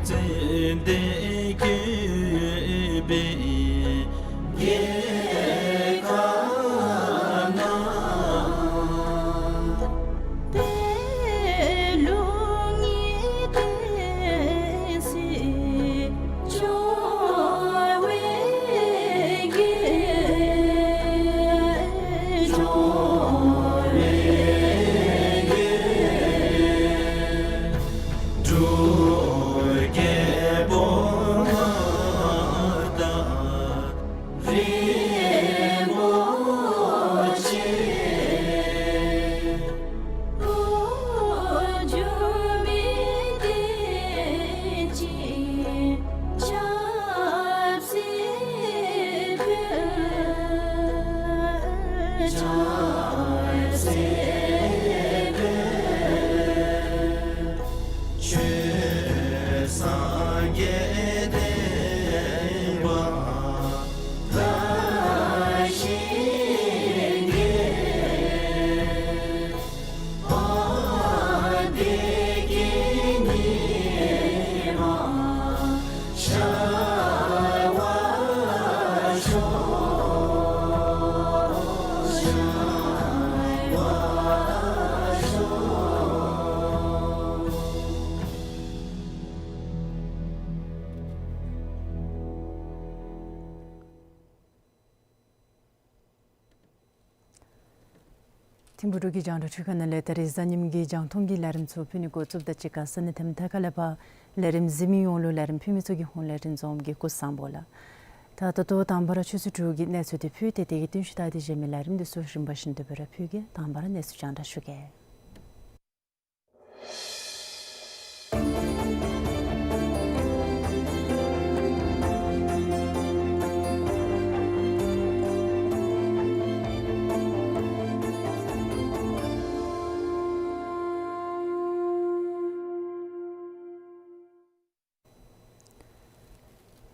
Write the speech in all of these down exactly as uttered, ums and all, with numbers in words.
ཙན་དན་བཀོད་པའི་རྒྱལ་ཁབ་ན། པད་ལུང་ཉི་ཟླའི་གསལ་འགྱུར་འཕྲོ་བའི་རྒྱལ། འཕྲོ་བའི་རྒྱལ། འབྲུག་རྒྱལ་པོ་དང་རིན་པོ་ཆེ། འཕོ་འགྱུར་མེད་བདེ་ཆེན་ཆབ་སྲིད་འཕེལ། ཆབ་སྲིད་འཕེལ། ཆོས་སངས་རྒྱས་བསྟན་པ་དར་ཞིང་རྒྱས། དཔལ་བདེ་སྐྱིད་ཉི་མ་ཤར་བར་ཤོག། ཤར་བར་ཤོག། ཐིམ་ཕུག་འབྲུག་གི་རྒྱང་བསྒྲགས་ཁང་ནང་ལས་ད་རིས་གཟའ་ཉིམ་གི་རྒྱང་མཐོང་གི་ལས་རིམ་ཚུ་ཕུལ་ནི་འགོ་བཙུགསཔ་དང་གཅིག་ཁར་ས་གནས་ཐམ་ཐ་ཁ་ལས་ཕར་ལས་རིམ་གཟིགས་མི་ཡོངས་ལུ་ལས་རིམ་ཕུལ་མི་ཚུ་གི་ཧོངས་ལས་རིན་འཛོམས་ཀྱིས་སྐུ་གཟུགས་བཟང་པོ་ལགས། ད་ད་ལྟོ་དང་པ་ར་ཆུ་ཚོད་དྲུག་གི་གནས་ཚུལ་དེ་ཕུལ་ཏེ་དེ་གི་བསྟུན་ཞུ་ད་དེ་གཞན་མི་ལས་རིམ་དེ་ཚུ་རིམ་པ་བཞིན་དུ་སྦེ་ར་ཕུལ་གེ། དང་པ་ར་གནས་ཚུལ་རྒྱང་བསྒྲགས་ཞུ་གེ།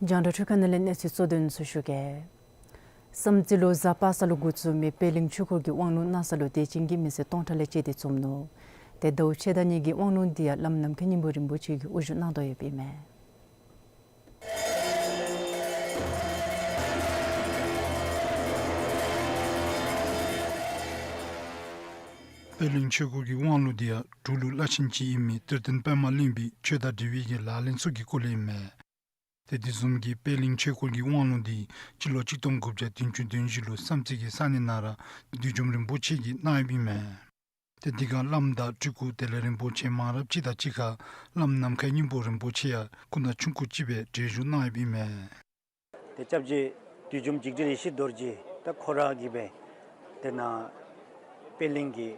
རྒྱང་བསྒྲགས་ཁང་ནང་ལས་གནས་ཚུལ་གཙོ་དོན་ཚུ་ཞུ་གེ། བསམ་རྩེ་ལུ་གཟའ་པ་སངས་ལུ་འགོ་བཙུགས་མི་པད་གླིང་ཆོས་འཁོར་གྱི་དབང་ལུང་གནང་ས་ལུ་དད་ཅན་གྱི་མི་སེར་སྟོང་ཕྲག་ལས་བཅད་དེ་འཛོམས་ནུག། ཏེ་ཟླཝ་ཕྱེད་དང་གཉིས་ཀྱི་དབང་ལུང་འདི་ཡང་བླམ་ནམ་མཁའི་སྙིང་པོ་རིན་པོ་ཆེ་གིས་དབུ་བཞུགས་གནང་དོ་ཡོདཔ་ཨིན་མས། པད་གླིང་ཆོས་འཁོར་གྱི་དབང་ལུང་འདི་ཡང་འབྲུག་ལུ་བླ་ཆེན་ཅིག་ཨིན་མི་གཏེར་སྟོན་པདྨ་གླིང་པའི་ཆོས་དང་འབྲེལ་བའི་གི་ལག་ལེན་ཚུ་གི་སྐོར་ལས་ཨིན་མས། ཏེ་དེ་བཟུམ་གྱི་པད་གླིང་ཆོས་འཁོར་གྱི་དབང་ལུང་འདི་སྤྱི་ལོ་གཅིག་སྟོང་དགུ་བརྒྱ་བདུན་ཅུ་དོན་བཞི་ལུ་བསམ་རྩེ་གི་ས་གནས་ནང་ར་བདུད་འཇོམས་རིན་པོ་ཆེ་གིས་གནང་ཡོདཔ་ཨིན་མས། ཏེ་དེ་སྒང་བླམ་དང་སྤྲུལ་སྐུ་དེ་ལས་རིན་པོ་ཆེ་མང་རབས་ཅིག་དང་གཅིག་ཁར་བླམ་ནམ་མཁའི་སྙིང་པོ་རིན་པོ་ཆེ་ཡང་སྐུ་ན་ཆུང་ཀུ་ཅིག་སྦེ་བགྲེས་བཞུགས་གནང་ཡོདཔ་ཨིན་མས། ཏེ་སྐྱབས་རྗེ་བདུད་འཇོམས་འཇིགས་བྲལ་ཡེ་ཤེས་རྡོ་རྗེ་ད་ཁོ་ར་གིས་སྦེ་དེ་ནང་པད་གླིང་གི་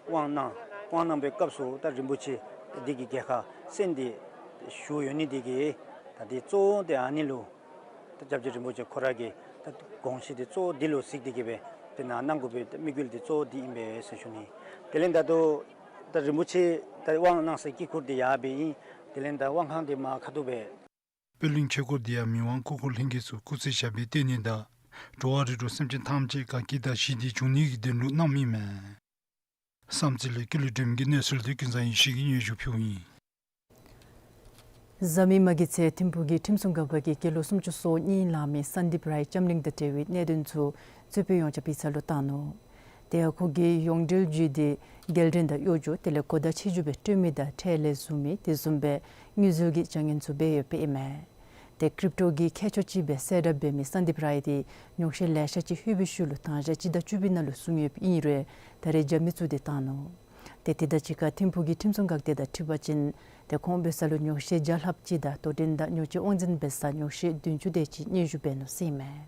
དབང་གནང་། དབང་གནང་བའི་སྐབས་སུ་ད་རིན་པོ་ཆེ་ད་འདི་གི་རྒྱལ་ཁ་གསན་ཏེ་བཞུགས་ཡོད་ནི་འདི་གིས་ད་འདི་གཙོ་བོ་དེ་ཨ་ནི་ལུ་ད་སྐྱབས་རྗེ་རིན་པོ་ཆེ་ཁོ་ར་གིས་ད་དགོངས་གཞི་དེ་གཙོ་བོ་འདི་ལུ་གཟིགས་ཏེ་གིས་སྦེ་དེ་ནང་གནང་དགོ་པའི་ད་དམིགས་ཡུལ་དེ་གཙོ་བོ་འདི་ཨིན་པས་ཟེར་ཞུ་ནི། དེ་ལས་ད་ལྟོ་ད་རིན་པོ་ཆེ་ད་དབང་གནང་སའི་དཀྱིལ་འཁོར་དེ་ཡར་སྦེ་ཨིན། དེ་ལས་ད་དབང་ཁང་དེ་མར་ཁ་ཐུག་སྦེ། པད་གླིང་ཆོས་འཁོར་འདི་ཡང་མི་དབང་སྐུ་འཁོར་ལྷན་རྒྱས་ཚུ་སྐུ་ཚེ་ཞབས་པད་བརྟན་ནི་དང་འགྲོ་བ་རིགས་དྲུག་སེམས་ཅན་ཐམས་ཅད་དགའ་སྐྱིད་དང་ཞི་བདེ་འབྱུང་ནི་གི་དོན་ལུ་གནངམ་ཨིན་མས། བསམ་རྩེ་ལས་ཀུན་ལེགས་སྒྲོལ་མ་གི་གནས་ཚུལ་དེ་ཀུན་བཟང་ཡེ་ཤེས་ཀྱིས་སྙན་ཞུ་ཕུལཝ་ཨིན། གཟའ་མིག་དམར་གྱི་ཚེ་ཐིམ་ཕུག་གི་ཁྲིམས་སྲུང་འགག་པ་གིས་སྐྱེས་ལོ་སུམ་ཅུ་སོ་གཉིས་ལང་མི་སན་དིབ་རའི་ལྕམ་གླིང་དང་འབྲེལ་བའི་གནད་དོན་ཚུ་རྩོད་དཔོན་ཡོངས་ཁྱབ་ཡིག་ཚང་ལུ་བཏང་ནུག། དེ་ཡང་ཁོ་གིས་ཡོངས་འབྲེལ་བརྒྱུད་དེ་རྒྱལ་འབྲེལ་དང་གཡོ་སྒྱུ་དེ་ལས་གོ་བརྡ་ཆེ་བརྗོད་སྦེ་སྤྲོད་མི་དང་ཁྲལ་ལས་བཟུང་མི་དེ་བཟུམ་སྦེ་དངུལ་འཛོལ་གྱི་བྱ་ངན་ཚུ་འབད་ཡོདཔ་ཨིན་མས། ཏེ་ཀྲིབ་ཊོ་གི་མཁས་མཆོག་ཅིག་སྦེ་གསལ་བསྒྲགས་འབད་མི་སན་དིབ་རའི་དེ་ཉོགས་བཤད་ལེ་ཤ་ཅིག་ལྷོད་པའི་ཤུལ་ལུ་དང་ཞག་སྤྱི་ཟླ་བཅུ་པའི་ནང་ལུ་བཟུང་ཡོདཔ་ཨིན་རུང་ད་རེས་རྒྱབ་མི་བཙུགས་ཏེ་བཏང་ནུག། ཏེ་དེ་དང་གཅིག་ཁར་ཐིམ་ཕུག་གི་ཁྲིམས་སྲུང་འགག་སྡེ་དང་འཁྲིལ་བ་ཅིན་ཏེ་ཁོང་འབད་ས་ལུ་ཉོགས་བཤད་བརྒྱ་ལྷགཔ་ཅིག་དང་དོ་འགྲན་དང་ཉོག་བྱེད་དབང་འཛིན་འབད་ས་ཉོགས་བཤད་བདུན་ཅུ་དེ་ཅིག་སྙན་ཞུ་འབད་ནུག་ཟེར་ཨིན་མས།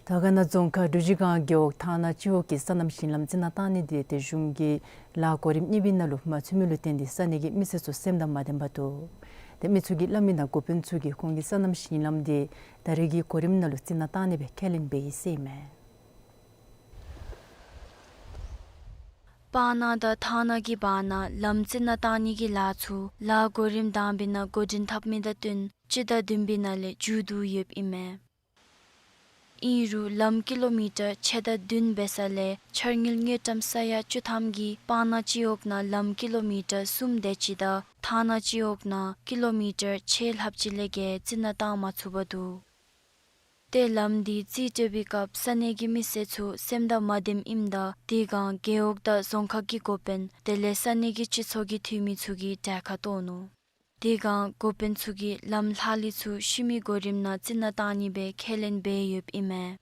དར་དཀར་ན་རྫོང་ཁག་འབྲུ་བཞི་སྒང་རྒེད་འོག་ཐང་ན་སྤྱི་འོག་གི་སོ་ནམ་ཞིང་ལམ་རྩི་ནག་བཏང་ནི་དེ་ཏེ་གཞུང་གི་ལཱ་གོ་རིམ་གཉིས་པའི་ནང་ལུ་མ་ཚུད་མི་ལུ་བརྟེན་ཏེ་ས་གནས་ཀྱི་མི་སེར་ཚུ་སེམས་དང་མ་ལྡན་པར་འདུག། ཏེ་མི་ཚུ་གིས་སླབ་མི་ནང་འགོ་དཔོན་ཚུ་གིས་ཁོང་གི་སོ་ནམ་ཞིང་ལམ་དེ་ད་རེས་ཀྱི་གོ་རིམ་ནང་ལུ་རྩི་ནག་བཏང་ནི་སྦེ་ཁས་ལེན་འབད་ཡི་ཟེར་ཨིན་མས། སྤང་ན་དང་ཐང་ན་གི་བར་ན་ལམ་རྩི་ནག་བཏང་ནི་གི་ལཱ་ཚུ་ལཱ་གོ་རིམ་དང་པའི་ནང་འགོ་འདྲེན་འཐབ་མི་དང་བསྟུན་སྤྱི་ཟླ་བདུན་པའི་ནང་ལས་མཇུག་བསྡུ་ཡོདཔ་ཨིན་མས། ཨིན་རུང་ལམ་ཀི་ལོ་མི་ཊར་ཕྱེད་དང་བདུན་འབད་ས་ལས་འཆར་དངུལ་དངུལ་ཀྲམ་ས་ཡ་བཅུ་ཐམ་གྱིས་སྤང་ན་སྤྱི་འོག་ནང་ལམ་ཀི་ལོ་མི་ཊར་གསུམ་དེ་ཅིག་དང་ཐང་ན་སྤྱི་འོག་ནང་ཀི་ལོ་མི་ཊར་ཕྱེད་ལྷགཔ་ཅིག་ལས་བརྒལ་རྩི་ནག་བཏང་མ་ཚུགས་པར་འདུག། ཏེ་ལམ་འདི་རྩིས་སྤྲོད་པའི་སྐབས་ས་གནས་ཀྱི་མི་སེར་ཚུ་སེམས་དང་མ་བདེཝ་ཨིནམ་ད་དེ་སྒང་རྒེད་འོག་དང་རྫོང་ཁག་གི་འགོ་དཔོན་དེ་ལས་ས་གནས་ཀྱི་སྤྱི་ཚོགས་ཀྱི་འཐུས་མི་ཚུ་གིས་གྲལ་ཁར་གཏོགས་ནུག། དེ་སྒང་འགོ་དཔོན་ཚུ་གིས་ལམ་ལྷག་ལུས་ཚུ་ཤུལ་མའི་གོ་རིམ་ནང་རྩི་ནག་བཏང་ནི་སྦེ་ཁས་ལེན་འབད་ཡོདཔ་ཨིན་མས།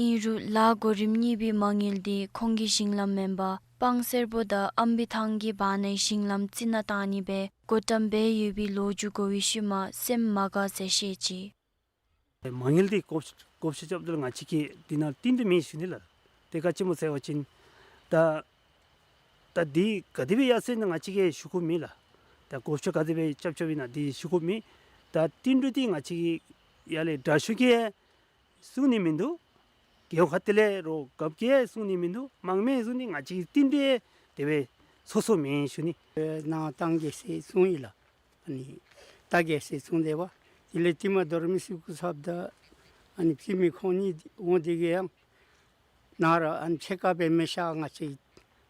ཨིན་རུང་ལཱ་གོ་རིམ་གཉིས་པའི་མ་དངུལ་འདི་ཁོང་གི་ཞིང་ལམ་མེན་པར་སྤང་སེར་པོ་དང་ཨམ་བི་ཐང་གི་བར་ནའི་ཞིང་ལམ་རྩི་ནག་བཏང་ནི་སྦེ་བགོ་བཀྲམ་འབད་ཡོད་པའི་ལོ་རྒྱུས་གོ་བའི་ཤུལ་མ་སེམས་མ་དགའ་ཟེར་བཤད་ཅི། མ་དངུལ་འདི་བགོ་བཤའ་བགོ་བཤའ་རྐྱབ་ད་ལུ་ང་བཅས་ཀྱིས་འདི་ནང་བསྟུན་ཏེ་མེད་ཞུ་ནི་ལགས། དེ་ག་ཅི་སྨོ་ཟེར་བ་ཅིན་ད་ད་འདི་ག་དེ་སྦེ་ཡར་སོ་ཡི་ན་ང་བཅས་ཀྱིས་ཞུ་དགོཔ་མེད་ལགས། ད་བགོ་བཤའ་ག་དེ་སྦེ་རྐྱབ་རྐྱབ་ཨིན་ན་འདི་ཞུ་དགོཔ་མེད། ད་བསྟུན་གྲོས་འདི་ང་བཅས་ཀྱིས་ཡར་ལས་དྲག་ཤོས་ཀྱིས་གསུང་ནི་མིན་འདུག། རྒེད་འོག་ཁག་དེ་ལས་རོགས་རྒཔོ་གིས་གསུང་ནི་མིན་འདུག། མང་མོས་གསུང་ནི་ང་བཅས་ཀྱིས་བསྟུན་གྲོས་དེ་སྦེ་སོ་སོ་མེན་ཞུ་ནི། ནང་བཏང་གེ་ཟེར་གསུངས་ཡི་ལགས། ཨ་ནི་བལྟ་གེ་ཟེར་གསུངས་ཏེ་འབད། དེ་ལས་ཏེ་མ་དོ་རུང་མི་སེར་གུ་ཚབ་ད་ཨ་ནི་ཕྱི་མི་ཁོང་གཉིས་འོང་དེ་གིས་ཡང་ནཱ་ར་ཨ་ནི་ཕྱེད་ཀ་སྦེ་མི་ཤ་ང་བཅས་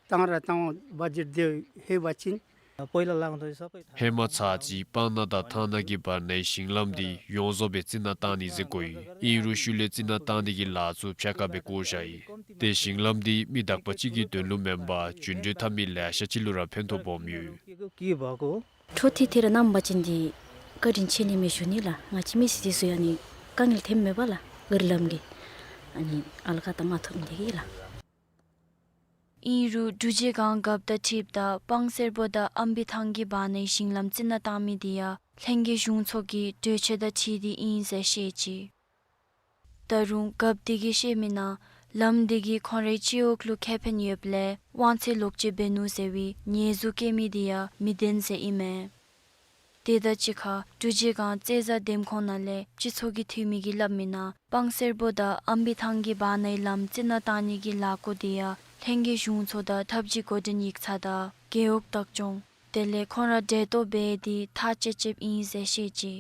བཏང་ར་བཏང་བ་འདི་དེ་ལྷོད་པ་ཅིན། ཧེ་མ་ཚར་གཅིག་སྤང་ན་དང་ཐང་ན་གི་བར་ནའི་ཞིང་ལམ་འདི་ཡོངས་རྫོགས་སྦེ་རྩི་ནག་བཏང་ནི་ཟེར་གོ་ཡི། ཨིན་རུང་ཤུལ་ལས་རྩི་ནག་བཏང་ནི་གི་ལཱ་ཚུ་ཕྱེད་ཀ་སྦེ་བཀོ་བཞག་ཡི། ཏེ་ཞིང་ལམ་འདི་མི་དག་པ་ཅིག་གི་དོན་ལུ་མེན་པར་འགྱོ་འགྲུལ་འཐབ་མི་ལེ་ཤ་ཅིག་ལུ་ར་ཕན་ཐོགས་སྦོམ་ཡོད། འཕྲོ་མཐུད་དེ་ར་གནང་བ་ཅིན་འདི་བཀའ་དྲིན་ཆེ་ནི་མས་ཞུ་ནི་ལགས། ང་བཅས་མི་སེར་འདི་ཚུ་ཡང་ནི་དཀའ་ངལ་ཐོནམ་མས་པ་ལགས། ག་རི་ལམ་གྱི་ཨ་ནི་ཨ་ལ་ཀ་ད་མ་ཐོབ་ནི་དེ་གིས་ལགས། ཨིན་རུང་འབྲུག་རྗེས་སྒང་རྒཔོ་དང་འཁྲིལཝ་ད་སྤང་སེར་པོ་དང་ཨམ་བི་ཐང་གི་བར་ནའི་ཞིང་ལམ་རྩི་ནག་བཏང་མི་འདི་ཡང་ལྷན་རྒྱས་གཞུང་ཚོགས་ཀྱི་གྲོས་ཆོད་དང་འཁྲིལ་ཏེ་ཨིན་ཟེར་བཤད་ཅི། ད་རུང་རྒཔོ་དེ་གིས་བཤད་མི་ནང་ལམ་དེ་གིས་ཁོང་རའི་སྤྱི་འོག་ལུ་ཁེ་ཕན་ཡོདཔ་ལས་དབང་ཚད་ལོག་སྤྱོད་འབད་ནུག་ཟེར་བའི་ཉེས་འཛུགས་བཀལ་མི་དེ་ཡང་མི་བདེན་ཟེར་ཨིན་མས། དེ་དང་གཅིག་ཁར་འབྲུག་རྗེས་སྒང་རྩེ་བཟའ་འདེམས་ཁོངས་ནང་ལས་སྤྱི་ཚོགས་ཀྱི་འཐུས་མི་གིས་སླབ་མི་ནང་སྤང་སེར་པོ་དང་ཨམ་བི་ཐང་གི་བར་ནའི་ལམ་རྩི་ནག་བཏང་ནི་གི་ལཱ་བཀོད་དེ་ཡང་ལྷན་རྒྱས་གཞུང་ཚོགས་དང་ཐབས་ཇུས་འགོ་འདྲེན་ཡིག་ཚང་དང་རྒེད་འོག་བདག་སྐྱོང་དེ་ལས་ཁོང་ར་འབྲེལ་གཏོགས་འབད་དེ་ཐག་བཅད་བཅདཔ་ཨིན་ཟེར་བཤད་ཅི།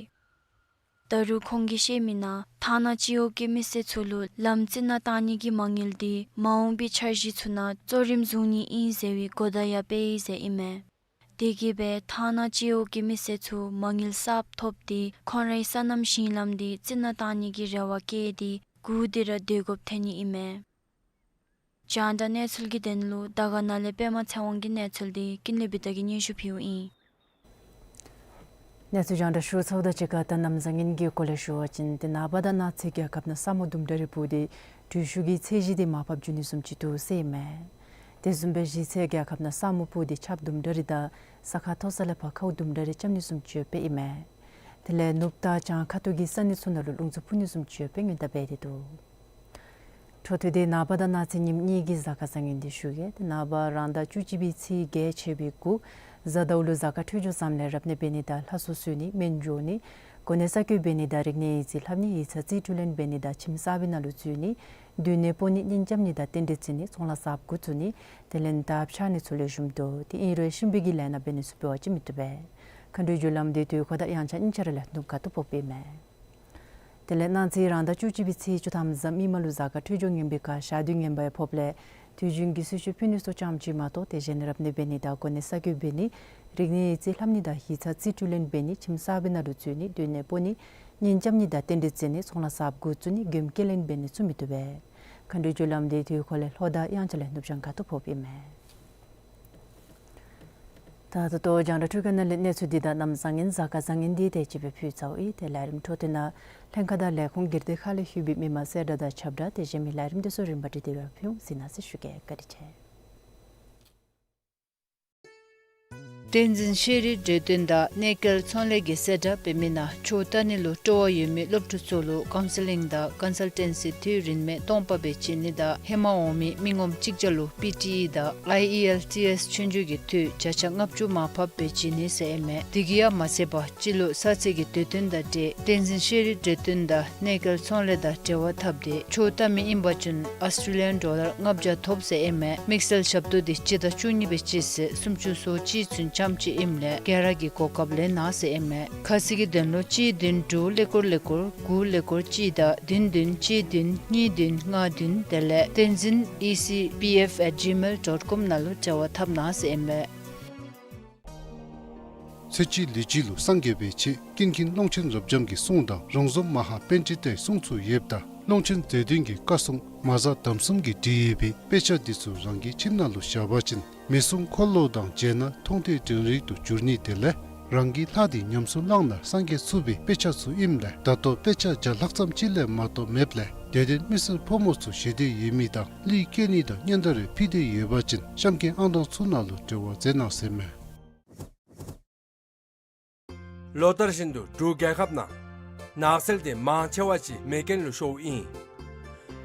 ད་རུང་ཁོང་གིས་བཤད་མི་ནང་ཐང་ན་སྤྱི་འོག་གི་མི་སེར་ཚུ་ལུ་ལམ་རྩི་ནག་བཏང་ནི་གི་མ་དངུལ་འདི་མ་འོངས་པའི་འཆར་གཞི་ཚུ་ནང་གཙོ་རིམ་བཟུང་ནི་ཨིན་ཟེར་བའི་གོ་བརྡ་ཡང་སྤེལ་ཡི་ཟེར་ཨིན་མས། དེ་གིས་སྦེ་ཐང་ན་སྤྱི་འོག་གི་མི་སེར་ཚུ་མ་དངུལ་གསརཔ་ཐོབ་སྟེ་ཁོང་རའི་སོ་ནམ་ཞིང་ལམ་འདི་རྩི་ནག་བཏང་ནི་གི་རེ་བ་བསྐྱེད་དེ་སྒུག་སྡོད་ར་སྡོད་དགོཔ་ཐོན་ནི་ཨིན་མས། རྒྱང་བསྒྲགས་གནས་ཚུལ་གྱི་དོན་ལུ་དར་དཀར་ནང་ལས་པདྨ་ཚེ་དབང་གི་གནས་ཚུལ་འདི་ཀུན་ལེགས་བི་ཏ་གིས་སྙན་ཞུ་ཕུལཝ་ཨིན། གནས་ཚུལ་རྒྱང་བསྒྲགས་ཞུ་ཚརཝ་དང་གཅིག་ཁར་ད་གནམ་བཟང་ངན་གྱི་སྐོར་ལས་ཞུ་བ་ཅིན་ཏེ་ནངས་པ་དང་གནངས་ཚེ་རྒྱལ་ཁབ་ནང་ས་སྨུག་དུམ་གྲ་རེ་སྤུབས་ཏེ་དྲོད་ཤུགས་ཀྱི་ཚད་གཞི་འདི་མར་ཕབ་འགྱོ་ནི་བཟུམ་ཅིག་འདུག་ཟེར་ཨིན་མས། དེ་བཟུམ་སྦེ་གཞེས་ཚེ་རྒྱལ་ཁབ་ནང་ས་སྨུག་སྤུབས་ཏེ་ཆརཔ་དུམ་གྲ་རེ་དང་ས་ཁ་མཐོ་ས་ལས་ཕར་ཁཝ་དུམ་གྲ་རེ་རྐྱབ་ནི་བཟུམ་ཅིག་ཡོདཔ་ཨིན་མས། དེ་ལས་ནུབ་དང་བྱང་ཁ་ཐུག་གི་ས་གནས་ཚུ་ནང་ལུ་རླུང་འཚུབ་འཕུ་ནི་བཟུམ་ཅིག་ཡོདཔ་སྔོན་བརྡ་འབད་དེ་འདུག། འཕྲོ་མཐུད་དེ་ནངས་པ་དང་གནངས་ཚེ་ཉིནམ་གཉིས་ཀྱི་གཟའ་སྐར་བཟང་ངན་འདི་ཞུ་གེ། ཏེ་ནངས་པ་རང་ཟླ་བཅུ་གཅིག་པའི་ཚེས་བརྒྱད་ཆད་པའི་གུ་གཟའ་ཟླཝ་ལུ་གཟའ་སྐར་འཕྲོད་སྦྱོར་བཟངམ་ལས་རབ་གནས་འབད་ནི་དང་ལྷ་གསོལ་གསོལ་ནི་སྨན་སྦྱོར་ནི་གོ་གནས་གསར་བསྐོ་འབད་ནི་དང་རིག་གནས་ཡིག་རྩིས་ལྷབ་ནི་ཡིག་ཚང་རྩིས་སྤྲོད་ལེན་འབད་ནི་དང་ཁྱིམ་གསར་པའི་ནང་ལུ་འཛུལ་ནི་སྡོད་གནས་སྤོ་ནི་གཉེན་རྐྱབ་ནི་དང་རྟེན་འབྲེལ་བརྩི་ནི་ཚོང་ལཱ་གསརཔ་འགོ་བཙུགས་ནི་དེ་ལས་དར་འཕྱར་ནི་ཚུ་ལེགས་ཤོམ་འདུག། ཏེ་ཨིན་རུང་གཤིན་པོའི་གི་ལས་སྣ་འབད་ནི་ཚུ་འབད་བ་ཅིན་མི་བཏུབ་པས། མཁའ་འགྲོའི་རྒྱུ་ལམ་འདི་དུས་འཁོར་དང་དབྱངས་འཆར་གཉིས་ཆ་ར་ལས་ནུབ་ཁ་ཐུག་ཕོགཔ་ཨིན་མས། དེ་ལས་གནངས་ཚེ་རང་ཟླ་བཅུ་གཅིག་པའི་ཚེས་བཅུ་ཐམ་གཟའ་མིག་དམར་ལུ་གཟའ་སྐར་འཕྲོད་སྦྱོར་ངན་པའི་ཁར་ཞག་དུས་ངན་པ་ཡང་ཕོགཔ་ལས་དུས་རྒྱུན་གྱི་གསོལ་མཆོད་ཕུལ་ནི་ཚུ་ཙམ་ཅིག་མ་གཏོགས་དེ་གཞན་རབ་གནས་འབད་ནི་དང་གོ་གནས་གསར་བསྐོ་འབད་ནི་རིག་གནས་ཡིག་རྩིས་ལྷབ་ནི་དང་ཡིག་ཚང་རྩིས་སྤྲོད་ལེན་འབད་ནི་ཁྱིམ་གསར་པའི་ནང་ལུ་འཛུལ་ནི་སྡོད་གནས་སྤོ་ནི་གཉེན་རྐྱབ་ནི་དང་རྟེན་འབྲེལ་བརྩི་ནི་ཚོང་ལཱ་གསརཔ་འགོ་བཙུགས་ནི་མགྱོནམ་སྐྱེལ་ལེན་འབད་ནི་ཚུ་མི་བཏུབ་པས། མཁའ་འགྲོའི་རྒྱུ་ལམ་འདི་དུས་འཁོར་ལས་ལྷོ་དང་དབྱངས་འཆར་ལས་ནུབ་བྱང་ཁ་ཐུག་ཕོགཔ་ཨིན་མས། ད་ད་ལྟོ་རྒྱང་བསྒྲགས་འཕྲུལ་ཁང་ནང་ལས་གནས་ཚུལ་འདི་དང་གནམ་བཟང་ངན་གཟའ་སྐར་བཟང་ངན་འདི་དེ་ཅིག་སྦེ་ཕུལ་ཚརཝ་ཨིན། ཏེ་ལས་རིམ་འཕྲོ་མཐུད་ནང་ལྷན་ཁག་དང་ལས་ཁུངས་སྒེར་སྡེ་ཁག་ལས་ལྷོད་པའི་མི་མང་གསལ་བསྒྲགས་དང་ཁྱབ་བསྒྲགས་དེ་གཞན་མི་ལས་རིམ་འདི་ཚུ་རིམ་པ་བསྒྲིགས་ཏེ་སྦེ་ཕུལ་འོང་། གཟིགས་གནང་ཟེར་ཞུ་གེ། བཀའ་དྲིན་ཆེ། བསྟན་འཛིན་ཤེས་རིག་འབྲེལ་དོན་དང་གནས་སྐལ་ཚོང་ལས་ཀྱིས་གསལ་བསྒྲགས་འབད་མི་ནང་ཆོས་ལྟ་ནི་ལུ་སྤྲོ་བ་ཡོད་མི་སློབ་ཕྲུག་ཚུ་ལུ་ཀའུན་སི་ལིང་དང་ཀོན་སལ་ཊེན་སི་འཐུས་རིན་མེད་སྟོང་པ་སྦེ་བྱིན་ནི་དང་ཧེ་མ་འོང་མི་མི་ངོམ་གཅིག་བརྒྱ་ལུ་པི་ཊི་ཨི་དང་ཨའི་ཨི་ཨེལ་ཊི་ཨེསི་ཆོས་རྒྱུགས་ཀྱི་འཐུས་བརྒྱ་ཆ་ལྔ་བཅུ་མར་ཕབ་སྦེ་བྱིན་ནི་ཟེར་ཨིན་མས། དེ་གིས་ཡང་མ་ཚད་པར་སྤྱི་ལོ་གསར་ཚེས་ཀྱི་དུས་སྟོན་དང་འབྲེལ་བསྟན་འཛིན་ཤེས་རིག་འབྲེལ་དོན་དང་གནས་སྐལ་ཚོང་ལས་དང་འབྲེལ་བ་འཐབ་སྟེ་ཆོས་ལྟ་མི་ཨིན་པ་ཅིན་ཨོསི་ཊྲེ་ལི་ཡན་ཌོ་ལར་ལྔ་བརྒྱ་ཐོབ་ཟེར་ཨིན་མས། དམིགས་བསལ་ཞབས་ཏོག་འདི་སྤྱི་ཟླ་བཅུ་གཉིས་པའི་སྤྱི་ཚེས་སུམ་ཅུ་སོ་གཅིག་ཚུན་ཆད་ ཙམ་ཅིག་ཨིནམ་ལས་ག་ར་གིས་གོ་སྐབས་ལེན་གནང་ཟེར་ཨིན་མས། ཁ་གསལ་གྱི་དོན་ལུ་གཅིག་བདུན་དྲུག་ཀླད་ཀོར་ཀླད་ཀོར་དགུ་ཀླད་ཀོར་གཅིག་དང་བདུན་བདུན་གཅིག་བདུན་གཉིས་བདུན་ལྔ་བདུན་དེ་ལས་བསྟན་འཛིན་ཨི་སི་པི་ཨེཕ་ཨེཊ་ཇི་མེལ་ཌོཊ་ཀོམ་ནང་ལུ་འབྲེལ་བ་འཐབ་གནང་ཟེར་ཨིན་མས། ཚེ་གཅིག་ལུས་གཅིག་ལུ་སངས་རྒྱས་པའི་ཆེད། ཀུན་མཁྱེན་ཀློང་ཆེན་རབ་འབྱམས་ཀྱི་གསུང་དང་། རོང་ཟོམ་མ་ཧཱ་པཎྜི་ཏའི་གསུང་ཚུ་ཡོདཔ་ད་ཀློང་ཆེན་རྗེ་བདུན་གྱི་བཀའ་སྲུང་མ་གཟའ་དམ་གསུམ་གྱིས་བྲིས་ཡོད་པའི་དཔེ་ཆ་འདི་ཚུ་རང་གི་ཁྱིམ་ནང་ལུ་བཞག་པ་ཅིན་མི་གསུང་འཁོར་ལོ་དང་མཇལ་ན་མཐོང་ཐོས་དྲན་རེག་ཏུ་འགྱུར་ནི་དེ་ལས་རང་གི་ལྷ་འདི་ཉམས་སུ་བླངས་ན་སངས་རྒྱས་ཚུགས་པའི་དཔེ་ཆ་ཚུ་ཨིནམ་ལས་ད་ལྟོ་དཔེ་ཆ་བརྒྱ་ལྷག་ཙམ་ཅིག་ལས་མ་གཏོགས་མེདཔ་ལས་དད་ལྡན་མི་སེར་ཕོ་མོ་ཚུ་ཞེ་འདོད་ཡོད་མི་དང་གླུ་སྐྱེལ་ནི་དང་སྙན་དར་རེ་ཕུལ་འདོད་ཡོད་པ་ཅིན་གཤམ་གྱི་ཨང་གྲངས་ཚུ་ནང་ལུ་འབྲེལ་བ་མཛད་གནང་ཟེར་མས། ལོ་ལྟར་བཞིན་དུ་འབྲུག་རྒྱལ་ཁབ་ནང་ནགས་ཚལ་དེ་མང་ཆེ་བ་ཅིག་མེ་རྐྱེན་ལུ་ཤོརཝ་ཨིན།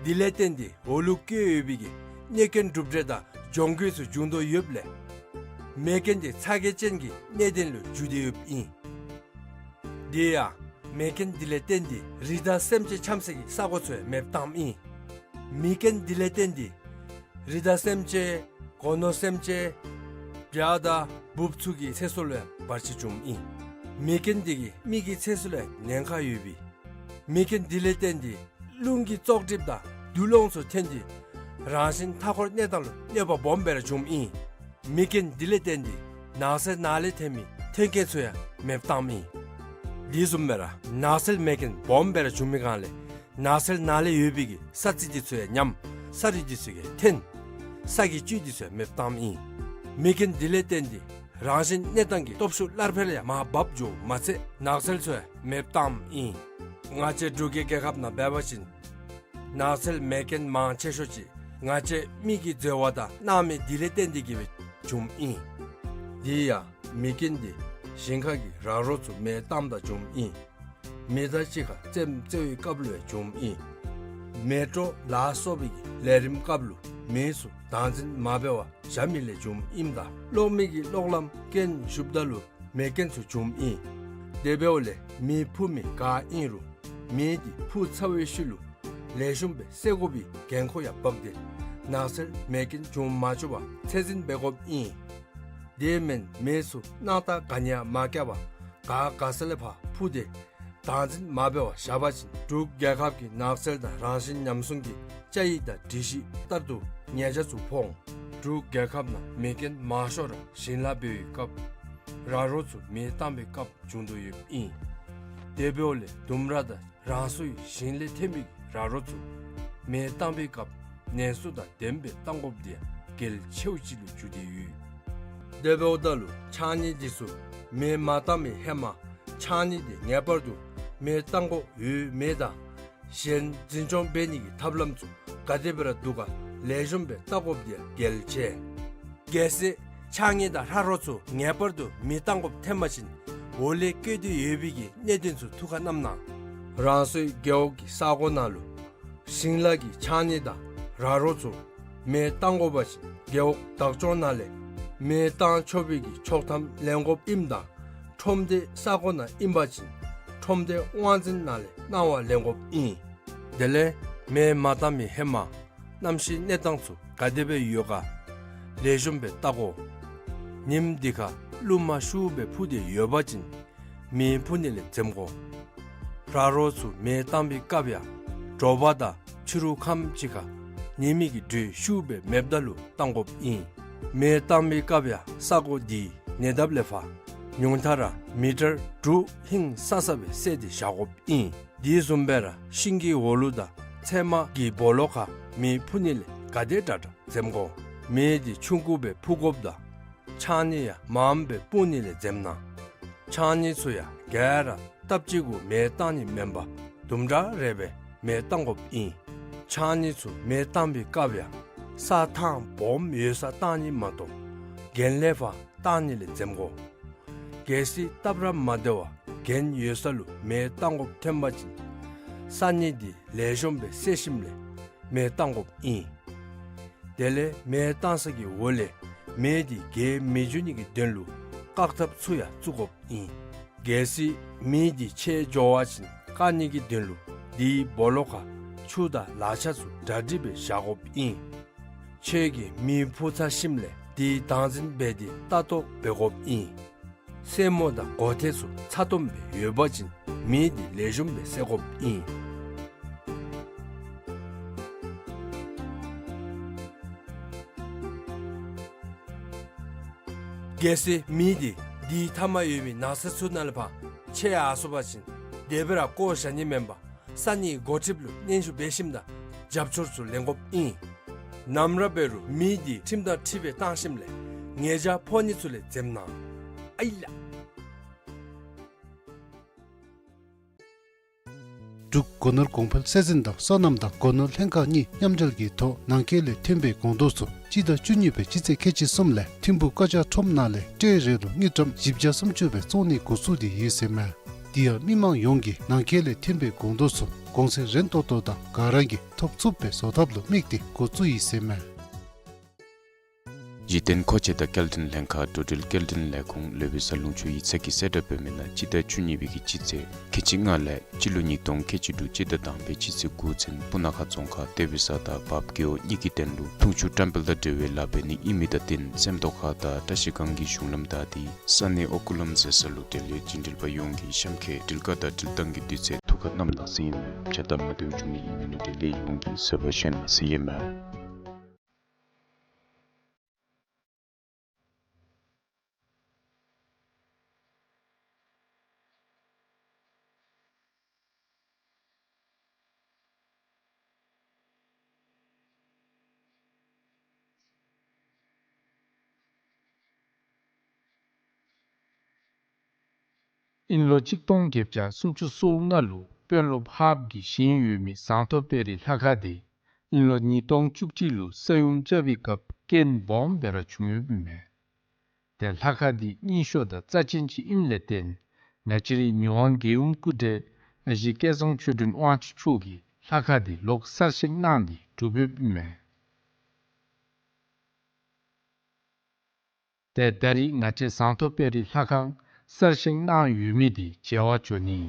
དེ་ལས་བརྟེན་ཏེ་འོག་ལུ་བཀོད་ཡོད་པའི་གི་གནོད་སྐྱོན་གྲུབ་འབྲས་དང་གྱོང་གུད་ཚུ་འབྱུང་དོ་ཡོདཔ་ལས་མེ་རྐྱེན་དེ་ཚ་གྱང་ཅན་གྱི་གནད་དོན་ལུ་འགྱུར་ཏེ་ཡོདཔ་ཨིན། དེ་ཡང་མེ་རྐྱེན་དེ་ལས་བརྟེན་ཏེ་རི་དྭགས་སེམས་ཅན་འཁྱམས་སའི་གི་ས་གོ་ཚུ་ཡང་མེདཔ་བཏངམ་ཨིན། མེ་རྐྱེན་དེ་ལས་བརྟེན་ཏེ་རི་དྭགས་སེམས་ཅན་སྒོ་ནོར་སེམས་ཅན་བྱ་དང་འབུཔ་ཚུ་གི་ཚེ་སྲོག་ལུ་ཡང་བར་ཆད་བྱུངམ་ཨིན། མེ་རྐྱེན་དེ་གིས་མི་གི་ཚེ་སྲོག་ལུ་ཡང་ཉེན་ཁ་ཡོད་པས། མེ་རྐྱེན་དེ་ལས་བརྟེན་ཏེ་རླུང་གི་བཙོག་གྲིབ་དང་རྡུལ་སློང་ཚུ་ཐོན་ཏེ་རང་བཞིན་མཐའ་འཁོར་གནས་སྟངས་ལུ་གནོད་པ་སྦོམ་སྦེ་ར་བྱུངམ་ཨིན། མེ་རྐྱེན་དེ་ལས་བརྟེན་ཏེ་ནགས་ཚལ་ནང་ལས་ཐོན་མི་མཐུན་རྐྱེན་ཚུ་ཡང་མེདཔ་བཏངམ་ཨིན། དེ་བཟུམ་སྦེ་ར་ནགས་ཚལ་མེ་རྐྱེན་སྦོམ་སྦེ་ར་བྱུང་མི་སྒང་ལས་ནགས་ཚལ་ནང་ལས་ཡོད་པའི་གི་ས་རྩི་དེ་ཚུ་ཡང་ཉམས། ས་རུད་དེ་ཚུ་ཡང་ཐོན། ས་གི་བཅུད་དེ་ཚུ་ཡང་མེདཔ་བཏངམ་ཨིན། མེ་རྐྱེན་དེ་ལས་བརྟེན་ཏེ་རང་བཞིན་གནས་སྟངས་ཀྱི་སྟོབས་ཤུགས་སླར་འཕེལ་ཡང་མར་བབས་འགྱོཝ་མ་ཚད་ནགས་ཚལ་ཚུ་ཡང་མེདཔ་བཏངམ་ཨིན། ང་བཅས་འབྲུག་གི་རྒྱལ་ཁབ་ནང་འབད་བ་ཅིན་ནགས་ཚལ་མེ་རྐྱེན་མང་ཆེ་ཤོས་ཅིག་ང་བཅས་མི་གི་འཛོལ་བ་དང་སྣང་མེད་དེ་ལས་བརྟེན་ཏེ་གིས་སྦེ་བྱུངམ་ཨིན། དེ་ཡང་མེ་རྐྱེན་དེ་ཞིང་ཁ་གི་ར་རོ་ཚུ་མེ་བཏངམ་ད་བྱུངམ་ཨིན། མེ་མདའ་གཅིག་ཁར་རྩེདམོ་རྩེ་བའི་སྐབས་ལུ་ཡང་བྱུངམ་ཨིན། མེ་ཏྲོག་ལ་སོགས་པའི་གི་ལས་རིམ་སྐབས་ལུ་མེ་ཚུ་བདག་འཛིན་མ་འབད་བར་བཞག་མི་ལས་བྱུངམ་ཨིནམ་ད་གློག་མེ་གི་གློག་ལམ་རྐྱེན་ཞུགསཔ་ད་ལུ་མེ་རྐྱེན་ཚུ་བྱུངམ་ཨིན། དེ་འབདཝ་ལས་མེ་འཕུ་མི་ག་ཨིན་རུང་མེ་དེ་འཕུ་ཚར་བའི་ཤུལ་ལུ་ལེགས་ཤོམ་སྦེ་བསད་དགོ་པའི་འགན་ཁུར་ཡང་འབག་སྟེ་ནགས་ཚལ་མེ་རྐྱེན་བྱུང་མ་བཅུག་པར་ཚད་འཛིན་འབད་དགོཔ་ཨིན། དེ་མེན་མེ་ཚུ་སྣང་ཐག་ག་ནི་ཡང་མ་བཀལ་བར་ག་ག་ས་ལས་ཕར་འཕུ་སྟེ་བདག་འཛིན་མ་འབད་བར་བཞག་པ་ཅིན་འབྲུག་རྒྱལ་ཁབ་ཀྱི་ནགས་ཚལ་དང་རང་བཞིན་ཉམས་སྲུང་གི་བཅའ་ཡིག་དང་སྒྲིག་གཞི་ལྟར་དུ་ཉེས་ཆད་ཚུ་ཕོག་འོང་། འབྲུག་རྒྱལ་ཁབ་ནང་མེ་རྐྱེན་མང་ཤོས་ར་ཞིང་ལཱ་འབད་བའི་སྐབས་ར་རོ་ཚུ་མེ་བཏང་བའི་སྐབས་བྱུང་དོ་ཡོདཔ་ཨིན། དེ་འབདཝ་ལས་ལྡུམ་ར་དང་རང་སོའི་ཞིང་ལས་ཐོན་པའི་ར་རོ་ཚུ་མེ་བཏང་བའི་སྐབས་ནན་སུ་དང་ལྡནམ་སྦེ་བཏང་དགོཔ་དེ་ཡང་གལ་ཆེཝ་ཅིག་ལུ་གྱུར་ཏེ་ཡོད། དེ་འབདཝ་ད་ལུ་ཕྱགས་སྙིགས་དེ་ཚུ་མེ་མ་བཏང་བའི་ཧེ་མ་ཕྱགས་སྙིགས་དེ་ངེས་པར་དུ་མེ་བཏང་དགོཔ་ཡོད་མེད་དང་གཞན་འཛིན་སྐྱོང་འབད་ནི་གི་ཐབས་ལམ་ཚུ་ག་དེ་སྦེ་ར་འདུག་ག་ལེགས་ཤོམ་སྦེ་བལྟ་དགོཔ་དེ་ཡང་གལ་ཆེ། གལ་སྲིད་ཕྱགས་སྙིགས་དང་ར་རོ་ཚུ་ངེས་པར་དུ་མེ་བཏང་དགོཔ་ཐོན་པ་ཅིན་འོག་ལས་བཀོད་དེ་ཡོད་པའི་གི་གནད་དོན་ཚུ་ཐུགས་ཁར་བསྣམས་གནང་། རང་སོའི་རྒེད་འོག་གི་ས་གོ་ནང་ལུ་ཞིང་ལཱ་གི་ཕྱགས་སྙིགས་དང་ར་རོ་ཚུ་མེ་བཏང་དགོ་པ་ཅིན་རྒེད་འོག་བདག་སྐྱོང་ནང་ལས་མེ་བཏང་ཆོག་པའི་གི་ཆོག་ཐམ་ལེན་དགོཔ་ཨིནམ་ད་ཁྲོམ་སྡེ་ས་གོ་ནང་ཨིན་པ་ཅིན་ཁྲོམ་སྡེ་དབང་འཛིན་ནང་ལས་གནང་བ་ལེན་དགོཔ་ཨིན། དེ་ལས་མེ་མ་བཏང་བའི་ཧེ་མ་གནམ་གཤིས་གནས་སྟངས་ཚུ་ག་དེ་སྦེ་ཡོད་ག་ལེགས་ཤོམ་སྦེ་བལྟ་དགོ། ཉིམ་དེ་ཁར་རླུང་མ་ཤུགས་སྦེ་འཕུ་སྟེ་ཡོད་པ་ཅིན་མེ་འཕུ་ནི་ལས་འཛེམ་དགོ། ར་རོ་ཚུ་མེ་བཏང་བའི་སྐབས་ཡང་དྲོ་པ་དང་ཕྱི་རུ་ཁམས་ཅིག་ཁར་ཉི་མའི་གི་དྲོད་ཤུགས་སྦེ་མེདཔ་ད་ལུ་བཏང་དགོཔ་ཨིན། མེ་བཏང་བའི་སྐབས་ཡང་ས་གོ་དེའི་ཉེ་འདབས་ལས་ཕར་ཉུང་མཐའ་ར་མི་ཊར་དྲུག་ཧིང་སང་ས་སྦེ་བསལ་ཏེ་བཞག་དགོཔ་ཨིན། དེ་བཟུམ་སྦེ་ར་ཤིང་གི་འོག་ལུ་དང་ཚལ་མ་གི་སྦོ་ལོགས་ཁར་མེ་འཕུ་ནི་ལས་ག་དེ་དྲག་དྲག་འཛེམ་དགོ། མེ་དེ་ཆུང་ཀུ་སྦེ་འཕུ་དགོཔ་དང་ཕྱགས་སྙིགས་ཡང་མངམ་སྦེ་སྤུངས་ནི་ལས་འཛེམ་གནང་། ཕྱགས་སྙིགས་ཚུ་ཡང་ག་ར་སྟབས་གཅིག་གུ་མེ་བཏང་ནི་མེན་པར་དུམ་གྲ་རེ་སྦེ་མེ་བཏང་དགོཔ་ཨིན། ཕྱགས་སྙིགས་ཚུ་མེ་བཏང་བའི་སྐབས་ཡང་ས་ཐང་སྦོམ་ཡོད་སར་བཏང་ནི་མ་གཏོགས་གྱེན་ལས་ཕར་བཏང་ནི་ལས་འཛེམ་དགོ། གལ་སྲིད་སྟབས་ར་མ་བདེ་བར་གྱེན་ཡོད་ས་ལུ་མེ་བཏང་དགོཔ་ཐོན་པ་ཅིན་ས་སྙིགས་དེ་ལེགས་ཤོམ་སྦེ་བསལ་ཞིནམ་ལས་མེ་བཏང་དགོཔ་ཨིན། དེ་ལས་མེ་བཏང་ས་གི་འོག་ལས་མེ་དེ་རྒྱས་མི་འགྱོ་ནི་གི་དོན་ལུ་བཀག་ཐབས་ཚུ་ཡང་བཙུགས་དགོཔ་ཨིན། གལ་སྲིད་མེ་དེ་ཆད་འགྱོ་བ་ཅིན་བཀག་ནི་གི་དོན་ལུ་དེའི་སྦོ་ལོགས་ཁར་ཆུ་དང་ལག་ཆ་ཚུ་གྲ་སྒྲིག་སྦེ་བཞག་དགོཔ་ཨིན། ཁྱོད་ཀྱིས་མེ་འཕུ་ཚར་ཞིནམ་ལས་ དེའི་སྟངས་འཛིན་འབད་དེ་ལྟ་རྟོག་འབད་དགོཔ་ཨིན། སེན་མོ་དང་གོ་ཐེ་ཚུ་ཚ་ཏོམ་སྦེ་ཡོད་པ་ཅིན་མེ་འདི་ལེགས་ཤོམ་སྦེ་བསད་དགོཔ་ཨིན། གལ་སྲིད་མེ་འདི་དེའི་མཐའ་མར་ཡོད་མི་ནགས་ཚལ་ཚུ་ནང་ལས་ཕར་ཆད་ཡར་སོང་པ་ཅིན་དེ་སྦེ་ར་བཀོ་བཞག་ནི་མེན་པར་ས་གནས་འགོ་ཁྲིདཔ་ལུ་སྙན་ཞུ་འབད་ཞིནམ་ད་རྒྱབ་སྐྱོར་ཚུ་ལེན་དགོཔ་ཨིན། ནམ་ར་འབད་རུང་མེ་འདི་ཁྲིམས་དང་འཁྲིལ་སྦེ་བཏང་ཞིནམ་ལས་ཉེས་བྱ་ཕོག་ནི་ཚུ་ལས་འཛེམ་གནང་། ཨའི་ལགས། འབྲུག་སྒོ་ནོར་གོང་འཕེལ་སྲིད་འཛིན་དང་སོ་ནམ་དང་སྒོ་ནོར་ལྷན་ཁག་གཉིས་མཉམ་འབྲེལ་གྱི་ཐོག་ནང་འཁོད་ལས་ཐོན་པའི་སྒོང་རྡོག་ཚུ་སྤྱི་ཟླ་བཅུ་གཉིས་པའི་སྤྱི་ཚེས་ཁལ་གཅིག་གསུམ་ལས་ཐིམ་ཕུག་ཀ་ཅག་ཁྲོམ་ནང་ལས་ཊེ་རེ་ལུ་དངུལ་ཀྲམ་བཞི་བརྒྱ་སུམ་ཅུ་སྦེ་བཙོང་ནི་འགོ་བཙུགས་ཏེ་ཡོད་ཟེར་མས། དེ་ཡང་མི་མང་ཡོངས་ཀྱིས་ནང་འཁོད་ལས་ཐོན་པའི་སྒོང་རྡོག་ཚུ་གོང་ཚད་རན་ཏོག་ཏོ་དང་ག་ར་གིས་ཐོབ་ཚུགསཔ་སྦེ་བཟོ་ཐབས་ལུ་དམིགས་ཏེ་འགོ་བཙུགས་ཡི་ཟེར་མས། གཞི་རྟེན་མཁོ་ཆས་དང་སྐྱེལ་འདྲེན་ལྷན་ཁག་འགྲོ་འགྲུལ་སྐྱེལ་འདྲེན་ལས་ཁུངས་ལུས་པའི་གསར་ལུང་ཆུ་ཡིག་ཚང་གིས་གསལ་བསྒྲགས་འབད་མི་ནང་སྤྱི་ཟླ་བཅུ་གཉིས་པའི་གི་སྤྱི་ཚེས་ཁལ་གཅིག་ལྔ་ལས་སྤྱི་ལོ་ཉིས་སྟོང་ཁལ་གཅིག་དྲུག་སྤྱི་ཟླ་དང་པའི་སྤྱི་ཚེས་དགུ་ཚུན་སྤུ་ན་ཁ་རྫོང་ཁག་ཏེ་བི་ས་དང་བརཔ་རྒེད་འོག་གཉིས་ཀྱི་སྟེང་ལུ་འཐུང་ཆུ་བཀྲམ་སྤེལ་དང་འབྲེལ་བའི་ལཱ་འབད་ནི་ཨིན་མི་དང་བསྟུན་སེམས་རྟོགས་ཁ་དང་བཀྲ་ཤིས་སྒང་གི་གཞུང་ལམ་བདའ་སྟེ་ས་གནས་ཨོ་རྐུ་ལམ་ཟེར་ས་ལུ་དེ་ལས་རྒྱུན་འགྲུལ་པ་ཡོངས་ཀྱིས་གཤམ་འཁོད་འགྲུལ་བཀག་དང་འགྲུལ་བཏང་གི་དུས་ཚོད་ཐུགས་ཁར་བསྣམས་གནང་ཟེར་ཨིན་མས། བྱ་དང་མ་བདེཝ་བྱུང་ནི་ཨིན་མི་ལུ་དེ་ལས་ཡོངས་ཀྱིས་བཟོད་པ་བཞེས་གནང་ཟེར་ཨིན་མས། དབྱིན་ལོ་གཅིག་སྟོང་བརྒྱད་བརྒྱ་སུམ་ཅུ་སོ་ལྔ་ལུ་དཔོན་སློབ་ཧཱཔ་གིས་བཞེངས་ཡོད་མི་ཟངས་མདོག་དཔལ་རི་ལྷ་ཁང་དེ་དབྱིན་ལོ་ཉིས་སྟོང་བཅུ་གཅིག་ལུ་ས་ཡོམ་རྐྱབ་པའི་སྐབས་རྐྱེན་སྦོམ་སྦེ་ར་བྱུང་ཡོདཔ་ཨིན་མས། ཏེ་ལྷ་ཁང་འདི་རྙིང་ཤོས་དང་རྩ་ཆེན་ཅིག་ཨིནམ་ལས་བརྟེན་ང་བཅས་རའི་མི་དབང་རྒྱལ་ཡུམ་སྐུ་བགྲེས་ཨ་ཞེ་སྐལ་བཟང་ཆོས་སྒྲོན་དབང་ཕྱུག་མཆོག་གིས་ལྷ་ཁང་འདི་ལོག་གསར་བཞེངས་གནང་སྟེ་གྲུབ་ཡོདཔ་ཨིན་མས། ཏེ་ད་རིས་ང་བཅས་ཟངས་མདོག་དཔལ་རི་ལྷ་ཁང་གསར་བཞེངས་གནང་ཡོད་མི་འདི་མཇལ་བར་འགྱོ་ནི།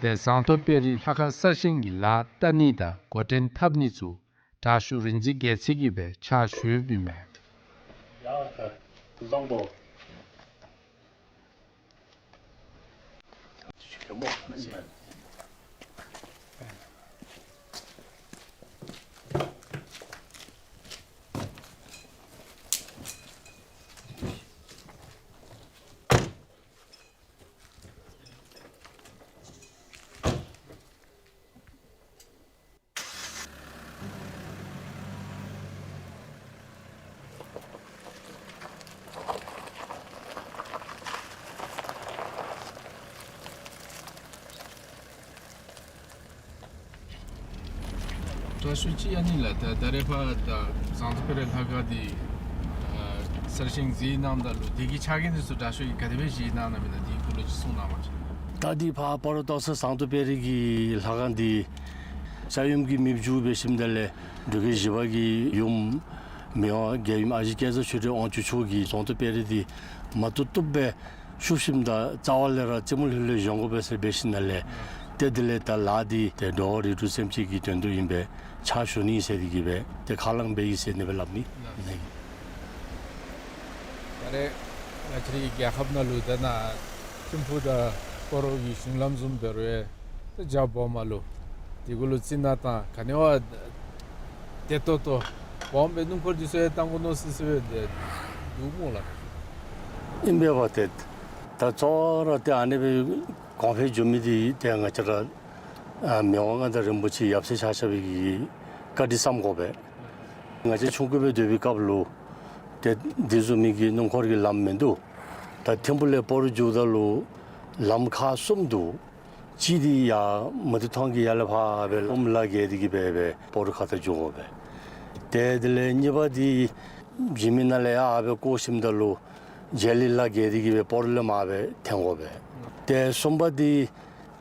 ཏེ་ཟངས་མདོག་དཔལ་རི་ལྷ་ཁང་གསར་བཞེངས་ཀྱི་ལཱ་བསྟར་ནི་དང་འགོ་འདྲེན་འཐབ་ནི་ཚུ་དྲག་ཤོས་རིག་འཛིན་རྒྱལ་མཚན་གྱིས་སྦེ་ཕྱག་ཞུ་ཡོདཔ་ཨིན་མས། དྲག་ཤོས་ཅིག་ཨ་ནི་ལགས། ད་ད་རེས་ཕར་ད་ཟངས་མདོག་དཔལ་རི་ལྷ་ཁང་འདི་ཨ་གསར་བཞེངས་མཛད་གནངམ་ད་ལུ་དེ་གི་ཕྱག་འགན་འདི་ཚུ་དྲག་ཤོས་ཀྱིས་ག་དེ་སྦེ་བཞེས་གནང་གནངམ་ཨིན་ན་དེ་གི་སྐོར་ལས་ཅིག་གསུང་གནང་བ་ཅིན། ད་འདི་ཕར་སྤ་རོ་སྟག་ཚང་ཟངས་མདོག་དཔལ་རི་གི་ལྷ་ཁང་འདི་ས་ཡོམ་གྱིས་མེདཔ་བཅུག་འབད་ཞིནམ་ད་ལས་འབྲུག་རྒྱལ་བཞི་པ་གི་ཡུམ་མི་དབང་རྒྱལ་ཡུམ་ཨ་ཞེ་སྐལ་བཟང་ཆོས་སྒྲོན་དབང་ཕྱུག་མཆོག་གིས་ཟངས་མདོག་དཔལ་རི་འདི་མ་བཏུབ་བཏུབ་སྦེ་བཤུབ་ཞིནམ་ད་རྩ་བ་ལས་ར་རྩེ་མོ་ལྷོད་ལྷོད་བཞེངས་དགོ་པས་ཟེར་འབད་ཞིནམ་ལས། ཏེ་དེ་ལས་ད་ལཱ་འདི་ཏེ་འགྲོ་བ་རིགས་དྲུག་སེམས་ཅན་གྱི་དོན་དུ་ཨིན་པས། ཕྱག་ཞུ་ནི་ཟེར་དེ་གིས་སྦེ་ཏེ་ཁས་བླངས་འབད་ཡི་ཟེར་ཨ་ནི་སྦེ་སླབ་ནི་ཨིན། ད་རེས་ང་བཅས་རའི་རྒྱལ་ཁབ་ནང་ལུ་ད་ནཱ་ཐིམ་ཕུག་དང་སྤ་རོ་གི་གཞུང་ལམ་བཟུམ་འབད་རུང་ཡང་ཏེ་རྒྱ་སྦོམ་མ་ལུ་དེ་གུ་ལུ་རྩི་ནག་དང་ག་ནི་བ་བདེ་ཏོག་ཏོ་སྦོམ་སྦེ་སྣུམ་འཁོར་འདི་ཚུ་ཡང་བཏང་དགོ་མནོ་སི་སི་སྦེ་འདུག་སྨོ་ལགས། ཨིན་པས་པ། ཏེ་ད་གཙོ་བོ་ར་ཏེ་ཨ་ནི་སྦེ་གོང་འཕེལ་འགྱོ་མི་འདི་ཏེ་ང་བཅས་ར་ཨ་མི་དབང་མངའ་བདག་རིན་པོ་ཆེ་ཡབ་སྲས་ཆ་ཁྱབ་ཀྱི་བཀའ་དྲིན་བསམ་དགོ་པས། ང་བཅས་ཆུང་ཀུ་སྦེ་སྡོད་པའི་སྐབས་ལུ་ཏེ་འདི་བཟུམ་མའི་གི་སྣུམ་འཁོར་གྱི་ལམ་མིན་འདུག། ད་ཐིམ་ཕུག་ལས་སྤ་རོ་འགྱོཝ་ད་ལུ་ལམ་ཁག་གསུམ་འདུག། གཅིག་འདི་ཡར་མུ་ཏིག་ཐང་གི་ཡར་ལས་ཕར་སྦེ་ཨོམ་ལ་བརྒལ་ཏེ་གི་སྦེ་སྦེ་སྤ་རོ་ཁ་ཐུག་འགྱོ་དགོ་པས། ཏེ་དེ་ལས་གཉིས་པ་འདི་འཇིགས་མེད་ནང་ལས་ཡར་སྦེ་བསྐོར་ཞིནམ་ད་ལུ་རྗེ་ལི་ལ་བརྒལ་ཏེ་གི་སྦེ་སྤ་རོ་ལས་མར་སྦེ་འཐེན་དགོ་པས། ཏེ་གསུམ་པ་འདི་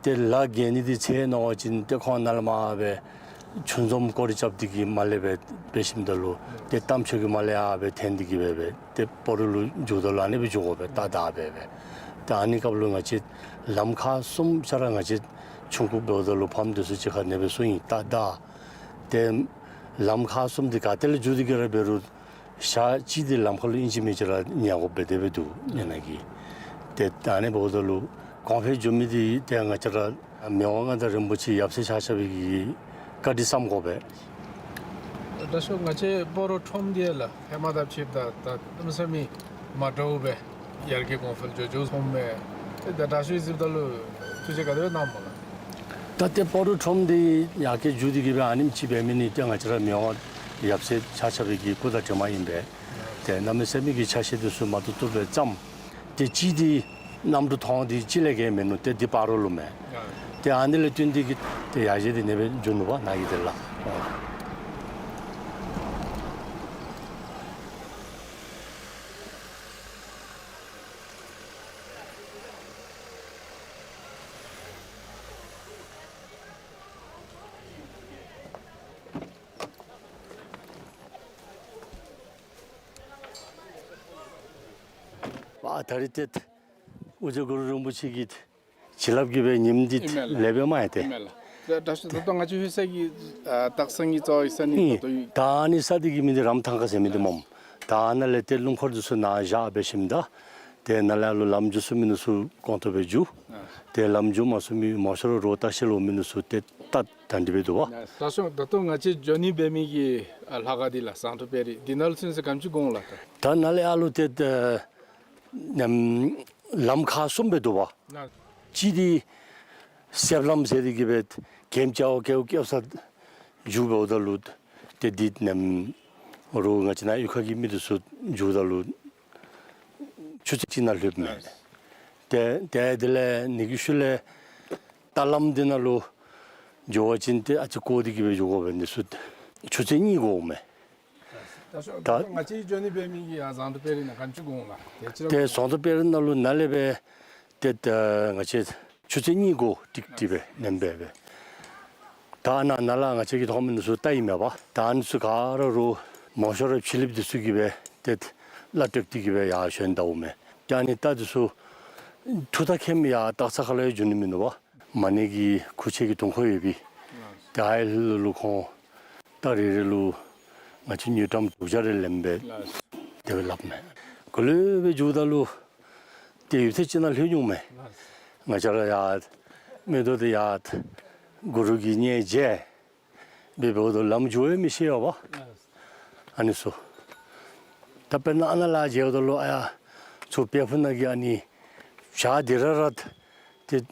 ཏེ་ལ་བརྒལ་ནི་འདི་ཚེ་ནང་བ་ཅིན་ཏེ་ཁོང་ནཱ་ལས་མར་སྦེ་ཆུ་འཛོམས་སྐོར་ར་རྐྱབ་སྟེ་གི་མར་ལས་སྦེ་འབད་ཞིནམ་ད་ལུ་ཏེ་རྟ་མཆོག་གི་མར་ལས་ཡར་སྦེ་འཐེན་ཏེ་གི་སྦེ་སྦེ་ཏེ་སྤ་རོ་ལུ་འགྱོཝ་ད་ལུ་ཨ་ནི་སྦེ་འགྱོ་དགོ་པས། ཏག་ཏག་སྦེ་སྦེ། ཏེ་ཨ་ནི་སྐབས་ལུ་ང་བཅས་ལམ་ཁག་གསུམ་ཆ་ར་ང་བཅས་ཆུང་ཀུ་འབདཝ་ད་ལུ་ཕམ་འདི་ཚུ་གཅིག་ཁར་ཨ་ནི་སྦེ་སོང་ཡི། ཏག་ཏག། ཏེ་ལམ་ཁག་གསུམ་འདི་ག་ཏེ་ལས་འགྱོ་སྟེ་གི་ར་འབད་རུང་ཞག་གཅིག་འདི་ལམ་ཁ་ལུ་ཨིན་ཅི་མིན་ཅི་ར་ཉལ་དགོཔ་སྦེ་དེ་སྦེ་འདུག་ཨ་ནཱ་གི། ཏེ་ད་ཨ་ནི་འབདཝ་ད་ལུ་གོང་འཕེལ་འགྱོ་མི་འདི་ཏེ་ང་བཅས་ར་མི་དབང་མངའ་བདག་རིན་པོ་ཆེ་ཡབ་སྲས་ཆ་ཁྱབ་ཀྱིས་བཀའ་དྲིན་བསམ་དགོ་པས། ད་ཞོག་ང་བཅས་སྤ་རོ་ཁྲོམ་འདི་ལགས་ཧེ་མ་དང་ཕྱདཔ་ད་ད་གནམ་མེད་ས་མེད་མ་འདྲཝ་སྦེ་ཡར་རྒྱས་གོང་འཕེལ་འགྱོ་འགྱོཝ་སོངམ་མས། ཏེ་ད་ད་ཞོག་གཟིགསཔ་ད་ལུ་ཐུགས་རྗེ་ག་དེ་སྦེ་གནངམ་སྨོ་ལགས། ད་ཏེ་སྤ་རོ་ཁྲོམ་འདི་ཡར་རྒྱས་འགྱོ་སྟེ་གི་སྦེ་ཨ་ནེམ་ཅིག་འབད་མི་འདི་ཏེ་ང་བཅས་ར་མི་དབང་ཡབ་སྲས་ཆ་ཁྱབ་ཀྱི་སྐུ་དང་གྲིབ་མ་ཨིན་པས། ཏེ་གནམ་མེད་ས་མེད་ཀྱི་ཆ་ཤས་འདི་ཚུ་མ་བཏུབ་བཏུབ་སྦེ་བརྩམས། ཏེ་གཅིག་འདི་གནམ་གྲུ་ཐོག་འདི་གཅིག་ལས་བརྒལ་མིན་ནུག། ཏེ་འདི་སྤ་རོ་ལུ་མས། ཏེ་ཨ་ནི་ལས་བརྟེན་ཏེ་གི་ཏེ་ཡར་རྒྱས་འདི་ཨ་ནི་སྦེ་འགྱོ་ནུག་པ་ནཱ་གི་དེ་ལགས། ཨ་ད་རིས་ཏེ་ཨོ་རྒྱན་གུ་རུ་རིན་པོ་ཆེ་གི་བྱིན་རླབས་ཀྱིས་སྦེ་ཉིམ་འདི་ཨིན་མས་ལགས། ལེགས་སྦེ་མ་ཡལ་ཏེ། ཨིན་མས་ལགས། ད་ད་ད་ལྟོ་ང་བཅས་ལྷོད་ས་གི་ཨ་སྟག་ཚང་གི་རྩ་བའི་ས་གནས་ཨིན། ད་ལྟོ་ཡོད། ད་ཨ་ནི་ས་འདི་གི་མིང་འདི་རམ་ཐང་ཁ་ཟེར་མི་འདི་སྨོ། ད་ཨ་ནཱ་ལས་ཏེ་སྣུམ་འཁོར་འདི་ཚུ་ནཱ་བཞག་འབད་ཞིནམ་ད་ཏེ་ནཱ་ལས་ཨ་ལུ་ལམ་འགྱོ་ཚུགས་མི་འདི་ཚུ་གོང་ཐུབ་སྦེ་འགྱོ། ཏེ་ལམ་འགྱོ་མ་ཚུགས་མི་མང་ཤོས་ར་རོགས་ལྟ་བཤལ་འོང་མི་འདི་ཚུ་ཏེ་ད་ད་འདི་སྦེ་འདུག་པ། ད་ཞོག་ད་ལྟོ་ང་བཅས་འགྱོ་ནི་འབད་མི་གི་ཨ་ལྷ་ཁང་འདི་ལགས་ཟངས་དྲུག་དཔལ་རི་འདི་ནང་ལུ་ཚུན་ཚོད་ག་དེམ་ཅིག་འགོར་འོང་ལགས། ད་ད་ནཱ་ལས་ཨ་ལུ་ཏེ་ཨ་ནམ་ལམ་ཁག་གསུམ་སྦེ་འདུག་པ། ལགས། གཅིག་འདི་གསེབ་ལམ་ཟེར་ཏེ་གི་སྦེ་གེམ་ཅ་བ་ཀེའུ་ཀེའུ་ས་འགྱོ་འབདཝ་ད་ལུ་ཏེ་འདི་ནམ་རོགས་ང་བཅས་ནཱ་གཡུས་ཁ་གི་མི་འདི་ཚུ་འགྱོཝ་ད་ལུ་ཆུ་ཚོད་གཅིག་ནང་ལྷོདཔ་མས། ཏེ་ཏེ་དེ་ལས་ནི་གི་ཤུལ་ལས་རྟ་ལམ་འདི་ནང་ལུ་འགྱོ་བ་ཅིན་ཏེ་ཨ་ཙི་བསྐོར་ཏེ་གི་སྦེ་འགྱོ་དགོ་པས། འདི་ཚུ་ཆུ་ཚོད་གཉིས་འགོརཝ་མས། ད་ད་ང་བཅས་འགྱོ་ནི་འབད་མི་གི་ཨ་ཟངས་དྲུག་དཔལ་རི་ནང་ག་དེམ་ཅིག་འགོར་འོང་ལགས། ཏེ་ཅི་ར་ཏེ་ཟངས་དྲུག་དཔལ་རི་ནང་ལུ་ནཱ་ལས་སྦེ་ཏེ་ད་ང་བཅས་ཆུ་ཚོད་གཉིས་འགོར་ཏིག་ཏིག་སྦེ་ནེམ་སྦེ་སྦེ། ད་ནཱ་ནཱ་ལས་ང་བཅས་ཀྱིས་མཐོང་མི་འདི་ཚུ་རྟ་ཨིན་མས་པ། ད་ཨ་ནི་ཚུ་ག་ར་རོགས་མང་ཤོས་ར་ཕྱི་གླིངཔ་འདི་ཚུ་གིས་སྦེ་ཏེ་གླ་སྤྲོད་དེ་གི་སྦེ་ཡར་བྱོན་ད་འོང་མས། ད་ཨ་ནི་རྟ་འདི་ཚུ་འཐུ་ད་ཁེམ་ཡར་སྟག་ཚང་ཁ་ལུ་ཡང་འགྱོ་ནི་མིན་ནུག་པ། མ་ཎི་གི་ཁུག་ཆེན་གྱི་དུང་འཁོར་ཡོད་པས། ད་ཨའི་ལུ་ཁོང་རྟ་རེ་རེ་ལུ་ང་བཅས་དངུལ་ཀྲམ་དྲུག་བརྒྱ་རེ་ལེན་སྦེ་དེ་སྦེ་སླབ་མས། ག་ལུ་སྦེ་འགྱོཝ་ད་ལུ་ཏེ་ཡུདཔ་ཐེངས་ཅིག་ནང་ལྷོད་འོང་མས། ང་བཅས་ར་ཡར་མིག་ཏོ་འདི་ཡར་གུ་རུ་གི་མཉྫ་མཇལ་སྦེ་འབདཝ་ད་ལམ་འགྱོ་ཡང་མི་ཤེས་པས་པ། ཨ་ནི་ཚུ། ད་དཔེར་ན་ཨ་ནཱ་ལས་མཇལཝ་ད་ལུ་ཨ་ཡར་ཚུར་དཔལ་ཕུག་ནང་གི་ཨ་ནི་བྱག་འདི་ར་ར་ཏེ་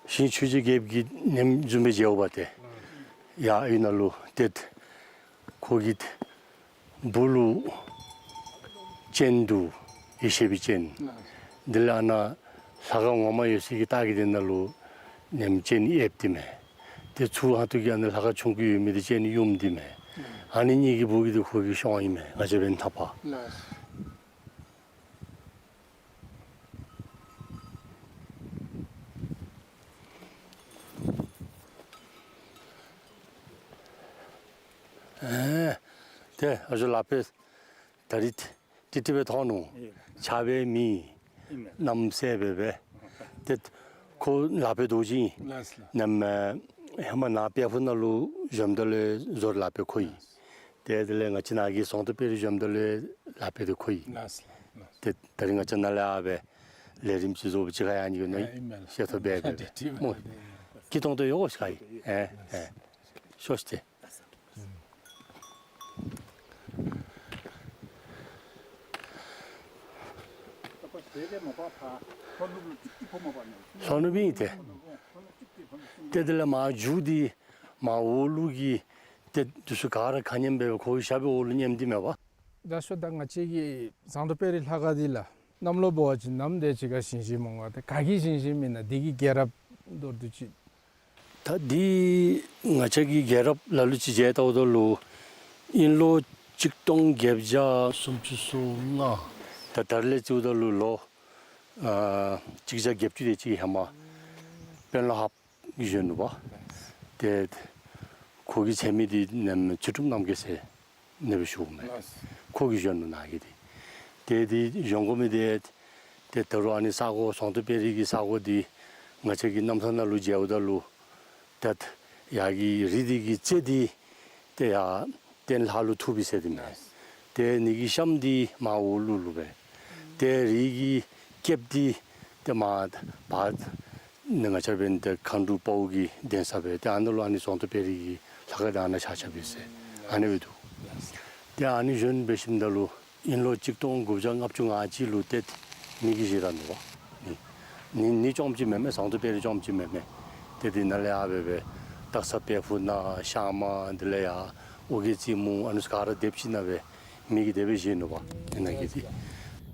ཞིང་ཆོས་རྗེ་རྒྱལཔོ་གི་ནེམ་བཟུམ་སྦེ་མཇལཝ་ཏེ། ཡར་ཨའི་ནང་ལུ་ཏེ་ཁོ་གི་སྦུག་ལུ་སྤྱན་འདུག། ཡེ་ཤེས་པའི་སྤྱན། དེ་ལས་ཨ་ནཱ་ལྷ་ཁང་ངོ་མ་ཡོད་སའི་གི་ལྟག་གི་དེ་ནང་ལུ་ནེམ་སྤྱན་གཡསཔ་འདི་མས། ཏེ་ཚུར་ཧ་ཏུ་གི་ཨ་ནི་ལྷ་ཁང་ཆུང་ཀུ་ཡོད་མི་འདི་སྤྱན་གཡོནམ་འདི་མས། ཨ་ནི་གཉིས་ཀྱི་སྦུག་གི་འདི་ཁོ་གི་གཤོང་ཨིན་མས། ང་བཅས་འབདན་འཐག་པ། ཨེ་ཏེ་ཨ་ཞོ་ལག་པས་ད་རིས་ཏིག་ཏིག་སྦེ་མཐོང་ནུག། ཨེ་ཆགས་པའི་མི་ཨིན་མས། རྣམ་གསལ་སྦེ་སྦེ། ཏེ་ཁོ་ལག་པའི་རྡོ་རྗེ་ཨིན། ལགས་སོ། ནམ་ཧེ་མ་ནཱ་དཔལ་ཕུག་ནང་ལུ་བཞུགསཔ་ད་ལུ་བཟོ་ལག་པའི་ཁོ་ཨིན། ཏེ་དེ་ལས་ང་བཅས་ནཱ་གི་ཟངས་དྲུག་དཔལ་རི་བཞུགསཔ་ད་ལུ་ལག་པའི་འདི་ཁོ་ཨིན། ལགས་སོ། ཏེ་ད་རིས་ང་བཅས་ནཱ་ལས་ཨ་སྦེ་ལས་རིམ་ཅིག་བཟོ་བ་ཅིག་ཁར་ཡང་ནི་གོ་ནི་ཨིན་མས་ལགས། ཤེས་ཐོབ་སྦེ་སྦེ་སྨོ། སྐྱིད་ཏོང་ཏོ་ཡོད་ཤག་ཨིན། ཨེ་ཨེ་ཤོག་ཤིག་ཏེ། ལྷོ་ནུབ་ཨིན་ཏེ། ཏེ་དེ་ལས་མར་མཇུག་འདི་མར་འོག་ལུ་གི་ཏེ་འདི་ཚུ་ག་ར་ཁ་ཉེམ་སྦེ་ཁོ་གི་ཞབས་པའི་འོག་ལུ་ཉེམ་འདི་མས་པ། ད་ཞོག་ད་ང་བཅས་ཀྱི་ཟངས་དྲུག་དཔལ་རི་ལྷ་ཁང་འདི་ལགས། གནམ་ལོ་འབད་བ་ཅིན་ནམ་དེ་ཅིག་ཁར་བཞེངས་བཞེངསམ་འོང་ག། ཏེ་ག་གིས་བཞེངས་བཞེངསམ་ཨིན་ན། འདི་གི་རྒྱལ་རབས་མདོར་བསྡུས་ཅིག། ད་འདི་ང་བཅས་ཀྱི་རྒྱལ་རབས་ལ་ལུ་ཅིག་མཇལ་བལྟཝ་ད་ལུ་དབྱིན་ལོ་གཅིག་སྟོང་བརྒྱད་བརྒྱ་སུམ་ཅུ་སོ་ལྔ། ད་ད་རེས་ལས་བརྩིཝ་ད་ལུ་ལོ་ཨ་གཅིག་བརྒྱ་བརྒྱད་ཅུ་དེ་ཅིག་ཧེ་མ་དཔོན་སློབ་ཧཱཔ་གིས་བཞེངས་ནུག་པ། ཏེ་ཁོ་གི་མཚན་མི་འདི་ནམ་ཚུལ་ཁྲིམས་རྣམ་རྒྱལ་ཟེར་ཨ་ནི་སྦེ་ཞུཝ་མས། ལགས། ཁོ་གིས་བཞེངས་ནུག་ནཱ་གི་འདི། ཏེ་འདི་བཞེངས་དགོ་མི་འདི་ཏེ་ད་རུང་ཨ་ནི་ས་གོ་ཟོང་ཏོ་དཔལ་རི་གི་ས་གོ་འདི་ང་བཅས་ཀྱིས་རྣམ་ཐར་ནང་ལུ་མཇལཝ་ད་ལུ་ཏེ་ཡར་གྱི་རི་འདི་གི་རྩེ་འདི་ཏེ་ཡར་སྟེང་ལྷ་ལུ་ཐུག་པས་ཟེར་འདི་མས། ཏེ་ཨ་ནི་གི་གཤམ་འདི་མར་འོག་ལུ་ལུ་སྦེ། ཏེ་རི་གི་སྐེདཔ་འདི་ཏེ་མར་བར་ནི་ང་བཅས་འབདན་ཏེ་མཁའ་འགྲོ་དཔའ་བོ་གི་གདན་ས་སྦེ་ཏེ་ཨ་ནཱ་ལུ་ཨ་ནི་ཟོང་ཏོ་དཔལ་རི་གི་ལྷ་ཁང་འདི་ཨ་ནཱ་ཆགས་ཆགསཔ་ཨིན་ཟེར་ཨ་ནི་སྦེ་འདུག། ཏེ་ཨ་ནི་བཞེངས་འབད་ཞིནམ་ད་ལུ་དབྱིན་ལོ་གཅིག་སྟོང་དགུ་བརྒྱ་ལྔ་བཅུ་ང་གཅིག་ལུ་ཏེ་མེ་གིས་བཞེས་ད་ནུག་པ། ནི་ནི་ནི་རྐྱངམ་ཅིག་མེན་མས། ཟོང་ཏོ་དཔལ་རི་རྐྱངམ་ཅིག་མེན་མས། ཏེ་འདི་ནང་ལས་ཡར་སྦེ་སྦེ་སྟག་ཚང་དཔལ་ཕུག་ནང་ཤར་མར་འདི་ལས་ཡར་ཨོ་རྒྱན་རྩེ་མོ་ཨ་ནི་ཚུ་ག་ར་སྡེབ་ཅིག་ནང་སྦེ་མེ་གིས་དེ་སྦེ་བཞེས་ནུག་པ། ཨ་ནཱ་གི་འདི་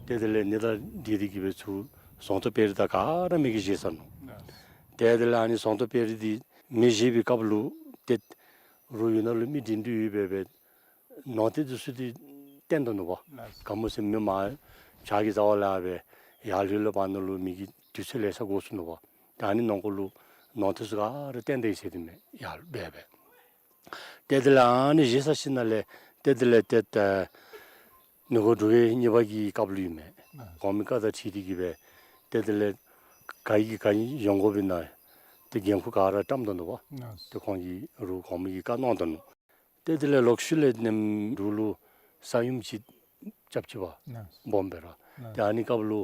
ཏེ་དེ་ལས་ཨ་ནི་དང་འདི་འདི་གིས་སྦེ་ཚུར་ཟོང་ཏོ་དཔལ་རི་དང་ག་ར་མེ་གིས་བཞེས་ཚར་ནུག། ཏེ་དེ་ལས་ཨ་ནི་ཟོང་ཏོ་དཔལ་རི་འདི་མེ་བཞེས་པའི་སྐབས་ལུ་ཏེ་རོགས་ཡུལ་ནང་ལུ་མི་སྒྲིང་སྒྲི་ཡོད་པའི་སྦེ་ནོར་རྟེན་འདི་ཚུ་འདི་བཏོན་ད་ནུག་པ། ལགས། ག་མོ་ཟེར་མི་མར་བྱག་གི་རྩ་བ་ལས་སྦེ་ཡར་ལྷོད་ལྷོདཔ་ནང་ལུ་མེ་གི་དུས་ཚོད་ལེ་ཤ་འགོར་སོ་ནུག་པ། ཏེ་ཨ་ནི་ནང་འཁོད་ལུ་ནོར་རྟེན་ཚུ་ག་ར་བཏོན་ད་ཡི་ཟེར་འདི་མས། ཡར་སྦེ་སྦེ། ཏེ་དེ་ལས་ཨ་ནི་བཞེས་ཚར་ཞིནམ་ལས་ཏེ་དེ་ལས་ཏེ་ཨ་ནི་འགོ་འབྲུག་རྒྱལ་གཉིས་པ་གི་སྐབས་ལུ་ཨིན་མས། ཨ། གོང་མའི་བཀའ་དང་འཁྲིལ་ཏེ་གིས་སྦེ་ཏེ་དེ་ལས་ག་གིས་ག་བཞེངས་དགོཔ་ཨིན་ན་ཏེ་འགན་ཁུར་ག་ར་བཀྲམ་ད་ནུག་པ། ཨ། ཏེ་ཁོང་གིས་རོགས་གོང་མ་གིས་བཀའ་གནང་ད་ནུག། ཏེ་དེ་ལས་ལོག་ཤུལ་ལས་ནེམ་འབྲུག་ལུ་ས་ཡོམ་ཅིག་རྐྱབ་ཅི་པ། ཨ། སྦོམ་སྦེ་ར། ཨ། ཏེ་ཨ་ནི་སྐབས་ལུ་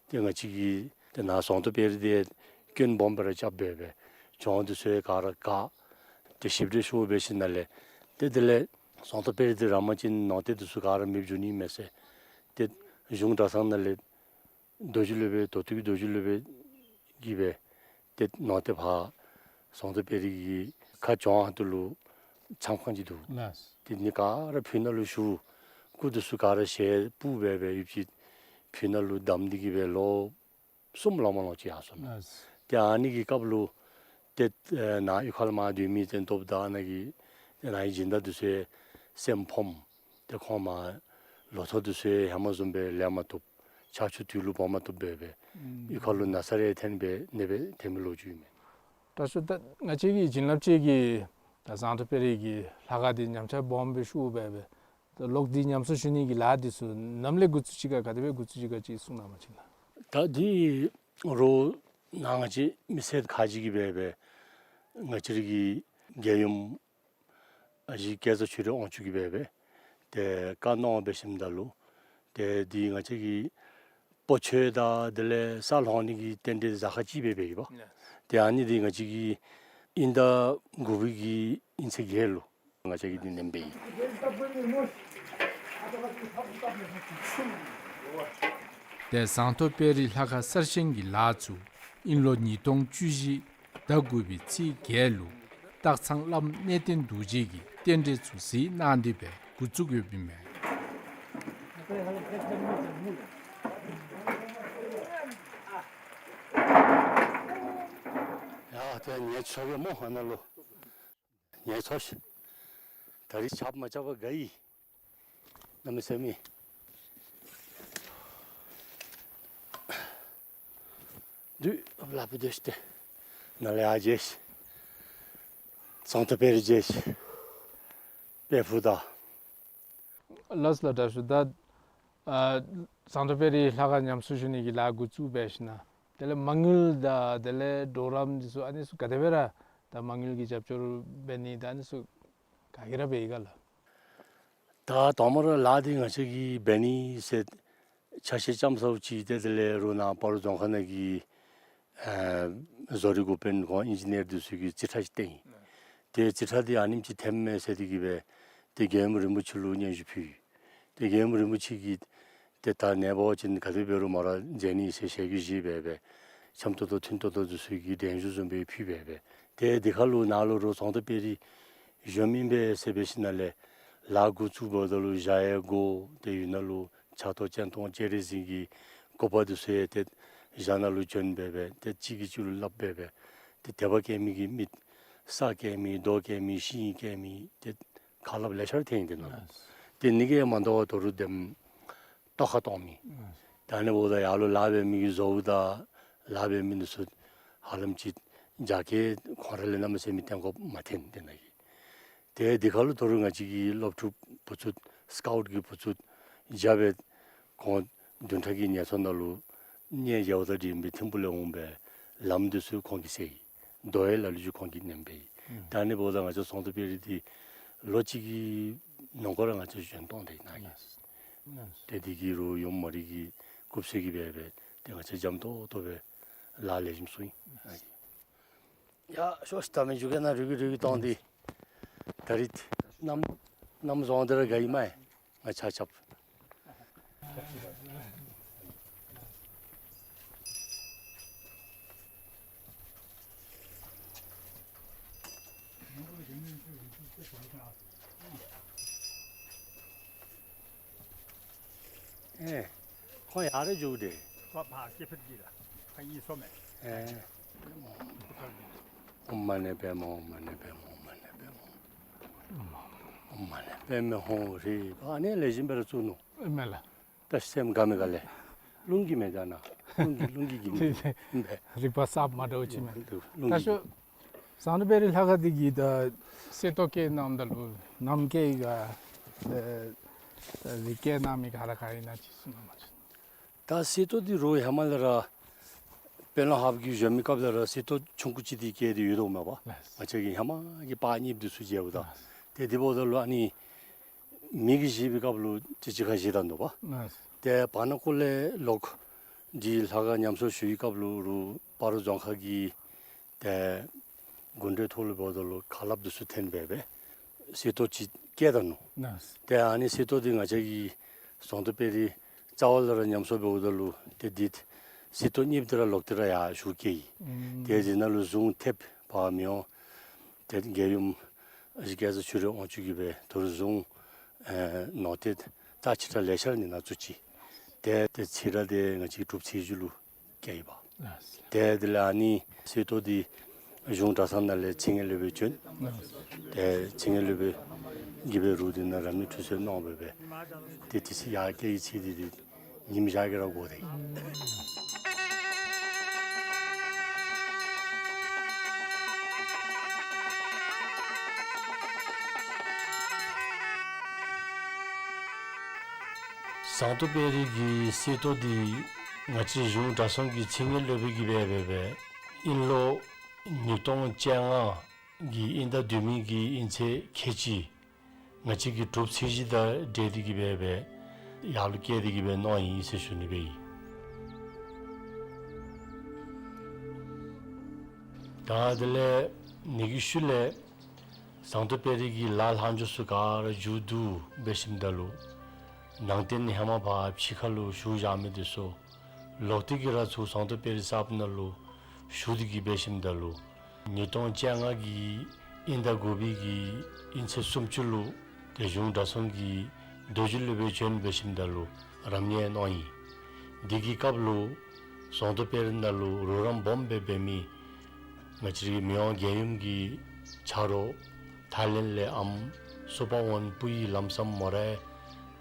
ཏེ་ང་བཅས་ཀྱི་ཏེ་ནཱ་ཟོང་ཏོ་དཔལ་རི་འདི་སྐྱོན་སྦོམ་སྦེ་ར་རྐྱབ་སྦེ་སྦེ་གྱོང་འདི་ཚུ་ག་ར་བཀག། ཏེ་ཞིབ་འགྲེལ་ཞུ་འབད་ཞིནམ་ལས་ཏེ་དེ་ལས་ཟོང་ཏོ་དཔལ་རི་འདི་ར་མ་ཅིན་ནོར་རྟེན་འདི་ཚུ་ག་ར་མེདཔ་འགྱོ་ནི་མས་ཟེར་ཏེ་གཞུང་གྲྭ་ཚང་ནང་ལས་རྡོ་རྗེ་སློབ་དཔོན་མདོ་སྟོད་ཀྱི་རྡོ་རྗེ་སློབ་དཔོན་གྱིས་སྦེ་ཏེ་ནོར་རྟེན་ཕར་ཟོང་ཏོ་དཔལ་རི་གི་ཁ་གྱོང་ཧོངས་ལུ་ཆམ་ཁང་ཅིག་འདུག། ལགས། ཏེ་ཨ་ནི་ག་ར་ཕུ་ནང་ལུ་ཞུ། སྐུ་འདི་ཚུ་ག་ར་ཞལ་སྤུབས་སྦེ་སྦེ་ཡོདཔ་ཅིག་ཕུ་ནང་ལུ་བསྡམས་ཏེ་གིས་སྦེ་ལོ་གསུམ་ལང་མ་ལང་ཅིག་ཡར་སོ་ནུག། ལགས། ཏེ་ཨ་ནི་གི་སྐབས་ལུ་ཏེ་ཨེ་ནཱ་གཡུས་ཁ་ལས་མར་སྡོད་མི་ཏེ་སྟོབས་དང་ནཱ་གི་ཏེ་ནཱ་གི་སྦྱིན་བདག་འདི་ཚུ་སེམས་ཕམ། ཏེ་ཁོང་མར་ལོ་ཐོག་འདི་ཚུ་ཧེ་མ་བཟུམ་སྦེ་ལེན་མ་བཏུབ། ཆར་ཆུ་དུས་ལུ་འབབ་མ་བཏུབ་སྦེ་སྦེ་ཨུམ་གཡུས་ཁ་ལུ་ན་ཚ་རེ་ཐོན་སྦེ་ཨ་ནི་སྦེ་ཐོན་མི་ལོ་རྒྱུས་ཨིན་མས། དྲག་ཤོས་ད་ང་བཅས་ཀྱི་བྱིན་རླབས་ཅན་གྱི་ད་ཟོང་ཏོ་དཔལ་རི་གི་ལྷ་ཁང་འདི་ཉམས་ཆག་སྦོམ་སྦེ་ཤོར་སྦེ་སྦེ་ད་ལོག་སྟེ་ཉམས་གསོ་ཞུ་ནི་གི་ལཱ་འདི་ཚུ་ནམ་ལས་འགོ་བཙུགས་ཅི་ག་ག་དེ་སྦེ་འགོ་བཙུགས་ཅི་ག་ཅིག་གསུང་གནང་བ་ཅིན་ལགས། ད་འདི་རོགས་ནཱ་ང་བཅས་མི་སེར་ཁག་ཅིག་གིས་སྦེ་སྦེ་ང་བཅས་ར་གི་རྒྱལ་ཡུམ་ཨ་ཞེ་སྐལ་བཟང་ཆོས་སྒྲོན་དབང་ཕྱུག་གིས་སྦེ་སྦེ་ཏེ་བཀའ་གནང་འབད་ཞིནམ་ད་ལུ་ཏེ་འདི་ང་བཅས་ཀྱི་སྤོ་ཆོས་དང་དེ་ལས་ས་སློང་ནི་གི་རྟེན་འབྲེལ་གཟའ་སྐར་གཅིག་སྦེ་འབད་ཡི་པ། ལགས། ཏེ་ཨ་ནི་འདི་ང་བཅས་ཀྱི་དབྱིན་ཟླ་དགུ་པའི་གི་དབྱིན་ཚེས་བརྒྱད་ལུ་ང་བཅས་ཀྱིས་འདི་ནེམ་འབད་ཡི། ཏེ་ཟོང་ཏོ་དཔལ་རི་ལྷ་ཁང་གསར་བཞེངས་ཀྱི་ལཱ་ཚུ་དབྱིན་ལོ་ཉིས་སྟོང་བཅུ་བཞི་ཟླ་དགུ་པའི་ཚེས་བརྒྱད་ལུ་སྟག་ཚང་བླམ་གནས་བརྟན་རྡོ་རྗེ་གིས་རྟེན་འབྲེལ་ཚུ་གཟིགས་གནང་སྟེ་སྦེ་འགོ་བཙུགས་ཡོདཔ་ཨིན་མས། ཡ་ཏེ་ངལ་འཚོ་གེ་སྨོ་ཨ་ནཱ་ལུ། ངལ་འཚོ་ཤིག། ད་རིས་རྐྱབ་མ་རྐྱབ་པར་དགའ་ཡི། གནམ་མེད་ས་མེད། སྡོད་ལག་པ་སྡོད་ཤིག་ཏེ། ནཱ་ལས་ཡར་མཇལ་ཤིག། ཟོང་ཏོ་དཔལ་རི་མཇལ་ཤིག། དཔལ་ཕུག་དང་། ལགས་ལགས། དྲག་ཤོས་ད་ཨ་ཟོང་ཏོ་དཔལ་རི་ལྷ་ཁང་ཉམས་གསོ་ཞུ་ནི་གི་ལཱ་འགོ་བཙུགས་འབད་ཞིནམ་དེ་ལས་མ་དངུལ་དང་དེ་ལས་གྲོགས་རམ་འདི་ཚུ་ཨ་ནི་ཚུ་ག་དེ་སྦེ་ར་ད་མ་དངུལ་གྱི་རྒྱབ་སྐྱོར་འབད་ནི་ད་ཨ་ནི་ཚུ་ག་གིས་ར་འབད་ཡི་ག་ལགས། ད་དང་པ་ར་ལཱ་འདི་ང་བཅས་ཀྱིས་འབད་ནི་ཟེར་ཆ་ཤས་ཙམ་ཟཝ་ཅིག་ཏེ་དེ་ལས་རོགས་ནཱ་སྤ་རོ་རྫོང་ཁག་ནང་གི་ཨ་བཟོ་རིག་འགོ་དཔོན་ཁོང་ཨིན་ཇི་ནི་ཡར་འདི་ཚུ་གིས་རྩིས་ཁྲ་ཅིག་བཏོན་ཡི། ཏེ་རྩིས་ཁྲ་འདི་ཨ་ནེམ་ཅིག་ཐོནམ་མས་ཟེར་ཏེ་གིས་སྦེ་ཏེ་རྒྱལ་ཡུམ་རིན་པོ་ཆེ་ལུ་སྙན་ཞུ་ཕུལ་ཡི། ཏེ་རྒྱལ་ཡུམ་རིན་པོ་ཆེ་གིས་ཏེ་ད་ནཱ་འབད་བ་ཅིན་ག་དེ་འབད་རུང་མ་ར་མཛད་ནི་ཟེར་ཞལ་གྱིས་བཞེས་སྦེ་སྦེ་འཆམ་ཏོག་ཏོ་མཐུན་ཏོག་ཏོ་འདི་ཚུ་གི་གདན་ཞུ་བཟུམ་སྦེ་ཕུལ་སྦེ་སྦེ་ཏེ་འདི་ཁར་ལུ་ནཱ་ལུ་རོགས་ཟོང་ཏོ་དཔལ་རི་བཞེངསམ་ཨིན་པས་ཟེར་འབད་ཞིནམ་ལས་ལཱ་འགོ་བཙུགསཔ་ད་ལུ་བཞག་ཡས་སྒོ་ཏེ་ཡོད་ནཱ་ལུ་ཕྱག་ཏོ་སྤྱན་སྟོང་སྤྱན་རས་གཟིགས་ཀྱི་ བཀོད་པ་འདི་ཚུ་ཡང་ཏེ་ཞང་ནང་ལུ་བྱོན་སྦེ་སྦེ་ཏེ་གཅིག་གིས་གཅིག་ལུ་སླབ་སྦེ་སྦེ་ཏེ་དད་པ་སྐྱེ་མི་གི་མི་ས་སྐྱེ་མི་རྡོ་སྐྱེ་མི་ཤིང་སྐྱེ་མི་ཏེ་ཁ་སླབ་ལེ་ཤ་ར་ཐོན་ཡི་ཏེ་ནཱ་ལུ། ཏེ་ཨ་ནི་གིས་མ་དོ་བར་ད་རུང་དེམ་ལྟོ་ཁ་གཏོང་མི། ད་ཨ་ནི་འབདཝ་ད་ཡར་ལུ་ལཱ་འབད་མི་གི་བཟོ་བོ་དང་ལཱ་འབད་མི་འདི་ཚུ་ཧ་ལམ་ཅིག་རྒྱ་སྐྱེད་ཁོང་ར་ལས་གནམ་མེད་ས་མེད་བརྟན་ཁོག་མ་ཐོན་ཏེ་ནཱ་གི། ཏེ་དེ་ཁར་ལུ་ད་རུང་ང་བཅས་ཀྱི་སློབ་ཕྲུག་བུ་ཚུ་སི་ཀའུཊ་གི་བུ་ཚུ་རྐྱབ་སྦེ་ཁོང་བདུན་ཕྲག་གི་ངལ་འཚོ་ནང་ལུ་གཉེན་རྒྱལཝ་དང་འབྲེལ་བའི་ཐིམ་ཕུག་ལས་འོང་སྦེ་ལམ་འདི་ཚུ་ཁོང་གིས་བསལ་ཡི། རྡོ་ཡང་ལ་ལུ་ཅིག་ཁོང་གིས་མནན་སྦེ་ཡི། ཨུམ། ད་ཨ་ནི་འབདཝ་ད་ང་བཅས་ཟོང་ཐོ་དཔལ་རི་འདི་ལོ་གཅིག་གི་ནང་འཁོད་ར་ང་བཅས་བཞེངས་གཏང་སྟེ་ནཱ་གི། ལགས། ལགས། ཏེ་འདི་གིས་རུང་ཡུམ་མོ་རའི་གི་སྐུ་བསོད་ཀྱིས་སྦེ་སྦེ་ཏེ་ང་བཅས་འཇམ་ཏོང་ཏོ་སྦེ་ལཱ་ལེགས་ཤོམ་ཚུགས་ཡི། ལགས། ཡ་ཤོག་ཤིག། ད་མི་འགྱོ་གེ་ནཱ་རུལ་གི་རུལ་གི་གཏང་སྟེ། ད་རིས་གནམ་གནམ་བཟང་སྟེ་ར་དགའ་ཡི་མས། ང་ཆ་ཁྱབ། ཨེ། ཁོང་ཡར་ར་འགྱོ་དེས། ཁོ་ཕར་སྐྱེ་འཕེལ་གྱི་ལ་ཁ་གཉིས་སོ་མས། ཨེ། ཨོཾ་མ་ཎི་པདྨེ་ཧཱུྃ། མ་ཎི་པདྨེ་ཧཱུྃ། མ་ཎི་པདྨེ་ཧཱུྃ། ཨོཾ་མ་ཎི་པདྨེ་ཧཱུྃ་ཧྲཱིཿ། ཨ་ནི་ལེགས་ཤོམ་སྦེ་ར་བཙུགས་ནུག། ཨེ་མས་ལགས། ད་སེམས་དགའ་མི་དགའ་ལས། རླུང་གིས་མེན་ད་ནཱ། རླུང་གིས་རླུང་གིས་གིས་མེན། རིག་པ་གསརཔ་མ་འདྲཝ་ཅིག་མས། རླུང་གིས། ད་ཤོག། ཟངས་མདོག་དཔལ་རི་ལྷ་ཁང་འདི་གི་ད་གསེར་ཏོག་བཀལ་གནངམ་ད་ལུ་ནམ་བཀལ་ཡི་ག་ད་ད་རིགས་བཀལ་གནང་མི་ག་ར་ག་ཨིན་ན་ཅིག་གསུང་གནང་མ་ཅིག། ད་གསེར་ཏོག་འདི་རུང་ཧེ་མ་ལས་ར་དཔལ་ལུང་ཧཱཔ་གིས་བཞེངས་མི་སྐབས་ལས་ར་གསེར་ཏོག་ཆུང་ཀུ་ཅིག་འདི་བཀལ་ཏེ་ཡོད་དོ་མས་པ། ལགས། ང་བཅས་ཀྱི་ཧེ་མ་གི་པར་རྙིངམ་འདི་ཚུ་མཇལཝ་ད། ལགས། ཏེ་འདི་འབདཝ་ད་ལུ་ཨ་ནི་མི་གིས་བཞེས་པའི་སྐབས་ལུ་ཅིག་ཅིག་ཁར་བཞེས་ད་ནུག་པ། ལགས། ཏེ་བར་ན་ཀོ་ལས་ལོག་འདི་ལྷ་ཁང་ཉམས་གསོ་ཞུ་བའི་སྐབས་ལུ་རུང་སྤ་རོ་རྫོང་ཁག་གི་ཏེ་དགོན་སྡེ་ཐོག་ལུ་འབདཝ་ད་ལུ་ཁ་སླབ་འདི་ཚུ་ཐོན་སྦེ་སྦེ་གསེར་ཏོག་ཅིག་བཀལ་ད་ནུག། ལགས། ཏེ་ཨ་ནི་གསེར་ཏོག་འདི་ང་བཅས་ཀྱི་ཟངས་མདོག་དཔལ་རི་རྩ་བ་ལས་ར་ཉམས་གསོ་འབདཝ་ད་ལུ་ཏེ་འདི་གསེར་ཏོག་རྙིངམ་འདི་ར་ལོག་སྟེ་ར་ཡར་ཞུ་བཀལ་ཡི། ཨུམ། ཏེ་འདི་ནང་ལུ་གཟུངས་ཐེབས་པ་མི་འོང་། ཏེ་རྒྱལ་ཡུམ་ཨ་ཞེ་སྐལ་བཟང་ཆོས་སྒྲོན་དབང་ཕྱུག་གིས་སྦེ་ད་རུང་གཟུངས་ཨེ་ནོར་ཏེ་རྩ་ཆེ་དྲགས་ལེ་ཤ་ར་ཨ་ནི་ནང་བཙུགས་ཅི། ཏེ་ཏེ་ཚེ་ར་འདི་ང་བཅས་ཀྱི་སྒྲུབ་ཚེས་བཅུ་ལུ་བཀལ་ཡི་པ། ལགས། ཏེ་དེ་ལས་ཨ་ནི་གསེར་ཏོག་འདི་གཞུང་གྲྭ་ཚང་ནང་ལས་ཚེ་སྔོན་སློབ་དཔོན་བྱོན། ལགས། ཏེ་ཚེ་སྔོན་སློབ་དཔོན་གྱིས་སྦེ་རུང་འདི་ནང་རབ་གནས་ཁྲུས་གསོལ་གནང་སྦེ་སྦེ་ཏེ་དེ་ཚེ་ཡར་བཀལ་བའི་ཚེ་འདི་འདི་ཉིམ་ཞག་གི་ར་འགོར་ཏེ། ཟངས་མདོག་དཔལ་རི་གི་གསེར་ཏོག་འདི་ང་བཅས་གཞུང་གྲྭ་ཚང་གི་ཚེ་སྔོན་སློབ་དཔོན་གྱིས་སྦེ་སྦེ་སྦེ་དབྱིན་ལོ་ཉིས་སྟོང་བཅོ་ལྔ་གི་དབྱིན་ཟླ་བདུན་པའི་གི་དབྱིན་ཚེས་ཁལ་གཅིག་ང་བཅས་ཀྱི་སྒྲུབ་ཚེས་གཞི་དང་འབྲེལ་ཏེ་གིས་སྦེ་སྦེ་ཡར་ལུ་བཀལ་ཏེ་གིས་སྦེ་གནང་ཡི་ཟེར་ཞུ་ནི་སྦེ་ཨིན། ད་དེ་ལས་ཨ་ནི་གི་ཤུལ་ལས་ཟངས་མདོག་དཔལ་རི་གི་ལཱ་ལྷག་འཕྲོ་ཚུ་ག་ར་མཇུག་བསྡུ་འབད་ཞིནམ་ད་ལུ་ནང་རྟེན་ཧེ་མ་ཕར་ཕྱི་ཁ་ལུ་བཞུགས་བཞག་མི་འདི་ཚུ་ལོག་སྟེ་གིས་ར་ཚུར་ཟངས་མདོག་དཔལ་རི་གསརཔ་ནང་ལུ་ཞུ་སྟེ་གིས་འབད་ཞིནམ་ད་ལུ་ཉིས་སྟོང་བཅོ་ལྔ་གི་དབྱིན་ཟླ་དགུ་པའི་གི་དབྱིན་ཚེས་སུམ་ཅུ་ལུ་ཏེ་གཞུང་གྲྭ་ཚང་གི་རྡོ་རྗེ་སློབ་དཔོན་བྱོན་འབད་ཞིནམ་ད་ལུ་རབ་གནས་གནང་ཡི། འདི་གི་སྐབས་ལུ་ཟངས་མདོག་དཔལ་རི་ནང་ལུ་རོགས་རམ་སྦོམ་སྦེ་འབད་མི་ང་བཅས་རའི་མི་དབང་རྒྱལ་ཡུམ་གྱི་ཆ་རོགས་ཐའི་ལེནཌ་ལས་ཨམ་སུ་པ་ཝོན་པུའི་ལམ་སམ་མོ་རའི་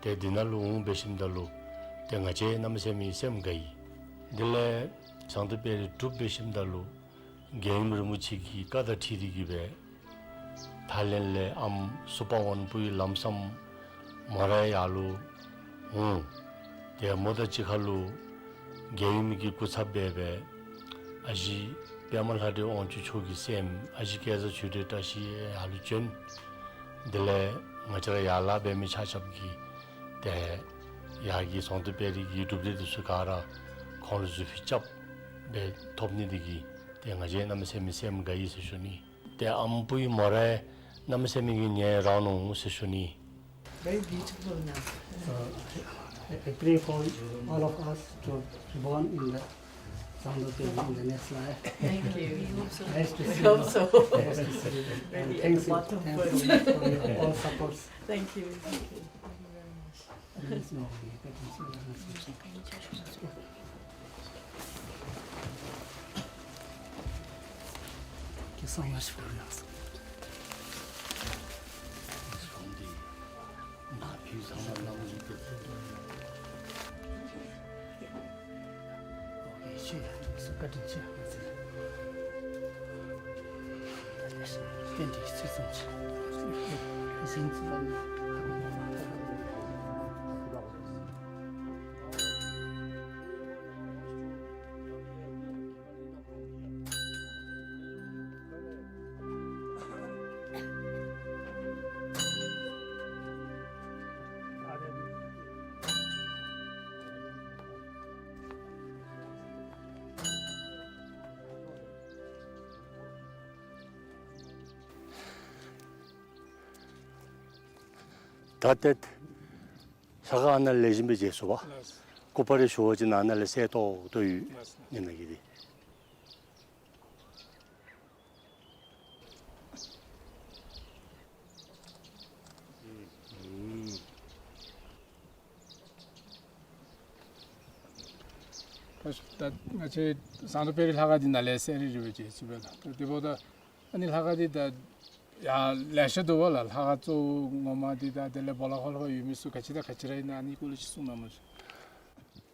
ཏེ་འདི་ནང་ལུ་འོང་འབད་ཞིནམ་ད་ལུ་ཏེ་ང་བཅས་གནམ་མེད་ས་མེད་སེམས་དགའ་ཡི། དེ་ལས་ཟངས་མདོག་དཔལ་རི་གྲུབ་འབད་ཞིནམ་ད་ལུ་རྒྱལ་ཡུམ་རིན་པོ་ཆེ་གི་བཀའ་དང་འཁྲིལ་ཏེ་གིས་སྦེ་ཐའི་ལེནཌ་ལས་ཨམ་སུ་པ་ཝོན་པུའི་ལམ་སམ་མོ་རའི་ཡར་ལུ་འོང་། ཏེ་མོ་དང་གཅིག་ཁར་ལུ་རྒྱལ་ཡུམ་གྱི་སྐུ་ཚབ་སྦེ་སྦེ་ཨ་ཞེ་པདྨ་ལྷ་འདྲེ་དབང་ཕྱུག་མཆོག་གི་སྲསམོ་ཨ་ཞེ་སྐལ་བཟང་ཆོས་སྒྲོན་བཀྲ་ཤིས་ཡར་ལུ་བྱོན། དེ་ལས་ང་བཅས་ར་ཡར་ལཱ་འབད་མི་ཆ་ཁྱབ་ཀྱིས་ཏེ་ཡར་གྱི་ཟངས་མདོག་དཔལ་རི་གི་གྲུབ་འབྲས་འདི་ཚུ་ག་ར་ཁོང་ལུ་གཟུགས་ཕུད་རྐྱབ་སྦེ་ཐོབ་ནི་འདི་གིས་ཏེ་ང་བཅས་གནམ་མེད་ས་མེད་སེམས་དགའ་ཡི་ཟེར་ཞུ་ནི། ཏེ་ཨམ་པུའི་མོ་རའི་གནམ་མེད་ས་མེད་ཀྱི་ཉེ་རང་ནུག་ཟེར་ཞུ་ནི། Very beautiful now. So, I, I pray for all of us to be born in the Zangdo Peli in the next life. Thank you. Nice to see you. Hope so. Nice to see you. And really thanks, at the bottom thanks first. For your all supports. Thank you. Thank you. Thank you very much. There is no way. That is no way. གསང་བ་ཞིག་བོར་ཡང་སོང་། ད་ཏེ་ལྷ་ཁང་ཨ་ནཱ་ལས་བཞིན་སྦེ་མཇལ་ཚུགས་པས། ལགས། སྐུ་པར་ཞུ་བ་ཅིན་ཨ་ནཱ་ལས་གསལ་ཏོག་ཏོ་ཡོད། ལགས། ཨ་ནཱ་གི་འདི། ད་ང་བཅས་ཟངས་མདོག་དཔལ་རི་ལྷ་ཁང་འདི་ནང་ལས་གསལ་རི་རི་སྦེ་མཇལ་ཚུགས་པས་ལགས། ད་དེ་འབདཝ་ད་ཨ་ནི་ལྷ་ཁང་འདི་ད་ཡང་ལེ་ཤ་འདུག་པ་ལགས། ལྷ་ཁང་གཙོ་བོ་ངོ་མ་འདི་དང་དེ་ལས་སྦོ་ལོགས་ཁ་ལུ་ཡོད་མི་ཚུ་ག་ཅི་དང་ག་ཅི་ར་ཨིན་ན་ཨ་ནི་སྐོར་ལས་ཅིག་གསུང་གནང་མ་ཤིག།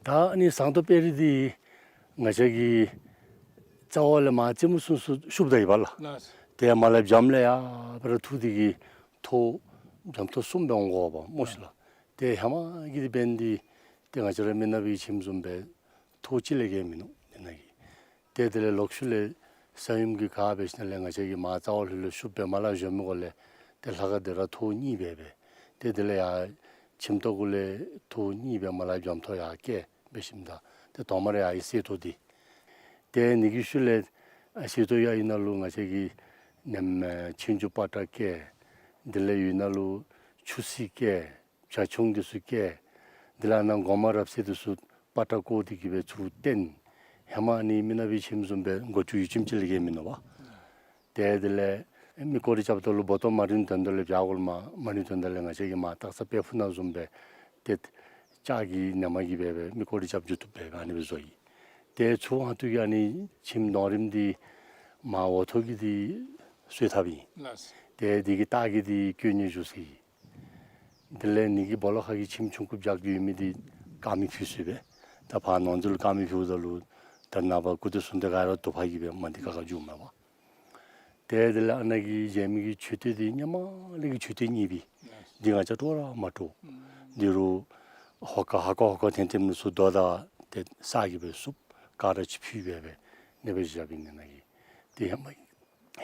ད་ཨ་ནི་ཟངས་མདོག་དཔལ་རི་འདི་ང་བཅས་ཀྱི་རྩ་བ་ལས་མར་རྩེ་མོ་ཚུན་ཚོད་ཤུབ་ད་ཡི་པ་ལགས། ལགས། དེ་མར་ལས་བྱམས་ལས་ཡར་སྦེ་ར་འཐུ་སྟེ་གི་ཐོག་བྱམས་ཐོག་གསུམ་སྦེ་འོང་དགོ་པས་སྨོ་ཤིག་ལགས། དེ་ཧེ་མ་གི་འདི་འབད་ནི་འདི་ཏེ་ང་བཅས་ར་མི་ནག་པའི་ཁྱིམ་བཟུམ་སྦེ་ཐོག་གཅིག་ལས་བརྒལ་མིན་ནུག་དེ་ནང་གི། ཏེ་དེ་ལས་ལོག་ཤུལ་ལས་ས་ཡོམ་གྱིས་ག་འབད་ཞིནམ་ལས་ང་བཅས་ཀྱི་མར་རྩ་བ་ལྷོད་ལྷོད་ཤུབ་སྦེ་མར་ལས་བཞོན་མི་གུ་ལས་ཏེ་ལྷ་ཁང་འདི་ར་ཐོག་གཉིས་སྦེ་སྦེ། ཏེ་དེ་ལས་ཡར་ཁྱིམ་ཐོག་གུ་ལས་ཐོག་གཉིས་སྦེ་མར་ལས་བྱམས་ཐོག་ཡར་བཀལ་འབད་ཞིནམ་ད་ཏེ་ཐོག་མར་ཡར་ཨིན་གསེར་ཏོག་འདི། ཏེ་ཨ་ནི་གི་ཤུལ་ལས་ཨ་གསེར་ཏོག་ཡར་ཨིན་ན་ལུ་ང་བཅས་ཀྱི་ནེམ་ཆོས་འབྱུང་པ་ཏྲ་བཀལ། དེ་ལས་ཡར་ཨིན་ན་ལུ་ཆུ་སྲིན་བཀལ། བྱ་ཁྱུང་འདི་ཚུ་བཀལ། དེ་ལས་ཨ་ནཱ་སྒོ་མང་རབ་གསལ་འདི་ཚུ་པ་ཏྲ་བཀོ་སྟེ་གི་སྦེ་ཚུར་བཏོན། ཧེ་མ་ཨ་ནི་མི་ནག་པའི་ཁྱིམ་བཟུམ་སྦེ་སྒོ་ཅུང་ཡུད་ཙམ་ཅིག་ལས་བརྒལ་མིན་ནུག་པ། ཏེ་དེ་ལས་མི་སྐོར་ར་རྐྱབ་ད་ལུ་སྦོ་ཏོ་མ་རིང་དོན་དག་ལས་བྱ་གུ་ལུ་མ་མ་རིང་དོན་དག་ལས་ང་བཅས་ཀྱིས་མར་སྟག་ཚང་དཔལ་ཕུག་ནང་བཟུམ་སྦེ་ཏེ་ལྕགས་ཀྱི་ནེམ་གིས་སྦེ་སྦེ་མི་སྐོར་ར་རྐྱབ་འགྱོ་བཏུབ་སྦེ་ཨ་ནི་སྦེ་བཟོ་ཡི། ཏེ་ཚུར་ཨ་ཐུར་གྱི་ཨ་ནི་ཁྱིམ་གདོང་རིངམ་འདི་མར་འོག་ཐོག་གི་འདི་གསོལ་ཐབ་ཨིན། ལགས། ཏེ་འདི་གི་ལྟག་གི་འདི་དཀོན་གཉེར་བཞུགས་ས་ཨིན། དེ་ལས་ཨ་ནི་གི་སྦོ་ལོགས་ཁ་གི་ཁྱིམ་ཆུང་ཀུ་བརྒྱབ་ཡོད་མི་འདི་དཀར་མེ་ཕུལ་ས་སྦེ། ད་ཕར་ནང་འཛུལ་དཀར་མེ་ཕུལཝ་ད་ལུ་ད་ནངས་པ་སྐུ་ཚེ་གསུམ་དེ་ག་ར་དུ་པ་གིས་སྦེ་མ་འདི་ཁ་ཁ་འགྱོཝ་མས་པ། ཏེ་དེ་ལས་ཨ་ནཱ་གི་མཇལ་མི་གི་མཆོད་རྟེན་འདི་ཧེ་མ་ལས་ཀྱི་མཆོད་རྟེན་རྙིང་པའི་འདི་ང་བཅས་དཀྲོག་ར་མ་དཀྲོག། འདི་རུ་ཧོ་ཀ་ཧ་ཀ་ཧོ་ཀ་ཐེམ་ཐེམ་ནི་ཚུ་རྡོ་དང་ཏེ་ས་གིས་སྦེ་བསུབ། ཀ་ར་ཅིག་ཕུལ་སྦེ་སྦེ་ཨ་ནི་སྦེ་བཞགཔ་ཨིན། ཨ་ནཱ་གི་འདི་ཧེ་མ་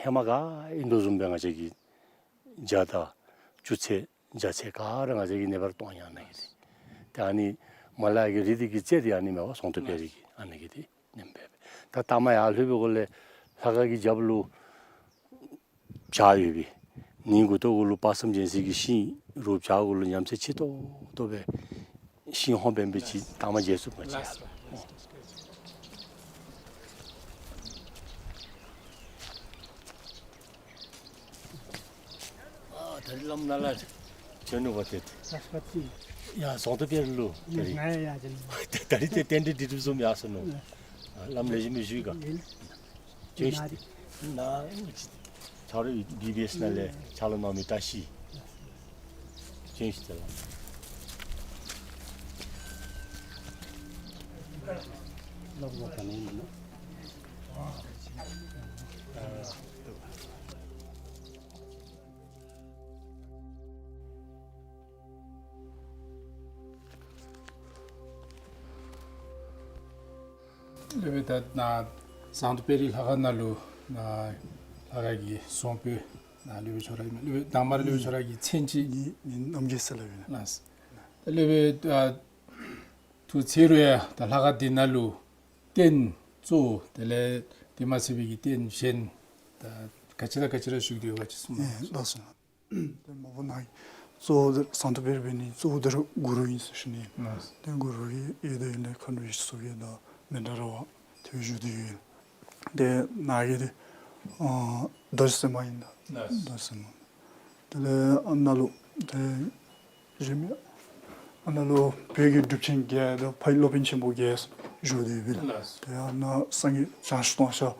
ཧེ་མ་ག་ཨིན་དོ་བཟུམ་སྦེ་ང་བཅས་ཀྱིས་ཇ་དང་བཅུད་ཚད་ཇ་ཚད་ག་ར་ང་བཅས་ཀྱིས་ཨ་ནི་སྦེ་ར་གཏང་ཡི། ཨ་ནཱ་གི་འདི་ཏེ་ཨ་ནི་མར་ལས་ཀྱི་རི་འདི་གི་རྩེ་འདི་ཨ་ནི་མས་པ། ཟངས་མདོག་དཔལ་རི་གི་ཨ་ནཱ་གི་འདི་ཨ་ནེམ་སྦེ་སྦེ། ད་ལྟ་མ་ཡར་ལྷོད་པའི་གུ་ལས་ལྷ་ཁང་གི་རྒྱབ་ལུ་བྱག་ཡོད་པས། ཨ་ནི་མགུ་ཏོ་གུ་ལུ་དཔག་བསམ་རྒྱལ་མཚན་གྱི་ཤིང་རུ་བྱག་གུ་ལུ་ཉམས་ཚད་ཆེ་ཏོག་ཏོ་སྦེ་ཤིང་ཧོང་འབད་འབད་ཅིག་ལྟ་མ་མཇལ་ཚུགས་པས། ལགས་སོ། ཨ་ད་རིས་བླམ་ནཱ་ལས་བྱོན་ནུག་པ་ཏེ། ཡ་ཟངས་མདོག་དཔལ་རི་ལུ་ད་རིས། ང་ཡང་ཡར་བྱོན་ནུག། ད་རིས་ཏེ་རྟེན་འབྲེལ་འགྲིག་གྲིགཔ་བཟུམ་ཡར་སོང་ནུག། ཨ་བླམ་ལེགས་ཤོམ་སྦེ་བཞུགས་ག། ཡིན། བྱོན་ཤིག། ནཱ་ཆ་རོགས་བི་བི་ཨེསི་ནང་ལས་ཕྱག་ལཱ་གནང་མི་བཀྲ་ཤིས། བྱོན་ཤིག་ཏེ་ལགས། སློབ་དཔོན་ད་ནཱ་ཟངས་མདོག་དཔལ་རི་ལྷ་ཁང་ནང་ལུ་ནཱ་ལྷ་ཁང་གི་གསང་སྤོས་ནཱ་སློབ་དཔོན་ཁྱོད་ར་ཨིན་མས། སློབ་དཔོན་དང་པ་ར་སློབ་དཔོན་ཁྱོད་ར་གི་མཚན་ཅིག། ངེའི་མིང་རྣམ་རྒྱལ་ཟེར་སླབ་ཨིན། ལགས། ད་སློབ་དཔོན་ཨ་ཐུགས་ཚེ་རུ་ཡང་ད་ལྷ་ཁང་འདི་ནང་ལུ་རྟེན་གཙོ་བོ་དེ་ལས་དེ་མ་ཚད་པའི་གི་རྟེན་གཞན་ད་ག་ཅི་དང་ག་ཅི་ར་བཞུགས་ཏེ་ཡོད་པ་ཅིག་གསུངས་གནང་། ལགས་སོ། ཏེ་མ་པ་ནཱ་གི་གཙོ་བོ་འདི་ཟངས་མདོག་དཔལ་རི་འབད་ནི་གཙོ་བོ་འདི་ར་གུ་རུ་ཨིན་ཟེར་ཞུ་ནི། ལགས། ཏེ་གུ་རུ་གི་ཡི་དམ་ཡིད་བཞིན་མཁའ་འགྲོ་ཡི་སོགས་ཀྱི་དང་མཎྜལ་ར་བ་ཏེ་བཞུགས་ཏེ་ཡོད། ཏེ་ནཱ་གི་འདི་ཨ་རྡོ་རྗེ་སེམས་དཔའ་ཨིན་ད། ལགས། རྡོ་རྗེ་སེམས་དཔའ། དེ་ལས་ཨ་ནཱ་ལུ་ཏེ་རིམ་ཨ་ནཱ་ལུ་བོད་ཀྱི་གྲུབ་ཆེན་བརྒྱད་དང་ཕ་ཡི་སློབ་དཔོན་ཆེན་པོ་བརྒྱད་བཞུགས་ཏེ་ཡོད་པས་ལགས། ལགས། ཏེ་ཨ་ནཱ་སངས་རྒྱས་བྱང་ཆུབ་ཏུ་ཤར་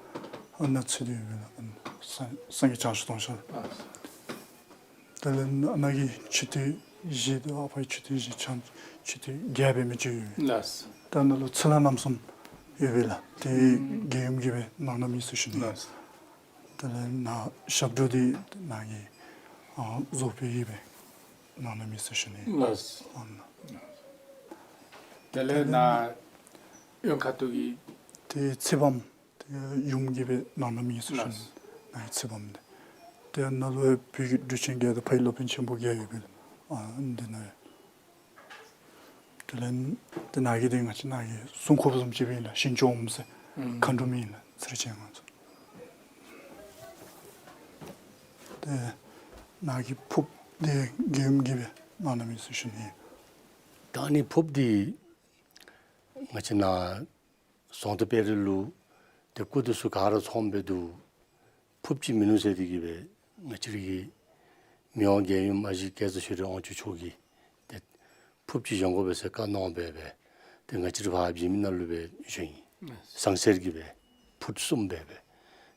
ཨ་ནཱ་ཚུད་དེ་ཡོད་པས་ལགས། སངས་སངས་རྒྱས་བྱང་ཆུབ་ཏུ་བྱོན་སོང་། ལགས། དེ་ལས་ནཱ་གི་མཆོད་རྟེན་བཞི་དེ་ཨ་ཕའི་མཆོད་རྟེན་བཞི་ཆ་མཆོད་རྟེན་བརྒྱད་འབད་མི་ཅིག་ཡོད། ལགས། ད་ནཱ་ལུ་ཚུར་ལྷ་རྣམ་གསུམ་ཡོད་པས་ལགས། དེ་ཨུམ་རྒྱལ་ཡུམ་གྱིས་སྦེ་གནང་གནངམ་ཨིན་ཟེར་ཞུ་ནི། ལགས། དེ་ལས་ནཱ་ཞབས་དྲུང་འདི་ནཱ་གི་ཨ་རྫོགས་པའི་གིས་སྦེ་གནང་གནངམ་ཨིན་ཟེར་ཞུ་ནི། ལགས། ཨ་ནཱ། དེ་ལས་ནཱ་གཡོན་ཁ་ཐུག་གི་དེ་ཚེ་དཔག་མེད་དེ་ཡུམ་གྱིས་སྦེ་གནང་གནངམ་ཨིན་ཟེར་ཞུ་ནི། ལགས། ནཱ་གི་ཚེ་དཔག་མེད་དེ། དེ་ནང་ལུ་བོད་ཀྱི་འབྲུག་ཆེན་བརྒྱད་དང་ཕ་ཡི་སློབ་དཔོན་ཆེན་པོ་བརྒྱད་ཡོད་པས། ཨ་འདི་ནང་ཡོད། དེ་ལས་དེ་ནཱ་གི་དེ་ང་བཅས་ནཱ་གི་སྲུང་འཁོརཔ་བཟུམ་ཅིག་སྦེ་ཨིན་ལགས། ཞིང་སྐྱོང་འོགམ་ཟེར་ཨུམ་མཁའ་འགྲོམ་ཨིན་ལགས། ཚེ་རིང་ཅན་ང་ཚོ། དེ་ནཱ་གི་ཕུརཔ་དེ་རྒྱལ་ཡུམ་གྱིས་སྦེ་གནང་གནངམ་ཨིན་ཟེར་ཞུ་ནི། ད་ཨ་ནི་ཕུརཔ་འདི་ང་བཅས་ནཱ་ཟོང་དྷ་དཔལ་རི་ལུ་ཏེ་སྐུ་དེ་ཚུ་ག་ར་ཚངམ་སྦེ་འདུག། ཕུརཔ་ཅིག་མིན་ནུག་ཟེར་ཏེ་གིས་སྦེ་ང་བཅས་ར་གི་མི་དབང་རྒྱལ་ཡུམ་ཨ་ཞེ་སྐལ་བཟང་ཆོས་སྒྲོན་དབང་ཕྱུག་མཆོག་གིས་ཏེ་ཕུརཔ་ཅིག་བཞེངས་དགོ་པས་ཟེར་བཀའ་གནང་སྦེ་སྦེ་ཏེ་ང་བཅས་ར་ཕར་བྱེ་མི་ནང་ལུ་སྦེ་བཞེངས་ཡི། ལགས། ཟངས་གསེར་གྱི་སྦེ་ཕུརཔ་གསུམ་སྦེ་སྦེ་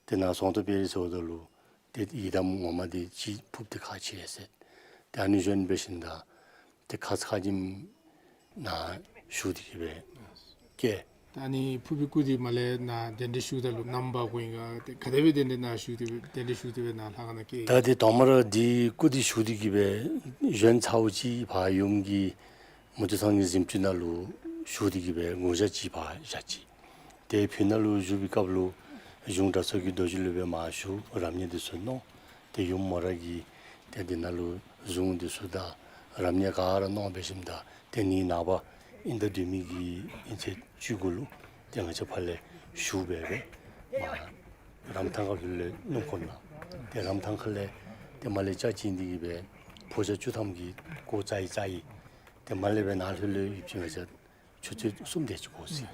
ཏེ་ནཱ་ཟོང་དྷ་དཔལ་རི་ཟེརཝ་ད་ལུ་ཏེ་ཡི་དམ་ངོ་མ་འདི་ཅིག་ཕུརཔ་འདི་ཁག་ཆེ་ཟེར། ཏེ་ཨ་ནི་བཞེངས་འབད་ཞིནམ་ད་ཏེ་ཁ་ཙ་ཁ་ཉིནམ་ནཱ་བཞུགས་ཏེ་གིས་སྦེ་བསྐྱལ། ད་ཨ་ནི་ཕུར་པའི་སྐུ་འདི་མར་ལས་ནཱ་གདན་འདྲེན་ཞུཝ་ད་ལུ་ནམ་འབག་དགོ་ཨིན་ག། ཏེ་ག་དེ་སྦེ་གདན་འདྲེན་ནཱ་ཞུ་སྟེ་སྦེ་གདན་འདྲེན་ཞུ་སྟེ་སྦེ་ནཱ་ལྷ་ཁང་ནང་བསྐྱལ། ད་ཏེ་དང་པ་ར་འདི་སྐུ་འདི་བཞུགས་ཏེ་གིས་སྦེ་བཞེངས་ཚརཝ་ཅིག་ཕར་ཡུམ་གྱི་མུ་ཏིག་ཚང་གི་གཟིམ་ཅུང་ནང་ལུ་བཞུགས་ཏེ་གིས་སྦེ་དགུང་ཞག་ཅིག་ཕར་བཞག་ཅི། ཏེ་ཕི་ནང་ལུ་བཞུགས་པའི་སྐབས་ལུ་གཞུང་གྲྭ་ཚང་གི་རྡོ་རྗེ་ལུ་སྦེ་མར་ཞུ་རབ་གནས་འདི་ཚུ་གནང་། ཏེ་ཡུམ་མོ་ར་གིས་ཏེ་འདི་ནང་ལུ་གཞུང་འདི་ཚུ་དང་རབ་གནས་ག་ར་གནང་འབད་ཞིནམ་ད་ཏེ་ནི་ནངས་པ་ཨིན་ཟླ་བདུན་མི་གི་ཨིན་ཚེས་བཅུ་དགུ་ལུ་ཏེ་ང་བཅས་ཕར་ལས་ཞུ་སྦེ་སྦེ་མར་རམ་ཐང་ཁ་ལྷོད་ལས་སྣུམ་འཁོར་ནང་ཏེ་རམ་ཐང་ཁ་ལས་ཏེ་མར་ལས་ལྕགས་ཅན་འདི་གིས་སྦེ་ཕོ་བྱ་བཅུ་ཐམ་གྱི་གོ་བཙའ་ཡི་བཙའ་ཡི། ཏེ་མར་ལས་སྦེ་ནཱ་ལྷོད་ལྷོད་ཡུདཔ་ཅིག་ང་བཅས་ཆུ་ཚོད་གསུམ་དེ་ཅིག་འགོར་ཅི།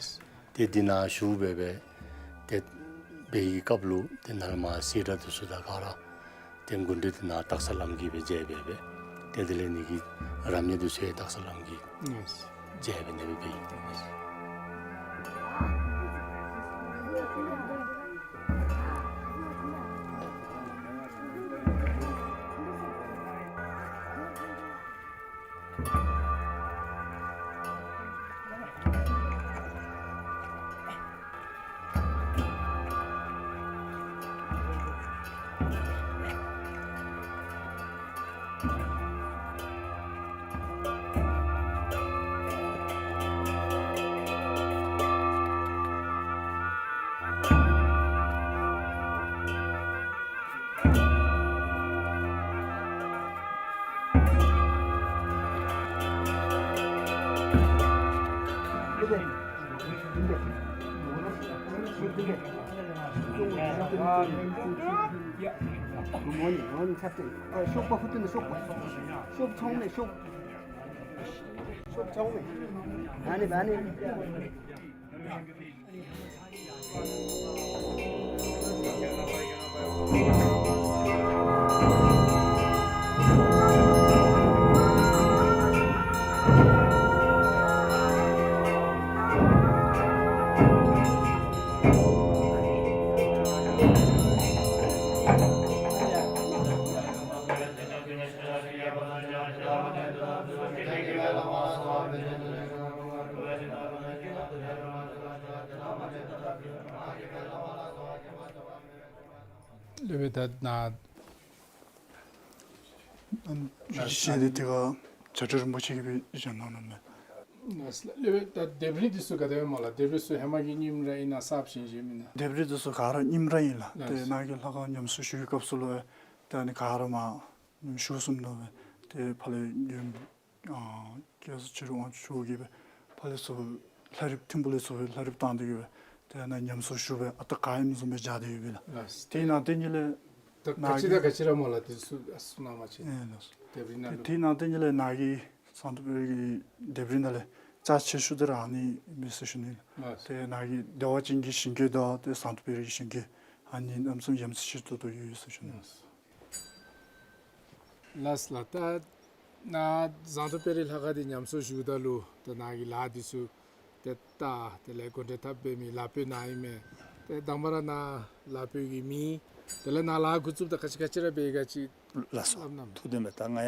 ཏེ་འདི་ནང་བཞུགས་སྦེ་སྦེ་ཏེ་འབད་བའི་སྐབས་ལུ་ཏེ་ནཱ་མར་སེར་སྒྲེང་འདི་ཚུ་དང་ག་ར་ཏེ་མགུ་འདྲེན་འདི་ནཱ་སྟག་ཚང་བླམ་གིས་སྦེ་མཇལ་སྦེ་སྦེ་ཏེ་དེ་ལས་ནི་གི་རབ་གནས་འདི་ཚུ་ཡང་སྟག་ཚང་བླམ་གིས་མཇལ་སྦེ་ཨ་ནེ་སྦེ་འབད་ཡི། སློབ་དཔོན་ད་ནཱ་ཨམ་ཞུ་ཅིག་བཤད་དེ་དེ་ཁར་བྱ་བྲལ་རིན་པོ་ཆེ་གིས་སྦེ་བཞེངས་གནང་གནངམ་མས། ལགས་སོ་ལགས། སློབ་དཔོན་ད་ལྡེབས་རིས་འདི་ཚུ་ག་དེ་སྦེ་སྨོ་ལགས། ལྡེབས་རིས་ཚུ་ཧེ་མ་གི་རྙིངམ་ར་ཨིན་ན་གསརཔ་བཞེངས་བཞེངསམ་ཨིན་ན། ལྡེབས་རིས་འདི་ཚུ་ག་ར་རྙིངམ་ར་ཨིན་ལགས། ལགས་ཏེ་སོ། ནཱ་གི་ལྷ་ཁང་ཉམས་གསོ་ཞུ་བའི་སྐབས་སུ་ལུ་ཏེ་ཨ་ནི་ག་ར་མར་ཞུ་སོངམ་ནུག་པས། ཏེ་ཕར་ལས་ཡུམ་ཨ་སྐལ་བཟང་ཆོས་སྒྲོན་དབང་ཕྱུག་མཆོག་གིས་སྦེ་ཕར་ལས་ཚུར་ལྷ་རིཔ་ཐིམ་ཕུག་ལས་ཚུར་སྦེ་ལྷ་རིཔ་བཏང་སྟེ་གིས་སྦེ་ཏེ་ཨ་ནཱ་ཉམས་གསོ་ཞུ་སྦེ་ཨ་རྟག་ག་ཨིནམ་བཟུམ་སྦེ་སྦྱར་ཏེ་ཡོད་པས་ལགས། ལགས། ཏེ་ནཱ་ཏེ་ཉིད་ལས་ད་ག་ཅི་དང་ག་ཅི་ར་སྨོ་ལགས། ཏེ་ཚུ་ཨ་ཚུ་ནང་མ་ཅིག་ཨེ་ལགས་སོ། ལྡེབས་རིས་ནང་ལུ་ཏེ་ནཱ་ཏེ་ཉིད་ལས་ནཱ་གི་ཟངས་མདོག་དཔལ་རི་གི་ལྡེབས་རིས་ནང་ལས་རྩ་ཆེ་ཤོས་འདི་ར་ཨ་ནི་མས་ཟེར་ཞུ་ནི། ལགས། ཏེ་ནཱ་གི་བདེ་བ་ཅན་གྱི་ཞིང་གི་དང་ཏེ་ཟངས་མདོག་དཔལ་རི་གི་ཞིང་གི་ཨ་ནི་གནམ་མེད་ས་མེད་ཡ་མཚན་ཆེ་ཏོག་ཏོ་ཡོད་ཟེར་ཞུ་ནི། ལགས། ལགས་སོ་ལགས། ད་ནཱ་ཟངས་མདོག་དཔལ་རི་ལྷ་ཁང་འདི་ཉམས་གསོ་ཞུཝ་ད་ལུ་ད་ནཱ་གི་ལཱ་འདི་ཚུ་ཏེ་ད་དེ་ལས་འགོ་འདྲེན་འཐབ་འབད་མི་ལཱ་དཔོན་ནཱ་ཨིན་མས། ཏེ་དང་པ་ར་ནཱ་ལཱ་དཔོན་གྱི་མིང་ དེ་ལས་ནཱ་ལཱ་འགོ་བཙུགསཔ་ད་ག་ཅི་ག་ཅི་ར་འབད་ག་ཅི་ལགས་སོ། སླབ་གནང་། ཐུགས་བདེན་པས། ད་ང་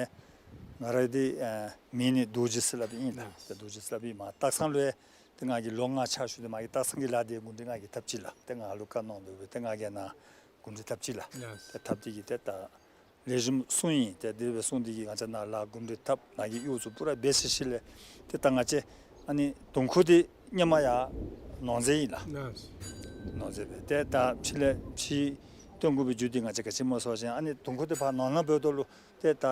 ང་ར་འདི་ཨ་མིང་ནི་རྡོ་རྗེ་ཟེར་སླབ་ཨིན་ལགས། ལགས། ད་རྡོ་རྗེ་ཟེར་སླབ་ཨིན། མ་སྟག་ཚང་ལུ་ཡང་ཏེ་ང་གིས་ལོ་ལྔ་ཕྱག་ཞུ་སྟེ་མ་གི་སྟག་ཚང་གི་ལཱ་འདི་འགོ་འདྲེན་ང་གིས་འཐབ་ཅི་ལགས། ཏེ་ང་ལུ་བཀའ་གནང་དོ་སྦེ་ཏེ་ང་གིས་ནཱ་འགོ་འདྲེན་འཐབ་ཅི་ལགས། ལགས། ཏེ་འཐབ་སྟེ་གིས་ཏེ་ད་ལེགས་ཤོམ་སོང་ཡི། ཏེ་དེ་སྦེ་སོང་སྟེ་གིས་ང་བཅས་ནཱ་ལཱ་འགོ་འདྲེན་འཐབ། ནཱ་གི་གཡོག་ཚུ་པུ་ར་འབད་ཚར་ཞིནམ་ལས་ཏེ་ད་ང་བཅས་ཨ་ནི་དུང་ཁུ་འདི་སྔོན་མ་ཡར་ནོར་རྫས་ཨིན་ལགས། ལགས། ནོར་རྫས་སྦེ་ཏེ་ད་ཕྱི་ལས་ཕྱི་སྟོན་དགོ་པའི་རྒྱུ་འདི་ང་བཅས་ག་ཅི་སྨོ་ཟེར་བ་ཅིན་ཨ་ནི་དུང་ཁུ་འདི་ཕར་ནོར་ནོར་འབདཝ་ད་ལུ་ཏེ་ད་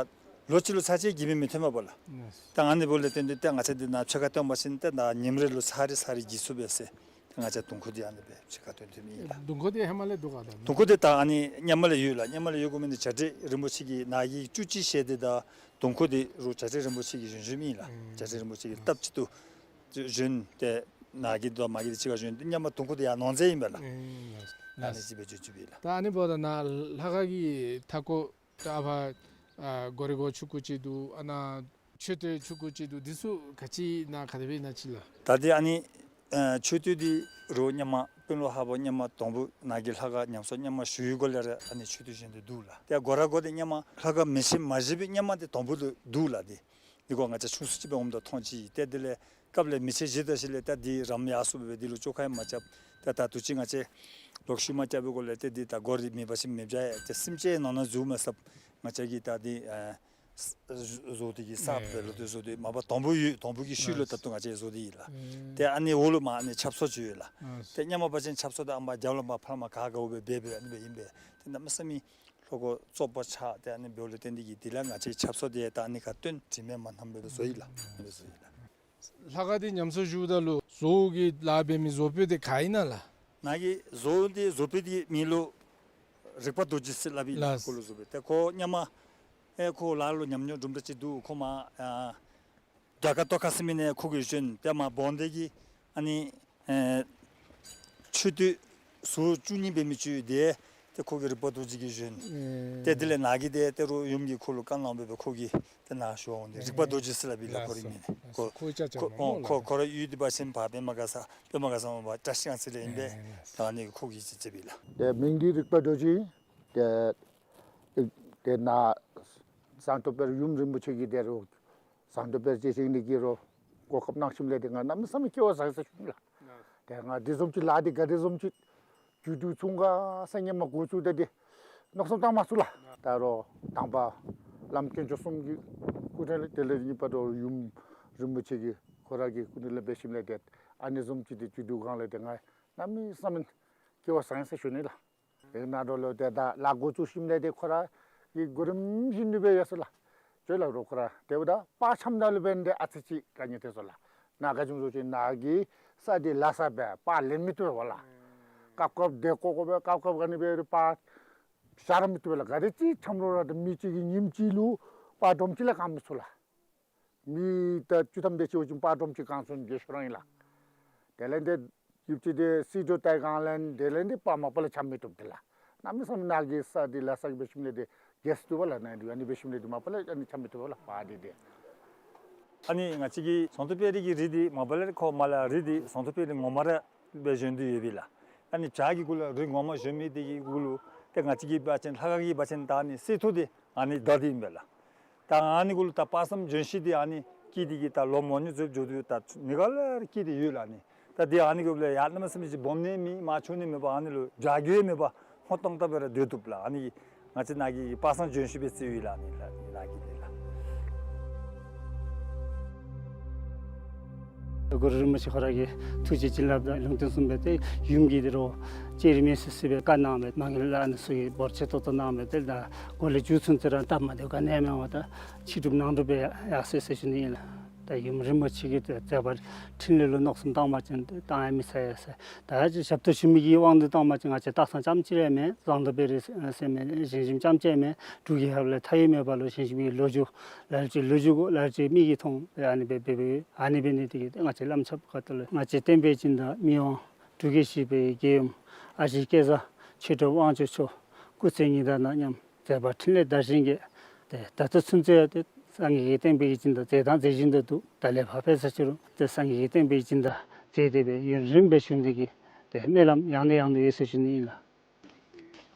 ལོ་གཅིག་ལུ་ཚར་གཅིག་གྱིས་མི་མི་ཐོན་པས་ལགས། ལགས། ད་ཨ་ནི་འབདཝ་ལས་བརྟེན་ཏེ་ཏེ་ང་བཅས་འདི་ནཱ་ཕྱེད་ཀ་བཏོན་པ་ཅིན་ཏེ་ད་ཉིནམ་རེ་ལུ་ཚར་རེ་ཚར་རེ་གྱིས་ཚུགས་པས་ཟེར། ང་བཅས་དུང་ཁུ་འདི་ཨ་ནི་སྦེ་ཕྱེད་ཀ་བཏོན་བཏོནམ་ཨིན་ལགས། དུང་ཁུ་འདི་ཧེ་མ་ལས་འདུག་ག་ད། དུང་ཁུ་འདི་ད་ཨ་ནི་སྔོན་མ་ལས་ཡོད་ལགས། སྔོན་མ་ལས་ཡོད་དགོ་མི་འདི་བྱ་བྲལ་རིན་པོ་ཆེ་གིས་ནཱ་གི་བཅུ་གཅིག་ཞལ་འདི་དང་དུང་ཁུ་འདི་རུང་བྱ་བྲལ་རིན་པོ་ཆེ་གིས་བྱིན་བྱིནམ་ཨིན་ལགས། ཨེ། བྱ་བྲལ་རིན་པོ་ཆེ་གིས་སྟབས་གཅིག་ཏུ་བྱིན་ཏེ་ནཱ་གི་དང་མ་གི་འདི་གཅིག་ཁར་བྱིན་ཏེ་སྔོན་མ་དུང་ཁུ་འདི་ཡར་ནོར་རྫས་ཨིན་པས་ལགས། ཨེ། ཨ་ནི་ཅིག་སྦེ་བྱིན་བྱིནམ་ཨིན་ལགས། ད་ཨ་ནི་འབདཝ་ད་ནཱ་ལྷ་ཁང་གི་མཐའ་སྐོར་ད་ཨ་ཕར་ཨ་སྒོ་རའི་སྒོ་ཆུང་ཀུ་ཅིག་འདུག། ཨ་ནཱ་མཆོད་རྟེན་ཆུང་ཀུ་ཅིག་འདུག། འདི་ཚུ་ག་ཅི་ཨིན་ན་ག་དེ་སྦེ་ཨིན་ན་ཅིག་ལགས། ད་འདི་ཨ་ནི་ཨ་མཆོད་རྟེན་འདི་རུང་སྔོན་མ་དཔོན་སློབ་ཧ་བོ་སྔོན་མ་དང་པོ་ནཱ་གི་ལྷ་ཁང་ཉམས་གསོ་སྔོན་མ་ཞུ་བའི་སྒང་ལས་ར་ཨ་ནི་མཆོད་རྟེན་བཞེངས་ཏེ་འདུག་ལགས། ཏེ་སྒོ་ར་སྒོ་འདི་སྔོན་མ་ལྷ་ཁང་མེ་ཤིང་མ་བཞེངས་པའི་སྔོན་མ་འདི་དང་པོ་ལུ་འདུག་ལགས། འདི་འདི་སྒོ་ང་བཅས་ཆུང་སུ་ཅིག་སྦེ་འོངམ་ད་མཐོང་ཅི། ཏེ་དེ་ལས་སྐབས་ལས་མེ་ཤིང་བཞེངས་ད་ཞིནམ་ལས་ད་འདི་རམ་ཡར་སོངམ་སྦེ་འདི་ལུ་བཅོ་ཁ་ཡང་མ་རྐྱབ། ཏེ་ད་དུས་ཅི་ང་བཅས་ལོག་ཤུལ་མ་རྐྱབ་པའི་སྒང་ལས་ཏེ་འདི་ད་སྒོ་ར་མེད་པ་ཅིན་མེདཔ་བྱ་ཡི། ཏེ་སེམས་ཅན་ནང་ན་འཛུལ་མ་ཚུགསཔ་ང་བཅས་ཀྱིས་ད་འདི་ཨ་བཟོ་སྟེ་གིས་གསརཔ་སྦེ་ལོག་སྟེ་བཟོ་སྟེ་མ་པ་དང་པོ་ཡོད། དང་པོ་གི་ཤུལ་ལུ་ད་ལྟོ་ང་བཅས་བཟོ་སྟེ་ཡོད་ལགས། ཏེ་ཨ་ནི་འོག་ལུ་མར་ཨ་ནི་ཆབ་གསང་ཅིག་ཡོད་ལགས། ཏེ་སྔོན་མ་འབད་བ་ཅིན་ཆབ་གསང་འདི་ཨ་མར་རྒྱབ་ལུ་མར་ཕར་མར་ག་ག་འོང་སྦེ་འབད་འབད་ཨ་ནི་སྦེ་ཨིན་པས། ཏེ་གནམ་མེད་ས་མེད་ལྷོ་སྒོ་བཙོག་པ་ཆགས། ཏེ་ཨ་ནི་འབདཝ་ལས་བརྟེན་ཏེ་གིས་དེ་ལས་ང་བཅས་ཆབ་གསང་འདི་ད་ཨ་ནི་ཁར་བཏོན། དྲི་མེད་མ་ནམ་སྦེ་བཟོ་ཡི་ལགས། ཨ་ནི་སྦེ་བཟོ་ཡི་ལགས། ལྷ་ཁང་འདི་ཉམས་གསོ་ཞུཝ་ད་ལུ་བཟོ་གི་ལཱ་འབད་མི་བཟོ་དཔོན་འདི་ག་ཨིན་ན་ལགས། ནཱ་གི་བཟོ་འདི་བཟོ་དཔོན་འདི་མིང་ལུ་རིག་པ་རྡོ་རྗེ་ཟེར་སླབ་ཨིན་ལགས། ལགས། ཁོ་ལུ་བཟོ་དཔོན། ཏེ་ཁོ་སྔོན་མ་ཨེ་ཁོ་ལཱ་ལུ་ཉམས་མྱོང་འདྲེན་འདྲ་ཅིག་འདུག། ཁོ་མར་ཨ་རྒྱ་གར་ཏོག་ཁ་ཟེར་མི་ནང་ཁོ་གིས་བྱོན། ཏེ་མར་འབངས་སྡེ་གི་ཨ་ནི་ཨེ་མཆོད་རྟེན་ཟུར་བཅུ་གཉིས་འབད་མི་ཅིག་ཡོད། ཏེ་ཏེ་ཁོ་གིས་རིག་པ་རྡོ་རྗེ་གིས་བྱོན། ཨེ། ཏེ་དེ་ལས་ནཱ་གི་ཏེ་ཏེ་རུང་ཡུམ་གྱིས་ཁོ་ལུ་བཀའ་གནང་སྦེ་སྦེ་ཁོ་གིས་ཏེ་ནཱ་ཞུ་བར་འོང་སྟེ་རིག་པ་རྡོ་རྗེ་ཟེར་སླབ་ཨིན་ལགས། ཁོ་རའི་མིང་ནི། ལགས་སོ། ཁོ་ལགས་སོ། ཁོ་ཁོ་ཁོ་ཁོ་ར་ཡུལ་འདི་འབད་བ་ཅིན་ཕར་པདྨ་དགའ་ས་པདྨ་དགའ་ས་མར་བཀྲ་ཤིས་སྒང་ཚུ་ལས་ཨིན་པས། ཨེ། ད་ཨ་ནི་ཁོ་གིས་ཅིག་ཅིག་སྦེ་ལགས། ཏེ་མིང་འདི་རིག་པ་རྡོ་རྗེ། ཏེ་ཏེ་ནཱ་ཟངས་མདོག་དཔལ་ཡུམ་རིན་པོ་ཆེ་གིས་ཏེ་རུང་ཟངས་མདོག་དཔལ་རྗེ་བཞེངས་ནི་གི་རུང་གོ་སྐབས་གནང་ཞིནམ་ལས་ཏེ་ང་གནམ་མེད་ས་མེད་སྐལ་བ་བཟང་ཟེར་ཞུ་ནི་ལགས། ཏེ་ང་དེ་བཟུམ་ཅིག་ལཱ་འདི་ག་དེ་བཟུམ་ཅིག་མཇུག་བསྡུ་ཚུགས་ག་ཟེར་སྔོན་མ་འགོ་བཙུགས་ད་འདི་མནོ་བསམ་བཏང་མ་ཚུགས་ལགས། ད་རུང་དང་པ་བླམ་དཀོན་མཆོག་གསུམ་གྱི་སྐུ་དྲིན་ལས་དེ་ལས་གཉིས་པ་རུང་ཡུམ་རིན་པོ་ཆེ་གི་ཁོ་ར་གི་སྐུ་དྲིན་ལས་འབད་ཞིནམ་ལས་ཏེ་ཨ་ནི་བཟུམ་ཅིག་འདི་མཇུག་བསྡུ་གང་ལས་ཏེ་ང་གནམ་མེད་ས་མེད་སྐལ་བ་བཟང་ཟེར་ཞུ་ནི་ལགས། དེ་ནང་འགྲོ་ལུ་ཏེ་ད་ལཱ་འགོ་བཙུགས་ཞིནམ་ལས་ཏེ་ཁོ་ར་གི་གོ་རིམ་བཞིན་དུ་སྦེ་ཡར་སོང་ལགས། ཅོག་ལགས་རོགས་ཁོ་ར་ཏེ་འབདཝ་ད་པར་འཆམ་ད་ལུ་འབད་ནི་འདི་ཨ་ཙི་ཅིག་དཀའ་ངལ་ཐོན་སོང་ལགས། ནཱ་ག་ཅི་སྨོ་ཟེར་བ་ཅིན་ནཱ་གི་ས་འདི་ལ་ས་སྦེ་པར་ལེན་མི་བཏུབ་པས་ལགས། སྐབས་སྐབས་འདི་བཀོ་བཀོ་སྦེ་སྐབས་སྐབས་ག་ནི་སྦེ་རུང་པར་བཞག་ར་མི་བཏུབ་པས་ལགས། ག་དེ་ཅིག་འཆམ་རུང་ར་ད་མི་གཅིག་གིས་ཉིནམ་གཅིག་ལུ་པར་སྒྲོམ་གཅིག་ལས་བཀང་མི་ཚུགས་ལགས། མི་ད་བཅུ་ཐམ་དེ་ཅིག་འབད་བ་ཅིན་པར་སྒྲོམ་གཅིག་བཀང་ཚུགས་ནི་གི་ཤོ་རང་ཨིན་ལགས། དེ་ལས་འདི་ཡུདཔ་ཅིག་འདི་སིལ་ཏོག་བཏབ་གང་ལས་དེ་ལས་འདི་པར་མ་པ་ལས་འཆམ་མི་བཏུབ་འདི་ལགས། གནམ་མེད་ས་མེད་ནཱ་གི་ས་འདི་ལ་ས་གི་འབད་ཞིནམ་ལས་འདི་རྒྱས་སུ་བཏུབ་པས་ལགས། ནཱ་འདི་ཨ་ནི་འབད་ཞིནམ་ལས་འདི་མ་པ་ལས་ཨ་ནི་འཆམ་མི་བཏུབ་པས་ལགས་པར་འདི་འདི། ཨ་ནི་ང་བཅས་ཀྱི་ཟངས་མདོག་དཔལ་རི་གི་རི་འདི་མ་པ་ལས་ཁོ་མར་ལས་རི་འདི་ཟངས་མདོག་དཔལ་རི་ངོ་མ་ར་སྦེ་བཞེངས་ཏེ་ཡོད་པས་ལགས། ཨ་ནི་བྱག་གི་གུ་ལུ་རི་ངོ་མ་བཞེངས་མི་འདི་གི་གུ་ལུ་ཏེ་ང་བཅས་ཀྱིས་འབད་བ་ཅིན་ལྷ་ཁང་གི་འབད་བ་ཅིན་ད་ཨ་ནི་གསེར་ཐུར་འདི་ཨ་ནི་བདའ་སྟེ་ཨིན་པས་ལགས། ད་ཨ་ནི་གུ་ལུ་ད་དཔག་བསམ་ལྗོན་ཤིང་འདི་ཨ་ནི་སྐྱེས་ཏེ་གིས་ད་ལོ་མང་ཉུང་ཟེར་འགྱོ་དོ་ཡོད། ད་ནི་ག་ལས་སྐྱེས་ཏེ་ཡོད་ལགས། ཨ་ནི་ད་འདི་ཨ་ནི་གུ་ལས་ཡར་གནམ་མེད་ས་མེད་ཅིག་སྦོམ་ནི་མེད། མར་ཆུང་ནི་མེད་པར་ཨ་ནི་ལུ་བྱ་རྒོད་མེད་པར་སྔོ་ཏོག་ཏོ་སྦེ་ར་སྡོད་བཏུབ་ལགས། ཨ་ནི་ང་བཅས་ནཱ་གི་དཔག་བསམ་ལྗོན་ཤིང་སྦེ་བརྩིཝ་ཨིན་ལགས། ཨ་ནི་ལགས་ནཱ་གི་འདི་ལགས། གུ་རུ་རིན་པོ་ཆེ་ཁོ་ར་གི་ཐུགས་རྗེ་བྱིན་རླབས་དང་ལུང་བསྟན་གསུངས་པས། ཏེ་ཡུམ་གྱིས་ཏེ་རུང་ལྕགས་རི་མེ་སྲེག་སྲེག་སྦེ་བཀའ་གནང་བས་མ་གི་ལས་ཨ་ནི་ཚུ་གི་འབོར་ཆེ་ཏོག་ཏོ་གནང་བས། ཏེ་ད་འགོ་ལས་མཇུག་ཚུན་ཚོད་ར་སྟབས་མ་བདེཝ་ག་ནི་ཡང་མེད་པར་ད་ཕྱི་སྒྲུབ་ནང་སྒྲུབ་སྦེ་ཡར་སོ་ཡི་ཟེར་ཞུ་ནི་ཨིན་ལགས། ད་ཡུམ་རིན་པོ་ཆེ་གི་མཛད་པ་འཕྲིན་ལས་ལུ་མནོ་བསམ་བཏང་བ་ཅིན་ཏེ་བཏང་ཡང་མི་ཚར་ཡ་ཟེར། ད་ཅི་ཞབས་ཏོག་ཞུ་མི་གི་དབང་དུ་བཏང་བ་ཅིན་ང་བཅས་སྟག་ཚང་རྐྱངམ་གཅིག་ར་མེན། ཟངས་མདོག་དཔལ་རི་ཟེར་མི་བཞེངས་ཞིནམ་རྐྱངམ་གཅིག་མེན། འབྲུག་གི་ཧབ་ལས་མཐའ་ཡས་མེད་པ་ལུ་བཞེངས་ཞིནམ་གྱི་ལོ་རྒྱུས་ལ་ལུ་ཅིག་ལོ་རྒྱུས་གོ་ལ་ལུ་ཅིག་མིག་གིས་མཐོང་སྦེ་ཨ་ནི་སྦེ་འབད་འབད་ཨ་ནི་འབད་ནི་དེ་གིས་ང་བཅས་བླམ་ཆོསཔ་ཁ་ཐུག་ལས་ང་བཅས་བསྟན་པའི་སྦྱིན་བདག་མི་དབང་འབྲུག་རྒྱལ་བཞི་པའི་རྒྱལ་ཡུམ་ཨ་ཞེ་སྐལ་བཟང་ཆོས་གྲགས་དབང་ཕྱུག་མཆོག་སྐུ་ཚེ་ཉི་ཟླ་ནང་མཉམ་མཛད་པ་འཕྲིན་ལས་དར་ཞིང་རྒྱས། ཏེ་ད་ལྟོ་ཚུན་ཚོད་ཏེ་སངས་རྒྱས་ཀྱི་བསྟན་པའི་སྦྱིན་བདག་མཛད་དང་མཛད་བཞིན་དུ་འདུག། ད་ལས་ཕར་འབད་ས་ཅི་རུང་ཏེ་སངས་རྒྱས་ཀྱི་བསྟན་པའི་སྦྱིན་བདག་མཛད་དེ་སྦེ་ཡུན་རིངམོ་སྦེ་བཞུགས་ནི་གི་ཏེ་སྨོན་ལམ་ཡང་ནས་ཡང་དུ་ཡོད་ཟེར་ཞུ་ནི་ཨིན་ལགས།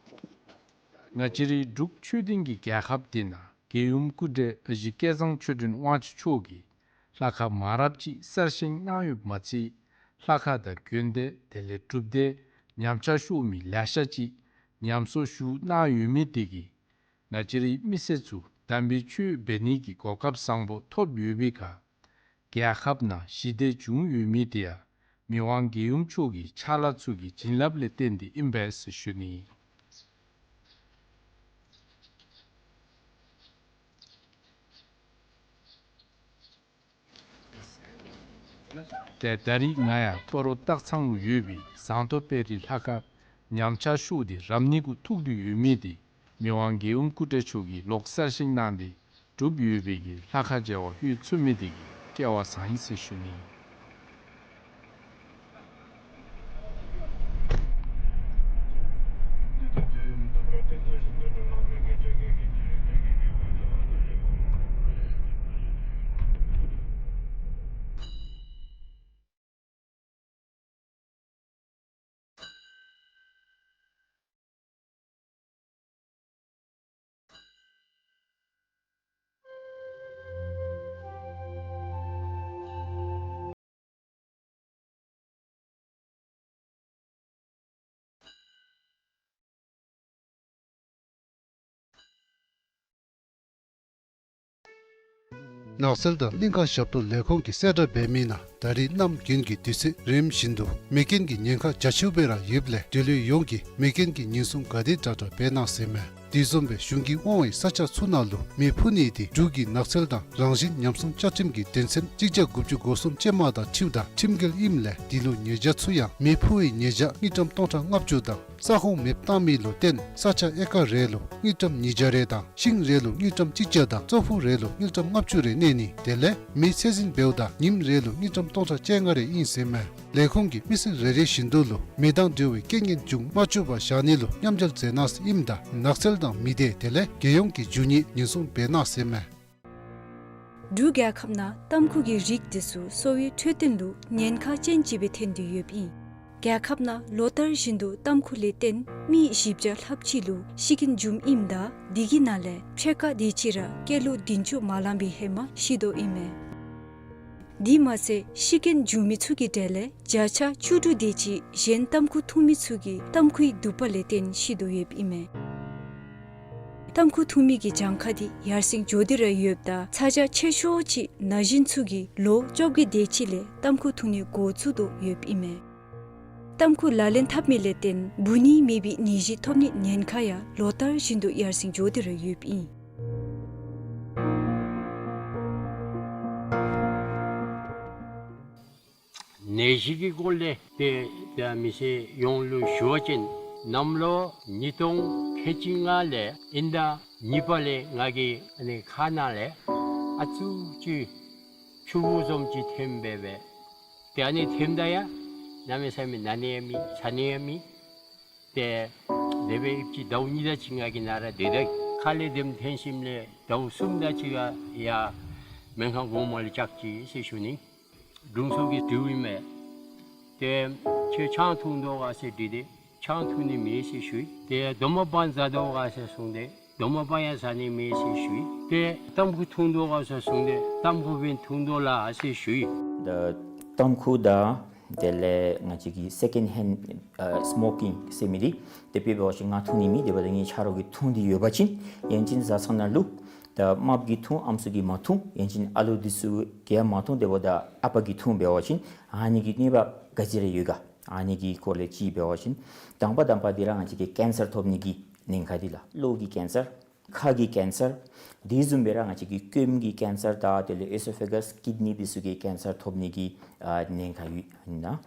ང་བཅས་རའི་འབྲུག་ཆོས་ལྡན་གྱི་རྒྱལ་ཁབ་འདི་ནང་རྒྱལ་ཡུམ་སྐུ་བགྲེས་ཨ་ཞེ་སྐལ་བཟང་ཆོས་སྒྲོན་དབང་ཕྱུག་མཆོག་གིས་ལྷ་ཁང་མང་རབས་ཅིག་གསར་བཞེངས་གནང་ཡོདཔ་མ་ཚད་ལྷ་ཁང་དང་དགོན་སྡེ་དེ་ལས་སྒྲུབ་སྡེ་ཉམས་ཆག་ཤོར་མི་ལེ་ཤ་ཅིག་ཉམས་གསོ་ཞུ་གནང་ཡོད་མི་དེ་གིས་ང་བཅས་རའི་མི་སེར་ཚུ་དམ་པའི་ཆོས་འབད་ནི་གི་གོ་སྐབས་བཟང་པོ་ཐོབ་ཡོད་པའི་ཁར་རྒྱལ་ཁབ་ནང་ཞི་བདེ་བྱུང་ཡོད་མི་དེ་ཡང་མི་དབང་རྒྱལ་ཡུམ་མཆོག་གི་ཕྱག་ལཱ་ཚུ་གི་བྱིན་རླབས་ལས་བརྟེན་ཏེ་ཨིན་པས་ཟེར་ཞུ་ནི། ཏེ་ད་རིས་ང་ཡང་སྤ་རོ་སྟག་ཚང་ལུ་ཡོད་པའི་ཟངས་མདོག་དཔལ་རི་ལྷ་ཁང་ཉམས་ཆག་ཤོར་ཏེ་རབ་གནས་གུ་ཐུག་སྟེ་ཡོད་མི་དེ་མི་དབང་རྒྱལ་ཡུམ་སྐུ་བགྲེས་མཆོག་གིས་ལོག་གསར་བཞེངས་གནང་སྟེ་གྲུབ་ཡོད་པའི་གི་ལྷ་ཁང་མཇལ་བར་ལྷོད་ཚུགས་མི་དེ་གིས་སྐལ་བ་བཟང་ཡི་ཟེར་ཞུ་ནི། ནགས་ཚལ་དང་གླིང་ཁ་ཞབས་ཏོག་ལས་ཁུངས་ཀྱིས་གསལ་བསྒྲགས་འབད་མི་ནང་ད་རིས་གནམ་དགུན་གྱི་དུས་ཚོད་རིམ་བཞིན་དུ་མེ་རྐྱེན་གྱི་ཉེན་ཁ་རྒྱ་ཆེཝ་སྦེ་ར་ཡོདཔ་ལས་འབྲེལ་ཡོད་ཡོངས་ཀྱིས་མེ་རྐྱེན་གྱི་ཉེན་སྲུང་ག་དེ་དྲག་དྲག་འབད་གནང་ཟེར་མས། དེ་བཟུམ་སྦེ་གཞུང་གིས་དབང་བའི་ས་ཆ་ཚུ་ནང་ལུ་མེ་ཕུ་ནི་དེ་འབྲུག་གི་ནགས་ཚལ་དང་རང་བཞིན་ཉམས་སྲུང་བཅའ་ཁྲིམས་ཀྱི་དོན་ཚན་གཅིག་བརྒྱ་དགུ་བཅུ་གོ་གསུམ་ཅན་མ་དང་འཁྲིལཝ་ད་ཁྲིམས་འགལ་ཨིནམ་ལས་དེ་ལུ་ཉེས་བྱ་ཚུ་ཡང་མེ་ཕུ་བའི་ཉེས་བྱ་དངུལ་ཀྲམ་སྟོང་ཕྲག་ལྔ་བཅུ་དང་ས་ཁོངས་མེདཔ་བཏང་མི་ལུ་བརྟེན་ས་ཆ་ཨེ་ཀར་རེ་ལུ་དངུལ་ཀྲམ་ཉིས་བརྒྱ་རེ་དང་ཤིང་རེ་ལུ་དངུལ་ཀྲམ་གཅིག་བརྒྱ་དང་ཙོག་ཕུ་རེ་ལུ་དངུལ་ཀྲམ་ལྔ་བཅུ་རེ་གནས་ནི་དེ་ལས་མེ་ཚད་འཛིན་འབདཝ་ད་ཉིནམ་རེ་ལུ་དངུལ་ཀྲམ་སྟོང་ཕྲག་བཅོ་ལྔ་རེ་ཨིན་ཟེར་མས། ལས་ཁུངས་ཀྱིས་མི་ཚེ་རེ་རེ་བཞིན་དུ་ལུ་མེ་དང་འབྲེལ་བའི་རྐྱེན་ངན་འབྱུང་མ་བཅུག་པར་བཞག་ནི་ལུ་མཉམ་འབྲེལ་མཛད་གནང་ཟེར་ཨིནམ་ད་ནགས་ཚལ་དང་མི་སྡེ་དེ་ལས་རྒྱལ་ཡོངས་ཀྱིས་རྒྱུ་ནི་ཉེན་སྲུང་འབད་གནང་ཟེར་མས། འབྲུག་རྒྱལ་ཁབ་ནང་ཏམ་ཁུ་གི་རིགས་དེ་ཚུ་གསོ་བའི་འཕྲོད་བསྟེན་ལུ་ཉེན་ཁ་ཅན་ཅིག་སྦེ་ཐོན་ཏེ་ཡོདཔ་ཨིན། རྒྱལ་ཁབ་ནང་ལོ་ལྟར་བཞིན་དུ་ཏམ་ཁུ་ལས་བརྟེན་མི་བཞི་བརྒྱ་ལྷགཔ་ཅིག་ལུ་ཤི་རྐྱེན་འབྱུངམ་ཨིནམ་ད་དེ་གི་ནང་ལས་ཕྱེད་ཀ་དེ་ཅིག་ར་སྐྱེས་ལོ་བདུན་ཅུ་མ་ལང་པའི་ཧེ་མ་ཤི་དོ་ཨིན་མས། དེ་མ་ཚད་ཤི་རྐྱེན་འབྱུང་མི་ཚུ་གི་གྲས་ལས་བརྒྱ་ཆ་བཅུ་དྲུག་དེ་ཅིག་གཞན་ཏམ་ཁུ་འཐུང་མི་ཚུ་གིས་ཏམ་ཁུའི་དུག་པ་ལས་བརྟེན་ཤི་དོ་ཡོདཔ་ཨིན་མས། ཏམ་ཁུ་འཐུང་མི་གི་གྱངས་ཁ་དེ་ཡར་སེང་འགྱོ་སྟེ་ར་ཡོདཔ་ད་ཚ་གྱང་ཆེ་ཤོས་ཅིག་ན་གཞོན་ཚུ་གིས་ལོ་བཅོ་བརྒྱད་དེ་ཅིག་ལས་ཏམ་ཁུ་འཐུང་ནི་འགོ་བཙུགས་དོ་ཡོདཔ་ཨིན་མས། ཏམ་ཁུ་ལག་ལེན་འཐབ་མི་ལས་བརྟེན་འབུ་ནད་མེད་པའི་ནད་གཞི་ཐོབ་ནི་ཉེན་ཁ་ཡང་ལོ་ལྟར་བཞིན་དུ་ཡར་སེང་འགྱོ་སྟེ་ར་ཡོདཔ་ཨིན། ནད་གཞི་གི་སྐོར་ལས་ཏེ་ཏེ་མི་སེར་ཡོངས་ལུ་ཞུ་བ་ཅིན་གནམ་ལོ་ཉིས་སྟོང་ཁལ་གཅིག་ལྔ་ལས་དབྱིན་ཟླ་གཉིས་པ་ལས་ང་གི་ཨ་ནི་ཁ་ནང་ལས་ཨ་ཙུ་ཅིག་ཆུ་བུར་བཟུམ་ཅིག་ཐོནམ་སྦེ་སྦེ། ཏེ་ཨ་ནི་ཐོནམ་ད་ཡང་གནམ་མེད་ས་མེད་ན་ནི་ཡང་མེད་ཚ་ནི་ཡང་མེད། ཏེ་དེ་སྦེ་ཨིན་པ་ཅིན་ཟླཝ་གཉིས་དེ་ཅིག་ང་གིས་ནཱ་ར་སྡོད་ད་ཁ་ལས་དེམ་ཐོན་ཞིནམ་ལས་ཟླཝ་གསུམ་དེ་ཅིག་ཡང་སྨན་ཁང་གོང་མ་ལུ་བཅར་ཅི་ཟེར་ཞུ་ནི། དྲུང་འཚོ་གིས་དྲིཝ་ཨིན་མས། ཏེ་ཁྱོད་ཆང་འཐུང་དོ་ག་ཟེར་དྲིས་ཏེ་ཆང་འཐུང་ནི་མེད་ཟེར་ཞུ་ཡི། ཏེ་རྡོག་མ་སྦང་ཟ་དོ་ག་ཟེར་གསུངས་ཏེ་རྡོག་མ་སྦང་ཡང་ཟ་ནི་མེད་ཟེར་ཞུ་ཡི། ཏེ་ཏམ་ཁུ་འཐུང་དོ་ག་ཟེར་གསུངས་ཏེ་ཏམ་ཁུ་སྦེ་འཐུང་དོ་ལགས་ཟེར་ཞུ་ཡི། ད་ཏམ་ཁུ་དང་དེ་ལས་ང་བཅས་ཀྱི་སེ་ཀེནཌ་ཧེནཌ་ཨ་སྨོ་ཀིང་ཟེར་མི་འདི་དེ་སྦེ་འབད་བ་ཅིན་ང་འཐུང་ནི་མེད། དེ་འབདཝ་ད་ངེའི་ཆ་རོགས་ཀྱིས་འཐུང་སྟེ་ཡོད་པ་ཅིན་ཡང་ཅིན་བཟའ་ཚང་ནང་ལུ་ད་རྨགཔ་གིས་འཐུང་ཨམ་སྲུ་གིས་མ་འཐུང་ཡང་ཅིན་ཨ་ལོ་འདི་ཚུ་གིས་ཡང་མ་འཐུང་དེ་འབདཝ་ད་ཨ་པ་གིས་འཐུང་འབད་བ་ཅིན་ཨ་ནི་གི་གནོད་པ་ག་ཅི་ར་ཡོད་ག། ཨ་ནི་གི་སྐོར་ལས་ཅིག་འབད་བ་ཅིན་དང་པ་དང་པ་འདི་ར་ང་བཅས་ཀྱི་ཀེན་སར་ཐོབ་ནི་གི་ཉེན་ཁ་འདི་ལགས། གློ་གི་ཀེན་སར། ཁ་གི་ཀེན་སར། དེ་བཟུམ་སྦེ་ར་ང་བཅས་ཀྱི་སྐོམ་གྱི་ཀེན་སར་དང་དེ་ལས་ཨེ་སོ་ཕེ་གཱས་ཀིཌ་ནི་འདི་ཚུ་གི་ཀེན་སར་ཐོབ་ནི་གི་ཨ་ཉེན་ཁ་ཡོད་ན།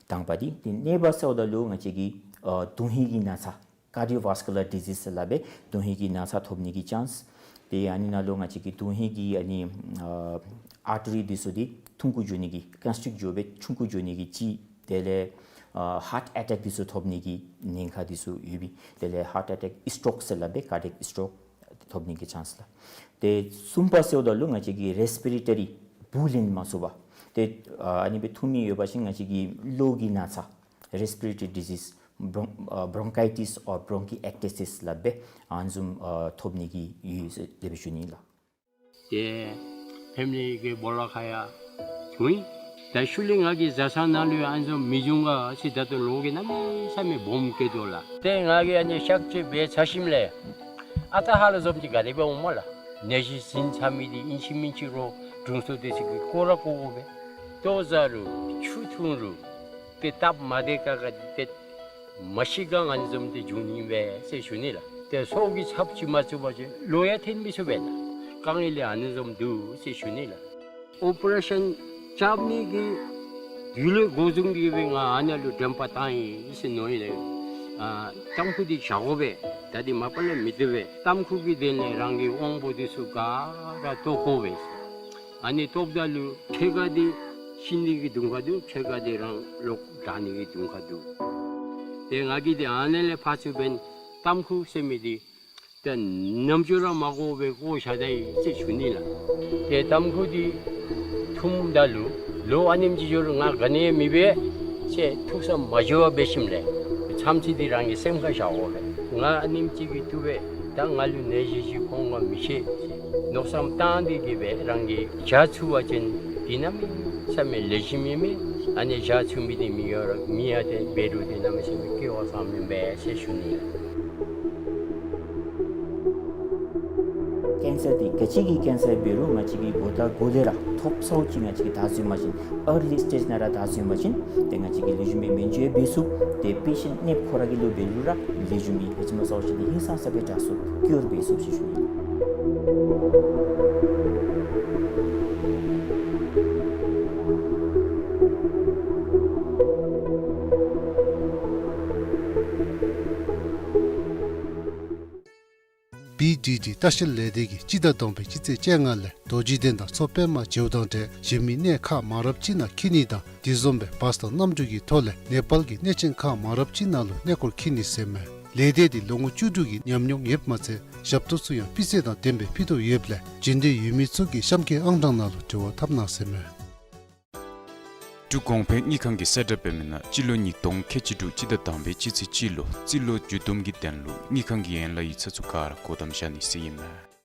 དང་པ་འདི། ཏེ་གཉིས་པ་ཟེརཝ་ད་ལུ་ང་བཅས་ཀྱི་ཨ་དོན་ཧིང་གི་ན་ཚ། ཀར་ཌི་ཡོ་ཝཱས་ཀུ་ལར་ཌི་ཛིས་ཟེར་སླབ་པའི་དོན་ཧིང་གི་ན་ཚ་ཐོབ་ནི་གི་ཅཱནསི། ཏེ་ཨ་ནི་ནང་ལུ་ང་བཅས་ཀྱི་དོན་ཧིང་གི་ཨ་ནི་ཨ་ཨར་ཊི་རི་འདི་ཚུ་འདི་ཐུང་ཀུ་འགྱོ་ནི་གི་ཀོན་སི་ཊིཀཊ་འགྱོ་སྦེ་ཆུང་ཀུ་འགྱོ་ནི་གི་ཅིག། དེ་ལས་ཨ་ཧཱརཊ་ཨེ་ཊེཀ་འདི་ཚུ་ཐོབ་ནི་གི་ཉེན་ཁ་འདི་ཚུ་ཡོད་པས། དེ་ལས་ཧཱརཊ་ཨེ་ཊེཀ་སི་ཊོཀ་ཟེར་སླབ་པའི་ཀར་ཌི་ཡེཀ་སི་ཊོཀ་ཐོབ་ནི་གི་ཅཱནསི་ལགས། ཏེ་གསུམ་པ་ཟེརཝ་ད་ལུ་ང་བཅས་ཀྱི་རེསི་པི་རེ་ཊ་རི་འབུ་ལེན་མ་ཚུགས་པ། ཏེ་ཨ་ཨ་ནི་སྦེ་འཐུང་མི་ཡོད་པ་ཅིན་ང་བཅས་ཀྱི་གློ་གི་ན་ཚ་རེསི་པི་རེ་ཊ་རི་ཌི་ཛིས་ bron- ཨ་bronchitis or bronchiectasis སླབ་སྦེ་ཨ་ནི་བཟུམ་ཨ་ཐོབ་ནི་གི་ཡོད་ཟེར་དེ་སྦེ་ཞུ་ནི་ལགས། ཏེ་ཕེམ་ལི་གི་སྦོ་ལོགས་ཁར་ཡང་འོང་ཡི། ད་ཤུལ་ལས་ང་གི་བཟའ་ཚང་ནང་ལུ་ཡང་ཨ་ནི་བཟུམ་མི་འབྱུང་ག་ཟེར་ད་ལྟོ་ལོ་གིས་གནམ་མེད་ས་མེད་སྦོམ་སྐྱེ་དོ་ལགས། ཏེ་ང་གིས་ཨ་ནི་གཤག་བཅོས་འབད་ཚར་ཞིནམ་ལས་ཨ་རྟག་ཧ་ལམ་བཟུམ་ཅིག་ག་དེ་སྦེ་འོང་སྨོ་ལགས། ནད་གཞི་ཟིན་ཚར་མི་འདི་ཨིན་ཅི་མིན་ཅི་རོགས་དྲུང་འཚོ་དེ་ཚུ་གིས་བཀོ་ར་བཀོ་དགོ་པས། ལྟོ་བཟའ་རུང་ཆུ་འཐུང་རུང་ཏེ་སྟབས་མ་བདེ་ཁག་ཁ་འདི་ཏེ་མ་ཤི་ག་ཨ་ནི་བཟུམ་འདི་འབྱུང་ནི་མས་ཟེར་ཞུ་ནི་ལགས། ཏེ་སྲོག་གི་ཚབ་ཅིག་མ་བཙུགས་པ་ཅིན་ལོག་ཡང་འཐོན་མི་ཚུགས་པས་ལགས། དཀའ་ངལ་ལས་ཨ་ནི་བཟུམ་འདུག་ཟེར་ཞུ་ནི་ལགས། ཨོ་པ་རེ་ཤཱན་རྐྱབ་ནི་གི་དུས་ལས་འགོ་བཟུང་སྟེ་སྦེ་ང་ཨ་ནཱ་ལུ་དྲན་པ་བཏང་ཡི་ཟེར་མནོ་ཡི་ལགས། ཨ་ཏམ་ཁུ་འདི་བཞག་དགོ་པས། ད་འདི་མ་པ་ལས་མི་བཏུབ་པས། ཏམ་ཁུ་གི་དོན་ལས་རང་གི་དབང་པོ་འདི་ཚུ་ག་ར་བཏོག་དགོ་པས། ཨ་ནི་བཏོགཔ་ད་ལུ་ཕྱེད་ཀ་འདི་ཤི་ནི་གི་དུང་ཁ་འདུག། ཕྱེད་ཀ་འདི་རང་ལོག་དྲག་ནི་གི་དུང་ཁ་འདུག། ཏེ་ང་གིས་འདི་ཨ་ནཱ་ལས་ཕར་ཚུར་འབདན་ཏམ་ཁུ་ཟེར་མི་འདི་ཏེ་ནམ་ཅོ་ར་མ་བཀོ་བར་བཀོ་བཞག་ད་ཡི་ཟེར་ཞུ་ནི་ལགས། ཏེ་ཏམ་ཁུ་འདི་འཐུངམ་ད་ལུ་ལོ་ཨ་ནེམ་ཅིག་འགྱོ་རུང་ང་ག་ནི་ཡང་མི་འབད་ཟེར་ཐུགས་བསམ་མ་བཞེས་པར་འབད་ཞིནམ་ལས་མཚམས་ཚིག་འདི་རང་གི་སེམས་ཁར་བཞག་དགོ་པས། ང་ཨ་ནེམ་ཅིག་གིས་བཏུབ་པས། ད་ང་ལུ་ནད་གཞི་ཅིག་ཁོང་ང་མི་ཤེས་ཟེར་མནོ་བསམ་བཏང་སྟེ་གི་སྦེ་རང་གིས་བཞག་ཚུགས་པ་ཅིན་འདི་གནམ་མེད་ས་མེད་ལེགས་ཤོམ་ཨིན་མས། ཨ་ནི་བཞག་ཚུགས་མི་འདི་མི་ཡོད་ར་མི་ཡང་ཏེ་འབད་རུང་འདི་གནམ་མེད་ས་མེད་སྐལ་བ་བཟང་མི་འབད་ཟེར་ཞུ་ནི་ལགས། ཀེན་སར་འདི་ག་ཅི་གི་ཀེན་སར་འབད་རུང་ང་བཅས་ཀྱིས་འགོ་དང་འགོ་ལས་ར་ཐོབ་ཚརཝ་ཅིག་ང་བཅས་ཀྱིས་བདའ་ཚུགས་པ་ཅིན་ཨར་ལི་སི་ཊེཇ་ནང་ར་བདའ་ཚུགས་པ་ཅིན་ཏེ་ང་བཅས་ཀྱིས་ལེགས་ཤོམ་སྦེ་སྨན་བཅོས་འབད་ཚུགས། ཏེ་པེ་ཤེནཊ་ནདཔ་ཁོ་ར་གི་ལུ་འབད་རུང་ར་ལེགས་ཤོམ་སྦེ་ཧེ་མ་ཚརཝ་ཅིག་འདི་ཧིང་སངས་ས་སྦེ་དྲག་ཚུགས་ཀྱུར་འབད་ཚུགས་ཟེར་ཞུ་ནི། བི་ཌི་ཌི་ལྟ་བཤལ་ལས་སྡེ་གིས་སྤྱི་ཟླ་དང་པའི་སྤྱི་ཚེས་བཅོ་ལྔ་ལས་རྡོ་རྗེ་གདན་དང་མཚོ་པདྨ་བྱེའུ་དང་འབྲེལ་གཞན་མི་གནས་ཁག་མང་རབས་ཅིག་ནང་འཁྱིད་ནི་དང་དེ་བཟུམ་སྦེ་བཱས་དང་གནམ་གྲུ་གི་ཐོག་ལས་ནེ་པཱལ་གྱི་གནས་ཆེན་ཁག་མང་རབས་ཅིག་ནང་ལུ་གནས་སྐོར་འཁྱིད་ནི་ཟེར་མས། ལས་སྡེ་འདི་ལོ་ངོ་བཅུ་དྲུག་གི་ཉམས་མྱོང་ཡོདཔ་མ་ཚད་ཞབས་ཏོག་ཚུ་ཡང་སྤུས་ཚད་དང་ལྡནམ་སྦེ་ཕུལ་དོ་ཡོདཔ་ལས་འབྱོན་འདོད་ཡོད་མི་ཚུ་གིས་གཤམ་གྱི་ཨང་གྲངས་ནང་ལུ་འབྲེལ་བ་འཐབ་གནང་ཟེར་མས། འབྲུག་གོང་འཕེལ་དངུལ་ཁང་གིས་གསལ་བསྒྲགས་འབད་མི་ནང་སྤྱི་ལོ་ཉིས་སྟོང་ཁལ་གཅིག་དྲུག་སྤྱི་ཟླ་དང་པའི་སྤྱི་ཚེས་གཅིག་ལུ་རྩིས་ལོ་མཇུག་བསྡོམས་ཀྱི་དོན་ལུ་དངུལ་ཁང་གི་ཡན་ལག་ཡིག་ཚང་ཚུ་ག་ར་སྒོ་བསྡམ་བཞག་ནི་ཟེར་ཨིན་མས།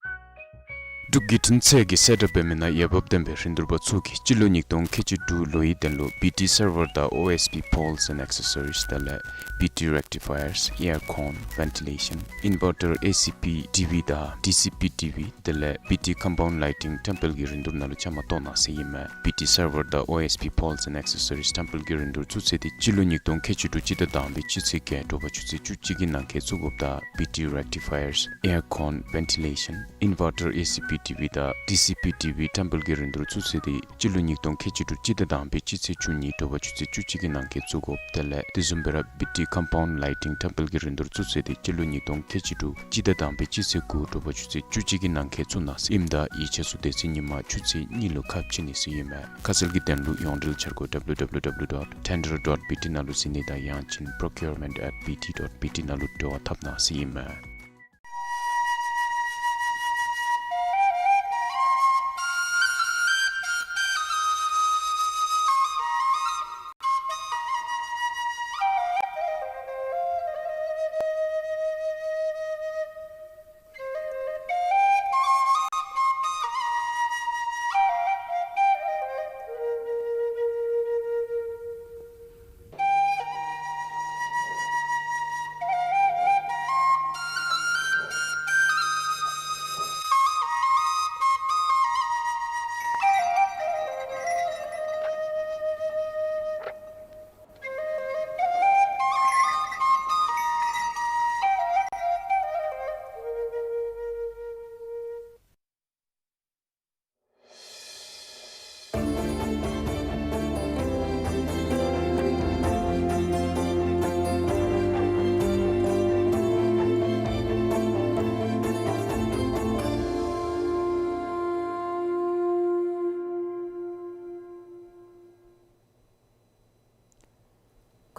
འབྲུག་བརྒྱུད་འཕྲིན་ཚད་ཀྱིས་གསལ་བསྒྲགས་འབད་མི་ནང་འོས་འབབ་ལྡན་པའི་རིན་བསྡུར་པ་ཚུ་གིས་སྤྱི་ལོ་ཉིས་སྟོང་ཁལ་གཅིག་དྲུག་ལོའི་དོན་ལུ་བི་ཊི་སར་ཝར་དང་ཨོ་ཨེསི་པི་པོལསི་ཨེནཌ་ཨེག་སེ་སོ་རིསི་དེ་ལས་བི་ཊི་རེག་ཊི་ཕ་ཡརསི་ཨེར་ཀོན་ཝེན་ཊི་ལེ་ཤཱན་ཨིན་ཝར་ཊར་ཨེ་སི་པི་ཌི་ཝི་དང་ཌི་སི་པི་ཌི་ཝི་དེ་ལས་བི་ཊི་ཀམ་པའུནཌ་ལའི་ཊིང་ཊེམ་པལ་གྱི་རིན་བསྡུར་ནང་ལུ་བཅའ་མར་གཏོགས་གནང་ཟེར་ཨིན་མས། བི་ཊི་སར་ཝར་དང་ཨོ་ཨེསི་པི་པོལསི་ཨེནཌ་ཨེག་སེ་སོ་རིསི་ཊེམ་པལ་གྱི་རིན་བསྡུར་ཚུ་ཚད་འདི་སྤྱི་ལོ་ཉིས་སྟོང་ཁལ་གཅིག་དྲུག་སྤྱི་ཟླ་དང་པའི་སྤྱི་ཚེས་བརྒྱད་དྲོ་པ་ཆུ་ཚོད་བཅུ་གཅིག་གི་ནང་འཁོད་བཙུགས་དགོཔ་དང་བི་ཊི་རེག་ཊི་ཕ་ཡརསི་ཨེར་ཀོན་ཝེན་ཊི་ལེ་ཤཱན་ཨིན་ཝར་ཊར་ཨེ་སི་པི་ཌི་ཝི་དང་ཌི་སི་པི་ཌི་ཝི་ཊེམ་པལ་གྱི་རིན་བསྡུར་ཚུ་ཚད་འདི་སྤྱི་ལོ་ཉིས་སྟོང་ཁལ་གཅིག་དྲུག་སྤྱི་ཟླ་དང་པའི་སྤྱི་ཚེས་བཅུ་གཉིས་དྲོ་པ་ཆུ་ཚོད་བཅུ་གཅིག་གི་ནང་འཁོད་བཙུགས་དགོཔ་དེ་ལས་དེ་བཟུམ་སྦེ་ར་བི་ཊི་ཀམ་པའུནཌ་ལའི་ཊིང་ཊེམ་པལ་གྱི་རིན་བསྡུར་ཚུ་ཚད་འདི་སྤྱི་ལོ་ཉིས་སྟོང་ཁལ་གཅིག་དྲུག་སྤྱི་ཟླ་དང་པའི་སྤྱི་ཚེས་དགུ་དྲོ་པ་ཆུ་ཚོད་བཅུ་གཅིག་གི་ནང་འཁོད་བཙུགས་གནང་ཟེར་ཨིནམ་ད་ཡིག་ཆ་ཚུ་དེ་ཚེ་ཉིན་མ་ཆུ་ཚོད་གཉིས་ལུ་ཁ་ཕྱེ་ནི་ཟེར་ཨིན་མས། ཁ་གསལ་གྱི་དོན་ལུ་ཡོངས་འབྲེལ་འཆར་སྒོ་ཌབ་ལུ་ཌབ་ལུ་ཌབ་ལུ་ཌོཊ་ཊེན་ཌར་ཌོཊ་བི་ཊི་ནང་ལུ་གཟིགས་ནི་དང་ཡང་ཅིན་པོ་རོ་ཀིའུར་མེནཊ་ཨེཊ་བི་ཊི་ཌོཊ་བི་ཊི་ནང་ལུ་འབྲེལ་བ་འཐབ་གནང་ཟེར་ཨིན་མས།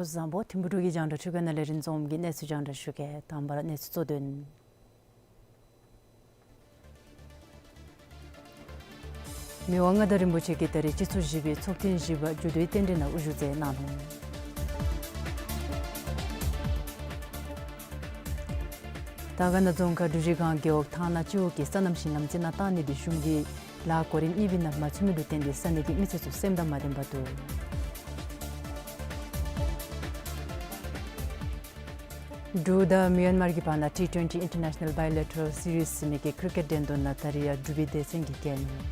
སྐུ་གཟུགས་བཟང་པོ། ཐིམ་ཕུ་འབྲུག་གི་རྒྱང་བསྒྲགས་འཕྲུལ་ཁང་ནང་ལས་རིན་འཛོམས་ཀྱིས་གནས་ཚུལ་རྒྱང་བསྒྲགས་ཞུ་གེ། དང་པ་ར་གནས་ཚུལ་གཙོ་དོན། མི་དབང་མངའ་བདག་རིན་པོ་ཆེ་གིས་ད་རིས་སྤྱི་ཚོགས་བཞི་པའི་ཚོགས་ཐེངས་བཞི་པ་མཇུག་བསྡུའི་རྟེན་འབྲེལ་ནང་དབུ་བཞུགས་མཛད་གནང་ནུག། དར་དཀར་ན་རྫོང་ཁག་འབྲུག་གཞི་སྒང་རྒེད་འོག་ཐང་ན་སྤྱི་འོག་གི་སོ་ནམ་ཞིང་ལམ་རྩི་ནག་བཏང་ནི་འདི་གཞུང་གིས་ལཱ་གོ་རིམ་གཉིས་པའི་ནང་མ་ཚུད་མི་ལུ་བརྟེན་ཏེ་ས་གནས་ཀྱི་མི་སེར་ཚུ་སེམས་དང་མ་ལྡན་པར་འདུག། འབྲུག་དང་མི་ཡན་མར་གྱི་བར་ན་ཊི་ཊུ་ཝེན་ཊི་International Bilateral Series ཟེར་མི་གི་ཀི་རི་ཀེཊ་འགྲན་བསྡུར་ནང་ད་རིས་ཡང་འབྲུག་པའི་སྡེ་ཚན་གྱིས་རྒྱལ་ནུག།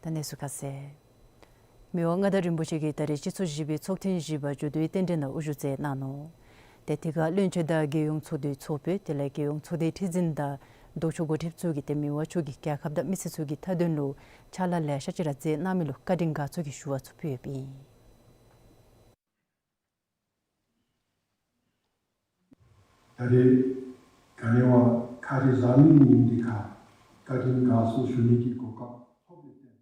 ད་གནས་ཚུལ་ཁ་གསལ། མི་དབང་མངའ་བདག་རིན་པོ་ཆེ་གིས་ད་རིས་སྤྱི་ཚོགས་བཞི་པའི་ཚོགས་ཐེངས་བཞི་པ་མཇུག་བསྡུའི་རྟེན་འབྲེལ་ནང་དབུ་བཞུགས་མཛད་གནང་ནུག། ཏེ་དེ་ཁར་བློན་ཆེན་དང་རྒྱལ་ཡོངས་ཚོགས་འདུའི་ཚོགས་དཔོན་དེ་ལས་རྒྱལ་ཡོངས་ཚོགས་སྡེའི་ཁྲི་འཛིན་དང་ལྡོག་ཕྱོགས་འགོ་ཁྲིདཔ་ཚུ་གིས་ཏེ་མི་དབང་མཆོག་གིས་རྒྱལ་ཁབ་དང་མི་སེར་ཚུ་གི་མཐའ་དོན་ལུ་ཕྱག་ལཱ་ལེ་ཤ་ཅིག་ར་མཛད་གནང་མི་ལུ་བཀའ་དྲིན་དགའ་ཚོར་གྱི་ཞུ་བ་ཚུ་ཕུལ་ཡོདཔ་ཨིན། ད་རེས་ག་ནི་བ་ཁ་རི་བཟའ་མི་ཉིན་འདི་ཁར་བཀའ་དྲིན་དགའ་ཚོར་ཞུ་ནི་གི་གོ་སྐབས་ཐོབ་ཡོད་དེ།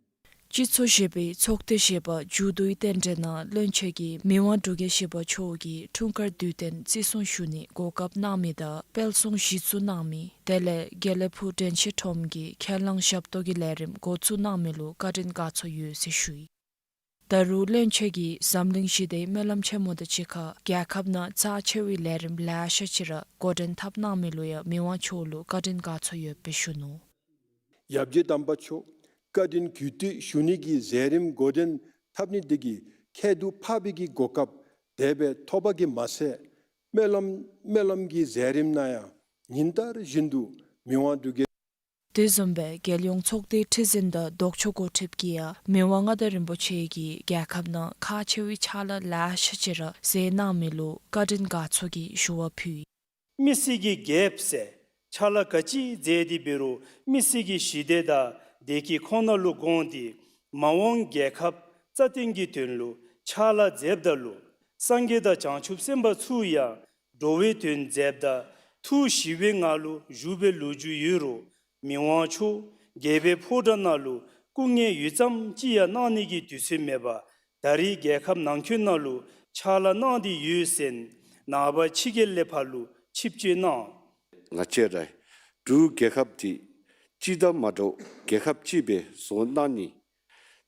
སྤྱི་ཚོགས་བཞི་པའི་ཚོགས་ཐེངས་བཞི་པ་མཇུག་བསྡུའི་རྟེན་འབྲེལ་ནང་བློན་ཆེན་གྱིས་མི་དབང་འབྲུག་རྒྱལ་བཞི་པ་མཆོག་གི་འཁྲུངས་སྐར་དུས་སྟོན་བརྩི་སྲུང་ཞུ་ནི་གོ་སྐབས་གནང་མི་དང་དཔལ་གསུང་གཞི་བཙུགས་གནང་མི་དེ་ལས་དགེ་ལེགས་ཕུག་དྲན་ཤེས་ཁྲོམ་གྱི་ཁས་བླངས་ཞབས་ཏོག་གི་ལས་རིམ་འགོ་བཙུགས་གནང་མི་ལུ་བཀའ་དྲིན་དགའ་ཚོར་ཡོད་ཟེར་ཞུ་ཡི། ད་རུང་བློན་ཆེན་གྱིས་འཛམ་གླིང་ཞི་བདེའི་སྨོན་ལམ་ཆེན་མོ་དང་གཅིག་ཁར་རྒྱལ་ཁབ་ནང་རྩ་ཆེ་བའི་ལས་རིམ་ལེ་ཤ་ཅིག་ར་འགོ་འདྲེན་འཐབ་གནང་མི་ལུ་ཡང་མི་དབང་མཆོག་ལུ་བཀའ་དྲིན་དགའ་ཚོར་ཡོདཔ་སྦེ་ཞུ་ནུག། ཡབ་རྗེ་དམ་པ་མཆོག་བཀའ་དྲིན་གུས་བཏུད་ཞུ་ནི་གི་མཛད་རིམ་འགོ་འདྲེན་འཐབ་ནི་འདི་གིས་ཁྱད་དུ་འཕགས་པའི་གི་གོ་སྐབས་དེ་སྦེ་ཐོབ་པ་གིས་མ་ཚད་སྨོན་ལམ་སྨོན་ལམ་གྱི་མཛད་རིམ་ནང་ཡང་ཉིན་ལྟར་བཞིན་དུ་མི་དབང་འབྲུག་རྒྱལ། དེ་བཟུམ་སྦེ་རྒྱལ་ཡོངས་ཚོགས་སྡེའི་ཁྲི་འཛིན་དང་ལྡོག་ཕྱོགས་འགོ་ཁྲིདཔ་གིས་ཡང་མི་དབང་མངའ་བདག་རིན་པོ་ཆེ་གིས་རྒྱལ་ཁབ་ནང་ཁག་ཆེ་བའི་ཕྱག་ལཱ་ལེ་ཤ་ཅིག་ར་མཛད་གནང་མི་ལུ་བཀའ་དྲིན་དགའ་ཚོར་གྱི་ཞུ་བ་ཕུལ་ཡི། མི་སེར་གྱི་རྒྱལཔོ་ཟེར་ཕྱག་ལཱ་ག་ཅི་མཛད་དེ་འབད་རུང་མི་སེར་གྱི་ཞི་བདེ་དང་བདེ་སྐྱིད་ཁོ་ན་ལུ་དགོངས་ཏེ་མ་འོངས་རྒྱལ་ཁབ་རྩ་བརྟན་གྱི་དོན་ལུ་ཕྱག་ལཱ་མཛདཔ་ད་ལུ་སངས་རྒྱས་དང་བྱང་ཆུབ་སེམས་དཔའ་ཚུ་ཡང་འགྲོ་བའི་དོན་མཛདཔ་ད་ཐུགས་ཞི་བའི་ངང་ལུ་བཞུགས་པའི་ལོ་རྒྱུས་ཡོད་རུང་མི་དབང་མཆོག་རྒྱལ་པོའི་ཕོ་བྲང་ནང་ལུ་སྐུ་ངལ་ཡུད་ཙམ་ཅིག་ཡང་གནང་ནི་གི་དུས་ཚོད་མེད་པར་ད་རེས་རྒྱལ་ཁབ་ནང་འཁོད་ནང་ལུ་ཕྱག་ལཱ་གནང་སྟེ་ཡོད་ཟེར་ནངས་པ་ཕྱི་རྒྱལ་ལས་ཕར་ལུ་ཆིབས་བསྐྱོད་གནང་། ང་བཅས་རའི་འབྲུག་རྒྱལ་ཁབ་འདི་སྤྱི་དང་མ་འདྲཝ་རྒྱལ་ཁབ་ཅིག་སྦེ་བཟོ་གནང་ནི་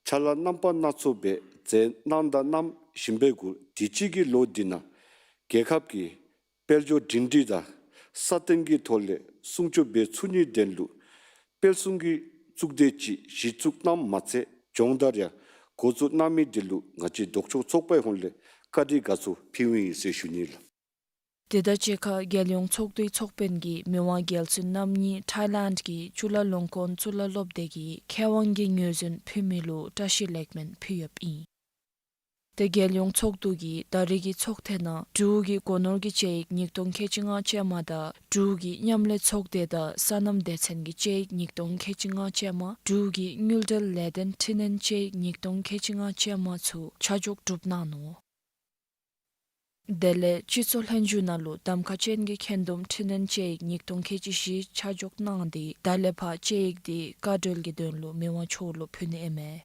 ཕྱག་ལཱ་རྣམ་པ་སྣ་ཚོགས་སྦེ་མཛད་གནང་དང་གནང་བཞིན་པའི་གུ་དུས་ཅི་གི་ལོ་འདི་ནང་རྒྱལ་ཁབ་ཀྱི་དཔལ་འབྱོར་སྒྲིང་སྒྲི་དང་སྲ་བརྟན་གྱི་ཐོག་ལས་སྲུང་སྐྱོབ་འབད་ཚུགས་ནིའི་དོན་ལུ་དཔལ་སྲུང་གི་གཙུག་སྡེ་ཅིག་གཞི་བཙུགས་གནངམ་མ་ཚད་སྦྱོང་བརྡར་ཡང་འགོ་བཙུགས་གནང་མི་འདི་ལུ་ང་བཅས་ལྡོག་ཕྱོགས་ཚོགས་པའི་ཧོངས་ལས་བཀའ་དྲིན་དགའ་ཚོར་ཕུལཝ་ཨིན་ཟེར་ཞུ་ནི་ལགས། དེ་དང་གཅིག་ཁར་རྒྱལ་ཡོངས་ཚོགས་འདུའི་ཚོགས་དཔོན་གྱིས་མི་དབང་རྒྱལ་བཙུན་རྣམ་གཉིས་ཐའི་ལེནཌ་གི་ཅུ་ལ་ལུང་ཀོན་གཙུག་ལག་སློབ་སྡེ་གི་མཁས་དབང་གི་ངོས་འཛིན་ཕུལ་མི་ལུ་བཀྲ་ཤིས་ལེགས་སྨོན་ཕུལ་ཡོདཔ་ཨིན། ཏེ་རྒྱལ་ཡོངས་ཚོགས་འདུ་གིས་ད་རེས་ཀྱི་ཚོགས་ཐེངས་ནང་འབྲུག་གི་སྒོ་ནོར་གྱི་དཔྱད་ཡིག་ཉིས་སྟོང་ཁལ་གཅིག་ལྔ་ཅན་མ་དང་འབྲུག་གི་མཉམ་ལས་ཚོགས་སྡེ་དང་སོ་ནམ་སྡེ་ཚན་གྱི་དཔྱད་ཡིག་ཉིས་སྟོང་ཁལ་གཅིག་ལྔ་ཅན་མ་འབྲུག་གི་དངུལ་འབྲེལ་ལས་དོན་འཕྲི་སྣོན་དཔྱད་ཡིག་ཉིས་སྟོང་ཁལ་གཅིག་ལྔ་ཅན་མ་ཚུ་ཆ་འཇོག་གྲུབ་གནང་ནུག། དེ་ལས་སྤྱི་ཚོགས་ལྷན་བཞུགས་ནང་ལུ་གདམ་ཁ་ཅན་གྱི་འཁོན་འདུམ་འཕྲི་སྣོན་དཔྱད་ཡིག་ཉིས་སྟོང་ཁལ་གཅིག་བཞི་ཆ་འཇོག་གནང་སྟེ་ད་ལས་ཕར་དཔྱད་ཡིག་འདི་བཀའ་འཁྲོལ་གྱི་དོན་ལུ་མི་དབང་མཆོག་ལུ་ཕུལ་ནི་ཨིན་མས།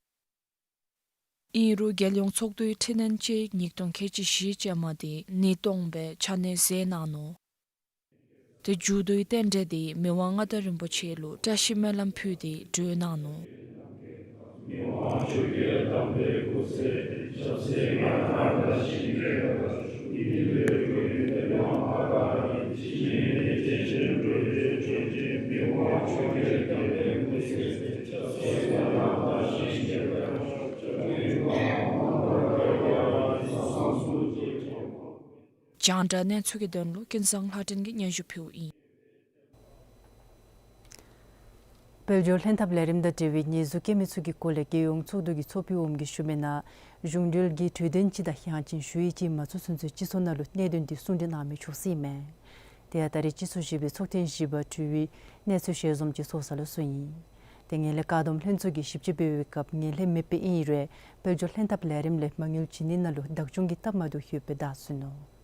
ཨིན་རུང་རྒྱལ་ཡོངས་ཚོགས་འདུའི་འཕྲི་སྣོན་དཔྱད་ཡིག་ཉིས་སྟོང་ཁལ་གཅིག་བཞི་ཅན་མ་འདི་ཉིས་སྟོང་སྦེ་ཆ་གནས་མཛད་གནང་ནུག། ཏེ་མཇུག་བསྡུའི་རྟེན་འབྲེལ་འདི་མི་དབང་མངའ་བདག་རིན་པོ་ཆེ་ལུ་བཀྲ་ཤིས་སྨོན་ལམ་ཕུལ་ཏེ་གྲོལ་གནང་ནུག། རྒྱང་བསྒྲགས་གནས་ཚུལ་གྱི་དོན་ལུ་ཀུན་བཟང་ལྷ་སྒྲོན་གྱིས་སྙན་ཞུ་ཕུལཝ་ཨིན། དཔལ་འབྱོར་ལྷན་ཐབས་ལས་རིམ་དང་འབྲེལ་བའི་ཉེས་འཛུགས་བཀལ་མི་ཚུ་གི་སྐོར་ལས་རྒྱལ་ཡོངས་ཚོགས་འདུ་གི་ཚོགས་དཔོན་འོགམ་གིས་ཞུ་མི་ནང་གཞུང་འབྲེལ་གྱི་གྲོས་དོན་ཅིག་དང་ཞང་ཆེན་ཞུ་ཡིག་ཅིག་མ་ཚུད་ཚུན་ཚོད་སྤྱི་ཚོགས་ནང་ལུ་གནད་དོན་འདི་གསུང་གྲོས་གནང་མི་ཆོག་ཟེར་ཨིན་མས། དེ་ཡང་ད་རེས་སྤྱི་ཚོགས་བཞི་པའི་ཚོགས་ཐེངས་བཞི་པ་གྲོལ་བའི་གནས་ཚུལ་ཞལ་འཛོམས་ཅིག་ཚོགས་ས་ལུ་སོང་ཡི། དེ་ངན་ལྷད་བཀག་སྡོམ་ལྷན་ཚོགས་ཀྱིས་ཞིབ་དཔྱད་འབད་བའི་སྐབས་ངན་ལྷད་མེདཔ་ཨིན་རུང་དཔལ་འབྱོར་ལྷན་ཐབས་ལས་རིམ་ལས་མ་དངུལ་བྱིན་ནི་ནང་ལུ་བདག་སྐྱོང་གི་སྟབས་མ་བདེཝ་ཡོདཔ་སྦེ་བརྡ་སོང་ནུག།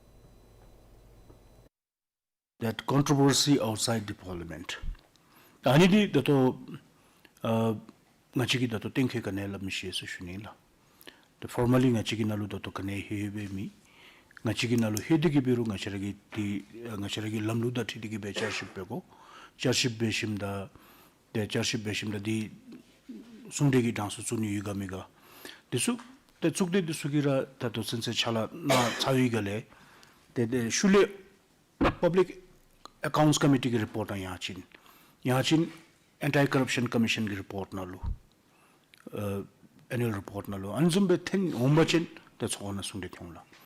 That controversy outside the parliament. ཨ་ནི་འདི་ད་ལྟོ་ཨ་ང་བཅས་ཀྱིས་ད་ལྟོ་གཏན་འཁེལ་ག་ནི་ཡང་སླབ་མི་ཤེས་ཟེར་ཞུ་ནི་ལགས། ད་ཕོར་མ་ལི་ང་བཅས་ཀྱི་ནང་ལུ་ད་ལྟོ་ག་ནི་ཡང་ལྷོད་ལྷོད་སྦེ་མེད། ང་བཅས་ཀྱི་ནང་ལུ་ལྷོད་དེ་གི་འབད་རུང་ང་བཅས་ར་གི་འདི་ང་བཅས་ར་གི་ལམ་ལུགས་དང་འཁྲིལ་ཏེ་གི་སྦེ་བསྐྱར་ཞིབ་འབད་དགོ། བསྐྱར་ཞིབ་འབད་ཞིནམ་ད་ཏེ་བསྐྱར་ཞིབ་འབད་ཞིནམ་ད་འདི་གསུང་གྲོས་ཀྱི་གྲངས་སུ་བཙུགས་ནི་ཡོད་ག་མེད་ག། འདི་ཚུ་ ཏེ་གཙུག་སྡེ་འདི་ཚུ་གིས་ར་ད་ལྟོ་ཚུན་ཚོད་ཕྱག་ལཱ་གནང་ཚར་བའི་སྒང་ལས་ཏེ་ཏེ་ཤུལ་ལས་Public Accounts Committee གི་རི་པོརཊ་ནང་ཡང་ཅིན་ཡང་ཅིན་Anti Corruption Commission གི་རི་པོརཊ་ནང་ལུ་ཨ་Annual Report ནང་ལུ་ཨ་ནི་བཟུམ་སྦེ་ཐོན་འོང་པ་ཅིན་ཏེ་ཚོགས་ནང་གསུང་གྲོས་འཐོན་འོང་ལགས།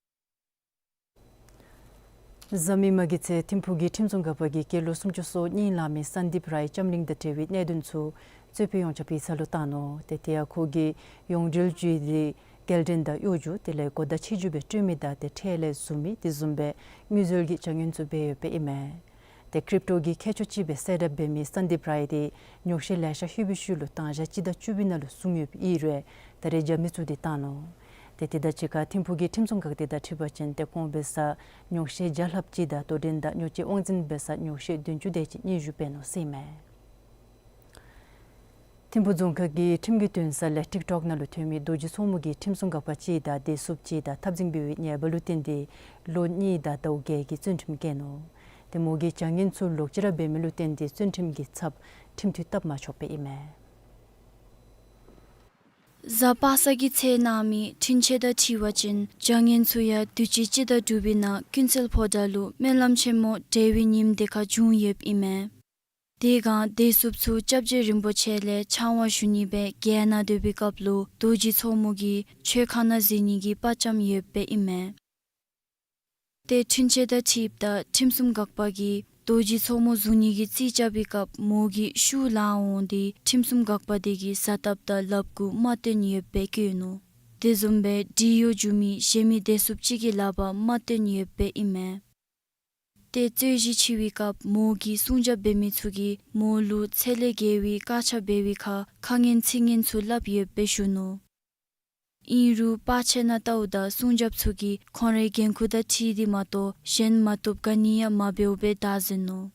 གཟའ་མིག་དམར་གྱི་ཚེ་ཐིམ་ཕུག་གི་ཁྲིམས་སྲུང་འགག་པ་གིས་སྐྱེས་ལོ་སུམ་ཅུ་སོ་གཉིས་ལང་མི་སན་དིབ་རའི་ལྕམ་གླིང་དང་འབྲེལ་བའི་གནད་དོན་ཚུ་རྩོད་དཔོན་ཡོངས་ཁྱབ་ཡིག་ཚང་ལུ་བཏང་ནུག། ཏེ་དེ་ཡང་ཁོ་གིས་ཡོངས་འབྲེལ་བརྒྱུད་དེ་སྐྱེལ་འདྲེན་དང་གཡོ་སྒྱུ་དེ་ལས་གོ་བརྡ་ཕྱི་འགྱུར་སྦེ་སྤྲོད་མི་དང་ཏེ་ཁྲལ་ལས་བཟུང་མི་དེ་བཟུམ་སྦེ་དངུལ་འཛོལ་གྱི་བྱ་ངན་ཚུ་འབད་ཡོདཔ་ཨིན་མས། ཏེ་ཀྲིབ་ཊོ་གི་མཁས་མཆོག་ཅིག་སྦེ་གསལ་བསྒྲགས་འབད་མི་སན་དིབ་རའི་དེ་ཉོགས་བཤད་ལེ་ཤ་ལྷོད་པའི་ཤུལ་ལུ་དང་ཞག་སྤྱི་ཟླ་བཅུ་པའི་ནང་ལུ་བཟུང་ཡོདཔ་ཨིན་རུང་ད་རེས་རྒྱབ་གནས་ཚུ་དེ་བཏང་ནུག། ཏེ་དེ་དང་གཅིག་ཁར་ཐིམ་ཕུག་གི་ཁྲིམས་སྲུང་འགག་སྡེ་དང་འཁྲིལ་བ་ཅིན་ཏེ་ཁོང་འབད་སར་ཉོགས་བཤད་བརྒྱ་ལྷགཔ་ཅིག་དང་དོ་འགྲན་དང་ཉོག་བཅོས་དབང་འཛིན་འབད་སར་ཉོགས་བཤད་བདུན་ཅུ་དེ་ཅིག་སྙན་ཞུ་འབད་ནུག་ཟེར་ཨིན་མས། ཐིམ་ཕུག་རྫོང་ཁག་གི་ཁྲིམས་ཀྱི་འདུན་ས་ལས་ཊིཀ་ཊོཀ་ནང་ལུ་ཐོན་མི་རྡོ་རྗེ་མཚོ་མོ་གི་ཁྲིམས་སྲུང་འགག་པ་ཅིག་དང་བདེ་སྲུངཔ་ཅིག་དང་འཐབ་འཛིང་འབད་བའི་ཉེས་པ་ལུ་བརྟེན་ཏེ་ལོ་གཉིས་དང་ཟླཝ་བརྒྱད་ཀྱི་བཙོན་ཁྲིམས་བཀལ་ནུག། ཏེ་མོ་གིས་བྱ་ངན་ཚུ་ལོག་ཅི་ར་འབད་མི་ལུ་བརྟེན་ཏེ་བཙོན་ཁྲིམས་ཀྱི་ཚབ་ཁྲིམས་མཐུན་བཏབ་མ་ཆོགཔ་ཨིན་མས། གཟའ་པ་སངས་ཀྱི་ཚེ་གནང་མི་འཁྲུན་ཆོད་དང་འཁྲིལ་བ་ཅིན་བྱ་ངན་ཚུ་ཡང་དུས་ཅི་སྤྱི་ཟླ་དྲུག་པའི་ནང་ཀུན་གསལ་ཕོ་བྲང་ལུ་སྨོན་ལམ་ཆེན་མོ་གྲོལ་བའི་ཉིནམ་དེ་ཁར་བྱུང་ཡོདཔ་ཨིན་མས། དེ་སྒང་བདེ་སྲུངཔ་ཚུ་སྐྱབས་རྗེ་རིན་པོ་ཆེ་ལས་ཕྱག་དབང་ཞུ་ནི་སྦེ་རྒྱལ་ནང་སྡོད་པའི་སྐབས་ལུ་རྡོ་རྗེ་མཚོ་མོ་གིས་མཆོད་ཁང་ནང་གཟིགས་ནི་གི་དཔའ་བཅམ་ཡོདཔ་ཨིན་མས། ཏེ་འཁྲུན་ཆོད་དང་འཁྲིལཝ་ད་ཁྲིམས་སྲུང་འགག་པ་གིས་རྡོ་རྗེ་མཚོ་མོ་བཟུང་ནི་གི་རྩིས་རྐྱབ་པའི་སྐབས་མོ་གིས་ཤུགས་ལང་འོང་སྟེ་ཁྲིམས་སྲུང་འགག་པ་དེ་གིས་ཟ་ཐབས་དང་ལགཔ་གུ་རྨ་བཏོན་ཡོདཔ་སྦེ་བཀོད་ནུག། དེ་བཟུམ་སྦེ་འདྲིས་གཡོག་རྒྱུག་མི་གཞན་མི་བདེ་སྲུངཔ་ཅིག་གི་ལག་པར་རྨ་བཏོན་ཡོདཔ་ཨིན་མས། ཏེ་རྩོད་གཞི་ཆེ་བའི་སྐབས་མོ་གི་སྲུང་སྐྱོབ་འབད་མི་ཚུ་གིས་མོ་ལུ་ཚད་ལས་བརྒལ་བའི་དཀར་ཆག་འབད་བའི་ཁར་ཁ་ངན་ཚིག་ངན་ཚུ་སླབ་ཡོདཔ་སྦེ་ཞུ་ནུག། ཨིན་རུང་པར་ཆས་ནང་བལྟཝ་ད་སྲུང་སྐྱོབ་ཚུ་གིས་ཁོང་རའི་འགན་ཁུར་དང་འཁྲིལ་ཏེ་མ་གཏོགས་གཞན་མ་བཏུབ་ག་ནི་ཡང་མ་འབདཝ་སྦེ་བདའ་ཟུན་ནུག།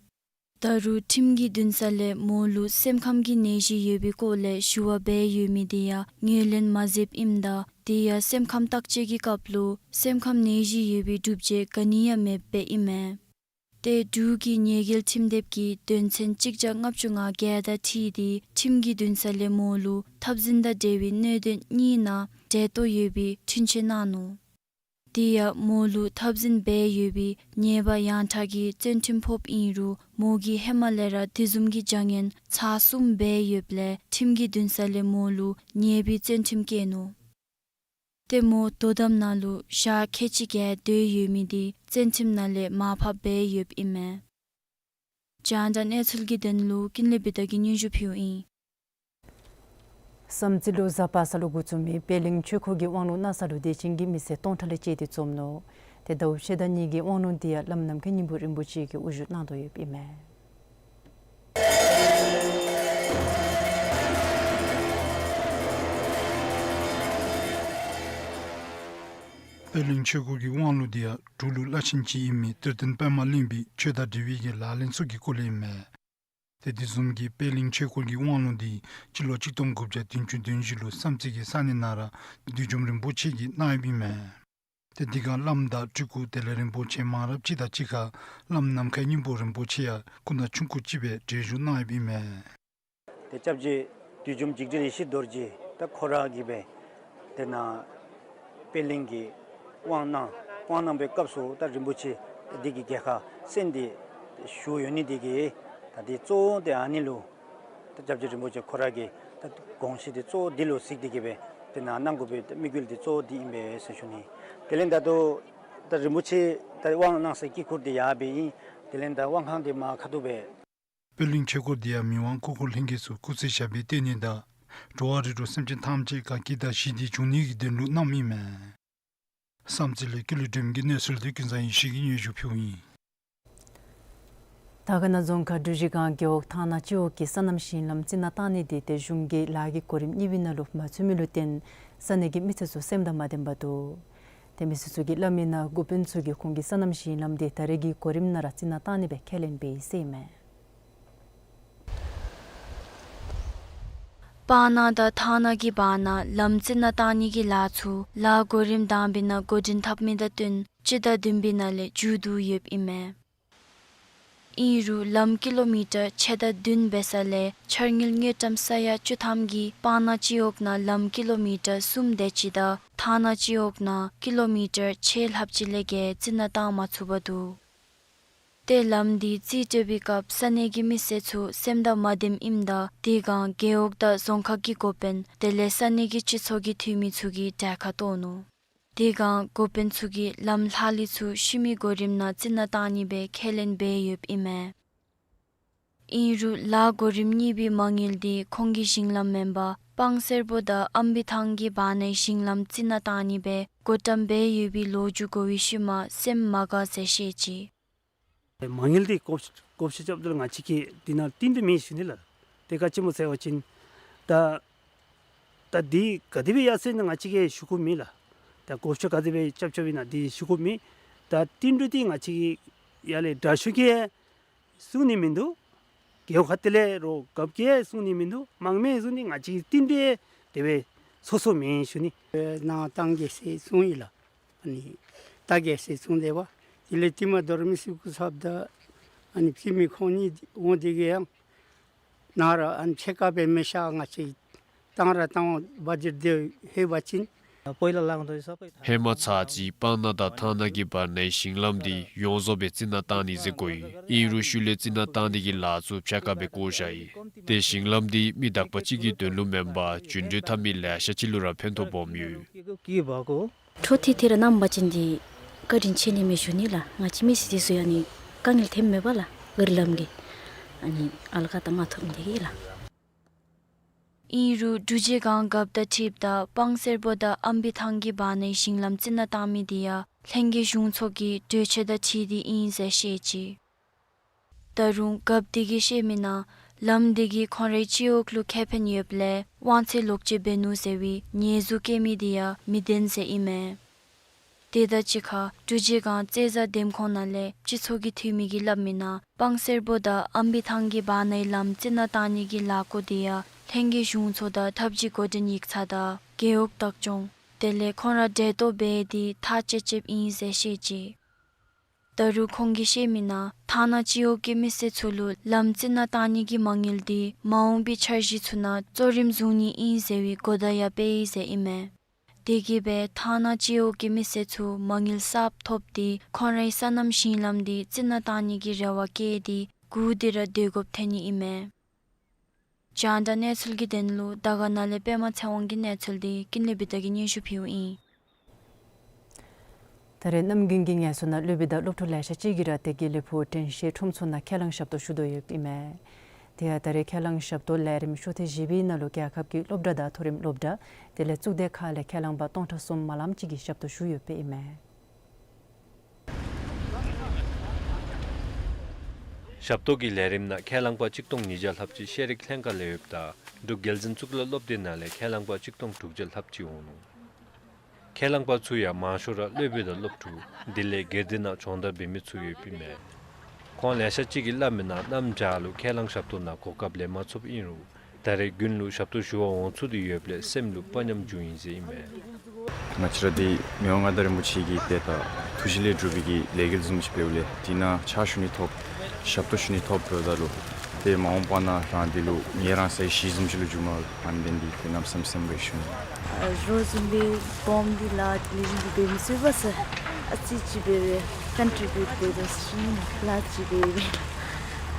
ད་རུང་ཁྲིམས་ཀྱི་འདུན་ས་ལས་མོ་ལུ་སེམས་ཁམས་ཀྱི་ནད་གཞི་ཡོད་པའི་སྐོར་ལས་ཞུ་བ་འབད་ཡོད་མི་དེ་ཡང་ངོས་ལེན་མ་མཛདཔ་ཨིནམ་ད་དེ་ཡང་སེམས་ཁམས་བརྟག་དཔྱད་ཀྱི་སྐབས་ལུ་སེམས་ཁམས་ནད་གཞི་ཡོད་པའི་སྒྲུབ་བྱེད་ག་ནི་ཡང་མེདཔ་སྦེ་ཨིན་མས། ཏེ་འབྲུག་གི་ཉེས་འགེལ་ཁྲིམས་དེབ་ཀྱི་དོན་ཚན་གཅིག་བརྒྱ་ལྔ་བཅུ་ང་བརྒྱད་དང་འཁྲིལ་ཏེ་ཁྲིམས་ཀྱི་འདུན་ས་ལས་མོ་ལུ་འཐབ་འཛིང་དང་འབྲེལ་བའི་གནད་དོན་གཉིས་ནང་འབྲེལ་གཏོགས་ཡོད་པའི་འཁྲུན་ཆོད་གནང་ནུག། དེ་ཡང་མོ་ལུ་འཐབ་འཛིང་འབད་ཡོད་པའི་ཉེས་པ་ཡང་དག་གི་བཙོན་ཁྲིམས་ཕོགཔ་ཨིན་རུང་མོ་གིས་ཧེ་མ་ལས་ར་དེ་བཟུམ་གྱི་བྱ་ངན་ཚར་གསུམ་འབད་ཡོདཔ་ལས་ཁྲིམས་ཀྱི་འདུན་ས་ལས་མོ་ལུ་ཉེས་པའི་བཙོན་ཁྲིམས་བཀལ་ནུག། ཏེ་མོ་དོ་དམ་ནང་ལུ་ཞག་ཁལ་གཅིག་བརྒལ་སྡོད་ཡོད་མི་དེ་བཙོན་ཁྲིམས་ནང་ལས་མར་ཕབ་འབད་ཡོདཔ་ཨིན་མས། རྒྱང་བསྒྲགས་གནས་ཚུལ་གྱི་དོན་ལུ་ཀུན་ལེགས་བི་དྷ་གིས་སྙན་ཞུ་ཕུལཝ་ཨིན། བསམ་རྩེ་ལུ་གཟའ་པ་སངས་ལུ་འགོ་བཙུགས་མི་པད་གླིང་ཆོས་འཁོར་གྱི་དབང་ལུང་གནང་ས་ལུ་དད་ཅན་གྱི་མི་སེར་སྟོང་ཕྲག་ལས་བཅད་དེ་འཛོམས་ནུག། ཏེ་ཟླཝ་ཕྱེད་དང་གཉིས་ཀྱི་དབང་ལུང་དེ་ཡང་བླམ་ནམ་མཁའི་སྙིང་པོ་རིན་པོ་ཆེ་གིས་དབུ་བཞུགས་གནང་དོ་ཡོདཔ་ཨིན་མས། པད་གླིང་ཆོས་འཁོར་གྱི་དབང་ལུང་དེ་ཡང་འབྲུག་ལུ་བླ་ཆེན་ཅིག་ཨིན་མི་གཏེར་སྟོན་པདྨ་གླིང་པའི་ཆོས་དང་འབྲེལ་བའི་གི་ལག་ལེན་ཚུ་གི་སྐོར་ལས་ཨིན་མས། ཏེ་དེ་བཟུམ་གྱི་པད་གླིང་ཆོས་འཁོར་གྱི་དབང་ལུང་དེ་སྤྱི་ལོ་གཅིག་སྟོང་དགུ་བརྒྱ་བདུན་ཅུ་དོན་བཞི་ལུ་བསམ་རྩེ་གི་ས་གནས་ནང་ར་བདུད་འཇོམས་རིན་པོ་ཆེ་གིས་གནང་ཡོདཔ་ཨིན་མས། ཏེ་དེ་སྒང་བླམ་དང་སྤྲུལ་སྐུ་དེ་ལས་རིན་པོ་ཆེ་མང་རབས་ཅིག་དང་གཅིག་ཁར་བླམ་ནམ་མཁའི་སྙིང་པོ་རིན་པོ་ཆེ་ཡང་སྐུ་ན་ཆུང་ཀུ་ཅིག་སྦེ་བགྲེས་བཞུགས་གནང་ཡོདཔ་ཨིན་མས། ཏེ་སྐྱབས་རྗེ་བདུད་འཇོམས་འཇིགས་བྲལ་ཡེ་ཤེས་རྡོ་རྗེ་ད་ཁོ་ར་གིས་སྦེ་དེ་ནང་པད་གླིང་གི་དབང་གནང་དབང་གནང་བའི་སྐབས་སུ་ད་རིན་པོ་ཆེ་འདི་གི་གྱལ་ཁར་གསན་ཏེ་བཞུགས་ཡོད་ནི་དེ་གིས་ད་དེ་གཙོ་བོ་དེ་ཨ་ནི་ལུ་ད་སྐྱབས་རྗེ་རིན་པོ་ཆེ་ཁོ་ར་གིས་ད་དགོངས་གཞི་དེ་གཙོ་བོ་འདི་ལུ་གཟིགས་ཏེ་གིས་སྦེ་དེ་ནང་གནང་དགོ་པའི་དམིགས་ཡུལ་དེ་གཙོ་བོ་འདི་ཨིན་པས་ཟེར་ཞུ་ནི། དེ་ལས་ད་ལྟོ་ད་རིན་པོ་ཆེ་ད་དབང་གནང་སའི་དཀྱིལ་འཁོར་དེ་ཡར་སྦེ་ཨིན། དེ་ལས་ད་དབང་ཁང་དེ་མར་ཁ་ཐུག་སྦེ། པད་གླིང་ཆོས་འཁོར་དེ་ཡང་མི་དབང་སྐུ་འཁོར་ལྷན་རྒྱས་ཚུ་སྐུ་ཚེ་ཞབས་པད་བརྟན་ནི་དང་འགྲོ་བ་རིགས་དྲུག་སེམས་ཅན་ཐམས་ཅད་དགའ་སྐྱིད་དང་ཞི་བདེ་འབྱུང་ནི་གི་དོན་ལུ་གནངམ་ཨིན་མས། བསམ་རྩེ་ལས་ཀུན་ལེགས་སྒྲོལ་མ་གི་གནས་ཚུལ་དེ་ཀུན་བཟང་ཡེ་ཤེས་ཀྱིས་སྙན་ཞུ་ཕུལཝ་ཨིན། དར་དཀར་ན་རྫོང་ཁག་འབྲུ་བཞི་སྒང་རྒེད་འོག་ཐང་ན་སྤྱི་འོག་གི་སོ་ནམ་ཞིང་ལམ་རྩི་ནག་བཏང་ནི་དེ་ཏེ་གཞུང་གི་ལཱ་གི་གོ་རིམ་གཉིས་པའི་ནང་ལུ་མ་ཚུད་མི་ལུ་བརྟེན་ས་གནས་ཀྱི་མི་སེར་ཚུ་སེམས་དང་མ་ལྡན་པར་འདུག། ཏེ་མི་སེར་ཚུ་གིས་སླབ་མིའི་ནང་འགོ་དཔོན་ཚུ་གིས་ཁོང་གི་སོ་ནམ་ཞིང་ལམ་དེ་ད་རེས་ཀྱི་གོ་རིམ་ནང་ར་རྩི་ནག་བཏང་ནི་སྦེ་ཁས་ལེན་འབད་ཡི་ཟེར་ཨིན་མས། སྤང་ན་དང་ཐང་ན་གི་བར་ན་ལམ་རྩི་ནག་བཏང་ནི་གི་ལཱ་ཚུ་ལཱ་གོ་རིམ་དང་པའི་ནང་འགོ་འདྲེན་འཐབ་མི་དང་བསྟུན་སྤྱི་ཟླ་བདུན་པའི་ནང་ལས་མཇུག་བསྡུ་ཡོདཔ་ཨིན་མས། ཨིན་རུང་ལམ་ཀི་ལོ་མི་ཊར་ཕྱེད་དང་བདུན་འབད་ས་ལས་འཆར་དངུལ་དངུལ་ཀྲམ་ས་ཡ་བཅུ་ཐམ་གྱིས་སྤང་ན་སྤྱི་འོག་ནང་ལམ་ཀི་ལོ་མི་ཊར་གསུམ་དེ་ཅིག་དང་ཐང་ན་སྤྱི་འོག་ནང་ཀི་ལོ་མི་ཊར་ཕྱེད་ལྷགཔ་ཅིག་ལས་བརྒལ་རྩི་ནག་བཏང་མ་ཚུགས་པར་འདུག། ཏེ་ལམ་འདི་རྩིས་སྤྲོད་པའི་སྐབས་ས་གནས་ཀྱི་མི་སེར་ཚུ་སེམས་དང་མ་བདེཝ་ཨིནམ་ད་དེ་སྒང་རྒེད་འོག་དང་རྫོང་ཁག་གི་འགོ་དཔོན་དེ་ལས་ས་གནས་ཀྱི་སྤྱི་ཚོགས་ཀྱི་འཐུས་མི་ཚུ་གིས་གྲལ་ཁར་གཏོགས་ནུག། དེ་སྒང་འགོ་དཔོན་ཚུ་གིས་ལམ་ལྷག་ལུས་ཚུ་ཤུལ་མའི་གོ་རིམ་ནང་རྩི་ནག་བཏང་ནི་སྦེ་ཁས་ལེན་འབད་ཡོདཔ་ཨིན་མས། ཨིན་རུང་ལཱ་གོ་རིམ་གཉིས་པའི་མ་དངུལ་འདི་ཁོང་གི་ཞིང་ལམ་མེན་པར་སྤང་སེར་པོ་དང་ཨམ་བི་ཐང་གི་བར་ནའི་ཞིང་ལམ་རྩི་ནག་བཏང་ནི་སྦེ་བགོ་བཀྲམ་འབད་ཡོད་པའི་ལོ་རྒྱུས་གོ་བའི་ཤུལ་མ་སེམས་མ་དགའ་ཟེར་བཤད་ཅི། མ་དངུལ་འདི་བགོ་བཤའ་བགོ་བཤའ་རྐྱབ་ད་ལུ་ང་བཅས་ཀྱིས་འདི་ནང་བསྟུན་ཏེ་མེད་ཞུ་ནི་ལགས། དེ་ག་ཅི་སྨོ་ཟེར་བ་ཅིན་ད་ད་འདི་ག་དེ་སྦེ་ཡར་སོ་ཡི་ན་ང་བཅས་ཀྱིས་ཞུ་དགོཔ་མེད་ལགས། ད་བགོ་བཤའ་ག་དེ་སྦེ་རྐྱབ་རྐྱབ་ཨིན་ན་འདི་ཞུ་དགོཔ་མེད། ད་བསྟུན་གྲོས་འདི་ང་བཅས་ཀྱིས་ཡར་ལས་དྲག་ཤོས་ཀྱིས་གསུང་ནི་མིན་འདུག། རྒེད་འོག་ཁག་དེ་ལས་རོགས་རྒཔོ་གིས་གསུང་ནི་མིན་འདུག། མང་མོས་གསུང་ནི་ང་བཅས་ཀྱིས་བསྟུན་ཏེ་དེ་སྦེ་སོ་སོ་མེན་ཞུ་ནི། ནང་བཏང་གེ་ཟེར་གསུངས་ཡི་ལགས། ཨ་ནི་བལྟ་གེ་ཟེར་གསུངས་ཏེ་འབད། དེ་ལས་ཏེ་མ་དོ་རུང་མི་སེར་གུ་ཚབ་ད་ཨ་ནི་ཕྱི་མི་ཁོང་གཉིས་འོང་དེ་གིས་ཡང་ནཱ་ར་ཨ་ནི་ཕྱེད་ཀ་སྦེ་མི་ཤ་ང་བཅས་བཏང་ར་བཏང་བ་འདི་དེ་ལྷོད་པ་ཅིན། ཧེ་མ་ཚར་གཅིག་སྤང་ན་དང་ཐང་ན་གི་བར་ནའི་ཞིང་ལམ་འདི་ཡོངས་རྫོགས་སྦེ་རྩི་ནག་བཏང་ནི་ཟེར་གོ་ཡི། ཨིན་རུང་ཤུལ་ལས་རྩི་ནག་བཏང་ནི་གི་ལཱ་ཚུ་ཕྱེད་ཀ་སྦེ་བཀོ་བཞག་ཡི། ཏེ་ཞིང་ལམ་འདི་མི་དག་པ་ཅིག་གི་དོན་ལུ་མེན་པར་འགྱོ་འགྲུལ་འཐབ་མི་ལེ་ཤ་ཅིག་ལུ་ར་ཕན་ཐོགས་སྦོམ་ཡོད། འཕྲོ་མཐུད་དེ་ར་གནང་པ་ཅིན་འདི་བཀའ་དྲིན་ཆེ་ནི་མས་ཞུ་ནི་ལགས། ང་བཅས་མི་སེར་འདི་ཚུ་ཡང་ནི་དཀའ་ངལ་ཐོནམ་མས་པ་ལགས། ག་རི་ལམ་གྱི་ཨ་ནི་ཨ་ལ་ཀ་ད་མ་ཐོབ་ནི་དེ་གིས་ལགས། ཨིན་རུང་འབྲུག་རྗེས་སྒང་རྒཔོ་དང་འཁྲིལཝ་ད་སྤང་སེར་པོ་དང་ཨམ་བི་ཐང་གི་བར་ནའི་ཞིང་ལམ་རྩི་ནག་བཏང་མི་འདི་ཡང་ལྷན་རྒྱས་གཞུང་ཚོགས་ཀྱི་གྲོས་ཆོད་དང་འཁྲིལ་ཏེ་ཨིན་ཟེར་བཤད་ཅི། ད་རུང་རྒཔོ་དེ་གིས་བཤད་མི་ནང་ལམ་དེ་གིས་ཁོང་རའི་སྤྱི་འོག་ལུ་ཁེ་ཕན་ཡོདཔ་ལས་དབང་ཚད་ལོག་སྤྱོད་འབད་ནུག་ཟེར་བའི་ཉེས་འཛུགས་བཀལ་མི་དེ་ཡང་མི་བདེན་ཟེར་ཨིན་མས། དེ་དང་གཅིག་ཁར་འབྲུག་རྗེས་སྒང་རྩེ་བཟའ་འདེམས་ཁོངས་ནང་ལས་སྤྱི་ཚོགས་ཀྱི་འཐུས་མི་གིས་སླབ་མི་ནང་སྤང་སེར་པོ་དང་ཨམ་བི་ཐང་གི་བར་ནའི་ལམ་རྩི་ནག་བཏང་ནི་གི་ལཱ་བཀོད་དེ་ཡང་ལྷན་རྒྱས་གཞུང་ཚོགས་དང་ཐབས་ཇུས་འགོ་འདྲེན་ཡིག་ཚང་དང་རྒེད་འོག་བདག་སྐྱོང་དེ་ལས་ཁོང་ར་འབྲེལ་གཏོགས་འབད་དེ་ཐག་བཅད་བཅདཔ་ཨིན་ཟེར་བཤད་ཅི། ད་རུང་ཁོང་གིས་བཤད་མི་ནང་ཐང་ན་སྤྱི་འོག་གི་མི་སེར་ཚུ་ལུ་ལམ་རྩི་ནག་བཏང་ནི་གི་མ་དངུལ་འདི་མ་འོངས་པའི་འཆར་གཞི་ཚུ་ནང་གཙོ་རིམ་བཟུང་ནི་ཨིན་ཟེར་བའི་གོ་བརྡ་ཡང་སྤེལ་ཡི་ཟེར་ཨིན་མས། དེ་གིས་སྦེ་ཐང་ན་སྤྱི་འོག་གི་མི་སེར་ཚུ་མ་དངུལ་གསརཔ་ཐོབ་སྟེ་ཁོང་རའི་སོ་ནམ་ཞིང་ལམ་འདི་རྩི་ནག་བཏང་ནི་གི་རེ་བ་བསྐྱེད་དེ་སྒུག་སྟེ་ར་སྡོད་དགོཔ་ཐོན་ནི་ཨིན་མས། རྒྱང་བསྒྲགས་གནས་ཚུལ་གྱི་དོན་ལུ་དར་དཀར་ནང་ལས་པདྨ་ཚེ་དབང་གི་གནས་ཚུལ་འདི་ཀུན་ལེགས་བི་དྷ་གིས་སྙན་ཞུ་ཕུལཝ་ཨིན། ད་རེས་གནམ་དགུན་གྱི་ངལ་གསོ་ནང་སློབ་དཔོན་དང་སློབ་ཕྲུག་ལེ་ཤ་ཅིག་གིས་ར་ཏེ་དགེ་ལེགས་ཕུག་དྲན་ཤེས་ཁྲོམ་ཚོགས་ནང་ཁས་བླངས་ཞབས་ཏོག་ཞུ་དོ་ཡོདཔ་ཨིན་མས། དེ་ཡང་ད་རེས་ཁས་བླངས་ཞབས་ཏོག་ལས་རིམ་ཤོག་ཐེངས་བཞི་པའི་ནང་ལུ་རྒྱལ་ཁབ་ཀྱི་སློབ་གྲྭ་དང་མཐོ་རིམ་སློབ་གྲྭ་དེ་ལས་གཙུག་སྡེ་ཁག་ལས་ཁས་བླངས་པ་སྟོང་ཕྲག་གསུམ་མ་ལངམ་ཅིག་གིས་ཞབས་ཏོག་ཞུ་ཡོདཔ་ཨིན་མས། ཞབས་ཏོག་གི་ལས་རིམ་ནང་ཁས་བླངས་པ་གཅིག་སྟོང་ཉིས་བརྒྱ་ལྷགཔ་ཅིག་ཤེས་རིག་ལྷན་ཁག་ལས་ཡོདཔ་ད་འབྲུག་རྒྱལ་འཛིན་གཙུག་ལག་སློབ་སྡེ་ནང་ལས་ཁས་བླངས་པ་གཅིག་སྟོང་དྲུག་བརྒྱ་ལྷགཔ་ཅིག་འོང་ནུག། ཁས་བླངས་པ་ཚུ་ཡང་མང་ཤོས་ར་སློབ་དཔོན་དང་སློབ་ཕྲུག་དེ་ལས་སྒེར་སྡེ་ནང་སྦྱོང་བརྡར་འབད་མི་ཚུ་ཡོདཔ་ཨིན་མས། ཁོང་ལེ་ཤ་ཅིག་གིས་སླབ་མི་ནང་གནམ་བྱཱར་ལུ་ཁས་བླངས་ཞབས་ཏོག་ནང་གོ་སྐབས་ལེན་མ་ཚུགསཔ་ཨིན་རུང་ད་རེས་དགུན་ལུ་ཞབས་ཏོག་ཞུ་བར་འོང་ཚུགས་ཏེ་ཡོདཔ་ལས་སེམས་ལུ་དཔའ་ཉམས་བྱུང་ཡི་ཟེར་ཨིན་མས། ང་བཅས་ར་འདི་མི་དབང་མངའ་བདག་རིན་པོ་ཆེ་གི་ཏེ་ད་ཐུགས་བཞེད་ལས་གྲུབ་པའི་གི་ལས་འགུལ་བཟུམ་ཅིག་འབདཝ་ལས་འདི་ནང་ཕྱག་ཞུ་ནི་ཐོབ་ཞབས་ཏོག་ཞུ་ནི་ཐོབ་འབདཝ་ད་ལུ་ཏེ་མ་འོངས་པ་ནང་རང་འདི་ལུ་ངལ་རངས་སའི་གཞི་བཟུམ་ཅིག་ལུ་འགྱུར་མས། ཨ་ནི་འདི་ཏེ་གནམ་མེད་ས་མེད་སེམས་དགའ་ཡི་ཞུ་ནི། རོགས་བཟུམ་སྦེ་སྦོམ་འདི་ལཱ་ལེགས་ཤོམ་སྦེ་འབད་མི་ཚུགས་པས་ཟེར་ཨ་ཙི་ཅིག་སྦེ་སྦེ་ཀོན་ཊི་བིའུཊ་འབད་དོ་ཟེར་ཞུ་ནི་ལཱ་ཅིག་སྦེ་སྦེ།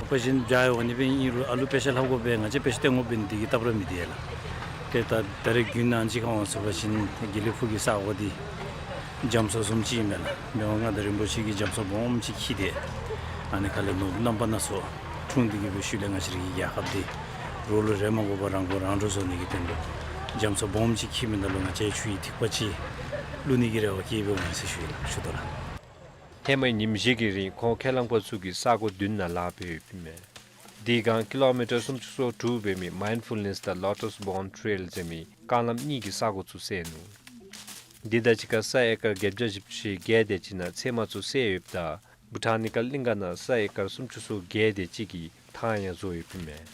ཨོ་པ་རེ་ཤཱན་འབད་འོང་ནི་སྦེ་ཨིན་རུང་ཨ་ལུ་དཔེ་ཆ་ལྷབ་དགོ་པས། ང་བཅས་དཔེ་ཆ་སྟོན་དགོ་པས་འདི་གིས་སྟབས་ར་མི་བདེ་ལགས། ཏེ་ད་ད་རེས་དགུན་ནང་ཅིག་ཁར་འོང་ཚུགས་པ་ཅིན་དགེ་ལེགས་ཕུག་གི་ས་གོ་འདི་རྒྱ་མཚོ་བཟུམ་ཅིག་ཨིན་མས་ལགས། མི་དབང་མངའ་བདག་རིན་པོ་ཆེ་གིས་རྒྱ་མཚོ་སྦོམ་ཅིག་འཁྱིད་དེ་ཨ་ནི་ཁ་ལས་ནོར་བུ་རྣམ་པ་སྣ་ཚོགས་འཁྲུངས་ཏེ་གི་སྦེ་ཤུལ་ལས་ང་བཅས་རའི་རྒྱལ་ཁབ་འདི་རོགས་ལུ་རེ་མ་དགོ་པར་རང་མགོ་རང་འདྲོངས་བཟོ་ནི་གི་དོན་ལུ་རྒྱ་མཚོ་སྦོམ་ཅིག་འཁྱིད་མི་ནང་ལུ་ང་བཅས་ཆུ་ཡི་ཐིགས་པ་ཅིག་བླུག་ནི་གི་རེ་བ་བསྐྱེད་སྦེ་འོང་ཟེར་ཞུ་ཡི་ལགས། ཞུ་དོ་ལགས། ཧེ་མའི་ཉིནམ་བཞི་གི་རིང་ཁོང་ཁས་བླངས་པ་ཚུ་གིས་ས་གོ་བདུན་ནང་ལཱ་འབད་ཡོདཔ་ཨིན་མས། དེ་སྒང་ཀི་ལོ་མི་ཊར་སུམ་ཅུ་སོ་དྲུག་འབད་མི་མའིནཌ་ཕུལ་ནེསི་དང་ལོ་ཊས་བོརན་ཊེལ་ཟེར་མི་རྐང་ལམ་གཉིས་ཀྱི་ས་གོ་ཚུ་བསལ་ནུག། དེ་དང་གཅིག་ཁར་ས་ཨེ་ཀར་བརྒྱད་བརྒྱ་བཞི་བཅུ་ཞེ་བརྒྱད་དེ་ཅིག་ནང་ཚལ་མ་ཚུ་བསལ་ཡོདཔ་ད་བྷུ་ཊཱན་ནི་ཀ་གླིང་ག་ནང་ས་ཨེ་ཀར་སུམ་ཅུ་སོ་བརྒྱད་དེ་ཅིག་གི་ཐང་ཡང་བཟོ་ཡོདཔ་ཨིན་མས།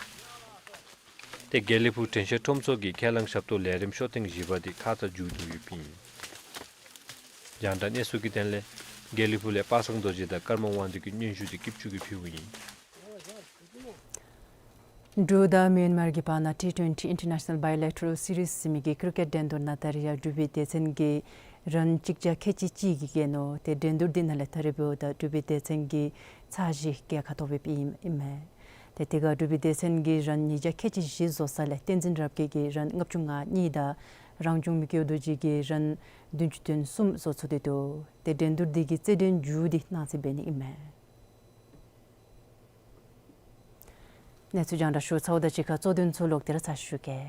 ཏེ་དགེ་ལེགས་ཕུག་དྲན་ཤེས་ཁྲོམ་ཚོགས་ཀྱི་ཁས་བླངས་ཞབས་ཏོག་ལས་རིམ་ཤོག་ཐེངས་བཞི་པ་འདི་ཁ་ཙ་མཇུག་བསྡུ་ཡོདཔ་ཨིན། རྒྱང་བསྒྲགས་གནས་ཚུལ་གྱི་དོན་ལས་ དགེ་ལེགས་ཕུག་ལས་པ་སངས་རྡོ་རྗེ་དང་ཀརྨ་དབང་འདུས་ཀྱི་སྙན་ཞུ་དེ་སྐྱིད་ཆུ་གིས་ཕུལཝ་ཨིན། འབྲུག་དང་མིའན་མར་གྱི་བར་ན་ཊི་ཊུ་ཝེན་ཊི་ཨིན་ཊར་ནེ་ཤ་ནཱལ་བའི་ལེ་ཊ་རཱལ་སི་རིསི་ཟེར་མི་གི་ཀིར་ཀེཊ་འགྲན་བསྡུར་ནང་ད་རིས་ཡང་འབྲུག་པའི་སྡེ་ཚན་གྱིས་རན་གཅིག་བརྒྱ་ཁལ་གཅིག་གཅིག་གིས་རྒྱལ་ནུག། ཏེ་འགྲན་བསྡུར་འདི་ནང་ལས་ད་རིས་འབདཝ་ད་འབྲུག་པའི་སྡེ་ཚན་གྱིས་ཚར་བཞི་རྒྱལ་ཁ་ཐོབ་ཡོདཔ་ཨིན་མས། ཏེ་དེ་ཁར་འབྲུག་པའི་སྡེ་ཚན་གྱིས་རན་ཉིས་བརྒྱ་ཁལ་གཅིག་བཞི་བཟོ་ས་ལས་བསྟན་འཛིན་རབ་རྒྱས་ཀྱིས་རན་ལྔ་བཅུ་ང་གཉིས་དང་རང་བྱུང་མི་སྐྱོ་རྡོ་རྗེ་གིས་རན་བདུན་ཅུ་དོན་གསུམ་བཟོ་ཚུགས་ཏེ་འདུག། ཏེ་འགྲན་བསྡུར་འདི་གི་རྩེད་འགྲན་མཇུག་འདི་གནངས་ཚེ་འབད་ནི་ཨིན་མས། གནས་ཚུལ་རྒྱང་བསྒྲགས་ཞུ་ཚརཝ་དང་གཅིག་ཁར་གཙོ་དོན་ཚུ་ལོག་སྟེ་ར་ཚར་ཞུ་གེ།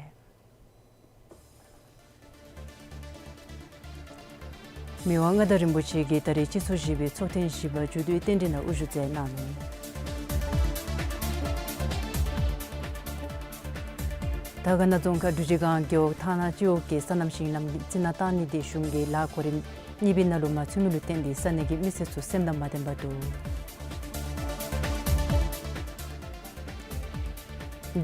མི་དབང་མངའ་བདག་རིན་པོ་ཆེ་གིས་ད་རིས་སྤྱི་ཚོགས་བཞི་པའི་ཚོགས་ཐེངས་བཞི་པ་མཇུག་བསྡུའི་རྟེན་འབྲེལ་ནང་དབུ་བཞུགས་མཛད་གནང་ནུག། དར་དཀར་ན་རྫོང་ཁག་འབྲུག་རྗེས་སྒང་རྒེད་འོག་ཐང་ན་སྤྱི་འོག་གི་སོ་ནམ་ཞིང་ལམ་རྩི་ནག་བཏང་ནི་དེ་གཞུང་གི་ལཱ་གོ་རིམ་གཉིས་པའི་ནང་ལུ་མ་ཚུད་མི་ལུ་བརྟེན་ཏེ་ས་གནས་ཀྱི་མི་སེར་ཚུ་སེམས་དང་མ་ལྡན་པར་འདུག།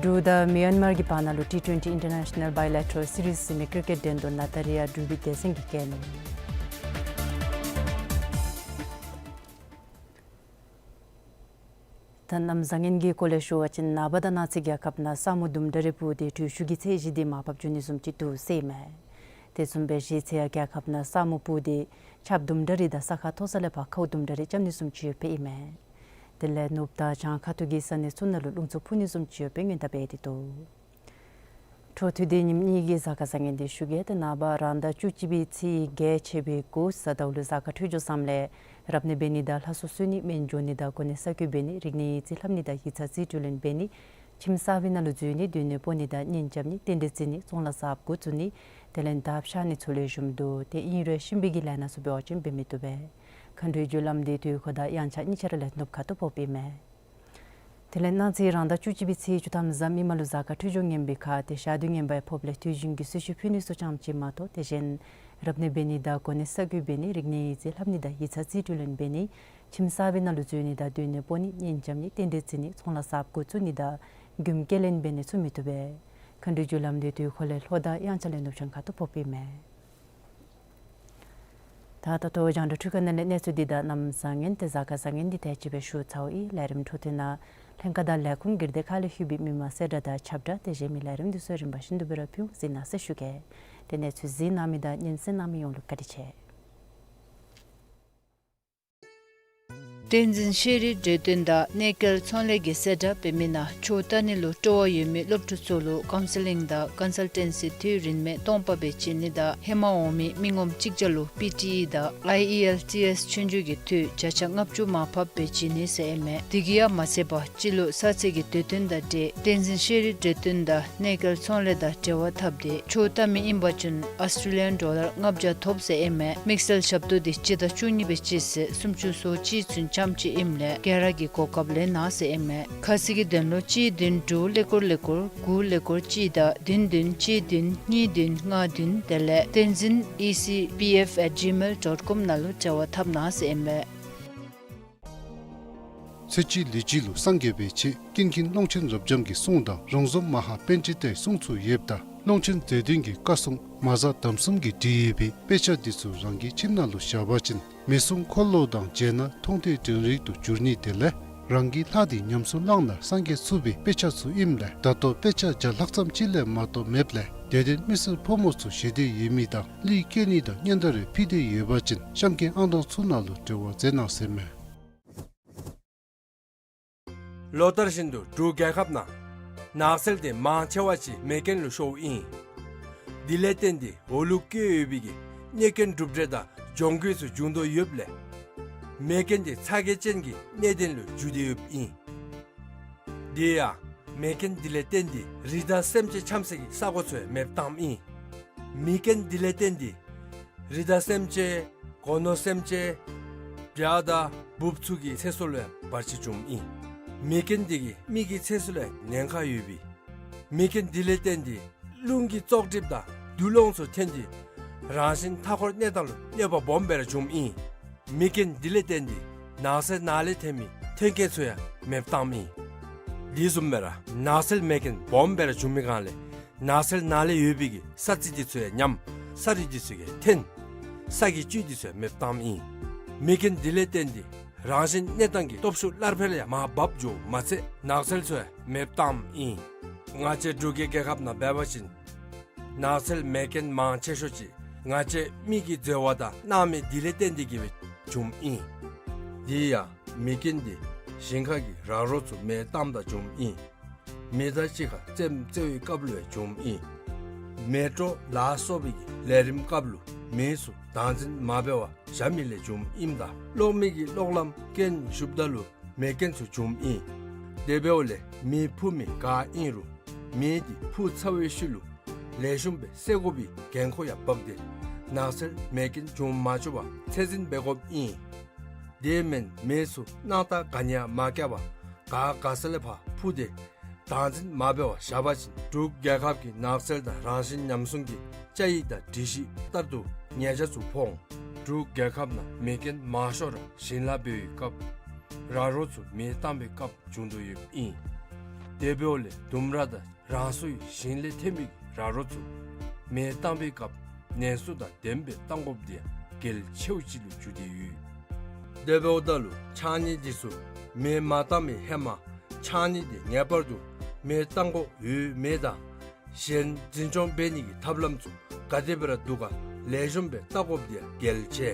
འབྲུག་དང་མིའན་མར་གྱི་བར་ན་ལུ་ཊི་ཊུ་ཝེན་ཊི་ཨིན་ཊར་ནེ་ཤ་ནཱལ་བའི་ལེ་ཊ་རཱལ་སི་རིསི་ཟེར་མི་ཀིར་ཀེཊ་འགྲན་བསྡུར་ནང་ད་རིས་ཡང་འབྲུག་པའི་སྡེ་ཚན་གྱིས་རྒྱལ་ནུག། ད་གནམ་བཟང་ངན་གྱི་སྐོར་ལས་ཞུ་བ་ཅིན་ནངས་པ་དང་གནངས་ཚེ་རྒྱལ་ཁབ་ནང་ས་སྨུག་དུམ་གྲ་རེ་སྤུབས་ཏེ་དྲོད་ཤུགས་ཀྱི་ཚད་གཞི་འདི་མར་ཕབ་འགྱོ་ནི་བཟུམ་ཅིག་འདུག་ཟེར་ཨིན་མས། དེ་བཟུམ་སྦེ་གཞེས་ཚེ་ཡང་རྒྱལ་ཁབ་ནང་ས་སྨུག་སྤུབས་ཏེ་ཆརཔ་དུམ་གྲ་རེ་དང་ས་ཁ་མཐོ་ས་ལས་ཕར་ཁཝ་དུམ་གྲ་རེ་རྐྱབ་ནི་བཟུམ་ཅིག་ཡོདཔ་ཨིན་མས། དེ་ལས་ནུབ་དང་བྱང་ཁ་ཐུག་གི་ས་གནས་ཚུ་ནང་ལུ་རླུང་འཚུབ་འཕུ་ནི་བཟུམ་ཅིག་ཡོདཔ་སྔོན་བརྡ་འབད་དེ་འདུག། འཕྲོ་མཐུད་དེ་ཉིནམ་གཉིས་ཀྱི་གཟའ་སྐར་བཟང་ངན་འདི་ཞུ་གེ། ཏེ་ནངས་པ་རང་ཟླ་བཅུ་གཅིག་པའི་ཚེས་བརྒྱད་ཕྱི་པའི་དགུ་གཟའ་ཟླཝ་ལུ་གཟའ་སྐར་འཕྲོད་སྦྱོར་བཟངམ་ལས་རབ་གནས་འབད་ནི་དང་ལྷ་གསོལ་གསོལ་ནི་སྨན་སྦྱོར་ནི་དང་གོ་གནས་གསར་བསྐོ་འབད་ནི་རིག་གནས་ཡིག་རྩིས་ལྷབ་ནི་དང་ཡིག་ཚང་རྩིས་སྤྲོད་ལེན་འབད་ནི་ཁྱིམ་གསར་པའི་ནང་ལུ་འཛུལ་ནི་སྡོད་གནས་སྤོ་ནི་དང་གཉེན་རྐྱབ་ནི་རྟེན་འབྲེལ་བརྩི་ནི་ཚོང་ལཱ་གསརཔ་འགོ་བཙུགས་ནི་དེ་ལས་མདའ་ཕྱར་ནི་ཚུ་ལེགས་ཤོམ་འདུག། ཏེ་ཨིན་རུང་གཤིན་པོའི་གི་ལས་སྣ་ཚུ་འབད་བ་ཅིན་འབད་མི་བཏུབ་པས། མཁའ་འགྲོའི་རྒྱུ་ལམ་འདི་དུས་འཁོར་དང་དབྱངས་འཆར་གཉིས་ཆ་ར་ལས་ནུབ་ཁ་ཐུག་ཕོགཔ་ཨིན་མས། དེ་ལས་གནངས་ཚེ་རང་ཟླ་བཅུ་གཅིག་པའི་ཚེས་བཅུ་ཐམ་གཟའ་མིག་དམར་ལུ་གཟའ་སྐར་འཕྲོད་སྦྱོར་ངན་པའི་ཁར་ཏེ་ཞག་དུས་ངན་པའི་ཕོརཔ་ལས་དུས་རྒྱུན་གྱི་གསོལ་མཆོད་ཕུལ་ནི་ཚུ་ཙམ་ཅིག་མ་གཏོགས་དེ་གཞན་རབ་གནས་འབད་ནི་དང་གོ་གནས་གསར་བསྐོ་འབད་ནི་རིག་གནས་ཡིག་རྩིས་ལྷབ་ནི་དང་ཡིག་ཚང་རྩིས་སྤྲོད་ལེན་འབད་ནི་ཁྱིམ་གསར་པའི་ནང་ལུ་འཛུལ་ནི་དང་སྡོད་གནས་སྤོ་ནི་གཉེན་རྐྱབ་ནི་རྟེན་འབྲེལ་བརྩི་ནི་ཚོང་ལཱ་གསརཔ་འགོ་བཙུགས་ནི་དང་རྒྱུམ་སྐྱེལ་ལེན་འབད་ནི་ཚུ་མི་བཏུབ་པས། མཁའ་འགྲོའི་རྒྱུ་ལམ་འདི་དུས་འཁོར་ལས་ལྷོ་དང་དབྱངས་འཆར་ལས་ནུབ་བྱང་ཁ་ཐུག་ཕོགཔ་ཨིན་མས། ད་ད་ལྟོ་རྒྱང་བསྒྲགས་འཕྲུལ་ཁང་ནང་ལས་གནས་ཚུལ་འདི་དང་གནམ་བཟང་ངན་ཏེ་གཟའ་སྐར་བཟང་ངན་འདི་དེ་ཅིག་སྦེ་ཞུ་ཚརཝ་ཨིན། ལས་རིམ་འཕྲོ་མཐུད་ནང་ལྷན་ཁག་དང་ལས་ཁུངས་སྒེར་སྡེ་ཁག་ལས་ལྷོད་པའི་མི་མང་གསལ་བསྒྲགས་དང་ཁྱབ་བསྒྲགས་དེ་བཞིན་མི་ལས་རིམ་འདི་ཚུ་རིམ་པ་བཞིན་དུ་སྦེ་ར་ཕུལ་འོང་ཟེར་མནོ་བསམ་ཞུ་གེ། ཏེ་གནས་ཚུལ་གཟིགས་གནང་མི་དང་སྙན་གསན་གནང་མི་ཡོངས་ལུ་བཀའ་དྲིན་ཆེ། བསྟན་འཛིན་ཤེས་རིག་འབྲེལ་ལྡན་དང་གནས་སྐལ་ཚོང་ལས་ཀྱིས་གསལ་བསྒྲགས་འབད་མི་ནང་ཆོས་ལྟ་ནི་ལུ་སྤྲོ་བ་ཡོད་མི་སློབ་ཕྲུག་ཚུ་ལུ་ཀའུན་སི་ལིང་དང་ཀོན་སལ་ཊེན་སི་དུས་རིན་མེད་སྟོང་པ་སྦེ་བྱིན་ནི་དང་ཧེ་མ་འོང་མི་མི་ངོམ་གཅིག་བརྒྱ་ལུ་པི་ཊི་ཨི་དང་ཨའི་ཨི་ཨེལ་ཊི་ཨེས་ཆོས་རྒྱུགས་ཀྱི་དུས་བརྒྱ་ཆ་ལྔ་བཅུ་མར་ཕབ་སྦེ་བྱིན་ནི་ཟེར་ཨིན་མས། དེ་གིས་ཡང་མ་ཚད་པར་སྤྱི་ལོ་གསར་ཚེས་ཀྱི་དུས་སྟོན་དང་འབྲེལ་བསྟན་འཛིན་ཤེས་རིག་འབྲེལ་ལྡན་དང་གནས་སྐལ་ཚོང་ལས་དང་འབྲེལ་བ་འཐབ་སྟེ་ཆོས་ལྟ་མི་ཨིན་པ་ཅིན་ཨཱོས་ཊྲེ་ལི་ཡཱན་ཌོ་ལར་ལྔ་བརྒྱ་ཐོབ་ཟེར་ཨིན་མས། དམིགས་བསལ་ཞབས་ཏོག་འདི་སྤྱི་ཟླ་བཅུ་གཉིས་པའི་སྤྱི་ཚེས་སུམ་ཅུ་སོ་གཅིག་ཚུན་ཙམ་ཅིག་ཨིནམ་ལས་རྒན་རབས་ཀྱི་གོ་སྐབས་ལེན་གནང་ཟེར་ཨིན་མས། ཁ་གསལ་གྱི་དོན་ལུ་གཅིག་བདུན་དྲུག་ཀླད་ཀོར་ཀླད་ཀོར་དགུ་ཀླད་ཀོར་གཅིག་དང་བདུན་བདུན་གཅིག་བདུན་གཉིས་བདུན་ལྔ་བདུན་དེ་ལས་བསྟན་འཛིན་ཨི་སི་པི་ཨེཕ་ཨེཊ་ཇི་མེལ་ཌོཊ་ཀོམ་ནང་ལུ་འབྲེལ་བ་འཐབ་གནང་ཟེར་ཨིན་མས། ཚེ་གཅིག་ལུས་གཅིག་ལུ་སངས་རྒྱས་པའི་ཆེད་ཀུན་མཁྱེན་ཀློང་ཆེན་རབ་འབྱམས་ཀྱི་གསུང་དང་རོང་ཟོམ་མ་ཧཱ་པཎྜི་ཏའི་གསུང་ཚུ་ཡོདཔ་ད་ཀློང་ཆེན་རྗེ་བཙུན་གྱི་བཀའ་གསུང་མ་གཟའ་དམ་གསུམ་གྱིས་བྲིས་ཡོད་པའི་དཔེ་ཆ་འདི་ཚུ་རང་གི་ཁྱིམ་ནང་ལུ་བཞག་པ་ཅིན་མི་གསུང་འཁོར་ལོ་དང་མཇལ་ན་མཐོང་ཐོས་དྲན་རིག་ཏུ་འགྱུར་ནི་དེ་ལས་རང་གི་ལྷ་འདི་ཉམས་སུ་བླངས་ན་སངས་རྒྱས་ཚུགས་པའི་དཔེ་ཆ་ཚུ་ཨིནམ་ལས་ད་ལྟོ་དཔེ་ཆ་བརྒྱ་ལྷག་ཙམ་ཅིག་ལས་མ་གཏོགས་མེདཔ་ལས་དད་ལྡན་མི་སེར་ཕོ་མོ་ཚུ་ཞེ་འདོད་ཡོད་མི་དང་གླུད་བཀལ་ནི་དང་སྙན་དར་རེ་ཕུལ་འདོད་ཡོད་པ་ཅིན་གཤམ་གྱི་ཨང་གྲངས་ཚུ་ནང་ལུ་འབྲེལ་བ་མཛད་གནང་ཟེར་མས། ལོ་ལྟར་བཞིན་དུ་འབྲུག་རྒྱལ་ཁབ་ནང་ནགས་ཚལ་དེ་མང་ཆེ་བ་ཅིག་མེ་རྐྱེན་ལུ་ཤོརཝ་ཨིན། དེ་ལས་བརྟེན་ཏེ་འོག་ལུ་བཀོད་ཡོད་པའི་གི་གནོད་སྐྱོན་གྲུབ་འབྲས་དང་གྱོང་གུད་ཚུ་འབྱུང་དོ་ཡོདཔ་ལས་མེ་རྐྱེན་དེ་ཚ་གྱང་ཅན་གྱི་གནད་དོན་ལུ་འགྱུར་ཏེ་ཡོདཔ་ཨིན། དེ་ཡང་མེ་རྐྱེན་དེ་ལས་བརྟེན་ཏེ་རི་དྭགས་སེམས་ཅན་འཁྱམ་སའི་གི་ས་གོ་ཚུ་ཡང་མེདཔ་བཏངམ་ཨིན། མེ་རྐྱེན་དེ་ལས་བརྟེན་ཏེ་རི་དྭགས་སེམས་ཅན་སྒོ་ནོར་སེམས་ཅན་བྱ་དང་འབུཔ་ཚུ་གི་ཚེ་སྲོག་ལུ་ཡང་བར་ཆད་བྱུངམ་ཨིན། མེ་རྐྱེན་དེ་གིས་མི་གི་ཚེ་སྲོག་ལུ་ཡང་ཉེན་ཁ་ཡོདཔ་ཨིན། མེ་རྐྱེན་དེ་ལས་བརྟེན་ཏེ་རླུང་གི་བཙོག་གྲིབ་དང་དུག་སློང་ཚུ་ཐོན་ཏེ་རང་བཞིན་མཐའ་འཁོར་གནས་སྟངས་ལུ་གནོད་པ་སྦོམ་སྦེ་ར་བྱུངམ་ཨིན། མེ་རྐྱེན་དེ་ལས་བརྟེན་ཏེ་ནགས་ཚལ་ནང་ལས་ཐོན་མི་ཐོན་སྐྱེད་ཚུ་ཡང་མེདཔ་བཏངམ་ཨིན། དེ་བཟུམ་སྦེ་ར་ནགས་ཚལ་མེ་རྐྱེན་སྦོམ་སྦེ་ར་བྱུང་མི་སྒང་ལས་ནགས་ཚལ་ནང་ལས་ཡོད་པའི་གི་ས་རྩི་དེ་ཚུ་ཡང་ཉམས། ས་རུད་དེ་ཚུ་ཡང་ཐོན། ས་གི་བཅུད་དེ་ཚུ་ཡང་མེདཔ་བཏངམ་ཨིན། མེ་རྐྱེན་འདི་ལས་བརྟེན་ཏེ་རང་བཞིན་གནས་སྟངས་ཀྱི་སྟོབས་ཤུགས་སླར་འཕེལ་ཡང་མར་བབས་འགྱོཝ་མ་ཚད་ནགས་ཚལ་ཚུ་ཡང་མེ་བཏངམ་ཨིན། ང་བཅས་འབྲུག་རྒྱལ་རྒྱལ་ཁབ་ནང་འབད་བ་ཅིན་ནགས་ཚལ་མེ་རྐྱེན་མང་ཆེ་ཤོས་ཅིག་ང་བཅས་མི་གི་འཛོལ་བ་དང་སྣང་མེད་འདི་ལས་བརྟེན་ཏེ་གིས་སྦེ་བྱུངམ་ཨིན། དེ་ཡང་མེ་རྐྱེན་འདི་ཞིང་ཁ་གི་ར་རོ་ཚུ་མེ་བཏངམ་ད་བྱུངམ་ཨིན། མེ་མདའ་གཅིག་ཁར་རྩེདམོ་རྩེ་བའི་སྐབས་ལུ་ཡང་བྱུངམ་ཨིན། མེ་དྲོད་ལ་སོགས་པའི་གི་ལས་རིམ་སྐབས་ལུ་མེ་ཚུ་བདག་འཛིན་མ་འབད་བར་བཞག་མི་ལས་བྱུངམ་ཨིནམ་ད་གློག་མེ་གི་གློག་ལམ་རྐྱེན་ཞུགསཔ་ད་ལུ་མེ་རྐྱེན་ཚུ་བྱུངམ་ཨིན། དེ་འབདཝ་ལས་མེ་འཕུ་མི་ག་ཨིན་རུང་མེ་འདི་འཕུ་ཚར་བའི་ཤུལ་ལུ་ལེགས་ཤོམ་སྦེ་བསད་དགོ་པའི་འགན་ཁུར་ཡང་འབག་སྟེ་ནགས་ཚལ་མེ་རྐྱེན་འབྱུང་མ་བཅུག་པར་ཚད་འཛིན་འབད་དགོཔ་ཨིན། དེ་མེན་མེ་ཚུ་སྣང་ཐག་ག་ནི་ཡང་མ་བཀལ་བར་ག་ག་ས་ལས་ཕར་འཕུ་སྟེ་བདག་འཛིན་མ་འབད་བར་བཞག་པ་ཅིན་འབྲུག་རྒྱལ་ཁབ་ཀྱི་ནགས་ཚལ་དང་རང་བཞིན་ཉམས་སྲུང་གི་བཅའ་ཡིག་དང་སྒྲིག་གཞི་ལྟར་དུ་ཉེས་ཆད་ཚུ་ཕོག་འོང་། འབྲུག་རྒྱལ་ཁབ་ནང་མེ་རྐྱེན་མང་ཤོས་ར་ཞིང་ལཱ་འབད་བའི་སྐབས་ར་རོ་ཚུ་མེ་བཏང་བའི་སྐབས་བྱུང་དོ་ཡོདཔ་ཨིན། དེ་འབདཝ་ལས་ལྡུམ་ར་དང་རང་སོའི་ཞིང་ལས་ཐོན་པའི་ར་རོ་ཚུ་མེ་བཏང་བའི་སྐབས་ནན་སོ་དང་ལྡནམ་སྦེ་བཏང་དགོཔ་འདི་ཡང་གལ་ཆེཝ་ཅིག་ལུ་གྱུར་ཏེ་ཡོད། དེ་འབདཝ་ད་ལུ་ཕྱགས་སྙིགས་འདི་ཚུ་མེ་མ་བཏང་བའི་ཧེ་མ་ཕྱགས་སྙིགས་འདི་ངེས་པར་དུ་མེ་བཏང་དགོཔ་ཡོད་མེད་དང་གཞན་འཛིན་སྐྱོང་འབད་ནི་གི་ཐབས་ལམ་ཚུ་ག་དེ་སྦེ་ར་འདུག་ག་ལེགས་ཤོམ་སྦེ་བལྟ་དགོཔ་འདི་ཡང་གལ་ཆེ།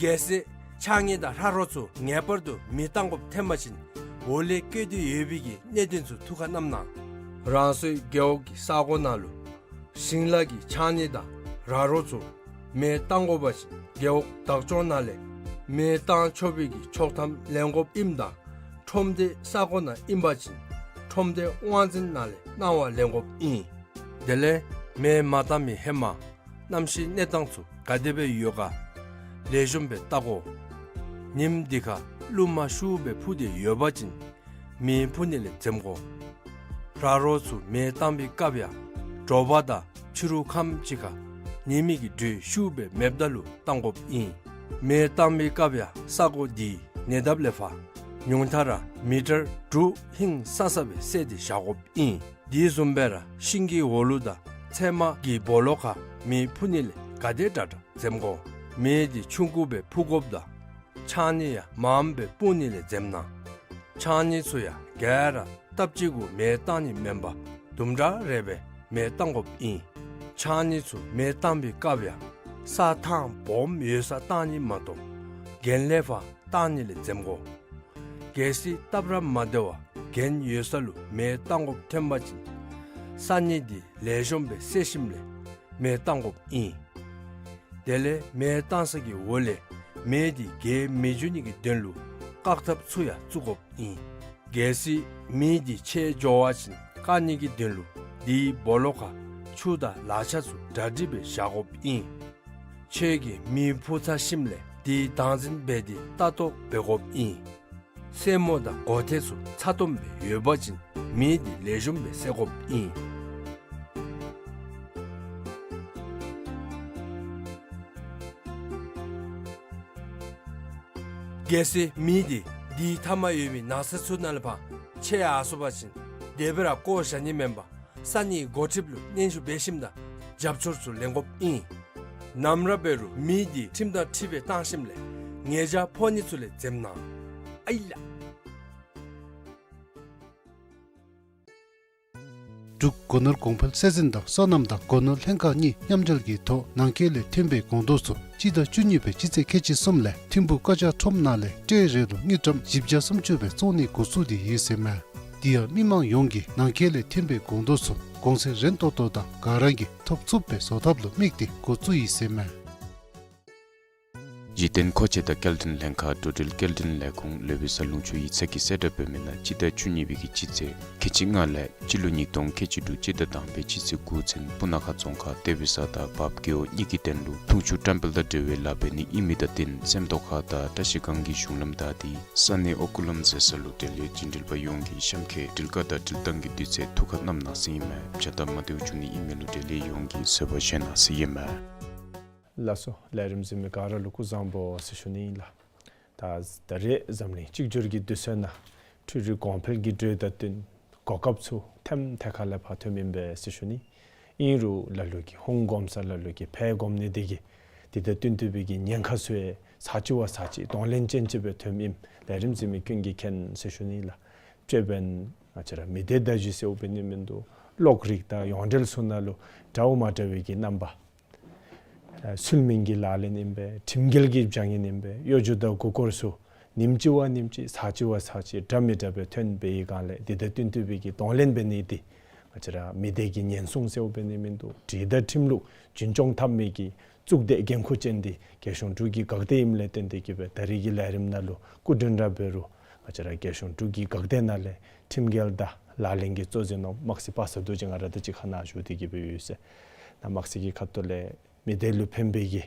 གལ་སྲིད་ཕྱགས་སྙིགས་དང་ཧྲག་རོ་ཚུ་ངེས་པར་དུ་མེ་བཏང་དགོཔ་ཐོན་པ་ཅིན་འོག་ལས་བཀོད་དེ་ཡོད་པའི་གི་གནད་དོན་ཚུ་ཐུགས་ཁར་བསྣམ་གནང་། རང་སོའི་རྒེད་འོག་གི་ས་གོ་ནང་ལུ་ཞིང་ལཱ་གི་ཕྱགས་སྙིགས་དང་ར་རོ་ཚུ་མེ་བཏང་དགོ་པ་ཅིན་རྒེད་འོག་བདག་སྐྱོང་ནང་ལས་མེ་བཏང་ཆོག་པའི་གི་ཆོག་ཐམ་ལེན་དགོཔ་ཨིནམ་ད་ཁྲོམ་སྡེ་ས་གོ་ནང་ཨིན་པ་ཅིན་ཁྲོམ་སྡེ་དབང་འཛིན་ནང་ལས་གནང་བ་ལེན་དགོཔ་ཨིན། དེ་ལས་མེ་མ་བཏང་མི་ཧེ་མ་གནམ་གཤིས་གནས་སྟངས་ཚུ་ག་དེ་སྦེ་ཡོད་ག་ལེགས་ཤོམ་སྦེ་བལྟ་དགོ། ཉིམ་འདི་ཁར་རླུང་མ་ཤུགས་སྦེ་འཕུ་སྟེ་ཡོད་པ་ཅིན་མེ་འཕུ་ནི་ལས་འཛེམ་དགོ། ར་རོ་ཚུ་མེ་བཏང་བའི་སྐབས་ཡང་དྲོ་པ་དང་ཕྱི་རུ་ཁམས་ཅིག་ཁར་ཉི་མའི་གི་དྲོད་ཤུགས་སྦེ་མེདཔ་ད་ལུ་བཏང་དགོཔ་ཨིན། མེ་བཏང་བའི་སྐབས་ཡང་ས་གོ་འདི་ཉེ་འདབས་ལས་ཕར་ཉུང་མཐའ་ར་མི་ཊར་དྲུག་ཧིང་སང་ས་སྦེ་བསལ་ཏེ་བཞག་དགོཔ་ཨིན། དེ་བཟུམ་སྦེ་ར་ཤིང་གི་འོག་ལུ་དང་ཚལ་མ་གི་སྦོ་ལོགས་ཁར་མེ་འཕུ་ནི་ལས་ག་དེ་དྲག་དྲག་འཛེམ་དགོ། མེ་འདི་ཆུང་ཀུ་སྦེ་འཕུ་དགོཔ་དང་ཕྱགས་སྙིགས་ཡང་མངམ་སྦེ་སྤུངས་ནི་ལས་འཛེམ་གནང་། ཕྱགས་སྙིགས་ཚུ་ཡང་ག་ར་སྟབས་གཅིག་གུ་མེ་བཏང་ནི་མེན་པར་དུམ་གྲ་རེ་སྦེ་མེ་བཏང་དགོཔ་ཨིན། ཕྱགས་སྙིགས་ཚུ་མེ་བཏང་བའི་སྐབས་ཡང་ས་ཐང་སྦོམ་ཡོད་སར་བཏང་ནི་མ་གཏོགས་གྱེན་ལས་ཕར་བཏང་ནི་ལས་འཛེམ་དགོ། གལ་སྲིད་སྟབས་ར་མ་བདེ་བར་གྱེན་ཡོད་ས་ལུ་མེ་བཏང་དགོཔ་ཐོན་པ་ཅིན་ས་སྙིགས་འདི་ལེགས་ཤོམ་སྦེ་བསལ་ཞིནམ་ལས་མེ་བཏང་དགོཔ་ཨིན། དེ་ལས་མེ་བཏང་ས་གི་འོག་ལས་མེ་འདི་རྒྱས་མི་འགྱོ་ནི་གི་དོན་ལུ་བཀག་ཐབས་ཚུ་ཡང་བཙུགས་དགོཔ་ཨིན། གལ་སྲིད་མེ་འདི་ཆད་འགྱོ་བ་ཅིན་བཀག་ནི་གི་དོན་ལུ་དེའི་སྦོ་ལོགས་ཁར་ཆུ་དང་ལག་ཆ་ཚུ་གྲ་སྒྲིག་སྦེ་བཞག་དགོཔ་ཨིན། ཁྱོད་ཀྱིས་མེ་འཕུ་ཚར་ཞིནམ་ལས་དེ་བདག་འཛིན་འབད་དེ་ལྟ་རྟོག་འབད་དགོཔ་ཨིན། སེན་མོ་དང་མགོ་ཐད་ཚུ་ཚ་ཏོམ་སྦེ་ཡོད་པ་ཅིན་མེ་འདི་ལེགས་ཤོམ་སྦེ་བསལ་དགོཔ་ཨིན། གལ་སྲིད་མེ་འདི་དེའི་མཐའ་མར་ཡོད་པའི་ནགས་ཚལ་ཚུ་ནང་ལས་ཕར་ཆད་ཡར་སོང་པ་ཅིན་དེ་སྦེ་ར་བཀོ་བཞག་ནི་མེན་པར་ས་གནས་འགོ་ཁྲིདཔ་ལུ་སྙན་ཞུ་འབད་ཞིནམ་ད་རྒྱབ་སྐྱོར་ཚུ་ལེན་དགོཔ་ཨིན། ནམ་ར་འབད་རུང་མེ་འདི་ཁྲིམས་དང་འཁྲིལ་སྦེ་བཏང་ཞིནམ་ལས་ཉེས་བྱ་ཕོག་ནི་ཚུ་ལས་འཛེམ་གནང་། ཨའི་ལགས། འབྲུག་སྒོ་ནོར་གོང་འཕེལ་སྲིད་འཛིན་དང་སོ་ནམ་དང་སྒོ་ནོར་ལྷན་ཁག་གཉིས་མཉམ་འབྲེལ་གྱི་ཐོག་ནང་འཁོད་ལས་ཐོན་པའི་སྒོང་རྡོག་ཚུ་སྤྱི་ཟླ་བཅུ་གཉིས་པའི་སྤྱི་ཚེས་ཁལ་གཅིག་གསུམ་ལས་ཐིམ་ཕུག་ཀ་ཅག་ཁྲོམ་ནང་ལས་ཊེ་རེ་ལུ་དངུལ་ཀྲམ་བཞི་བརྒྱ་སུམ་ཅུ་སྦེ་བཙོང་ནི་འགོ་བཙུགས་ཏེ་ཡོད་ཟེར་མས། དེ་ཡང་མི་མང་ཡོངས་ཀྱིས་ནང་འཁོད་ལས་ཐོན་པའི་སྒོང་རྡོག་ཚུ་གོང་ཚད་རན་ཏོག་ཏོ་དང་ག་ར་གིས་ཐོབ་ཚུགསཔ་སྦེ་བཟོ་ཐབས་ལུ་དམིགས་ཏེ་འགོ་བཙུགས་ཡི་ཟེར་མས། གཞི་རྟེན་མཁོ་ཆས་དང་སྐྱེལ་འདྲེན་ལྷན་ཁག་འགྲོ་འགྲུལ་སྐྱེལ་འདྲེན་ལས་ཁུངས་ལོ་བི་ས་ལུང་ཕྱོགས་ཡིག་ཚང་གི་གསལ་བསྒྲགས་འབད་མི་ནང་སྤྱི་ཟླ་བཅུ་གཉིས་པའི་གི་སྤྱི་ཚེས་ཁལ་གཅིག་ལྔ་ལས་སྤྱི་ལོ་ཉིས་སྟོང་ཁལ་གཅིག་དྲུག་སྤྱི་ཟླ་དང་པའི་སྤྱི་ཚེས་དགུ་ཚུན་སྤུ་ན་ཁ་རྫོང་ཁག་ཏེ་བི་ས་དང་བརཔ་རྒེད་འོག་གཉིས་ཀྱི་དོན་ལུ་འཐུང་ཆུ་བཀྲམ་སྤེལ་དང་འབྲེལ་བའི་ལཱ་འབད་ནི་ཨིན་མི་དང་བསྟུན་སེམས་རྟོགས་ཁ་དང་བཀྲ་ཤིས་སྒང་གི་གཞུང་ལམ་བདའ་སྟེ་ས་གནས་ཨོ་རྐུ་ལམ་ཟེར་ས་ལུ་འབྲེལ་ཡོད་རྒྱུན་འགྲུལ་པ་ཡོངས་ཀྱིས་གཤམ་འཁོད་འགྲུལ་བཀག་དང་འགྲུལ་བཏང་གི་དུས་ཚོད་ཐུགས་ཁར་བསྣམ་གནང་ཟེར་ཨིན་མས། བྱ་སྟབས་མ་བདེཝ་བྱུང་ནི་ཨིན་མས་ལུ་འབྲེལ་ཡོད་ཡོངས་ཀྱིས་བཟོད་པ་བཞེས་གནང་ཟེར་ཨིན་མས། ལགས་སོ། ལས་རིམ་གཟིགས་མི་ག་ར་ལུ་སྐུ་གཟུགས་བཟང་པོ་ཟེར་ཞུ་ནི་ཨིན་ལགས། ད་ད་རེས་འཛམ་གླིང་གཅིག་གྱུར་གྱི་དུས་ཚོད་ནང་འཕྲུལ་རིག་གོང་འཕེལ་གྱི་འགྲོས་དང་བསྟུན་གོ་སྐབས་ཚུ་ཐེམ་ཐད་ཁ་ལས་ཕར་ཐོནམ་ཨིན་པས་ཟེར་ཞུ་ནི། ཨིན་རུང་ལ་ལུ་གིས་ཧོང་སྒོམ་ས་ལ་ལུ་གིས་ཕར་སྒོམ་ནི་དེ་གིས་ དེ་དང་བསྟུན་ཏེ་སྦེ་གི་ཉེན་ཁ་ཚུ་ཡང་ཚར་གཅིག་བ་ཚར་གཅིག་གདོང་ལེན་ཅན་ཅིག་སྦེ་ཐོནམ་ཨིནམ་ལས་རིམ་གཟིགས་མི་ཀུན་གྱིས་མཁྱེན་ཟེར་ཞུ་ནི་ལགས། དཔྱེ་འབདན་ང་བཅས་ར་མི་སྡེ་བརྡ་བརྒྱུད་ཟེརཝ་འབད་ནི་མིན་འདུག། གློག་རིག་དང་ཡོངས་འབྲེལ་ཚུ་ནང་ལུ་འདྲཝ་མ་འདྲ་བའི་གི་རྣམ་པ་ཨ་ཚུལ་མིན་གྱི་ལག་ལེན་ཨིན་པས། ཁྲིམས་འགལ་གྱི་བྱ་ངན་ཨིན་པས། གཡོ་སྒྱུ་དང་མགུ་སྐོར་ཚུ་ཉིནམ་གཅིག་བ་ཉིནམ་གཅིག་ཚར་གཅིག་བ་ཚར་གཅིག་འདྲ་མི་འདྲ་སྦེ་ཐོན་པའི་སྒང་ལས་དེ་དང་བསྟུན་ཏེ་སྦེ་གི་གདོང་ལེན་འབད་ནི་འདི་ང་བཅས་ར་མི་སྡེ་གི་ཉེན་སྲུང་ཟེརཝ་འབད་ནི་མིན་འདུག། སྒྲིག་དང་ཁྲིམས་ལུགས་རྒྱུན་སྐྱོང་འཐབ་མི་གི་གཙུག་སྡེ་འགན་ཁུར་ཅན་འདི་རྒྱལ་གཞུང་འབྲུག་གི་འགག་སྡེ་ཨིནམ་ལས་བརྟེན་ཏེ་གི་སྦེ་ད་རིས་ཀྱི་ལས་རིམ་ནང་ལུ་སྐུ་མགྲོན་ར་འབད་རུང་ང་བཅས་ར་རྒྱལ་གཞུང་འབྲུག་གི་འགག་སྡེ་ནང་ལས་ཁྲིམས་འགལ་དང་ལག་ལེན་གྱི་གཙོ་འཛིན་འོགམ་དམག་སྲིད་པ་ས་རྡོ་རྗེ་ང་ར་དང་གཅིག་ཁར་ནཱ་བཞུགས་ཏེ་གི་སྦེ་ཡོད་ཟེར། ནཱ་དམག་སྲིད་ཀྱི་ཁ་ཐུག་ལས་མི་སྡེ་ལུ་ཕན་པའི་གི་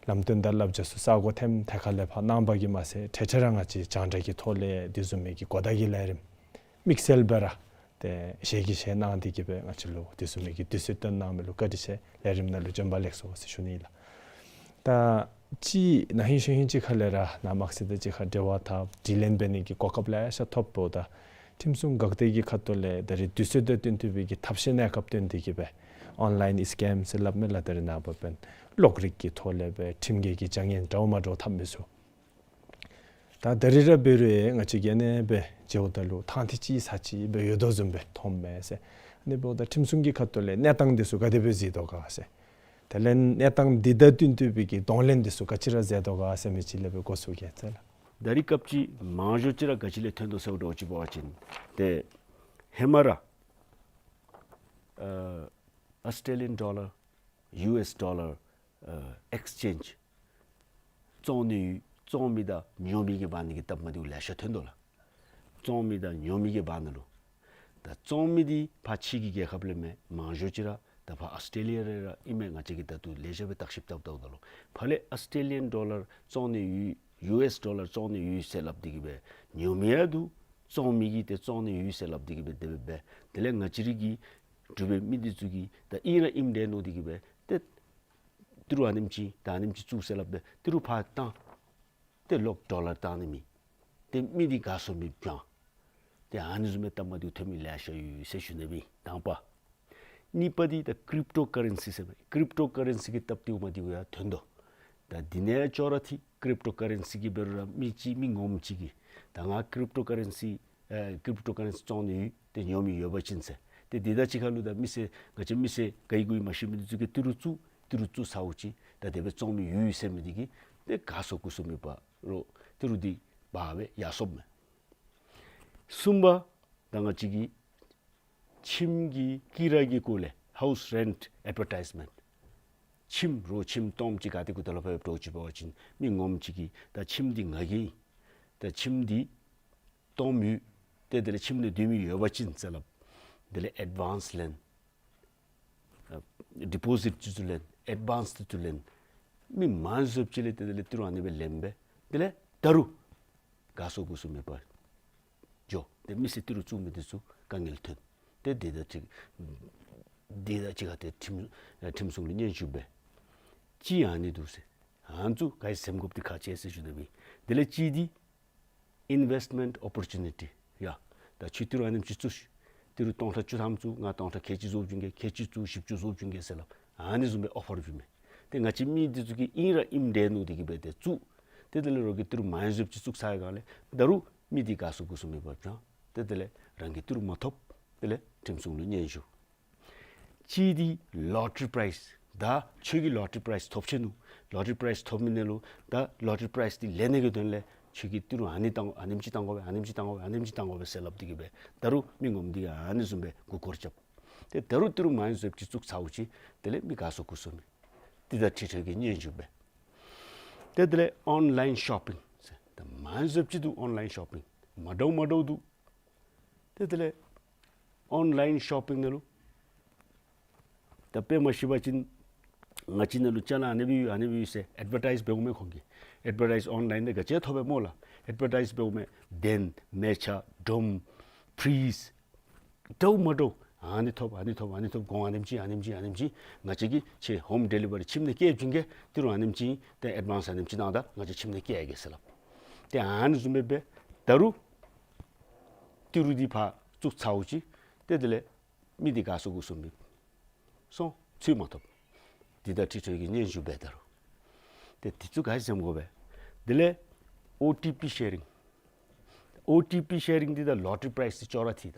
ལམ་སྟོན་དང་བསླབ་བྱ་ཚུ་ས་གོ་ཐེམ་ཐེ་ཁ་ལས་ཕར་གནང་བ་གིས་མ་ཚད་ཐེངས་ཐེངས་ར་ང་བཅས་རྒྱང་བསྒྲགས་ཀྱི་ཐོག་ལས་དེ་བཟུམ་མའི་གི་གོ་བརྡ་གི་ལས་རིམ་དམིགས་བསལ་སྦེ་ར་ཏེ་ཞལ་གྱིས་བཞེས་གནང་སྟེ་གི་སྦེ་ང་བཅས་ལུ་དེ་བཟུམ་མའི་གི་དུས་ཚོད་བཏོན་གནང་མི་ལུ་བཀའ་དྲིན་ཆེ། ལས་རིམ་ནང་ལུ་བྱོན་པ་ལེགས་སོ་ཟེར་ཞུ་ནི་ལགས། ད་ཅི་ན་ཧིང་གཞེས་ཧིང་ཅིག་ཁ་ལས་ར་ནཱ་དམག་སྲིད་དང་གཅིག་ཁར་འབྲེལ་བ་འཐབ་དྲི་ལན་འབད་ནི་གི་གོ་སྐབས་ལེ་ཤ་ཐོབ་འོང་། ད་ཁྲིམས་སྲུང་འགག་སྡེ་གི་ཁ་ཐུག་ལས་ད་རིས་དུས་ཚོད་དང་བསྟུན་ཏེ་སྦེ་གི་ཐབས་ཤེས་གནས་སྐབས་བཏོན་ཏེ་གི་སྦེ་ཨོན་ལཱའིན་སི་ཀེམ་ཟེར་སླབ་མས་ལགས། ད་རིས་ནངས་པ་འབདན་གློག་རིག་གི་ཐོག་ལས་སྦེ་ཁྲིམས་འགལ་གྱི་བྱ་ངན་འདྲཝ་མ་འདྲཝ་འཐབ་མི་ཚུ། ད་ད་རིས་ར་འབད་རུང་ཡང་ང་བཅས་ཀྱིས་ཨ་ནེ་སྦེ་མཇལཝ་ད་ལུ་ཐང་ཐིག་ཅིག་ཚར་གཅིག་སྦེ་ཡོད་དོ་བཟུམ་སྦེ་མཐོངམ་མས་ཟེར། ཨ་ནི་འབདཝ་ད་ཁྲིམས་སྲུང་གི་ཁ་ཐུག་ལས་གནས་སྟངས་འདི་ཚུ་ག་དེ་སྦེ་གཟིགས་དོ་ག་ཟེར། དེ་ལས་གནས་སྟངས་འདི་དང་བསྟུན་ཏེ་སྦེ་གི་གདོང་ལེན་འདི་ཚུ་ག་ཅི་ར་མཛད་དོ་ག་ཟེར་མི་ཅིག་ལས་སྦེ་འགོ་བཙུགས་གེ་ཟེར་ལགས། ད་རིས་སྐབས་ཅིག་མང་ཤོས་ཅིག་ར་ག་ཅི་ལས་ཐོན་དོ་ཟེར་བ་འདྲཝ་ཅིག་འབད་བ་ཅིན་ཏེ་ཧེ་མ་ར་ཨ་ཨོསི་ཊེ་ལི་ཡཱན་ཌོ་ལར་ཡུ་ཨེསི་ཌོ་ལར་ཨ་ཨེགསི་ཅེནཇ་བཙོང་ནི་ཡོད། བཙོང་མི་དང་ཉོ་མི་གི་བར་ན་གི་སྟབས་མ་བདེཝ་ལེ་ཤ་ཐོན་དོ་ལགས། བཙོང་མི་དང་ཉོ་མི་གི་བར་ན་ལུ། ད་བཙོང་མི་འདི་ཕར་ཕྱི་གི་རྒྱལ་ཁབ་ལས་མེན། མང་ཤོས་ཅིག་ར་ད་ཕར་ཨོསི་ཊེ་ལི་ཡ་ར་ཨིན་མས། ང་བཅས་ཀྱིས་ད་ལྟོ་ལེ་ཤ་སྦེ་བརྟག་ཞིབ་བཏང་བལྟཝ་ད་ལུ་ཕར་ལས་ཨོསི་ཊེ་ལི་ཡཱན་ཌོ་ལར་བཙོང་ནི་ཡོད། ཡུ་ཨེསི་ཌོ་ལར་བཙོང་ནི་ཡོད་ཟེར་སླབ་སྟེ་གི་སྦེ་ཉོ་མི་ཡང་འདུག། བཙོང་མི་གིས་ཏེ་བཙོང་ནི་ཡོད་ཟེར་སླབ་སྟེ་གི་སྦེ་དེ་སྦེ་འབད། དེ་ལས་ང་བཅས་ར་གི་འབྲུག་པའི་མི་འདི་ཚུ་གིས་ད་ཨིན་ར་ཨིནམ་འདྲས་མནོ་སྟེ་གི་སྦེ་ཏེ་ཏི་རུ་ཨ་ནེམ་ཅིག་ད་ཨ་ནེམ་ཅིག་བཙུགས་ཟེར་སླབ་སྦེ་ཏི་རུ་ཕར་བཏང་། ཏེ་ལོག་ཌོ་ལར་བཏང་ནི་མེད། ཏེ་མི་འདི་དགའ་ཚོར་མེདཔ་བྱུང་། ཏེ་ཨ་ནི་བཟུམ་མའི་སྟབས་མ་བདེཝ་ཐོན་མི་ལེ་ཤ་ཡོད་ཟེར་ཞུ་ནི་སྦེ་དང་པ། གཉིས་པ་འདི་ད་ཀྲིབ་ཊོ་ཀ་རེན་སི་ཟེར་མི། ཀྲིབ་ཊོ་ཀ་རེན་སི་གི་སྟབས་བདེཝ་མ་བདེཝ་ཡང་ཐོན་དོ། ད་འདི་ནང་ཡང་ཅོག་ར་འཐད། ཀྲིབ་ཊོ་ཀ་རེན་སི་གི་འབད་རུང་ར་མི་ཅིག་མི་ངོམ་ཅིག་གིས་ད་ང་ཀྲིབ་ཊོ་ཀ་རེན་སི་ཨེ་ཀྲིབ་ཊོ་ཀ་རེན་སི་བཙོང་ནི་ཡོད། ཏེ་ཉོ་མི་ཡོད་པ་ཅིན་ཟེར། ཏེ་འདི་དང་གཅིག་ཁར་ལུ་ད་མི་སེར་ང་བཅས་མི་སེར་ག་ཡི་གུ་ཡི་མ་ཤེས་མི་འདི་ཚུ་གིས་ཏི་རུ་བཙུགས། ཏི་རུ་བཙུགས་ཚརཝ་ཅིག་ད་དེ་སྦེ་བཙོང་མི་ཡོད་ཟེར་མི་འདི་གིས་ཏེ་དགའ་ཚོར་སྐུ་གཟུགས་མེད་པ་རོགས་ཏི་རུ་འདི་འབག་སྦེ་ཡར་སོཔ་མས། གསུམ་པ་ད་ང་བཅས་ཀྱི་ཁྱིམ་གྱི་ཀི་ར་གི་སྐོར་ལས་ཧའུསི་རེནཊ་ཨེཌ་བར་ཊའིཛ་མེནཊ། ཁྱིམ་རོགས་ཁྱིམ་སྟོངམ་ཅིག་ག་ཏེ་གུ་ད་ལུ་ཕར་འབད་འདྲཝ་ཅིག་འབད་བ་ཅིན་མི་ངོམ་ཅིག་གིས་ད་ཁྱིམ་འདི་ང་གི་ཨིན། ད་ཁྱིམ་འདི་སྟོངམ་ཡོད། ཏེ་དེ་ལས་ཁྱིམ་ནང་སྡོད་མི་ཡོད་པ་ཅིན་ཟེར་སླབ། དེ་ལས་ཨེཌ་ཝཱནསི་ལེན། ཨ་ཌི་པོ་ཟིཊ་ཅིག་ཚུ་ལེན། ཨེཌ་ཝཱནསི་ཅིག་ཚུ་ལེན། མི་མང་ཤོས་ཅིག་ལས་ཏེ་དེ་ལས་ཏི་རུ་ཨ་ནི་སྦེ་ལེན་སྦེ་དེ་ལས་ད་རུང་དགའ་ཚོར་སྐུ་གཟུགས་མེད་པར་འགྱོ། ཏེ་མི་སེར་ཏི་རུ་བཙུགས་མི་འདི་ཚུ་དཀའ་ངལ་ཐོན། ཏེ་འདི་དང་གཅིག་འདི་དང་གཅིག་ཁར་ཏེ་ཁྲིམས་ཨེ་ཁྲིམས་སྲུང་ལུ་སྙན་ཞུ་འབད། ཅིག་ཨ་ནི་འདུག་ཟེར། ཨ་ནི་ཚུ་ག་ཡི་ཟེམ་དགོཔ་འདི་ཁག་ཆེ་ཟེར་ཞུ་ནི་སྦེ། དེ་ལས་གཅིག་འདི་ཨིན་ཝེསཊ་མེནཊ་ཨོ་པོར་ཅུ་ནི་ཊི། ཡ་ད་ཁྱོད་ཏི་རུ་ཨ་ནེམ་ཅིག་བཙུགས་ཤིག། ཏི་རུ་སྟོང་ཕྲག་བཅུ་ཐམ་བཙུགས། ང་སྟོང་ཕྲག་ཁལ་གཅིག་བཟོ་བྱིན་གེ། ཁལ་གཅིག་བཙུགས་བཞི་བཅུ་བཟོ་བྱིན་གེ་ཟེར་སླབ། ཨ་ནི་བཟུམ་སྦེ་ཨོ་ཕར་བྱིན་མས། ཏེ་ང་བཅས་མི་འདི་ཚུ་གིས་ཨིན་ར་ཨིནམ་འདྲས་མནོ་སྟེ་གི་སྦེ་ཏེ་བཙུགས། ཏེ་དེ་ལས་རོགས་ཀྱིས་ཏི་རུ་མང་ཤོས་ཅིག་བཙུགས་ཚར་བའི་སྒང་ལས་ད་རུང་མི་འདི་དགའ་ཚོར་སྐུ་གཟུགས་མེད་པར་བྱུང་། ཏེ་དེ་ལས་རང་གིས་ཏི་རུ་མ་ཐོབ། དེ་ལས་ཁྲིམས་སྲུང་ལུ་སྙན་ཞུ། གཅིག་འདི་ལོ་ཊ་རི་པ་རའིཛ། ད་ཁྱོད་ཀྱིས་ལོ་ཊ་རི་པ་རའིཛ་ཐོབ་ཆི་ནུག། ལོ་ཊ་རི་པ་རའིཛ་ཐོབ་མི་ནང་ལུ་ད་ལོ་ཊ་རི་པ་རའིཛ་འདི་ལེན་ནི་གི་དོན་ལས་ཁྱོད་ཀྱིས་ཏི་རུ་ཨ་ནི་བཏང་ཨ་ནེམ་ཅིག་བཏང་དགོ་པས། ཨ་ནེམ་ཅིག་བཏང་དགོ་པས། ཨ་ནེམ་ཅིག་བཏང་དགོ་པས་ཟེར་སླབ་སྟེ་གི་སྦེ་ད་རུང་མི་ངོམ་འདི་གིས་ཨ་ནི་བཟུམ་སྦེ་མགུ་སྐོར་རྐྱབ། ཏེ་ད་རུང་ཏི་རུ་མང་ཤོས་ཅིག་བཙུགས་ཚརཝ་ཅིག་དེ་ལས་མི་དགའ་ཚོར་སྐུ་གཟུགས་མེད། འདི་དང་འཁྲིལ་འཁྲིལ་གྱི་སྙན་ཞུ་འབད། ཏེ་དེ་ལས་ཨོན་ལཱའིན་ཤོ་པིང་ཟེར་ད་མང་ཤོས་ཅིག་འདུག། ཨོན་ལཱའིན་ཤོ་པིང་མ་འདྲཝ་མ་འདྲཝ་འདུག། ཏེ་དེ་ལས་ཨོན་ལཱའིན་ཤོ་པིང་ནང་ལུ་ད་དཔེ་མ་ཤེས་པ་ཅིན་ང་བཅས་ནང་ལུ་ཅ་ལ་ཨ་ནི་སྦེ་ཡོད་ཨ་ནི་སྦེ་ཡོད་ཟེར་ཨེཌ་བར་ཊའིཛ་འབདཝ་མས། ཁོང་གིས་ཨེཌ་བར་ཊའིཛ་ཨོན་ལཱའིན་ནང་ག་ཅི་ཐོབ་པས་སྨོ་ལགས། ཨེཌ་བར་ཊའིཛ་འབདཝ་མས། གདན་མལ་ཆ་སྒྲོམ་ཕི་རིཇ་འདྲཝ་མ་འདྲཝ་ཨ་ནི་ཐོབ་ཨ་ནི་ཐོབ་ཨ་ནི་ཐོབ། གོང་ཨ་ནེམ་ཅིག་ཨ་ནེམ་ཅིག་ཨ་ནེམ་ཅིག། ང་བཅས་ཀྱིས་ཁྱོད་ཧོམ་ཌེ་ལི་བ་རི་ཁྱིམ་ནང་བསྐྱལ་བྱིན་གེ། ཏི་རུ་ཨ་ནེམ་ཅིག་ཏེ་ཨེཌ་ཝཱནསི་ཨ་ནེམ་ཅིག་གནང་ད་ང་བཅས་ཁྱིམ་ནང་བསྐྱལ་གེ་ཟེར་སླབ། ཏེ་ཨ་ནི་བཟུམ་སྦེ་འབད། ད་རུང་ཏི་རུ་འདི་ཕར་བཙུགས་ཚརཝ་ཅིག་ཏེ་དེ་ལས་མི་འདི་དགའ་ཚོར་སྐུ་གཟུགས་མེད། སོང་། ཚུད་མ་ཐོབ། འདི་དང་འཁྲིལ་འཁྲིལ་གྱི་སྙན་ཞུ་འབད། ད་རུང་ ཏེ་དེ་ཚུ་ག་ཅི་འཛེམ་དགོ་པས། དེ་ལས་ཨོ་ཊི་པི་ཤེ་རིང་། ཨོ་ཊི་པི་ཤེ་རིང་འདི་དང་ལོ་ཊ་རི་པ་རའིཛ་འདི་ཅོག་ར་འཐད་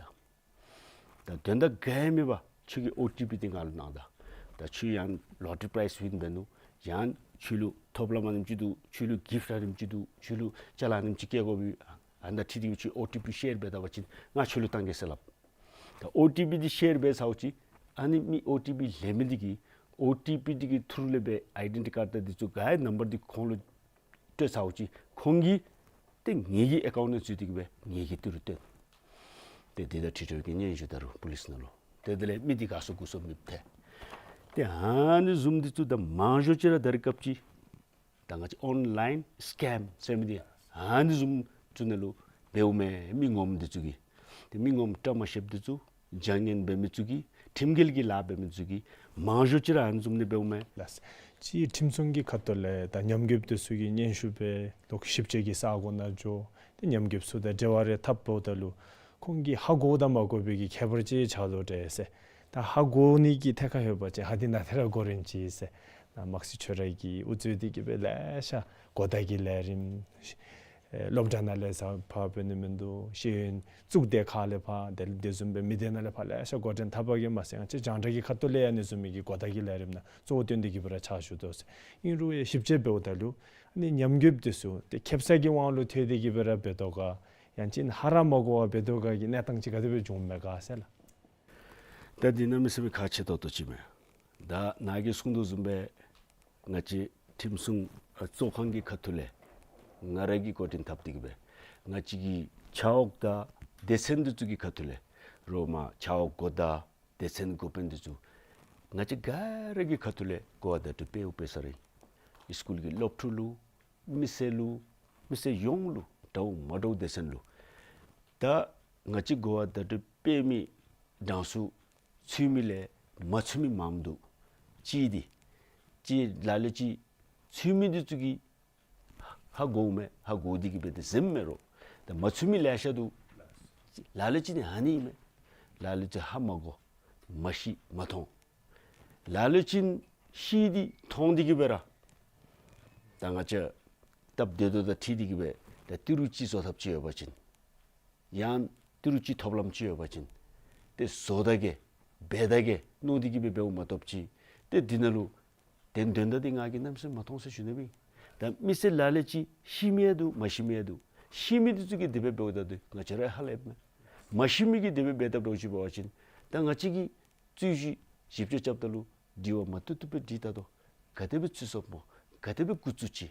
ད། ད་དོན་དག་ག་ཡང་མེད་པར་ཁྱོད་ཀྱི་ཨོ་ཊི་པི་འདི་ང་ལུ་གནང་ད། ད་ཁྱོད་ཡང་ལོ་ཊ་རི་པ་རའིཛ་ཝིན་འབད་ནུག། ཡང་ཁྱོད་ལུ་ཐོབ་ལམ་ཨ་ནེམ་ཅིག་འདུག། ཁྱོད་ལུ་གིཕཊ་ཨ་ནེམ་ཅིག་འདུག། ཁྱོད་ལུ་ཅ་ལ་ཨ་ནེམ་ཅིག་བཀལ་དགོ་པས། ཨ་ནི་དང་འཁྲིལ་ཏེ་ཁྱོད་ཨོ་ཊི་པི་ཤེར་འབད་ད་པ་ཅིན་ང་ཁྱོད་ལུ་གཏང་གེ་ཟེར་སླབ། ད་ཨོ་ཊི་པི་འདི་ཤེར་འབད་ཚརཝ་ཅིག་ཨ་ནི་མི་ཨོ་ཊི་པི་ལེན་མི་འདི་གིས་ཨོ་ཊི་པི་འདི་གི་ཐུར་ལས་སྦེ་ཨའི་ཌེན་ཊི་ཊི་ཀཱཌ་དང་འདི་ཚུ་ག་ཡང་ནམ་བར་འདི་ཁོང་ལུ་སྤྲོད་ཚརཝ་ཅིག་ཁོང་གིས་ཏེ་ངེ་གི་ཨེ་ཀའུནཊ་ནང་འཛུལ་ཏེ་གི་སྦེ་ངེ་གི་ཏི་རུ་སྟོན། ཏེ་འདི་དང་འཁྲིལ་ཏེ་གི་སྙན་ཞུ་ད་རུང་པོ་ལིསི་ནང་ལུ། ཏེ་དེ་ལས་མི་འདི་ག་སོང་དགུ་སོང་མི་ཐོན། ཏེ་ཨ་ནི་བཟུམ་འདི་ཚུ་ད་མང་ཤོས་ཅིག་ར་ད་རེས་སྐབས་ཅིག་ད་ང་བཅས་ཨོན་ལའིན་སི་ཀེམ་ཟེར་མི་འདི་ཨ་ནི་བཟུམ་ཚུ་ནང་ལུ་འབདཝ་མས། མི་ངོམ་འདི་ཚུ་གིས། ཏེ་མི་ངོམ་བཀྲ་མ་ཤིསཔ་འདི་ཚུ་བྱ་ངན་འབད་མི་ཚུ་གིས་ཁྲིམས་འགལ་གྱི་ལཱ་འབད་མི་ཚུ་གིས་མང་ཤོས་ཅིག་ར་ཨ་ནི་བཟུམ་ནི་འབདཝ་མས། ལགས། སྤྱིར་ཁྲིམས་སྲུང་གི་ཁ་ཐུག་ལས་ད་ཉམས་རྒུདཔ་འདི་ཚུ་གིས་སྙན་ཞུ་འབད་ལོག་ཞིབ་དཔྱད་ཀྱི་ས་སྒོ་ནང་འགྱོ། ཏེ་ཉམས་རྒུདཔ་ཚུ་དང་འབྲེལ་བ་རེ་འཐབ་འབདཝ་ད་ལུ་ཁོང་གིས་ཧ་གོ་དང་མ་གོ་བའི་གི་ཁྱད་པར་ཅིག་ཆགས་དོ་འདྲས་ཟེར། ད་ཧ་གོ་ནི་གི་ཐད་ཁར་ལྷོད་པ་ཅིན་ཧ་འདི་ནང་ཐད་ར་གོ་རན་ཅི་ཟེར། ད་དམག་སྲིད་ཆོས་ར་གིས་དབུ་གཙོས་ཏེ་གི་སྦེ་ལེ་ཤ་གོ་བརྡ་གི་ལས་རིམ་ཨེ་སློབ་གྲྭ་ནང་ལས་ས་ཕར་འབད་ནི་མིན་འདུག། ཤེས་ཡོན་གཙུག་སྡེ་ཁག་ལས་ཕར་དེ་དེ་བཟུམ་སྦེ་མི་སྡེ་ནང་ལས་ཕར་ལེ་ཤ་འགོ་འདྲེན་འཐབ་པ་གིས་མ་ཚད་ང་བཅས་རྒྱང་བསྒྲགས་ཀྱི་ཁ་ཐུག་ལས་ཡང་ཨ་ནི་བཟུམ་མའི་གི་གོ་བརྡ་གི་ལས་རིམ་ནང་གཙོ་བོ་བཏོན་ཏེ་གི་སྦེ་ར་ཕྱག་ཞུ་དོ་ཟེར། ཨིན་རུང་ཡང་ཞིབ་དཔྱད་འབདཝ་ད་ལུ་ཨ་ནི་ཉམས་རྒུདཔ་འདི་ཚུ་ཏེ་ཁེབ་ས་གི་དབང་ལུ་ཐལ་ཏེ་གི་སྦེ་ར་འབད་དོ་ག། ཡང་ཅིན་ཧ་ར་མ་གོ་བར་འབད་དོ་ག་གི་གནས་སྟངས་ཅིག་ག་དེ་སྦེ་བྱུངམ་མས་ག་ཟེར་ལགས། ད་འདི་གནམ་མེད་ས་མེད་ཁག་ཆེ་ཏོག་ཏོ་ཅིག་མས། ད་ནཱ་གིས་གསུངས་དོ་བཟུམ་སྦེ་ང་བཅས་ཁྲིམས་སྲུང་ཨ་གཙོ་ཁང་གི་ཁ་ཐུག་ལས་ང་ར་གིས་འགོ་འདྲེན་འཐབ་སྟེ་གི་སྦེ་ང་བཅས་ཀྱི་ཆ་འོག་དང་སྡེ་ཚན་འདི་ཚུ་གི་ཁ་ཐུག་ལས་རོགས་མ་ཆ་འོག་འགོ་བདག་སྡེ་ཚན་འགོ་དཔོན་འདི་ཚུ་ང་བཅས་ག་ར་གི་ཁ་ཐུག་ལས་གོ་བ་བརྡ་སྤྲོད་འབདཝ་འབད་ས་ར་ཨིན། སི་ཀུལ་གྱི་སློབ་ཕྲུག་ལུ་མི་སེར་ལུ་མི་སེར་ཡོངས་ལུ་འདྲཝ་མ་འདྲཝ་སྡེ་ཚན་ལུ། ད་ང་བཅས་གོ་བ་བརྡ་སྤྲོད་འབད་མི་གྲངས་སུ་ཚུད་མི་ལས་མ་ཚུད་མི་མངམ་འདུག། གཅིག་འདི་གཅིག་ལ་ལུ་ཅིག་ཚུད་མི་འདི་ཚུ་གིས་ཧ་གོཝ་མས། ཧ་གོ་སྟེ་གི་སྦེ་ཏེ་འཛེམ་མས་རོགས། ད་མ་ཚུད་མི་ལེ་ཤ་འདུག། ལ་ལུ་ཅིག་ནི་ཨ་ནི་མས། ལ་ལུ་ཅིག་ཧ་མ་གོ་མ་ཤེས་མ་མཐོང་། ལ་ལུ་ཅིག་ཤེས་ཏེ་མཐོང་སྟེ་གི་སྦེ་ར་ད་ང་བཅས་སྟབས་བདེ་ཏོག་ཏོ་དང་འཁྲིལ་ཏེ་གི་སྦེ་ད་ཏི་རུ་ཅིག་བཟོ་ཐབས་ཅིག་ཡོད་པ་ཅིན་ཡང་ཏི་རུ་ཅིག་ཐོབ་ལམ་ཅིག་ཡོད་པ་ཅིན་ཏེ་བཟོ་ད་གེ་འབད་ད་གེ་མནོ་སྟེ་གི་སྦེ་འབདཝ་མ་གཏོགས་ཅིག་ཏེ་འདི་ནང་ལུ་དོན་དོན་དག་འདི་ང་གིས་གནམ་མེད་ས་མེད་མ་མཐོང་ཟེར་ཞུ་ནི་སྦེ། ད་མི་སེར་ལ་ལུ་ཅིག་ཤེས་མི་ཡང་འདུག། མ་ཤེས་མི་ཡང་འདུག། ཤེས་མི་འདི་ཚུ་གིས་དེ་སྦེ་འབདཝ་ད་འདི་ང་བཅས་ར་ཧ་ལས་མས། མ་ཤེས་མི་གིས་དེ་སྦེ་འབད་དཔ་འདྲཝ་ཅིག་འབད་བ་ཅིན་ད་ང་བཅས་ཀྱིས་རྩོད་གཞི་ཞིབ་དཔྱད་རྐྱབ་ད་ལུ་དྲི་བ་མ་བཏུབ་བཏུབ་སྦེ་དྲི་ད་དོ། ག་དེ་སྦེ་ཚུད་སོཔ་སྨོ། ག་དེ་སྦེ་འགོ་བཙུགས་ཅི།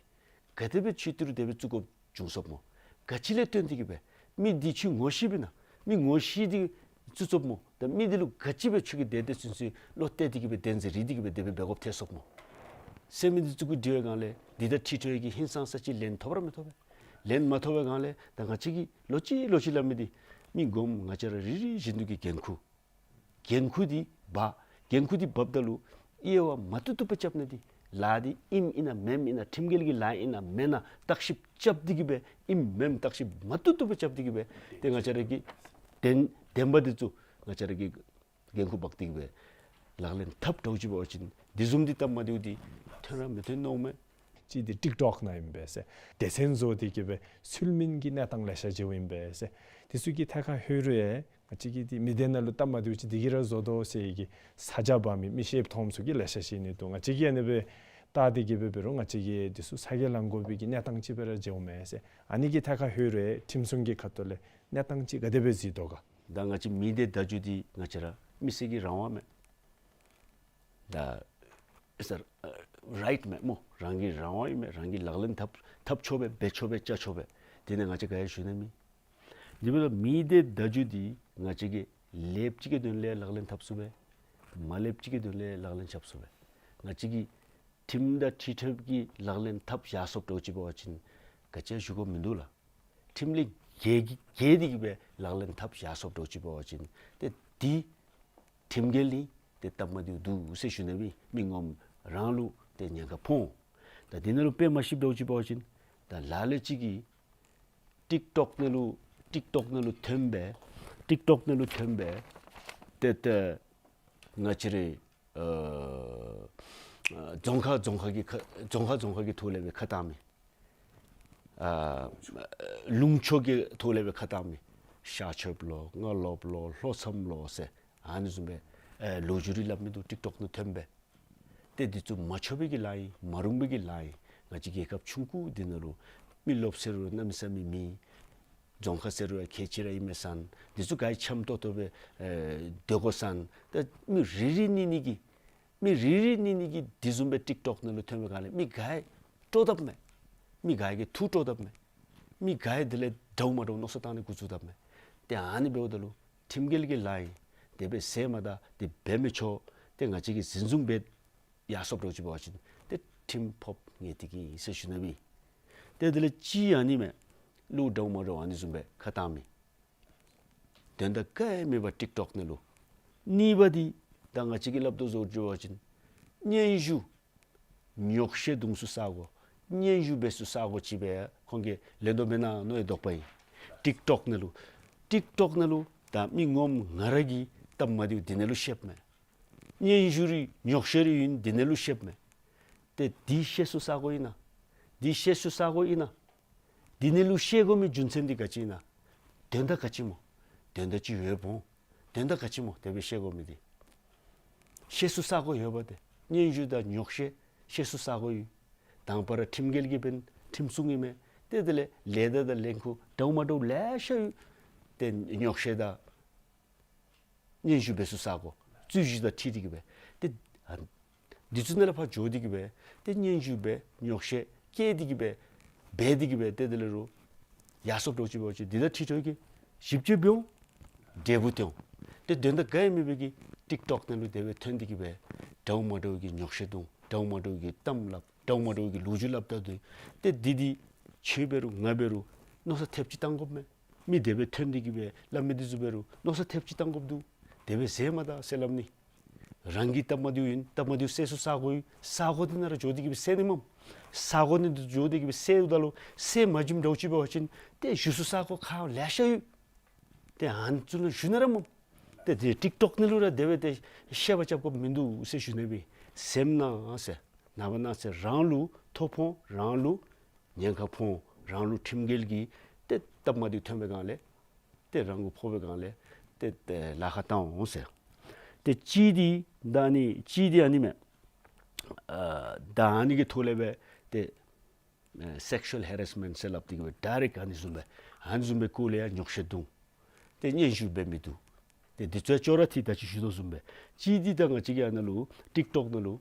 ག་དེ་སྦེ་ཁྱོད་ཏི་རུ་དེ་སྦེ་བཙུགས་དགོཔ་བྱུང་སོཔ་སྨོ། ག་ཅི་ལས་བརྟེན་ཏེ་གི་སྦེ་མི་འདི་ཁྱོད་ངོ་ཤེས་པས་ན། མི་ངོ་ཤེས་ཏེ་བཙུགས་སོཔ་སྨོ། ད་མི་འདི་ལུ་ག་ཅི་སྦེ་ཁྱོད་ཀྱིས་དེ་དེ་ཚུན་ཚོད་བློ་གཏད་དེ་གི་སྦེ་བདེན་འཛིན་རེ་སྟེ་གི་སྦེ་དེ་སྦེ་འབད་དགོཔ་ཐལ་སོཔ་སྨོ། ཟེར་མི་འདི་ཚུ་གུ་དྲི་བའི་སྒང་ལས་འདི་དང་འཁྲིལ་ཏེ་གི་ཧིང་སངས་ས་ཅིག་ལན་ཐོབ་ར་མི་ཐོབ་པས། ལན་མ་ཐོབ་པའི་སྒང་ལས་ད་ང་བཅས་ཀྱིས་ལོག་ཅི་ལོག་ཅི་སླབ་མི་འདི་མི་ངོམ་ང་བཅས་ར་རེ་རེ་བཞིན་དུ་གི་འགན་ཁུར། འགན་ཁུར་འདི་འབག། འགན་ཁུར་འདི་འབགཔ་ད་ལུ་དབྱེ་བ་མ་བཏུབ་བཏུབ་སྦེ་རྐྱབ་ནི་འདི་ལཱ་འདི་ཨིནམ་ཨིན་ན་མེནམ་ཨིན་ན་ཁྲིམས་འགལ་གྱི་ལཱ་ཨིན་ན་མེན་ན་བརྟག་ཞིབ་རྐྱབ་སྟེ་གི་སྦེ་ཨིནམ་མེནམ་བརྟག་ཞིབ་མ་བཏུབ་བཏུབ་སྦེ་རྐྱབ་སྟེ་གི་སྦེ་ཏེ་ང་བཅས་ར་གི་བདེན་བདེན་པ་འདི་ཚུ་ང་བཅས་ར་གིས་འགན་ཁུར་འབག་སྟེ་གི་སྦེ་ལག་ལེན་འཐབ་འདྲཝ་ཅིག་འབད་བ་ཅིན་འདི་བཟུམ་འདི་སྟབས་མ་བདེཝ་འདི་ཐོན་ར་མི་ཐོན་མནོཝ་མས། གཅིག་འདི་ཊིཀ་ཊོཀ་ནང་ཨིན་པས་ཟེར། སྡེ་ཚན་བཟོ་སྟེ་གི་སྦེ་ཚུལ་མིན་གྱི་གནས་སྟངས་ལེ་ཤ་ཅིག་ཨིན་པས་ཟེར། འདི་ཚུ་གི་ཐད་ཁར་ལྷོད་རུང་ཡང་ང་བཅས་ཀྱིས་འདི་མི་སྡེ་ནང་ལུ་སྟབས་མ་བདེཝ་ཅིག་འདི་གིས་ར་བཟོ་དོ་ཟེར་གྱི་ས་ཆ་འབག་མི་མི་ཤེསཔ་མཐོངམ་ཚུ་གིས་ལེ་ཤ་ཅིག་ཨིན་ནི་འདུག། ང་བཅས་ཀྱིས་ཨ་ནི་སྦེ་བལྟ་སྟེ་གི་སྦེ་འབད་རུང་ང་བཅས་ཀྱིས་འདི་ཚུ་ཚ་གྱང་ལང་དགོ་པའི་གི་གནས་སྟངས་ཅིག་སྦེ་ར་མཇལཝ་མས་ཟེར། ཨ་ནི་གི་ཐད་ཁར་ལྷོད་རུང་ཡང་ཁྲིམས་སྲུང་གི་ཁ་ཐུག་ལས་གནས་སྟངས་ཅིག་ག་དེ་སྦེ་གཟིགས་དོ་ག། ད་ང་བཅས་མི་སྡེ་བརྡ་བརྒྱུད་འདི་ང་བཅས་ར་མི་སེར་གྱི་རང་དབང་མས། ད་ཨེ་སར་རའིཊ་མས་སྨོ། རང་གི་རང་དབང་ཨིན་མས། རང་གིས་ལག་ལེན་འཐབ་འཐབ་ཆོག་པས། འབད་ཆོག་པས། རྐྱབ་ཆོག་པས། དེ་ནི་ང་བཅས་ག་ཡང་ཞུ་ནི་མེད། དེ་འབདཝ་ད་མི་སྡེ་བརྡ་བརྒྱུད་འདི་ང་བཅས་ཀྱིས་ལེགསཔ་ཅིག་གི་དོན་ལས་ལག་ལེན་འཐབ་ཚུགས་པས། མ་ལེགསཔ་ཅིག་གི་དོན་ལས་ལག་ལེན་རྐྱབ་ཚུགས་པས། ང་བཅས་ཀྱིས་ཁྲིམས་དང་འཁྲིལ་ཏེ་གི་ལག་ལེན་འཐབ་བཞག་སོཔ་འདྲཝ་ཅིག་འབད་བ་ཅིན་ག་ཅི་ཡང་ཞུ་དགོཔ་མིན་འདུག་ལགས། ཁྲིམས་ལས་འགལ་འགལ་ཏེ་གི་སྦེ་ལག་ལེན་འཐབ་བཞག་སོཔ་འདྲཝ་ཅིག་འབད་བ་ཅིན་ཏེ་འདི་ཁྲིམས་འགལ་ཨིན། ཏེ་སྟབས་མ་བདེཝ་འདུག་ཟེར་ཞུ་ནི་སྦེ་མི་ངོམ་རང་ལུ་ཏེ་ཉེན་ཁ་ཕོག། ད་འདི་ནང་ལུ་དཔེ་མ་ཤེསཔ་འདྲཝ་ཅིག་འབད་བ་ཅིན་ད་ལ་ལུ་ཅིག་གིས་ཊིཀ་ཊོཀ་ནང་ལུ་ཊིཀ་ཊོཀ་ནང་ལུ་ཐོན་སྦེ་ཊིཀ་ཊོཀ་ནང་ལུ་ཐོན་སྦེ་ཏེ་ཏེ་ང་བཅས་རའི་ཨ་ ཨ་རྫོང་ཁག་རྫོང་ཁག་གི་ཁ་རྫོང་ཁག་རྫོང་ཁག་གི་ཐོག་ལས་སྦེ་ཁ་བཏང་མི། ཨ་ལུང་ཕྱོགས་ཀྱི་ཐོག་ལས་སྦེ་ཁ་བཏང་མི། ཤར་ཕྱོགསཔ་ལོ་རྔ་ལོགསཔ་ལོ་ལྷོ་མཚམས་ལོ་ཟེར་ཨ་ནི་བཟུམ་སྦེ་ཨེ་ལོ་རྒྱུས་རེ་སླབ་མི་འདུག། ཊིཀ་ཊོཀ་ནང་ཐོན་སྦེ། ཏེ་འདི་ཚུ་མ་ཆོག་པའི་གི་ལཱ་ཨིན། མ་རུང་པའི་གི་ལཱ་ཨིན། ང་བཅས་རྒྱལ་ཁབ་ཆུང་ཀུ་འདི་ནང་ལུ་མི་རློབས་ཟེར་རུང་གནམ་མེད་ས་མེད་མེད། རྫོང་ཁ་ཟེར་རུང་ཡང་ཁལ་གཅིག་ར་ཨིན་མས་ཟེར། འདི་ཚུ་ག་ར་འཆམ་ཏོག་ཏོ་སྦེ་ཨེ་སྡོད་དགོ་ཟེར། ཏེ་མི་རེ་རེ་གཉིས་གཉིས་ཀྱིས་མི་རེ་རེ་གཉིས་གཉིས་ཀྱིས་འདི་བཟུམ་སྦེ་ཊིཀ་ཊོཀ་ནང་ལུ་ཐོན་པའི་སྒང་ལས་མི་ག་ར་སྤྲོ་དཔ་མས། མི་ག་ར་གིས་ཐུགས་སྤྲོ་དཔ་མས། མི་ག་ར་དེ་ལས་འདྲཝ་མ་འདྲཝ་མནོ་བསམ་བཏང་ནི་འགོ་བཙུགས་དཔ་མས། ཏེ་ཨ་ནི་འབདཝ་ད་ལུ་ཁྲིམས་འགལ་གྱི་ལཱ་ཨིན། དེ་སྦེ་ཟེར་མ་ད་དེ་འབད་མི་ཆོག། ཏེ་ང་བཅས་ཀྱིས་འཛིན་བཟུང་འབད་ཡར་སོཔ་འདྲཝ་ཅིག་འབད་བ་ཅིན་ཏེ་ཁྲིམས་ཕོགཔ་ངེས་ཏིག་ཨིན་ཟེར་ཞུ་ནི་སྦེ། ཏེ་དེ་ལས་གཅིག་ཨ་ནི་མས། ལུ་འདྲཝ་མ་འདྲཝ་ཨ་ནི་བཟུམ་སྦེ་ཁ་བཏང་མི། དོན་དག་ག་ཡང་མེད་པར་ཊིཀ་ཊོཀ་ནང་ལུ། གཉིས་པ་འདི་ད་ང་བཅས་ཀྱིས་སླབ་དོ་བཟུམ་ཅིག་འབད་བ་ཅིན་སྙན་ཞུ་ཉོགས་བཤད་བརྡུང་ས་ས་སྒོ་སྙན་ཞུ་འབད་ས་ས་སྒོ་ཅིག་སྦེ་ཁོང་གིས་ལེན་དོ་མེན་ན་མནོ་ཡི་དོགས་པ་ཨིན། ཊིཀ་ཊོཀ་ནང་ལུ་ཊིཀ་ཊོཀ་ནང་ལུ་ད་མི་ངོམ་ང་ར་གིས་སྟབས་མ་བདེཝ་འདི་ནང་ལུ་བཤདཔ་མས། སྙན་ཞུ་རེ་ཉོགས་བཤད་རེ་ཨིན་འདི་ནང་ལུ་བཤདཔ་མས། ཏེ་འདི་བཤད་ས་ས་སྒོ་ཨིན་ན། འདི་བཤད་ས་ས་སྒོ་ཨིན་ན། འདི་ནང་ལུ་བཤད་དགོ་མི་རྒྱུ་མཚན་འདི་ག་ཅི་ཨིན་ན། དོན་དག་ག་ཅི་སྨོ། དོན་དག་ཅིག་ཡོདཔ་འོང་། དོན་དག་ག་ཅི་སྨོ་དེ་སྦེ་བཤད་དགོ་མི་འདི། བཤད་ས་ས་སྒོ་ཡོདཔ་འདི། སྙན་ཞུ་དང་ཉོགས་བཤད་བཤད་ས་ས་སྒོ་ཡོད། དང་པ་ར་ཁྲིམས་འགལ་གྱི་འབདན་ཁྲིམས་སྲུང་ཨིན་མས། ཏེ་དེ་ལས་ལས་ད་དང་ལས་འགུལ་འདྲཝ་མ་འདྲཝ་ལེ་ཤ་ཡོད། ཏེ་ཉོགས་བཤད་དང་སྙན་ཞུ་འབད་ས་ས་སྒོ་རྩོད་གཞི་དང་འཁྲིལ་ཏེ་གི་སྦེ་ཏེ་ཨ་འདི་ཚུ་ནང་ལས་ཕར་འགྱོ་སྟེ་གི་སྦེ་ཏེ་སྙན་ཞུ་འབད་ཉོགས་བཤད་བཀལ་ཏེ་གི་སྦེ་འབད་དེ་གི་སྦེ་ཏེ་དེ་ལས་རུང་ཡར་སོཔ་འདྲཝ་ཅིག་འབད་བ་ཅིན་འདི་དང་འཁྲིལ་ཏེ་གི་ཞིབ་དཔྱད་འབད་འོང་། འབྲས་བུ་ཐོན་འོང་། ཏེ་དོན་དག་ག་ཡང་མེད་པའི་གི་ཊིཀ་ཊོཀ་ནང་ལུ་དེ་སྦེ་ཐོན་ཏེ་གི་སྦེ་འདྲཝ་མ་འདྲཝ་གི་ཉོགས་བཤད་བརྡུང་འདྲཝ་མ་འདྲཝ་གི་གཏམ་སླབ་འདྲཝ་མ་འདྲཝ་གི་ལོ་རྒྱུས་སླབ་ད་འདི་ཏེ་འདི་འདི་ཁྱོད་འབད་རུང་ང་འབད་རུང་མནོ་བསམ་ཐེབས་ཅིག་བཏང་དགོཔ་མས། མི་དེ་སྦེ་ཐོན་ཏེ་གི་སྦེ་སླབ་མི་འདི་ཚུ་འབད་རུང་མནོ་བསམ་ཐེབས་ཅིག་བཏང་དགོཔ་འདུག། དེ་སྦེ་ཟེར་མ་ད་ཟེར་སླབ་ནི། རང་གི་སྟབས་མ་བདེཝ་ཨིན། སྟབས་མ་བདེཝ་སེལ་ས་ས་སྒོ་ཡོད། ས་སྒོ་འདི་ནང་ར་འགྱོ་སྟེ་གི་སྦེ་སེལ་ནི་མས། ས་སྒོ་ནང་འགྱོ་སྟེ་གི་སྦེ་སེལཝ་ད་ལུ་སེལ་མ་བྱིནམ་འདྲཝ་ཅིག་འབད་བ་ཅིན་ཏེ་ཞུ་ས་ས་སྒོ་ཁག་ལེ་ཤ་ཡོད། ཏེ་ཨ་ནི་ཚུ་ནང་ཞུ་ནི་ར་མས། ཏེ་དེ་ཊིཀ་ཊོཀ་ནང་ལུ་ར་དེ་སྦེ་ཏེ་བཤད་པ་རྐྱབ་དགོཔ་མིན་འདུག་ཟེར་ཞུ་ནི་སྦེ། སེམས་ནང་ཟེར་ནངས་པ་གནངས་ཚེ་རང་ལུ་ཐོ་ཕོག་འོང་། རང་ལུ་ཉེན་ཁ་ཕོག་འོང་། རང་ལུ་ཁྲིམས་འགལ་གྱི་ཏེ་སྟབས་མ་བདེཝ་ཐོན་པའི་སྒང་ལས་ཏེ་རང་གུ་ཕོག་པའི་སྒང་ལས་ཏེ་ཏེ་ལཱ་ཁག་བཏང་འོང་ཟེར། ཏེ་གཅིག་འདི་ད་ཨ་ནི་གཅིག་འདི་ཨ་ནི་མས། ཨ་ད་ཨ་ནི་གི་ཐོག་ལས་སྦེ་ཏེ་ཨ་སེག་ཤུ་ཨལ་ཧེ་རེསི་མེནཊ་ཟེར་སླབ་སྟེ་གི་སྦེ་ཌའི་རེཀཊ་ཨ་ནི་བཟུམ་སྦེ་ཨ་ནི་བཟུམ་སྦེ་སྐོར་ལས་ཡང་ཉོགས་བཤད་བརྡུང་། ཏེ་སྙན་ཞུ་འབད་མི་འདུག། ཏེ་འདི་ཚུ་ཡང་ཅོག་ར་འཐད་ད་ཅི་ཞུ་དོ་བཟུམ་སྦེ། གཅིག་འདི་ད་ང་བཅས་ཀྱི་ཨ་ནཱ་ལུ་ཊིཀ་ཊོཀ་ནང་ལུ་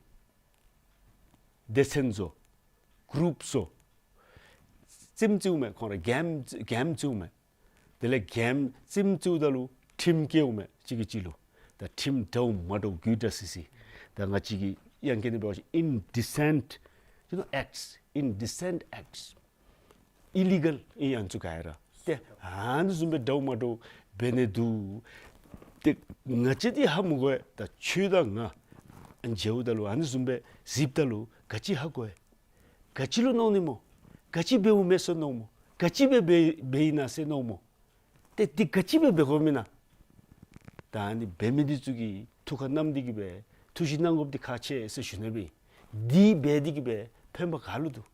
སྡེ་ཚན་བཟོ་གུ་རུབ་བཟོ་རྩེདམོ་རྩེཝ་མས། ཁོང་ར་གེམ་གེམ་རྩེཝ་མས། དེ་ལས་གེམ་རྩེདམོ་རྩེཝ་ད་ལུ་ཁྲིམས་བཀལཝ་མས་གཅིག་གིས་གཅིག་ལུ། ད་ཁྲིམས་འདྲཝ་མ་འདྲཝ་དགོད་བྲ་སི་སི། ད་ང་བཅས་ཀྱི་དབྱངས་ཅན་ནི་འབད་བ་ཅིན་ཨིན་ཌི་སེནཊ་ཡུ་ནོ་ཨེཀཊས། ཨིན་ཌི་སེནཊ་ཨེཀཊས། ཨི་ལི་གཱལ་ཨིན་ཨ་ནི་ཚུ་ག་ར། ཏེ་ཨ་ནི་བཟུམ་སྦེ་འདྲཝ་མ་འདྲཝ་འབད་ནི་འདུག། ཏེ་ང་བཅས་འདི་ཧ་མི་གོ་བས། ད་ཁྱོད་དང་ང་ཨ་ནི་མཇལཝ་ད་ལུ་ཨ་ནི་བཟུམ་སྦེ་གཟིགསཔ་ད་ལུ་ག་ཅི་ཧ་གོ་བས། ག་ཅི་ལུ་མནོ་ནི་སྨོ། ག་ཅི་འབདཝ་མས་ཟེར་མནོཝ་སྨོ། ག་ཅི་སྦེ་འབད་འབད་ཡི་ན་ཟེར་མནོཝ་སྨོ། ཏེ་འདི་ག་ཅི་སྦེ་འབད་དགོཔ་ཨིན་ན། ད་ཨ་ནི་འབད་མི་འདི་ཚུ་གིས་ཐུགས་ཁར་བསྣམས་ཏེ་གི་སྦེ་ཐུགས་བཞེད་གནང་དགོཔ་འདི་ཁག་ཆེ་ཟེར་ཞུ་ནི་སྦེ། འདི་འབད་དེ་གི་སྦེ་ཕན་པ་ག་ལུ་འདུག།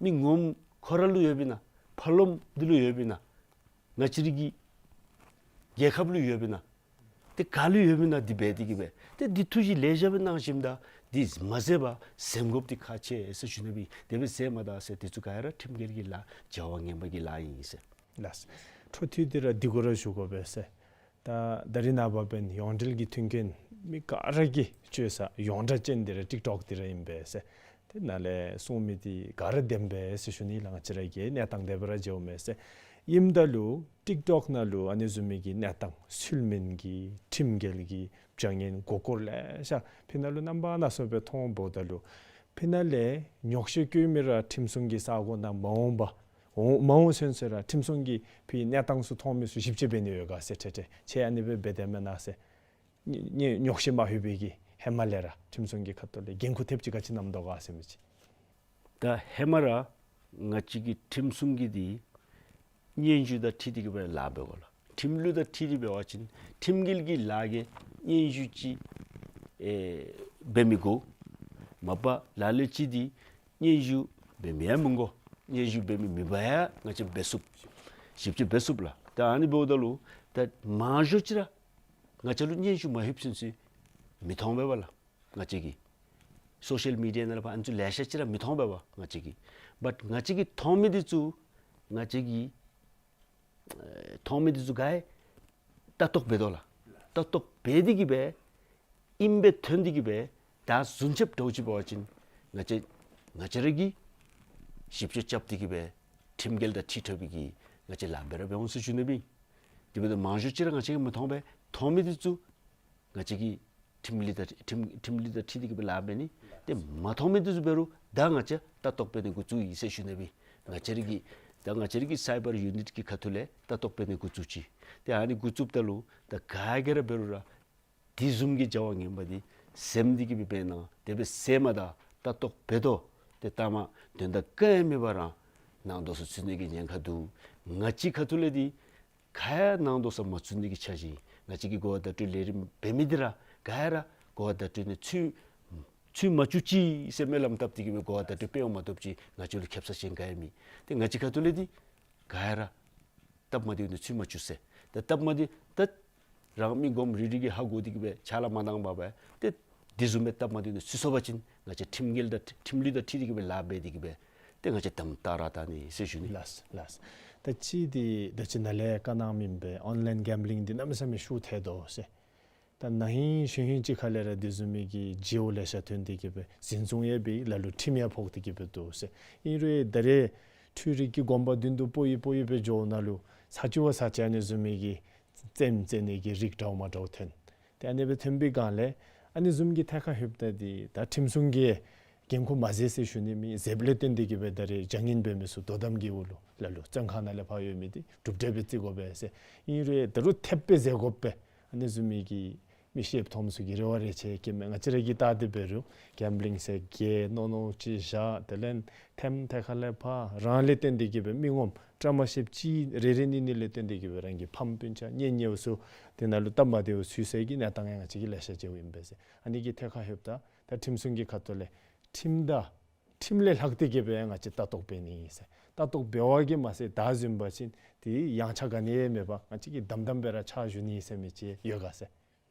མི་ངོམ་ཁོ་ར་ལུ་ཡོདཔ་ཨིན་ན། ཕར་ལོགསམ་འདི་ལུ་ཡོདཔ་ཨིན་ན། ང་བཅས་རའི་གི་རྒྱལ་ཁབ་ལུ་ཡོདཔ་ཨིན་ན། ཏེ་ག་ལུ་ཡོདཔ་ཨིན་ན་འདི་འབད་དེ་གི་སྦེ། ཏེ་འདི་ཐུགས་བཞེད་ལེགས་ཤོམ་སྦེ་གནང་ཞིནམ་ད་འདི་མ་ཟད་པར་སེམས་དགོཔ་འདི་ཁག་ཆེ་ཟེར་ཞུ་ནི་སྦེ། དེ་སྦེ་ཟེར་མ་ད་ཟེར་འདི་ཚུ་ག་ར་ཁྲིམས་འགལ་གྱི་ལཱ་བྱ་བ་ངན་པ་གི་ལཱ་ཨིན་ཟེར། ལགས། འཕྲོ་མཐུད་དེ་ར་འདི་གུ་ར་ཞུ་དགོ་པས་ཟེར། ད་ད་རིས་ནངས་པ་འབདན་ཡོངས་འབྲེལ་གྱི་མཐུན་རྐྱེན་མི་ག་ར་གིས་སྤྱོད་ས་ཡོངས་གྲགས་ཅན་འདི་ར་ཊིཀ་ཊོཀ་འདི་ར་ཨིན་པས་ཟེར། དེ་ནང་ལས་སྲུང་མི་འདི་ག་ར་བདེན་པས་ཟེར་ཞུ་ནི་ལགས། ང་བཅས་ར་གི་གནས་སྟངས་དེ་སྦེ་ར་མཇལཝ་མས་ཟེར། ཨིནམ་ད་ལུ་ཊིཀ་ཊོཀ་ནང་ལུ་ཨ་ནི་བཟུམ་མའི་གི་གནས་སྟངས་ཚུལ་མིན་གྱི་ཁྲིམས་འགལ་གྱི་བྱ་ངན་མགུ་སྐོར་ལེ་ཤ་ཕི་ནང་ལུ་རྣམ་པ་སྣ་ཚོགས་སྦེ་མཐོངམ་འབདཝ་ད་ལུ་ཕི་ནང་ལས་ཉོགས་བཤད་བཀོད་མི་ར་ཁྲིམས་སྲུང་གི་ས་སྒོ་ནང་མ་འོངམ་པ་འོང་མ་འོང་ཚུན་ཚོད་ར་ཁྲིམས་སྲུང་གིས་ཕི་གནས་སྟངས་ཚུ་མཐོང་མི་ཚུ་ཞིབ་དཔྱད་འབད་ནི་ཡོད་ག་ཟེར་ཁྲེ་ཁྲེ་ཁྱེད་ཨ་ནི་སྦེ་འབད་དེས་མེན་ན་ཟེར། ཉེ་ཉེ་ཉོགས་བཤད་མ་ལྷོད་པའི་གི་ཧེ་མ་ལས་ར་ཁྲིམས་སྲུང་གི་ཁ་ཐུག་ལས་འགན་ཁུར་ཐེབས་ཅིག་ག་ཅི་བསྣམས་དོ་ག་ཟེར་མི་ཅིག། ད་ཧེ་མ་ར་ང་བཅས་ཀྱི་ཁྲིམས་སྲུང་གིས་འདི་སྙན་ཞུ་དང་འཁྲིལ་ཏེ་གི་སྦེ་ལཱ་འབད་དགོ་ལགས། ཁྲིམས་ལུགས་དང་འཁྲིལ་ཏེ་འབད་བ་ཅིན་ཁྲིམས་འགལ་གྱི་ལཱ་གི་སྙན་ཞུ་ཅིག་ཨེ་འབད་མི་དགོ། མ་པ་ལ་ལུ་ཅིག་འདི་སྙན་ཞུ་འབད་མི་ཡང་མི་དགོ། སྙན་ཞུ་འབད་མི་མེད་པར་ཡང་ང་བཅས་འབད་ཚུགས། ཞིབ་དཔྱད་འབད་ཚུགས་ལགས། ད་ཨ་ནི་འབདཝ་ད་ལུ་ད་མང་ཤོས་ཅིག་ར་ང་བཅས་ལུ་སྙན་ཞུ་མ་ལྷོད་ཚུན་ཚོད་མི་མཐོང་པས་པ་ལགས། ང་བཅས་ཀྱིས་སོ་ཤལ་མི་ཌི་ཡ་ནང་ལས་ཕར་ཨ་ནི་ཚུ་ལེ་ཤ་ཅིག་ར་མི་མཐོང་པས་པ་ང་བཅས་ཀྱིས། བཊ་ང་བཅས་ཀྱིས་མཐོང་མི་འདི་ཚུ་ང་བཅས་ཀྱིས་ཨེ་མཐོང་མི་འདི་ཚུ་ག་ར་ལྟ་རྟོག་འབད་དོ་ལགས། ལྟ་རྟོག་འབད་དེ་གིས་སྦེ་ཨིནམ་སྦེ་ཐོན་ཏེ་གིས་སྦེ་ད་བཟུམ་ཅིག་འདྲཝ་ཅིག་འབད་བ་ཅིན་ང་བཅས་ང་བཅས་ར་གིས་ཞིབ་དཔྱད་རྐྱབ་སྟེ་གིས་སྦེ་ཁྲིམས་འགལ་དང་འཁྲིལ་འཁྲིལཝ་གི་ང་བཅས་ལཱ་འབད་ར་འབད་འོང་ཟེར་ཞུ་ནི་སྦེ། དེ་འབདཝ་ད་མང་ཤོས་ཅིག་ར་ང་བཅས་ཀྱིས་མི་མཐོང་པས། མཐོང་མི་འདི་ཚུ་ང་བཅས་ཀྱིས་ཁྲིམས་ལུགས་དང་ཁྲིམས་ཁྲིམས་ལུགས་དང་འཁྲིལ་ཏེ་གིས་སྦེ་ལཱ་འབད་ནི། ཏེ་མ་མཐོང་མི་འདི་ཚུ་འབད་རུང་ད་ང་བཅས་ལྟ་རྟོག་འབད་ནི་འགོ་བཙུགས་ཡི་ཟེར་ཞུ་ནི་སྦེ། ང་བཅས་ར་གིས་ད་ང་བཅས་ར་གི་སའི་བར་ཡུ་ནིཊ་གི་ཁ་ཐུག་ལས་ལྟ་རྟོག་འབད་ནི་འགོ་བཙུགས་ཅི། ཏེ་ཨ་ནི་འགོ་བཙུགསཔ་ད་ལུ་ད་ག་གིས་ར་འབད་རུང་ར་དེ་བཟུམ་གྱི་བྱ་བ་ངན་པ་འདི་གཟིམ་སྟེ་གིས་སྦེ་འབད་གནང་། དེ་སྦེ་གཟིམ་མ་ད་ལྟ་རྟོག་འབད་དོ། ཏེ་ལྟ་མ་དོན་དག་ག་ཡང་མེད་པར་ར་ནང་དོགས་ས་ཚུད་ནི་གི་ཉེན་ཁ་འདུག། ང་བཅས་ཁ་ཐུག་ལས་འདི་ག་ཡང་ནང་དོགས་ས་མ་ཚུད་ནི་གི་འཆར་གཞི། ང་བཅས་ཀྱིས་གོ་བ་བརྡ་སྤྲོད་ལས་རིམ་འབད་མི་འདི་ར་ག་ར་གོ་བ་བརྡ་སྤྲོད་ནི་ཚུད་ཚུད་མ་བཅུག་ཅིག་ཟེར་སྨོན་ལམ་བཏབ་སྟེ་གིས་སྦེ་གོ་བ་བརྡ་སྤྲོད་འབད་འོང་མ་གཏོགས་ཅིག་ང་བཅས་ལུ་ཁེབ་ས་ཅིག་ག་ཡང་མེད། ཏེ་ང་བཅས་ཁ་ཐུག་ལས་འདི་ག་ར་སྟབས་མ་བདེཝ་ནང་ཚུད་མ་བཅུག་ཟེར། ཏེ་སྟབས་མ་བདེ་ད་རང་མི་སྒོམ་རིལ་རི་གིས་ཧ་གོ་སྟེ་གིས་སྦེ་ཕྱག་ལཱ་མ་གནང་པར་སྦེ་ཏེ་དེ་བཟུམ་སྦེ་སྟབས་མ་བདེཝ་ནང་ཚུད་སོང་པ་ཅིན་ང་བཅས་ཁྲིམས་འགལ་དང་ཁྲིམས་ལུགས་དང་འཁྲིལ་ཏེ་གིས་སྦེ་ལཱ་འབད་དེ་གིས་སྦེ་ཏེ་ང་བཅས་དམ་དྲག་ར་བཏང་ནི་ཟེར་ཞུ་ནི། ལགས་ལགས། ད་ཅི་འདི་ད་ཅི་ནཱ་ལས་བཀའ་གནང་མི་སྦེ་ཨོན་ལཱའིན་གེམ་བི་ལིང་འདི་གནམ་མེད་ས་མེད་ཤུགས་ཐལ་དོ་ཟེར། ད་ན་ཧིང་གཞེས་ཧིང་ཅིག་ཁ་ལས་ར་དེ་བཟུམ་མའི་གི་བརྗེ་པོ་ལེ་ཤ་ཐོན་ཏེ་གིས་སྦེ་འཛིན་བཟུང་ཡང་འབད་ལ་ལུ་ཁྲིམས་ཡང་ཕོག་སྟེ་གིས་སྦེ་འདུག་ཟེར། ཨིན་རུང་ད་རེས་འཕྲུལ་རིག་གི་གོམ་པ་མདུན་དུ་སྤོ་ཡི་སྤོ་ཡི་སྦེ་འགྱོཝ་ད་ལུ་ས་ཅིག་བ་ས་ཅིག་ཨ་ནི་བཟུམ་མའི་གི་རྩེདམོ་རྩེ་ནི་གི་རིགས་འདྲཝ་མ་འདྲཝ་ཐོན། ཏེ་ཨ་ནི་སྦེ་ཐོན་པའི་སྒང་ལས་ཨ་ནི་བཟུམ་གྱི་ཐད་ཁར་ལྷོདཔ་ད་འདི་ད་ཁྲིམས་སྲུང་གིས་འགན་ཁུར་མ་བཞེས་ཟེར་ཞུ་ནི་མེད། བཞེསཔ་ལས་བརྟེན་ཏེ་གིས་སྦེ་ད་རེས་བྱ་ངན་འབད་མི་ཚུ་དོ་དམ་གྱི་འོག་ལུ་ལ་ལུ་བཙོན་ཁང་ནང་ལས་ཕར་ཡོད་མི་འདི་གྲུབ་འབྲས་སྦེ་བརྩི་དགོ་པས་ཟེར། ཨིན་རུང་ད་རུང་ཐེབས་སྦེ་བཞེས་དགོ་པས། ཨ་ནི་བཟུམ་མའི་གི་མི་ཤེསཔ་མཐོངམ་ཚུ་གིས་རེ་བ་རེ་ཆེ་བསྐྱེདཔ་མས། ང་བཅས་ར་གིས་བལྟ་སྟེ་འབད་རུང་གེམ་བི་ལིང་ཟེར་གྱི་མནོ་མནོཝ་ཅིག་བཞག། དེ་ལས་ཐེམ་ཐད་ཁ་ལས་ཕར་རང་ལས་བརྟེན་ཏེ་གིས་སྦེ་མི་ངོམ་བཀྲ་མ་ཤིསཔ་ཅིག་རེ་རེ་གཉིས་གཉིས་ལས་བརྟེན་ཏེ་གིས་སྦེ་རང་གི་ཕམ་སྤུན་ཆ་གཉེན་ཉེཝ་ཚུ་དེ་ནང་ལུ་སྟབས་མ་བདེཝ་ཚུད་སའི་གི་གནས་སྟངས་ཡང་ང་བཅས་ཀྱིས་ལེ་ཤ་མཇལཝ་ཨིན་པས་ཟེར། ཨ་ནི་གི་ཐད་ཁར་ལྷོདཔ་ད་ད་ཁྲིམས་སྲུང་གི་ཁ་ཐུག་ལས་ཁྲིམས་དང་ཁྲིམས་ལས་ལྷག་སྟེ་གིས་སྦེ་ང་བཅས་ལྟ་རྟོག་འབད་ནི་ཨིན་ཟེར། ལྟ་རྟོག་འབད་བ་གིས་མ་ཚད་ད་བཟུམ་འབད་བ་ཅིན་དེ་ཡངས་ཆག་ག་ནི་ཡང་མེད་པར་ང་བཅས་ཀྱིས་དམ་དམ་སྦེ་ར་ཕྱག་ཞུ་ནི་ཨིན་ཟེར་མི་ཅིག་ཡོད་ག་ཟེར།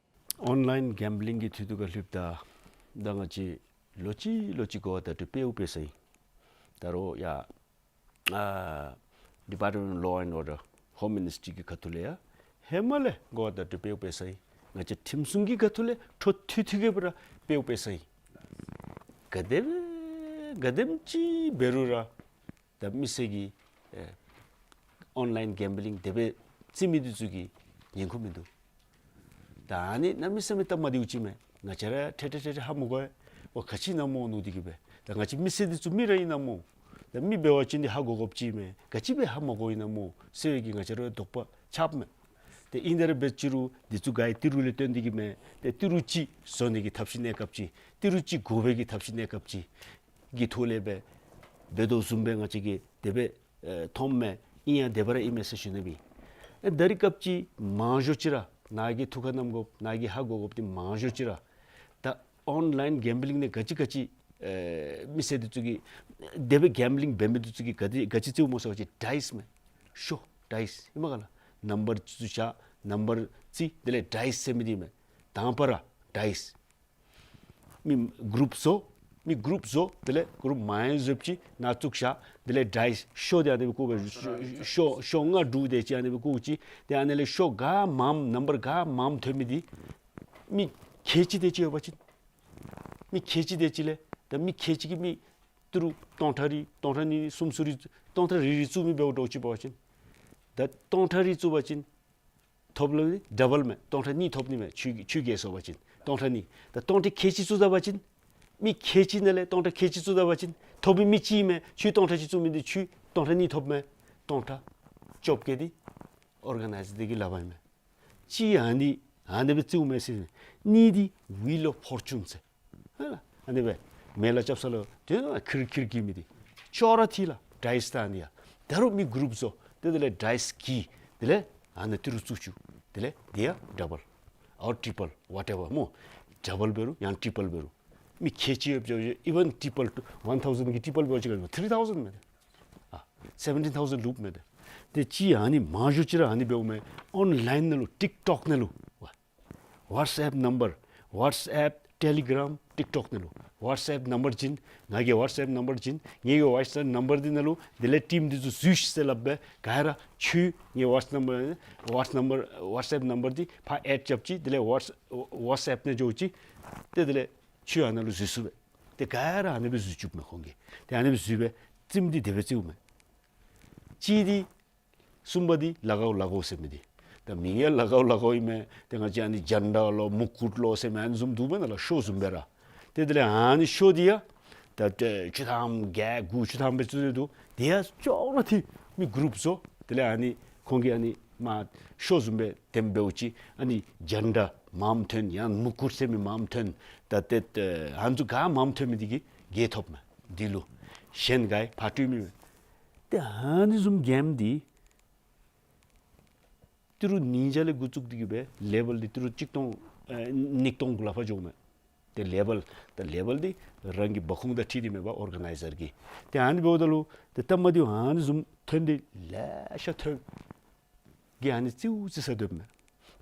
ཨོན་ལཱའིན་གེམ་བི་ལིང་གི་ཐད་ཁར་ལྷོདཔ་ད་ད་ང་བཅས་ལོག་ཅི་ལོག་ཅི་གོ་བ་བརྡ་སྤྲོད་འབདཝ་འབད་ས་ཨིན། ད་རུང་ཡ་ཨ་Department of Law and Order, Home Ministry གི་ཁ་ཐུག་ལས་ཡང་ཧེ་མ་ལས་གོ་བ་བརྡ་སྤྲོད་འབདཝ་འབད་ས་ཨིན། ང་བཅས་ཁྲིམས་སྲུང་གི་ཁ་ཐུག་ལས་འཕྲོ་མཐུད་མཐུད་དེ་གིས་སྦེ་ར་འབདཝ་འབད་ས་ཨིན། ག་དེམ་ག་དེམ་ཅིག་འབད་རུང་ར་ད་མི་སེར་གྱིས་ཨེ་ཨོན་ལཱའིན་གེམ་བི་ལིང་དེ་སྦེ་རྩེད་མི་འདི་ཚུ་གིས་ཉན་ཁུངས་མིན་འདུག། ད་ཨ་ནི་གནམ་མེད་ས་མེད་སྟབས་མ་བདེཝ་ཅིག་མས། ང་བཅས་ར་ཐད་ཐད་ཐད་ཐད་ཧ་མི་གོ་བས། འོ་ག་ཅི་ཨིན་ན་སྨོ་མནོ་སྟེ་གིས་སྦེ། ད་ང་བཅས་མི་སེར་འདི་ཚུ་མི་ར་ཨིན་ན་སྨོ། ད་མི་འབད་བ་ཅིན་འདི་ཧ་གོ་དགོཔ་ཅིག་མས། ག་ཅི་སྦེ་ཧ་མ་གོཝ་ཨིན་ན་སྨོ་ཟེར་བའི་གི་ང་བཅས་ར་དོགས་པ་ཆགསཔ་མས། ཏེ་ཨིན་ད་ར་འབད་ཅི་རུང་འདི་ཚུ་ག་ར་ཏི་རུ་ལས་བརྟེན་ཏེ་གིས་མས། ཏེ་ཏི་རུ་ཅིག་བཟོ་ནི་གི་ཐབས་ཤེས་གནས་སྐབས་ཅིག་ཏི་རུ་ཅིག་དགོ་པའི་གི་ཐབས་ཤེས་གནས་སྐབས་ཅིག་གི་ཐོག་ལས་སྦེ་འབད་དོ་བཟུམ་སྦེ་ང་བཅས་ཀྱིས་དེ་སྦེ་ཨེ་མཐོངམ་མས། ཨིན་ཡང་དེ་སྦེ་ར་ཨིན་མས་ཟེར་ཞུ་ནི་སྦེ། ཨེ་ད་རེས་སྐབས་ཅིག་མང་ཤོས་ཅིག་ར་ནཱ་གིས་ཐུགས་ཁར་བསྣམ་དགོཔ་ནཱ་གིས་ཧ་གོ་དགོཔ་འདི་མང་ཤོས་ཅིག་ར་ད་ཨོན་ལཱའིན་གེམ་བི་ལིང་ནང་ག་ཅི་ག་ཅི་ཨེ་མི་སེར་འདི་ཚུ་གིས་དེ་སྦེ་གེམ་བི་ལིང་འབད་མི་འདི་ཚུ་གིས་ག་དེ་ག་ཅི་རྩེཝ་སྨོ་ཟེར་བ་ཅིན་ཌའིསི་མས། ཤོ་ཌའིསི་ཨིན་མས་ག་ལགས། ནམ་བར་ཚུ་བཞག་ནམ་བར་རྩེ། དེ་ལས་ཌའིསི་ཟེར་མི་འདི་མས། དང་པ་ར་ཌའིསི། མི་གུ་རུབ་བཟོ། མི་གུ་རུབ་བཟོ། དེ་ལས་གུ་རུབ་མང་བཟོཝ་ཅིག་ནང་བཙུགས་བཞག། དེ་ལས་ཌའིསི་ཤོ་འདི་ཨ་ནི་སྦེ་བཀོ་སྦེ་ཤོ་ཤོ་ལྔ་དྲུག་དེ་ཅིག་ཨ་ནི་སྦེ་བཀོ་ཅི། ཏེ་ཨ་ནི་ལས་ཤོ་ག་མངམ་ནམ་བར་ག་མངམ་ཐོན་མི་འདི་མི་ཁལ་གཅིག་དེ་ཅིག་ཡོད་པ་ཅིན་མི་ཁལ་གཅིག་དེ་ཅིག་ལས་ད་མི་ཁལ་གཅིག་གིས་མི་ཏི་རུ་སྟོང་ཕྲག་རེ་སྟོང་ཕྲག་གཉིས་གསུམ་ཚུ་རེ་སྟོང་ཕྲག་རེ་རེ་བཙུགས་མི་འབདཝ་འདྲཝ་ཅིག་འབད་བ་ཅིན་ད་སྟོང་ཕྲག་རེ་བཙུགས་པ་ཅིན་ཐོབ་ལུ་ཌ་བཱལ་མས། སྟོང་ཕྲག་གཉིས་ཐོབ་ནི་མས། ཆུ་ཆུ་གྱེས་སོང་པ་ཅིན་སྟོང་ཕྲག་གཉིས། ད་སྟོང་ཕྲག་ཁལ་གཅིག་བཙུགས་ད་པ་ཅིན་མི་ཁལ་གཅིག་ནང་ལས་སྟོང་ཕྲག་ཁལ་གཅིག་བཙུགས་ད་པ་ཅིན་ཐོབ་མི་མི་གཅིག་མས། ཆུ་སྟོང་ཕྲག་གཅིག་བཙུགས་མི་འདི་ཆུ་སྟོང་ཕྲག་གཉིས་ཐོབ་མས། སྟོང་ཕྲག་བཅོ་བརྒྱད་འདི་ཨོར་ག་ནའིཛ་འདི་གི་ལག་པར་ཨིན་མས། གཅིག་ཨ་ནི་ཨ་ནི་སྦེ་བཙུགས་མས་ཟེར། གཉིས་འདི་ཝིལ་ཨོཕ་ཕོར་ཅུན་ཟེར། ཧ་ལ། ཨ་ནི་སྦེ་མེ་ལ་རྐྱབ་ས་ལུ་དེ་ཁིར་ཁིར་གྱི་མི་འདི་ཅོག་ར་འཐད་ལགས། ཌའིསི་ད་ཨ་ནི་ཡ། ད་རུང་མི་གུ་རུབ་བཟོ། དེ་དེ་ལས་ཌའིསི་གྱིས་དེ་ལས་ཨ་ནི་ཏི་རུ་བཙུགས་བཅུག། དེ་ལས་དེ་ཡང་ཌ་བཱལ་ཨོར་ཊི་པཱལ་ཝ་ཊེ་ཝར་སྨོ། ཌ་བཱལ་འབད་རུང་ཡང་ཊི་པཱལ་འབད་རུང་ མི་ཁལ་གཅིག་ཡོདཔ་ཅིག་ཨི་ཝན་ཊི་རི་པལ་ཊུ་ཝན་ཐའུ་ཟེན་གྱི་ཊི་རི་པལ་འབད་བ་ཅིན་ཐི་རི་ཐའུ་ཟེན་མས་ཏེ། ཨ་སེ་བེན་ཊིན་ཐའུ་ཟེན་ལུསཔ་མས་ཏེ། ཏེ་ཅིག་ཨ་ནི་མང་ཤོས་ཅིག་ར་ཨ་ནི་འབདཝ་མས། ཨོན་ལའིན་ནང་ལུ་ཊིཀ་ཊོཀ་ནང་ལུ་ཝ་ཝཊསི་ཨེཔ་ནམ་བར་ཝཊསི་ཨེཔ་ཊེ་ལི་གརམ་ཊིཀ་ཊོཀ་ནང་ལུ་ཝཊསི་ཨེཔ་ནམ་བར་བྱིན། ང་གི་ཝཊསི་ཨེཔ་ནམ་བར་བྱིན། ངེ་གི་ཝཊསི་ཨེཔ་ནམ་བར་འདི་ནང་ལུ་དེ་ལས་ཊིམ་འདི་ཚུ་འཛུལ་ཤིག་ཟེར་སླབ་སྦེ་ག་ར་ཁྱོད་ངེ་ཝཊསི་ནམ་བར་ཝཊསི་ནམ་བར་ཝཊསི་ཨེཔ་ནམ་བར་འདི་ཕར་ཨེཌ་རྐྱབ་ཅིག། དེ་ལས་ཝཊསི་ཝཊསི་ཨེཔ་ནང་འགྱོ་ཅིག། ཏེ་དེ་ལས་ཁྱོད་ཨ་ནང་ལུ་འཛུལ་ཚུགས་པས། ཏེ་ག་ར་ཨ་ནི་སྦེ་འཛུལ་བཅུགཔ་མས་ཁོང་གིས། ཏེ་ཨ་ནི་སྦེ་འཛུལ་སྦེ་རྩེདམོ་འདི་དེ་སྦེ་རྩེཝ་མས། གཅིག་འདི་གསུམ་པ་འདི་ལ་གའོ་ལ་གའོ་ཟེར་མི་འདི། ད་མིང་ཡང་ལ་གའོ་ལ་གའོ་ཨིན་མས། ཏེ་ང་བཅས་ཨ་ནི་ཇན་ཌ་ལོ་མུ་ཀུཊ་ལོ་ཟེར་མི་ཨ་ནི་བཟུམ་འདུག་པས་ན་ལགས། ཤོ་བཟུམ་སྦེ་ར། ཏེ་དེ་ལས་ཨ་ནི་ཤོ་འདི་ཡང་ད་ཏེ་བཅུ་ཐམ་བརྒྱད་དགུ་བཅུ་ཐམ་སྦེ་བཙུགས་ཏེ་འདུག། དེ་ཡང་ཅོག་ར་འཐད། མི་གུ་རུབ་བཟོ། དེ་ལས་ཨ་ནི་ཁོང་གིས་ཨ་ནི་མ་ཤོ་བཟུམ་སྦེ་དེམ་འབདཝ་ཅིག་ཨ་ནི་ཇན་ཌ་མངམ་ཐོན་ཡང་མུ་ཀུཊ་ཟེར་མི་མངམ་ཐོན། ད་ཏེ་ཨ་ནི་ཚུ་ག་མངམ་ཐོན་མི་འདི་གིས་རྒྱལ་ཐོབ་མས། འདི་ལུ་གཞན་ག་ཡང་ཕར་སྤྲོད་མི་མེད། ཏེ་ཨ་ནི་བཟུམ་གེམ་འདི་ཏི་རུ་ཉིས་བརྒྱ་ལས་འགོ་བཙུགས་ཏེ་གི་སྦེ་ལེ་བལ་འདི་ཏི་རུ་གཅིག་སྟོང་ཨེ་ཉིས་སྟོང་གུ་ལས་ཕར་འགྱོཝ་མས། ཏེ་ལེ་བལ་ད་ལེ་བལ་འདི་རང་གི་འབབ་ཁུངས་དང་འཁྲིལ་ཏེ་མེན་པ་ཨོར་ག་ནའི་ཛར་གྱི། ཏེ་ཨ་ནི་འབདཝ་ད་ལུ་ཏེ་སྟབས་མ་བདེཝ་ཨ་ནི་བཟུམ་ཐོན་ཏེ་ལེ་ཤ་ཐོན། གི་ཨ་ནི་རྩེདམོ་རྩེ་ས་སྡོདཔ་མས།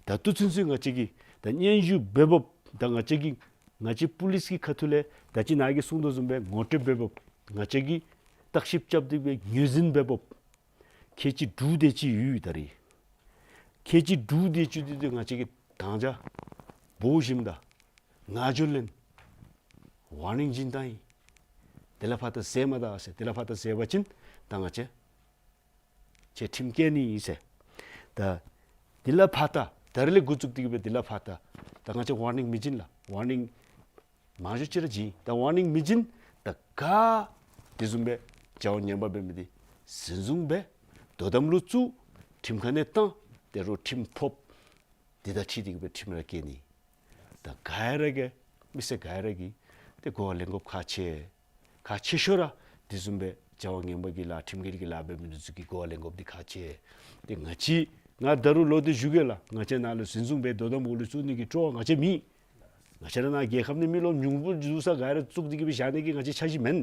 ད་ལྟོ་ཚུན་ཚོད་ང་བཅས་ཀྱིས་ད་སྙན་ཞུ་འབད་འབདཝ་ད་ང་བཅས་ཀྱིས་ང་བཅས་པུ་ལིསི་གི་ཁ་ཐུག་ལས་ད་ཅི་ནཱ་གིས་གསུངས་དོ་བཟུམ་སྦེ་ངོ་སྤྲོད་འབད་འབདཝ་ང་བཅས་ཀྱིས་བརྟག་ཞིབ་རྐྱབ་སྟེ་སྦེ་ངོས་འཛིན་འབད་འབདཝ་ཁལ་གཅིག་དྲུག་དེ་ཅིག་ཡོད་ད་རེས། ཁལ་གཅིག་དྲུག་དེ་ཅིག་འདི་ཏེ་ང་བཅས་ཀྱིས་དང་ཅ་འབོ་ཞིནམ་ད་ངག་བརྗོད་ལེན། ཝར་ནིང་བྱིན་བཏང་ཡི། དེ་ལས་ཕར་ད་འཛེག་མ་ད་ཟེར། དེ་ལས་ཕར་ད་འཛེག་པ་ཅིན་ད་ང་བཅས་ཁྱོད་ཁྲིམས་བཀལ་ནི་ཨིན་ཟེར། ད་དེ་ལས་ཕར་ད་ད་རེས་ལས་འགོ་བཙུགས་ཏེ་གི་སྦེ་དེ་ལས་ཕར་ད་ད་ང་བཅས་ཝར་ནིང་མི་བྱིན་ལགས། ཝར་ནིང་མང་ཤོས་ཅིག་ར་བྱིན། ད་ཝར་ནིང་མི་བྱིན། ད་ག་དེ་བཟུམ་སྦེ་བྱ་བ་ངན་པ་འབད་མི་འདི་འཛིན་བཟུང་འབད། དོ་དམ་ལུ་བཙུགས། ཁྲིམས་ཁང་ནང་བཏང་། ཏེ་རོགས་ཁྲིམས་ཕོགཔ་འདི་དང་འཁྲིལ་ཏེ་གི་སྦེ་ཁྲིམས་ར་བཀལ་ནི། ད་ག་ར་གིས་མི་སེར་ག་ར་གིས་ཏེ་གོ་བ་ལེན་དགོཔ་ཁག་ཆེ། ཁག་ཆེ་ཤོས་ར་དེ་བཟུམ་སྦེ་བྱ་བ་ངན་པ་གི་ལཱ་ཁྲིམས་འགལ་གྱི་ལཱ་འབད་མི་འདི་ཚུ་གིས་གོ་བ་ལེན་དགོཔ་འདི་ཁག་ཆེ། ཏེ་ང་བཅས་ང་ད་རུང་ལོག་སྟེ་ཞུ་གེ་ལགས། ང་བཅས་ནཱ་ལུ་འཛིན་བཟུང་འབད་དོ་དམ་འོག་ལུ་བཙུགས་ནི་གི་སྤྲོ་བ་ང་བཅས་མེད། ང་བཅས་ར་ནཱ་རྒྱལ་ཁབ་ནང་མི་ལོ་ཉུང་སུ་འགྱོ་ས་ག་ར་བཙུགས་ཏེ་གི་སྦེ་བཞག་ནི་གི་ང་བཅས་འཆར་གཞི་མེན།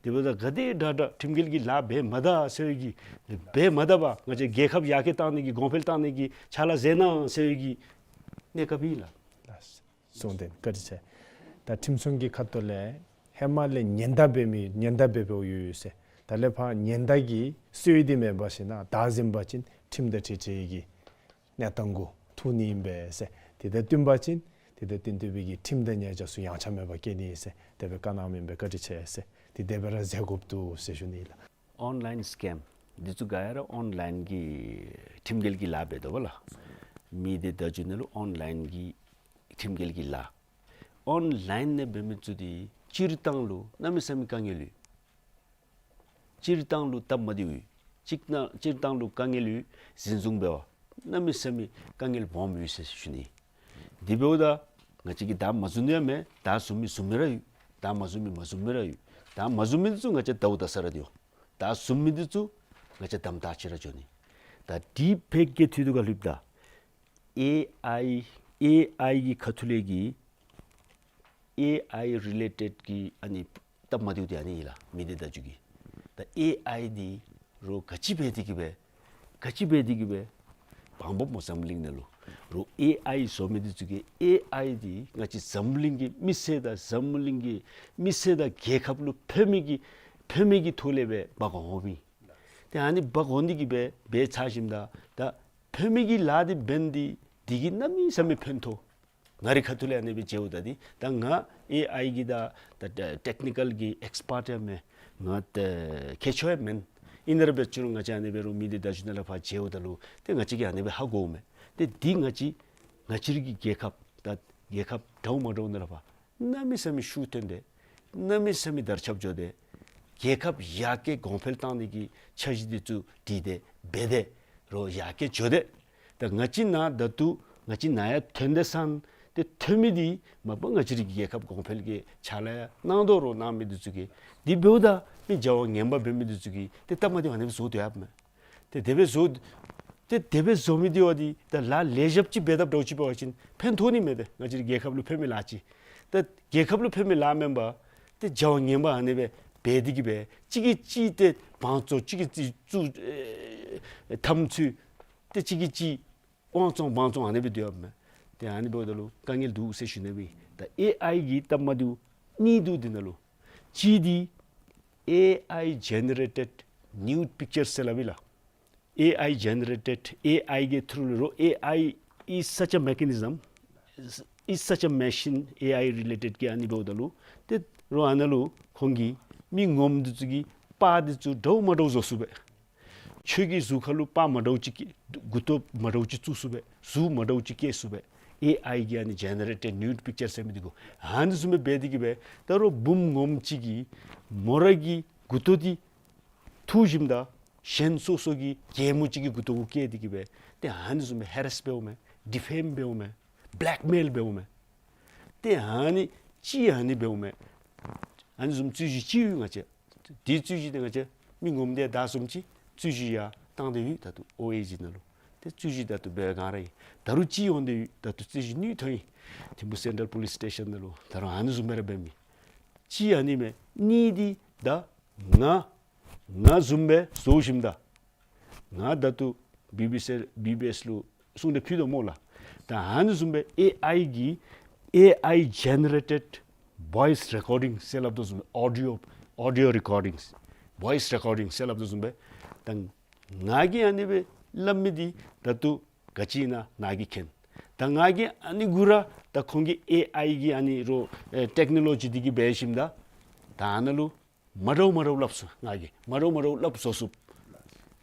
དེ་འབདཝ་ད་ག་དེ་དྲག་དྲག་ཁྲིམས་འགལ་གྱི་ལཱ་འབད་མ་ད་ཟེར་བའི་གི་འབད་མ་ད་པར་ང་བཅས་རྒྱལ་ཁབ་ཡར་རྒྱས་གཏང་ནི་གི་གོང་འཕེལ་གཏང་ནི་གི་ཕྱག་ལཱ་མཛད་གནང་ཟེར་བའི་གི་གནས་སྐབས་ཨིན་ལགས། ལགས་སོ། གསུངས་ཏེ་བཀའ་དྲིན་ཆེ། ད་ཁྲིམས་སྲུང་གི་ཁ་ཐུག་ལས་ཧེ་མ་ལས་ཉེན་བརྡ་འབད་མི་ཉེན་བརྡ་འབད་འབདཝ་ཡོད་ཡོད་ཟེར། ད་ལས་ཕར་ཉེན་བརྡ་གི་སྲོལ་འདི་མེད་པ་ཞིན་ན་བདའ་ཟུན་པ་ཅིན་ཁྲིམས་དང་འཁྲིལ་འཁྲིལ་གྱི་གནས་སྟངས་གུ་ཐུག་ནི་ཨིན་པས་ཟེར། དེ་དང་བསྟུན་པ་ཅིན་དེ་དང་བསྟུན་བསྟུན་པའི་གི་ཁྲིམས་དང་ཉེས་བྱ་ཚུ་ཡངས་ཆག་མེད་པར་བཀལ་ནི་ཨིན་ཟེར་དེ་སྦེ་བཀའ་གནང་མི་ཨིན་པས། བཀའ་དྲིན་ཆེ་ཟེར། དེ་དེ་སྦེ་ར་མཛད་དགོཔ་འདུག་ཟེར་ཞུ་ནི་ལགས། ཨོན་ལའིན་སི་ཀེམ་འདི་ཚུ་ག་ར་ཨོན་ལའིན་གྱི་ཁྲིམས་འགལ་གྱི་ལཱ་འབད་དོ་བ་ལགས། མི་སྡེ་བརྡ་བརྒྱུད་ནང་ལུ་ཨོན་ལའིན་གྱི་ཁྲིམས་འགལ་གྱི་ལཱ། ཨོན་ལའིན་ནང་འབད་མི་ཚུ་འདི་སྤྱིར་བཏང་ལུ་གནམ་མེད་ས་མེད་དཀའ་ངལ་ཡོད། སྤྱིར་བཏང་ལུ་སྟབས་མ་བདེཝ་ཡོད། གཅིག་ནང་སྤྱིར་བཏང་ལུ་དཀའ་ངལ་ཡོད། འཛིན་བཟུང་འབད་བ་གནམ་མེད་ས་མེད་དཀའ་ངལ་སྦོམ་ཡོད་ཟེར་ཞུ་ནི། དེ་འབདཝ་ད་ང་བཅས་ཀྱིས་བདའ་མ་ཟུན་ནི་ཡང་མེད། བདའ་ཟུན་མི་ཟུན་མི་ར་ཡོད། བདའ་མ་ཟུན་མི་མ་ཟུན་མི་ར་ཡོད། བདའ་མ་ཟུན་མི་འདི་ཚུ་ང་བཅས་ད་ལྟོ་ད་ས་ར་སྡོད་འོང་། བདའ་ཟུན་མི་འདི་ཚུ་ང་བཅས་དམ་དྲག་ཅིག་ར་འགྱོ་ནི། ད་འདི་ཕལ་སྐད་ཐོག་ཏུ་ག་ལུསཔ་ད་ཨེ་ཨའི་ཨེ་ཨའི་གི་ཁ་ཐུག་ལས་ཀྱི་ཨེ་ཨའི་རི་ལེ་ཊེཌ་གི་ཨ་ནི་སྟབས་མ་བདེཝ་འདི་ཨ་ནི་ཨིན་ལགས། མི་སྡེ་བརྡ་བརྒྱུད་ཀྱི། ད་ཨེ་ཨའི་འདི་རོགས་ག་ཅི་འབད་དེ་གི་སྦེ་ག་ཅི་འབད་དེ་གི་སྦེ་བང་འབོབ་སྨོ་འཛམ་གླིང་ནང་ལུ། རོགས་ཨེ་ཨའི་བཟོ་མི་འདི་ཚུ་གིས་ཨེ་ཨའི་འདི་ང་བཅས་འཛམ་གླིང་གི་མི་སེར་དང་འཛམ་གླིང་གི་མི་སེར་དང་རྒྱལ་ཁབ་ལུ་ཕན་མི་གི་ཕན་མི་གི་ཐོག་ལས་སྦེ་འབག་འོང་མི། ཏེ་ཨ་ནི་འབག་འོང་ནི་གི་སྦེ་འབད་ཚར་ཞིནམ་ད་ད་ཕན་མི་གི་ལཱ་འདི་འབད་ནི་འདི་འདི་གིས་གནམ་མེད་ས་མེད་ཕན་ཐོགས། ང་རའི་ཁ་ཐུག་ལས་ཨ་ནི་སྦེ་མཇལཝ་ད་འདི་ད་ང་ཨེ་ཨའི་གི་ད་ད་ད་ཊེཀ་ནི་ཀཱལ་གྱི་ཨེགསི་པརཊ་ཡང་མེན། ང་ད་མཁས་མཆོག་ཡང་མེན། ཨིན་རུང་འབད་རུང་ང་བཅས་ཨ་ནི་སྦེ་རོགས་མི་སྡེ་བརྡ་བརྒྱུད་ནང་ལས་ཕར་མཇལཝ་ད་ལུ་ཏེ་ང་བཅས་ཀྱིས་ཨ་ནི་སྦེ་ཧ་གོཝ་མས། ཏེ་འདི་ང་བཅས་ང་བཅས་རའི་གི་རྒྱལ་ཁབ་ད་རྒྱལ་ཁབ་འདྲཝ་མ་འདྲཝ་ནང་ལས་ཕར་གནམ་མེད་ས་མེད་ཤུགས་ཐོན་ཏེ་གནམ་མེད་ས་མེད་དར་ཁྱབ་འགྱོ་སྟེ་རྒྱལ་ཁབ་ཡར་རྒྱས་གོང་འཕེལ་གཏང་ནི་གི་འཆར་གཞི་འདི་ཚུ་བྲིས་ཏེ་འབད་དེ་རོགས་ཡར་རྒྱས་འགྱོ་སྟེ། ད་ང་བཅས་ནཱ་ད་ལྟོ་ང་བཅས་ནཱ་ཡར་ཐོན་ཏེ་སོང་སྟེ་ཐོན་མི་འདི་མ་པ་ང་བཅས་རའི་རྒྱལ་ཁབ་གོང་འཕེལ་གྱི་ཕྱག་ལཱ་ཡང་གནང་དོ་རོགས་གནང་མི་འདི་ཚུ་གིས། དེ་འབདཝ་ད་མི་བྱ་བ་ངན་པ་འབད་མི་འདི་ཚུ་གིས་ཏེ་སྟབས་མ་བདེཝ་ཨ་ནི་སྦེ་བཟོ་སྡོད་ཡོདཔ་མས། ཏེ་དེ་སྦེ་བཟོ་ཏེ་དེ་སྦེ་བཟོ་མི་འདི་བ་འདི་ད་ལཱ་ལེགས་ཤོམ་ཅིག་འབད་དཔ་འདྲཝ་ཅིག་འབད་བ་ཅིན་ཕན་ཐོགས་ནི་མས། ཏེ་ང་བཅས་རའི་རྒྱལ་ཁབ་ལུ་ཕན་མི་ལཱ་ཅིག། ད་ ཏེ་རྒྱལ་ཁབ་ལུ་ཕན་མི་ལཱ་མེན་པར་ཏེ་བྱ་བ་ངན་པ་ཨ་ནི་སྦེ་འབད་དེ་གིས་སྦེ་གཅིག་གིས་གཅིག་ཏེ་བང་བཙོག་གཅིག་གིས་གཅིག་བཙུགས་ཨེ་འཐབ་རྩོད་ཏེ་གཅིག་གིས་གཅིག་དབང་བཙོང་བང་བཙོང་ཨ་ནི་སྦེ་སྡོད་ཡོདཔ་མས། ཏེ་ཨ་ནི་འབདཝ་ད་ལུ་དཀའ་ངལ་འདུག་ཟེར་ཞུ་ནི་སྦེ། ད་ཨེ་ཨའི་གི་སྟབས་མ་བདེཝ་གཉིས་འདུག་འདི་ནང་ལུ། གཅིག་འདི་ཨེ་ཨའི་ཇེ་ནེ་རེ་ཊེཌ་ནིའུཌ་པིཀ་ཅར་ཟེར་སླབ་ཨིན་ལགས། ཨེ་ཨའི་ཇེ་ནེ་རེ་ཊེཌ་ཨེ་ཨའི་གི་ཐུརུ་ལུ་རོགས། ཨེ་ཨའི་is such a mechanism, is such a machine, ཨེ་ཨའི་རི་ལེ་ཊེཌ་གི་ཨ་ནི་འབདཝ་ད་ལུ་ཏེ་རོགས་ཨ་ནཱ་ལུ་ཁོང་གིས་མི་ངོམ་འདི་ཚུ་གི་པར་འདི་ཚུ་འདྲཝ་མ་འདྲཝ་བཟོ་ཚུགས་པས། ཁྱོད་ཀྱི་གཟུགས་ཁར་ལུ་པར་མ་འདྲཝ་ཅིག་བཀལ། མགུ་ཏོ་མ་འདྲཝ་ཅིག་བཙུགས་ཚུགས་པས། གཟུགས་མ་འདྲཝ་ཅིག་བཀལ་ཚུགས་པས། ཨེ་ཨའི་གི་ཨ་ནི་ཇེ་ནེ་རེ་ཊེཌ་ནིའུཌ་པིཀ་ཅར་ཟེར་མི་འདི་གུ། ཨ་ནི་བཟུམ་སྦེ་འབད་དེ་གིས་སྦེ་ད་རོགས་བུམོ་ངོམ་ཅིག་གིས་མོ་ར་གི་མགུ་ཏོ་འདི་འཐུ་ཞིནམ་ད་གཞན་སོ་སོ་གི་གྱལ་མོ་ཅིག་གི་མགུ་ཏོ་གུ་བཀལ་ཏེ་གིས་སྦེ་ཏེ་ཨ་ནི་བཟུམ་སྦེ་ཧེ་རེསི་འབདཝ་མས། ཌི་ཕེམ་འབདཝ་མས། བེ་ལེཀ་མེལ་འབདཝ་མས། ཏེ་ཨ་ནི་ཅིག་ཨ་ནི་འབདཝ་མས། ཨ་ནི་བཟུམ་རྩོད་གཞི་ཅིག་ཡོད་ང་བཅས། དེ་རྩོད་གཞི་འདི་ང་བཅས་མི་ངོམ་དེ་དང་བཟུམ་ཅིག་རྩོད་གཞི་ཡར་བཏང་སྟེ་ཡོད། ད་ལྟོ་ཨོ་ཨེ་ཇི་ནང་ལུ་ཏེ་རྩོད་གཞི་ད་ལྟོ་འབད་ག་ར་ཨིན། ད་རུང་ཅིག་འོང་སྟེ་ཡོད། ད་ལྟོ་རྩོད་གཞི་ནུས་ཐོན་ཡི། ཐིམ་ཕུ་སེན་ཊལ་པོ་ལིསི་སི་ཊེ་ཤཱན་ནང་ལུ་ད་རུང་ཨ་ནི་བཟུམ་སྦེ་ར་འབད་མི་ཅིག་ཨ་ནི་མས། གཉིས་འདི་ད་ང་ང་བཟུམ་སྦེ་བཟོ་ཞིནམ་ད་ང་ད་ལྟོ་བི་བི་སི་བི་བི་ཨེསི་ལུ་གསུང་སྟེ་ཕུལ་དོ་སྨོ་ལགས། ད་ཨ་ནི་བཟུམ་སྦེ་ཨེ་ཨའི་གི་ཨེ་ཨའི་ཇེ་ནེ་རེ་ཊེཌ་བོའིསི་རེ་ཀོར་ཌིང་ཟེར་སླབ་དོ་བཟུམ་སྦེ་ཨོ་ཌི་ཡོ་ཨོ་ཌི་ཡོ་རེ་ཀོར་ཌིང་བོའིསི་རེ་ཀོར་ཌིང་ཟེར་སླབ་དོ་བཟུམ་སྦེ་ད་ང་གིས་ཨ་ནི་སྦེ་སླབ་མི་འདི་ད་ལྟོ་ག་ཅི་ཨིན་ན་ནཱ་གིས་མཁྱེན། ད་ང་གིས་ཨ་ནི་གུ་ར་ད་ཁོང་གི་ཨེ་ཨའི་གི་ཨ་ནི་རོགས་ཨེ་ཊེཀ་ནོ་ལོ་ཇི་འདི་གིས་འབད་ཞིནམ་ད་ད་ཨ་ནཱ་ལུ་མ་འདྲཝ་མ་འདྲཝ་སླབ་ཚུགས། ང་གིས་མ་འདྲཝ་མ་འདྲཝ་སླབ་བཟོ་ཚུགསཔ་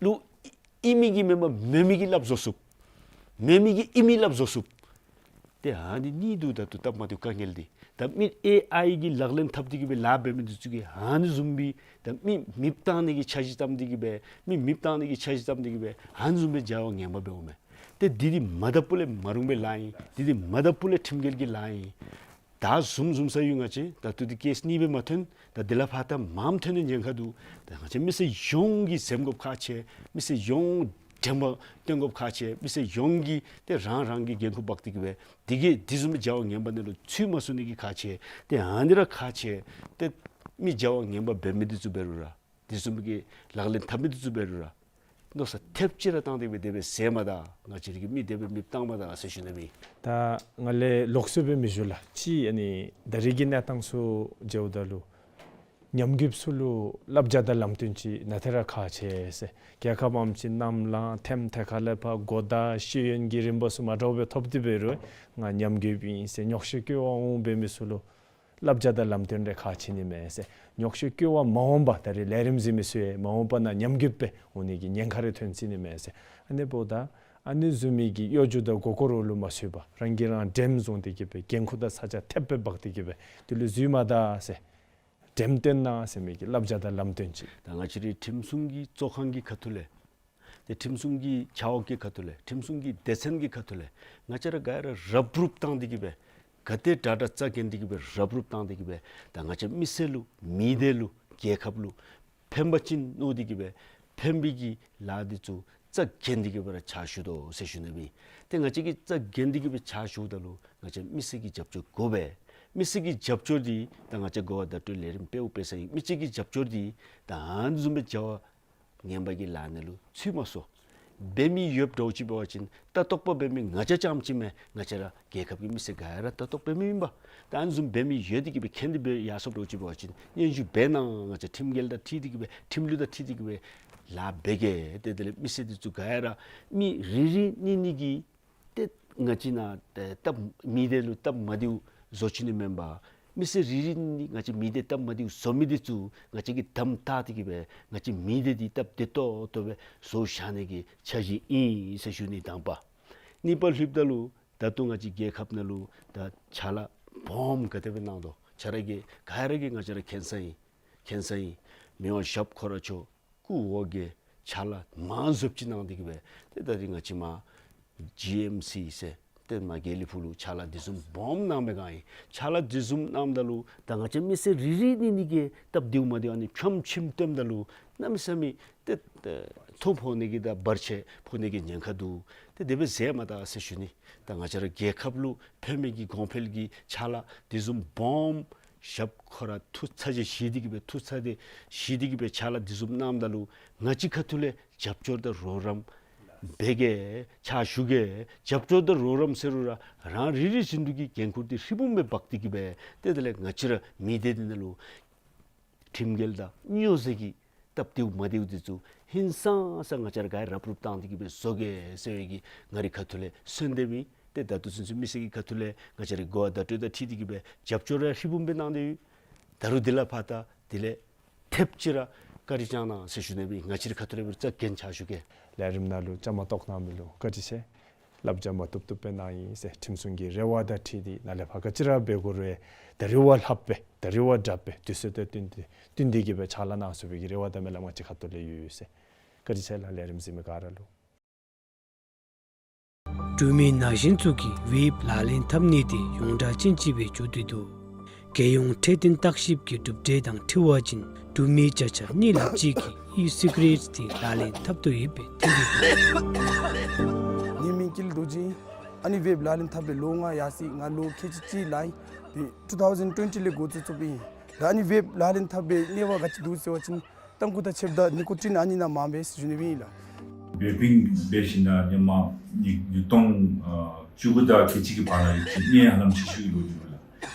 ལུ་ཨིན་མི་གི་མེན་པར་མེན་མི་གི་སླབ་བཟོ་ཚུགསཔ། མེན་མི་གི་ཨིན་མི་སླབ་བཟོ་ཚུགསཔ། ཏེ་ཨ་ནི་གཉིས་འདུག། ད་ལྟོ་སྟབས་མ་བདེཝ་དཀའ་ངལ་འདི། ད་མི་ཨེ་ཨའི་གི་ལག་ལེན་འཐབ་སྟེ་གིས་སྦེ་ལཱ་འབད་མི་འདི་ཚུ་གིས་ཨ་ནི་བཟུམ་སྦེ་ད་མི་མེདཔ་བཏང་ནི་གི་འཆར་གཞི་བརྩམས་ཏེ་གིས་སྦེ་མི་མེདཔ་བཏང་ནི་གི་འཆར་གཞི་བརྩམས་ཏེ་གིས་སྦེ་ཨ་ནི་བཟུམ་སྦེ་བྱ་བ་ངན་པ་འབདཝ་མས། ཏེ་འདི་འདི་མ་དག་པ་ལས་མ་རུང་བའི་ལཱ་ཨིན། འདི་འདི་མ་དག་པ་ལས་ཁྲིམས་འགལ་གྱི་ལཱ་ཨིན། ད་བཟུམ་བཟུམ་ས་ཡོད་ང་བཅས། ད་ལྟོ་འདི་ཀེསི་གཉིས་སྦེ་མ་ཐོན། ད་འདི་ལས་ཕར་ད་མངམ་ཐོན་ནི་ཉེན་ཁ་འདུག། ད་ང་བཅས་མི་སེར་ཡོངས་ཀྱིས་འཛེམ་དགོཔ་ཁག་ཆེ། མི་སེར་ཡོངས་དྲན་པ་བཏོན་དགོཔ་ཁག་ཆེ། མི་སེར་ཡོངས་ཀྱིས་ཏེ་རང་རང་གི་འགན་ཁུར་འབག་སྟེ་གིས་སྦེ་འདི་གིས་འདི་བཟུམ་སྦེ་བྱ་བ་ངན་པ་ནང་ལུ་ཚུད་མ་ཚུགས་ནི་གི་ཁག་ཆེ། ཏེ་ཨ་ནི་ར་ཁག་ཆེ། ཏེ་མི་བྱ་བ་ངན་པ་འབད་མི་འདི་ཚུ་འབད་རུང་ར་དེ་བཟུམ་གྱི་ལག་ལེན་འཐབ་མི་འདི་ཚུ་འབད་རུང་ར་མནོ་བསམ་ཐེབས་ཅིག་ར་བཏང་སྟེ་སྦེ་དེ་སྦེ་ཟེར་མ་ད། ང་བཅས་ར་གི་མི་དེ་སྦེ་མེདཔ་བཏང་མ་ད་ཟེར་ཞུ་ནི་མས། ད་ང་ལས་ལོགས་སུ་སྦེ་མི་ཞུ་ལགས། ཅིག་ཨ་ནི་ད་རིས་ཀྱི་གནས་སྟངས་ཚུ་མཇལཝ་ད་ལུ་ཉམས་རྒུདཔ་ཚུ་ལུ་བསླབ་བྱ་དང་ལམ་སྟོན་ཅིག་ནང་ཏེ་ར་ཁག་ཆེ་ཟེར། རྒྱལ་ཁབ་ཨམ་ཅིག་ནམ་ལངས་ཐེམ་ཐེ་ཁ་ལས་ཕར་གོ་བརྡ་ཤེས་ཡོན་གྱི་རིམ་པ་ཚུ་མ་འདྲཝ་སྦེ་ཐོབ་སྟེ་འབད་རུང་ང་ཉམས་རྒུདཔ་ཨིན་ཟེར་ཉོགས་བཤད་སྐྱོ་བ་འོང་འབད་མི་ཚུ་ལུ་བསླབ་བྱ་དང་ལམ་སྟོན་རེ་ཁག་ཆེ་ནི་མས་ཟེར། ཉོགས་བཤད་སྐྱོ་བ་མ་འོངས་པ་ད་རིས་ལས་རིམ་གཟིགས་མི་ཚུ་ཡང་མ་འོངས་པ་ནང་ཉམས་རྒུདཔ་སྦེ་འོང་ནི་གི་ཉེན་ཁ་རེ་ཐོན་སྲིད་ནི་མས་ཟེར། ཨ་ནི་འབདཝ་ད་ཨ་ནི་བཟུམ་མའི་གི་གཡོ་སྒྱུ་དང་མགུ་སྐོར་ལུ་མ་ཚུད་པར་རང་གིས་རང་འགྲེམས་བཟུང་སྟེ་གིས་སྦེ་འགན་ཁུར་དང་ས་ཆ་ཐེབས་སྦེ་འབག་སྟེ་གིས་སྦེ་དེ་ལུ་འཛུལ་མ་ད་ཟེར། འགྲེམས་སྟོན་གནང་ཟེར་མི་གི་བསླབ་བྱ་དང་ལམ་སྟོན་ཅིག། ད་ང་བཅས་རའི་ཁྲིམས་སྲུང་གི་གཙོ་ཁང་གི་ཁ་ཐུག་ལས་ཏེ་ཁྲིམས་སྲུང་གི་ཆ་འོག་གི་ཁ་ཐུག་ལས་ཁྲིམས་སྲུང་གི་སྡེ་ཚན་གྱི་ཁ་ཐུག་ལས་ང་བཅས་ར་ག་ར་རབ་རུབ་བཏང་སྟེ་གིས་སྦེ་ག་དེ་དྲག་དྲག་རྩ་འགེངས་ཏེ་གིས་སྦེ་རབ་རུབ་བཏང་སྟེ་གིས་སྦེ་ད་ང་བཅས་མི་སེར་ལུ་མི་སྡེ་ལུ་རྒྱལ་ཁབ་ལུ་ཕན་པ་ཅིན་མནོ་སྟེ་གིས་སྦེ་ཕན་པའི་གི་ལཱ་འདི་ཚུ་རྩ་འགེངས་ཏེ་གིས་སྦེ་ར་ཕྱག་ཞུ་དོ་ཟེར་ཞུ་ནི་མས། ཏེ་ང་བཅས་ཀྱིས་རྩ་འགེངས་ཏེ་གིས་སྦེ་ཕྱག་ཞུཝ་ད་ལུ་ང་བཅས་མི་སེར་གྱི་རྒྱབ་སྐྱོར་དགོ་པས། མི་སེར་གྱི་རྒྱབ་སྐྱོར་འདི་ད་ང་བཅས་གོ་བ་བརྡ་སྤྲོད་ལས་རིམ་དཔེ་འབད་ས་ཨིན། མི་སེར་གྱི་རྒྱབ་སྐྱོར་འདི་ད་ཨ་ནི་བཟུམ་སྦེ་བྱ་བ་ངན་པ་གི་ལཱ་ནང་ལུ་ཚུད་མ་སོང་། འབད་མི་ཡོདཔ་འདྲཝ་ཅིག་འབད་བ་ཅིན་ལྟ་རྟོག་པ་འབད་མི་ང་བཅས་རྐྱངམ་ཅིག་མེན། ང་བཅས་ར་རྒྱལ་ཁབ་ཀྱི་མི་སེར་ག་ར་ལྟ་རྟོག་འབད་མི་ཨིན་པས། ད་ཨ་ནི་བཟུམ་འབད་མི་ཡོད་དེ་གིས་སྦེ་མཁྱེན་ཏེ་སྦེ་ཡར་སོངམ་འདྲཝ་ཅིག་འབད་བ་ཅིན་སྙན་ཞུ་འབད་གནང་། ང་བཅས་ཁྲིམས་འགལ་དང་འཁྲིལ་ཏེ་གིས་སྦེ་ཁྲིམས་ལུགས་དང་འཁྲིལ་ཏེ་གིས་སྦེ་ལཱ་འབད་གེ། ཏེ་དེ་ལས་མི་སེར་འདི་ཚུ་ག་ར་མི་རེ་རེ་གཉིས་གཉིས་ཀྱིས་ཏེ་ང་བཅས་ནཱ་ཏེ་སྟབས་མི་སྡེ་ལུ་སྟབས་མ་བདེཝ་བཟོ་བཅུག་ནི་མེན་པར་མི་སེར་རེ་རེ་གཉིས་ང་བཅས་མི་སྡེ་སྟབས་མ་བདེཝ་བཟོ་མི་འདི་ཚུ་ང་བཅས་ཀྱིས་དམ་བཏགས་ཏེ་གིས་སྦེ་ང་བཅས་མི་སྡེ་འདི་སྟབས་བདེ་ཏོག་ཏོ་སྦེ་བཟོ་བཞག་ནི་གི་འཆར་གཞི་ཨིན་ཟེར་ཞུ་ནི་དང་པ། གཉིས་པ་ལྷོདཔ་ད་ལུ་ད་ལྟོ་ང་བཅས་རྒྱལ་ཁབ་ནང་ལུ་ད་ཕྱག་ལཱ་སྦོམ་ག་དེ་སྦེ་གནང་དོ་ཆ་ར་གིས་ག་ར་གིས་ང་བཅས་ར་མཁྱེན་ས་ཨིན། མཁྱེན་ས་ཨིན། མི་དབང་ཞབས་ཁོ་ར་མཆོག་སྐུ་འོ་བརྒྱལ་ཕྱག་ལཱ་མང་སུ་ཅིག་གནང་སྟེ་གིས་སྦེ་ཏེ་ད་རིས་ང་བཅས་མར་ཇི་ཨེམ་སི་ཟེར་ ཏེ་མ་དགེ་ལེགས་ཕུག་ལུ་ཕྱག་ལཱ་འདི་བཟུམ་སྦོམ་གནང་མི་ག་ཨིན། ཕྱག་ལཱ་འདི་བཟུམ་གནངམ་ད་ལུ་ད་ང་བཅས་མི་སེར་རེ་རེ་གཉིས་གཉིས་ཀྱིས་སྟབས་བདེཝ་མ་བདེཝ་ཨ་ནི་ཕྱམ་ཕྱིམ་སྟོནམ་ད་ལུ་གནམ་མེད་ས་མེད་ཏེ་ཏེ་མཐོ་ཕོག་ནི་གི་དང་བར་ཆད་ཕོག་ནི་གི་ཉེན་ཁ་འདུག། ཏེ་དེ་སྦེ་ཟེར་མ་ད་ཟེར་ཞུ་ནི། ད་ང་བཅས་ར་རྒྱལ་ཁབ་ལུ་ཕན་མི་གི་གོང་འཕེལ་གྱི་ཕྱག་ལཱ་འདི་བཟུམ་སྦོམ་ཞབས་ཁོ་ར་ཐུགས་ཚ་གྱང་བཞེས་ཏེ་གི་སྦེ་ཐུགས་ཚ་གྱང་བཞེས་ཏེ་གི་སྦེ་ཕྱག་ལཱ་འདི་བཟུམ་གནངམ་ད་ལུ་ང་བཅས་ཁ་ཐུག་ལས་རྒྱབ་སྐྱོར་དང་རོགས་རམ་འབད་གེ། ཕྱག་ཞུ་གེ། རྒྱབ་སྐྱོར་དང་རོགས་རམ་ཟེར་རུང་ར་རང་རེ་རེ་བཞིན་དུ་གི་འགན་ཁུར་འདི་ཧྲིལ་བུམ་སྦེ་འབག་སྟེ་གི་སྦེ་ཏེ་དེ་ལས་ང་བཅས་ར་མི་སྡེ་འདི་ནང་ལུ་ཁྲིམས་འགལ་དང་སྨྱོ་རྫས་ཀྱི་སྟབས་བདེཝ་མ་བདེཝ་འདི་ཚུ་ཧིང་སངས་ས་ང་བཅས་ར་ག་ར་རུབ་རུབ་བཏང་སྟེ་གི་སྦེ་བཟོ་གེ་ཟེར་བའི་གི་ང་རའི་ཁ་ཐུག་ལས་གསོལ་འདེབས་ཨིན། ཏེ་ད་ལྟོ་ཚུན་ཚོད་མི་སེར་གྱི་ཁ་ཐུག་ལས་ང་བཅས་རའི་གོ་བ་བརྡ་སྤྲོད་དང་འཁྲིལ་ཏེ་གི་སྦེ་རྒྱབ་སྐྱོར་ར་ཧྲིལ་བུམ་སྦེ་གནང་སྟེ་ཡོད། ད་རུང་དེ་ལས་ཕར་ད་དེ་ལས་ཐེབས་ཅིག་ར་བཀའ་དྲིན་བསྐྱང་གནང་ཟེར་ཞུ་ནི་སྦེ་ང་བཅས་རའི་ཁ་ཐུག་ལས་སྦེ་རྩ་འགེངས་ཕྱག་ཞུ་གེ། ལས་རིམ་ནང་ལུ་བཅའ་མར་གཏོགས་གནང་མི་ལུ་བཀའ་དྲིན་ཆེ། བསླབ་བྱ་མ་བཏུབ་བཏུབ་སྦེ་གནང་ཡི་ཟེར་ཁྲིམས་སྲུང་གི་རེ་བ་དང་འཁྲིལ་ཏེ་ནཱ་ལས་ཕར་ག་ཅི་ར་འབད་དགོ་རུང་ད་རེས་བ་ལྷགཔ་སྦེ་ད་རེས་བ་དྲགཔ་སྦེ་དུས་ཚོད་དང་བསྟུན་ཏེ་བསྟུན་ཏེ་གི་སྦེ་ཕྱག་ལཱ་གནང་ཚུགས་པའི་གི་རེ་བ་དང་སྨོན་ལམ་ང་བཅས་ཁ་ཐུག་ལས་ཡོད་ཟེར། བཀའ་དྲིན་ཆེ་ལགས། ལས་རིམ་གཟིགས་མི་ག་ར་ལུ། འབྲུག་མི་ན་གཞོན་ཚུ་གིས་ཝེབ་ལག་ལེན་འཐབ་ནི་དེ་ཡོངས་གྲགས་ཅན་ཅིག་སྦེ་གྱུར་ཏེ་འདུག། རྒྱལ་ཡོངས་འཕྲོད་བསྟེན་བརྟག་ཞིབ་ཀྱི་གྲུབ་འབྲས་དང་འཁྲིལ་བ་ཅིན་འབྲུག་མི་བརྒྱ་ཆ་གཉིས་ལྷགཔ་ཅིག་གིས་ཨི་སི་ག་རེཊ་དེ་ལག་ལེན་འཐབ་དོ་ཡོདཔ་སྦེ་ཐོན་ཏེ་འདུག། ངེའི་མིང་ཀུན་ལེགས་རྡོ་རྗེ། ཨ་ནི་ཝེབ་ལག་ལེན་འཐབ་པའི་ལོ་ལྔ་ཡར་སོ་ཡི། ང་ལོ་ཁལ་གཅིག་གཅིག་ལང་ཡི། ཏེ་ཊུ་ཐའུ་ཟེན་ཊུ་ཝེན་ཊི་ལས་འགོ་བཙུགས་བཙུགསཔ་ཨིན། ད་ཨ་ནི་ཝེབ་ལག་ལེན་འཐབ་པའི་གནོད་པ་ག་ཅི་འདུག་ཟེར་བ་ཅིན་ཏམ་ཁུ་དང་ཕྱེདཔ་དང་ནི་ཀོ་ཊིན་ཨ་ནི་ནང་མངམ་སྦེ་ཟེར་ཞུ་ནི་ཨིན་ལགས། ཝེ་པིང་འབད་ཞིནམ་ལས་ཧེ་མ་ཉིས་ཉིས་སྟོང་ཨ་བཅུ་དགུ་དང་ཁལ་གཅིག་གི་བར་ན་ཡོད་ཅི་ནི་ཧ་ལམ་ཤི་ཤུལ་ལུ་འགྱོ་ལགས།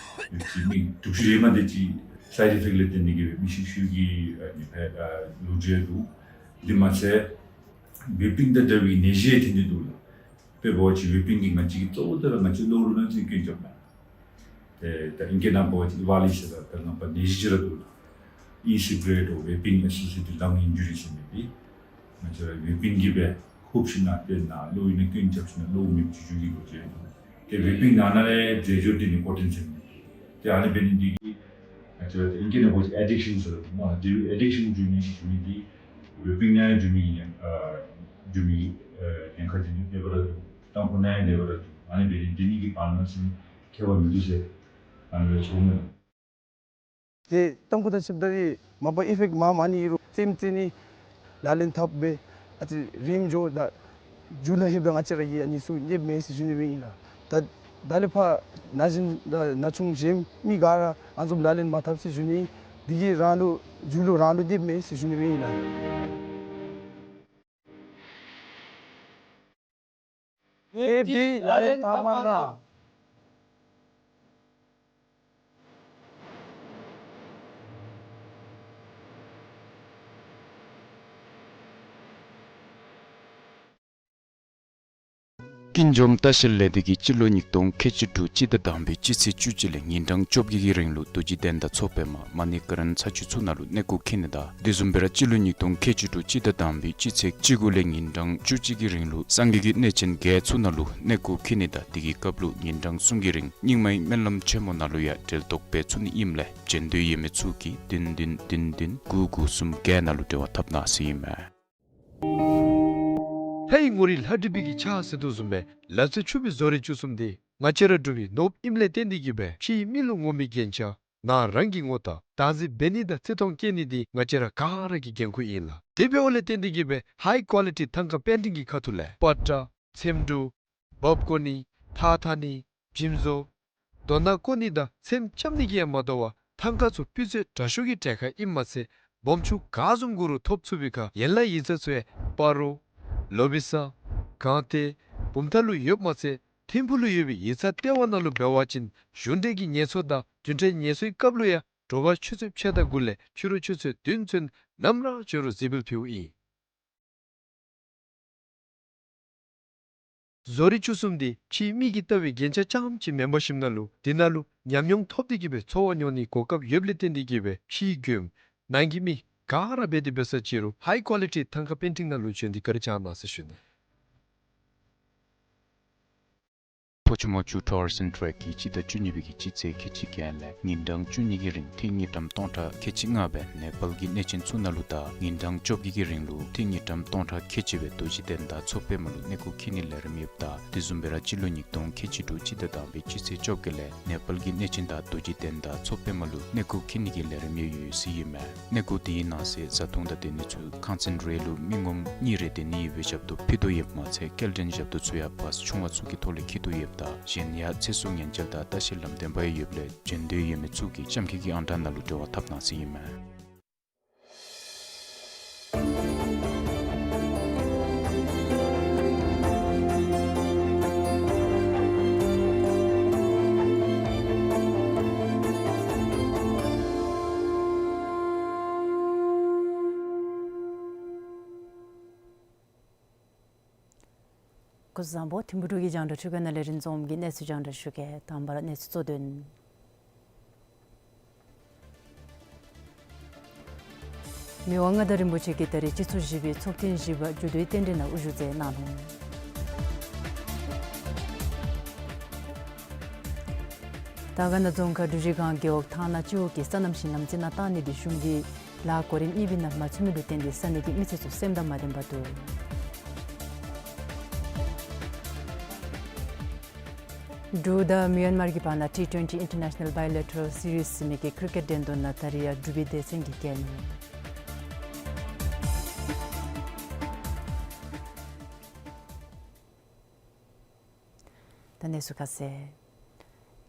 ཡོད་ཅི་མི་དྲུག་ཅུ་རེ་ལྔ་དེ་ཅིག་སའིཌ་ཨི་ཕེཀཊ་ལས་བརྟེན་ཏེ་གི་སྦེ་མི་ཤི་ཤུལ་གྱི་ཨ་ནི་ཕར་ཨ་ལོ་རྒྱུས་འདུག། དེ་མ་ཚད་ཝེ་པིང་དང་འདྲ་བའི་ནད་གཞི་ཐོན་ཏེ་འདུག་ལགས། དཔེ་འབད་བ་ཅིན་ཝེ་པིང་གིས་ང་བཅས་ཀྱི་གཙོ་བོ་དེ་ར་ང་བཅས་གློ་བུར་ནད་ཀྱིས་སྐྱོན་རྐྱབ་ལགས། ཏེ་ད་ཨིང་སྐད་ནང་འབད་བ་ཅིན་ཨི་ཝཱ་ལི་ཟེར་ད་ད་ང་བཅས་ནད་གཞི་ཅིག་ར་འདུག་ལགས། ཨི་སི་ག་རེཊ་འོ་ཝེ་པིང་ཨེ་སོ་སི་ཨེ་ཊེཌ་ལཱང་ཨིན་ཇུ་རི་ཟེར་མི་འདི་ང་བཅས་ར་ཝེ་པིང་གིས་སྦེ་ཧུབ་ཞིནམ་ལས་ཏེ་ནཱ་གློ་བུར་ནད་ཀྱིས་སྐྱོན་རྐྱབ་ཞིནམ་ལས་གློ་བུར་མེདཔ་ཅིག་འགྱོ་གི་ལོ་རྒྱུས་འདུག། ཏེ་ཝེ་པིང་ནང་ན་ལས་འདྲེས་སྦྱོར་འདི་ནི་ཀོ་ཊིན་ཟེར་མི་འདི་ཏེ་ཨ་ནི་འབད་ནི་འདི་གིས་ང་བཅས་ར་ཨིང་སྐད་ནང་འབད་བ་ཅིན་ཨེ་ཌིག་ཤཱན་ཟེར་སྨོ་ལགས། འདི་ཨེ་ཌིག་ཤཱན་འགྱོ་ནི་འགྱོ་མི་འདི་ཝེ་པིང་ནང་འགྱོ་མི་ཨ་འགྱོ་མི་ཨ་ཉེན་ཁ་འདི་ནི་ལེགས་པར་ར་འདུག། ཏམ་ཁུ་ནང་ལེགས་པར་ར་འདུག། ཨ་ནི་འབད་ནི་འདི་གིས་བར་ན་ཟེར་ཁྱད་པར་མིན་འདུག་ཟེར་ཨ་ནི་སྦེ་ཞུ་ནི་ལགས། ཏེ་ཏམ་ཁུ་དང་ཕྱེདཔ་ད་ཏེ་མ་པ་ཨི་ཕེཀཊ་མངམ་མ་ནི་རུང་སེམས་ཅན་ནི་ལག་ལེན་འཐབ་སྦེ་ཨ་ཙི་རིམ་འགྱོ་དང་མཇུག་ལུ་ལྷོདཔ་ད་ང་བཅས་ར་གི་ཨ་ནི་ཚུ་ནདཔ་མས་ཟེར་ཞུ་ནི་སྦེ་ཨིན་ལགས། ད་ད་ལས་ཕར་ན་གཞོན་དང་ན་ཆུང་གཞན་མི་ག་ར་ཨ་ནི་བཟུམ་ལག་ལེན་མ་འཐབ་ཟེར་ཞུ་ནི། འདི་གིས་རང་ལུ་མཇུག་ལུ་རང་ལུ་ནདཔ་མས་ཟེར་ཞུ་ནི་སྦེ་ཨིན་ལགས། ཝེབ་འདི་ལག་ལེན་འཐབ་མ་གནང་། ཀུན་འབྱུང་ལྟ་བཤལ་ལས་སྡེ་གིས་སྤྱི་ལོ་ཉིས་སྟོང་ཁལ་གཅིག་དྲུག་སྤྱི་ཟླ་དང་པའི་སྤྱི་ཚེས་བཅུ་གཅིག་ལས་ཉིན་གྲངས་བཅོ་བརྒྱད་ཀྱི་རིང་ལུ་རྡོ་རྗེ་གདན་དང་མཚོ་པདྨ་མ་ཎི་ཀ་རན་ས་ཆུ་ཚུ་ནང་ལུ་གནས་སྐོར་འཁྱིད་ནི་དང་དེ་བཟུམ་སྦེ་ར་སྤྱི་ལོ་ཉིས་སྟོང་ཁལ་གཅིག་དྲུག་སྤྱི་ཟླ་དང་པའི་སྤྱི་ཚེས་བཅུ་དགུ་ལས་ཉིན་གྲངས་བཅུ་གཅིག་གི་རིང་ལུ་སངས་རྒྱས་ཀྱི་གནས་ཆེན་བརྒྱད་ཚུ་ནང་ལུ་གནས་སྐོར་འཁྱིད་ནི་དང་དེ་གི་སྐབས་ལུ་ཉིན་གྲངས་གསུམ་གྱི་རིང་རྙིང་མའི་སྨོན་ལམ་ཆེན་མོ་ནང་ལུ་ཡང་གྲལ་གཏོགས་འབད་ཚུགས་ནི་ཨིནམ་ལས་བྱོན་འདོད་ཡོད་མི་ཚུ་གིས་བདུན་བདུན་བདུན་བདུན་དགུ་དགུ་གསུམ་བརྒྱད་ནང་ལུ་འབྲེལ་བ་འཐབ་གནང་ཟེར་ཨིན་མས། ལྷའི་ངོ་རིས་ལྷ་བྲིས་པའི་གི་ཕྱག་ཟེར་དོ་བཟུམ་སྦེ་ལ་རྩེ་ཆུ་སྦིས་བཟོ་རིག་བཅུ་གསུམ་འདི་ང་བཅས་ར་འབྲུག་པའི་ནོར་བུ་ཨིནམ་ལས་བརྟེན་ཏེ་གི་སྦེ་ཕྱིའི་མི་ལུ་ངོམ་པའི་རྒྱན་ཆ་ནང་རང་གི་ངོ་རྟགས་བདག་འཛིན་འབད་ནི་དང་བརྩི་མཐོང་བསྐྱེད་ནི་འདི་ང་བཅས་ར་ག་ར་གི་འགན་ཁུར་ཨིན་ལགས། དེ་འབདཝ་ལས་བརྟེན་ཏེ་གི་སྦེ་ཧའི་ཀོ་ལི་ཊི་ཐང་ཀ་པེན་ཊིང་གི་ཁ་ཐུག་ལས་པ་ཏྲ་ཚེམ་དྲུབ་འབག་གོ་ནི་ཐགས་འཐག་ནི་འཇིམ་བཟོ་རྡོ་ནང་བརྐོ་ནི་དང་ཚེམ་རྐྱབ་ནི་གིས་ཡང་མ་དོ་བར་ཐང་ཀ་ཚུ་སྤུས་ཚད་དྲག་ཤོས་ཀྱི་གྲལ་ཁར་ཨིནམ་མ་ཚད་སྦོམ་ཆུང་ག་བཟུམ་དགོ་རུང་ཐོབ་ཚུགས་པའི་ཁར་ཡན་ལག་ཡིག་ཚང་ཚུ་ཡང་སྤ་རོ་ལོ་བི་ས་སྒང་སྟེང་བུམ་ཐང་ལུ་ཡོདཔ་མ་ཚད་ཐིམ་ཕུག་ལུ་ཡོད་པའི་ཡིག་ཚང་ལྟེ་བ་ནང་ལུ་འབད་བ་ཅིན་གཞུང་འབྲེལ་གྱི་ངལ་གསོ་དང་རྒྱུན་འབྲེལ་ངལ་གསོའི་སྐབས་ལུ་ཡང་དྲོ་པ་ཆུ་ཚོད་ཕྱེད་དང་དགུ་ལས་ཕྱི་རུ་ཆུ་ཚོད་བདུན་ཚུན་ནམ་ར་བྱོན་རུང་གཟིགས་འབུལ་ཕུལཝ་ཨིན། བཟོ་རིག་བཅུ་གསུམ་འདི་ཕྱིའི་མི་གིས་བལྟ་བའི་རྒྱན་ཆ་རྐྱངམ་ཅིག་མེན་པར་ཞིནམ་ལས་དེ་ནང་ལུ་ཉམས་མྱོང་ཐོབ་སྟེ་གི་སྦེ་འཚོ་བ་མྱོང་ནིའི་གོ་སྐབས་ཡོདཔ་ལས་བརྟེན་ཏེ་གི་སྦེ་ཕྱིའི་མགྱོནམ་ནང་གི་མི་ག་ར་འབད་དེ་འབད་ས་ཅིག་རུང་ཧའི་ཀོ་ལི་ཊི་ཐང་ཀ་པེན་ཊིང་ནང་ལུ་བྱོན་ཏེ་བཀའ་དྲིན་བསྐྱང་གནང་ཟེར་ཞུ་ནི། ཕོ་ཆུ་མོ་ཆུ་ཊུ་རི་ཛིམ་ཊེག་གིས་སྤྱི་ཟླ་བཅུ་གཉིས་པའི་གི་སྤྱི་ཚེས་ཁལ་གཅིག་གི་ལས་ཉིན་གྲངས་བཅུ་གཉིས་ཀྱི་རིང་ཏི་རུ་དངུལ་ཀྲམ་སྟོང་ཕྲག་ཁལ་གཅིག་ལྔ་སྦེ་ནེ་པཱལ་གྱི་གནས་ཆེན་ཚུ་ནང་ལུ་དང་ཉིན་གྲངས་བཅོ་བརྒྱད་ཀྱི་རིང་ལུ་ཏི་རུ་དངུལ་ཀྲམ་སྟོང་ཕྲག་ཁལ་གཅིག་སྦེ་རྡོ་རྗེ་གདན་དང་མཚོ་པདྨ་ལུ་གནས་སྐོར་འཁྱིད་ནིའི་ལས་རིམ་ཡོདཔ་ད་དེ་བཟུམ་སྦེ་ར་སྤྱི་ལོ་ཉིས་སྟོང་ཁལ་གཅིག་དྲུག་སྤྱི་ཟླ་དང་པའི་སྤྱི་ཚེས་བཅོ་བརྒྱད་ལས་ནེ་པཱལ་གྱི་གནས་ཆེན་དང་རྡོ་རྗེ་གདན་དང་མཚོ་པདྨ་ལུ་གནས་སྐོར་འཁྱིད་ནི་གི་ལས་རིམ་ཡང་ཡོད་ཟེར་ཨིན་མས། གནས་སྐོར་དེའི་ནང་གསེས་བཟའ་འཐུང་དང་སྡོད་ནི་ཚུ་ཁང་ཚན་རེ་ལུ་མི་ངོམ་གཉིས་རེ་སྡོད་ནི་ཡོད་པའི་ཞབས་ཏོག་ཕུལ་དོ་ཡོདཔ་མ་ཚད་སྐྱེལ་འདྲེན་ཞབས་ཏོག་ཚུ་ཡང་བཱས་ཆུང་བ་ཚུ་གི་ཐོག་ལས་འཁྱིད་དོ་ཡོདཔ་ད་གཞན་ཡང་ཚེ་སྲོག་ཉེན་བཅོལ་དང་ལྟ་བཤལ་ལམ་སྟོན་པ་ཡང་ཡོདཔ་ལས་བྱོན་འདོད་ཡོད་མི་ཚུ་གིས་ལྕམ་སྐྱིད་ཀྱི་ཨང་གྲངས་ནང་ལུ་འབྲེལ་བ་འཐབ་གནང་ཟེར་ཨིན་མས། སྐུ་གཟུགས་བཟང་པོ། ཐིམ་ཕུག་འབྲུག་གི་རྒྱང་བསྒྲགས་ཁྲི་སྒང་ནང་ལས་རིན་འཛོམས་ཀྱིས་གནས་ཚུལ་རྒྱང་བསྒྲགས་ཞུ་གེ། དང་པ་ར་གནས་ཚུལ་གཙོ་དོན། མི་དབང་མངའ་བདག་རིན་པོ་ཆེ་གིས་ད་རིས་སྤྱི་ཚོགས་བཞི་པའི་ཚོགས་ཐེངས་བཞི་པ་འཇུ་བསྡུའི་རྟེན་འབྲེལ་ནང་དབུ་བཞུགས་མཛད་གནང་ནུག། དར་དཀར་ན་རྫོང་ཁག་འབྲུག་རི་སྒང་རྒེད་འོག་ཐང་ན་སྤྱི་འོག་གི་སོ་ནམ་ཞིང་ལམ་རྩི་ནག་བཏང་ནི་དེ་གཞུང་གིས་ལཱ་གོ་རིམ་གཉིས་པའི་ནང་མ་ཚུད་མི་ལུ་བརྟེན་ཏེ་ས་གནས་ཀྱི་མི་སེར་ཚུ་སེམས་དང་མ་ལྡན་པར་འདུག། འབྲུག་དང་མི་ཡན་མར་གྱི་བར་ན་ཊི་ཊུ་ཝེན་ཊི་International Bilateral Series ཟེར་མི་གི་ཀི་རི་ཀེཊ་འགྲན་བསྡུར་ནང་ད་རིས་ཡང་འབྲུག་པའི་སྡེ་ཚན་གྱིས་རྒྱལ་ནུག། ད་གནས་ཚུལ་ཁ་གསལ།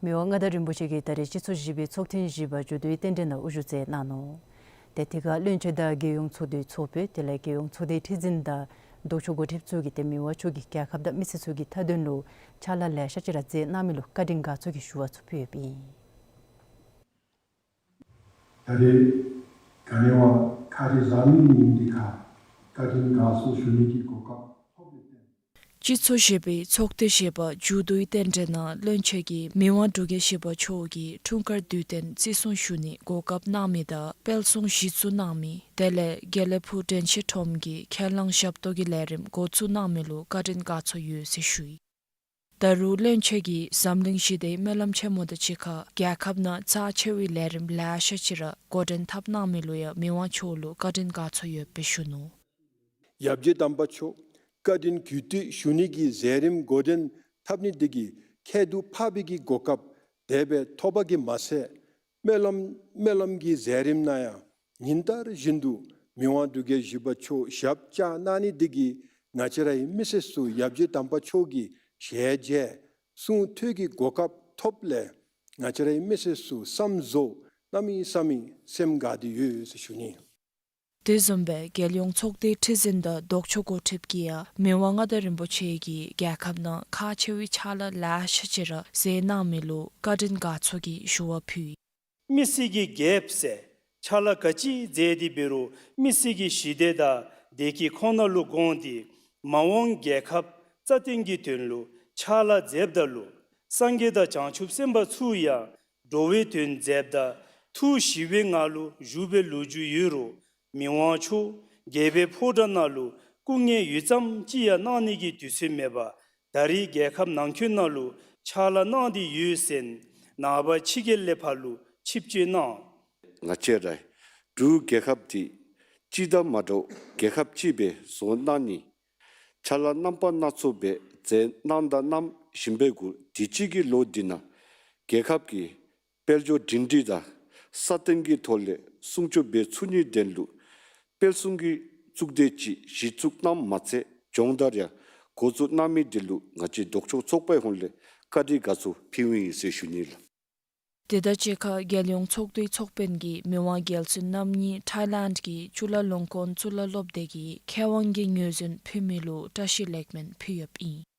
མི་དབང་མངའ་བདག་རིན་པོ་ཆེ་གིས་ད་རིས་སྤྱི་ཚོགས་བཞི་པའི་ཚོགས་ཐེངས་བཞི་པ་འཇུ་བསྡུའི་རྟེན་འབྲེལ་ནང་དབུ་བཞུགས་མཛད་གནང་ནུག། ཏེ་དེ་ཁར་བློན་ཆེན་དང་རྒྱལ་ཡོངས་ཚོགས་འདུའི་ཚོགས་དཔོན་དེ་ལས་རྒྱལ་ཡོངས་ཚོགས་སྡེའི་ཁྲི་འཛིན་དང་ལྡོག་ཕྱོགས་འགོ་ཁྲིདཔ་ཚུ་གིས་ཏེ་མི་དབང་མཆོག་གིས་རྒྱལ་ཁབ་དང་མི་སེར་ཚུ་གི་མཐའ་དོན་ལུ་ཕྱག་ལཱ་ལེ་ཤ་ཅིག་ར་མཛད་གནང་མི་ལུ་བཀའ་དྲིན་དགའ་ཚོར་གྱི་ཞུ་བ་ཚུ་ཕུལ་ཡོདཔ་ཨིན། ད་རེས་ག་ནི་བ་ཁ་རི་བཟའ་མི་ཉིནམ་འདི་ཁར་བཀའ་དྲིན་དགའ་ཚོར་ཞུ་ནི་གི་གོ་སྐབས་ཐོབ་ཡོདཔ་ཨིན། སྤྱི་ཚོགས་བཞི་པའི་ཚོགས་ཐེངས་བཞི་པ་འཇུ་བསྡུའི་རྟེན་འབྲེལ་ནང་བློན་ཆེན་གྱིས་མི་དབང་འབྲུག་རྒྱལ་བཞི་པ་མཆོག་གི་འཁྲུངས་སྐར་དུས་སྟོན་བརྩི་སྲུང་ཞུ་ནིའི་གོ་སྐབས་གནང་མི་དང་དཔལ་གསུང་གཞི་བཙུགས་གནང་མི་དེ་ལས་དགེ་ལེགས་ཕུག་དྲན་ཤེས་ཁྲོམ་གྱི་ཁས་བླངས་ཞབས་ཏོག་གི་ལས་རིམ་འགོ་བཙུགས་གནང་མི་ལུ་བཀའ་དྲིན་དགའ་ཚོར་ཡོད་ཟེར་ཞུ་ཡི། ད་རུང་བློན་ཆེན་གྱིས་འཛམ་གླིང་ཞི་བདེའི་སྨོན་ལམ་ཆེན་མོ་དང་གཅིག་ཁར་རྒྱལ་ཁབ་ནང་རྩ་ཆེ་བའི་ལས་རིམ་ལེ་ཤ་ཅིག་ར་འགོ་འདྲེན་འཐབ་གནང་མི་ལུ་ཡང་མི་དབང་མཆོག་ལུ་བཀའ་དྲིན་དགའ་ཚོར་ཡོདཔ་སྦེ་ཞུ་ནུག། ཡབ་རྗེ་དམ་པ་མཆོག་བཀའ་དྲིན་གུས་བཏུད་ཞུ་ནི་གི་མཛད་རིམ་འགོ་འདྲེན་འཐབ་ནི་དེ་གིས་ཁྱད་དུ་འཕགས་པའི་གི་གོ་སྐབས་དེ་སྦེ་ཐོབ་པ་གིས་མ་ཚད་སྨོན་ལམ་སྨོན་ལམ་གྱི་མཛད་རིམ་ནང་ཡང་ཉིན་ལྟར་བཞིན་དུ་མི་དབང་འབྲུག་རྒྱལ་བཞི་པ་མཆོག་ཞབས་བཅགས་གནང་ནི་དེ་གིས་ང་བཅས་རའི་མི་སེར་ཚུ་ཡབ་རྗེ་དམ་པ་མཆོག་གི་ཞལ་མཇལ་གསུང་ཐོས་ཀྱི་གོ་སྐབས་ཐོབ་ལས་ང་བཅས་རའི་མི་སེར་ཚུ་བསམ་རྫོགས་གནམ་མེད་ས་མེད་སེམས་དགའ་སྟེ་ཡོད་ཟེར་ཞུ་ནི། དེ་བཟུམ་སྦེ་རྒྱལ་ཡོངས་ཚོགས་སྡེའི་ཁྲི་འཛིན་དང་ལྡོག་ཕྱོགས་འགོ་ཁྲིདཔ་གིས་ཡང་མི་དབང་མངའ་བདག་རིན་པོ་ཆེ་གིས་རྒྱལ་ཁབ་ནང་ཁག་ཆེ་བའི་ཕྱག་ལཱ་ལེ་ཤ་ཅིག་ར་མཛད་གནང་མི་ལུ་བཀའ་དྲིན་དགའ་ཚོར་གྱི་ཞུ་བ་ཕུལ་ཡི། མི་སེར་གྱི་རྒྱལཔོ་ཟེར་ཕྱག་ལཱ་ག་ཅི་མཛད་དེ་འབད་རུང་མི་སེར་གྱི་ཞི་བདེ་དང་བདེ་སྐྱིད་ཁོ་ན་ལུ་དགོངས་ཏེ་མ་འོངས་རྒྱལ་ཁབ་རྩ་བརྟན་གྱི་དོན་ལུ་ཕྱག་ལཱ་མཛདཔ་ད་ལུ་སངས་རྒྱས་དང་བྱང་ཆུབ་སེམས་དཔའ་ཚུ་ཡང་འགྲོ་བའི་དོན་མཛདཔ་ད་ཐུགས་ཞི་བའི་ངང་ལུ་བཞུགས་པའི་ལོ་རྒྱུས་ཡོད་རུང་མི་དབང་མཆོག་རྒྱལ་པོའི་ཕོ་བྲང་ནང་ལུ་སྐུ་ངལ་ཡུད་ཙམ་ཅིག་ཡང་གནང་ནི་གི་དུས་ཚོད་མེད་པར་ད་རེས་རྒྱལ་ཁབ་ནང་འཁོད་ནང་ལུ་ཕྱག་ལཱ་གནང་སྟེ་ཡོད་ཟེར་ནངས་པ་ཕྱི་རྒྱལ་ལས་ཕར་ལུ་ཆིབས་བསྐྱོད་གནང་། ང་བཅས་རའི་འབྲུག་རྒྱལ་ཁབ་འདི་སྤྱི་དང་མ་འདྲཝ་རྒྱལ་ཁབ་ཅིག་སྦེ་བཟོ་གནང་ནི་ཕྱག་ལཱ་རྣམ་པ་སྣ་ཚོགས་སྦེ་མཛད་གནང་དང་གནངམ་བཞིན་པའི་གུ་དུས་ཅི་གི་ལོ་འདི་ནང་རྒྱལ་ཁབ་ཀྱི་དཔལ་འབྱོར་སྒྲིང་སྒྲི་དང་སྲ་བརྟན་གྱི་ཐོག་ལས་སྲུང་སྐྱོབ་འབད་ཚུགས་ནིའི་དོན་ལུ་དཔལ་སྲུང་གི་གཙུག་སྡེ་ཅིག་གཞི་བཙུགས་གནངམ་མ་ཚད་སྦྱོང་བརྡར་ཡང་འགོ་བཙུགས་གནང་མི་འདི་ལུ་ང་བཅས་ལྡོག་ཕྱོགས་ཚོགས་པའི་ཧོངས་ལས་བཀའ་དྲིན་དགའ་ཚོར་ཕུལཝ་ཨིན་ཟེར་ཞུ་ནི་ལགས། དེ་དང་གཅིག་ཁར་རྒྱལ་ཡོངས་ཚོགས་འདུའི་ཚོགས་དཔོན་གྱིས་མི་དབང་རྒྱལ་བཙུན་རྣམ་གཉིས་ཐཱའི་ལེནཌ་གི་ཅུ་ལ་ལུང་ཀོན་གཙུག་ལག་སློབ་སྡེ་གི་མཁས་དབང་གི་ངོས་འཛིན་ཕུལ་མི་ལུ་བཀྲ་ཤིས་ལེགས་སྨོན་ཕུལ་ཡོདཔ་ཨིན།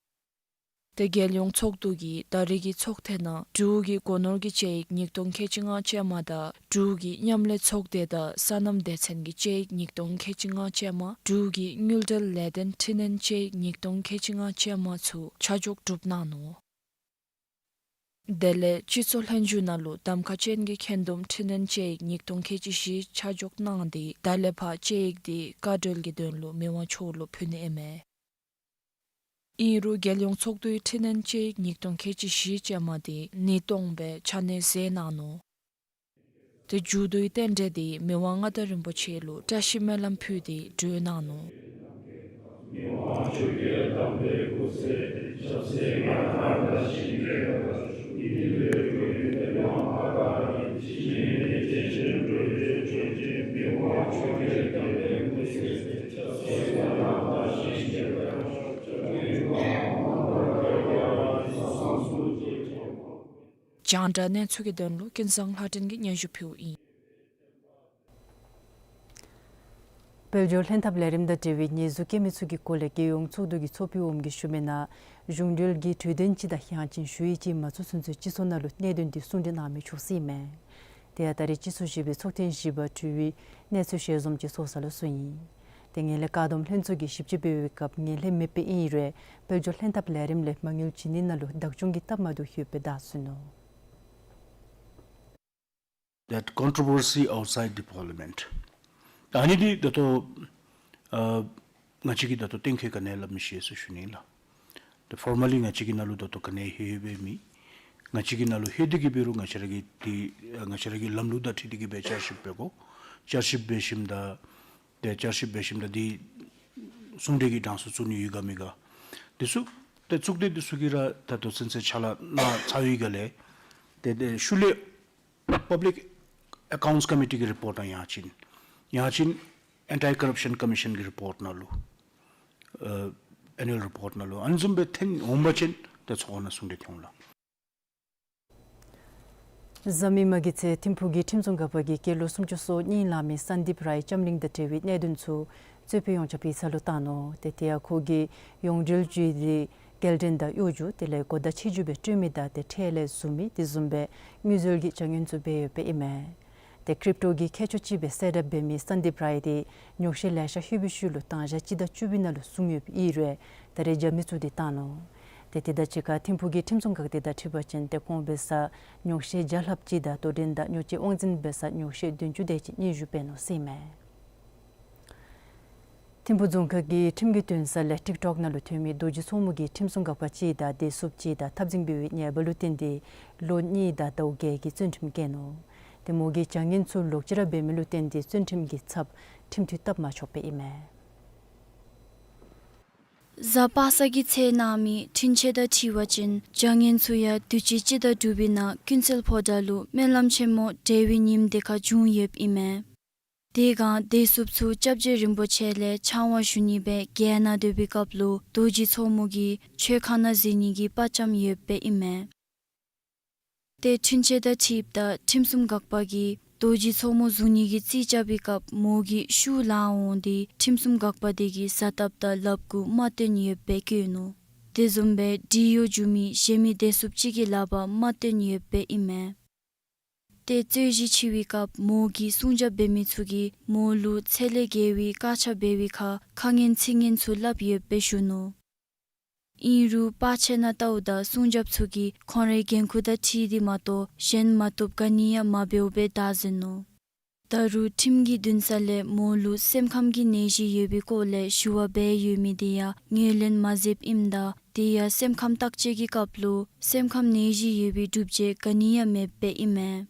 ཏེ་རྒྱལ་ཡོངས་ཚོགས་འདུ་གི་ད་རེས་ཀྱི་ཚོགས་ཐེངས་ནང་འབྲུག་གི་སྒོ་ནོར་གྱི་དཔྱད་ཡིག་ཉིས་སྟོང་ཁལ་གཅིག་ལྔ་ཅན་མ་དང་འབྲུག་གི་མཉམ་ལས་ཚོགས་སྡེ་དང་སོ་ནམ་སྡེ་ཚན་གྱི་དཔྱད་ཡིག་ཉིས་སྟོང་ཁལ་གཅིག་ལྔ་ཅན་མ་འབྲུག་གི་དངུལ་འབྲེལ་ལས་དོན་འཕྲི་སྣོན་དཔྱད་ཡིག་ཉིས་སྟོང་ཁལ་གཅིག་ལྔ་ཅན་མ་ཚུ་ཆ་འཇོག་གྲུབ་གནང་ནུག། དེ་ལས་སྤྱི་ཚོགས་ལྷན་བཞུགས་ནང་ལུ་གདམ་ཁ་ཅན་གྱི་འཁོན་འདུམ་འཕྲི་སྣོན་དཔྱད་ཡིག་ཉིས་སྟོང་ཁལ་གཅིག་བཞི་ཆ་འཇོག་གནང་སྟེ་ད་ལས་ཕར་དཔྱད་ཡིག་འདི་བཀའ་འཁྲོལ་གྱི་དོན་ལུ་མི་དབང་མཆོག་ལུ་ཕུལ་ནི་ཨིན་མས། ཨིན་རུང་རྒྱལ་ཡོངས་ཚོགས་འདུའི་འཕྲི་སྣོན་དཔྱད་ཡིག་ཉིས་སྟོང་ཁལ་གཅིག་བཞི་ཅན་མ་དེ་ཉིས་སྟོང་སྦེ་ཆ་གནས་མཛད་གནང་ནུག། དེ་མཇུག་བསྡུའི་རྟེན་འབྲེལ་དེ་མི་དབང་མངའ་བདག་རིན་པོ་ཆེ་ལུ་བཀྲ་ཤིས་སྨོན་ལམ་ཕུལ་ཏེ་གྲོལ་གནང་ནུག། རྒྱང་བསྒྲགས་གནས་ཚུལ་གྱི་དོན་ལུ་ཀུན་བཟང་ལྷ་སྒྲོན་གྱིས་སྙན་ཞུ་ཕུལཝ་ཨིན། དཔལ་འབྱོར་ལྷན་ཐབས་ལས་རིམ་དང་འབྲེལ་བའི་ཉེས་འཛུགས་བཀལ་མི་ཚུ་གི་སྐོར་ལས་རྒྱལ་ཡོངས་ཚོགས་འདུ་གི་ཚོགས་ཕུད་འོགམ་གིས་ཞུ་མི་ནང་གཞུང་འབྲེལ་གྱི་གྲོས་དོན་ཅིག་དང་ཡང་ཅིན་ཞུ་ཡིག་ཅིག་མ་བཙུགས་ཚུན་ཚོད་སྤྱི་ཚོགས་ནང་ལུ་གནད་དོན་འདི་གསུང་གྲོས་གནང་མི་ཆོག་ཟེར་ཨིན་མས། དེ་ཡང་ད་རེས་སྤྱི་ཚོགས་བཞི་པའི་ཚོགས་ཐེངས་བཞི་པ་གྲོལ་བའི་གནས་ཚུལ་ཞལ་འཛོམས་ཅིག་ཚོགས་ས་ལུ་སོང་ཡི། དེ་ངན་ལྷད་བཀག་སྡོམ་ལྷན་ཚོགས་ཀྱིས་ཞིབ་དཔྱད་འབད་བའི་སྐབས་ངན་ལྷད་མེདཔ་ཨིན་རུང་དཔལ་འབྱོར་ལྷན་ཐབས་ལས་རིམ་ལས་མ་དངུལ་བྱིན་ནི་ནང་ལུ་བདག་སྐྱོང་གི་སྟབས་མ་བདེཝ་ཡོདཔ་སྦེ་བརྡ་སོང་ནུག། That controversy outside the parliament. ད་ཨ་ནི་འདི་ད་ལྟོ་ཨ་ང་བཅས་ཀྱིས་ད་ལྟོ་གཏན་འཁེལ་ག་ནི་ཡང་སླབ་མི་ཤེས་ཟེར་ཞུ་ནི་ལགས། ད་ཕོར་མ་ལི་ང་བཅས་ཀྱི་ནང་ལུ་ད་ལྟོ་ག་ནི་ཡང་ལྷོད་ལྷོད་སྦེ་མེད། ང་བཅས་ཀྱི་ནང་ལུ་ལྷོད་དེ་གི་འབད་རུང་ང་བཅས་ར་གི་འདི་ང་བཅས་ར་གི་ལམ་ལུགས་དང་འཁྲིལ་ཏེ་གི་སྦེ་བསྐྱར་ཞིབ་འབད་དགོ། བསྐྱར་ཞིབ་འབད་ཞིནམ་ད་ཏེ་བསྐྱར་ཞིབ་འབད་ཞིནམ་ད་འདི་གསུང་གྲོས་ཀྱི་གྲངས་སུ་བཙུགས་ནི་ཡོད་ག་མེད་ག། འདི་ཚུ་ཏེ་གཙུག་སྡེ་འདི་ཚུ་གིས་ར་ད་ལྟོ་ཚུན་ཚོད་ཕྱག་ལཱ་གནང་ཚར་བའི་སྒང་ལས་ཏེ་ཏེ་ཤུལ་ལས་Public Accounts Committee གི་རི་པོརཊ་དང་ཡང་ཅིན་ཡང་ཅིན་Anti Corruption Commission གི་རི་པོརཊ་ནང་ལུ་ཨ་ཨེ་ནུ་ཨལ་རི་པོརཊ་ནང་ལུ་ཨ་ནི་བཟུམ་སྦེ་ཐོན་འོང་པ་ཅིན་ཏེ་ཚོགས་ཁང་ནང་གསུང་གྲོས་ཐོན་འོང་ལགས། གཟའ་མིག་དམར་གྱི་ཚེས་ཐིམ་ཕུག་གི་ཁྲིམས་སྲུང་འགག་པ་གིས་སྐྱེས་ལོ་སུམ་ཅུ་སོ་གཉིས་ལང་མི་སན་དིབ་རའི་ལྕམ་གླིང་དང་འབྲེལ་བའི་གནད་དོན་ཚུ་རྩོད་དཔོན་ཡོངས་ཁྱབ་ཡིག་ཚང་ལུ་བཏང་ནུག། ཏེ་དེ་ཡང་ཁོ་གིས་ཡོངས་འབྲེལ་བརྒྱུད་དེ་རྒྱལ་ཕྲན་དང་གཡོ་སྒྱུ་དེ་ལས་གོ་བརྡ་ཆེ་བརྗོད་སྦེ་སྤྲོད་མི་དང་ཏེ་ཁྲལ་ལས་བཟུང་མི་དེ་བཟུམ་སྦེ་དངུལ་འཛོལ་གྱི་བྱ་ངན་ཚུ་འབད་ཡོདཔ་ཨིན་མས། ཏེ་ཀྲིབ་ཊོ་གི་མཁས་མཆོག་ཅིག་སྦེ་གསལ་བསྒྲགས་འབད་མི་སན་དིབ་རའི་དེ་ཉོགས་བཤད་ལེ་ཤ་ལྷོད་པའི་ཤུལ་ལུ་དང་ཞག་སྤྱི་ཟླ་བཅུ་པའི་ནང་ལུ་བཟུང་ཡོདཔ་ཨིན་རུང་ད་རེས་རྒྱབ་མི་ཚུ་དེ་བཏང་ནུག། ཏེ་དེ་དང་གཅིག་ཁར་ཐིམ་ཕུག་གི་ཁྲིམས་སྲུང་འགག་སྡེ་དང་འཁྲིལ་བ་ཅིན་ཏེ་ཁོང་འབད་སར་ཉོགས་བཤད་བརྒྱ་ལྷགཔ་ཅིག་དང་དོ་འགྲན་དང་ཉོ་སྤྱོད་དབང་འཛིན་འབད་སར་ཉོགས་བཤད་བདུན་ཅུ་དེ་ཅིག་སྙན་ཞུ་འབད་ནུག་ཟེར་ཨིན་མས། ཐིམ་ཕུག་རྫོང་ཁག་གི་ཁྲིམས་ཀྱི་འདུན་ས་ལས་ཊིཀ་ཊོཀ་ནང་ལུ་ཐོན་མི་རྡོ་རྗེ་མཚོ་མོ་གི་ཁྲིམས་སྲུང་འགག་པ་ཅིག་དང་བདེ་སྲུངཔ་ཅིག་དང་འཐབ་འཛིང་འབད་བའི་ཉེས་པ་ལུ་བརྟེན་ཏེ་ལོ་གཉིས་དང་ཟླཝ་བརྒྱད་ཀྱི་བཙོན་ཁྲིམས་བཀལ་ནུག། ཏེ་མོ་གིས་བྱ་ངན་ཚུ་ལོག་ཅི་ར་འབད་མི་ལུ་བརྟེན་ཏེ་བཙོན་ཁྲིམས་ཀྱི་ཚབ་ཁྲིམས་མཐུན་སྟབས་མ་ཆོགཔ་ཨིན་མས། གཟའ་པ་སངས་ཀྱི་ཚེ་གནང་མི་འཁྲུན་ཆོད་དང་འཁྲིལ་བ་ཅིན་བྱ་ངན་ཚུ་ཡང་དུས་ཅི་སྤྱི་ཟླ་དྲུག་པའི་ནང་ཀུན་གསལ་ཕོ་བྲང་ལུ་སྨོན་ལམ་ཆེན་མོ་གྲོལ་བའི་ཉིནམ་དེ་ཁར་བྱུང་ཡོདཔ་ཨིན་མས། དེ་སྒང་བདེ་སྲུངཔ་ཚུ་སྐྱབས་རྗེ་རིན་པོ་ཆེ་ལས་ཕྱག་དབང་ཞུ་ནི་སྦེ་རྒྱལ་ནང་སྡོད་པའི་སྐབས་ལུ་རྡོ་རྗེ་མཚོ་མོ་གི་མཆོད་ཁང་ནང་གཟིགས་ནི་གི་དཔའ་བཅམ་ཡོདཔ་ཨིན་མས། ཏེ་འཁྲུན་ཆོད་དང་འཁྲིལཝ་ད་ཁྲིམས་སྲུང་འགག་པ་གིས་རྡོ་རྗེ་མཚོ་མོ་བཟུང་ནི་གི་རྩིས་རྐྱབ་པའི་སྐབས་མོ་གི་ཤུགས་ལང་འོང་སྟེ་ཁྲིམས་སྲུང་འགག་པ་དེ་གིས་ཟ་ཐབས་དང་ལགཔ་གུ་རྨ་བཏོན་ཡོདཔ་སྦེ་བཀོད་ནུག། དེ་བཟུམ་སྦེ་འདྲིས་གཡོག་འཇུ་མི་གཞན་མི་བདེ་སྲུངཔ་ཅིག་གི་ལག་པར་རྨ་བཏོན་ཡོདཔ་སྦེ་ཨིན་མས། ཏེ་རྩོད་གཞི་ཆེ་བའི་སྐབས་མོ་གི་སྲུང་སྐྱོབ་འབད་མི་ཚུ་གིས་མོ་ལུ་ཚད་ལས་བརྒལ་བའི་དཀར་ཆ་འབད་བའི་ཁར་ཁ་ངན་ཚིག་ངན་ཚུ་སླབ་ཡོདཔ་སྦེ་ཞུ་ནུག། ཨིན་རུང་བར་ཆད་ནང་བལྟཝ་ད་སྲུང་སྐྱོབ་ཚུ་གིས་ཁོང་རའི་འགན་ཁུར་དང་འཁྲིལ་ཏེ་མ་གཏོགས་གཞན་མ་བཏུབ་ག་ནི་ཡང་མ་འབདཝ་སྦེ་བདའ་ཟུན་ནུག། ད་རུང་ཁྲིམས་ཀྱི་འདུན་ས་ལས་མོ་ལུ་སེམས་ཁམས་ཀྱི་ནད་གཞི་ཡོད་པའི་སྐོར་ལས་ཞུ་བ་འབད་ཡོད་མི་དེ་ཡང་ངོས་ལེན་མ་མཛདཔ་ཨིནམ་ད་དེ་ཡང་སེམས་ཁམས་བརྟག་དཔྱད་ཀྱི་སྐབས་ལུ་སེམས་ཁམས་ནད་གཞི་ཡོད་པའི་སྒྲུབ་བྱེད་ག་ནི་ཡང་མེདཔ་སྦེ་ཨིན་མས།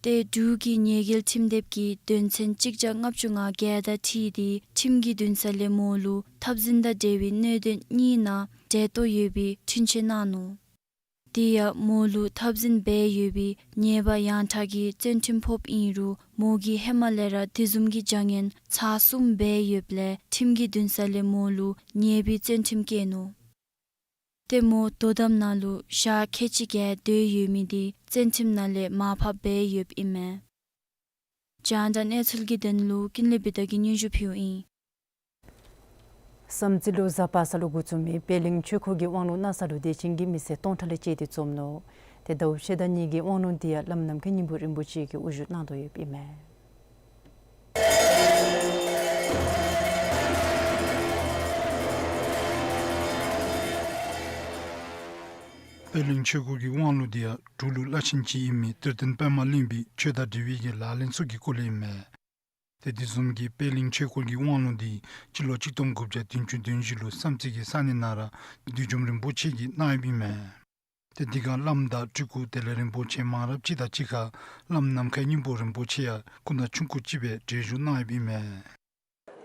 ཏེ་འབྲུག་གི་ཉེས་འགེལ་ཁྲིམས་དེབ་ཀྱི་དོན་ཚན་གཅིག་བརྒྱ་ལྔ་བཅུ་ང་བརྒྱད་དང་འཁྲིལ་ཏེ་ཁྲིམས་ཀྱི་འདུན་ས་ལས་མོ་ལུ་འཐབ་འཛིང་དང་འབྲེལ་བའི་གནད་དོན་གཉིས་ནང་འབྲེལ་གཏོགས་ཡོད་པའི་འཁྲུན་ཆོད་གནང་ནུག། དེ་ཡང་མོ་ལུ་འཐབ་འཛིང་འབད་ཡོད་པའི་ཉེས་པ་ཡང་དག་གི་བཙོན་ཁྲིམས་ཕོགཔ་ཨིན་རུང་མོ་གིས་ཧེ་མ་ལས་ར་དེ་བཟུམ་གྱི་བྱ་ངན་ཚར་གསུམ་འབད་ཡོདཔ་ལས་ཁྲིམས་ཀྱི་འདུན་ས་ལས་མོ་ལུ་ཉེས་པའི་བཙོན་ཁྲིམས་བཀལ་ནུག། ཏེ་མོ་དོ་དམ་ནང་ལུ་ཞག་ཁལ་གཅིག་བརྒལ་སྡོད་ཡོད་མི་དེ་བཙོན་ཁྲིམས་ནང་ལས་མར་ཕབ་འབད་ཡོདཔ་ཨིན་མས། རྒྱང་བསྒྲགས་གནས་ཚུལ་གྱི་དོན་ལུ་ཀུན་ལེགས་བི་དྷ་གིས་སྙན་ཞུ་ཕུལཝ་ཨིན། བསམ་རྩེ་ལུ་གཟའ་པ་སངས་ལུ་འགོ་བཙུགས་མི་པད་གླིང་ཆོས་འཁོར་གྱི་དབང་ལུང་གནང་ས་ལུ་དད་ཅན་གྱི་མི་སེར་སྟོང་ཕྲག་ལས་བཅད་དེ་འཛོམས་ནུག། ཏེ་ཟླཝ་ཕྱེད་དང་གཉིས་ཀྱི་དབང་ལུང་དེ་ཡང་བླམ་ནམ་མཁའི་སྙིང་པོ་རིན་པོ་ཆེ་གིས་དབུ་བཞུགས་གནང་དོ་ཡོདཔ་ཨིན་མས། པད་གླིང་ཆོས་འཁོར་གྱི་དབང་ལུང་དེ་ཡང་འབྲུག་ལུ་བླ་ཆེན་ཅིག་ཨིན་མི་གཏེར་སྟོན་པདྨ་གླིང་པའི་ཆོས་དང་འབྲེལ་བའི་གི་ལག་ལེན་ཚུ་གི་སྐོར་ལས་ཨིན་མས། ཏེ་དེ་བཟུམ་གྱི་པད་གླིང་ཆོས་འཁོར་གྱི་དབང་ལུང་འདི་སྤྱི་ལོ་གཅིག་སྟོང་དགུ་བརྒྱ་བདུན་ཅུ་དོན་བཞི་ལུ་བསམ་རྩེ་གི་ས་གནས་ནང་ར་བདུད་འཇོམས་རིན་པོ་ཆེ་གིས་གནང་ཡོདཔ་ཨིན་མས། ཏེ་དེ་སྒང་བླམ་དང་སྤྲུལ་སྐུ་དེ་ལས་རིན་པོ་ཆེ་མང་རབས་ཅིག་དང་གཅིག་ཁར་བླམ་ནམ་མཁའི་སྙིང་པོ་རིན་པོ་ཆེ་ཡང་སྐུ་ན་ཆུང་ཀུ་ཅིག་སྦེ་བགྲེས་བཞུགས་གནང་ཡོདཔ་ཨིན་མས།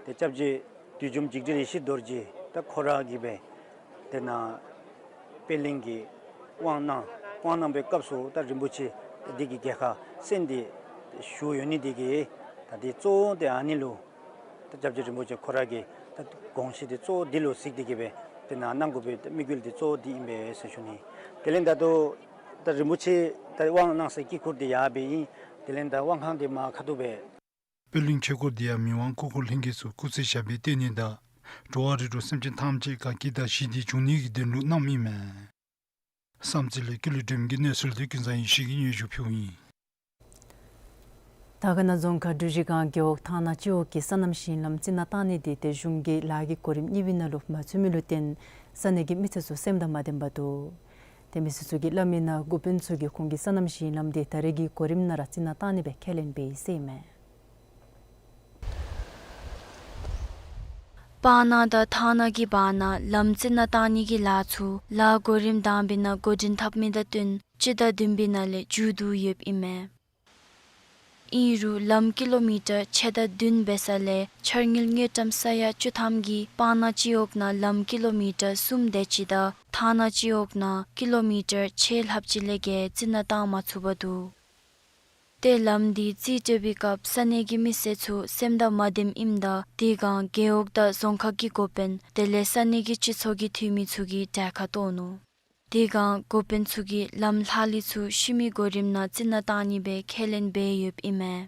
ཏེ་སྐྱབས་རྗེ་བདུད་འཇོམས་འཇིགས་བྲལ་ཡེ་ཤེས་རྡོ་རྗེ་ད་ཁོ་ར་གིས་སྦེ་དེ་ནང་པད་གླིང་གི་དབང་གནང་དབང་གནང་བའི་སྐབས་སུ་ད་རིན་པོ་ཆེ་འདི་གི་རྒྱལ་ཁ་གསན་ཏེ་བཞུགས་ཡོད་ནི་འདི་གིས་ད་འདི་གཙོ་བོ་དེ་ཨ་ནི་ལུ་ད་སྐྱབས་རྗེ་རིན་པོ་ཆེ་ཁོ་ར་གིས་ད་དགོངས་གཞི་དེ་གཙོ་བོ་འདི་ལུ་གཟིགས་ཏེ་གིས་སྦེ་དེ་ནང་གནང་དགོ་པའི་དམིགས་ཡུལ་དེ་གཙོ་བོ་འདི་ཨིན་པས་ཟེར་ཞུ་ནི། དེ་ལས་ད་ལྟོ་ད་རིན་པོ་ཆེ་ད་དབང་གནང་སའི་དཀྱིལ་འཁོར་དེ་ཡར་སྦེ་ཨིན། དེ་ལས་ད་དབང་ཁང་དེ་མར་ཁ་ཐུག་སྦེ། པད་གླིང་ཆོས་འཁོར་འདི་ཡང་མི་དབང་སྐུ་འཁོར་ལྷན་རྒྱས་ཚུ་སྐུ་ཚེ་ཞབས་པད་བརྟན་ནི་དང་འགྲོ་བ་རིགས་དྲུག་སེམས་ཅན་ཐམས་ཅད་དགའ་སྐྱིད་དང་ཞི་བདེ་འབྱུང་ནི་གི་དོན་ལུ་གནངམ་ཨིན་མས། བསམ་རྩེ་ལས་ཀུན་ལེགས་སྒྲོལ་མ་གི་གནས་ཚུལ་འདི་ཀུན་བཟང་ཡེ་ཤེས་ཀྱིས་སྙན་ཞུ་ཕུལཝ་ཨིན། དར་དཀར་ན་རྫོང་ཁག་འབྲུག་རྗེ་སྒང་རྒེད་འོག་ཐང་ནག་སྤྱི་འོག་གི་སོ་ནམ་ཞིང་ལམ་རྩི་ནག་བཏང་ནི་འདི་ཏེ་གཞུང་གི་ལཱ་གི་གོ་རིམ་གཉིས་པའི་ནང་ལུ་མ་ཚུད་མི་ལུ་བརྟེན་ས་གནས་ཀྱི་མི་སེར་ཚུ་སེམས་དང་མ་ལྡནམ་འདུག། ཏེ་མི་སེར་ཚུ་གིས་སླབ་མི་ནང་འགོ་དཔོན་ཚུ་གིས་ཁོང་གི་སོ་ནམ་ཞིང་ལམ་འདི་ད་རེས་ཀྱི་གོ་རིམ་ནང་ར་རྩི་ནག་བཏང་ནི་སྦེ་ཁས་ལེན་འབད་ཡི་ཟེར་ཨིན་མས། སྤང་ནག་དང་ཐང་ནག་གི་བར་ན་ལམ་རྩི་ནག་བཏང་ནི་གི་ལཱ་ཚུ་ལཱ་གོ་རིམ་དང་པའི་ནང་འགོ་འདྲེན་འཐབ་མི་དང་བསྟུན་སྤྱི་ཟླ་བདུན་པའི་ནང་ལས་མཇུག་བསྡུ་ཡོདཔ་ཨིན་མས། ཨིན་རུང་ལམ་ཀི་ལོ་མི་ཊར་ཕྱེད་དང་བདུན་འབད་ས་ལས་འཆར་དངུལ་དངུལ་ཀྲམ་ས་ཡ་བཅུ་ཐམ་གྱིས་སྤང་ནག་སྤྱི་འོག་ནང་ལམ་ཀི་ལོ་མི་ཊར་གསུམ་དེ་ཅིག་དང་ཐང་ནག་སྤྱི་འོག་ནང་ཀི་ལོ་མི་ཊར་ཕྱེད་ལྷགཔ་ཅིག་ལས་བརྒལ་རྩི་ནག་བཏང་མ་ཚུགས་པར་འདུག། ཏེ་ལམ་འདི་རྩིས་སྤྲོད་པའི་སྐབས་ས་གནས་ཀྱི་མི་སེར་ཚུ་སེམས་དང་མ་ལྡནམ་ཨིནམ་ད་དེ་སྒང་རྒེད་འོག་དང་རྫོང་ཁག་གི་འགོ་དཔོན་དེ་ལས་ས་གནས་ཀྱི་སྤྱི་ཚོགས་ཀྱི་འཐུས་མི་ཚུ་གིས་གྲལ་ཁར་གཏོགས་ནུག། དེ་སྒང་འགོ་དཔོན་ཚུ་གིས་ལམ་ལྷག་ལུས་ཚུ་ཤུལ་མའི་གོ་རིམ་ནང་རྩི་ནག་བཏང་ནི་སྦེ་ཁས་ལེན་འབད་ཡོདཔ་ཨིན་མས།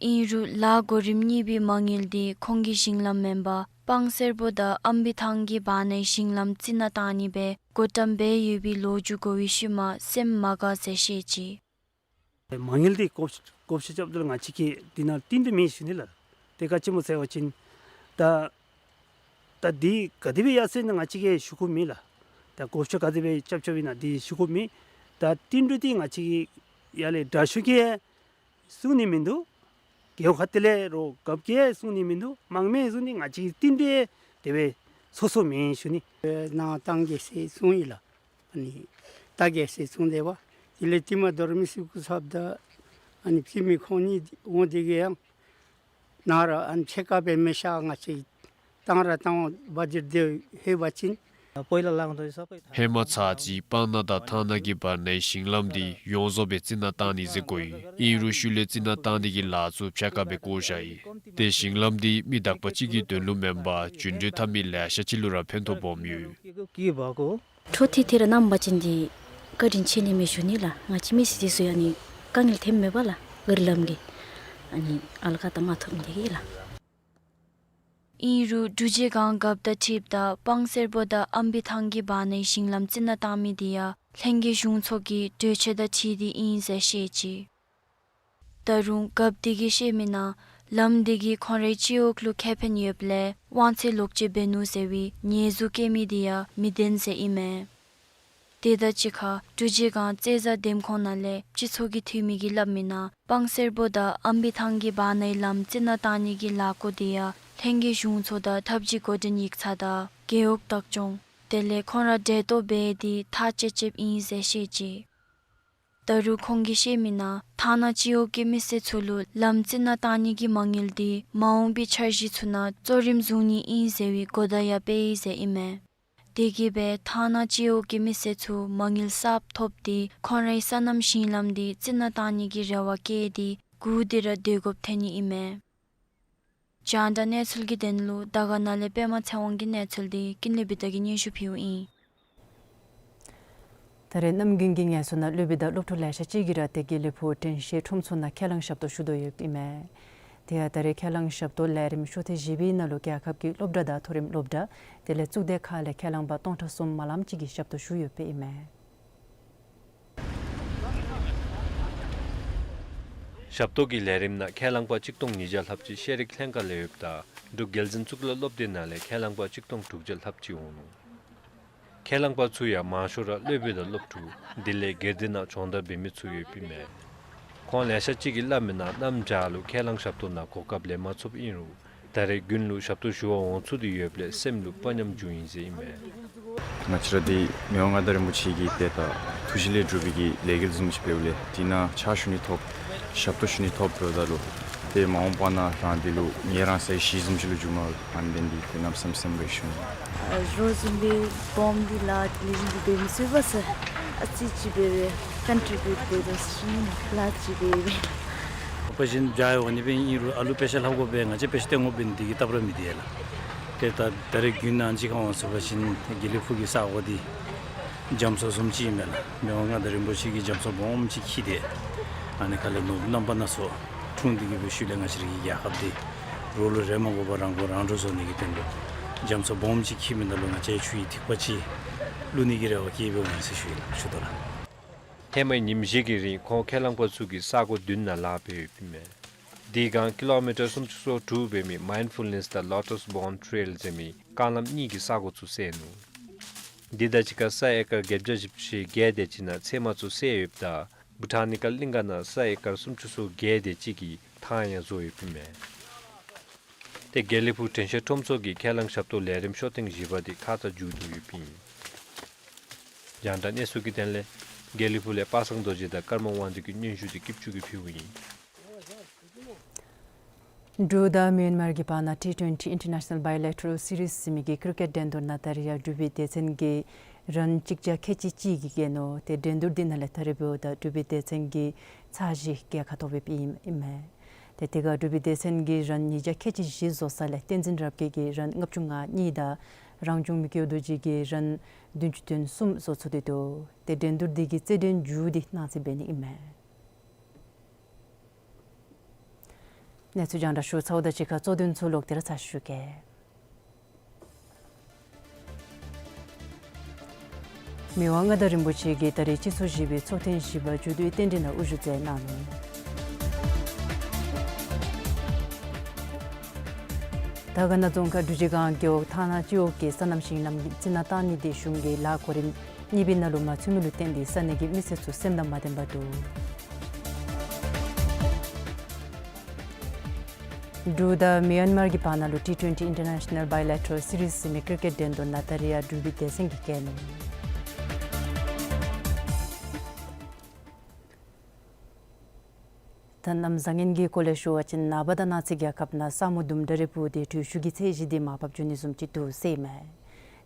ཨིན་རུང་ལཱ་གོ་རིམ་གཉིས་པའི་མ་དངུལ་འདི་ཁོང་གི་ཞིང་ལམ་མེན་པར་སྤང་སེར་པོ་དང་ཨམ་བི་ཐང་གི་བར་ནའི་ཞིང་ལམ་རྩི་ནག་བཏང་ནི་སྦེ་བགོ་བཀྲམ་འབད་ཡོད་པའི་ལོ་རྒྱུས་གོ་བའི་ཤུལ་མ་སེམས་མ་དགའ་ཟེར་བཤད་ཅི། མ་དངུལ་འདི་བགོ་བཤའ་བགོ་བཤའ་རྐྱབ་ད་ལུ་ང་བཅས་ཀྱིས་འདི་ནང་བསྟུན་ཏེ་མེད་ཞུ་ནི་ལགས། དེ་ག་ཅི་སྨོ་ཟེར་བ་ཅིན་ད་ད་འདི་ག་དེ་སྦེ་ཡར་སོ་ནི་ང་བཅས་ཀྱིས་ཞུ་དགོཔ་མེད་ལགས། ད་བགོ་བཤའ་ག་དེ་སྦེ་རྐྱབ་རྐྱབ་ཨིན་ན་འདི་ཞུ་དགོཔ་མེད། ད་བསྟུན་གྲོས་འདི་ང་བཅས་ཀྱིས་ཡར་ལས་དྲག་ཤོས་ཀྱིས་གསུང་ནི་མིན་འདུག། རྒེད་འོག་ཁག་དེ་ལས་རོགས་རྒཔོ་གིས་གསུང་ནི་མིན་འདུག། དམངས་མི་གིས་གསུང་ནི། ང་བཅས་ཀྱིས་བསྟུན་ཏེ་དེ་སྦེ་སོ་སོ་མེན་ཞུ་ནི། ནཱ་བཏང་གེ་ཟེར་གསུངས་ཡི་ལགས། ཨ་ནི་བལྟ་གེ་ཟེར་གསུངས་ཏེ་འབད། དེ་ལས་ཏེ་མ་དོ་རུང་མི་སེར་སྐུ་ཚབ་དང་ཨ་ནི་སྤྱི་མི་ཁོང་གཉིས་འོང་སྟེ་གིས་ཡང་ནཱ་ར་ཨ་ནི་ཕྱེད་ཀ་སྦེ་མི་ཤ་ང་བཅས་བཏང་ར་བཏང་བ་ཅིན་དེ་ལྷོད་པ་ཅིན། ཧེ་མ་ཚར་གཅིག་སྤང་ནག་དང་ཐང་ནག་གི་བར་ནའི་ཞིང་ལམ་འདི་ཡོངས་རྫོགས་སྦེ་རྩི་ནག་བཏང་ནི་ཟེར་གོ་ཡི། ཨིན་རུང་ཤུལ་ལས་རྩི་ནག་བཏང་ནི་གི་ལཱ་ཚུ་ཕྱེད་ཀ་སྦེ་བཀོ་བཞག་ཡི། ཏེ་ཞིང་ལམ་འདི་མི་དག་པ་ཅིག་གི་དོན་ལུ་མེན་པར་འགྲུལ་འཁོར་འཐབ་མི་ལེ་ཤ་ཅིག་ལུ་ར་ཕན་ཐོགས་སྦོམ་ཡོད། འཕྲོ་མཐུད་དེ་ར་གནངམ་ཅིན་འདི་བཀའ་དྲིན་ཆེ་ནི་མས་ཞུ་ནི་ལགས། ང་བཅས་མི་སེར་འདི་ཚུ་ཡང་ནི་དཀའ་ངལ་ཐོནམ་མས་པ་ལགས། ག་རི་ལམ་གྱི་ཨ་ནི་ཨལ་ཀ་བཏང་མ་ཐོབ་ནི་དེ་གིས་ལགས། ཨིན་རུང་འབྲུག་རྗེ་སྒང་རྒཔོ་དང་འཁྲིལཝ་ད་སྤང་སེར་པོ་དང་ཨམ་བི་ཐང་གི་བར་ནའི་ཞིང་ལམ་རྩི་ནག་བཏང་མི་འདི་ཡང་ལྷན་རྒྱས་གཞུང་ཚོགས་ཀྱི་གྲོས་ཆོད་དང་འཁྲིལ་ཏེ་ཨིན་ཟེར་བཤད་ཅི། ད་རུང་རྒཔོ་དེ་གིས་བཤད་མི་ནང་ལམ་དེ་གིས་ཁོང་རའི་སྤྱི་འོག་ལུ་ཁེ་ཕན་ཡོདཔ་ལས་དབང་ཚད་ལོག་སྤྱོད་འབད་ནུག་ཟེར་བའི་ཉེས་འཛུགས་བཀལ་མི་དེ་ཡང་མི་བདེན་ཟེར་ཨིན་མས། དེ་དང་གཅིག་ཁར་འབྲུག་རྗེ་སྒང་རྩེ་བཟའ་འདེམས་ཁོངས་ནང་ལས་སྤྱི་ཚོགས་ཀྱི་འཐུས་མི་གིས་སླབ་མི་ནང་སྤང་སེར་པོ་དང་ཨམ་བི་ཐང་གི་བར་ནའི་ལམ་རྩི་ནག་བཏང་ནི་གི་ལཱ་བཀོད་དེ་ཡང་ལྷན་རྒྱས་གཞུང་ཚོགས་དང་ཐབས་ཇུས་འགོ་འདྲེན་ཡིག་ཚང་དང་རྒེད་འོག་བདག་སྐྱོང་དེ་ལས་ཁོང་ར་གྲལ་གཏོགས་འབད་དེ་ཐག་བཅད་བཅདཔ་ཨིན་ཟེར་བཤད་ཅི། ད་རུང་ཁོང་གིས་བཤད་མི་ནང་ཐང་ནག་སྤྱི་འོག་གི་མི་སེར་ཚུ་ལུ་ལམ་རྩི་ནག་བཏང་ནི་གི་མ་དངུལ་འདི་མ་འོངས་པའི་འཆར་གཞི་ཚུ་ནང་གཙོ་རིམ་བཟུང་ནི་ཨིན་ཟེར་བའི་གོ་བརྡ་ཡང་སྤེལ་ཡི་ཟེར་ཨིན་མས། དེ་གིས་སྦེ་ཐང་ནག་སྤྱི་འོག་གི་མི་སེར་ཚུ་མ་དངུལ་གསརཔ་ཐོབ་སྟེ་ཁོང་རའི་སོ་ནམ་ཞིང་ལམ་འདི་རྩི་ནག་བཏང་ནི་གི་རེ་བ་བསྐྱེད་དེ་སྒུག་སྟེ་ར་སྡོད་དགོཔ་ཐོན་ནི་ཨིན་མས། རྒྱང་བསྒྲགས་གནས་ཚུལ་གྱི་དོན་ལུ་དར་དཀར་ན་ལས་པདྨ་ཚེ་དབང་གི་གནས་ཚུལ་འདི་ཀུན་ལེགས་བི་ཏ་གིས་སྙན་ཞུ་ཕུལཝ་ཨིན། ད་རེས་གནམ་དགུན་གྱི་ངལ་གསོ་ནང་སློབ་དཔོན་དང་སློབ་ཕྲུག་ལེ་ཤ་ཅིག་གིས་ར་དེ་དགེ་ལེགས་ཕུག་དྲན་ཤེས་ཁྲོམ་ཚོགས་ནང་ཁས་བླངས་ཞབས་ཏོག་ཞུ་དོ་ཡོདཔ་ཨིན་མས། དེ་ཡང་ད་རེས་ཁས་བླངས་ཞབས་ཏོག་ལས་རིམ་ཤོག་ཐེངས་བཞི་པའི་ནང་ལུ་རྒྱལ་ཁབ་ཀྱི་སློབ་གྲྭ་དང་མཐོ་རིམ་སློབ་གྲྭ་དེ་ལས་གཙུག་སྡེ་ཁག་ལས་ཁས་བླངས་པ་སྟོང་ཕྲག་གསུམ་མ་ལངམ་ཅིག་གིས་ཞབས་ཏོག་ཞུ་ཡོདཔ་ཨིན་མས། ཞབས་ཏོག་གི་ལས་རིམ་ནང་ཁས་བླངས་པ་གཅིག་སྟོང་ཉིས་བརྒྱ་ལྷགཔ་ཅིག་ཤེས་རིག་ལྷན་ཁག་ལས་ཡོདཔ་ད་འབྲུག་རྒྱལ་འཛིན་གཙུག་ལག་སློབ་སྡེ་ནང་ལས་ཁས་བླངས་པ་གཅིག་སྟོང་དྲུག་བརྒྱ་ལྷགཔ་ཅིག་འོང་ནུག། ཁས་བླངས་པ་ཚུ་ཡང་མང་ཤོས་ར་སློབ་དཔོན་དང་སློབ་ཕྲུག་དེ་ལས་སྒེར་སྡེ་ནང་སྦྱོང་བརྡར་འབད་མི་ཚུ་ཡོདཔ་ཨིན་མས། ཁོང་ལེ་ཤ་ཅིག་གིས་སླབ་མིའི་ནང་གནམ་བྱཱར་ལུ་ཁས་བླངས་ཞབས་ཏོག་ནང་གོ་སྐབས་ལེན་མ་ཚུགསཔ་ཨིན་རུང་ད་རེས་དགུན་ལུ་ཞབས་ཏོག་ཞུ་བར་འོང་ཚུགས་ཏེ་ཡོདཔ་ལས་སེམས་ལུ་དཔའ་ཉམས་བྱུང་ཡི་ཟེར་ཨིན་མས། ང་བཅས་ར་འདི་མི་དབང་མངའ་བདག་རིན་པོ་ཆེ་གི་ཏེ་ད་ཐུགས་བཞེད་ལས་གྲུབ་པའི་གི་ལས་འགུལ་བཟུམ་ཅིག་འབདཝ་ལས་འདི་ནང་ཕྱག་ཞུ་ནི་ཐོབ་ཞབས་ཏོག་ཞུ་ནི་ཐོབ་འབདཝ་ད་ལུ་ཏེ་མ་འོངས་པ་ནང་རང་འདི་ལུ་ངལ་རངས་སའི་གཞི་བཟུམ་ཅིག་ལུ་འགྱུར་མས། ཨ་ནི་འདི་ཏེ་གནམ་མེད་ས་མེད་སེམས་ཁར་ཞུ་ནི། ཨ་རོགས་བཟུམ་སྦེ་སྦོམ་འདི་ལཱ་ལེགས་ཤོམ་འདི་འབད་མི་ཚུགས་པས་ཟེར་ཨ་ཙི་ཅིག་སྦེ་ཀོན་ཊི་རི་བིའུཊ་འབད་དོ་ཟེར་ལཱ་ཅིག་འབད་འབད། ཕར་ཞིནམ་བྱཱར་འོང་ནི་འབད་ཨིན་རུང་ཨ་ལུ་པེ་ཤ་ལྷབ་དགོ་པས། ང་བཅས་པེ་ཤ་སྟེར་དགོ་པས། འདི་གིས་སྟབས་ར་མི་བདེ་ལགས། ཏེ་ད་ད་རེས་དགུན་ནང་ཅིག་ཁར་འོང་ཚུགས་པ་ཅིན་དགེ་ལེགས་ཕུག་གི་ས་གོ་འདི་རྒྱ་མཚོ་བཟུམ་ཅིག་ཨིན་མས་ལགས། མི་དབང་མངའ་བདག་རིན་པོ་ཆེ་གིས་རྒྱ་མཚོ་སྦོམ་ཅིག་འཁྱིད་དེ་ཨ་ནི་ཁ་ལས་ནོར་བུ་རྣམ་པ་སྣ་ཚོགས་འཁྲུངས་ཏེ་གི་སྦེ་ཤུལ་ལས་ང་བཅས་རའི་གི་རྒྱལ་ཁབ་འདི་རོགས་ལུ་རེ་མ་དགོ་པར་རང་མགོ་རང་འདྲོངས་བཟོ་ནི་གི་དོན་ལུ་རྒྱ་མཚོ་སྦོམ་ཅིག་འཁྱིད་མི་ནང་ལུ་ང་བཅས་ཆུ་ཡི་ཐིགས་པ་ཅིག་བླུག་ནི་གི་རེ་བ་བསྐྱེད་འབདཝ་ཨིན་ཟེར་ཞུ་ཡི་ལགས། ཞུ་དོ་ལགས། ཧེ་མའི་ཉིནམ་བཞི་གི་རིང་ཁོང་ཁས་བླངས་པ་ཚུ་གིས་ས་གོ་བདུན་ནང་ལཱ་འབད་ཡོདཔ་ཨིན་མས། དེའི་སྒང་ཀི་ལོ་མི་ཊར་སུམ་ཅུ་སོ་དྲུག་འབད་མི་མའིནཌ་ཕུལ་ནེསི་དང་ལོ་ཊས་བོརན་ཊེལ་ཟེར་མི་རྐང་ལམ་གཉིས་ཀྱི་ས་གོ་ཚུ་བསལ་ནུག། དེ་དང་གཅིག་ཁར་ས་ཨེ་ཀར་བརྒྱད་བརྒྱ་བཞི་བཅུ་ཞེ་བརྒྱད་དེ་ཅིག་ནང་ཚལ་མ་ཚུ་བསལ་ཡོདཔ་ད་བྷུ་ཊཱན་ནི་ཀ་གླིང་ག་ནང་ས་ཨེ་ཀར་སུམ་ཅུ་སོ་བརྒྱད་དེ་ཅིག་གི་ཐང་ཡང་བཟོ་ཡོདཔ་ཨིན་མས། ཏེ་དགེ་ལེགས་ཕུག་དྲན་ཤེས་ཁྲོམ་ཚོགས་ཀྱི་ཁས་བླངས་ཞབས་ཏོག་ལས་རིམ་ཤོ་ཐེངས་བཞི་པ་འདི་ཁ་ཙ་མཇུག་བསྡུ་ཡོདཔ་ཨིན། རྒྱང་བསྒྲགས་གནས་ཚུལ་གྱི་དོན་ལས་དགེ་ལེགས་ཕུག་ལས་པ་སངས་རྡོ་རྗེ་དང་ཀརྨ་དབང་འདུས་ཀྱི་སྙན་ཞུ་འདི་སྐྱིད་ཆུ་གིས་ཕུལཝ་ཨིན། འབྲུག་དང་མིའན་མར་གྱི་བར་ན་ཊི་ཊུ་ཨེན་ཊི་ཨིན་ཊར་ནེ་ཤ་ནཱལ་བའི་ལེ་ཊ་རཱལ་སི་རིསི་ཟེར་མི་གི་ཀིར་ཀེཊ་འགྲན་བསྡུར་ནང་ད་རིས་ཡང་འབྲུག་པའི་སྡེ་ཚན་གྱིས་རཱན་གཅིག་བརྒྱ་ཁལ་གཅིག་གཅིག་གི་བཀལ་ནུག། ཏེ་འགྲན་བསྡུར་འདི་ནང་ལས་ད་རིས་འབདཝ་ད་འབྲུག་པའི་སྡེ་ཚན་གྱིས་ཚར་བཞི་རྒྱལ་ཁ་ཐོབ་ཡོདཔ་ཨིན་མས། ཏེ་དེ་ཁར་འབྲུག་པའི་སྡེ་ཚན་གྱིས་རཱན་ཉིས་བརྒྱ་ཁལ་གཅིག་བཞི་བཟོ་ས་ལས་བསྟན་འཛིན་རབ་རྒྱས་ཀྱིས་རཱན་ལྔ་བཅུ་ང་གཉིས་དང་རང་བྱུང་མི་བསྐྱོད་རྡོ་རྗེ་གིས་རཱན་བདུན་ཅུ་དོན་གསུམ་བཟོ་ཚུགས་ཏེ་འདུག། ཏེ་འགྲན་བསྡུར་འདི་གི་རྩེད་འགྲན་མཇུག་འདི་གནངས་ཚེ་འབད་ནི་ཨིན་མས། གནས་ཚུལ་རྒྱང་བསྒྲགས་ཞུ་ཚརཝ་དང་གཅིག་ཁར་གཙོ་དོན་ཚུ་ལོག་སྟེ་ར་ཚར་ཞུ་གེ། མི་དབང་མངའ་བདག་རིན་པོ་ཆེ་གིས་ད་རིས་སྤྱི་ཚོགས་བཞི་པའི་ཚོགས་ཐེངས་བཞི་པ་མཇུག་བསྡུའི་རྟེན་འབྲེལ་ནང་དབུ་བཞུགས་མཛད་གནང་ནུག། དར་དཀར་ན་རྫོང་ཁག་འབྲུག་རྗེས་སྒང་རྒེད་འོག་ཐང་ན་སྤྱི་འོག་གི་སོ་ནམ་ཞིང་ལམ་གྱི་རྩི་ནག་བཏང་ནི་དེ་གཞུང་གིས་ལཱ་གོ་རིམ་གཉིས་པའི་ནང་ལུ་མ་ཚུད་མི་ལུ་བརྟེན་ཏེ་ས་གནས་ཀྱི་མི་སེར་ཚུ་སེམས་དང་མ་ལྡན་པར་འདུག། འབྲུག་དང་མིའན་མར་གྱི་བར་ན་ལུ་ཊི་ཊུ་ཨེན་ཊི་ཨིན་ཊར་ནེ་ཤ་ནཱལ་བའི་ལེ་ཊ་རཱལ་སི་རིསི་ཟེར་མི་ཀིར་ཀེཊ་འགྲན་བསྡུར་ནང་ད་རིས་ཡང་འབྲུག་པའི་སྡེ་ཚན་གྱིས་བཀལ་ནུག། ད་གནམ་བཟང་ངན་གྱི་སྐོར་ལས་ཞུ་བ་ཅིན་ནངས་པ་དང་གནངས་ཚེ་རྒྱལ་ཁབ་ནང་ས་སྨུག་ལྡུམ་ར་རེ་སྤུབས་ཏེ་དྲོད་ཤུགས་ཀྱི་ཚད་གཞི་འདི་མར་ཕབ་འགྱོ་ནི་བཟུམ་ཅིག་འདུག་ཟེར་ཨིན་མས།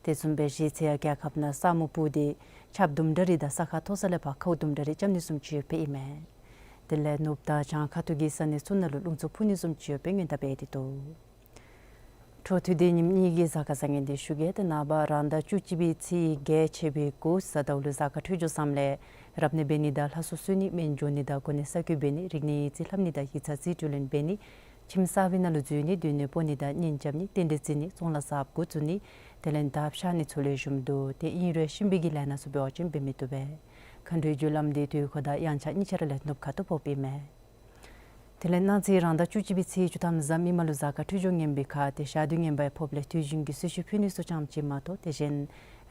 དེ་བཟུམ་སྦེ་གཞེས་ཚེ་ཡང་རྒྱལ་ཁབ་ནང་ས་སྨུག་སྤུབས་ཏེ་ཆརཔ་ལྡུམ་ར་རེ་དང་ས་ཁ་མཐོ་ས་ལས་ཕར་ཁཝ་ལྡུམ་ར་རེ་རྐྱབ་ནི་བཟུམ་ཅིག་ཡོདཔ་ཨིན་མས། དེ་ལས་ནུབ་དང་བྱང་ཁ་ཐུག་གི་ས་གནས་ཚུ་ནང་ལུ་རླུང་འཚུབ་འཕུ་ནི་བཟུམ་ཅིག་ཡོདཔ་སྦེ་སྔོན་བརྡ་འབད་དེ་འདུག། འཕྲོ་མཐུད་དེ་ཉིནམ་གཉིས་ཀྱི་གཟའ་སྐར་བཟང་ངན་འདི་ཞུ་གེ། ཏེ་ནངས་པ་རང་ཟླ་བཅུ་གཅིག་པའི་ཚེས་གལ་ཆེ་བའི་དགུ་གཟའ་ཟླཝ་ལུ་གཟའ་སྐར་འཕྲོད་སྦྱོར་བཟངམ་ལས་རབ་གནས་འབད་ནི་དང་ལྷ་གསོལ་གསོལ་ནི་སྨན་སྦྱོར་ནི་དང་གོ་གནས་གསར་བསྐོ་འབད་ནི་རིག་གནས་ཡིག་རྩིས་ལྷབ་ནི་དང་ཡིག་ཚང་རྩིས་སྤྲོད་ལེན་འབད་ནི་ཁྱིམ་གསར་པའི་ནང་ལུ་འཛུལ་ནི་སྡོད་གནས་སྤོ་ནི་དང་གཉེན་རྐྱབ་ནི་རྟེན་འབྲེལ་བརྩི་ནི་གཙང་ལྷ་གསརཔ་འགོ་བཙུགས་ནི་དེ་ལས་མདའ་ཕྱར་ནི་ཚུ་ལེགས་ཤོམ་འདུག། ཏེ་ཨིན་རུང་གཤིན་པོའི་གི་ལས་སྣ་ཚུ་འབད་བ་ཅིན་འབད་མི་བཏུབ་པས། མཁའ་འགྲོའི་རྒྱུ་ལམ་འདི་དུས་འཁོར་དང་དབྱངས་འཆར་གཉིས་ཆ་ར་ལས་ནུབ་ཁ་ཐུག་ཕོགཔ་ཨིན་མས། དེ་ལས་གནངས་ཚེ་རང་ཟླ་བཅུ་གཅིག་པའི་ཚེས་བཅུ་ཐམ་གཟའ་མིག་དམར་ལུ་གཟའ་སྐར་འཕྲོད་སྦྱོར་ངན་པའི་ཁར་ཏེ་ཞག་དུས་ངན་པ་ཡང་ཕོགཔ་ལས་དུས་རྒྱུན་གྱི་གསོལ་མཆོད་ཕུལ་ནི་ཚུ་ཙམ་ཅིག་མ་གཏོགས་དེ་གཞན་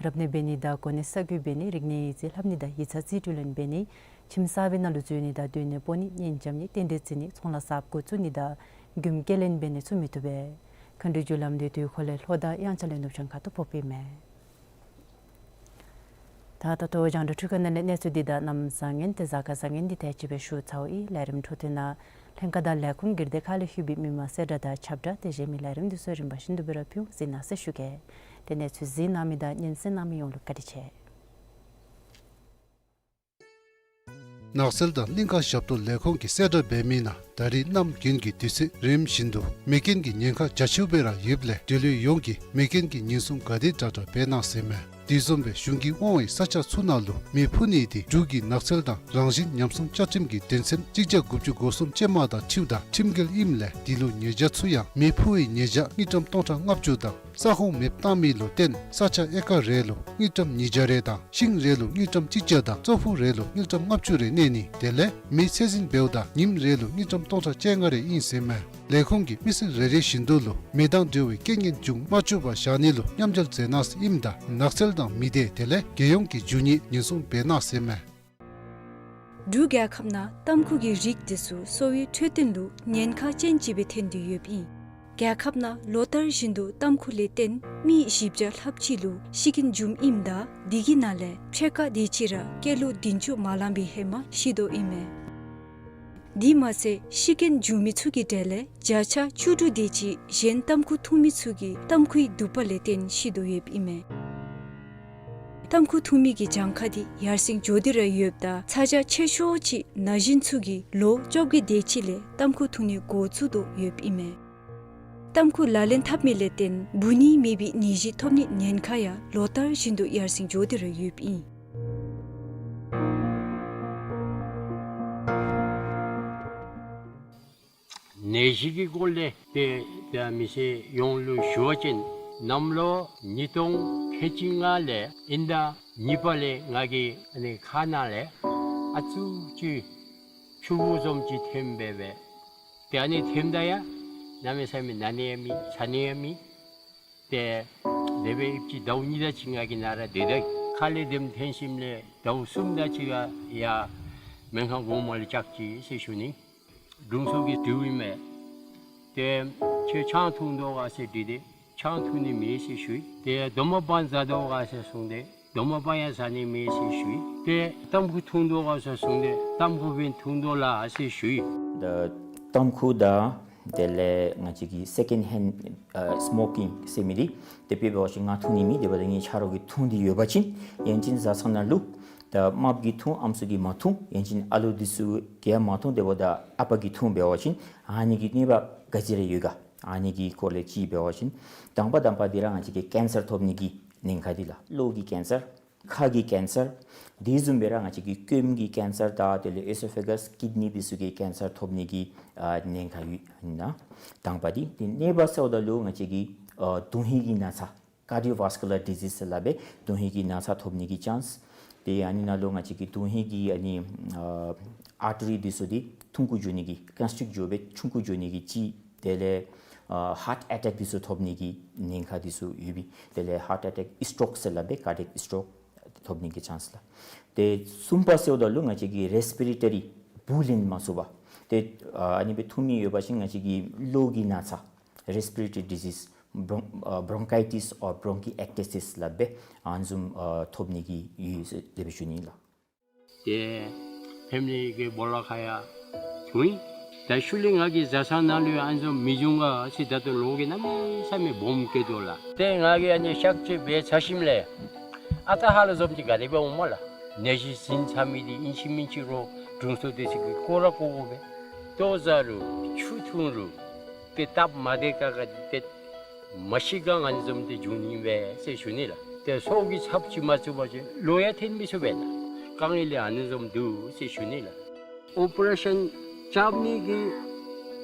རབ་གནས་འབད་ནི་དང་གོ་གནས་གསར་བསྐོ་འབད་ནི་རིག་གནས་ཡིག་རྩིས་ལྷབ་ནི་དང་ཡིག་ཚང་རྩིས་སྤྲོད་ལེན་འབད་ནི་ཁྱིམ་གསར་པའི་ནང་ལུ་འཛུལ་ནི་དང་སྡོད་གནས་སྤོ་ནི་གཉེན་རྐྱབ་ནི་རྟེན་འབྲེལ་བརྩི་ནི་གཙང་ལྷ་གསརཔ་འགོ་བཙུགས་ནི་དང་མགྱོནམ་སྐྱེལ་ལེན་འབད་ནི་ཚུ་མི་བཏུབ་པས། མཁའ་འགྲོའི་རྒྱུ་ལམ་འདི་དུས་འཁོར་ལས་ལྷོ་དང་དབྱངས་འཆར་ལས་ནུབ་བྱང་ཁ་ཐུག་ཕོགཔ་ཨིན་མས། ད་ད་ལྟོ་རྒྱང་བསྒྲགས་འཕྲུལ་ཁང་ནང་ལས་གནས་ཚུལ་འདི་དང་གནམ་བཟང་ངན་ཏེ་གཟའ་སྐར་བཟང་ངན་འདི་དེ་ཅིག་སྦེ་ཞུ་ཚརཝ་ཨིན། ལས་རིམ་འཕྲོ་མཐུད་ནང་ལྷན་ཁག་དང་ལས་ཁུངས་སྒེར་སྡེ་ཁག་ལས་ལྷོད་པའི་མི་མང་གསལ་བསྒྲགས་དང་ཁྱབ་བསྒྲགས་དེ་གཞན་མི་ལས་རིམ་འདི་ཚུ་རིམ་པ་བཞིན་དུ་སྦེ་ར་ཕུལ་འོང་གཟིགས་གནང་ཟེར་ཞུ་གེ། ཏེ་གནས་ཚུལ་གཟིགས་གནང་མི་དང་སྙན་གསན་གནང་མི་ཡོངས་ལུ་བཀའ་དྲིན་ཆེ། ནགས་ཚལ་དང་གླིང་ཁ་ཞབས་ཏོག་ལས་ཁུངས་ཀྱིས་གསལ་བསྒྲགས་འབད་མི་ནང་ད་རིས་གནམ་དགུན་གྱི་དུས་ཚོད་རིམ་བཞིན་དུ་མེ་རྐྱེན་གྱི་ཉེན་ཁ་རྒྱ་ཆེཝ་སྦེ་ར་ཡོདཔ་ལས་འབྲེལ་ཡོད་ཡོངས་ཀྱིས་མེ་རྐྱེན་གྱི་ཉེན་སྲུང་ག་དེ་དྲག་དྲག་འབད་གནང་ཟེར་མས། དེ་བཟུམ་སྦེ་གཞུང་གིས་དབང་བའི་ས་ཆ་ཚུ་ནང་ལུ་མེ་ཕུ་ནི་དེ་འབྲུག་གི་ནགས་ཚལ་དང་རང་བཞིན་ཉམས་སྲུང་བཅའ་ཁྲིམས་ཀྱི་དོན་ཚན་གཅིག་བརྒྱ་དགུ་བཅུ་གོ་གསུམ་ཅན་མ་དང་འཁྲིལཝ་ད་ཁྲིམས་འགལ་ཨིནམ་ལས་དེ་ལུ་ཉེས་བྱ་ཚུ་ཡང་མེ་ཕུ་བའི་ཉེས་བྱ་དངུལ་ཀྲམ་སྟོང་ཕྲག་ལྔ་བཅུ་དང་ས་ཁོངས་མེདཔ་བཏང་མི་ལུ་བརྟེན་ས་ཆ་ཨེ་ཀར་རེ་ལུ་དངུལ་ཀྲམ་ཉིས་བརྒྱ་རེ་དང་ཤིང་རེ་ལུ་དངུལ་ཀྲམ་གཅིག་བརྒྱ་དང་ཙོག་ཕུག་རེ་ལུ་དངུལ་ཀྲམ་ལྔ་བཅུ་རེ་གནས་ནི་དེ་ལས་མེ་ཚད་འཛིན་འབདཝ་ད་ཉིནམ་རེ་ལུ་དངུལ་ཀྲམ་སྟོང་ཕྲག་བཅོ་ལྔ་རེ་ཨིན་ཟེར་མས། ལས་ཁུངས་ཀྱིས་མི་སེར་རེ་རེ་བཞིན་དུ་ལུ་མེ་དང་འབྲེལ་བའི་རྐྱེན་ངན་འབྱུང་མ་བཅུག་པར་བཞག་ནི་ལུ་མཉམ་འབྲེལ་མཛད་གནང་ཟེར་ཨིནམ་ད་ནགས་ཚལ་དང་མི་སྡེ་དེ་ལས་རྒྱལ་ཡོངས་ཀྱི་རྒྱུ་དངོས་ཉེན་སྲུང་འབད་གནང་ཟེར་མས། འབྲུག་རྒྱལ་ཁབ་ནང་ཏམ་ཁུ་གི་རིགས་འདི་ཚུ་གསོ་བའི་འཕྲོད་བསྟེན་ལུ་ཉེན་ཁ་ཅན་ཅིག་སྦེ་ཐོན་ཏེ་ཡོདཔ་ཨིན། རྒྱལ་ཁབ་ནང་ལོ་ལྟར་བཞིན་དུ་ཏམ་ཁུ་ལས་བརྟེན་མི་བཞི་བརྒྱ་ལྷགཔ་ཅིག་ལུ་ཤི་རྐྱེན་བྱུངམ་ཨིནམ་ད་དེ་གི་ནང་ལས་ཕྱེད་ཀ་དེ་ཅིག་ར་སྐྱེས་ལོ་བདུན་ཅུ་མ་ལང་པའི་ཧེ་མ་ཤི་དོ་ཨིན་མས། དེ་མ་ཚད་ཤི་རྐྱེན་བྱུང་མི་ཚུ་གི་གྲས་ལས་བརྒྱ་ཆ་བཅུ་དྲུག་དེ་ཅིག་གཞན་ཏམ་ཁུ་འཐུང་མི་ཚུ་གིས་ཏམ་ཁུའི་དུག་པ་ལས་བརྟེན་ཤི་དོ་ཡོདཔ་ཨིན་མས། ཏམ་ཁུ་འཐུང་མི་གི་གྱངས་ཁ་འདི་ཡར་སེང་འགྱོ་སྟེ་ར་ཡོདཔ་ད་ཚ་གྱང་ཆེ་ཤོས་ཅིག་ན་གཞོན་ཚུ་གིས་ལོ་བཅོ་བརྒྱད་དེ་ཅིག་ལས་ཏམ་ཁུ་འཐུང་ནི་འགོ་བཙུགས་དོ་ཡོདཔ་ཨིན་མས། ཏམ་ཁུ་ལག་ལེན་འཐབ་མི་ལས་བརྟེན་འབུ་ནད་མེད་པའི་ནད་གཞི་ཐོབ་ནིའི་ཉེན་ཁ་ཡང་ལོ་ལྟར་བཞིན་དུ་ཡར་སེང་འགྱོ་སྟེ་ར་ཡོདཔ་ཨིན། ནད་གཞི་གི་སྐོར་ལས་ཏེ་ཏེ་མི་སེར་ཡོངས་ལུ་ཞུ་བ་ཅིན་གནམ་ལོ་ཉིས་སྟོང་ཁལ་གཅིག་ལྔ་ལས་དབྱིན་ཟླ་གཉིས་པ་ལས་ང་གི་ཨ་ནི་ཁ་ནང་ལས་ཨ་ཙུ་ཅིག་ཆུ་བུར་བཟུམ་ཅིག་ཐོནམ་སྦེ་སྦེ། ཏེ་ཨ་ནི་ཐོནམ་ད་ཡང་གནམ་མེད་ས་མེད་ན་ནི་ཡང་མེད་ཚ་ནི་ཡང་མེད། ཏེ་དེ་སྦེ་ཨིན་པ་ཅིན་ཟླཝ་གཉིས་དེ་ཅིག་ང་གི་ནང་ར་སྡོད་དེ་ཁ་ལས་དེམ་ཐོན་ཞིནམ་ལས་ཟླཝ་གསུམ་དེ་ཅིག་ཡར་སྨན་ཁང་གོང་མ་ལུ་བཅར་ཅི་ཟེར་ཞུ་ནི། དྲུང་འཚོ་གིས་དྲིཝ་ཨིན་མས། ཏེ་ཁྱོད་ཆང་འཐུང་དོ་ག་ཟེར་དྲིས་ཏེ་ཆང་འཐུང་ནི་མེད་ཟེར་ཞུ་ཡི། ཏེ་རྡོག་མ་སྦང་ཟ་དོ་ག་ཟེར་གསུངས་ཏེ་རྡོག་མ་སྦང་ཡང་ཟ་ནི་མེད་ཟེར་ཞུ་ཡི། ཏེ་ཏམ་ཁུ་འཐུང་དོ་ག་ཟེར་གསུངས་ཏེ་ཏམ་ཁུ་སྦེ་འཐུང་དོ་ལགས་ཟེར་ཞུ་ཡི། ད་ཏམ་ཁུ་དང་དེ་ལས་ང་བཅས་ཀྱི་སེ་ཀེནཌ་ཧེནཌ་ཨ་སྨོ་ཀིང་ཟེར་མི་འདི་དེ་སྦེ་འབད་བ་ཅིན་ང་འཐུང་ནི་མེད། དེ་འབདཝ་ད་ངེའི་ཆ་རོགས་ཀྱིས་འཐུང་སྟེ་ཡོད་པ་ཅིན་ཡང་ཅིན་བཟའ་ཚང་ནང་ལུ་ད་རྨགཔ་གིས་འཐུང་ཨམ་སྲུ་གིས་མ་འཐུང་ཡང་ཅིན་ཨ་ལོ་འདི་ཚུ་གིས་ཡང་མ་འཐུང་། དེ་འབདཝ་ད་ཨ་པ་གིས་འཐུང་འབད་བ་ཅིན་ཨ་ནི་གི་གནོད་པ་ག་ཅི་ར་ཡོད་ག། ཨ་ནི་གི་སྐོར་ལས་ཅིག་འབད་བ་ཅིན་དང་པ་དང་པ་འདི་ར་ང་བཅས་ཀྱི་ཀེན་སར་ཐོབ་ནི་གི་ཉེན་ཁ་འདི་ལགས། གློ་གི་ཀེན་སར། ཁ་གི་ཀེན་སར། དེ་བཟུམ་སྦེ་ར་ང་བཅས་ཀྱི་སྐྱོནམ་གི་ཀེན་སར་དང་དེ་ལས་ཨེ་སོ་ཕེ་གཱས་ཀིཌ་ནི་འདི་ཚུ་གི་ཀེན་སར་ཐོབ་ནི་གི་ཨ་ཉེན་ཁ་ཡོད་ན། དང་པ་འདི། ཏེ་གཉིས་པ་ཟེརཝ་ད་ལུ་ང་བཅས་ཀྱི་ཨ་དོན་ཧིང་གི་ན་ཚ། ཀར་ཌི་ཡོ་ཝཱས་ཀུ་ལར་ཌི་ཟིསི་ཟེར་སླབ་པའི་དོན་ཧིང་གི་ན་ཚ་ཐོབ་ནི་གི་ཅཱནསི། ཏེ་ཨ་ནི་ནང་ལུ་ང་བཅས་ཀྱི་དོན་ཧིང་གི་ཨ་ནི་ཨ་ཨར་ཊི་རི་འདི་ཚུ་འདི་ཐུང་ཀུ་འགྱོ་ནི་གི་ཀོན་སི་ཊིཀཊ་འགྱོ་སྦེ་ཆུང་ཀུ་འགྱོ་ནི་གི་ཅིག། དེ་ལས་ཨ་ཧཱརཊ་ཨེ་ཊེཀ་འདི་ཚུ་ཐོབ་ནི་གི་ཉེན་ཁ་འདི་ཚུ་ཡོད་པས། དེ་ལས་ཧཱརཊ་ཨེ་ཊེཀ་སི་ཊོཀ་ཟེར་སླབ་པའི་ཀར་ཌི་ཡེཀ་སི་ཊོཀ་ཐོབ་ནི་གི་ཅཱནསི་ལགས། ཏེ་གསུམ་པ་ཟེརཝ་ད་ལུ་ང་བཅས་ཀྱི་རེསི་པི་རེ་ཊོ་རི་འབུ་ལེན་མ་ཚུགས་པ། ཏེ་ཨ་ཨ་ནི་སྦེ་འཐུང་མི་ཡོད་པ་ཅིན་ང་བཅས་ཀྱི་གློ་གི་ན་ཚ་རེསི་པི་རེ་ཊོ་རི་ཌི་ཟིསི་བོརོན་ཨ་བོརོན་ཀའི་ཊིསི་ཨོར་བོརོན་ཀི་ཨེཀ་ཊི་སི་ཟེར་སླབ་པའི་ཨ་ནི་བཟུམ་ཨ་ཐོབ་ནི་གི་ཡོད་ཟེར་དེ་སྦེ་ཞུ་ནི་ལགས། ཏེ་ཕེ་མི་ལི་གི་སྦོ་ལོགས་ཁར་ཡང་འཐུང་ཡི། ད་ཤུལ་ལས་ང་གི་བཟའ་ཚང་ནང་ལུ་ཡང་ཨ་ནི་བཟུམ་མི་འབྱུང་ག་ཟེར་ད་ལྟོ་ལོ་གིས་གནམ་མེད་ས་མེད་སྦོམ་སྐྱེ་དོ་ལགས། ཏེ་ང་གིས་ཨ་ནི་གཤག་བཅོས་འབད་ཚར་ཞིནམ་ལས་ཨ་རྟག་ཧ་ལམ་བཟུམ་ཅིག་ག་དེ་སྦེ་འོང་སྨོ་ལགས། ནད་གཞི་ཟིན་ཚར་མི་འདི་ཨིན་ཅི་མིན་ཅི་རོགས་དྲུང་འཚོ་འདི་ཚུ་གིས་བཀོ་ར་བཀོ་དགོ་པས། ལྟོ་བཟའ་རུང་ཆུ་འཐུང་རུང་ཏེ་སྟབས་མ་བདེ་ཁག་ཁ་འདི་ཏེ་མ་ཤི་ག་ཨ་ནི་བཟུམ་འདི་འབྱུང་ནི་པས་ཟེར་ཞུ་ནི་ལགས། ཏེ་སྲོག་གི་ཚབ་ཅིག་མ་བཙུགས་པ་ཅིན་ལོག་ཡང་ཐོན་མི་ཚུགས་པས་ལགས། དཀའ་ངལ་ལས་ཨ་ནི་བཟུམ་འདུག་ཟེར་ཞུ་ནི་ལགས། ཨོ་པ་རེ་ཤཱན་རྐྱབ་ནི་གི་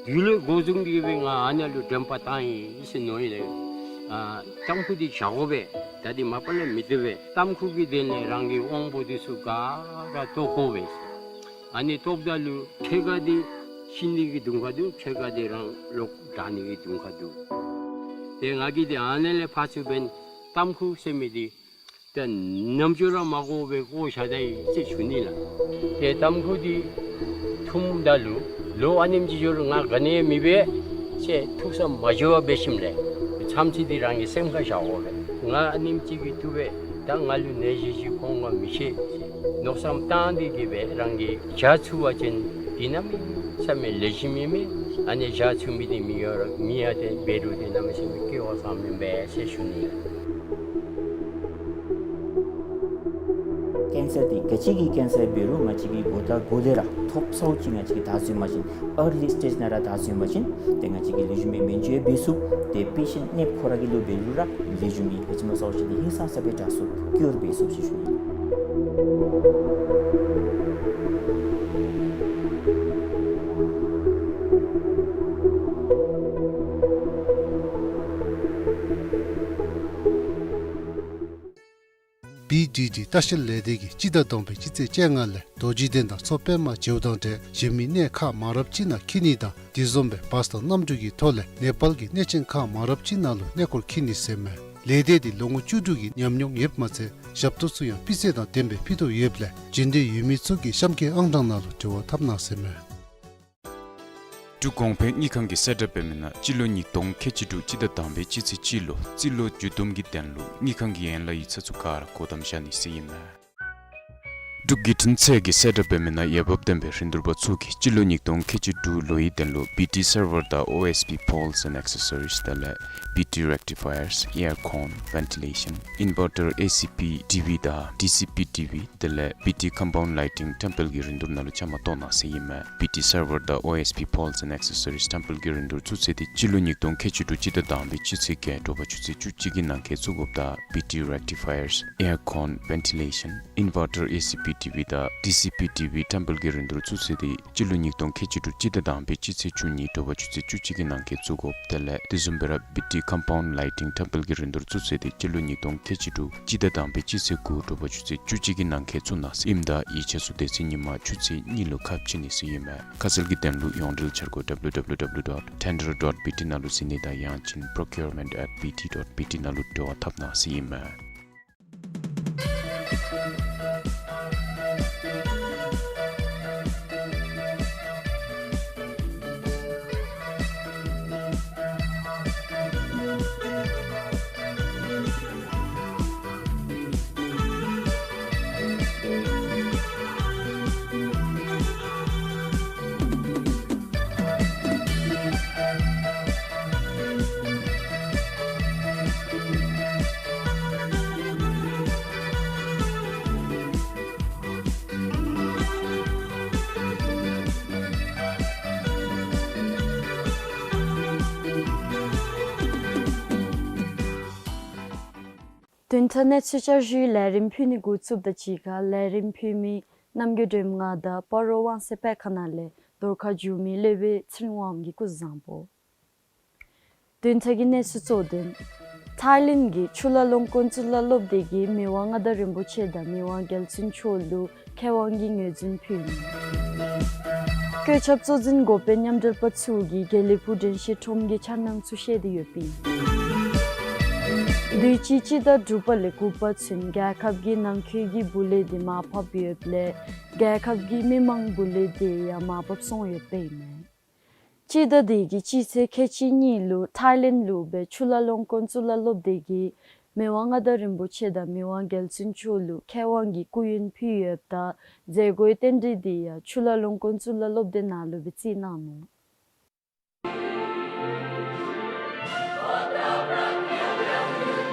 དུས་ལས་འགོ་བཟུང་སྟེ་སྦེ་ང་ཨ་ནཱ་ལུ་དྲན་པ་བཏང་ཡི་ཟེར་མནོ་ཡི་ལགས། ཨ་ཏམ་ཁུ་འདི་བཞག་དགོ་པས། ད་འདི་མ་པ་ལས་མི་བཏུབ་པས། ཏམ་ཁུ་གི་དོན་ལས་རང་གི་དབང་པོ་འདི་ཚུ་ག་ར་བཏོག་དགོ་པས། ཨ་ནི་བཏོགཔ་ད་ལུ་ཕྱེད་ཀ་འདི་ཤི་ནི་གི་དུང་ཁ་འདུག། ཕྱེད་ཀ་འདི་རང་ལོག་དྲག་ནི་གི་དུང་ཁ་འདུག། ཏེ་ང་གིས་འདི་ཨ་ནཱ་ལས་ཕར་ཚུར་འབདན་ཏམ་ཁུ་ཟེར་མི་འདི་ཏེ་ནམ་འགྱོ་ར་མ་བཀོ་བར་བཀོ་བཞག་ད་ཡི་ཟེར་ཞུ་ནི་ལགས། ཏེ་ཏམ་ཁུ་འདི་འཐུངམ་ད་ལུ་ལོ་ཨ་ནེམ་ཅིག་འགྱོ་རུང་ང་ག་ནི་ཡང་མི་འབད་ཟེར་ཐུགས་བསམ་མ་བཅོལ་བར་འབད་ཞིནམ་ལས་མཚམས་ཚིག་འདི་རང་གི་སེམས་ཁར་བཞག་དགོ་པས། ང་ཨ་ནེམ་ཅིག་གིས་བཏུབ་པས། ད་ང་ལུ་ནད་གཞི་ཅིག་ཁོང་ཁར་མི་ཤེས་ཟེར་མནོ་བསམ་བཏང་སྟེ་གི་སྦེ་རང་གིས་བཞག་ཚུགས་པ་ཅིན་འདི་གནམ་མེད་ས་མེད་ལེགས་ཤོམ་ཨིན་མས། ཨ་ནི་བཞག་ཚུགས་མི་འདི་མི་ཡོད་ར་མི་ཡང་ཏེ་འབད་རུང་ཏེ་གནམ་མེད་ས་མེད་སྐྱོ་བ་ཙམ་ཨིན་པས་ཟེར་ཞུ་ནི། ཀེན་སར་འདི་ག་ཅི་གི་ཀེན་སར་འབད་རུང་ང་བཅས་ཀྱིས་འགོ་དང་འགོ་ལས་ར་ཐོབ་ཚརཝ་ཅིག་ང་བཅས་ཀྱིས་བདའ་ཚུགས་པ་ཅིན་ཨར་ལི་སི་ཊེཇ་ནང་ར་བདའ་ཚུགས་པ་ཅིན་ཏེ་ང་བཅས་ཀྱིས་ལེགས་ཤོམ་སྦེ་སྨན་བཅོས་འབད་ཚུགས། ཏེ་པེ་ཤེནཊ་ནདཔ་ཁོ་ར་གི་ལུ་འབད་རུང་ར་ལེགས་ཤོམ་སྦེ་ག་ཅི་སྨོ་ཟེར་བ་ཅིན་ཧིང་སངས་ས་སྦེ་དྲག་ཚུགས་ཀིའོར་འབད་ཚུགས་ཟེར་ཞུ་ནི། བི་ཌི་ཌི་ལྟ་བཤལ་ལས་སྡེ་གིས་སྤྱི་ཟླ་བདུན་པའི་སྤྱི་ཚེས་བཅོ་ལྔ་ལས་རྡོ་རྗེ་གདན་དང་མཚོ་པདྨ་བྱེའུ་དང་འབྲེལ་གཞན་མི་གནས་ཁག་མང་རབས་ཅིག་ནང་འཁྱིད་ནི་དང་དེ་བཟུམ་སྦེ་བཱས་དང་གནམ་གྲུ་གི་ཐོག་ལས་ནེ་པཱལ་གྱི་གནས་ཆེན་ཁག་མང་རབས་ཅིག་ནང་ལུ་གནས་སྐོར་འཁྱིད་ནི་ཟེར་མས། ལས་སྡེ་འདི་ལོ་ངོ་བཅུ་དྲུག་གི་ཉམས་མྱོང་ཡོདཔ་མ་ཚད་ཞབས་ཏོག་ཚུ་ཡང་སྤུས་ཚད་དང་ལྡནམ་སྦེ་ཕུལ་དོ་ཡོདཔ་ལས་རྒྱུན་གཏན་ཡོད་མི་ཚུ་གིས་གཤམ་གྱི་ཨང་གྲངས་ནང་ལུ་འབྲེལ་བ་འཐབ་གནང་ཟེར་མས། འབྲུག་གོང་འཕེལ་དངུལ་ཁང་གིས་གསལ་བསྒྲགས་འབད་མི་ནང་སྤྱི་ལོ་ཉིས་སྟོང་ཁལ་གཅིག་དྲུག་སྤྱི་ཟླ་དང་པའི་སྤྱི་ཚེས་གཅིག་ལུ་རྩིས་ལོ་མཇུག་བསྡོམས་ཀྱི་དོན་ལུ་དངུལ་ཁང་གི་ཡན་ལག་ཡིག་ཚང་ཚུ་ག་ར་སྒོ་བསྡམ་བཞག་ནི་ཟེར་ཨིན་མས། འབྲུག་བརྒྱུད་འཕྲིན་ཚད་ཀྱིས་གསལ་བསྒྲགས་འབད་མི་ནང་འོས་འབབ་ལྡན་པའི་རིན་བསྡུར་པ་ཚུ་གིས་སྤྱི་ལོ་ཉིས་སྟོང་ཁལ་གཅིག་དྲུག་ལོའི་དོན་ལུ་བི་ཊི་སར་བར་དང་ཨོ་ཨེསི་པི་པོལསི་ཨེནཌ་ཨེག་སེ་སོ་རིསི་དེ་ལས་བི་ཊི་རེག་ཊི་ཕ་ཡརསི་ཨེར་ཀོན་ཝེན་ཊི་ལེ་ཤཱན་ཨིན་ཝར་ཊར་ཨེ་སི་པི་ཊི་ཝི་དང་ཌི་སི་པི་ཊི་ཝི་དེ་ལས་བི་ཊི་ཀམ་པའུནཌ་ལའི་ཊིང་ཊེམ་པལ་གྱི་རིན་བསྡུར་ནང་ལུ་བཅའ་མར་གཏོགས་གནང་ཟེར་ཨིན་མས། བི་ཊི་སར་བར་དང་ཨོ་ཨེསི་པི་པོལསི་ཨེནཌ་ཨེག་སེ་སོ་རིསི་ཊེམ་པལ་གྱི་རིན་བསྡུར་ཚུ་ཚེས་འདི་སྤྱི་ལོ་ཉིས་སྟོང་ཁལ་གཅིག་དྲུག་སྤྱི་ཟླ་དང་པའི་སྤྱི་ཚེས་བརྒྱད་དྲོ་པ་ཆུ་ཚོད་བཅུ་གཅིག་གི་ནང་འཁོད་བཙུགས་དགོཔ་དང་བི་ཊི་རེག་ཊི་ཕ་ཡརསི་ཨེར་ཀོན་ཝེན་ཊི་ལེ་ཤཱན་ཨིན་ཝར་ཊར་ཨེ་སི་པི་ཊི་ཝི་དང་ཌི་སི་པི་ཊི་ཝི་ཊེམ་པལ་གྱི་རིན་བསྡུར་ཚུ་ཚེས་འདི་སྤྱི་ལོ་ཉིས་སྟོང་ཁལ་གཅིག་དྲུག་སྤྱི་ཟླ་དང་པའི་སྤྱི་ཚེས་བཅུ་གཉིས་དྲོ་པ་ཆུ་ཚོད་བཅུ་གཅིག་གི་ནང་འཁོད་བཙུགས་དགོཔ་དེ་ལས་དེ་བཟུམ་སྦེ་ར་བི་ཊི་ཀམ་པའུནཌ་ལའི་ཊིང་ཊེམ་པལ་གྱི་རིན་བསྡུར་ཚུ་ཚེས་འདི་སྤྱི་ལོ་ཉིས་སྟོང་ཁལ་གཅིག་དྲུག་སྤྱི་ཟླ་དང་པའི་སྤྱི་ཚེས་དགུ་དྲོ་པ་ཆུ་ཚོད་བཅུ་གཅིག་གི་ནང་འཁོད་བཙུགས་གནང་ཟེར་ཨིནམ་ད་ཡིག་ཆ་ཚུ་དེ་ཚེ་ཉིན་མ་ཆུ་ཚོད་གཉིས་ལུ་ཁ་ཕྱེ་ནི་ཟེར་ཨིན་མས། ཁ་གསལ་གྱི་དོན་ལུ་ཡོངས་འབྲེལ་འཆར་སྒོ་ཌབ་ལུ་ཌབ་ལུ་ཌབ་ལུ་ཌོཊ་ཊེན་ཌར་ཌོཊ་བི་ཊི་ནང་ལུ་གཟིགས་ནི་དང་ཡང་ཅིན་པྲོ་ཀིའུར་མེནཊ་ཨེཊ་བི་ཊི་ཌོཊ་བི་ཊི་ནང་ལུ་འབྲེལ་བ་འཐབ་གནང་ཟེར་ཨིན་མས། བདུན་ཕྲག་གནས་ཚུལ་བསྐྱར་ཞུའི་ལས་རིམ་ཕུལ་ནི་འགོ་བཙུགསཔ་དང་གཅིག་ཁར་ལས་རིམ་ཕུལ་མི་རྣམ་རྒྱལ་སྒྲོལམ་ང་དང་སྤ་རོ་དབང་གསལ་དཔེ་ཁང་ནང་ལས་རྫོང་ཁ་བསྒྱུར་མི་སློབ་དཔོན་ཚེ་རིང་དབང་གིས་སྐུ་གཟུགས་བཟང་པོ། བདུན་ཕྲག་གི་གནས་ཚུལ་གཙོ་དོན། ཐའི་ལེནཌ་གི་ཆུ་ལྷ་ལུང་ཀུན་གཙུག་ལག་སློབ་སྡེ་གིས་མི་དབང་མངའ་བདག་རིན་པོ་ཆེ་དང་མི་དབང་རྒྱལ་བཙུན་མཆོག་ལུ་མཁས་དབང་གི་ངོས་འཛིན་ཕུལ་ནུག། བཀོད་ཁྱབ་གཙོ་འཛིན་འགོ་དཔོན་མཉམ་འབྲེལ་པ་ཚུ་གིས་དགེ་ལེགས་ཕུག་དྲན་ཤེས་ཁྲོམ་གྱི་འཆར་སྣང་ཚུ་བཤད་དེ་ཡོདཔ་ཨིན། དུས་ཅི་སྤྱི་ཟླ་དྲུག་པ་ལས་དགུ་པ་ཚུན་རྒྱལ་ཁབ་ཀྱི་ནང་འཁོད་ཀྱི་བུ་ལོན་འདི་མར་ཕབ་ཡོདཔ་ལས་རྒྱལ་ཁབ་ཀྱི་མི་མང་བུ་ལོན་འདི་ཡང་མར་ཕབ་སོང་ཡོདཔ་ཨིན་མས། སྤྱི་ཟླ་འདི་གི་སྤྱི་ཚེས་ཁལ་གཅིག་གཉིས་ལུ་ཐའི་ལེནཌ་ལུ་སྦེ་ཆུ་ལྷ་ལུང་ཀུན་གཙུག་ལག་སློབ་སྡེ་གིས་མི་དབང་མངའ་བདག་རིན་པོ་ཆེ་དང་མི་དབང་རྒྱལ་བཙུན་མཆོག་ལུ་མཁས་དབང་གི་སྐུ་ཡོན་ཕུལ་ཡོདཔ་ད་མཛད་སྒོའི་རྟེན་འབྲེལ་འདི་ཡང་ཆུ་ལྷ་ལུང་ཀུན་གཙུག་ལག་སློབ་སྡེ་ནང་ལུ་སྦེ་བརྩི་གནང་ནུག།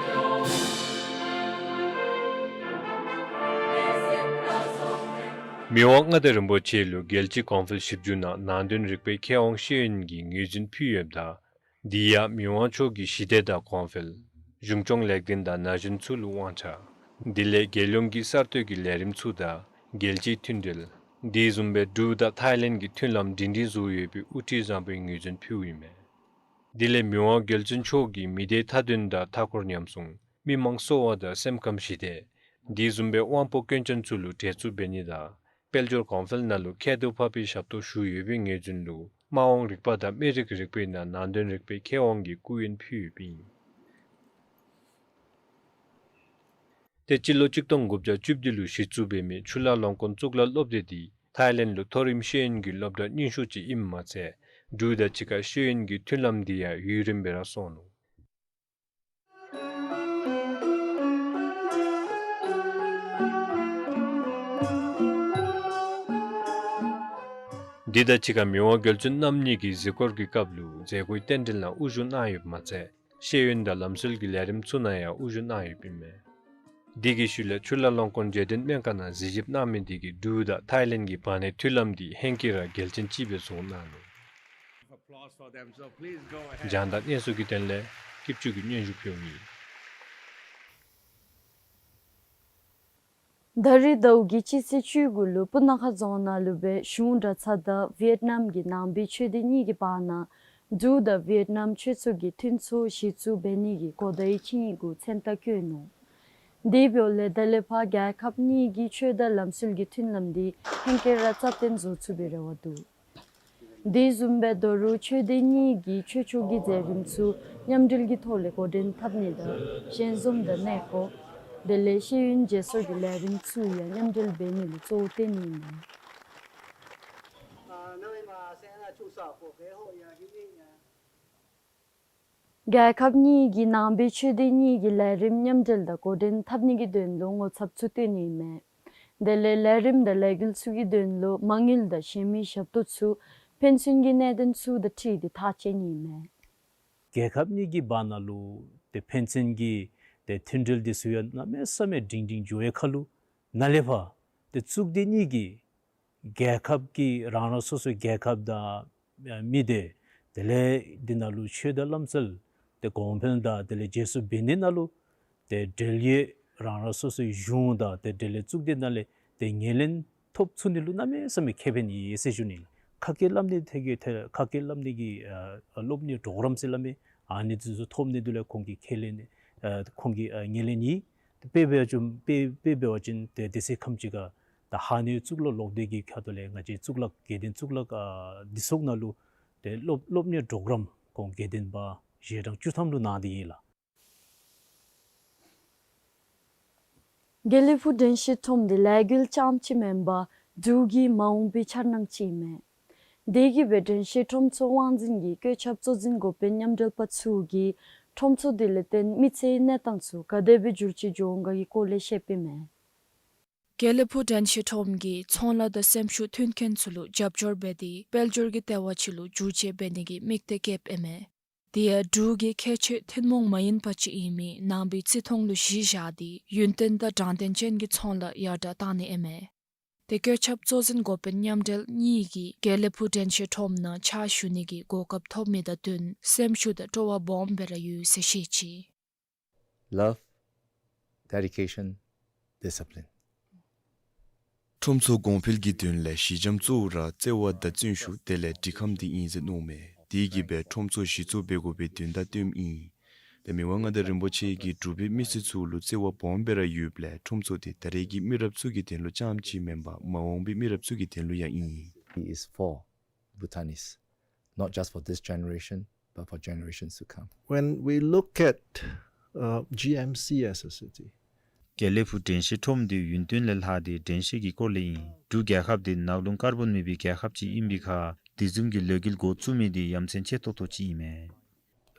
མི་དབང་མངའ་བདག་རིན་པོ་ཆེ་ལུ་རྒྱལ་སྤྱིའི་གོང་འཕེལ་ཞིབ་འཇུག་ནང་ནང་དོན་རིག་པའི་མཁས་དབང་ཤེས་ཡོན་གྱི་ངོས་འཛིན་ཕུལ་ཡོདཔ་ད་འདི་ཡང་མི་དབང་མཆོག་གི་ཞི་བདེ་དང་གོང་འཕེལ་གཞུང་སྐྱོང་ལེགས་ལྡན་དང་ན་གཞོན་ཚུ་ལུ་དབང་ཆ་དེ་ལས་རྒྱལ་ཡོངས་ཀྱི་གསར་གཏོད་ཀྱི་ལས་རིམ་ཚུ་དང་རྒྱལ་སྤྱིའི་མཐུན་འབྲེལ་དེ་བཟུམ་སྦེ་འབྲུག་དང་ཐའི་ལེནཌ་གི་མཐུན་ལམ་སྒྲིང་སྒྲིང་བཟོ་ཡོད་པའི་དབུ་ཁྲིད་བཟང་པོའི་ངོས་འཛིན་ཕུལཝ་ཨིན་མས། དེ་ལས་མི་དབང་རྒྱལ་བཙུན་མཆོག་གིས་མི་སྡེའི་མཐའ་དོན་དང་མཐའ་འཁོར་ཉམས་སྲུང་མི་མང་གསོ་བ་དང་སེམས་ཁམས་ཞི་བདེ་དེ་བཟུམ་སྦེ་དབང་པོ་སྐྱོན་ཅན་ཚུ་ལུ་བྲེལ་འཚུབ་འབད་ནི་དང་དཔལ་འབྱོར་གོང་འཕེལ་ནང་ལུ་ཁྱད་དུ་འཕགས་པའི་ཞབས་ཏོག་ཞུ་ཡོད་པའི་ངོས་འཛིན་ལུ་དམག་དབང་རིག་པ་དང་སྨན་རིགས་རིག་པའི་ནང་ནང་དོན་རིག་པའི་མཁས་དབང་གི་སྐུ་ཡོན་ཕུལ་ཡོདཔ་ཨིན། ཏེ་སྤྱི་ལོ་གཅིག་སྟོང་དགུ་བརྒྱ་བཅུ་བདུན་ལུ་གཞི་བཙུགས་འབད་མི་ཆུ་ལྷ་ལུང་ཀུན་གཙུག་ལག་སློབ་སྡེ་འདི་ཐའི་ལེནཌ་ལུ་མཐོ་རིམ་ཤེས་ཡོན་གྱི་སློབ་གྲྭ་རྙིང་ཤོས་ཅིག་ཨིནམ་མ་ཚད་འབྲུག་དང་གཅིག་ཁར་ཤེས་ཡོན་གྱི་མཐུན་ལམ་འདི་ཡང་ཡུན་རིངམོ་སྦེ་ར་སོང་ནུག། འདི་དང་གཅིག་ཁར་མི་དབང་རྒྱལ་བཙུན་རྣམ་གཉིས་ཀྱིས་གཟིགས་སྐོར་གྱི་སྐབས་ལུ་མཛད་སྒོའི་རྟེན་འབྲེལ་ནང་དབུ་བཞུགས་གནང་ཡོདཔ་མ་ཚད་ཤེས་ཡོན་དང་ལམ་སྲོལ་གྱི་ལས་རིམ་ཚུ་ནང་ཡང་དབུ་བཞུགས་གནང་ཡོདཔ་ཨིན་མས། འདི་གི་ཤུལ་ལས་ཆུ་ལྷ་ལུང་ཀུན་རྗེས་དྲན་སྨན་ཁང་ནང་གཟིགས་ཞིབ་གནང་མི་འདི་གིས་འབྲུག་དང་ཐའི་ལེནཌ་གྱི་བར་ནའི་མཐུན་ལམ་འདི་ཧེང་སྐལ་ར་གལ་ཆེན་ཅིག་སྦེ་བཟོ་གནང་ནུག། སྦྱང་དང་གནས་ཚུལ་གྱི་དོན་ལས་སྐྱིད་ཆུ་གིས་སྙན་ཞུ་ཕུལཝ་ཨིན། ད་རིས་ཟླཝ་གི་སྤྱི་ཚེས་བཅུ་དགུ་ལུ་སྤུ་ན་ཁ་རྫོང་ནང་ལུ་སྦེ་གཞུང་གྲྭ་ཚང་དང་ཝི་ཡེཊ་ནམ་གྱི་ནང་པའི་ཆོས་སྡེ་གཉིས་ཀྱི་བར་ན་འབྲུག་དང་ཝི་ཡེཊ་ནམ་ཆོས་ཚོགས་ཀྱི་མཐུན་ཚོགས་གཞི་བཙུགས་འབད་ནི་གི་གོ་བརྡའི་ཆིངས་ཡིག་གུ་མཚན་རྟགས་བཀོད་ནུག། དེ་འབདཝ་ལས་ད་ལས་ཕར་རྒྱལ་ཁབ་གཉིས་ཀྱི་ཆོས་དང་ལམ་སྲོལ་གྱི་མཐུན་ལམ་འདི་ཧེང་སྐལ་ར་རྩ་བརྟན་བཟོ་ཚུགས་པའི་རེ་བ་འདུག། དེ་བཟུམ་སྦེ་ད་རུང་ཆོས་སྡེ་གཉིས་ཀྱི་ཆོས་ཕྱོགས་ཀྱི་མཛད་རིམ་ཚུ་མཉམ་འབྲེལ་གྱི་ཐོག་ལས་འགོ་འདྲེན་འཐབ་ནི་དང་ཞལ་འཛོམས་དང་གནས་སྐོར་དེ་ལས་ཤེས་ཡོན་བརྗེ་སོར་གྱི་ལས་རིམ་ཚུ་ཡང་མཉམ་འབྲེལ་འབད་ནི་ལུ་གཙོ་བོ་བཏོན་ནི་ཨིན་མས། རྒྱལ་ཁབ་གཉིས་ཀྱི་ནང་པའི་ཆོས་སྡེ་གཉིས་ཀྱི་ལས་རིམ་མཉམ་འབྲེལ་དང་འགོ་འདྲེན་འཐབ་ནི་གི་དོན་ལུ་ངོ་ཚབ་ཚུ་བཏོན་ནི་ཨིན་མས། དེ་ལས་ལས་རིམ་དང་ལས་འགུལ་ཚུ་གི་དོན་ལུ་མ་དངུལ་དང་གཞན་མི་ཞབས་ཏོག་ཚུ་ཕན་ཚུན་གྱི་གནད་དོན་ཚུ་དང་འཁྲིལ་ཏེ་ཐག་བཅད་ནི་ཨིན་མས། རྒྱལ་ཁབ་གཉིས་ཀྱི་བར་ན་ལུ་ཏེ་ཕན་ཚུན་གྱི་ཏེ་མཐུན་འབྲེལ་འདི་ཚུ་ཡང་གནམ་མེད་ས་མེད་སྒྲིང་སྒྲིང་འགྱོ་བའི་ཁར་ལུ་ནཱ་ལས་ཕར་ཏེ་གཙུག་སྡེ་གཉིས་ཀྱི་རྒྱལ་ཁབ་ཀྱི་རང་རང་སོ་སོའི་རྒྱལ་ཁབ་དང་མི་སྡེ་དེ་ལས་འདི་ནང་ལུ་ཆོས་དང་ལམ་སྲོལ་ཏེ་གོང་འཕེལ་དང་དེ་ལས་བརྗེ་སོར་འབད་ནི་ནང་ལུ་ཏེ་འབྲེལ་ཡོད་རང་རང་སོ་སོའི་གཞུང་དང་ཏེ་འབྲེལ་ཡོད་གཙུག་སྡེ་ནང་ལས་ཏེ་ངོས་ལེན་ཐོབ་ཚུགས་ནི་ལུ་གནམ་མེད་ས་མེད་ཁེ་ཕན་ཡོད་ཟེར་ཞུ་ནི། ཁ་སྐད་སླབ་ནི་ཐད་ཀྱི་ཐད་ཁ་སྐད་སླབ་ནི་གི་ཨ་སློབ་གཉེར་གྲོགས་རམ་ཟེར་སླབ་མི་ཨ་ནི་འདི་ཚུ་ཐོབ་ནི་འདི་ལུ་ཁོང་གིས་ཁས་ལེན་ནི་ཨ་ཁོང་གིས་ཨ་ངོས་ལེན་ཡོད། དཔེ་འབད་བ་ཅིན་དཔེ་དཔེ་འབད་བ་ཅིན་ཏེ་དེ་ཚེ་ཁམས་ཅིག་ཁར་ད་ཧ་ནེ་གཙུག་ལག་སློབ་སྡེ་གི་ཁ་ཐུག་ལས་ང་བཅས་གཙུག་ལག་དགེ་ལྡན་གཙུག་ལག་ཨ་འདི་ཚུ་ནང་ལུ་ཏེ་སློབ་སློབ་གཉེར་གྲོགས་རམ་ཁོང་དགེ་ལྡན་པ་ཞལ་གྲངས་བཅུ་ཐམ་ལུ་གནང་སྟེ་ཡོད་ལགས། དགེ་ལེགས་ཕུག་དྲན་ཤེས་ཁྲོམ་འདི་ལས་འགུལ་རྐྱངམ་ཅིག་མེན་པར་འབྲུག་གི་མ་འོངས་པའི་འཆར་སྣང་ཅིག་ཨིན་མས། དེ་གིས་སྦེ་དྲན་ཤེས་ཁྲོམ་ཚོགས་དབང་འཛིན་གྱིས་བཀོད་ཁྱབ་གཙོ་འཛིན་འགོ་དཔོན་མཉམ་འབྲེལ་པ་ཚུ་གིས་ཁྲོམ་ཚོགས་འདི་ལས་བརྟེན་མི་ཚེའི་གནས་སྟངས་ཚུ་ག་དེ་སྦེ་འགྱུར་བཅོས་འགྱོ་འོང་ག་གི་སྐོར་ལས་བཤད་པའི་མས། དགེ་ལེགས་ཕུག་དྲན་ཤེས་ཁྲོམ་གྱིས་ཚོང་ལཱ་དང་སེམས་ཤུགས་མཐུན་རྐྱེན་ཚུ་ལུ་རྒྱབ་སྐྱོར་འབད་དེ་དཔལ་འབྱོར་གྱི་ལྟེ་བ་ཅིག་ལུ་འགྱུར་བཅོས་འབད་ནི་གི་དམིགས་གཏད་བསྐྱེདཔ་ཨིན་མས། དེ་ཡང་འབྲུག་གི་ཁྱད་ཆོས་ཐུན་མོང་མ་ཡིན་པ་ཅིག་ཨིན་མི་ནང་པའི་རྩིས་མཐོང་ལུ་གཞི་བཞག་སྟེ་ཡུན་བརྟན་དང་དྲང་བདེན་ཅན་གྱི་ཚོང་ལཱ་ཡར་དྲག་བཏང་ནི་ཨིན་མས། དེ་བཀོད་ཁྱབ་གཙོ་འཛིན་འགོ་དཔོན་མཉམ་འབྲེལ་གཉིས་ཀྱིས་དགེ་ལེགས་ཕུག་དྲན་ཤེས་ཁྲོམ་ནང་ཕྱག་ཞུ་ནི་གི་གོ་སྐབས་ཐོབ་མི་དང་བསྟུན་སེམས་ཤུགས་དང་སྤྲོ་བ་སྦོམ་སྦེ་ར་ཡོད་ཟེར་བཤད་ཅི། Love, dedication, discipline. ཁྲོམ་ཚོགས་གོང་འཕེལ་གྱི་དོན་ལས་གཞི་འགྱམ་གཙོ་བོ་ར་བརྩེ་བ་དང་བརྩོན་ཤུགས་དེ་ལས་སྒྲིག་ཁམས་འདི་ཨིན་ཟེར་མནོཝ་མས། དེ་གིས་སྦེ་ཁྲོམ་ཚོགས་གཞི་བཙུགས་འབད་དགོ་པའི་དོན་དག་སྟོནམ་ཨིན། ཏེ་མི་དབང་མངའ་བདག་རིན་པོ་ཆེ་གིས་འབྲུག་པའི་མི་སེར་ཚུ་ལུ་བརྩེ་བ་སྦོམ་སྦེ་ར་ཡོདཔ་ལས་ཁྲོམ་ཚོགས་འདི་ད་རེས་ཀྱི་མི་རབས་ཚུ་གི་དོན་ལུ་རྐྱངམ་ཅིག་མེན་པར་མ་འོངས་པའི་མི་རབས་ཚུ་གི་དོན་ལུ་ཡང་ཨིན། Is for Bhutanese, not just for this generation, but for generations to come. When we look at, uh, G M C as a city, དགེ་ལེགས་ཕུག་དྲན་ཤེས་ཁྲོམ་འདི་ཡུན་བརྟན་ལས་ལྷག་སྟེ་དྲན་ཤེས་ཀྱི་སྐོར་ལས་ཨིན། འབྲུག་རྒྱལ་ཁབ་འདི་ནག་རླུང་ཀར་བོན་མེད་པའི་རྒྱལ་ཁབ་ཅིག་ཨིན་པའི་ཁར་དེ་བཟུམ་གྱི་ལས་འགུལ་འགོ་བཙུགས་མི་འདི་ཡ་མཚན་ཆེ་ཏོག་ཏོ་ཅིག་ཨིན་མས།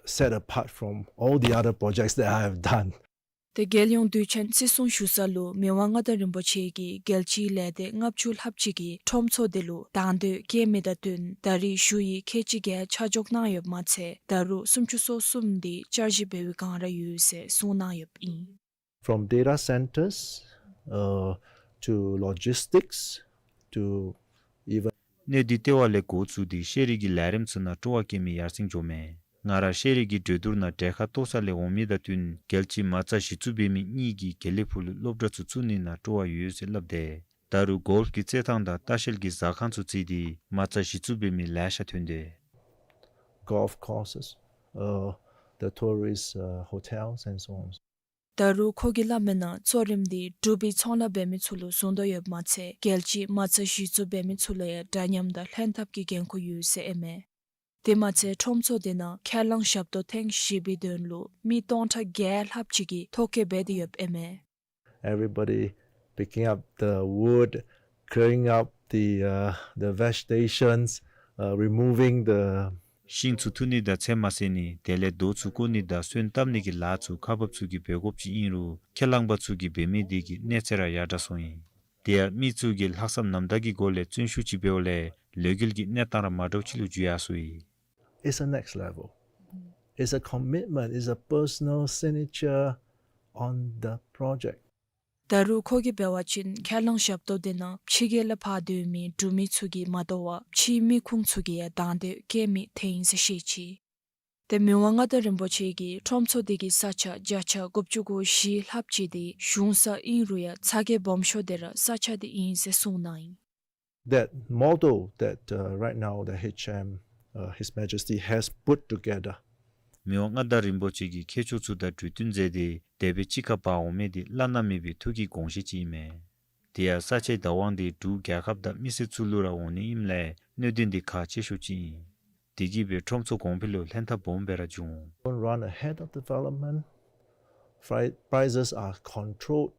Set apart from all the other projects that I have done. ཏེ་རྒྱལ་ཡོངས་དུས་ཆེན་བརྩི་སྲུང་ཞུ་ས་ལུ་མི་དབང་མངའ་བདག་རིན་པོ་ཆེ་གིས་རྒྱལ་སྤྱིའི་ལས་སྡེ་ལྔ་བཅུ་ལྷགཔ་ཅིག་གིས་ཁྲོམ་ཚོགས་འདི་ལུ་དང་འདོད་བསྐྱེད་མི་དང་བསྟུན་ད་རེས་ཞུ་ཡིག་ཁལ་གཅིག་བརྒྱད་ཆ་འཇོག་གནང་ཡོདཔ་མ་ཚད་ད་རུང་སུམ་ཅུ་སོ་གསུམ་འདི་བསྐྱར་ཞིབ་འབད་བའི་བསྒང་ར་ཡོད་ཟེར་གསུངས་གནང་ཡོདཔ་ཨིན། From data centers, uh, to logistics, to even གནས་སྡུད་ལྟེ་བ་ལས་འགོ་བཙུགས་ཏེ་ཤེས་རིག་གི་ལས་རིམ་ཚུ་ནང་སྤྲོ་བ་བསྐྱེད་མི་ཡར་སེང་འགྱོཝ་མས། ང་ར་ཤེས་རིག་གི་གྲོས་བསྡུར་ནང་གྲལ་ཁར་གཏོགས་ས་ལས་འོང་མི་དང་བསྟུན་རྒྱལ་སྤྱིའི་མ་རྩ་གཞི་བཙུགས་འབད་མི་གཉིས་ཀྱིས་དགེ་ལེགས་ཕུག་ལུ་སློབ་གྲྭ་ཚུ་བཙུགས་ནི་ནང་སྤྲོ་བ་ཡོད་ཟེར་སླབ་སྟེ་ད་རུང་གོལཕ་གི་རྩེད་ཐང་དང་ལྟ་བཤལ་གྱི་ཟ་ཁང་ཚུ་བརྩིས་ཏེ་མ་རྩ་གཞི་བཙུགས་འབད་མི་ལེ་ཤ་ཐོན་ཏེ། Golf courses, uh, the tourist, uh, hotels and so on. ད་རུང་ཁོ་གིས་སླབ་མིའི་ནང་གཙོ་རིམ་འདི་འབྲུག་པའི་ཚོང་ལཱ་འབད་མི་ཚུ་ལུ་བཟུང་དོ་ཡོདཔ་མ་ཚད་རྒྱལ་སྤྱིའི་མ་རྩ་གཞི་བཙུགས་འབད་མི་ཚུ་ལུ་ཡང་འདྲ་མཉམ་དང་ལྷན་ཐབས་ཀྱི་འགན་ཁུར་ཡོད་ཟེར་ཨིན་མས། དེ་མ་ཚད་ཁྲོམ་ཚོགས་འདི་ནང་ཁས་བླངས་ཞབས་ཏོག་ཐེངས་བཞི་པའི་དོན་ལུ་མི་སྟོང་ཕྲག་བརྒྱད་ལྷགཔ་ཅིག་གིས་ཐོ་བཀོད་འབད་དེ་ཡོདཔ་ཨིན་མས། Everybody picking up the wood, clearing up the, uh, the vegetations, uh, removing the ཤིང་ཚུ་འཐུ་ནི་དང་ཚེར་མ་བསལ་ནི་དེ་ལས་རྡོ་ཚུ་བརྐོ་ནི་དང་སོན་བཏབ་ནི་གི་ལཱ་ཚུ་ཁག་འབགཔ་ཚུ་གིས་འབད་དགོཔ་ཅིག་ཨིན་རུང་ཁས་བླངས་པ་ཚུ་གིས་འབད་མི་དེ་གིས་གནས་ཚད་ར་ཡར་དྲག་སོང་ཡི། དེ་ཡང་མི་ཚུ་གིས་ལྷག་བསམ་རྣམ་དག་གི་སྒོ་ལས་བརྩོན་ཤུགས་ཅིག་འབདཝ་ལས་ལས་འགུལ་གྱི་གནས་སྟངས་ར་མ་འདྲཝ་ཅིག་ལུ་འགྱུར་ཡར་སོ་ཡི། It's a next level. It's a commitment. It's a personal signature on the project. ད་རུང་ཁོ་གིས་འབད་བ་ཅིན་ཁས་བླངས་ཞབས་ཏོག་འདི་ནང་ཕྱི་རྒྱལ་ལས་ཕར་སྡོད་མི་འབྲུག་མི་ཚུ་གིས་མ་དོ་བར་ཕྱིའི་མི་ཁུངས་ཚུ་གིས་ཡང་དང་འདོད་བསྐྱེད་མི་ཐོན་ཡི་ཟེར་བཤད་ཅི། ཏེ་མི་དབང་མངའ་བདག་རིན་པོ་ཆེ་གིས་ཁྲོམ་ཚོགས་འདི་གི་ས་ཆ་བརྒྱ་ཆ་དགུ་བཅུ་གོ་བཞི་ལྷགཔ་ཅིག་འདི་གཞུང་ས་ཨིན་རུང་ཡང་ཚ་གྱང་སྦོམ་ཤོས་འདི་ར་ས་ཆ་འདི་ཨིན་ཟེར་གསུངས་གནང་ཡི། That model that, uh, right now the H M, uh, His Majesty has put together. མི་དབང་མངའ་བདག་རིན་པོ་ཆེ་གིས་མཁས་མཆོག་ཚུ་དང་གྲོས་བསྟུན་མཛད་དེ་དེ་སྦེ་གཅིག་ཁར་འབག་འོང་མི་འདི་བླ་ན་མེད་པའི་ཐུགས་ཀྱི་དགོངས་བཞེད་ཅིག་ཨིན་མས། དེ་ཡང་ས་ཆའི་བདག་དབང་དེ་འབྲུག་རྒྱལ་ཁབ་དང་མི་སེར་ཚུ་ལུ་ར་འོང་ནི་ཨིནམ་ལས་གནད་དོན་དེ་ཁག་ཆེ་ཤོས་ཅིག་ཨིན། དེ་གིས་སྦེ་ཁྲོམ་ཚུ་གོང་འཕེལ་ལུ་ལྷན་ཐབས་སྦོམ་སྦེ་ར་འབྱུང་། Don't run ahead of development. Pri- prices are controlled.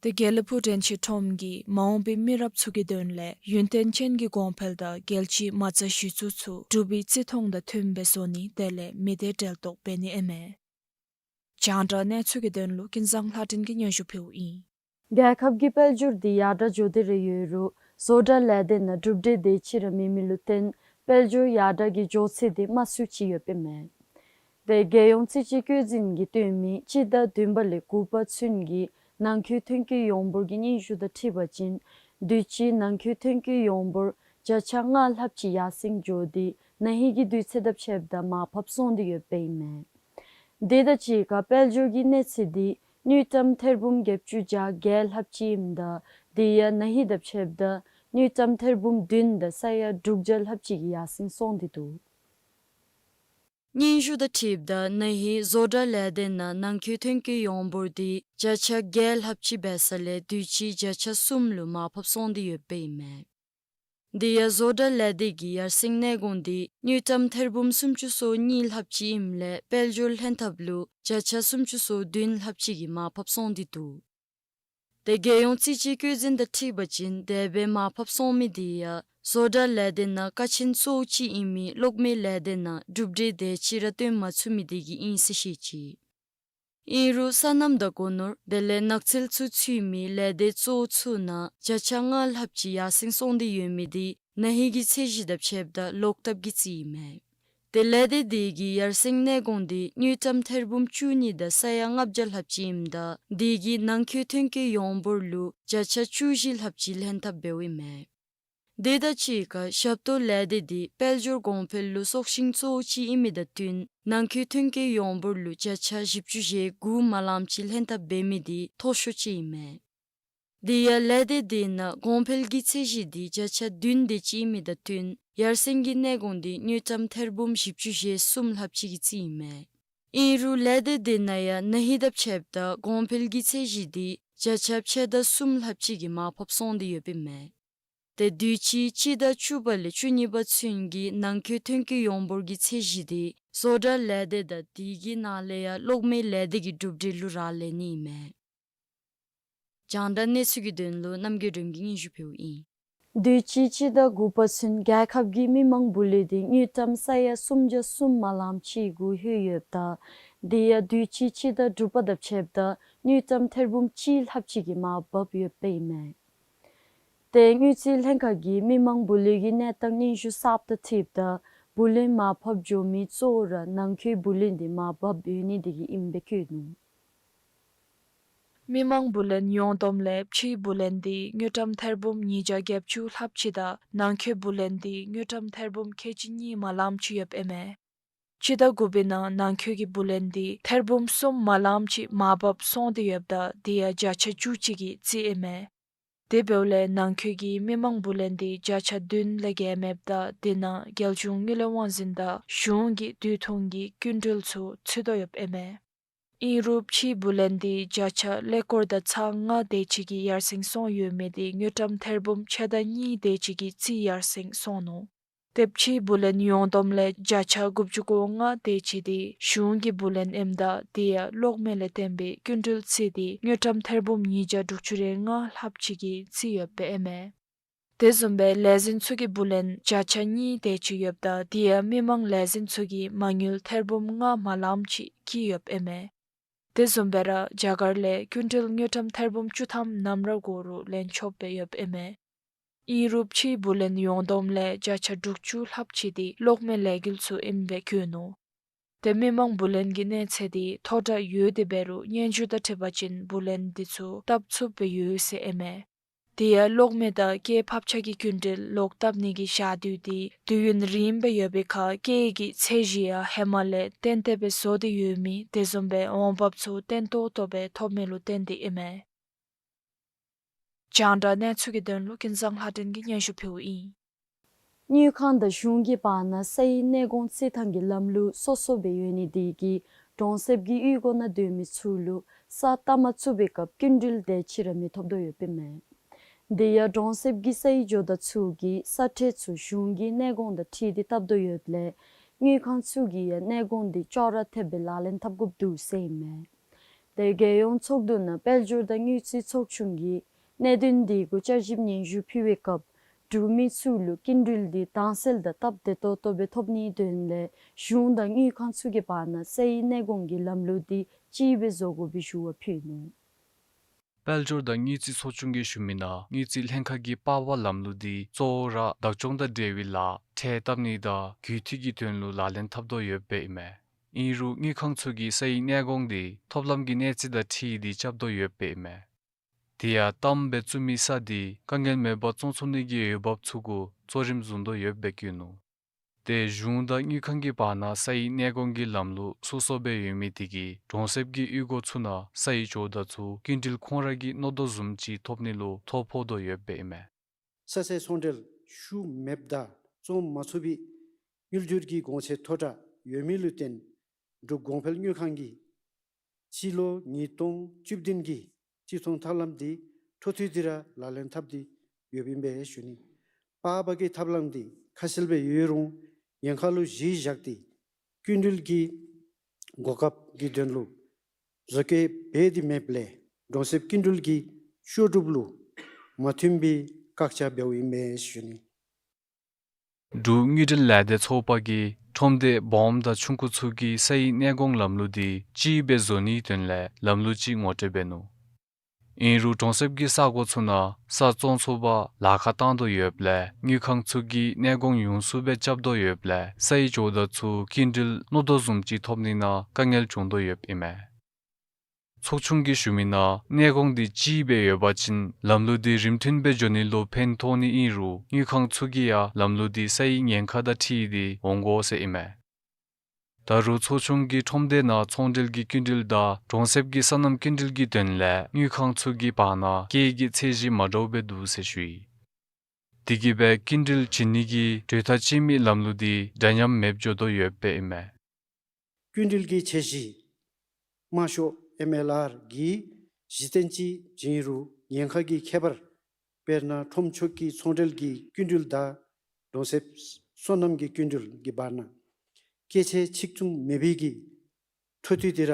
ཏེ་དགེ་ལེགས་ཕུག་དྲན་ཤེས་ཁྲོམ་གྱིས་མ་འོངས་པའི་མི་རབས་ཚུ་གི་དོན་ལས་ཡུན་བརྟན་ཅན་གྱི་གོང་འཕེལ་དང་རྒྱལ་སྤྱིའི་མ་རྩ་གཞི་བཙུགས་ཚུ་འབྲུག་པའི་བརྩི་མཐོང་དང་མཐུནམ་སྦེ་བཟོ་ནི་དེ་ལས་མི་སྡེ་འབྲེལ་གཏོགས་འབད་ནི་ཨིན་མས། རྒྱང་བསྒྲགས་གནས་ཚུལ་གྱི་དོན་ལུ་ཀུན་བཟང་ལྷ་སྒྲོན་གྱིས་སྙན་ཞུ་ཕུལཝ་ཨིན། རྒྱལ་ཁབ་ཀྱི་དཔལ་འབྱོར་འདི་ཡར་དྲག་འགྱོ་སྟེ་ར་ཡོད་རུང་བཟོ་གྲྭ་ལས་སྡེ་ནང་གྲུབ་འབྲས་དེ་ཅིག་ར་མེད་མི་ལུ་བརྟེན་དཔལ་འབྱོར་ཡར་དྲག་གི་འགྱོ་ཚད་དེ་དམའ་སུ་ཅིག་ཡོདཔ་ཨིན་མས། ཏེ་རྒྱལ་ཡོངས་རྩིས་དཔྱད་བཀོད་འཛིན་གྱིས་བཏོན་མི་སྤྱི་ཟླ་བདུན་པ་ལས་དགུ་པ་ཚུན་གྱི་ནང་འཁོད་ཐོན་སྐྱེད་ཡོངས་འབོར་གྱི་སྙན་ཞུ་དང་འཁྲིལ་བ་ཅིན་དུས་ཅི་ནང་འཁོད་ཐོན་སྐྱེད་ཡོངས་འབོར་བརྒྱ་ཆ་ལྔ་ལྷགཔ་ཅིག་ཡར་སེང་འགྱོ་སྟེ་ན་ཧིང་གི་དུས་ཚོད་དང་ཕྱདཔ་ད་མར་ཕབ་སོང་སྟེ་ཡོདཔ་ཨིན་མས། དེ་དང་གཅིག་ཁར་དཔལ་འབྱོར་གྱི་གནས་ཚད་འདི་དངུལ་ཀྲམ་ཐེར་འབུམ་བརྒྱད་ཅུ་གྱ་བརྒྱད་ལྷགཔ་ཅིག་ཨིནམ་ད་དེ་ཡང་ན་ཧིང་དང་ཕྱདཔ་ད་དངུལ་ཀྲམ་ཐེར་འབུམ་བདུན་དང་ས་ཡ་དྲུག་བརྒྱ་ལྷགཔ་ཅིག་གིས་ཡར་སེང་སོང་སྟེ་འདུག། སྙན་ཞུ་དང་འཁྲིལཝ་ད་ན་ཧིང་བཟོ་གྲྭ་ལས་སྡེ་ནང་ནང་འཁོད་ཐོན་སྐྱེད་ཡོངས་འབོར་འདི་བརྒྱ་ཆ་བརྒྱད་ལྷགཔ་ཅིག་འབད་ས་ལས་དུས་ཅི་བརྒྱ་ཆ་གསུམ་ལུ་མར་ཕབ་སོང་སྟེ་ཡོདཔ་ཨིན་མས། དེ་ཡང་བཟོ་གྲྭ་ལས་སྡེ་གི་ཡར་སེང་གནས་གོང་འདི་དངུལ་ཀྲམ་ཐེར་འབུམ་སུམ་ཅུ་སོ་གཉིས་ལྷགཔ་ཅིག་ཨིནམ་ལས་དཔལ་འབྱོར་ལྷན་ཐབས་ལུ་བརྒྱ་ཆ་སུམ་ཅུ་སོ་བདུན་ལྷགཔ་ཅིག་གིས་མར་ཕབ་སོང་སྟེ་འདུག། ཏེ་རྒྱལ་ཡོངས་རྩིས་དཔྱད་བཀོད་འཛིན་དང་འཁྲིལ་བ་ཅིན་དེ་སྦེ་མར་ཕབ་སོང་མི་དེ་ཡང་བཟོ་གྲྭ་ལས་སྡེ་ནང་ཀ་ཆེན་གཙོ་བོ་ཅིག་ཨིན་མི་གློག་མེ་ལས་སྡེ་ནང་གྲུབ་འབྲས་དེ་ཅིག་ར་བཏོན་མ་ཚུགས་མི་དེ་གིས་ཨིན་ཟེར་བཤད་ཅི། ཨིན་རུང་སོ་ནམ་དང་སྒོ་ནོར་དེ་ལས་ནགས་ཚལ་ཚུ་ཚུད་མི་ལས་སྡེ་གཙོ་བོ་ཚུ་ནང་བརྒྱ་ཆ་ལྔ་ལྷགཔ་ཅིག་ཡར་སེང་སོང་སྟེ་ཡོད་མི་དེ་ན་ཧིང་གི་ཚད་གཞི་དང་ཕྱདཔ་ད་ལོག་ལྟབ་ཀྱི་རྩིས་ཨིན་མས། ཏེ་ལས་སྡེ་དེ་གི་ཡར་སེང་གནས་གོང་དེ་དངུལ་ཀྲམ་ཐེར་འབུམ་བཅུ་གཉིས་དང་ས་ཡ་ལྔ་བརྒྱ་ལྷགཔ་ཅིག་ཨིནམ་ད་དེ་གིས་ནང་འཁོད་ཐོན་སྐྱེད་ཡོངས་འབོར་ལུ་བརྒྱ་ཆ་བཅུ་བཞི་ལྷགཔ་ཅིག་ལྷན་ཐབས་འབདཝ་ཨིན་མས། དེ་དང་གཅིག་ཁར་ཞབས་ཏོག་ལས་སྡེ་འདི་དཔལ་འབྱོར་གོང་འཕེལ་ལུ་སྲོག་ཤིང་གཙོ་བོ་ཅིག་ཨིན་མི་དང་བསྟུན་ནང་འཁོད་ཐོན་སྐྱེད་ཡོངས་འབོར་ལུ་བརྒྱ་ཆ་བཞི་བཅུ་ཞེ་དགུ་མ་ལངམ་ཅིག་ལྷན་ཐབས་འབད་མི་འདི་མཐོ་ཤོས་ཅིག་ཨིན་མས། དེ་ཡང་ལས་སྡེ་འདི་ནང་གོང་འཕེལ་གྱི་ཚད་གཞི་འདི་བརྒྱ་ཆ་བདུན་དེ་ཅིག་ཨིན་མི་དང་བསྟུན་ཡར་སེང་གི་གནས་གོང་འདི་དངུལ་ཀྲམ་ཐེར་འབུམ་བཞི་བཅུ་ཞེ་གསུམ་ལྷགཔ་ཅིག་གི་རྩིས་ཨིན་མས། ཨིན་རུང་ལས་སྡེ་འདི་ནང་ཡང་ན་ཧིང་དང་ཕྱདཔ་ད་གོང་འཕེལ་གྱི་ཚད་གཞི་འདི་བརྒྱ་ཆ་ཕྱེད་དང་གསུམ་ལྷགཔ་ཅིག་གིས་མར་ཕབ་སོང་སྟེ་ཡོདཔ་ཨིན་མས། ཏེ་དུས་ཅི་སྤྱི་ཟླ་བཅུ་པ་ལས་བཅུ་གཉིས་པ་ཚུན་གྱི་ནང་འཁོད་ཐོན་སྐྱེད་ཡོངས་འབོར་གྱི་ཚད་གཞི་འདི་བཟོ་གྲྭ་ལས་སྡེ་དང་དེ་གི་ནང་ལས་ཡང་གློག་མེ་ལས་སྡེ་གི་གྲུབ་འབྲས་ལུ་རག་ལས་ནི་ཨིན་མས། རྒྱང་བསྒྲགས་གནས་ཚུལ་གྱི་དོན་ལུ་རྣམ་རྒྱལ་སྒྲོལམ་གིས་སྙན་ཞུ་ཕུལཝ་ཨིན། དུས་ཅི་སྤྱི་ཟླ་དགུ་པ་ཚུན་རྒྱལ་ཁབ་ཀྱི་མི་མང་བུ་ལོན་འདི་དངུལ་ཀྲམ་ས་ཡ་སུམ་བརྒྱ་གསུམ་མ་ལངམ་ཅིག་གུ་ལྷོད་ཡོདཔ་ད་དེ་ཡང་དུས་ཅི་སྤྱི་ཟླ་དྲུག་པ་དང་ཕྱདཔ་ད་དངུལ་ཀྲམ་ཐེར་འབུམ་གཅིག་ལྷགཔ་ཅིག་གིས་མར་བབས་ཡོདཔ་ཨིན་མས། ཏེ་དངུལ་རྩིས་ལྷན་ཁག་གིས་མི་མང་བུ་ལོན་གྱི་གནས་སྟངས་སྙན་ཞུ་གསརཔ་དང་འཁྲིལཝ་ད་བུ་ལོན་མར་ཕབ་འགྱོ་མི་གཙོ་བོ་ར་ནང་འཁོད་བུ་ལོན་འདི་མར་བབས་ཡོད་ནི་དེ་གིས་ཨིནམ་སྦེ་བཀོད་ནུག། མི་མང་བུ་ལོན་ཡོངས་བསྡོམས་ལས་ཕྱིའི་བུ་ལོན་འདི་དངུལ་ཀྲམ་ཐེར་འབུམ་ཉིས་བརྒྱ་བརྒྱད་ཅུ་ལྷགཔ་ཅིག་དང་ནང་འཁོད་བུ་ལོན་འདི་དངུལ་ཀྲམ་ཐེར་འབུམ་ཁལ་གཅིག་གཉིས་མ་ལངམ་ཅིག་ཡོདཔ་ཨིན་མས། སྤྱི་ཟླ་དགུ་པའི་ནང་ནང་འཁོད་ཀྱི་བུ་ལོན་འདི་ཐེར་འབུམ་གསུམ་མ་ལངམ་ཅིག་མར་བབས་སོང་སྟེ་ཡོདཔ་ད་དེ་ཡང་བརྒྱ་ཆ་བཅུ་གཅིག་གི་རྩིས་ཨིན་མས། དེ་འབདཝ་ལས་ནང་འཁོད་ཀྱི་མི་མང་བུ་ལོན་འདི་བརྒྱ་ཆ་བདུན་ལས་བརྒལ་མེདཔ་ད་དེ་ནང་རྒྱལ་གཞུང་དངུལ་ལས་དབང་འཛིན་དང་གཞུང་གི་དུས་ཐུང་གི་སྐྱིན་འགྲུལ་ཚུ་ཚུད་དོ་ཡོདཔ་ཨིན་མས། ཨིན་རུང་ཕྱིའི་བུ་ལོན་འདི་བརྒྱ་ཆ་ཀླད་ཀོར་དང་ཚག་ལྔ་དེ་ཅིག་གི་ཡར་སེང་སོང་ཡོད་མི་འདི་དངུལ་ཀྲམ་ཐེར་འབུམ་ཕྱེད་དང་གཉིས་དེ་ཅིག་གི་རྩིས་ཡར་སེང་སོང་ནུག། ཏེ་ཕྱིའི་བུ་ལོན་ཡོངས་བསྡོམས་ལས་བརྒྱ་ཆ་དགུ་བཅུ་གོ་ལྔ་དེ་ཅིག་འདི་གཞུང་གི་བུ་ལོན་ཨིནམ་ད་དེ་ཡང་གློག་མེ་ལས་བརྟེན་པའི་སྐྱིན་འགྲུལ་ཚུད་དེ་དངུལ་ཀྲམ་ཐེར་འབུམ་ཉིས་བརྒྱ་དྲུག་ཅུ་རེ་ལྔ་ལྷགཔ་ཅིག་གི་རྩིས་ཡོདཔ་ཨིན་མས། དེ་བཟུམ་སྦེ་ལས་འཛིན་ཚུ་གི་བུ་ལོན་བརྒྱ་ཆ་གཉིས་དེ་ཅིག་ཡོདཔ་ད་དེ་ཡང་མི་མང་ལས་འཛིན་ཚུ་གིས་མ་དངུལ་ཐེར་འབུམ་ལྔ་མ་ལངམ་ཅིག་བསྐྱི་ཡོདཔ་ཨིན་མས། དེ་བཟུམ་སྦེ་ར་རྒྱ་གར་ལས་སྐྱིན་འགྲུལ་དངུལ་ཀྲམ་ཐེར་འབུམ་བཅུ་ཐམ་ནམ་ར་དགོ་རུང་ལེན་ཆོགཔ་སྦེ་ཡོདཔ་ཨིན་མས། ཨིན་རུང་ཕྱིའི་བུ་ལོན་ཡོངས་བསྡོམས་ལས་བརྒྱ་ཆ་དྲུག་ཅུ་ལྷགཔ་ཅིག་འདི་གློག་མེ་ལས་འགུལ་ཚུ་ཨིནམ་སྦེ་བཀོད་ནུག། ཏེ་མི་མང་བུ་ལོན་གྱི་གནས་ཚད་འདི་མཐོ་དྲགས་ཡོད་དེ་འབད་རུང་སྙན་ཞུ་དང་འཁྲིལ་བ་ཅིན་བུ་ལོན་འདི་ཚུ་བཏབ་ཚུགསཔ་སྦེ་ཡོད་ཟེར་ཨིན་མས། དེ་ཡང་གློག་མེ་དང་སྐྱེད་ཕབ་ཆག་གི་སྐྱིན་འགྲུལ་ལོག་བཏབ་ནི་གི་ཞག་དུས་འདི་དུས་ཡུན་རིངམོ་སྦེ་ཡོད་པའི་ཁར་སྐྱེད་ཀྱི་ཚད་གཞི་ཡང་ཧེ་མ་ལས་ཏན་ཏན་སྦེ་བཟོ་སྟེ་ཡོད་མི་དེ་བཟུམ་སྦེ་འོང་འབབ་ཚུ་བརྟན་ཏོག་ཏོ་སྦེ་ཐོབ་མི་ལུ་བརྟེན་ཏེ་ཨིན་མས། རྒྱང་བསྒྲགས་གནས་ཚུལ་གྱི་དོན་ལུ་ཀུན་བཟང་ལྷ་སྒྲོན་གྱིས་སྙན་ཞུ་ཕུལཝ་ཨིན། དངུལ་ཁང་དང་གཞུང་གི་བར་ན་སའི་གནས་གོང་རྩིས་ཐང་གི་ལམ་ལུགས་སོ་སོ་སྦེ་ཡོད་ནི་དེ་གིས་གྲོང་གསེབ་ཀྱི་གཡུས་སྒོ་ནང་སྡོད་མི་ཚུ་ལུ་ས་བལྟ་མ་ཚུགས་པའི་སྐབས་སྐྱིན་འགྲུལ་དེ་ཅིག་ར་མི་ཐོབ་དོ་ཡོདཔ་ཨིན་མས། དེ་ཡང་གྲོང་གསེབ་ཀྱི་ས་ཡི་ཇོ་བདག་ཚུ་གིས་ས་ཁྲལ་ཚུ་གཞུང་གི་གནས་གོང་དང་འཁྲིལ་ཏེ་བཏབ་དོ་ཡོདཔ་ལས་དངུལ་ཁང་ཚུ་གིས་ཡང་གནས་གོང་དེ་ཅོག་ར་འཐདཔ་སྦེ་ལག་ལེན་འཐབ་དགོཔ་འདུག་ཟེར་ཨིན་མས། དེ་རྒྱལ་ཡོངས་ཚོགས་འདུ་ནང་དཔལ་འབྱོར་དང་དངུལ་རྩིས་ཚོགས་ཆུང་གིས་གནད་དོན་དེ་གུ་བསྐྱར་ཞིབ་སྙན་ཞུ་ཕུལ་བའི་སྐབས་འབྲུག་མི་ཚུ་ལུ་སྐྱིན་འགྲུལ་དེ་དྭངས་གསལ་དང་སྟབས་བདེ་ཏོག་ཏོ་སྦེ་ཐོབ་ནིའི་དོན་ལས་གཞུང་དང་དངུལ་ཁང་ཚུ་གི་བར་ན་ས་ཡི་གནས་གོང་གི་ལམ་ལུགས་དེ་གཅིག་སྦེ་བཟོ་དགོ་པའི་ཞུ་བ་ཕུལ་ནུག། དཔལ་འབྱོར་དང་དངུལ་རྩིས་ཚོགས་ཆུང་གིས་ཞུ་མི་ནང་དངུལ་རྩིས་ལྷན་ཁག་གིས་པར་པ་ལམ་ལུགས་དེ་གཙོ་བོ་ར་བདག་སྐྱོང་དང་འབྲེལ་བའི་ལཱ་ཁྲལ་བཏབ་ནི་དང་རྒུད་འཐུས་ཀྱི་དོན་ལུ་ལག་ལེན་འཐབ་དོ་ཡོདཔ་ཨིན་མས། ཨིན་རུང་དངུལ་ཁང་ཚུ་གིས་ས་ཡི་གནས་གོང་དེ་ཐོབ་ལམ་གྱི་གནས་ཚད་དང་འཁྲིལ་ཏེ་རྐྱབ་དོ་ཡོདཔ་ཨིན་མས། དེ་ཡང་གཏམ་སྦེ་བཙུགས་མི་ས་དེ་དཀའ་ངལ་མེད་པར་བཙོང་ཚུགས་ནི་གི་འོས་འབབ་ཚུ་གུ་གཙོ་རིམ་བཟུང་དོ་ཡོདཔ་སྦེ་བཀོད་ནུག། དེ་གཞུང་དང་དངུལ་ཁང་གི་བར་ན་ས་ཡི་གནས་གོང་གི་ལམ་ལུགས་སོ་སོ་སྦེ་ཡོད་མི་དེ་གིས་གྲོང་གསེབ་ཀྱི་གཡུས་སྒོ་ཚུ་ནང་ས་ཡི་ཇོ་བདག་ཚུ་སྐྱིན་འགྲུལ་ཁོང་ར་གི་མནོ་དོ་བཟུམ་ཅིག་ཐོབ་ནི་ལུ་ཐོ་ཕོག་དོ་ཡོདཔ་ཨིན་མས། ས་ཚད་ཚོང་འབྲེལ་ཤུགས་མེདཔ་དང་བཙོང་མ་ཚུགས་པའི་དངུལ་འབྱོར་གྱི་གོང་ཚད་མཐོ་དྲགས་ཡོད་མི་ལུ་བརྟེན་འབྲུག་གོང་འཕེལ་དངུལ་ཁང་གིས་སྤྱི་ལོ་ཉིས་སྟོང་བཅུ་བདུན་གྱི་སྤྱི་ཚོང་ཐབས་ལམ་དེ་འཕྲོ་མཐུད་དེ་ར་ལག་ལེན་འཐབ་སྟེ་ཡོདཔ་ཨིན་པས་ཞུ་ནི། པར་པ་གི་ཐབས་ལམ་དེ་ཁ་གསལ་སྦེ་ཡོད་རུང་ཉེན་ཁ་ལུ་གཞི་བཞག་སྟེ་སྐྱིན་འགྲུལ་གྱི་གོ་སྐབས་ཀྱི་དོན་ལུ་བཟོ་བཀོད་འབད་དེ་མེདཔ་ལས་གྲོང་གསེབ་སྐྱིན་འགྲུལ་གྱི་ལྕོགས་གྲུབ་ལུ་མ་མཐུན་པའི་བཀག་ཆ་འབདཝ་ཨིན་པས་ཞུ་ནི། འབྲུག་དངུལ་འབྲེལ་ལས་སྡེ་ཚོགས་པ་གིས་ཁྲོམ་སྡེ་སྦོམ་དང་ཆུང་ཀུ་ཚུ་གི་ས་ཡི་གནས་གོང་ལམ་ལུགས་དེ་གཅིག་སྦེ་བཟོ་ནིའི་དོན་ལས་ལམ་ལུགས་ཅིག་ངོ་སྤྲོད་འབད་ནུག། ཨིན་རུང་གྲོང་གསེབ་ཀྱི་ས་གོ་ཚུ་ནང་ས་བཙོང་ཚུགས་པར་ལཱ་ཁག་བཏང་དོ་ཡོདཔ་ལས་དངུལ་ཁང་ཚུ་གིས་གནས་གོང་ཉུང་སུ་སྦེ་རྐྱབ་དོ་ཡོདཔ་ལས་ས་ཡི་ཇོ་བདག་ཚུ་སྐྱིན་འགྲུལ་མནོ་དོ་བཟུམ་ཅིག་ཐོབ་ནི་ནང་དཀའ་ངལ་བྱུང་དོ་ཡོདཔ་ཨིན་མས། ཚོགས་ཆུང་གིས་ཞུ་མི་ནང་གནས་གོང་དེ་གཅིག་སྦེ་ཡོད་པ་ཅིན་ལམ་ལུགས་དེ་རིམ་མཐུན་སྦེ་འགྱོ་ནི་ལུ་ཕན་ཐོགས་ནི་ཨིན་རུང་དངུལ་ཁང་ཚུ་གིས་ཡང་ལམ་ལུགས་དེ་ས་ཡི་ཉེན་ཁ་དང་འཁྲིལ་ཏེ་འོང་དགོ་ཟེར་ཨིན་མས། ད་རུང་ཚོགས་ཆུང་གིས་ཁྲོམ་སྡེ་ནང་ཚོང་འབྲེལ་གྱི་སྐྱིན་འགྲུལ་དང་གྲོང་གསེབ་ཀྱི་སོ་ནམ་སྐྱིན་འགྲུལ་གྱི་དོན་ལས་དངུལ་ཁང་ཚུ་གི་བར་ན་སྐྱེད་ཀྱི་ཚད་གཞི་མ་འདྲཝ་སྦེ་འདུག་ཟེར་ཞུ་ཡི། དེ་གིས་སྦེ་སྐྱིན་འགྲུལ་བྱིན་ནི་གི་གྲོས་ཐག་བཅད་མི་ལམ་ལུགས་དེ་འདྲ་མཉམ་མེདཔ་འགྱོ་དོ་ཡོདཔ་ཨིན་མས། སྐྱིན་འགྲུལ་གྱི་ཚད་གཞི་དམའ་ཤོས་ཨེམ་ཨེལ་ཨར་གྱི་གཞི་རྟེན་ཅིག་བྱིན་རུང་ཉེན་ཁ་གི་ཁྱད་པར་དཔེར་ན་ཁྲོམ་ཕྱོགས་ཀྱི་ཚོང་འབྲེལ་གྱི་སྐྱིན་འགྲུལ་དང་གྲོང་གསེབ་སོ་ནམ་གྱི་སྐྱིན་འགྲུལ་གྱི་བར་ན་སྐྱེད་ཚད་གཅིག་མཚུངས་མེད་པའི་གི་འཕྲོ་མཐུད་དེ་ར་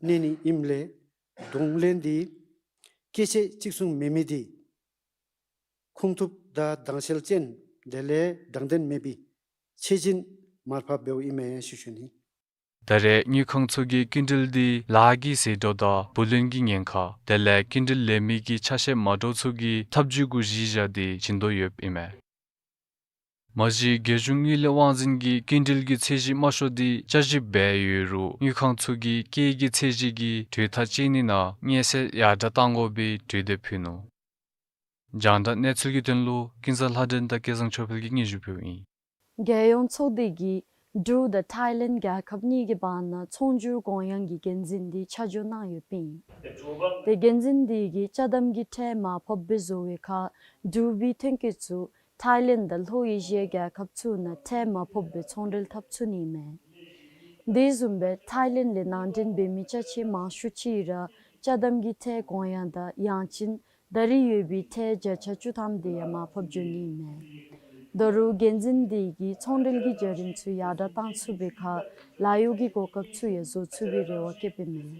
གནས་ནི་ཨིནམ་ལས་གདོང་ལེན་དེ་སྐྱེད་ཚད་གཅིག་མཚུངས་མེད་མི་དེ་ཁུངས་ཐུབ་དང་དྭངས་གསལ་ཅན་དེ་ལས་དྲང་བདེན་མེད་པའི་ཚད་འཛིན་མར་ཕབ་འབདཝ་ཨིན་མས་ཞུ་ཞུ་ནི། ད་རེས་དངུལ་ཁང་ཚུ་གིས་སྐྱིན་འགྲུལ་དེ་ལཱ་གི་ཟད་འགྲོ་དང་བུ་ལོན་གྱི་ཉེན་ཁ་དེ་ལས་སྐྱིན་འགྲུལ་ལེན་མི་གི་ཆ་ཤས་མ་འདྲཝ་ཚུ་གི་ཐབས་བྱུས་གུ་གཞི་བཞག་སྟེ་བྱིན་དོ་ཡོདཔ་ཨིན་མས། མ་གཞི་རྒྱལ་གཞུང་དངུལ་ལས་དབང་འཛིན་གྱིས་སྐྱིན་འགྲུལ་གྱི་ཚད་གཞི་དམའ་ཤོས་དེ་བསྐྱར་ཞིབ་འབད་ཡོད་རུང་དངུལ་ཁང་ཚུ་གིས་སྐྱེད་ཀྱི་ཚད་གཞི་གི་གྲོས་ཐག་བཅད་ནི་ནང་མངོན་གསལ་ཡར་དྲག་གཏང་དགོ་པའི་གྲོས་འདེབས་ཕུལ་ནུག། རྒྱང་བསྒྲགས་གནས་ཚུལ་གྱི་དོན་ལུ་ཀུན་བཟང་ལྷ་སྒྲོན་དང་སྐལ་བཟང་ཆོས་འཕེལ་གྱིས་སྙན་ཞུ་ཕུལཝ་ཨིན། རྒྱལ་ཡོངས་ཚོགས་སྡེ་གིས་འབྲུག་དང་ཐའི་ལེནཌ་རྒྱལ་ཁབ་གཉིས་ཀྱི་བར་ན་ཚོང་སྒྱུར་གུང་ཡངས་ཀྱི་འགན་འཛིན་དེ་ཆ་འཇོག་གནང་ཡོདཔ་ཨིན། དེ་འགན་འཛིན་དེ་གིས་ཅ་དམ་གྱི་ཁྲལ་མར་ཕབ་སྦེ་བཟོ་བའི་ཁར་འབྲུག་པའི་ཐོན་སྐྱེད་ཚུ་ཐའི་ལེནཌ་དང་ལྷོ་ཨེ་ཤི་ཡའི་རྒྱལ་ཁབ་ཚུ་ནང་ཁྲལ་མར་ཕབ་སྦེ་ཚོང་འབྲེལ་འཐབ་ཚུགས་ནི་ཨིན་མས། དེ་བཟུམ་སྦེ་ཐའི་ལེནཌ་ལས་ནང་འདྲེན་འབད་མི་ཅ་ཆས་མང་ཤོས་ཅིག་ར་ཅ་དམ་གྱི་ཁྲལ་གུང་ཡངས་དང་ཡང་ཅིན་ད་རེས་ཡོད་པའི་ཁྲལ་བརྒྱ་ཆ་བཅུ་ཐམ་དེ་ཡང་མར་ཕབ་འགྱོ་ནི་ཨིན་མས། ད་རུང་འགན་འཛིན་དེ་གིས་ཚོང་འབྲེལ་གྱི་བྱ་རིམ་ཚུ་ཡར་དྲག་གཏང་ཚུགས་པའི་ཁར་ལཱ་གཡོག་གི་གོ་སྐབས་ཚུ་ཡང་བཟོ་ཚུགས་པའི་རེ་བ་བསྐྱེདཔ་ཨིན་མས།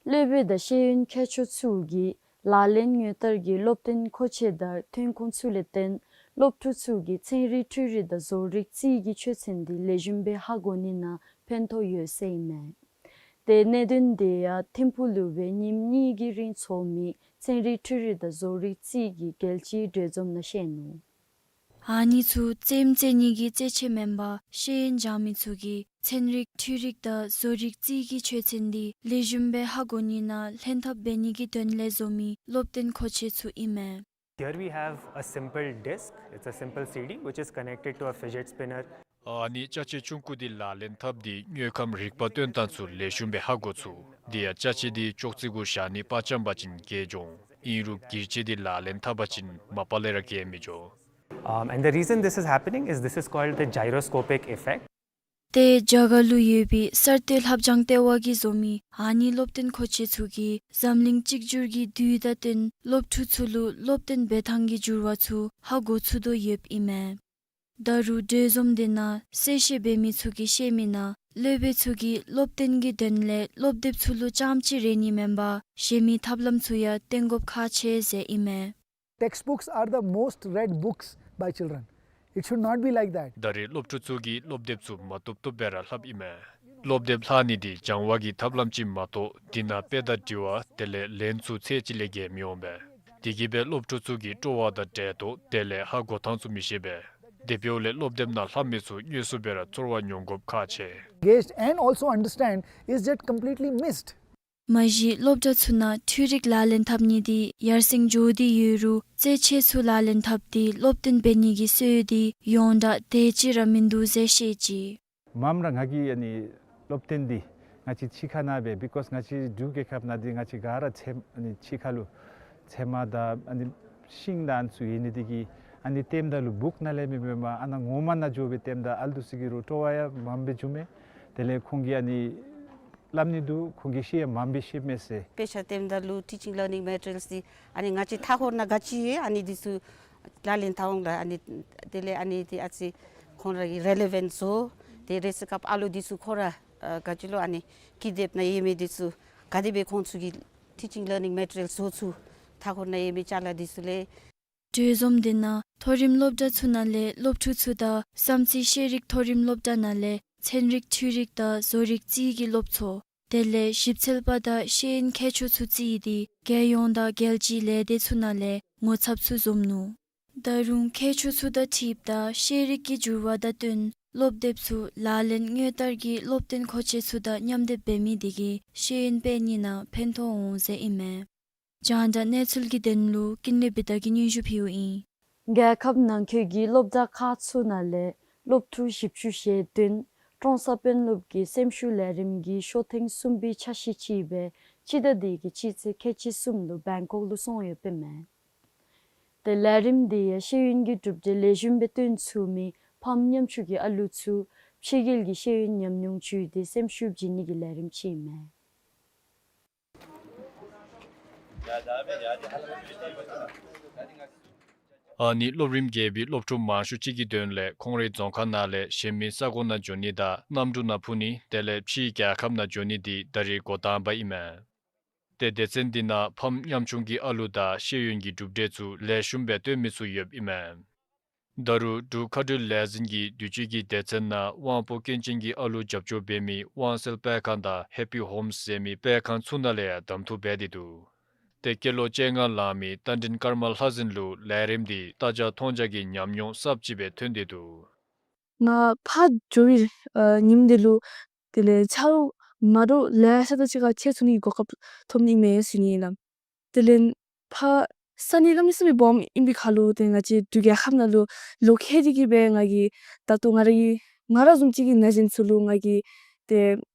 སློབ་དཔོན་དང་ཤེས་ཡོན་མཁས་མཆོག་ཚུ་གིས་ལག་ལེན་དངོས་བསྟར་གྱི་སློབ་སྟོན་མཁོ་ཆས་དང་ཐོན་ཁུངས་ཚུ་ལས་བརྟེན་སློབ་ཕྲུག་ཚུ་གིས་ཚན་རིག་འཕྲུལ་རིག་དང་བཟོ་རིག་རྩིས་ཀྱི་ཆོས་ཚན་དེ་ལེགས་ཤོམ་སྦེ་ཧ་གོ་ནི་ནང་ཕན་ཐོགས་ཡོད་ཟེར་ཨིན་མས། དེ་གནད་དོན་དེ་ཡང་ཐིམ་ཕུག་ལུ་སྦེ་ཉིནམ་གཉིས་ཀྱི་རིང་འཚོགས་མི་ཚན་རིག་འཕྲུལ་རིག་དང་བཟོ་རིག་རྩིས་ཀྱི་རྒྱལ་སྤྱིའི་གྲོས་འཛོམས་ནང་བཤད་ནུག། ཨ་ནི་ཚུ་རྩེདམོ་རྩེ་ནི་གི་རྩེད་ཆས་མེན་པར་ཤེས་ཡོན་སྦྱང་མི་ཚུ་གིས་ཚན་རིག་འཕྲུལ་རིག་དང་བཟོ་རིག་རྩིས་ཀྱི་ཆོས་ཚན་དེ་ལེགས་ཤོམ་སྦེ་ཧ་གོ་ནི་ནང་ལྷན་ཐབས་འབད་ནི་གི་དོན་ལས་བཟོ་མི་སློབ་སྟོན་མཁོ་ཆས་ཚུ་ཨིན་མས། Here we have a simple disc. It's a simple C D which is connected to a fidget spinner. ཨ་ནི་ཅ་ཆས་ཆུང་ཀུ་དེ་ལག་ལེན་འཐབ་སྟེ་དངོས་ཁམས་རིག་པ་སྟོན་སྟངས་ཚུ་ལེགས་ཤོམ་སྦེ་ཧ་གོ་ཚུགས། དེ་ཡང་ཅ་ཆས་དེ་ཅོག་ཙེ་གུ་བཞག་ནི་པ་ཅམ་པ་ཅིན་བཀལ་འགྱོ་འོང་། ཨིན་རུང་སྒྱིར་ཆས་དེ་ལག་ལེན་འཐབ་པ་ཅིན་མ་པ་ལས་ར་བཀལ་མི་འགྱོ། Um, and the reason this is happening is this is called the gyroscopic effect. ཏེ་རྒྱ་གར་ལུ་ཡོད་པའི་གསར་གཏོད་ལྷབ་སྦྱང་ལྟེ་བ་གིས་བཟོ་མི་ཨ་ནི་སློབ་སྟོན་མཁོ་ཆས་ཚུ་གིས་འཛམ་གླིང་གཅིག་གྱུར་གྱི་དུས་དང་བསྟུན་སློབ་ཕྲུག་ཚུ་ལུ་སློབ་སྟོན་འབད་ཐངས་ཀྱི་འགྱུར་བ་ཚུ་ཧ་གོ་ཚུགས་དོ་ཡོདཔ་ཨིན་མས། ད་རུང་གྲོས་འཛོམས་དེ་ནང་གསལ་བཤད་འབད་མི་ཚུ་གིས་བཤད་མི་ནང་སློབ་དཔོན་ཚུ་གིས་སློབ་སྟོན་གྱི་དོན་ལས་སློབ་དེབ་ཚུ་ལུ་རྐྱངམ་ཅིག་རེ་ནི་མེན་པར་གཞན་མི་ཐབས་ལམ་ཚུ་ཡང་བསྟེན་དགོཔ་ཁག་ཆེ་ཟེར་ཨིན་མས། Textbooks are the most read books by children. It should not be like that. ད་རེས་སློབ་ཕྲུག་ཚུ་གིས་སློབ་དེབ་ཚུ་མ་བཏུབ་བཏུབ་སྦེ་ར་ལྷབ་ཨིན་མས། སློབ་དེབ་ལྷག་ནི་འདི་སྦྱང་བ་གི་ཐབས་ལམ་ཅིག་མ་གཏོགས་འདི་ནང་དཔེ་དང་དྲི་བ་དེ་ལས་ལན་ཚུ་ཚད་ཅིག་ལས་བརྒལ་མི་འོང་པས། དེ་གིས་སྦེ་སློབ་ཕྲུག་ཚུ་གི་སྤྲོ་བ་དང་འབྲེལ་ཏོག་དེ་ལས་ཧ་གོ་ཐངས་ཚུ་མི་ཤེས་པས། དེ་འབདཝ་ལས་སློབ་དེབ་ནང་ལྷབ་མི་ཚུ་དངོས་སུ་སྦེ་ར་ཚོར་བ་མྱོང་དགོཔ་ཁག་ཆེ། Engaged and also understand is just completely missed. མ་གཞི་སློབ་གྲྭ་ཚུ་ནང་འཕྲུལ་རིག་ལག་ལེན་འཐབ་ནི་འདི་ཡར་སེང་འགྱོ་སྟེ་ཡོད་རུང་རྩེད་ཆས་ཚུ་ལག་ལེན་འཐབ་སྟེ་སློབ་སྟོན་འབད་ནི་གི་སྲོལ་འདི་ཡོངས་གྲགས་དེ་ཅིག་ར་མིན་འདུག་ཟེར་བཤད་ཅི། མངམ་ར་ང་གིས་ཨ་ནི་སློབ་སྟོན་འདི་ང་བཅས་ཕྱི་ཁ་ནང་སྦེ་because ང་བཅས་འབྲུག་རྒྱལ་ཁབ་ནང་འདི་ང་བཅས་ག་ར་ཚལ་ཨ་ནི་ཕྱི་ཁ་ལུ་ཚལ་མ་དང་ཨ་ནི་ཤིང་དང་ཨ་ནི་ཚུ་ཡོད་ནི་འདི་གིས་ཨ་ནི་བསྟནམ་ད་ལུ་བུཀ་ནང་ལས་མེན་པར་ཨ་ནཱ་ངོ་མ་ནང་འགྱོ་སྦེ་བསྟནམ་ད་ཨ་ལུ་ཚུ་གིས་ར་སྤྲོ་བ་ཡང་མངམ་སྦེ་འབྱུང་མས། དེ་ལས་ཁོང་གིས་ཨ་ནི་སླབ་ནི་འདུག། ཁོང་གིས་ཤེས་ཡང་མངམ་སྦེ་ཤེསཔ་མས་ཟེར། དཔེ་ཆ་བསྟནམ་ད་ལུ་teaching learning materials འདི་ཨ་ནི་ང་བཅས་མཐའ་འཁོར་ནང་ག་ཅི་ཡོད་ཨ་ནི་འདི་ཚུ་ལག་ལེན་འཐབ་འོང་ལགས། ཨ་ནི་དེ་ལས་ཨ་ནི་འདི་ཨ་ཙི་ཁོང་ར་གི་relevant བཟོ། དེ་རེས་སྐབས་ཨ་ལུ་འདི་ཚུ་ཁོ་ར་ཨ་ག་ཅི་ལོ་ཨ་ནི་ཀི་དེབ་ནང་ཡོད་མི་འདི་ཚུ་ག་དེ་སྦེ་ཁོང་ཚུ་གིས་teaching learning materials བཟོ་ཚུགས། མཐའ་འཁོར་ནང་ཡོད་མི་ཅ་ལ་འདི་ཚུ་ལས། གྲོས་འཛོམས་དེ་ནང་མཐོ་རིམ་སློབ་གྲྭ་ཚུ་ནང་ལས་སློབ་ཕྲུག་ཚུ་དང་བསམ་རྩེ་ཤེས་རིག་མཐོ་རིམ་སློབ་གྲྭ་ནང་ལས་ཚན་རིག་འཕྲུལ་རིག་དང་བཟོ་རིག་རྩིས་ཀྱི་སློབ་ཚོགས་དེ་ལས་ཞིབ་འཚོལ་པ་དང་ཤེས་ཡོན་མཁས་མཆོག་ཚུ་བརྩིས་ཏེ་རྒྱལ་ཡོངས་དང་རྒྱལ་སྤྱིའི་ལས་སྡེ་ཚུ་ནང་ལས་ངོ་ཚབ་ཚུ་འཛོམས་ནུག། ད་རུང་མཁས་མཆོག་ཚུ་དང་འཁྲིལཝ་ད་ཤེས་རིག་གི་འགྱུར་བ་དང་བསྟུན་སློབ་དེབ་ཚུ་ལག་ལེན་དངོས་བསྟར་གྱི་སློབ་སྟོན་མཁོ་ཆས་ཚུ་དང་མཉམ་སྡེབ་འབད་མི་དེ་གིས་ཤེས་ཡོན་སྤེལ་ནི་ནང་ཕན་ཐོགས་འོང་ཟེར་ཨིན་མས། རྒྱང་བསྒྲགས་གནས་ཚུལ་གྱི་དོན་ལུ་ཀུན་ལེགས་བི་དྷ་གིས་སྙན་ཞུ་ཕུལཝ་ཨིན། རྒྱལ་ཁབ་ནང་འཁོད་ཀྱི་སློབ་གྲྭ་ཁག་ཚུ་ནང་ལས་སློབ་ཕྲུག་བཞི་བཅུ་ཞེ་བདུན་ཀྲོང་གསར་དཔོན་སློབ་ཀྱི་སེམས་ཤུགས་ལས་རིམ་གྱི་ཤོ་ཐེངས་གསུམ་པའི་ཆ་ཤས་ཅིག་སྦེ་སྤྱི་ཟླ་འདི་གི་སྤྱི་ཚེས་ཁལ་གཅིག་གསུམ་ལུ་བེང་ཀོག་ལུ་སོང་ཡོདཔ་ཨིན་མས། ཏེ་ལས་རིམ་འདི་ཡང་ཤེས་ཡོན་གྱི་གྲུབ་འབྲས་ལེགས་ཤོམ་སྦེ་སྟོན་ཚུགས་མི་ཕམ་ཉམ་ཆུང་གི་ཨ་ལུ་ཚུ་ཕྱི་རྒྱལ་གྱི་ཤེས་ཡོན་ཉམས་མྱོང་བརྒྱུད་དེ་སེམས་ཤུགས་བྱིན་ནི་གི་ལས་རིམ་ཅིག་ཨིན་མས། ཨ་ནི་སློབ་རིམ་བརྒྱད་པའི་སློབ་ཕྲུག་མང་ཤོས་ཅིག་གི་དོན་ལས་ཁོང་རའི་རྫོང་ཁག་ནང་ལས་གཞན་མི་ས་གོ་ནང་འགྱོ་ནི་དང་གནམ་གྲུ་ནང་འཕུར་ནི་དེ་ལས་ཕྱིའི་རྒྱལ་ཁབ་ནང་འགྱོ་ནི་འདི་ད་རེས་འགོ་དང་པ་ཨིན་མས། ཏེ་སྡེ་ཚན་འདི་ནང་ཕམ་ཉམ་ཆུང་གི་ཨ་ལུ་དང་ཤེས་ཡོན་གྱི་གྲུབ་འབྲས་ཚུ་ལེགས་ཤོམ་སྦེ་སྟོན་མི་ཚུ་ཡོདཔ་ཨིན་མས། ད་རུང་འབྲུག་མཁའ་འགྲུལ་ལས་འཛིན་གྱིས་དུས་ཅི་གི་སྡེ་ཚན་ནང་དབང་པོ་སྐྱོན་ཅན་གྱི་ཨ་ལུ་རྒྱབ་སྐྱོར་འབད་མི་དབང་གསལ་སྤེལ་ཁང་དང་ཧེ་པི་ཧོམས་ཟེར་མི་སྤེལ་ཁང་ཚུ་ནང་ལས་ཡང་གདམ་འཐུ་འབད་དེ་འདུག། ཏེ་སྐྱེས་ལོ་བཅོ་ལྔ་ལང་མི་རྟ་མགྲིན་ཀརྨ་ལྷ་འཛིན་ལུ་ལས་རིམ་འདི་ལྟ་རྒྱ་མཐོང་རྒྱ་གི་ཉམས་མྱོང་གསརཔ་ཅིག་སྦེ་ཐོན་ཏེ་འདུག། ང་ཕར་འགྱོ་བའི་ཨ་ཉིནམ་འདི་ལུ་དེ་ལས་ཆ་རོགས་མ་འདྲཝ་ལེ་ཤ་དང་གཅིག་ཁར་ཕྱད་ཚུགས་ནི་གི་གོ་སྐབས་ཐོབ་ནི་མས་ཟེར་ནི་ཨིན་ལགས། དེ་ལས་ཕར་ས་གནས་གནམ་མེད་ས་མེད་སྦོམ་ཨིན་པའི་ཁར་ལུ་ཏེ་ང་བཅས་འབྲུག་རྒྱལ་ཁབ་ནང་ལུ་ལོག་ལྷོད་དེ་གིས་སྦེ་ང་གིས་ད་ལྟོ་ང་ར་གི་ང་ར་བཟུམ་ཅིག་གི་ན་གཞོན་ཚུ་ལུ་ང་གིས་ཏེ་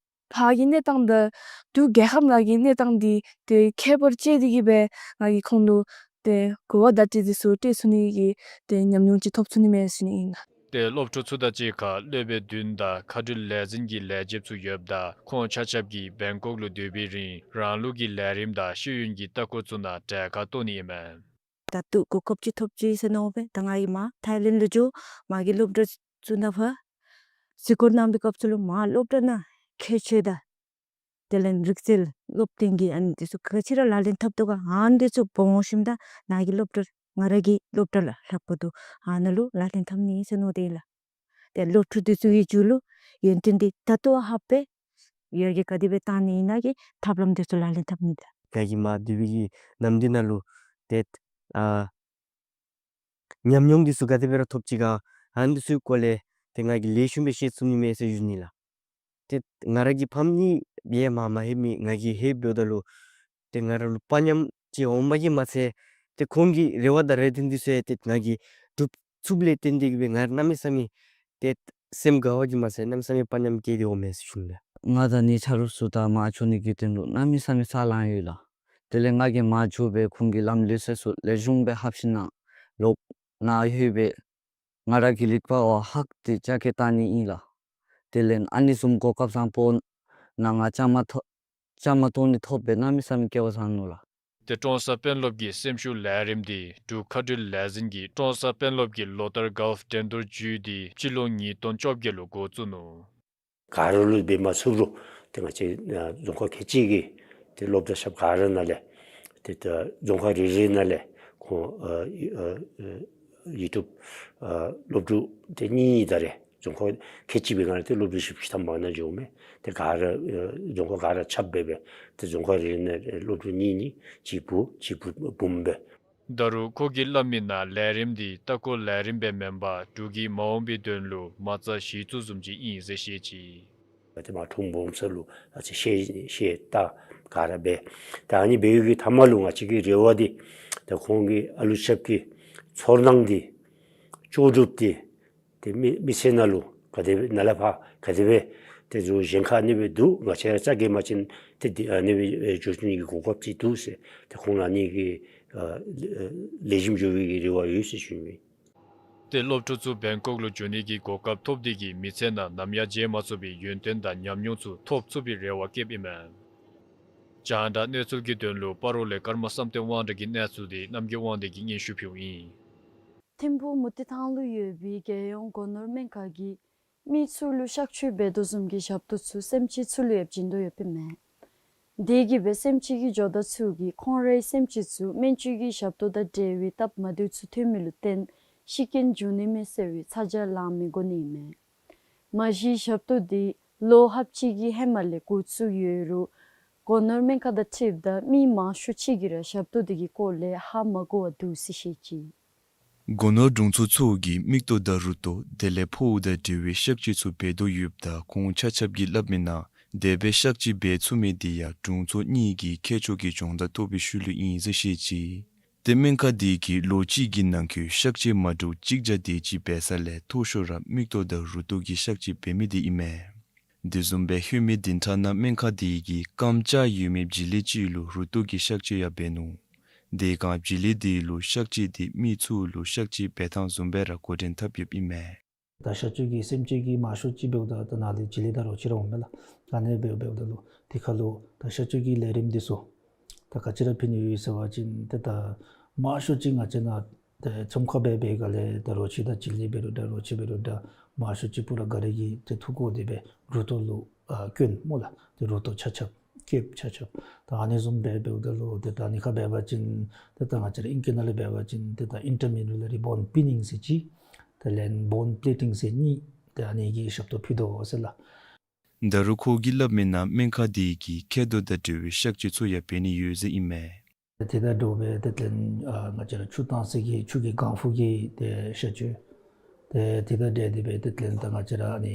ཕར་གྱི་གནས་སྟངས་དང་འབྲུག་རྒྱལ་ཁབ་ནང་གི་གནས་སྟངས་འདི་ཏེ་ཁྱད་པར་ཕྱེ་སྟེ་གིས་སྦེ་ང་གིས་ཁོང་ལུ་ཏེ་གོ་བ་བརྡ་སྤྲོད་འདི་ཚུ་སྤྲོད་ཚུགས་ནི་གི་ཏེ་ཉམས་མྱོང་ཅིག་ཐོབ་ཚུགས་ནི་མས་ཟེར་ནི་ཨིན་ལགས། ཏེ་སློབ་ཕྲུག་ཚུ་དང་གཅིག་ཁར་སློབ་དཔོན་བདུན་དང་མཁའ་འགྲུལ་ལས་འཛིན་གྱི་ལས་བྱེདཔ་ཚུ་ཡོདཔ་ད་ཁོང་ཆ་ཁྱབ་ཀྱིས་བེང་ཀོག་ལུ་སྡོད་པའི་རིང་རང་ལུགས་ཀྱི་ལས་རིམ་དང་ཤེས་ཡོན་གྱི་ལྟ་སྐོར་ཚུ་ནང་གྲལ་ཁར་གཏོགས་ནི་ཨིན་མས། ད་ལྟོ་གོ་སྐབས་ཅིག་ཐོབ་ཅི་ཟེར་མནོ་སྦེ་ད་ང་གིས་མར་ཐའི་ལེནཌ་ལུ་འགྱོ་མ་གི་སློབ་གྲྭ་ཚུ་ནང་ཕར་གཟིགས་སྐོར་གནང་པའི་སྐབས་སུ་ལུ་མར་སློབ་གྲྭ་ནང་ཁྱད་ཆོས་དང་དེ་ལས་རིག་རྩལ་སློབ་སྟོན་གྱི་ཨ་ནི་འདི་ཚུ་ག་ཅི་ར་ལག་ལེན་འཐབ་དོ་ག་ཨ་ནི་འདི་ཚུ་སྦོམ་ཞིནམ་ད་ནཱ་གི་སློབ་གྲྭ་ང་ར་གི་སློབ་གྲྭ་ལས་ལྷག་པ་འདུག། ཨ་ནཱ་ལུ་ལག་ལེན་འཐབ་ནི་ཟེར་མནོ་སྟེ་ཨིན་ལགས། ཏེ་སློབ་ཕྲུག་འདི་ཚུ་གི་རྒྱུད་ལུ་ཡོན་ཏན་འདི་ད་ལྟོ་ཧ་སྦེ་ཡར་རྒྱས་ག་དེ་སྦེ་བཏང་ནི་ཨིན་ན་གི་ཐབས་ལམ་འདི་ཚུ་ལག་ལེན་འཐབ་ནི་ད། ང་གིས་མར་སྡོད་པའི་གི་ནམ་འདི་ནང་ལུ་ཏེ་ཨ་ཉམས་མྱོང་འདི་ཚུ་ག་དེ་སྦེ་ར་ཐོབ་ཅི་ག་ཨ་ནི་འདི་ཚུ་གི་སྐོར་ལས་ཏེ་ང་གིས་ལེགས་ཤོམ་སྦེ་ཤེས་ཚུགས་ནི་མས་ཟེར་ཞུ་ནི་ལགས། ཏེ་ང་ར་གི་ཕམ་གཉིས་ཡང་མར་མ་ལྷོད་མི་ང་གིས་ལྷོདཔ་ད་ལུ་ཏེ་ང་ར་ལུ་དཔའ་ཉམས་ཅིག་འོངམ་གིས་མ་ཚད་ཏེ་ཁོང་གི་རེ་བ་དང་རེ་འདུན་འདི་ཚུ་ཡང་ཏེ་ང་གིས་སྒྲུབ་ཚུགསཔ་ལས་བརྟེན་ཏེ་གིས་སྦེ་ང་ར་གནམ་མེད་ས་མེད་ཏེ་སེམས་དགའ་བ་གིས་མ་ཚད་གནམ་མེད་ས་མེད་དཔའ་ཉམས་སྐྱེས་ཏེ་འོང་མས་ཟེར་ཞུ་ནི་ལགས། ང་དང་ངེའི་ཆ་རོགས་ཚུ་དང་མར་འགྱོ་ནི་གི་དོན་ལུ་གནམ་མེད་ས་མེད་ཚ་ལང་ཡོད་ལགས། དེ་ལས་ང་གིས་མར་འགྱོ་སྦེ་ཁོང་གི་ལམ་ལུགས་སྲོལ་ཚུ་ལེགས་ཤོམ་སྦེ་ཧབ་ཞིནམ་ལས་ལོག་ནཱ་ལྷོད་སྦེ་ང་ར་གི་ལེགས་པ་བ་ཧ་གོ་སྟེ་ཅ་གི་བཏང་ནི་ཨིན་ལགས། དེ་ལས་ཨ་ནི་བཟུམ་གོ་སྐབས་བཟང་པོ་ནང་ང་བཅའ་མར་ཐོ་བཅའ་མར་གཏོགས་ནི་ཐོབ་པས་ན་མི་ས་མི་སྐལ་བ་བཟང་ནུག་ལགས། ཏེ་ཀྲོང་གསར་དཔོན་སློབ་ཀྱི་སེམས་ཤུགས་ལས་རིམ་འདི་འབྲུག་མཁའ་འགྲུལ་ལས་འཛིན་གྱིས་ཀྲོང་གསར་དཔོན་སློབ་ཀྱི་ལོ་ལྟར་གཱལཕ་འགྲན་བསྡུར་བརྒྱུད་དེ་སྤྱི་ལོ་ཉིས་སྟོང་བཅོ་བརྒྱད་ལུ་འགོ་བཙུགས་ནུག། ག་ར་ལུ་འབད་མ་ཚུགས་རུང་ཏེ་ང་བཅས་ཨ་རྫོང་ཁག་ཁལ་གཅིག་གི་ཏེ་སློབ་གྲྭ་ཞབས་ག་ར་ནང་ལས་ཏེ་ད་རྫོང་ཁག་རེ་རེ་ནང་ལས་ཁོང་ཨ་ཨ་ཨ་ཡུ་ཊུབ་ཨ་སློབ་ཕྲུག་ཏེ་གཉིས་གཉིས་ད་རེས་རྫོང་ཁག་ཁལ་གཅིག་པའི་ནང་ལས་ཏེ་སློབ་ཕྲུག་བཞི་བཅུ་ཐམ་པ་ནང་འཛོམས་མས། ཏེ་ག་ར་ཨ་རྫོང་ཁག་ག་ར་ཁྱབ་སྦེ་སྦེ་ཏེ་རྫོང་ཁག་རེ་རེ་ནང་སློབ་ཕྲུག་གཉིས་གཉིས་གཅིག་བུ་གཅིག་བུ་འབུམ་སྦེ། ད་རུང་ཁོ་གིས་སླབ་མི་ནང་ལས་རིམ་འདི་ལྟ་སྐོར་ལས་རིམ་སྦེ་མེན་པར་འབྲུག་གི་མ་འོངས་པའི་དོན་ལུ་མ་རྩ་གཞི་བཙུགས་བཟུམ་ཅིག་ཨིན་ཟེར་བཤད་ཅི། ཏེ་མ་འཁྲུངས་སྦོམ་ས་ལུ་ཨ་ཙི་ཤེས་ཤེས་ལྟ་ག་ར་འབད། ད་ཨ་ནི་འབད་བའི་གི་མཐའ་མ་ལུ་ང་བཅས་ཀྱི་རེ་བ་འདི་ད་ཁོང་གི་ཨ་ལུ་ཆབ་ཀྱི་ཚོར་སྣང་འདི་ལྕོགས་གྲུབ་སྟེ་ཏེ་མི་མི་ཚེ་ནང་ལུ་ག་དེ་སྦེ་ནཱ་ལས་ཕར་ག་དེ་སྦེ་ཏེ་འགྱོ་གཞན་ཁར་ཨ་ནི་སྦེ་འདུག། ང་བཅས་ར་རྩ་འགེངས་པ་ཅིན་ཏེ་འདི་ཨ་ནི་སྦེ་འགྱོ་ཚུགས་ནི་གི་གོ་སྐབས་ཅིག་འདུག་ཟེར་ཏེ་ཁོང་ལུ་ཨ་ནི་གི་ཨ་ལེགས་ཤོམ་འགྱོ་བའི་གི་རེ་བ་ཡོད་ཟེར་ཞུ་ནི། ཏེ་སློབ་ཕྲུག་ཚུ་བེང་ཀོག་ལུ་འགྱོ་ནི་གི་གོ་སྐབས་ཐོབ་འདི་གིས་མི་ཚེ་ནང་ནམ་ཡང་བརྗེད་མ་ཚུགས་པའི་ཡོན་ཏན་དང་ཉམས་མྱོང་ཚུ་ཐོབ་ཚུགས་པའི་རེ་བ་བསྐྱེདཔ་ཨིན་མས། རྒྱང་བསྒྲགས་གནས་ཚུལ་གྱི་དོན་ལུ་སྤ་རོ་ལས་ཀརྨ་བསམ་གཏན་དབང་གྲགས་ཀྱི་གནས་ཚུལ་འདི་རྣམ་རྒྱལ་དབང་འདུས་ཀྱིས་སྙན་ཞུ་ཕུལཝ་ཨིན། ཐིམ་ཕུག་མུ་ཏིག་ཐང་ལུ་ཡོད་པའི་རྒྱལ་ཡོངས་སྒོ་ནོར་སྨན་ཁང་གིས་མི་ཚུ་ལུ་གཤག་བཅོས་འབད་དོ་བཟུམ་གྱི་ཞབས་ཏོག་ཚུ་སེམས་ཅན་ཚུ་ལུ་ཡང་བྱིན་དོ་ཡོདཔ་ཨིན་མས། དེ་གིས་སྦེ་སེམས་ཅན་གྱི་ཇོ་བདག་ཚུ་གིས་ཁོང་རའི་སེམས་ཅན་ཚུ་སྨན་བཅོས་ཀྱི་ཞབས་ཏོག་དང་འབྲེལ་བའི་སྟབས་མ་བདེཝ་ཚུ་ཐོན་མི་ལུ་བརྟེན་ཤི་རྐྱེན་བྱུང་ནི་མས་ཟེར་བའི་ཚ་གྱང་ལང་མི་དགོ་ནི་ཨིན་མས། མ་གཞི་ཞབས་ཏོག་འདི་ལོ་ལྷགཔ་ཅིག་གི་ཧེ་མ་ལས་འགོ་བཙུགས་ཡོད་རུང་སྒོ་ནོར་སྨན་ཁང་དང་འཁྲིལཝ་ད་མི་མང་ཤོས་ཅིག་གིས་ར་ཞབས་ཏོག་འདི་གི་སྐོར་ལས་ཧ་མ་གོ་བར་འདུག་ཟེར་བཤད་ཅི། སྒོ་ནོར་དྲུང་འཚོ་ཚུ་གིས་མིག་ཏོ་དང་རུ་ཏོ་དེ་ལས་ཕོཝ་དང་འབྲེལ་བའི་གཤག་བཅོས་ཚུ་འབད་དོ་ཡོདཔ་ད་ཁོང་ཆ་ཁྱབ་ཀྱིས་སླབ་མི་ནང་དེ་སྦེ་གཤག་བཅོས་འབད་ཚུགས་མི་འདི་ཡང་དྲུང་འཚོ་གཉིས་ཀྱིས་ཁྱད་ཆོས་ཀྱི་སྦྱོང་བརྡར་ཐོབ་པའི་ཤུལ་ལུ་ཨིན་ཟེར་བཤད་ཅི། ཏེ་སྨན་ཁང་འདི་གིས་ལོ་གཅིག་གི་ནང་འཁོད་གཤག་བཅོས་མ་འདྲཝ་གཅིག་བརྒྱ་དེ་ཅིག་འབད་ས་ལས་མཐོ་ཤོས་ར་མིག་ཏོ་དང་རུ་ཏོ་གི་གཤག་བཅོས་འབད་མི་འདི་ཨིན་མས། དེ་བཟུམ་སྦེ་ལྷོད་མེད་བདུན་ཕྲག་ནང་སྨན་ཁང་འདི་གིས་རྐངམ་བཅག་ཡོད་མི་བྱི་ལི་ཅིག་ལུ་རུ་ཏོ་གི་གཤག་བཅོས་ཡང་འབད་ནུག། དེ་སྒང་བྱི་ལི་འདི་ལུ་གཤག་བཅོས་འདི་མི་ཚུ་ལུ་གཤག་བཅོས་འབད་ཐངས་བཟུམ་སྦེ་ར་འགོ་འདྲེན་འཐབ་ཡོདཔ་ཨིན་མས། ད་གཤག་བཅོས་ཀྱི་སེམས་ཅན་གྱི་མང་ཤོས་ཅིག་འབདཝ་ད་ད་ནཱ་ལས་བྱི་ལི་དང་རོ་ཁྱི་ར་འོང་མས་ལགས། ཨ་ནི་འབདཝ་འབདཝ་ད་ལུ་དེ་ཁར་ལུ་ད་གཤག་བཅོས་ཀྱི་ལས་རིམ་འདི་ཚུ་ད་ག་ཅི་ར་ཕུལ་ནི་ཡོད་ཟེར་བ་ཅིན་ཏེ་ད་མང་ཤོས་ཅིག་ང་བཅས་ནཱ་ཏེ་ཚོམས་ཁ་འབད་བའི་སྒང་ལས་ད་རོ་ཁྱི་དང་བྱི་ལི་འབད་རུང་འདྲ་རོ་ཁྱི་འབད་རུང་འདྲ་མང་ཤོས་ཅིག་པུ་ར་ག་ར་གིས་ཏེ་འཐུ་བཀོ་སྟེ་སྦེ་རུ་ཏོ་ལུ་ཨ་བསྐྱོན་སྨོ་ལགས། ཏེ་རུ་ཏོ་ཆ་ཁྱབ་ཀེབ་ཆ་ཁྱབ་ད་ཨ་ནི་བཟུམ་འབད་འབདཝ་ད་ལུ་ཏེ་ད་ཨ་ནི་ཁར་འབད་བ་ཅིན་ཏེ་ད་ང་བཅས་ར་ཨིང་སྐད་ནང་ལས་འབད་བ་ཅིན་ཏེ་ད་ཨིན་ཊར་མི་ཌུ་ལ་རི་བོན་པི་ནིང་ཟེར་གཅིག་དེ་ལས་བོན་སི་པི་ལི་ཊིང་ཟེར་གཉིས་ཏེ་ཨ་ནི་གི་ཞབས་ཏོག་ཕུལ་དོ་ཟེར་ལགས། ད་རུང་ཁོ་གིས་སླབ་མི་ནང་སྨན་ཁང་འདི་གིས་མཁལ་རྡོག་དང་འབྲེལ་བའི་གཤག་བཅོས་ཚུ་ཡང་འབད་ནི་ཡོད་ཟེར་ཨིན་མས། དེ་དང་འདྲཝ་སྦེ་ཏེ་དེ་ལས་ཨ་ང་བཅས་ར་ཆུ་བཏང་སའི་གི་ཆུ་གི་ལྒང་ཧྥུ་གི་ཏེ་གཤག་བཅོས། ཏེ་དེ་དང་འབྲེལ་ཏེ་སྦེ་ཏེ་དེ་ལས་ད་ང་བཅས་ར་ཨ་ནི་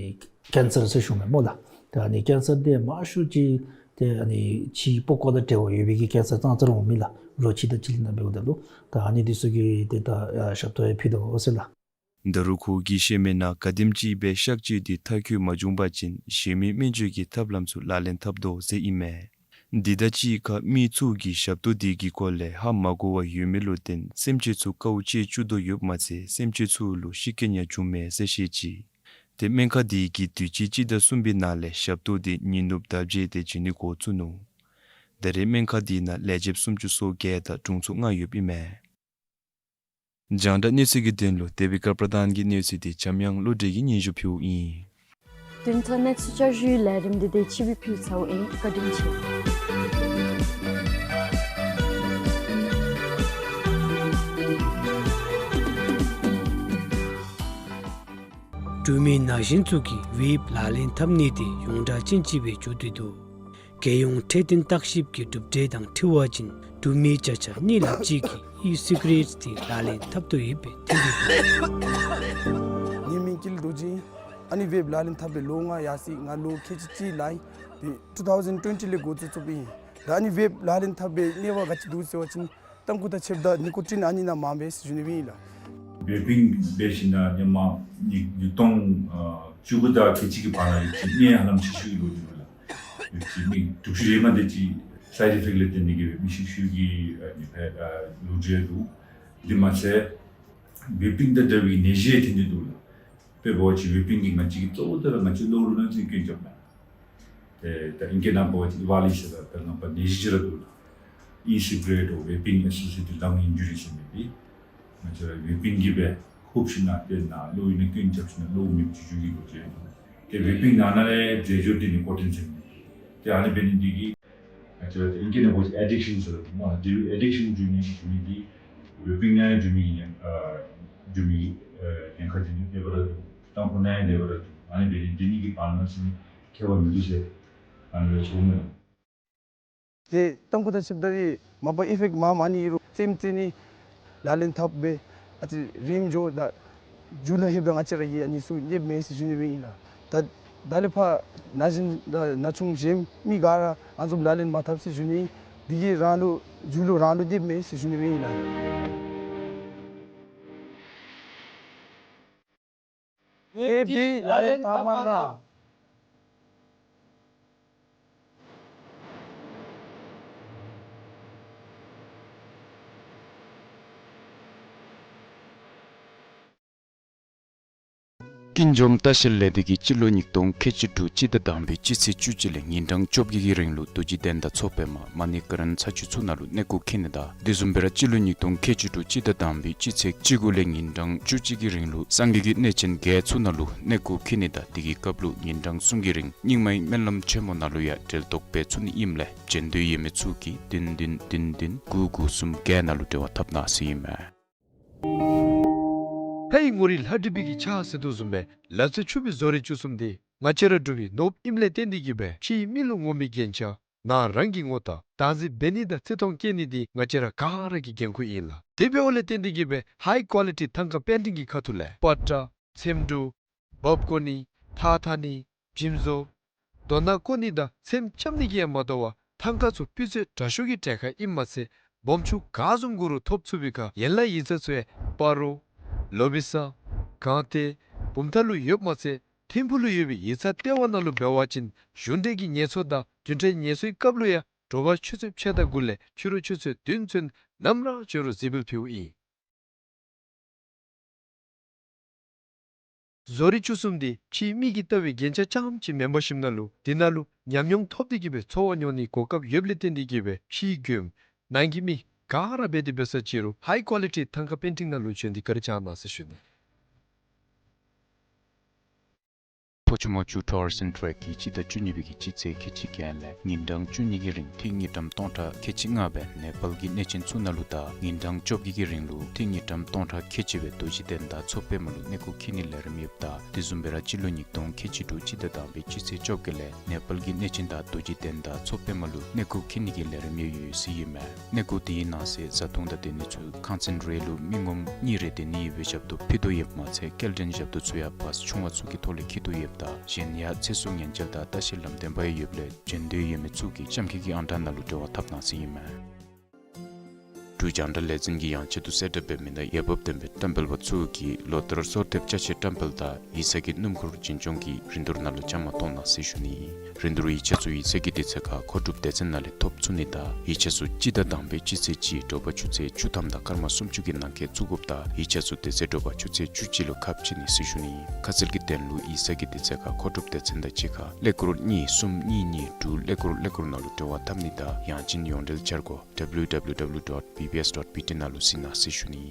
ཀེན་སར་ཟེར་ཞུཝ་མས་སྨོ་ལགས། ཏེ་ཨ་ནི་ཀེན་སར་འདི་མང་ཤོས་ཅིག་ཏེ་ཨ་ནི་ཕྱིའི་པགས་ཀོ་དང་འབྲེལ་བ་ཡོད་པའི་གི་ཀེན་སར་ཙང་ཙ་ར་འོང་མི་ལགས། རོ་ཁྱི་དང་བྱི་ལི་ནང་འབདཝ་ད་ལུ་ད་ཨ་ནི་འདི་ཚུ་གི་ཏེ་ད་ཨ་ཞབས་ཏོག་ཡང་ཕུལ་དོ་ཟེར་ལགས། ད་རུང་ཁོ་གིས་བཤད་མི་ནང་ག་དེམ་ཅིག་སྦེ་གཤག་བཅོས་འདི་མཐར་འཁྱོལ་མ་བྱུང་པ་ཅིན་གཞན་མི་སྨན་བཅོས་ཀྱི་ཐབས་ལམ་ཚུ་ལག་ལེན་འཐབ་དོ་ཟེར་ཨིན་མས། འདི་དང་གཅིག་ཁར་མི་ཚུ་གིས་ཞབས་ཏོག་འདི་གི་སྐོར་ལས་ཧ་མ་གོ་བར་ཡོད་མི་ལུ་བརྟེན་སེམས་ཅན་ཚུ་དཀའཝ་སྤྱད་བཅུག་དོ་ཡོདཔ་མ་ཚད་སེམས་ཅན་ཚུ་ལུ་ཤི་རྐྱེན་ཡང་བྱུངམ་མས་ཟེར་བཤད་ཅི། ཏེ་སྨན་ཁང་འདི་གིས་དུས་ཅི་སྤྱི་ཟླ་གསུམ་པའི་ནང་ལས་ཞབས་ཏོག་འདི་ཉིན་ནུབ་ཟླཝ་བརྒྱད་དེ་བྱིན་ནི་འགོ་བཙུགས་ནུག། ད་རེས་སྨན་ཁང་འདི་ནང་ལས་བྱེདཔ་སུམ་ཅུ་སོ་བརྒྱད་དང་དྲུང་འཚོ་ལྔ་ཡོདཔ་ཨིན་མས། རྒྱང་བསྒྲགས་གནས་ཚུལ་གྱི་དོན་ལུ་དེ་བི་ཀར་པྲ་དཱན་གྱི་གནས་ཚུལ་འདི་འཇམ་དབྱངས་བློ་གྲོས་ཀྱིས་སྙན་ཞུ་ཕུལཝ་ཨིན། བདུན་ཕྲག་གནས་ཚུལ་བསྐྱར་ཞུའི་ལས་རིམ་འདི་དེ་ཅིག་སྦེ་ཕུལ་ཚརཝ་ཨིན། བཀའ་དྲིན་ཆེ། འབྲུག་མི་ན་གཞོན་ཚུ་གིས་ཝེབ་ལག་ལེན་འཐབ་ནི་དེ་ཡོངས་གྲགས་ཅན་ཅིག་སྦེ་འགྱོ་སྟེ་འདུག། རྒྱལ་ཡོངས་འཕྲོད་བསྟེན་བརྟག་ཞིབ་ཀྱི་གྲུབ་འབྲས་དང་འཁྲིལ་བ་ཅིན་འབྲུག་མི་བརྒྱ་ཆ་གཉིས་ལྷགཔ་ཅིག་གིས་ཨི་སི་ག་རེཊ་དེ་ལག་ལེན་འཐབ་དོ་ཡོདཔ་སྦེ་ཐོན་ཏེ་འདུག། ངེའི་མིང་ཀུན་ལེགས་རྡོ་རྗེ། ཨ་ནི་ཝེབ་ལག་ལེན་འཐབ་སྦེ་ལོ་ལྔ་ཡར་སོ་ཡི། ང་ལོ་ཁལ་གཅིག་གཅིག་ལང་ཡི། ཏེ་ཊུ་ཐའུ་ཟེན་ཊུ་ཝེན་ཊི་ལས་འགོ་བཙུགས་བཙུགསཔ་ཨིན། ད་ཨ་ནི་ཝེབ་ལག་ལེན་འཐབ་པའི་ནུས་པ་ག་ཅི་འདུག་ཟེར་བ་ཅིན་ཏམ་ཁུ་དང་ཕྱདཔ་ད་ནི་ཀོ་ཊིན་ཨ་ནི་ནང་མངམ་མས་ཟེར་ཞུ་ནི་སྦེ་ཨིན་ལགས། ཝེ་པིང་འབད་ཞིནམ་ལས་ཧེ་མ་ཉིས་ཉིས་སྟོང་ཨ་བཅུ་དགུ་དང་ཁལ་གཅིག་གི་བར་ན་ཡོད་ཅི་ནད་ཧ་ལམ་ཆེ་ཤོས་ཀྱི་ལོ་འདི་ལུ་ལགས། ཡོད་ཅི་ནད་དུག་ཤུགས་རེ་མ་དེ་ཅིག་སའིཌ་ཨི་ཕེཀཊ་ལས་བརྟེན་ཏེ་གིས་སྦེ་མི་ཤི་ཤུལ་གྱི་ཨ་ནི་ཕར་ཨ་ལོ་རྒྱུས་འདུག། དེ་མ་ཚད་ཝེ་པིང་དང་འདྲ་བའི་ནད་གཞི་ཐོན་ཏེ་འདུག་ལགས། དཔེ་འབད་བ་ཅིན་ཝེ་པིང་གིས་ང་བཅས་ཀྱི་གཙོ་བོ་དེ་ར་ང་བཅས་ལོ་ལུ་ནང་འཛིང་སྐྱོན་རྐྱབ་མས། ཏེ་ད་ཨིང་སྐད་ནང་འབད་བ་ཅིན་ཨི་བཱ་ལི་ཤ་ད་ད་ནང་པ་ནད་གཞི་ཅིག་ར་འདུག་ལགས། E-cigarette or vaping associated lung injury ཟེར་མི་འདི་ང་བཅས་ར་ཝེ་པིང་གིས་སྦེ་ཧུབ་ཞིན་ན་ཏེ་ནཱ་ལུ་ཨིན་ན་སྐྱོན་རྐྱབ་ཞིན་ན་ལུ་མེདཔ་བཟོ་བཅུག་གི་ལོ་རྒྱུས་འདུག། ཏེ་ཝེ་པིང་ནང་ན་ལས་རྫས་སྦྱོར་འདི་ནི་ཀོ་ཀེན་ཟེར་མི་ཏེ་ཨ་ནི་འབད་ནི་འདི་གིས་ང་བཅས་ར་ཏེ་ཨིང་སྐད་ནང་འབད་བ་ཅིན་ཨེ་ཌིག་ཤཱན་ཟེར་སླབ་འོང་། ཏེ་ཨེ་ཌིག་ཤཱན་འགྱོ་ནི་འགྱོ་མི་འདི་ཝེ་པིང་ནང་འགྱོ་མི་གི་ཉེན་ཨ་འགྱོ་མི་ཨ་ཉེན་ཁ་འདི་ནི་མེད་པར་ར་འདུག། ཏམ་ཁུ་ནང་ཡང་དེ་སྦེ་ར་འདུག། ཨ་ནི་འབད་ནི་འདི་གཉིས་ཀྱི་བར་ན་ཟེར་ནི་ཁྱད་པར་མིན་འདུག་ཟེར་ཨ་ནི་སྦེ་ཞུ་ནི། ཏེ་ཏམ་ཁུ་དང་ཕྱདཔ་ད་ཏེ་མ་པ་ཨི་ཕེཀཊ་མངམ་མ་ནི་ཨིན་རུང་སེམས་རྩེ་ནི་ལག་ལེན་འཐབ་སྦེ་ཨ་ཙི་རིངམོ་འགྱོ་ད་མཇུག་ལུ་ལྷོདཔ་ད་ང་བཅས་ར་གིས་ཨ་ནི་ཚུ་ཉེན་ཁ་མེད་ཟེར་ཞུ་ནི་སྦེ་ཨིན་ལགས། ད་ད་ལས་ཕར་ན་གཞོན་ད་ན་ཆུང་གཞན་མི་ག་ར་ཨ་ནི་བཟུམ་ལག་ལེན་མ་འཐབ་ཟེར་ཞུ་ནི། འདི་གིས་རང་ལུ་མཇུག་ལུ་རང་ལུ་ཉེན་ཁ་མེད་ཟེར་ཞུ་ནི་སྦེ་ཨིན་ལགས། ཨེ་ཕི་ལག་ལེན་འཐབ་མ་ར། ཀུན་འབྱུང་ལྟ་བཤལ་ལས་སྡེ་གིས་སྤྱི་ལོ་ཉིས་སྟོང་ཁལ་གཅིག་དྲུག་སྤྱི་ཟླ་དང་པའི་སྤྱི་ཚེས་བཅུ་གཅིག་ལས་ཉིན་གྲངས་བཅོ་བརྒྱད་ཀྱི་རིང་ལུ་རྡོ་རྗེ་གདན་དང་མཚོ་པདྨ་མ་ཎི་ཀ་རན་ས་ཆུ་ཚུ་ནང་ལུ་གནས་སྐོར་འཁྱིད་ནི་དང་དེ་བཟུམ་སྦེ་ར་སྤྱི་ལོ་ཉིས་སྟོང་ཁལ་གཅིག་དྲུག་སྤྱི་ཟླ་དང་པའི་སྤྱི་ཚེས་བཅུ་དགུ་ལས་ཉིན་གྲངས་བཅུ་གཅིག་གི་རིང་ལུ་སངས་རྒྱས་ཀྱི་གནས་ཆེན་བརྒྱད་ཚུ་ནང་ལུ་གནས་སྐོར་འཁྱིད་ནི་དང་དེ་གི་སྐབས་ལུ་ཉིན་གྲངས་གསུམ་གྱི་རིང་རྙིང་མའི་སྨོན་ལམ་ཆེན་མོ་ནང་ལུ་ཡང་གྲལ་གཏོགས་འབད་ཚུགས་ནི་ཨིནམ་ལས་བྱོན་འདོད་ཡོད་མི་ཚུ་གིས་བདུན་བདུན་བདུན་བདུན་དགུ་དགུ་གསུམ་བརྒྱད་ནང་ལུ་འབྲེལ་བ་འཐབ་གནང་ཟེར་ཨིན་མས། ལྷའི་ངོ་རིས་ལྷ་བྲིས་པའི་གི་ཕྱག་ཟེར་དོ་བཟུམ་སྦེ་ལ་རྩེ་ཆུ་བོའི་བཟོ་རིག་བཅུ་གསུམ་འདི་ང་བཅས་ར་འབྲུག་པའི་ནོར་བུ་ཨིནམ་ལས་བརྟེན་ཏེ་གིས་སྦེ་ཕྱིའི་མི་ལུ་ངོམ་པའི་རྒྱན་ཆ་ནང་རང་གི་ངོ་རྟགས་བདག་འཛིན་འབད་ནི་དང་བརྩི་མཐོང་བསྐྱེད་ནི་འདི་ང་བཅས་ར་ག་ར་གི་འགན་ཁུར་ཨིན་ལགས། དེ་འབདཝ་ལས་བརྟེན་ཏེ་གིས་སྦེ་ཧའི་ཀོ་ལི་ཊི་ཐང་ཀ་པེན་ཊིང་གི་ཁ་ཐུག་ལས་པ་ཏྲ་ཚེམ་དྲུབ་འབག་བཀོ་ནི་ཐགས་འཐག་ནི་འཇིམ་བཟོ་རྡོ་ནག་བརྐོ་ནི་དང་ཚེམ་རྐྱབ་ནི་གིས་ཡང་མ་དོ་བར་ཐང་ཀ་ཚུ་སྤུས་ཚད་དྲག་ཤོས་ཀྱི་གྲལ་ཁར་ཨིནམ་མ་ཚད་སྦོམ་ཆུང་ག་བཟུམ་དགོ་རུང་ཐོབ་ཚུགས་པའི་ཁར་ཡན་ལག་ཡིག་ཚང་ཚུ་ཡང་སྤ་རོ་ལོ་བི་སཱ་སྒང་སྟེང་བུམ་ཐང་ལུ་ཡོདཔ་མ་ཚད་ཐིམ་ཕུག་ལུ་ཡོད་པའི་ཡིག་ཚང་ལྟེ་བ་ནང་ལུ་འབད་བ་ཅིན་གཞུང་འབྲེལ་གྱི་ངལ་འཚོ་དང་རྒྱུན་འབྲེལ་ངལ་འཚོའི་སྐབས་ལུ་ཡང་དྲོ་པ་ཆུ་ཚོད་ཕྱེད་དང་དགུ་ལས་ཕྱི་རུ་ཆུ་ཚོད་བདུན་ཚུན་ནམ་ར་བྱོན་རུང་གཟིགས་འབུལ་ཕུལཝ་ཨིན། བཟོ་རིག་བཅུ་གསུམ་འདི་ཕྱིའི་མི་གིས་ལྟ་བའི་རྒྱན་ཆ་རྐྱངམ་ཅིག་མེན་པར་ཞིནམ་ན་ལུ་འདི་ནང་ལུ་ཉམས་མྱོང་ཐོབ་སྟེ་གིས་སྦེ་འཚོ་བ་མྱོང་ནིའི་གོ་སྐབས་ཡོདཔ་ལས་བརྟེན་ཏེ་གིས་སྦེ་ཕྱིའི་མགྱོནམ་ནང་གི་མི་ག་ར་འབད་དེ་འབད་ས་ཅིག་རུང་ཧའི་ཀོ་ལི་ཊི་ཐང་ཀ་པེན་ཊིང་ནང་ལུ་བྱོན་ཏེ་བཀའ་དྲིན་བསྐྱང་གནང་ཟེར་ཞུ་ནི། ཕོ་ཆུ་མོ་ཆུ་ཊུ་རིསིཊ་ཊེཀ་གིས་སྤྱི་ཟླ་བཅུ་གཉིས་པའི་གི་སྤྱི་ཚེས་ཁལ་གཅིག་བརྒྱད་ལས་ཉིན་གྲངས་བཅུ་གཉིས་ཀྱི་རིང་ཐིག་དངུལ་ཀྲམ་སྟོང་ཕྲག་ཁལ་གཅིག་ལྔ་སྦེ་ནེ་པཱལ་གྱི་གནས་ཆེན་ཚུ་ནང་ལུ་དང་ཉིན་གྲངས་བཅོ་བརྒྱད་ཀྱི་རིང་ལུ་ཐིག་དངུལ་ཀྲམ་སྟོང་ཕྲག་ཁལ་གཅིག་སྦེ་རྡོ་རྗེ་གདན་དང་མཚོ་པདྨ་ལུ་གནས་སྐོར་འཁྱིད་ནིའི་ལས་རིམ་ཡོདཔ་ད་དེ་བཟུམ་སྦེ་ར་སྤྱི་ལོ་ཉིས་སྟོང་ཁལ་གཅིག་དྲུག་སྤྱི་ཟླ་དང་པའི་སྤྱི་ཚེས་བཅོ་བརྒྱད་ལས་ནེ་པཱལ་གྱི་གནས་ཆེན་དང་རྡོ་རྗེ་གདན་དང་མཚོ་པདྨ་ལུ་གནས་སྐོར་འཁྱིད་ནི་གི་ལས་རིམ་ཡང་ཡོད་ཟེར་ཨིན་མས། གནས་སྐོར་དེའི་ནང་གསེས་བཟའ་འཐུང་དང་སྡོད་ནི་ཚུ་ཁང་ཚན་རེ་ལུ་མི་ངོམ་གཉིས་རེ་སྡོད་ནི་ཡོད་པའི་ཞབས་ཏོག་ཕུལ་དོ་ཡོདཔ་མ་ཚད་སྐྱེལ་འདྲེན་ཞབས་ཏོག་ཚུ་ཡང་བཱས་ཆུང་བ་ཚུ་གི་ཐོག་ལས་འཁྱིད་དོ་ཡོདཔ་ད་གཞན་ཡང་ཚེ་སྲོག་ཉེན་བཅོལ་དང་ལྟ་བཤལ་ལམ་སྟོན་པ་ཡང་ཡོདཔ་ལས་བྱོན་འདོད་ཡོད་མི་ཚུ་གིས་གཤམ་འཁོད་ཀྱི་ཨང་གྲངས་ནང་ལུ་འབྲེལ་བ་འཐབ་གནང་ཟེར་ཨིན་མས། འབྲུག་རྒྱང་བསྒྲགས་ལས་འཛིན་གྱིས་ཡང་ཆེད་དུ་གསལ་བསྒྲགས་འབད་མི་ནང་འོས་འབབ་ལྡན་པའི་བཀྲམ་སྤེལ་པ་ཚུ་གིས་ལོ་ལྟར་གསོལ་འདེབས་ཅ་ཆས་བཀྲམ་སྤེལ་དང་ཡིག་ཚང་གི་སྣུམ་འཁོར་འཛིན་སྐྱོང་གི་རིན་བསྡུར་ནང་ལུ་བཅའ་མར་གཏོགས་གནང་ཟེར་ཞུ་ནི། རིན་བསྡུར་ཡིག་ཆ་ཚུ་ཡིག་ཚང་གི་དུས་ཚོད་ཁར་མཁོ་སྒྲུབ་སྡེ་ཚན་ནང་ལས་ཐོབ་ཚུགས་ནི་དང་ཡིག་ཆ་ཚུ་སྤྱི་ཟླ་དང་པའི་སྤྱི་ཚེས་གཅིག་དྲོ་པ་ཆུ་ཚོད་བཅུ་ཐམ་དང་སྐར་མ་སུམ་ཅུ་གི་ནང་འཁོད་བཙུགས་དགོཔ་ད་ཡིག་ཆ་ཚུ་དེ་ཚེ་དྲོ་པ་ཆུ་ཚོད་བཅུ་གཅིག་ལུ་ཁ་ཕྱེ་ནི་ཟེར་ཞུ་ནི། ཁ་གསལ་གྱི་དོན་ལུ་ཡིག་ཚང་གི་དུས་ཚོད་ཁར་མཁོ་སྒྲུབ་སྡེ་ཚན་དང་གཅིག་ཁར་ཀླད་ཀོར་གཉིས་གསུམ་གཉིས་གཉིས་དྲུག་ཀླད་ཀོར་ཀླད་ཀོར་ནང་ལུ་འབྲེལ་བ་འཐབ་ནི་དང་ཡང་ཅིན་ཡོངས་འབྲེལ་འཆར་སྒོ་W W W dot B B S dot B T ནང་ལུ་གཟིགས་གནང་ཟེར་ཞུ་ནི།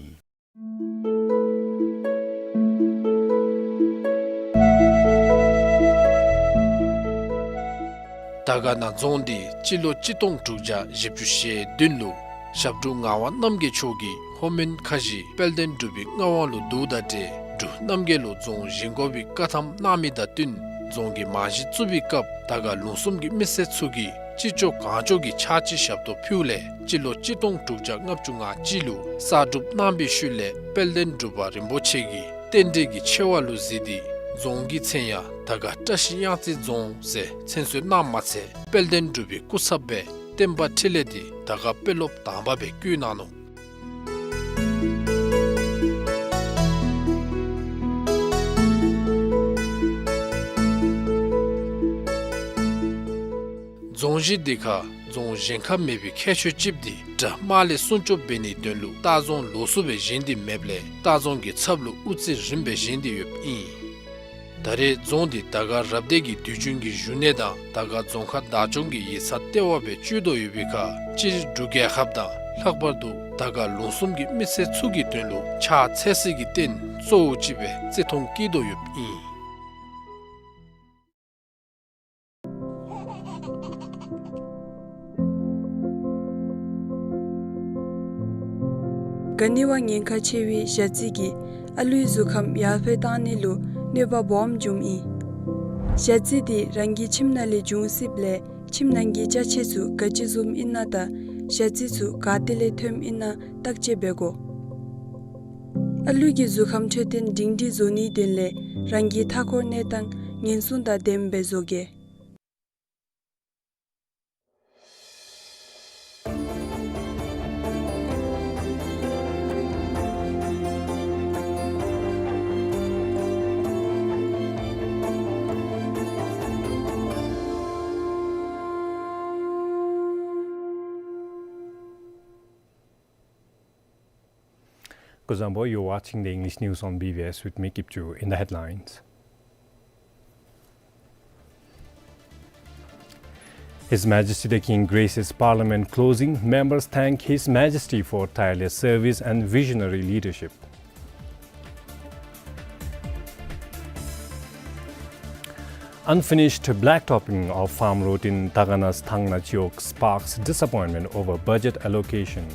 དར་དཀར་ན་རྫོང་འདི་སྤྱི་ལོ་གཅིག་སྟོང་དྲུག་བརྒྱ་བཞི་བཅུ་ཞེ་བདུན་ལུ་ཞབས་དྲུང་ངག་དབང་རྣམ་རྒྱལ་མཆོག་གིས་ལྷོ་མོན་ཁ་བཞི་དཔལ་ལྡན་འབྲུག་པའི་མངའ་དབང་ལུ་བསྡུཝ་དང་འབྲེལ་འབྲུག་རྣམ་རྒྱལ་ལུ་རྫོང་བཞེངས་དགོ་པའི་བཀའ་ཐམ་གནང་མི་དང་བསྟུན་རྫོང་གི་རྨང་གཞི་བཙུགས་པའི་སྐབས་དར་དཀར་ལུང་གསུམ་གྱི་མི་སེར་ཚུ་གིས་ཅི་ལྕོགས་གང་ལྕོགས་ཀྱིས་ཕྱག་ཕྱི་ཞབས་ཏོག་ཕུལཝ་ལས་སྤྱི་ལོ་གཅིག་སྟོང་དྲུག་བརྒྱ་ལྔ་བཅུ་ང་གཅིག་ལུ་གསར་སྒྲུབ་གནང་བའི་ཤུལ་ལས་དཔལ་ལྡན་འབྲུག་པ་རིན་པོ་ཆེ་གིས་རྟེན་འབྲེལ་གྱི་ཆེ་བ་ལུ་གཟིགས་ཏེ་རྫོང་གི་མཚན་ཡང་དར་དཀར་བཀྲ་ཤིས་གཡང་རྩེ་རྫོང་ཟེར་མཚན་གསོལ་གནངམ་མ་ཚད་དཔལ་ལྡན་འབྲུག་པའི་སྐུ་ཚབ་སྦེ་བསྟན་པ་འཕྲིན་ལས་འདི་དར་དཀར་དཔོན་སློབ་དང་པ་སྦེ་བསྐོས་གནང་ནུག། རྫོང་གཞི་འདི་ཁར་རྫོང་གཞན་ཁར་མེད་པའི་ཁྱད་ཆོས་ཅིག་འདི་དགྲ་དམག་ལས་སྲུང་སྐྱོབ་འབད་ནིའི་དོན་ལུ་ལྟ་རྫོང་ལོགས་སུ་སྦེ་བཞེངས་ཏེ་མེདཔ་ལས་ལྟ་རྫོང་གི་ཚབ་ལུ་དབུ་རྩེ་རིམ་སྦེ་བཞེངས་ཏེ་ཡོདཔ་ཨིན། ད་རེས་རྫོང་འདི་དར་དཀར་རབ་སྡེ་གི་དུས་རྒྱུན་གྱི་བཞུགས་གནས་དང་དར་དཀར་རྫོང་ཁག་བདག་སྐྱོང་གི་ཡིག་ཚང་ལྟེ་བ་སྦེ་སྤྱོད་དོ་ཡོད་པའི་ཁར་སྤྱིར་འབྲུག་རྒྱལ་ཁབ་དང་ལྷག་པར་དུ་དར་དཀར་ལུང་གསུམ་གྱི་མི་སེར་ཚུ་གི་དོན་ལུ་ཕྱག་འཚལ་སྲིད་ཀྱི་རྟེན་གཙོ་བོ་ཅིག་སྦེ་བརྩི་མཐོང་བསྐྱེད་དོ་ཡོདཔ་ཨིན། ག་ནི་བ་ཉེན་ཁ་ཆེ་བའི་ཞ་རྩི་གིས་ཨ་ལུའི་གཟུགས་ཁམས་ཡར་འཕེལ་གཏང་ནི་ལུ་གནོད་པ་སྦོམ་འབྱུངམ་ཨིན། ཞ་རྩི་འདི་རང་གི་ཁྱིམ་ནང་ལས་འབྱུང་སྲིདཔ་ལས་ཁྱིམ་ནང་གི་ཅ་ཆས་ཚུ་ག་ཅི་བཟུམ་ཨིན་ན་དང་ཞ་རྩི་ཚུ་ག་ཏེ་ལས་ཐོནམ་ཨིན་ན་བརྟག་དཔྱད་འབད་དགོ། ཨ་ལུ་གི་གཟུགས་ཁམས་འཕྲོད་བསྟེན་སྒྲིང་སྒྲིང་བཟོ་ནིའི་དོན་ལས་རང་གི་མཐའ་འཁོར་གནས་སྟངས་ཉེན་སྲུང་དང་ལྡནམ་སྦེ་བཟོ་གེ། Kuzuzangpo, you're watching the English news on B B S with me, Kipchu. In the headlines, His Majesty the King graces Parliament closing. Members thank His Majesty for tireless service and visionary leadership. Unfinished blacktopping of farm road in Daganas Thangna Chiwog sparks disappointment over budget allocation.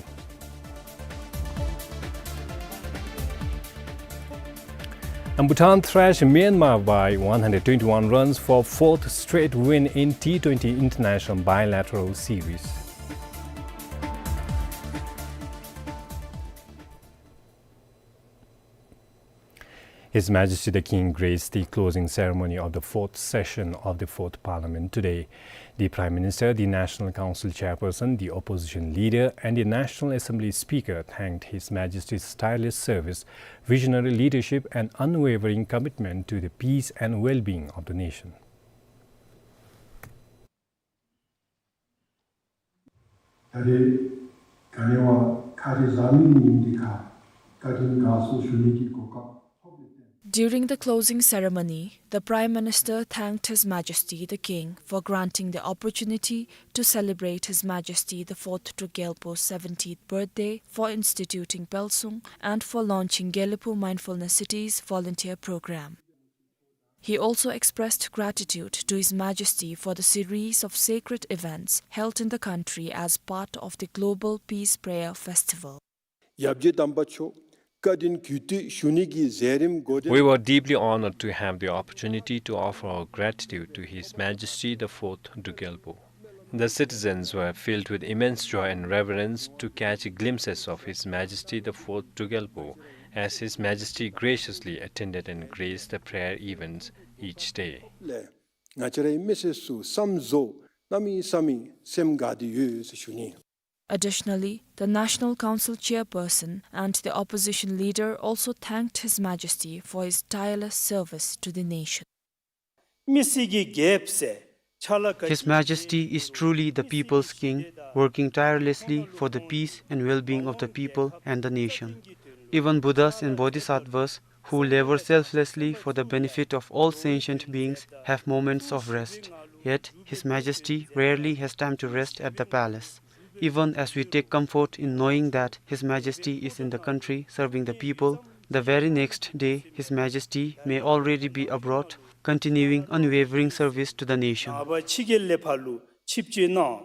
And Bhutan thrashed Myanmar by one hundred twenty-one runs for fourth straight win in T twenty international bilateral series. His Majesty the King graced the closing ceremony of the fourth session of the Fourth Parliament today. The Prime Minister, the National Council Chairperson, the Opposition Leader, and the National Assembly Speaker thanked His Majesty's tireless service, visionary leadership, and unwavering commitment to the peace and well-being of the nation. ད་རེས་ག་ནི་བ་ཁ་རི་བཟའ་མི་ཉིནམ་འདི་ཁར་བཀའ་དྲིན་དགའ་ཚོར་ཞུ་ནི་གི་གོ་སྐབས་ཐོབ་ཡོདཔ་ལས། During the closing ceremony, the Prime Minister thanked His Majesty the King for granting the opportunity to celebrate His Majesty the Fourth Druk Gyalpo's seventieth birthday, for instituting Pelsung, and for launching Gelephu Mindfulness Cities volunteer program. He also expressed gratitude to His Majesty for the series of sacred events held in the country as part of the Global Peace Prayer Festival. ཡབ་རྗེ་དམ་པ་མཆོག་བཀའ་དྲིན་གུས་བཏུད་ཞུ་ནི་གི་མཛད་རིམ་འགོ་འདྲེན། We were deeply honored to have the opportunity to offer our gratitude to His Majesty the Fourth Druk Gyalpo. The citizens were filled with immense joy and reverence to catch glimpses of His Majesty the Fourth Druk Gyalpo, as His Majesty graciously attended and graced the prayer events each day. ལས་ང་བཅས་རའི་མི་སེར་ཚུ་བསམ་རྫོགས་གནམ་མེད་ས་མེད་སེམས་དགའ་སྟེ་ཡོད་ཟེར་ཞུ་ནི། Additionally, the National Council Chairperson and the Opposition Leader also thanked His Majesty for his tireless service to the nation. མི་སེར་གྱི་རྒྱལཔོ་ཟེར་ཕྱག་ལཱ་ག་His Majesty is truly the people's king, working tirelessly for the peace and well-being of the people and the nation. Even Buddhas and Bodhisattvas who labor selflessly for the benefit of all sentient beings have moments of rest. Yet, His Majesty rarely has time to rest at the palace. Even as we take comfort in knowing that His Majesty is in the country serving the people, the very next day His Majesty may already be abroad, continuing unwavering service to the nation. ནངས་པ་ཕྱི་རྒྱལ་ལས་ཕར་ལུ་ཆིབས་བསྒྱུར་གནང་།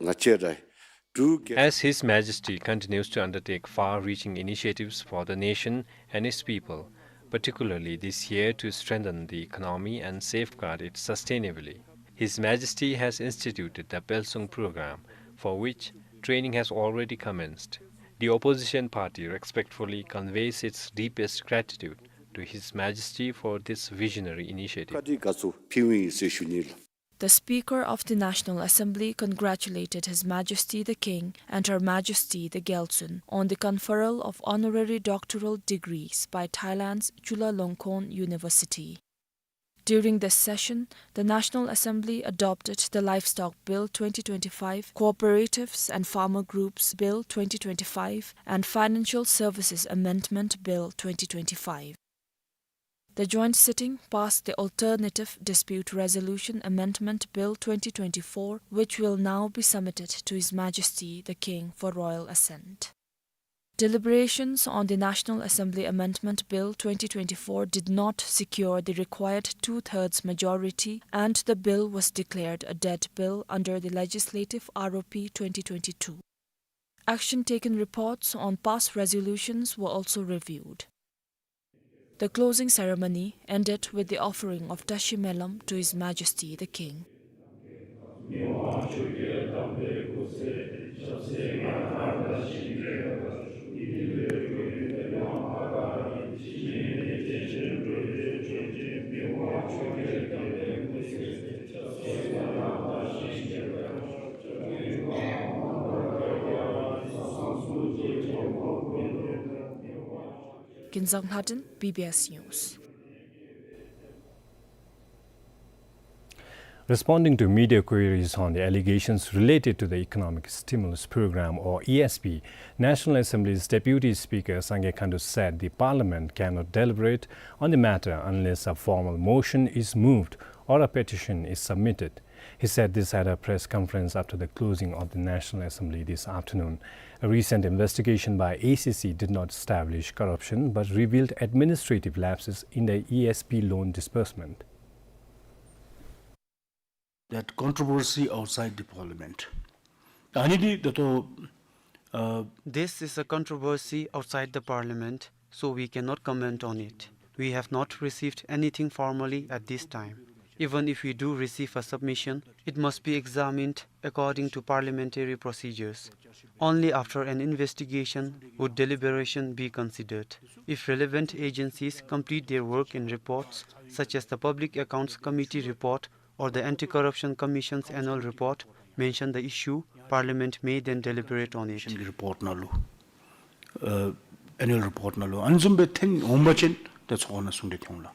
ང་བཅས་ར་འབྲུག་རྒྱལ། As His Majesty continues to undertake far-reaching initiatives for the nation and its people, particularly this year to strengthen the economy and safeguard it sustainably, His Majesty has instituted the Pelsung program, for which training has already commenced. The opposition party respectfully conveys its deepest gratitude to His Majesty for this visionary initiative. བཀའ་དྲིན་དགའ་ཚོར་ཕུལཝ་ཨིན་ཟེར་ཞུ་ནི་ལགས། The Speaker of the National Assembly congratulated His Majesty the King and Her Majesty the Gyaltsuen on the conferral of honorary doctoral degrees by Thailand's Chulalongkorn University. During this session, the National Assembly adopted the Livestock Bill twenty twenty-five, Cooperatives and Farmer Groups Bill twenty twenty-five, and Financial Services Amendment Bill twenty twenty-five. The joint sitting passed the Alternative Dispute Resolution Amendment Bill twenty twenty-four, which will now be submitted to His Majesty the King for royal assent. Deliberations on the National Assembly Amendment Bill twenty twenty-four did not secure the required two-thirds majority, and the bill was declared a dead bill under the legislative R O P twenty twenty-two. Action taken reports on past resolutions were also reviewed. The closing ceremony ended with the offering of Tashi Melam to His Majesty the King. Kinzang Lhaden, B B S News. Responding to media queries on the allegations related to the Economic Stimulus Program, or E S P, National Assembly's Deputy Speaker Sangay Khandu said the Parliament cannot deliberate on the matter unless a formal motion is moved or a petition is submitted. He said this at a press conference after the closing of the National Assembly this afternoon. A recent investigation by A C C did not establish corruption but revealed administrative lapses in the E S P loan disbursement. That controversy outside the parliament. ཨ་ནི་འདི་ད་ལྟོ་ཨ། This is a controversy outside the parliament, so we cannot comment on it. We have not received anything formally at this time. Even if we do receive a submission, it must be examined according to parliamentary procedures. Only after an investigation would deliberation be considered. If relevant agencies complete their work in reports, such as the Public Accounts Committee report or the Anti-Corruption Commission's annual report, mention the issue, Parliament may then deliberate on it. Report ནང་ལུ་ཨ་annual report ནང་ལུ་ཨ་ནི་བཟུམ་སྦེ་ཐོན་འོང་པ་ཅིན་ཏེ་ཚོགས་ནང་གསུང་གྲོས་འཐོན་འོང་ལགས།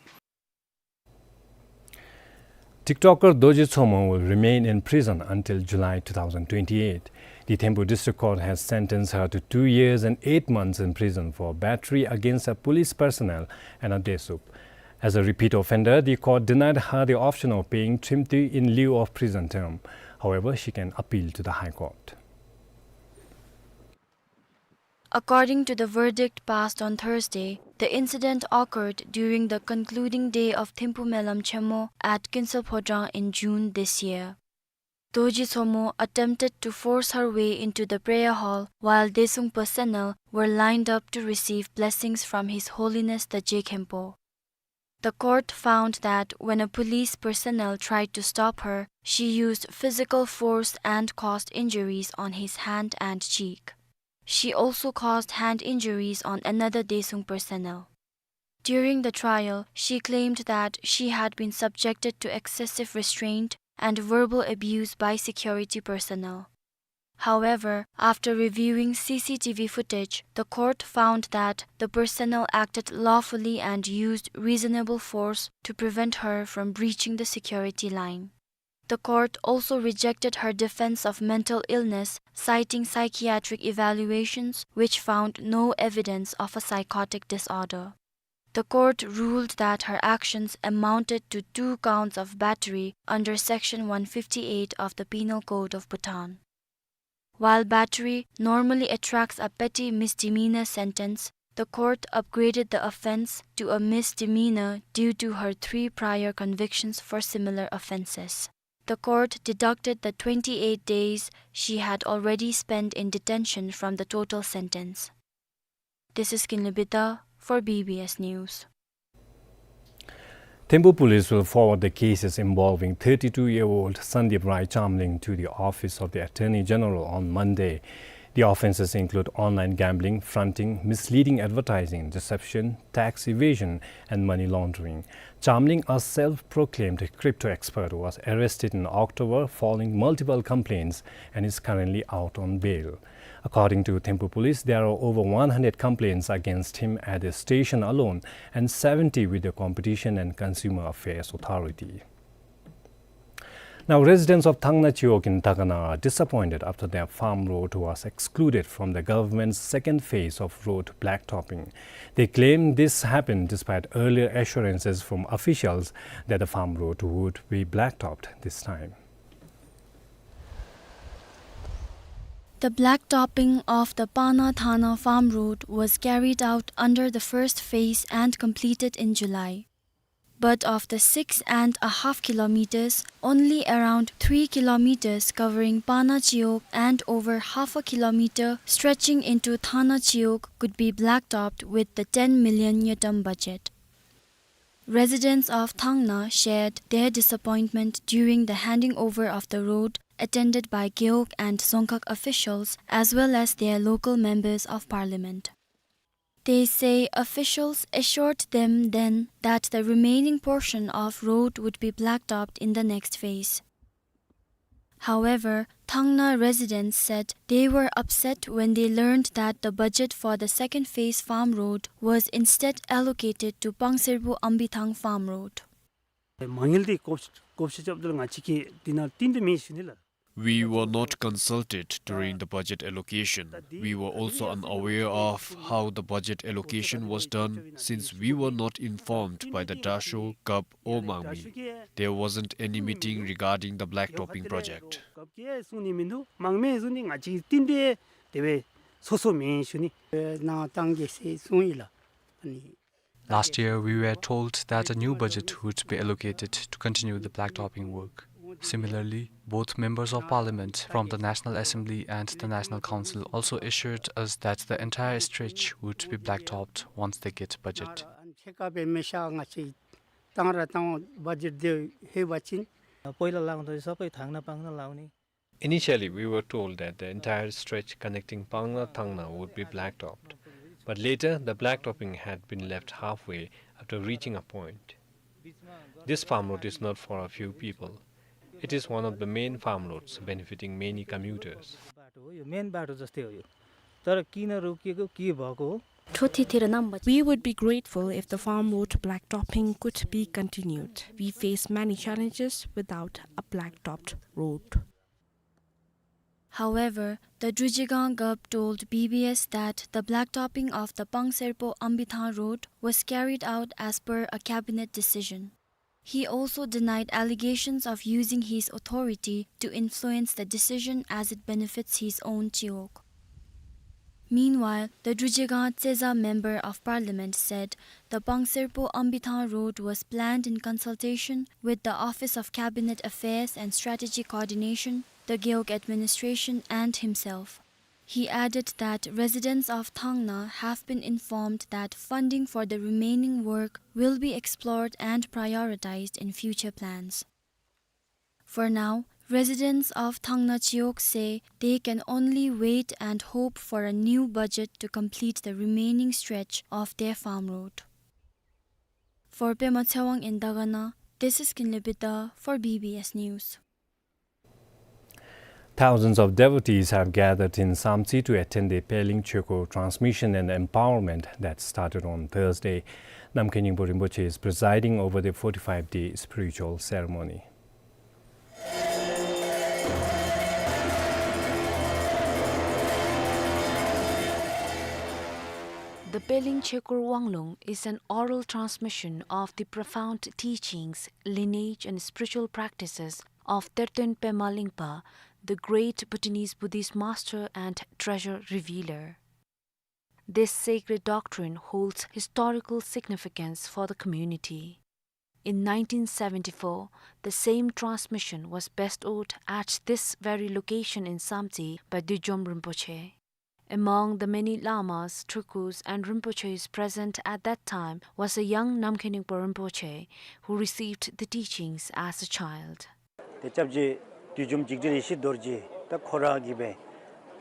TikToker Dorji Chomo will remain in prison until July two thousand twenty-eight. The Thimphu District Court has sentenced her to two years and eight months in prison for battery against a police personnel and a desup. As a repeat offender, the court denied her the option of paying thrimtwi in lieu of prison term. However, she can appeal to the High Court. According to the verdict passed on Thursday, the incident occurred during the concluding day of Thimphu Melam Chenmo at Kinsa Phodrang in June this year. Dorji Chomo attempted to force her way into the prayer hall while Daesung personnel were lined up to receive blessings from His Holiness the Je Khenpo. The court found that when a police personnel tried to stop her, she used physical force and caused injuries on his hand and cheek. She also caused hand injuries on another Daesung personnel. During the trial, she claimed that she had been subjected to excessive restraint and verbal abuse by security personnel. However, after reviewing C C T V footage, the court found that the personnel acted lawfully and used reasonable force to prevent her from breaching the security line. The court also rejected her defense of mental illness, citing psychiatric evaluations which found no evidence of a psychotic disorder. The court ruled that her actions amounted to two counts of battery under Section one fifty-eight of the Penal Code of Bhutan. While battery normally attracts a petty misdemeanor sentence, the court upgraded the offense to a misdemeanor due to her three prior convictions for similar offenses. The court deducted the twenty-eight days she had already spent in detention from the total sentence. This is Kinley Bida for B B S News. Thimphu police will forward the cases involving thirty-two-year-old Sandeep Rai Chamling to the Office of the Attorney General on Monday. The offenses include online gambling, fronting, misleading advertising, deception, tax evasion, and money laundering. Chamling, a self-proclaimed crypto expert, was arrested in October following multiple complaints and is currently out on bail. According to Thimphu police, there are over one hundred complaints against him at the station alone and seventy with the Competition and Consumer Affairs Authority. Now, residents of Thangna Chiwog in Dagana are disappointed after their farm road was excluded from the government's second phase of road blacktopping. They claim this happened despite earlier assurances from officials that the farm road would be blacktopped this time. The blacktopping of the Pangna Thangna farm road was carried out under the first phase and completed in July. But of the six and a half kilometers, only around three kilometers covering Pangna Chiwog and over half a kilometer stretching into Thangna Chiwog could be blacktopped with the ten million ngultrum budget. Residents of Thangna shared their disappointment during the handing over of the road, attended by Gewog and Dzongkhag officials as well as their local members of parliament. They say officials assured them then that the remaining portion of road would be blacktopped in the next phase. However, Thangna residents said they were upset when they learned that the budget for the second phase farm road was instead allocated to Pangserbo Ambithang farm road. མ་ངེས་ཏེ་བཀོད་བཀོད་ཤེས་རྐྱབ་དོ་ལགས། ང་བཅས་ཀྱིས་འདི་ནང་བརྟེན་ཏེ་མེན་ཞུ་ནི་ལགས། We were not consulted during the budget allocation. We were also unaware of how the budget allocation was done since we were not informed by the Dasho, Gap or Mangme. There wasn't any meeting regarding the blacktopping project. གསུང་ནི་མིན་འདུག། མང་མེད་གསུང་ནི། ང་བཅས་ཀྱིས་བརྟེན་ཏེ་དེ་སྦེ་སོ་སོ་མེན་ཞུ་ནི། ནང་བཏང་གེ་ཟེར་གསུངས་ཡི་ལགས། ཨ་ནི། Last year, we were told that a new budget would be allocated to continue the blacktopping work. Similarly, both members of parliament from the National Assembly and the National Council also assured us that the entire stretch would be blacktopped once they get budget. ཕྱེད་ཀ་སྦེ་མི་ཤ་ང་བཅས་བཏང་ར་བཏང་བ་བ་ཇེཊ་དེ་ལྷོད་པ་ཅིན། པོ་ལས་ལངམ་ད་ས་པའི་ཐང་ན་པང་ན་ལང་ནི། Initially, we were told that the entire stretch connecting Pangna Thangna would be blacktopped, but later the blacktopping had been left halfway after reaching a point. This farm road is not for a few people. It is one of the main farm roads benefiting many commuters. यो मेन बाटो जस्तै हो यो, तर किन रोकिएको, के भएको हो? We would be grateful if the farm road blacktopping could be continued. We face many challenges without a blacktopped road. However, the Druge Gang Gap told B B S that the blacktopping of the Pangserbo Ambithang road was carried out as per a cabinet decision. He also denied allegations of using his authority to influence the decision as it benefits his own Chiwog. Meanwhile, the Druge Gang Tseza Member of Parliament said the Pangserbo Ambithang road was planned in consultation with the Office of Cabinet Affairs and Strategic Coordination, the Gewog administration, and himself. He added that residents of Thangna have been informed that funding for the remaining work will be explored and prioritized in future plans. For now, residents of Thangna Chiwog say they can only wait and hope for a new budget to complete the remaining stretch of their farm road. For Pema Tshewang in Dagana, this is Kinley Bida for B B S News. Thousands of devotees have gathered in Samtse to attend the Pelling Chekor transmission and empowerment that started on Thursday. Namkhai Nyingpo Rinpoche is presiding over the forty-five-day spiritual ceremony. The Pelling Chekor Wanglung is an oral transmission of the profound teachings, lineage, and spiritual practices of Tertön Pema Lingpa, the great Bhutanese Buddhist master and treasure revealer. This sacred doctrine holds historical significance for the community. In nineteen seventy-four, the same transmission was bestowed at this very location in Samtse by Dudjom Rinpoche. Among the many lamas, tulkus, and rinpoches present at that time was a young Namkhai Nyingpo Rinpoche who received the teachings as a child. དེ་སྐྱབས་རྗེ་བདུད་འཇོམས་འཇིགས་བྲལ་ཡེ་ཤེས་རྡོ་རྗེ་ད་ཁོ་ར་གིས་སྦེ་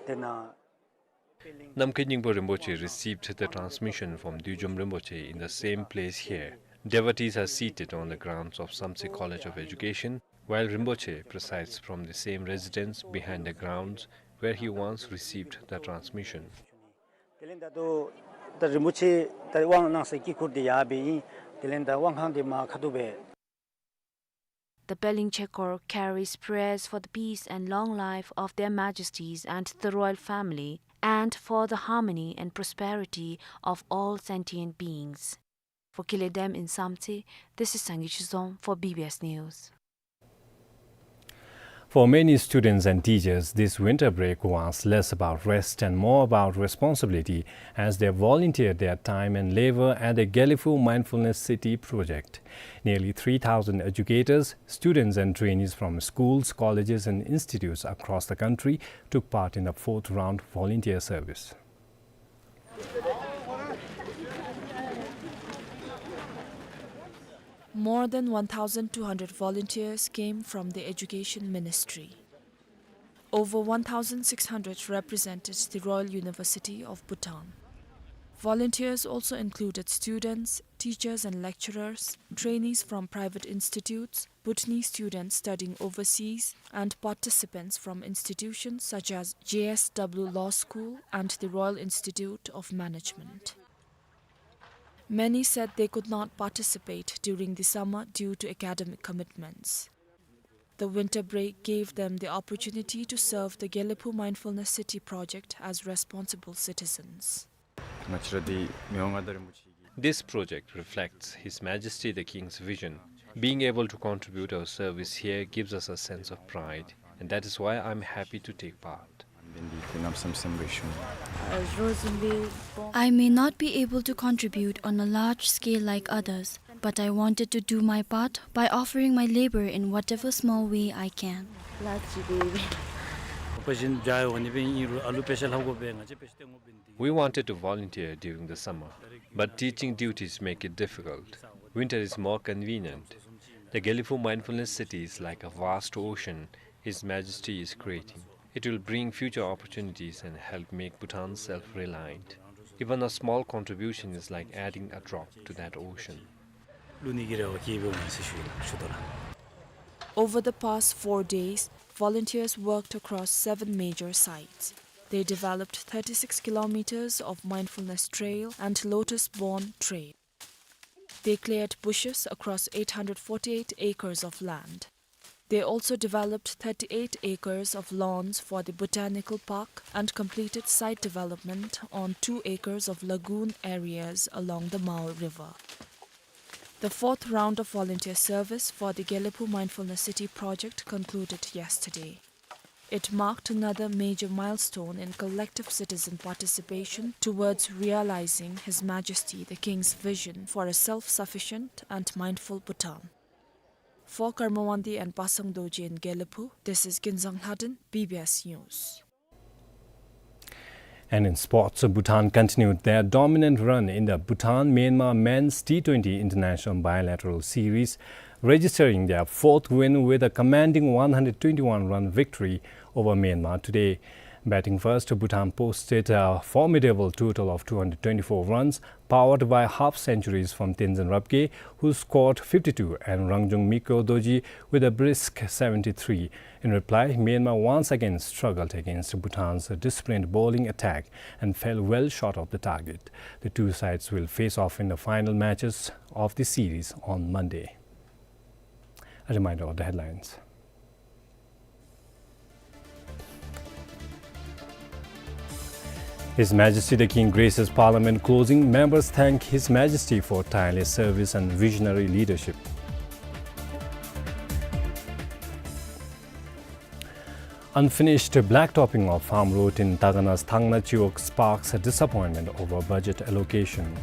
དེ་ནང་། Namkhai Nyingpo Rinpoche received the transmission from Dudjom Rinpoche in the same place here. Devotees are seated on the grounds of Samtse College of Education, while Rinpoche presides from the same residence behind the grounds where he once received the transmission. དེ་ལས་ད་ལྟོ་ད་རིན་པོ་ཆེ་ད་དབང་གནང་སའི་དཀྱིལ་འཁོར་དེ་ཡར་སྦེ་ཨིན། དེ་ལས་ད་དབང་ཁང་དེ་མར་ཁ་ཐུག་སྦེ། The Pelling Chekor carries prayers for the peace and long life of Their Majesties and the royal family, and for the harmony and prosperity of all sentient beings. For Kile Dam in Samtse, this is Sangay Chizom for B B S News. For many students and teachers, this winter break was less about rest and more about responsibility, as they volunteered their time and labor at the Gelephu Mindfulness City project. Nearly three thousand educators, students and trainees from schools, colleges and institutes across the country took part in the fourth round volunteer service. More than one thousand two hundred volunteers came from the Education Ministry. Over one thousand six hundred represented the Royal University of Bhutan. Volunteers also included students, teachers and lecturers, trainees from private institutes, Bhutanese students studying overseas, and participants from institutions such as J S W Law School and the Royal Institute of Management. Many said they could not participate during the summer due to academic commitments. The winter break gave them the opportunity to serve the Gelephu Mindfulness City project as responsible citizens. This project reflects His Majesty the King's vision. Being able to contribute our service here gives us a sense of pride, and that is why I'm happy to take part. I may not be able to contribute on a large scale like others, but I wanted to do my part by offering my labor in whatever small way I can. We wanted to volunteer during the summer, but teaching duties make it difficult. Winter is more convenient. The Gelephu Mindfulness City is like a vast ocean His Majesty is creating. It will bring future opportunities and help make Bhutan self-reliant. Even a small contribution is like adding a drop to that ocean. Over the past four days, volunteers worked across seven major sites. They developed thirty-six kilometers of mindfulness trail and lotus-born trail. They cleared bushes across eight hundred forty-eight acres of land. They also developed thirty-eight acres of lawns for the botanical park and completed site development on two acres of lagoon areas along the Mao River. The fourth round of volunteer service for the Gelephu Mindfulness City project concluded yesterday. It marked another major milestone in collective citizen participation towards realizing His Majesty the King's vision for a self-sufficient and mindful Bhutan. For Karma Wangdi and Pasang Dorji in Gelephu, this is Ginzang Lhaden, B B S News. And in sports, Bhutan continued their dominant run in the Bhutan-Myanmar Men's T twenty International Bilateral Series, registering their fourth win with a commanding one hundred twenty-one run victory over Myanmar today. Batting first, Bhutan posted a formidable total of two hundred twenty-four runs, powered by half centuries from Tenzin Rabgye, who scored fifty-two, and Rangjung Mikyo Dorji with a brisk seventy-three. In reply, Myanmar once again struggled against Bhutan's disciplined bowling attack and fell well short of the target. The two sides will face off in the final matches of the series on Monday. A reminder of the headlines. His Majesty the King graces Parliament closing. Members thank His Majesty for tireless service and visionary leadership. Unfinished blacktopping of farm road in Takana's Thangna Chiwog sparks disappointment over budget allocation.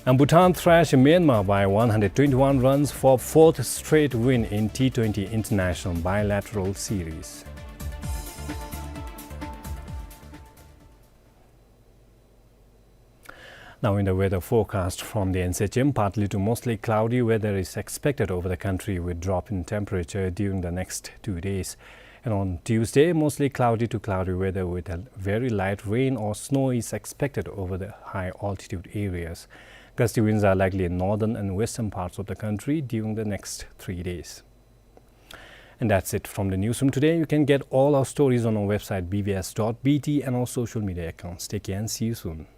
And Bhutan thrashed Myanmar by one hundred twenty-one runs for fourth straight win in T twenty International Bilateral Series. Now in the weather forecast from the N C H M, partly to mostly cloudy weather is expected over the country with drop in temperature during the next two days. And on Tuesday, mostly cloudy to cloudy weather with a very light rain or snow is expected over the high altitude areas. Gusty winds are likely in northern and western parts of the country during the next three days. And that's it from the newsroom today. You can get all our stories on our website B B S dot B T and our social media accounts. Take care and see you soon.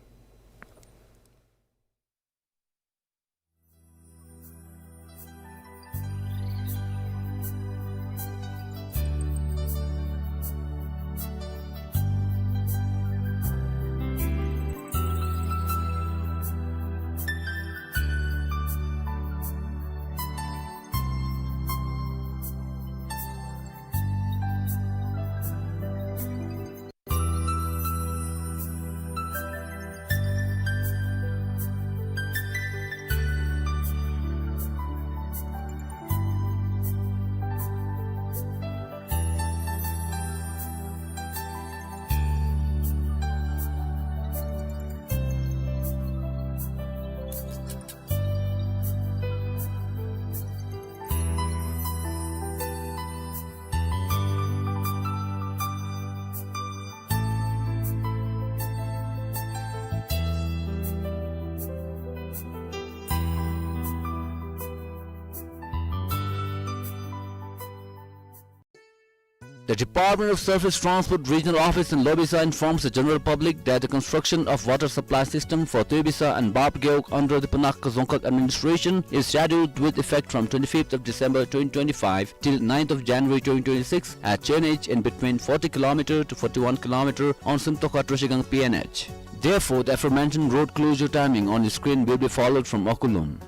Department of Surface Transport Regional Office in Lobisa informs the general public that the construction of water supply system for Tuibisa and Bapgeuk under the Panakha Dzongkhag administration is scheduled with effect from twenty-fifth of December twenty twenty-five till ninth of January twenty twenty-six at Chenich in between forty kilometer to forty-one kilometer on Simtokha Troshigang P N H. Therefore, the aforementioned road closure timing on the screen will be followed from Okulun.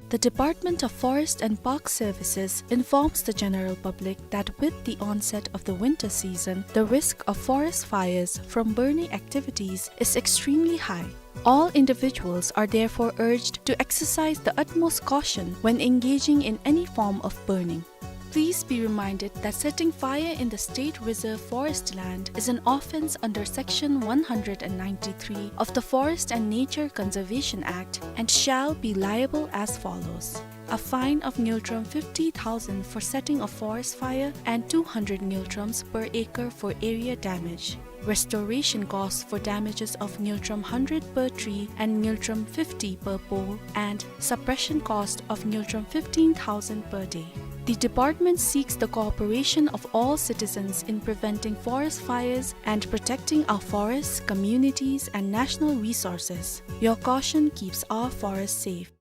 The Department of Forest and Park Services informs the general public that with the onset of the winter season, the risk of forest fires from burning activities is extremely high. All individuals are therefore urged to exercise the utmost caution when engaging in any form of burning. Please be reminded that setting fire in the state reserve forest land is an offence under Section one hundred and ninety-three of the Forest and Nature Conservation Act and shall be liable as follows: a fine of ngultrum fifty thousand for setting a forest fire and two hundred ngultrums per acre for area damage. Restoration costs for damages of ngultrum hundred per tree and ngultrum fifty per pole, and suppression cost of ngultrum fifteen thousand per day. The department seeks the cooperation of all citizens in preventing forest fires and protecting our forests, communities, and national resources. Your caution keeps our forests safe.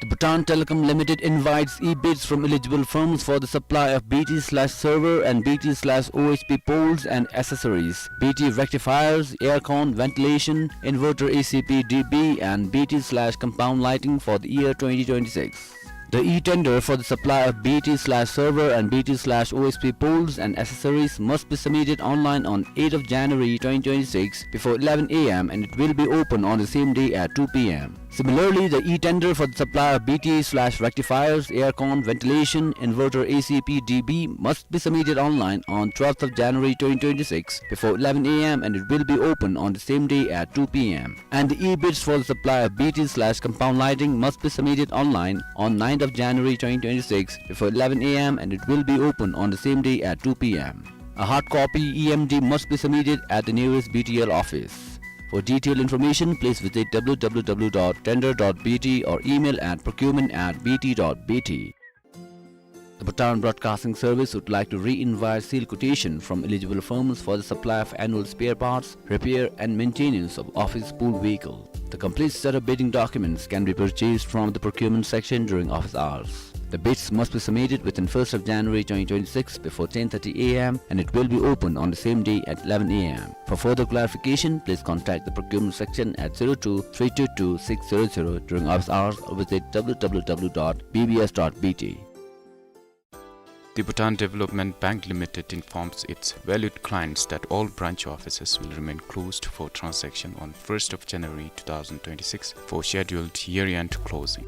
The Bhutan Telecom Limited invites e-bids from eligible firms for the supply of B T slash server and B T slash O S P poles and accessories, B T rectifiers, aircon, ventilation, inverter A C P D B, and B T slash compound lighting for the year twenty twenty-six. The e-tender for the supply of B T slash server and B T slash O S P poles and accessories must be submitted online on eighth of January twenty twenty-six before eleven A M, and it will be open on the same day at two P M. Similarly, the e-tender for the supply of B T slash rectifiers, aircon, ventilation, inverter, A C P D B must be submitted online on twelfth of January twenty twenty-six before eleven A M, and it will be open on the same day at two P M. And the e-bids for the supply of B T slash compound lighting must be submitted online on ninth of January twenty twenty-six before eleven A M, and it will be open on the same day at two P M. A hard copy E M D must be submitted at the nearest B T L office. For detailed information, please visit W W W dot tender dot B T or email at procurement at B T dot B T. The Bhutan Broadcasting Service would like to re-invite sealed quotation from eligible firms for the supply of annual spare parts, repair and maintenance of office pool vehicle. The complete set of bidding documents can be purchased from the procurement section during office hours. The bids must be submitted within first of January twenty twenty-six before ten thirty A M, and it will be open on the same day at eleven A M. For further clarification, please contact the procurement section at zero two three two two six zero zero during office hours or visit W W W dot B B S dot B T. The Bhutan Development Bank Limited informs its valued clients that all branch offices will remain closed for transaction on first of January two thousand twenty-six for scheduled year-end closing.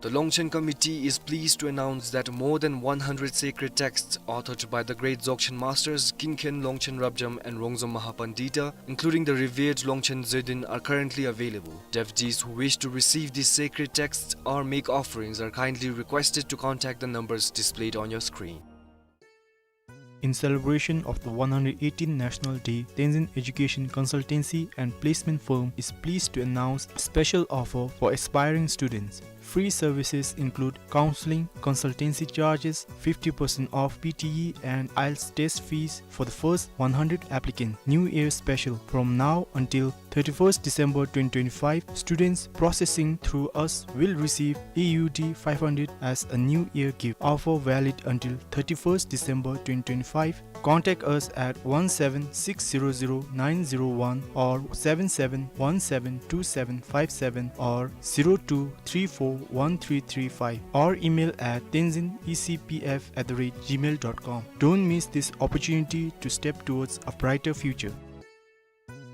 The Longchen Committee is pleased to announce that more than one hundred sacred texts authored by the great Dzogchen masters Gingkhen Longchen Rabjam and Rongzom Mahapandita, including the revered Longchen Zödin, are currently available. Devotees who wish to receive these sacred texts or make offerings are kindly requested to contact the numbers displayed on your screen. In celebration of the one hundred eighteenth National Day, Tenzin Education Consultancy and Placement Firm is pleased to announce a special offer for aspiring students. Free services include counseling, consultancy charges, fifty percent off P T E and IELTS test fees for the first one hundred applicants. New Year special. From now until thirty-first December twenty twenty-five, students processing through us will receive A U D five hundred as a New Year gift. Offer valid until thirty-first December twenty twenty-five. Contact us at one seven six zero zero nine zero one or seven seven one seven two seven five seven or zero two three four one three three five, or email at tenzin E C P F at the rate gmail dot com. Don't miss this opportunity to step towards a brighter future.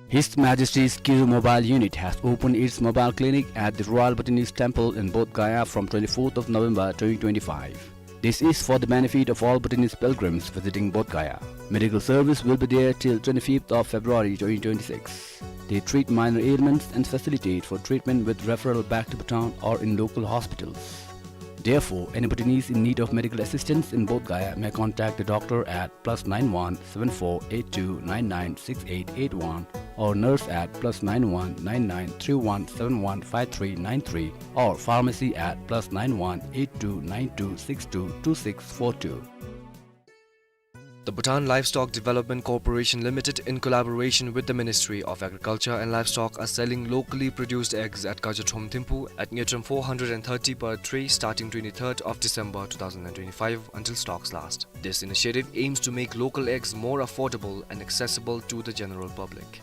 His Majesty's Kiru Mobile Unit has opened its mobile clinic at the Royal Bhutanese Temple in Bodh Gaya from twenty-fourth of November twenty twenty-five. This is for the benefit of all Bhutanese pilgrims visiting Bodh Gaya. Medical service will be there till twenty-fifth of February twenty twenty-six. They treat minor ailments and facilitate for treatment with referral back to Bhutan or in local hospitals. Therefore, any Bhutanese in need of medical assistance in Bodh Gaya may contact the doctor at plus nine one seven four eight two nine nine six eight eight one or nurse at plus nine one nine nine three one seven one five three nine three or pharmacy at plus nine one eight two nine two six two two six four two. The Bhutan Livestock Development Corporation Limited, in collaboration with the Ministry of Agriculture and Livestock, are selling locally produced eggs at Kajatrom Thimphu at Ngecham four hundred and thirty per tray, starting twenty-third of December two thousand and twenty-five, until stocks last. This initiative aims to make local eggs more affordable and accessible to the general public.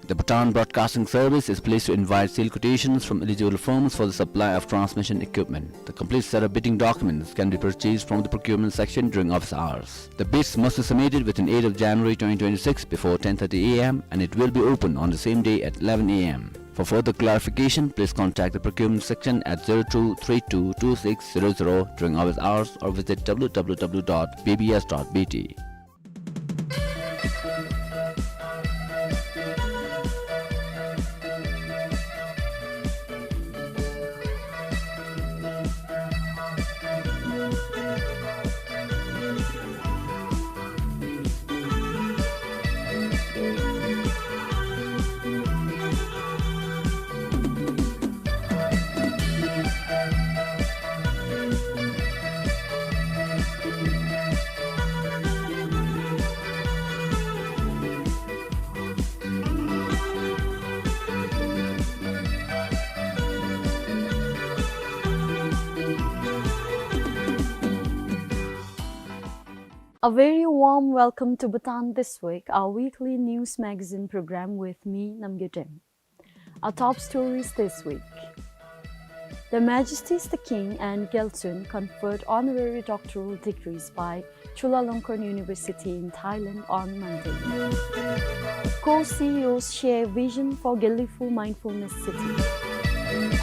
The Bhutan Broadcasting Service is pleased to invite sale quotations from eligible firms for the supply of transmission equipment. The complete set of bidding documents can be purchased from the procurement section during office hours. The bids must be submitted within eighth of January twenty twenty-six before ten thirty A M, and it will be open on the same day at eleven A M. For further clarification, please contact the procurement section at zero two three two two six zero zero during office hours or visit W W W dot B B S dot B T. A very warm welcome to Bhutan This Week, our weekly news magazine program with me, Namgay Dem. Our top stories this week. Their Majesties the King and Gyaltsuen conferred honorary doctoral degrees by Chulalongkorn University in Thailand on Monday. Core C E Os share vision for Gelephu Mindfulness City.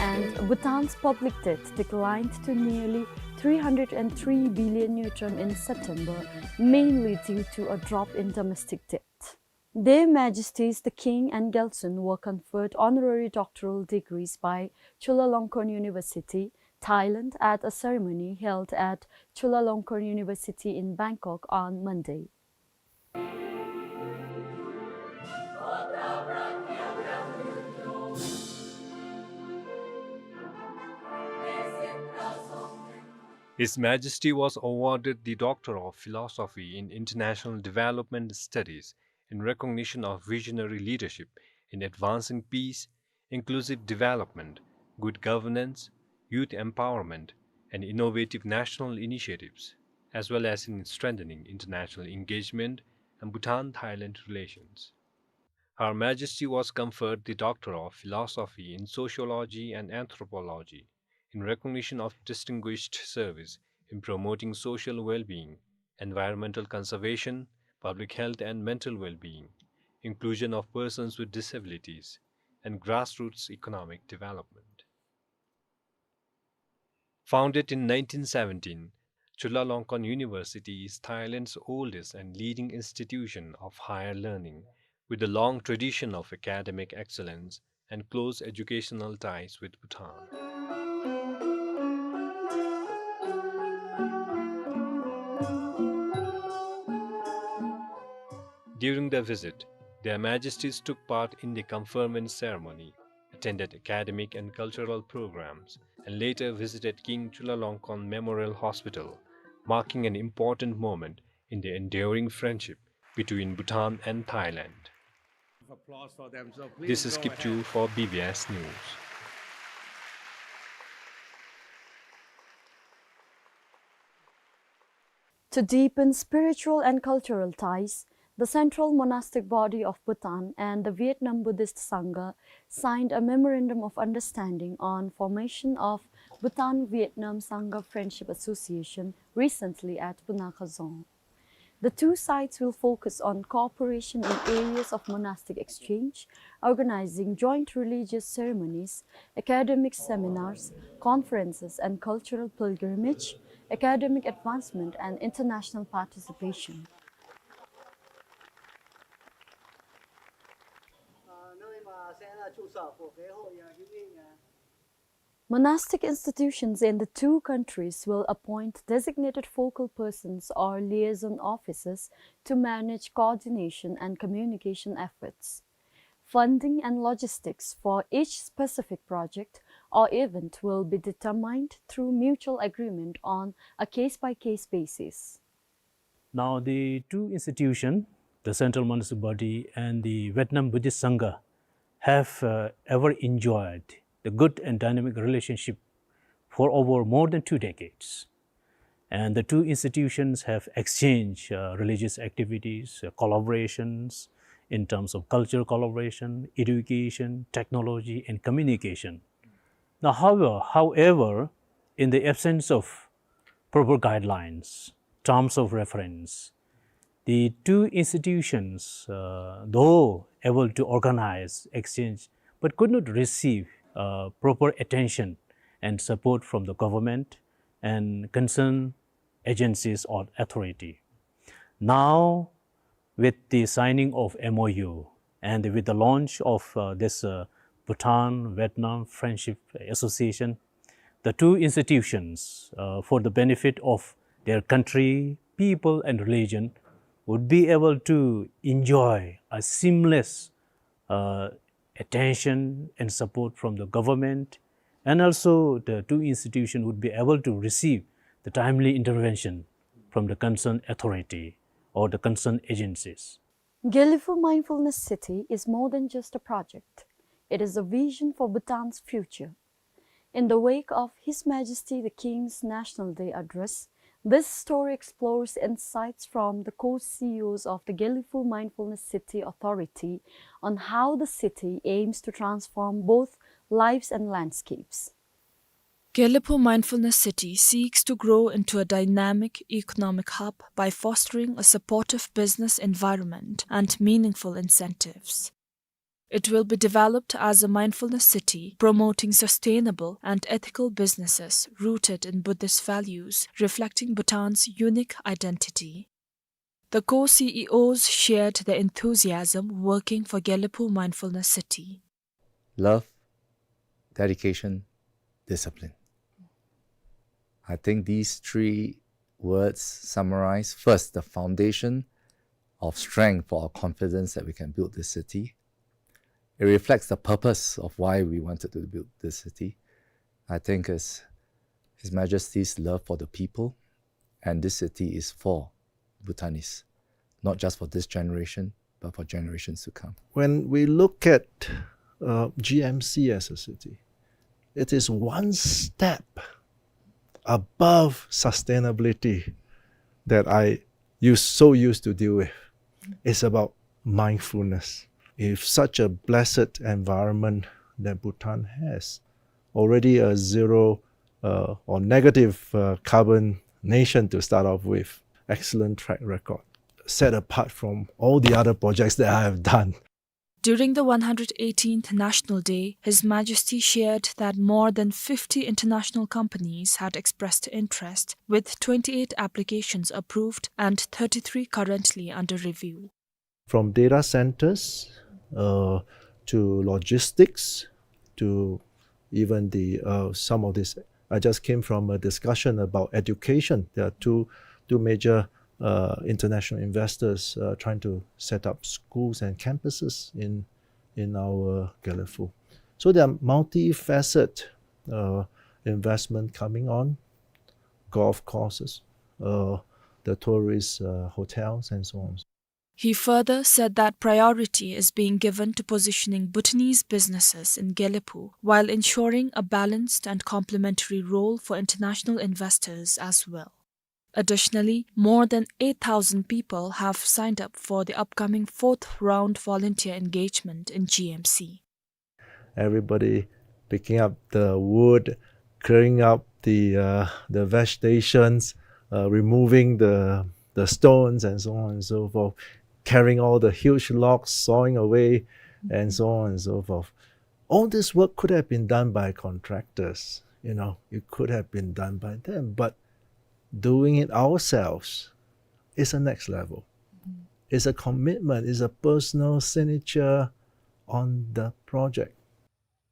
And Bhutan's public debt declined to nearly three hundred and three billion ngultrum in September, mainly due to a drop in domestic debt. Their Majesties the King and Gyaltsuen were conferred honorary doctoral degrees by Chulalongkorn University, Thailand, at a ceremony held at Chulalongkorn University in Bangkok on Monday. His Majesty was awarded the Doctor of Philosophy in International Development Studies in recognition of visionary leadership in advancing peace, inclusive development, good governance, youth empowerment, and innovative national initiatives, as well as in strengthening international engagement and Bhutan-Thailand relations. Her Majesty was conferred the Doctor of Philosophy in Sociology and Anthropology in recognition of distinguished service in promoting social well-being, environmental conservation, public health and mental well-being, inclusion of persons with disabilities, and grassroots economic development. Founded in nineteen seventeen, Chulalongkorn University is Thailand's oldest and leading institution of higher learning, with a long tradition of academic excellence and close educational ties with Bhutan. During their visit, Their Majesties took part in the conferment ceremony, attended academic and cultural programs, and later visited King Chulalongkorn Memorial Hospital, marking an important moment in the enduring friendship between Bhutan and Thailand. This is Kip Chu for B B S News. To deepen spiritual and cultural ties, the Central Monastic Body of Bhutan and the Vietnam Buddhist Sangha signed a memorandum of understanding on formation of Bhutan-Vietnam Sangha Friendship Association recently at Punakha Dzong. The two sides will focus on cooperation in areas of monastic exchange, organizing joint religious ceremonies, academic seminars, conferences, and cultural pilgrimage, academic advancement, and international participation. Monastic institutions in the two countries will appoint designated focal persons or liaison officers to manage coordination and communication efforts. Funding and logistics for each specific project or event will be determined through mutual agreement on a case-by-case basis. Now, the two institutions, the Central Monastic Body and the Vietnam Buddhist Sangha, have, uh, ever enjoyed the good and dynamic relationship for over more than two decades. And the two institutions have exchanged, uh, religious activities, uh, collaborations in terms of cultural collaboration, education, technology, and communication. Now, however, however, in the absence of proper guidelines, terms of reference, the two institutions, uh, though able to organize exchange, but could not receive, uh, proper attention and support from the government and concerned agencies or authority. Now, with the signing of M O U and with the launch of, uh, this, uh, Bhutan Vietnam Friendship Association, the two institutions, uh, for the benefit of their country, people, and religion, would be able to enjoy a seamless, uh, attention and support from the government, and also the two institutions would be able to receive the timely intervention from the concerned authority or the concerned agencies. Gelephu Mindfulness City is more than just a project. It is a vision for Bhutan's future. In the wake of His Majesty the King's National Day Address, this story explores insights from the co-C E Os of the Gelephu Mindfulness City Authority on how the city aims to transform both lives and landscapes. Gelephu Mindfulness City seeks to grow into a dynamic economic hub by fostering a supportive business environment and meaningful incentives. It will be developed as a mindfulness city, promoting sustainable and ethical businesses rooted in Buddhist values, reflecting Bhutan's unique identity. The co-C E Os shared their enthusiasm working for Gelephu Mindfulness City. Love, dedication, discipline. I think these three words summarize, first, the foundation of strength for our confidence that we can build this city. It reflects the purpose of why we wanted to build this city. I think it's His Majesty's love for the people, and this city is for Bhutanese, not just for this generation, but for generations to come. When we look at, uh, G M C as a city, it is one step above sustainability that I used, so used to deal with. It's about mindfulness. If such a blessed environment that Bhutan has, already a zero, uh, or negative, uh, carbon nation to start off with, excellent track record, set apart from all the other projects that I have done. During the one hundred eighteenth National Day, His Majesty shared that more than fifty international companies had expressed interest, with twenty-eight applications approved and thirty-three currently under review. From data centers, uh, to logistics, to even the, uh, some of this. I just came from a discussion about education. There are two, two major, uh, international investors, uh, trying to set up schools and campuses in, in our Gelephu. So there are multifaceted, uh, investment coming on, golf courses, uh, the tourist, uh, hotels, and so on. He further said that priority is being given to positioning Bhutanese businesses in Gelephu while ensuring a balanced and complementary role for international investors as well. Additionally, more than eight thousand people have signed up for the upcoming fourth round volunteer engagement in G M C. Everybody picking up the wood, clearing up the, uh, the vegetations, uh, removing the, the stones and so on and so forth, carrying all the huge logs, sawing away, and so on and so forth. All this work could have been done by contractors, you know, it could have been done by them, but doing it ourselves is the next level. It's a commitment, it's a personal signature on the project.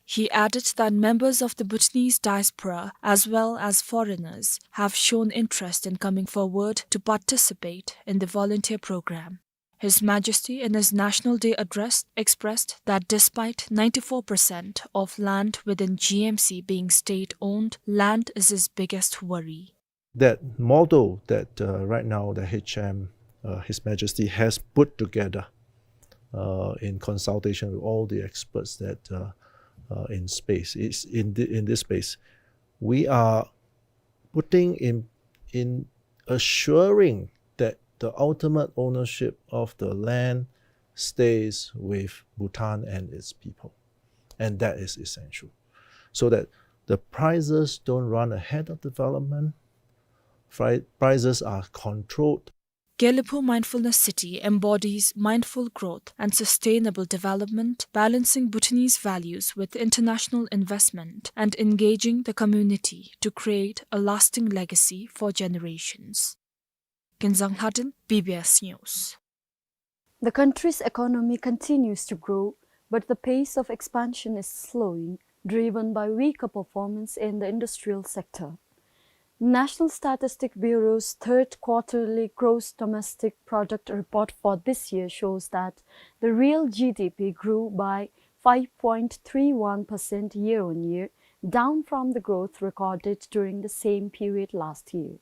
He added that members of the Bhutanese diaspora, as well as foreigners, have shown interest in coming forward to participate in the volunteer program. His Majesty, in his National Day address, expressed that despite ninety-four percent of land within G M C being state-owned, land is his biggest worry. that model that, uh, right now the H M, uh, His Majesty has put together, uh, in consultation with all the experts that, uh, uh, in space, is in the, in this space, we are putting in, in assuring that the ultimate ownership of the land stays with Bhutan and its people. And that is essential. So that the prices don't run ahead of development, pri-, prices are controlled. Gelephu Mindfulness City embodies mindful growth and sustainable development, balancing Bhutanese values with international investment and engaging the community to create a lasting legacy for generations. Kinzang Hladin, B B S News. The country's economy continues to grow, but the pace of expansion is slowing, driven by weaker performance in the industrial sector. National Statistics Bureau's third quarterly gross domestic product report for this year shows that the real G D P grew by five point three one percent year-on-year, down from the growth recorded during the same period last year.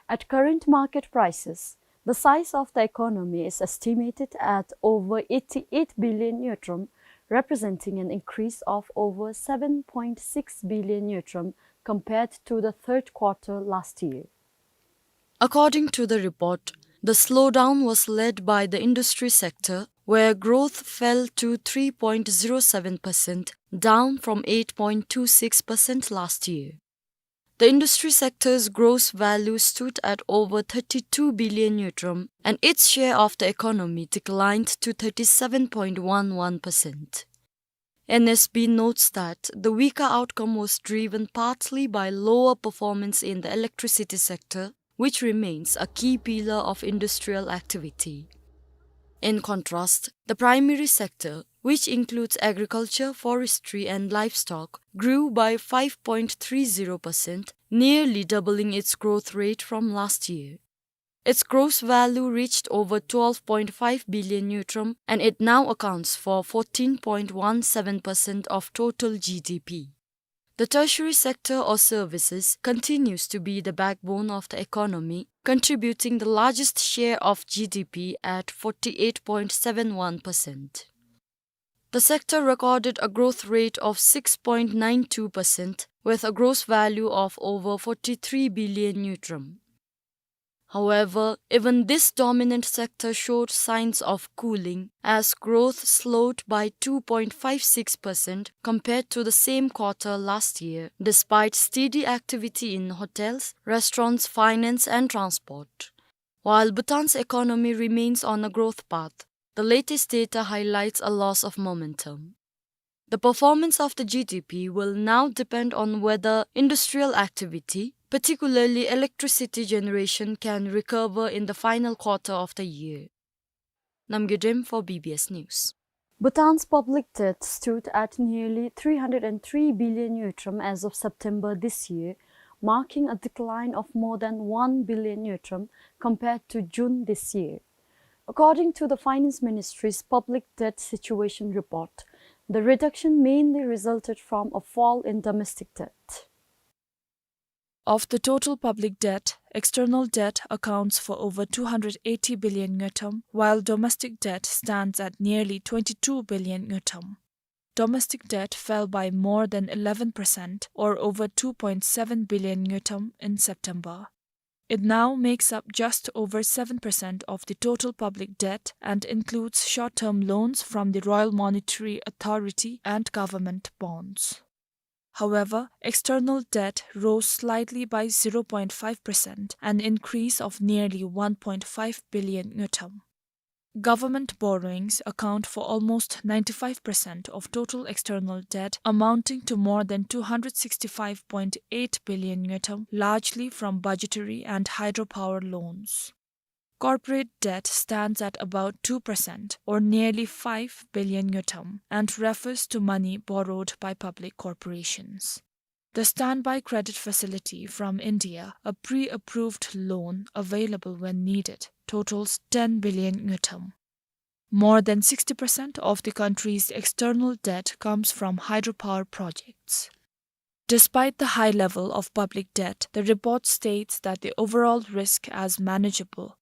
At current market prices, the size of the economy is estimated at over eighty-eight billion ngultrum, representing an increase of over seven point six billion ngultrum compared to the third quarter last year. According to the report, the slowdown was led by the industry sector, where growth fell to three point zero seven percent, down from eight point two six percent last year. The industry sector's gross value stood at over thirty-two billion ngultrum, and its share of the economy declined to thirty-seven point one one percent. N S B notes that the weaker outcome was driven partly by lower performance in the electricity sector, which remains a key pillar of industrial activity. In contrast, the primary sector, which includes agriculture, forestry, and livestock, grew by five point three zero percent, nearly doubling its growth rate from last year. Its gross value reached over twelve point five billion ngultrum, and it now accounts for fourteen point one seven percent of total G D P. The tertiary sector or services continues to be the backbone of the economy, contributing the largest share of G D P at forty-eight point seven one percent. The sector recorded a growth rate of six point nine two percent, with a gross value of over forty-three billion ngultrum. However, even this dominant sector showed signs of cooling, as growth slowed by two point five six percent compared to the same quarter last year, despite steady activity in hotels, restaurants, finance, and transport. While Bhutan's economy remains on a growth path, the latest data highlights a loss of momentum. The performance of the G D P will now depend on whether industrial activity, particularly electricity generation, can recover in the final quarter of the year. Namgay Dem for B B S News. Bhutan's public debt stood at nearly three hundred and three billion ngultrum as of September this year, marking a decline of more than one billion ngultrum compared to June this year. According to the Finance Ministry's public debt situation report, the reduction mainly resulted from a fall in domestic debt. Of the total public debt, external debt accounts for over two hundred eighty billion ngultrum, while domestic debt stands at nearly twenty-two billion ngultrum. Domestic debt fell by more than eleven percent, or over two point seven billion ngultrum, in September. It now makes up just over seven percent of the total public debt and includes short-term loans from the Royal Monetary Authority and government bonds. However, external debt rose slightly by zero point five percent, an increase of nearly one point five billion ngultrum. Government borrowings account for almost ninety-five percent of total external debt, amounting to more than two hundred sixty-five point eight billion ngultrum, largely from budgetary and hydropower loans. Corporate debt stands at about two percent, or nearly five billion ngultrum, and refers to money borrowed by public corporations. The standby credit facility from India, a pre-approved loan available when needed, totals ten billion ngultrum. More than sixty percent of the country's external debt comes from hydropower projects. Despite the high level of public debt, the report states that the overall risk is manageable.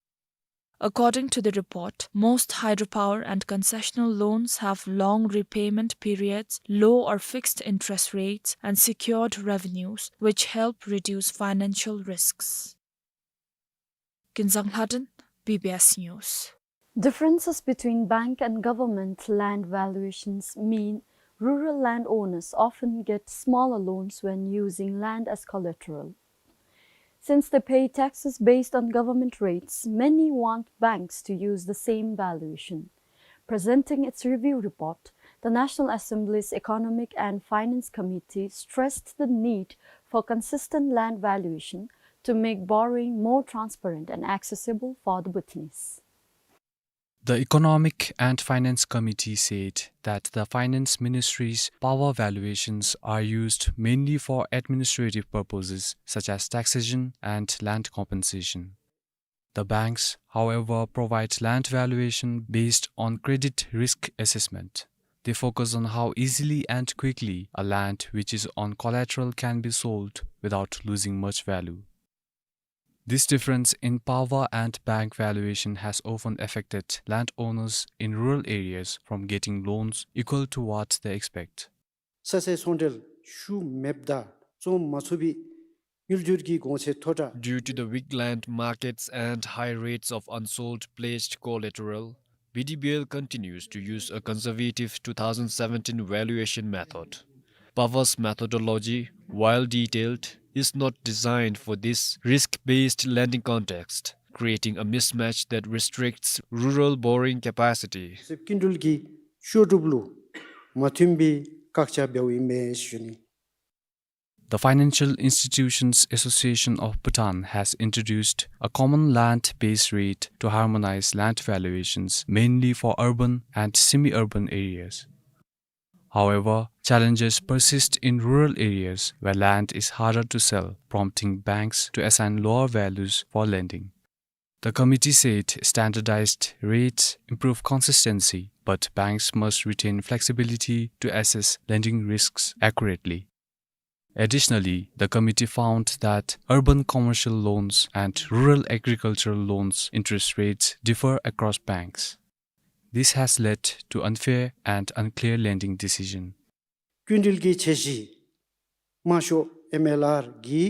According to the report, most hydropower and concessional loans have long repayment periods, low or fixed interest rates, and secured revenues, which help reduce financial risks. Kinzang Lhaden, B B S News. Differences between bank and government land valuations mean rural landowners often get smaller loans when using land as collateral. Since they pay taxes based on government rates, many want banks to use the same valuation. Presenting its review report, the National Assembly's Economic and Finance Committee stressed the need for consistent land valuation to make borrowing more transparent and accessible for the Bhutanese. The Economic and Finance Committee said that the Finance Ministry's PAVA valuations are used mainly for administrative purposes such as taxation and land compensation. The banks, however, provide land valuation based on credit risk assessment. They focus on how easily and quickly a land which is on collateral can be sold without losing much value. This difference in PAVA and bank valuation has often affected landowners in rural areas from getting loans equal to what they expect. ས་ཆའི་ཚོང་འབྲེལ་ཤུགས་མེདཔ་དང་བཙོང་མ་ཚུགས་པའི་དངུལ་འབྱོར་གྱི་གོང་ཚད་མཐོ་དྲགས། Due to the weak land markets and high rates of unsold pledged collateral, B D B L continues to use a conservative two thousand seventeen valuation method. PAVA's methodology, while detailed, is not designed for this risk-based lending context, creating a mismatch that restricts rural borrowing capacity. སྐྱིན་འགྲུལ་གྱི་ཤོར་སྒྲུབ་ལུ་མ་མཐུན་པའི་བཀག་ཆ་འབདཝ་ཨིན་མས་ཞུ་ནི། The Financial Institutions Association of Bhutan has introduced a common land-based rate to harmonize land valuations, mainly for urban and semi-urban areas. However, challenges persist in rural areas where land is harder to sell, prompting banks to assign lower values for lending. The committee said standardized rates improve consistency, but banks must retain flexibility to assess lending risks accurately. Additionally, the committee found that urban commercial loans and rural agricultural loans interest rates differ across banks. This has led to unfair and unclear lending decision. སྐྱིན་འགྲུལ་གྱི་ཆེ་བཞི་དམའ་ཤོས་M L R གྱི་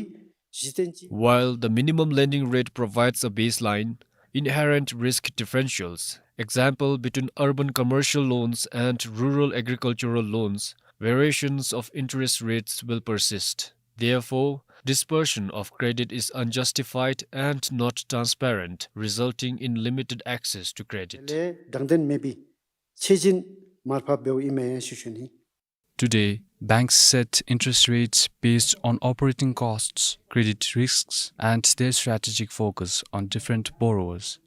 གཞི་རྟེན་གྱི། While the minimum lending rate provides a baseline, inherent risk differentials, example between urban commercial loans and rural agricultural loans, variations of interest rates will persist. Therefore, dispersion of credit is unjustified and not transparent, resulting in limited access to credit. ལས་དྲང་བདེན་མེད་པའི་ཆེ་ཆུང་མར་ཕབ་འབདཝ་ཨིན་མས་ཞུ་ཞུ་ནི། Today, banks set interest rates based on operating costs, credit risks, and their strategic focus on different borrowers.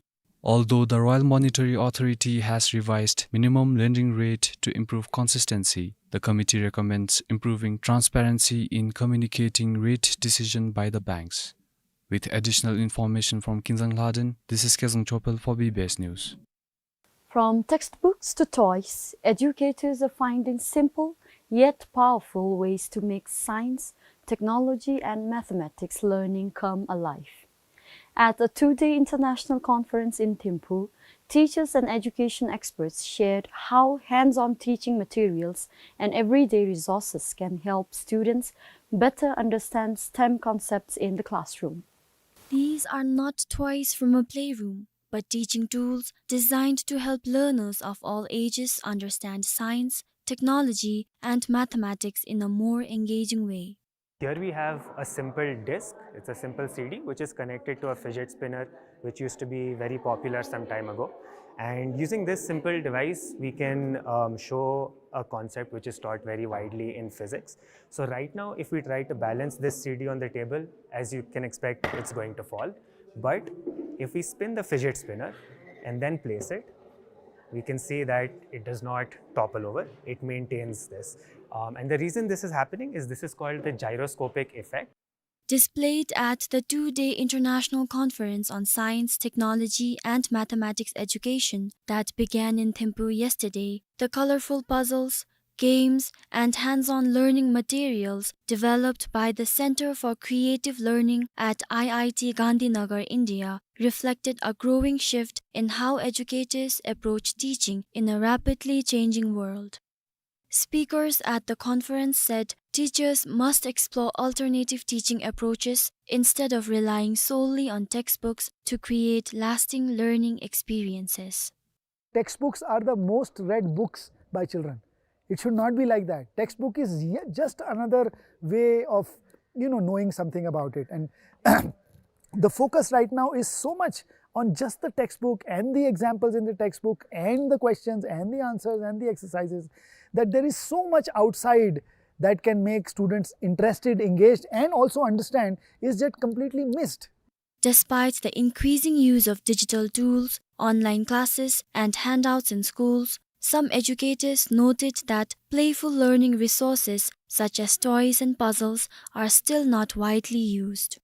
Although the Royal Monetary Authority has revised minimum lending rate to improve consistency, the committee recommends improving transparency in communicating rate decision by the banks. With additional information from Kinzang Lhaden, this is Kezang Chopel for B B S News. From textbooks to toys, educators are finding simple yet powerful ways to make science, technology, and mathematics learning come alive. At a two-day international conference in Thimphu, teachers and education experts shared how hands-on teaching materials and everyday resources can help students better understand STEM concepts in the classroom. These are not toys from a playroom, but teaching tools designed to help learners of all ages understand science, technology, and mathematics in a more engaging way. Here we have a simple disc. It's a simple C D which is connected to a fidget spinner, which used to be very popular some time ago. And using this simple device, we can, um, show a concept which is taught very widely in physics. So right now, if we try to balance this C D on the table, as you can expect, it's going to fall. But if we spin the fidget spinner and then place it, we can see that it does not topple over, it maintains this. Um, and the reason this is happening is this is called the gyroscopic effect. Displayed at the two-day International Conference on Science, Technology, and Mathematics Education that began in Thimphu yesterday, the colorful puzzles, games, and hands-on learning materials developed by the Center for Creative Learning at I I T Gandhinagar, India, reflected a growing shift in how educators approach teaching in a rapidly changing world. Speakers at the conference said teachers must explore alternative teaching approaches instead of relying solely on textbooks to create lasting learning experiences. Textbooks are the most read books by children. It should not be like that. Textbook is yet just another way of, you know, knowing something about it. And the focus right now is so much on just the textbook and the examples in the textbook and the questions and the answers and the exercises that there is so much outside that can make students interested, engaged, and also understand is just completely missed. Despite the increasing use of digital tools, online classes, and handouts in schools, some educators noted that playful learning resources such as toys and puzzles are still not widely used.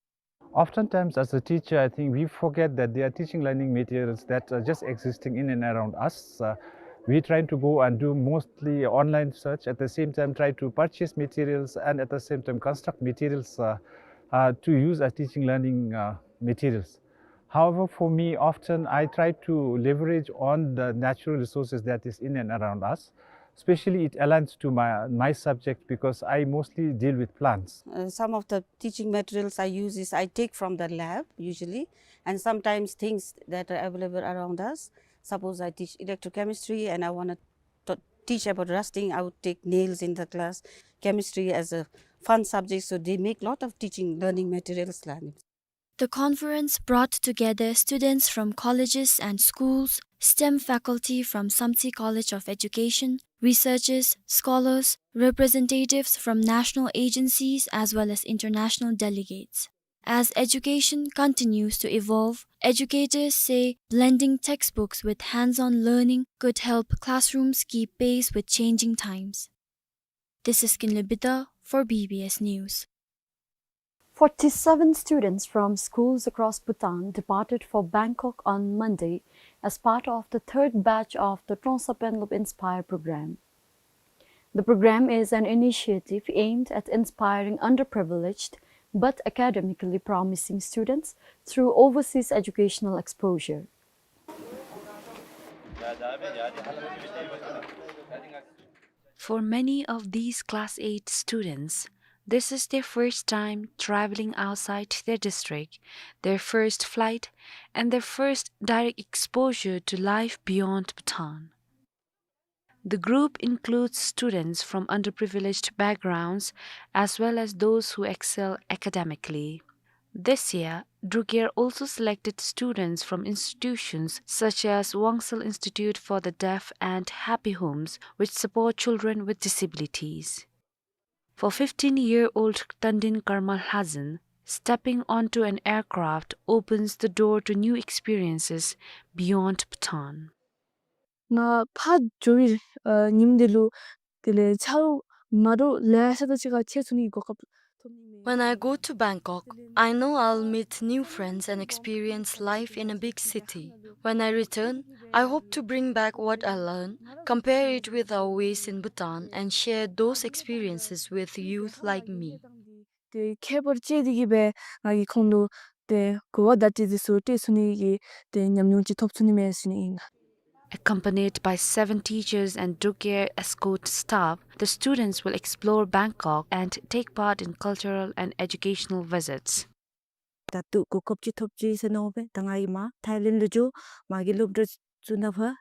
Oftentimes, as a teacher, I think we forget that there are teaching learning materials that are just existing in and around us. Uh, we trying to go and do mostly online search, at the same time try to purchase materials and at the same time construct materials uh, uh, to use as teaching learning uh, materials. However, for me, often I try to leverage on the natural resources that is in and around us. Especially, it aligns to my, my subject because I mostly deal with plants. Uh, some of the teaching materials I use is I take from the lab usually, and sometimes things that are available around us. Suppose I teach electrochemistry and I want to teach about rusting, I would take nails in the class. Chemistry as a fun subject, so they make lot of teaching learning materials lah. The conference brought together students from colleges and schools, STEM faculty from Samtse College of Education, researchers, scholars, representatives from national agencies as well as international delegates. As education continues to evolve, educators say blending textbooks with hands-on learning could help classrooms keep pace with changing times. This is Kinley Bida for B B S News. Forty-seven students from schools across Bhutan departed for Bangkok on Monday as part of the third batch of the Trongsa Penlop Inspire program. The program is an initiative aimed at inspiring underprivileged but academically promising students through overseas educational exposure. For many of these Class eight students, this is their first time traveling outside their district, their first flight, and their first direct exposure to life beyond Bhutan. The group includes students from underprivileged backgrounds as well as those who excel academically. This year, Druk Yer also selected students from institutions such as Wangsal Institute for the Deaf and Happy Homes, which support children with disabilities. For fifteen-year-old Tandin Karma Lhazan, stepping onto an aircraft opens the door to new experiences beyond Bhutan. ང་ཕར་འགྱོ་བའི་ཨ་ཉིནམ་འདི་ལུ་དེ་ལས་ཆ་རོགས་མ་འདྲཝ་ལེ་ཤ་དང་གཅིག་ཁར་ཕྱད་ཚུགས་ནིའི་གོ་སྐབས་ཐོབ་ནི་མས། When I go to Bangkok, I know I'll meet new friends and experience life in a big city. When I return, I hope to bring back what I learn, compare it with our ways in Bhutan, and share those experiences with youth like me. དེ་ཁྱད་པར་ཅིག་དེ་གིས་སྦེ་ང་གིས་ཁོང་ལུ་དེ་གོ་བ་བརྡ་སྤྲོད་འདི་ཚུ་སྤྲོད་ཚུགས་ནི་གི་དེ་ཉམས་མྱོང་ཅིག་ཐོབ་ཚུགས་ནི་མས་ཟེར་ཞུ་ནི་ཨིན། Accompanied by seven teachers and Druk Yer escort staff, the students will explore Bangkok and take part in cultural and educational visits. ད་ལྟོ་གོ་སྐབས་ཅིག་ཐོབ་ཅི་ཟེར་མནོཝ་སྦེ་ད་ང་གིས་མར་ཐའི་ལེནཌ་ལུ་འགྱོ་མ་གི་སློབ་གྲྭ་ཚུ་ནང་ཕར་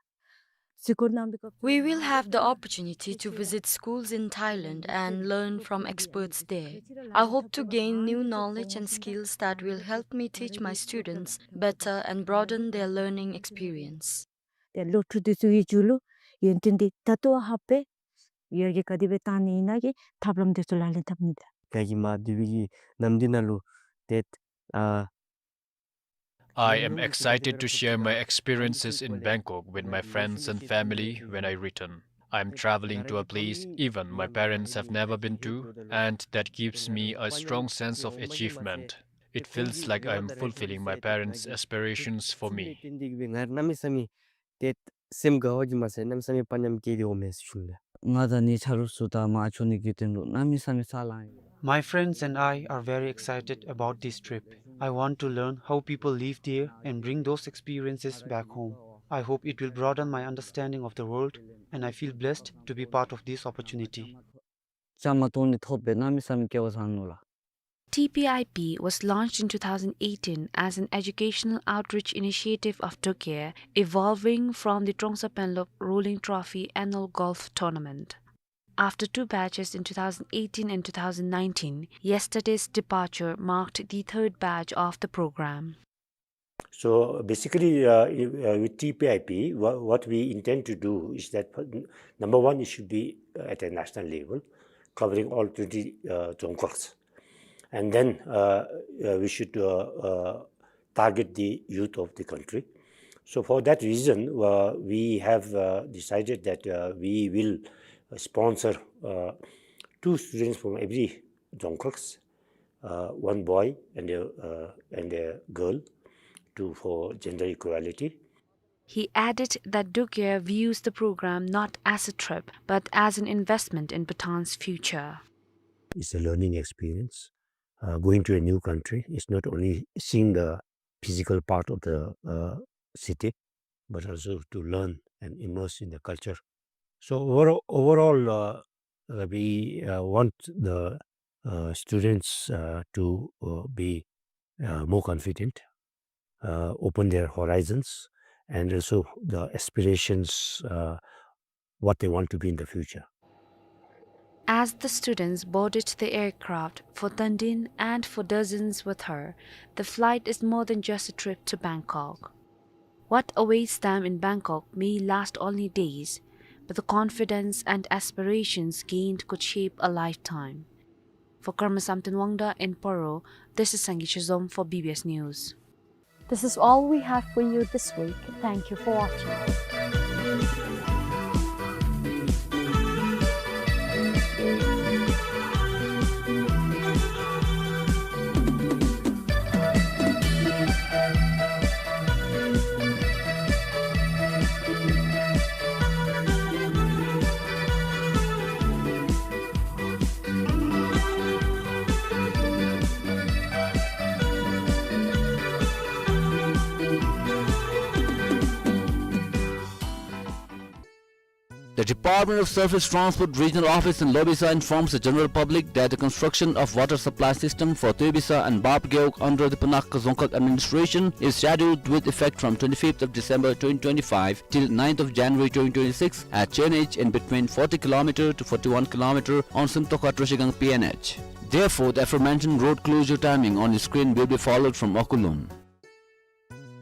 གཟིགས་སྐོར་གནང་བའི་སྐབས། We will have the opportunity to visit schools in Thailand and learn from experts there. I hope to gain new knowledge and skills that will help me teach my students better and broaden their learning experience. དེ་སློབ་ཕྲུག་འདི་ཚུ་གི་རྒྱུད་ལུ་ཡོན་ཏན་འདི་ད་ལྟོ་ཧ་སྦེ་ཡར་རྒྱས་ག་དེ་སྦེ་བཏང་ནི་ཨིན་ན་གི་ཐབས་ལམ་འདི་ཚུ་ལག་ལེན་འཐབ་ནི་དང་། ང་གིས་མར་སྡོད་པའི་གི་ནམ་འདི་ནང་ལུ་དེ་ཨ། I am excited to share my experiences in Bangkok with my friends and family when I return. I am traveling to a place even my parents have never been to, and that gives me a strong sense of achievement. It feels like I am fulfilling my parents' aspirations for me. དེ་གནམ་མེད་ས་མེད་དེ་སེམས་དགའ་བ་གིས་མ་ཚད་གནམ་མེད་ས་མེད་དཔའ་ཉམས་སྐྱེས་ཏེ་འོང་མས་ཟེར་ཞུ་ནི་ལགས། ང་དང་ངེའི་ཆ་རོགས་ཚུ་དང་མར་འགྱོ་ནི་གི་དོན་ལུ་གནམ་མེད་ས་མེད་ཚ་ལང་ཡི། My friends and I are very excited about this trip. I want to learn how people live there and bring those experiences back home. I hope it will broaden my understanding of the world, and I feel blessed to be part of this opportunity. བཅའ་མར་གཏོགས་ནི་ཐོབ་སྦེ་གནམ་མེད་ས་མེད་སྐལ་བ་བཟང་ནུག་ལགས། T P I P was launched in two thousand eighteen as an educational outreach initiative of Dukye, evolving from the Trongsa Penlop Rolling Trophy annual golf tournament. After two batches in two thousand eighteen and two thousand nineteen, yesterday's departure marked the third batch of the program. So basically, uh, i-, uh, with T P I P, wha-, what we intend to do is that, uh, number one, it should be, uh, at a national level, covering all twenty, uh, Dzongkhags. And then, uh, uh, we should, uh, uh, target the youth of the country. So for that reason, uh, we have, uh, decided that, uh, we will, uh, sponsor, uh, two students from every Dzongkhags, uh, one boy and a, uh, and a girl, to, for gender equality. He added that Dukye views the program not as a trip, but as an investment in Bhutan's future. It's a learning experience. Uh, going to a new country is not only seeing the physical part of the, uh, city, but also to learn and immerse in the culture. So overall, overall, uh, uh, we, uh, want the, uh, students, uh, to, uh, be, uh, more confident, uh, open their horizons, and also the aspirations, uh, what they want to be in the future. As the students boarded the aircraft for Tandin and for dozens with her, the flight is more than just a trip to Bangkok. What awaits them in Bangkok may last only days, but the confidence and aspirations gained could shape a lifetime. For Karma Samten Wangda in Paro, this is Sangay Chezom for B B S News. This is all we have for you this week. Thank you for watching. The Department of Surface Transport Regional Office in Lobisa informs the general public that the construction of water supply system for Tuibisa and Bapgeuk under the Punakha Dzongkhag administration is scheduled with effect from twenty-fifth of December twenty twenty-five till ninth of January twenty twenty-six at Chenage in between forty kilometer to forty-one kilometer on Simtokha Troshigang P N H. Therefore, the aforementioned road closure timing on the screen will be followed from Okulum.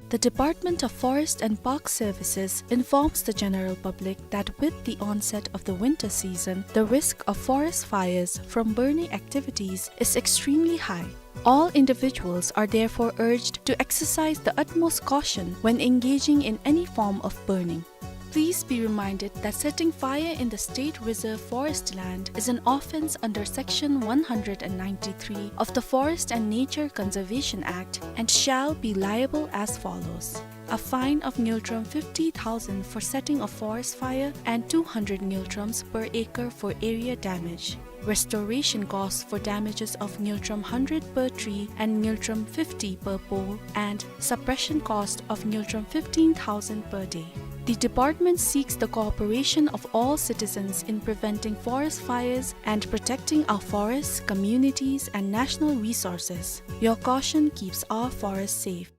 The Department of Forest and Park Services informs the general public that with the onset of the winter season, the risk of forest fires from burning activities is extremely high. All individuals are therefore urged to exercise the utmost caution when engaging in any form of burning. Please be reminded that setting fire in the state reserve forest land is an offence under Section one hundred and ninety-three of the Forest and Nature Conservation Act and shall be liable as follows. A fine of ngultrum fifty thousand for setting a forest fire and two hundred ngultrums per acre for area damage. Restoration costs for damages of ngultrum hundred per tree and ngultrum fifty per pole, and suppression cost of ngultrum fifteen thousand per day. The department seeks the cooperation of all citizens in preventing forest fires and protecting our forests, communities, and national resources. Your caution keeps our forests safe.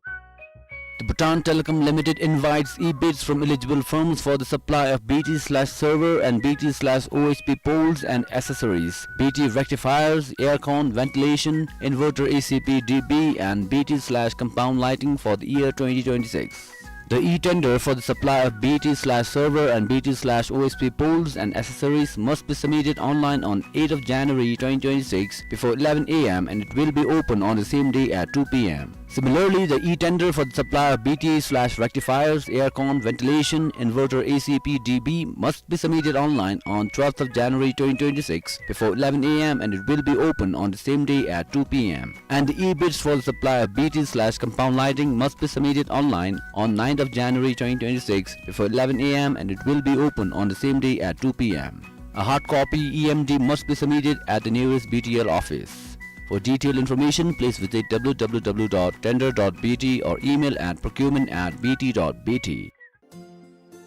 The Bhutan Telecom Limited invites e-bids from eligible firms for the supply of B T slash server and B T slash O S P poles and accessories, B T rectifiers, aircon, ventilation, inverter A C P D B, and B T slash compound lighting for the year twenty twenty-six. The e-tender for the supply of B T slash server and B T slash O S P poles and accessories must be submitted online on eighth of January twenty twenty-six before eleven A M, and it will be open on the same day at two P M. Similarly, the e-tender for the supply of B T slash rectifiers, aircon, ventilation, inverter, A C P D B must be submitted online on twelfth of January twenty twenty-six before eleven A M, and it will be open on the same day at two P M. And the e-bids for the supply of B T slash compound lighting must be submitted online on ninth of January twenty twenty-six before eleven A M, and it will be open on the same day at two P M. A hard copy E M D must be submitted at the nearest B T L office. For detailed information, please visit W W W dot tender dot B T or email at procurement at B T dot B T.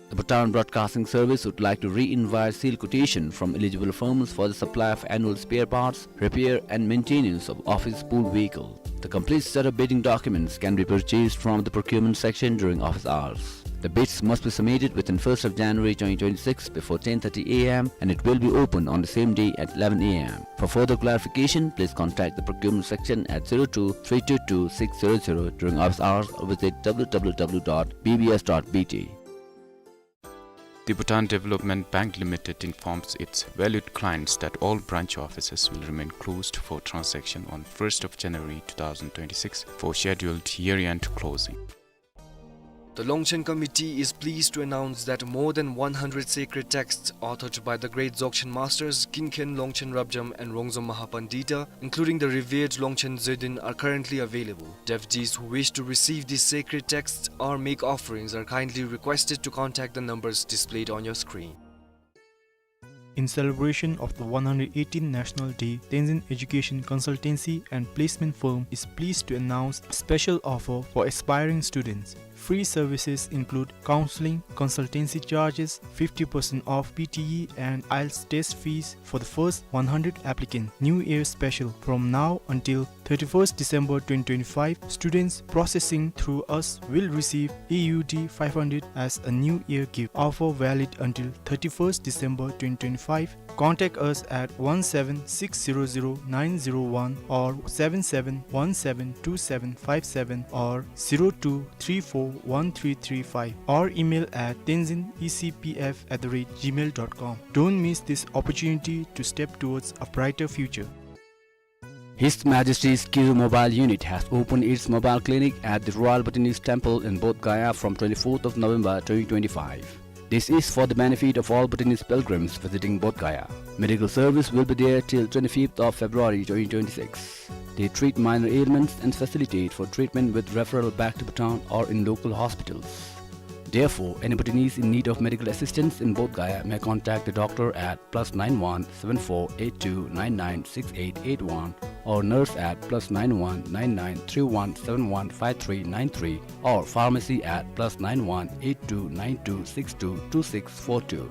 The Bhutan Broadcasting Service would like to re-invite sealed quotation from eligible firms for the supply of annual spare parts, repair and maintenance of office pool vehicle. The complete set of bidding documents can be purchased from the procurement section during office hours. The bids must be submitted within first of January twenty twenty-six before ten thirty A M and it will be open on the same day at eleven A M. For further clarification, please contact the procurement section at zero two three two two six zero zero during office hours or visit W W W dot B B S dot B T. The Bhutan Development Bank Limited informs its valued clients that all branch offices will remain closed for transaction on first of January two thousand twenty-six for scheduled year-end closing. The Longchen Committee is pleased to announce that more than one hundred sacred texts authored by the great Dzogchen masters Kinken Longchen Rabjam and Rongzom Mahapandita, including the revered Longchen Zedin, are currently available. Devotees who wish to receive these sacred texts or make offerings are kindly requested to contact the numbers displayed on your screen. In celebration of the one hundred eighteenth National Day, Tenzin Education Consultancy and Placement Firm is pleased to announce a special offer for aspiring students. Free services include counseling, consultancy charges, fifty percent off P T E and IELTS test fees for the first one hundred applicants. New Year special. From now until thirty-first December twenty twenty-five, students processing through us will receive A U D five hundred as a New Year gift. Offer valid until thirty-first December twenty twenty-five. Contact us at one seven six zero zero nine zero one or seven seven one seven two seven five seven or zero two three four one three three five or email at tenzin E C P F at the rate gmail dot com. Don't miss this opportunity to step towards a brighter future. His Majesty's Kizu Mobile Unit has opened its mobile clinic at the Royal Bhutanese Temple in Bodh Gaya from twenty-fourth of November twenty twenty-five. This is for the benefit of all Bhutanese pilgrims visiting Bodh Gaya. Medical service will be there till twenty-fifth of February twenty twenty-six. They treat minor ailments and facilitate for treatment with referral back to Bhutan or in local hospitals. Therefore, any Bhutanese in need of medical assistance in Bodh Gaya may contact the doctor at plus nine one seven four eight two nine nine six eight eight one or nurse at plus nine one nine nine three one seven one five three nine three or pharmacy at plus nine one eight two nine two six two two six four two.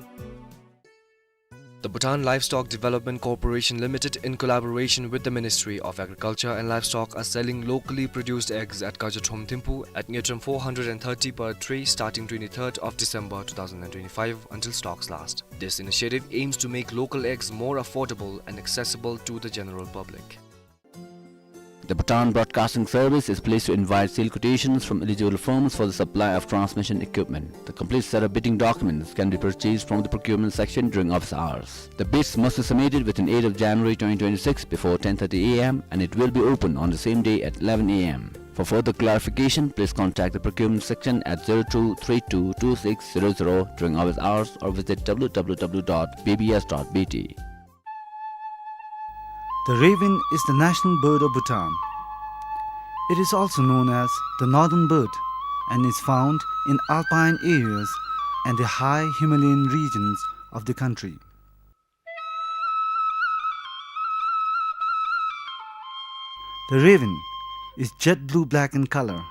The Bhutan Livestock Development Corporation Limited, in collaboration with the Ministry of Agriculture and Livestock, are selling locally produced eggs at Kajatrom Thimphu at Ngirtram four hundred and thirty per tray starting twenty-third of December two thousand and twenty-five until stocks last. This initiative aims to make local eggs more affordable and accessible to the general public. The Bhutan Broadcasting Service is pleased to invite sealed quotations from eligible firms for the supply of transmission equipment. The complete set of bidding documents can be purchased from the procurement section during office hours. The bids must be submitted within eighth of January twenty twenty-six before ten thirty A M and it will be open on the same day at eleven A M. For further clarification, please contact the procurement section at zero two three two two six zero zero during office hours or visit W W W dot B B S dot B T. The raven is the national bird of Bhutan. It is also known as the northern bird and is found in alpine areas and the high Himalayan regions of the country. The raven is jet blue-black in color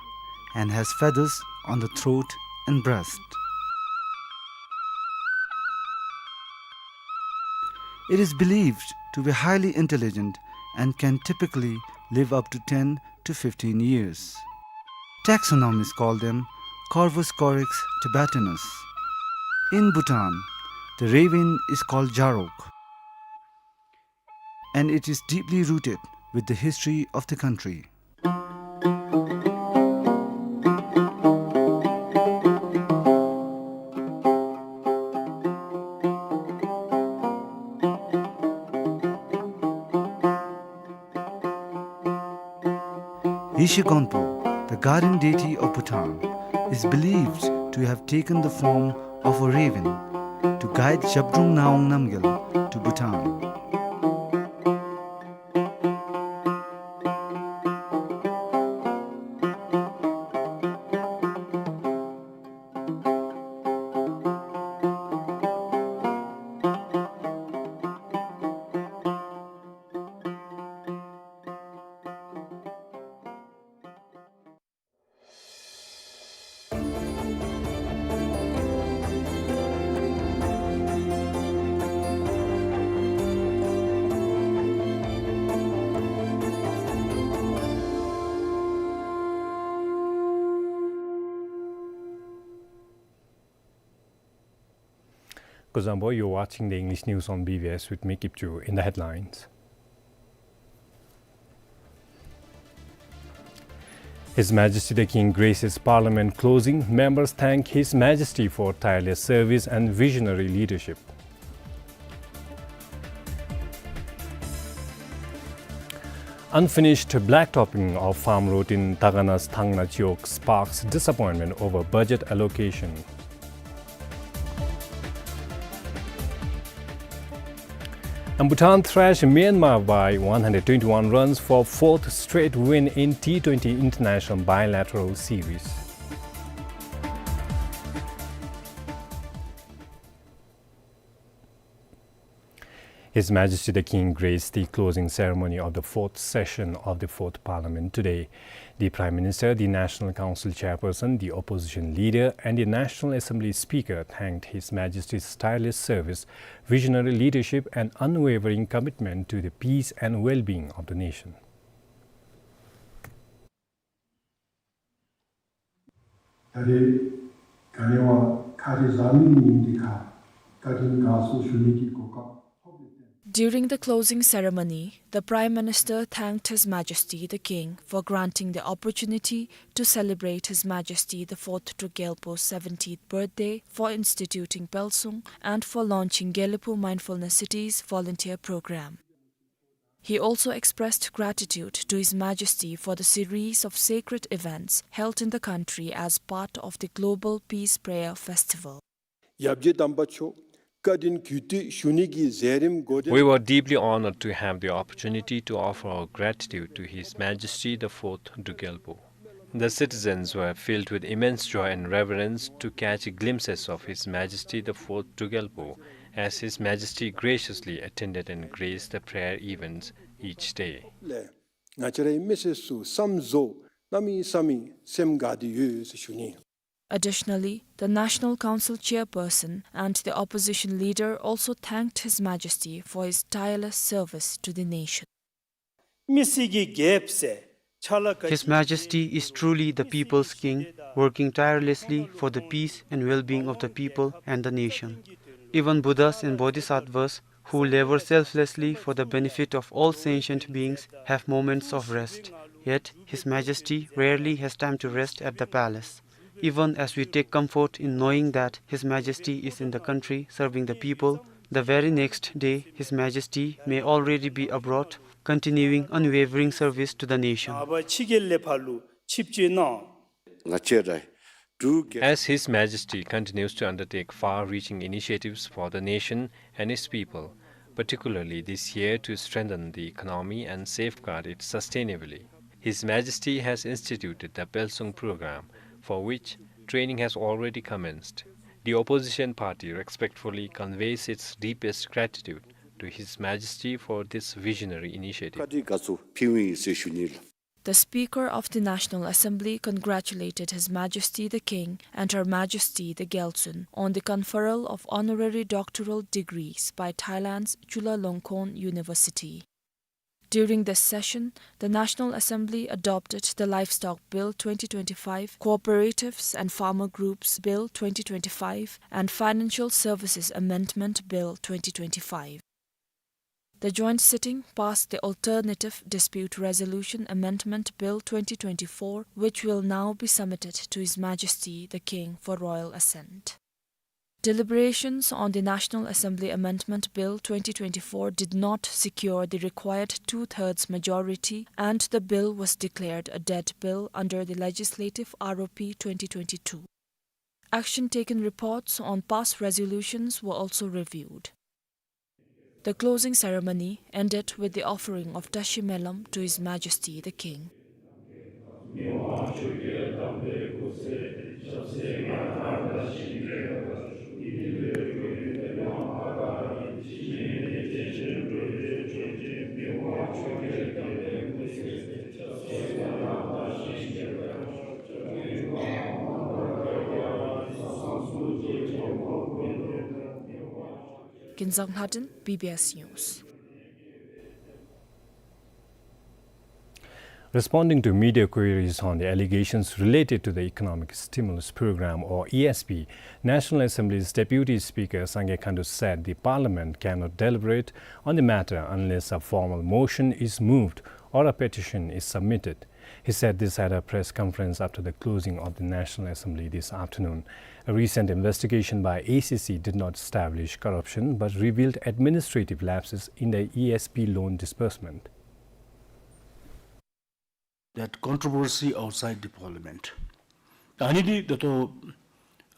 and has feathers on the throat and breast. It is believed to be highly intelligent and can typically live up to ten to fifteen years. Taxonomists call them Corvus corax tibetanus. In Bhutan, the raven is called Jarok, and it is deeply rooted with the history of the country. Rishi Gonpo, the guardian deity of Bhutan, is believed to have taken the form of a raven to guide Zhabdrung Ngawang Namgyal to Bhutan. Kuzuzangpo, you're watching the English news on B B S with me, Kipchu. In the headlines: His Majesty the King graces Parliament closing. Members thank His Majesty for tireless service and visionary leadership. Unfinished blacktopping of farm road in Takanas Thangna Chiwog sparks disappointment over budget allocation. And Bhutan thrashed Myanmar by one hundred twenty-one runs for fourth straight win in T twenty International Bilateral Series. His Majesty the King graced the closing ceremony of the fourth session of the Fourth Parliament today. The Prime Minister, the National Council Chairperson, the Opposition Leader, and the National Assembly Speaker thanked His Majesty's tireless service, visionary leadership, and unwavering commitment to the peace and well-being of the nation. ད་རེས་ག་ནི་བ་ཁ་རི་ཟ་མི་ཉིན་འདི་ཁར་བཀའ་དྲིན་དགའ་ཚོར་ཞུ་ནི་གི་གོ་སྐབས་ཐོབ་ཡོད་དེ། During the closing ceremony, the Prime Minister thanked His Majesty the King for granting the opportunity to celebrate His Majesty the Fourth Druk Gyalpo's seventieth birthday, for instituting Pelsung, and for launching Gelephu Mindfulness Cities volunteer program. He also expressed gratitude to His Majesty for the series of sacred events held in the country as part of the Global Peace Prayer Festival. ཡབ་རྗེ་དམ་པ་མཆོག་བཀའ་དྲིན་གུས་འདུད་ཞུ་ནི་གི་མཛད་རིམ་འགོ་འདྲེན། We were deeply honored to have the opportunity to offer our gratitude to His Majesty the Fourth Druk Gyalpo. The citizens were filled with immense joy and reverence to catch glimpses of His Majesty the Fourth Druk Gyalpo, as His Majesty graciously attended and graced the prayer events each day. ལས་ང་བཅས་རའི་མི་སེར་ཚུ་བསམ་རྫོགས་གནམ་མེད་ས་མེད་སེམས་དགའ་སྟེ་ཡོད་ཟེར་ཞུ་ནི། Additionally, the National Council Chairperson and the Opposition Leader also thanked His Majesty for his tireless service to the nation. མི་སེར་གྱི་རྒྱལཔོ་ཟེར་ཕྱག་ལཱ་ག་His Majesty is truly the people's king, working tirelessly for the peace and well-being of the people and the nation. Even Buddhas and Bodhisattvas who labor selflessly for the benefit of all sentient beings have moments of rest. Yet, His Majesty rarely has time to rest at the palace. Even as we take comfort in knowing that His Majesty is in the country serving the people, the very next day His Majesty may already be abroad, continuing unwavering service to the nation. ནངས་པ་ཕྱི་རྒྱལ་ལས་ཕར་ལུ་ཆིབས་བསྒྱུར་གནང་། ང་བཅས་ར་འབྲུག་རྒྱལ། As His Majesty continues to undertake far-reaching initiatives for the nation and its people, particularly this year to strengthen the economy and safeguard it sustainably, His Majesty has instituted the Pelsung program, for which training has already commenced. The opposition party respectfully conveys its deepest gratitude to His Majesty for this visionary initiative. བཀའ་དྲིན་དགའ་ཚོར་ཕུལཝ་ཨིན་ཟེར་ཞུ་ནི་ལགས། The Speaker of the National Assembly congratulated His Majesty the King and Her Majesty the Gyaltsuen on the conferral of honorary doctoral degrees by Thailand's Chulalongkorn University. During this session, the National Assembly adopted the Livestock Bill twenty twenty-five, Cooperatives and Farmer Groups Bill twenty twenty-five, and Financial Services Amendment Bill twenty twenty-five. The joint sitting passed the Alternative Dispute Resolution Amendment Bill twenty twenty-four, which will now be submitted to His Majesty the King for royal assent. Deliberations on the National Assembly Amendment Bill twenty twenty-four did not secure the required two-thirds majority, and the bill was declared a dead bill under the legislative R O P twenty twenty-two. Action taken reports on past resolutions were also reviewed. The closing ceremony ended with the offering of Tashi Melam to His Majesty the King. Kinzang Lhadon, B B S News. Responding to media queries on the allegations related to the Economic Stimulus Program, or E S P, National Assembly's Deputy Speaker Sangay Khandu said the parliament cannot deliberate on the matter unless a formal motion is moved or a petition is submitted. He said this at a press conference after the closing of the National Assembly this afternoon. A recent investigation by A C C did not establish corruption but revealed administrative lapses in the E S P loan disbursement. That controversy outside the parliament. ད་ཨ་ནི་འདི་ད་ལྟོ་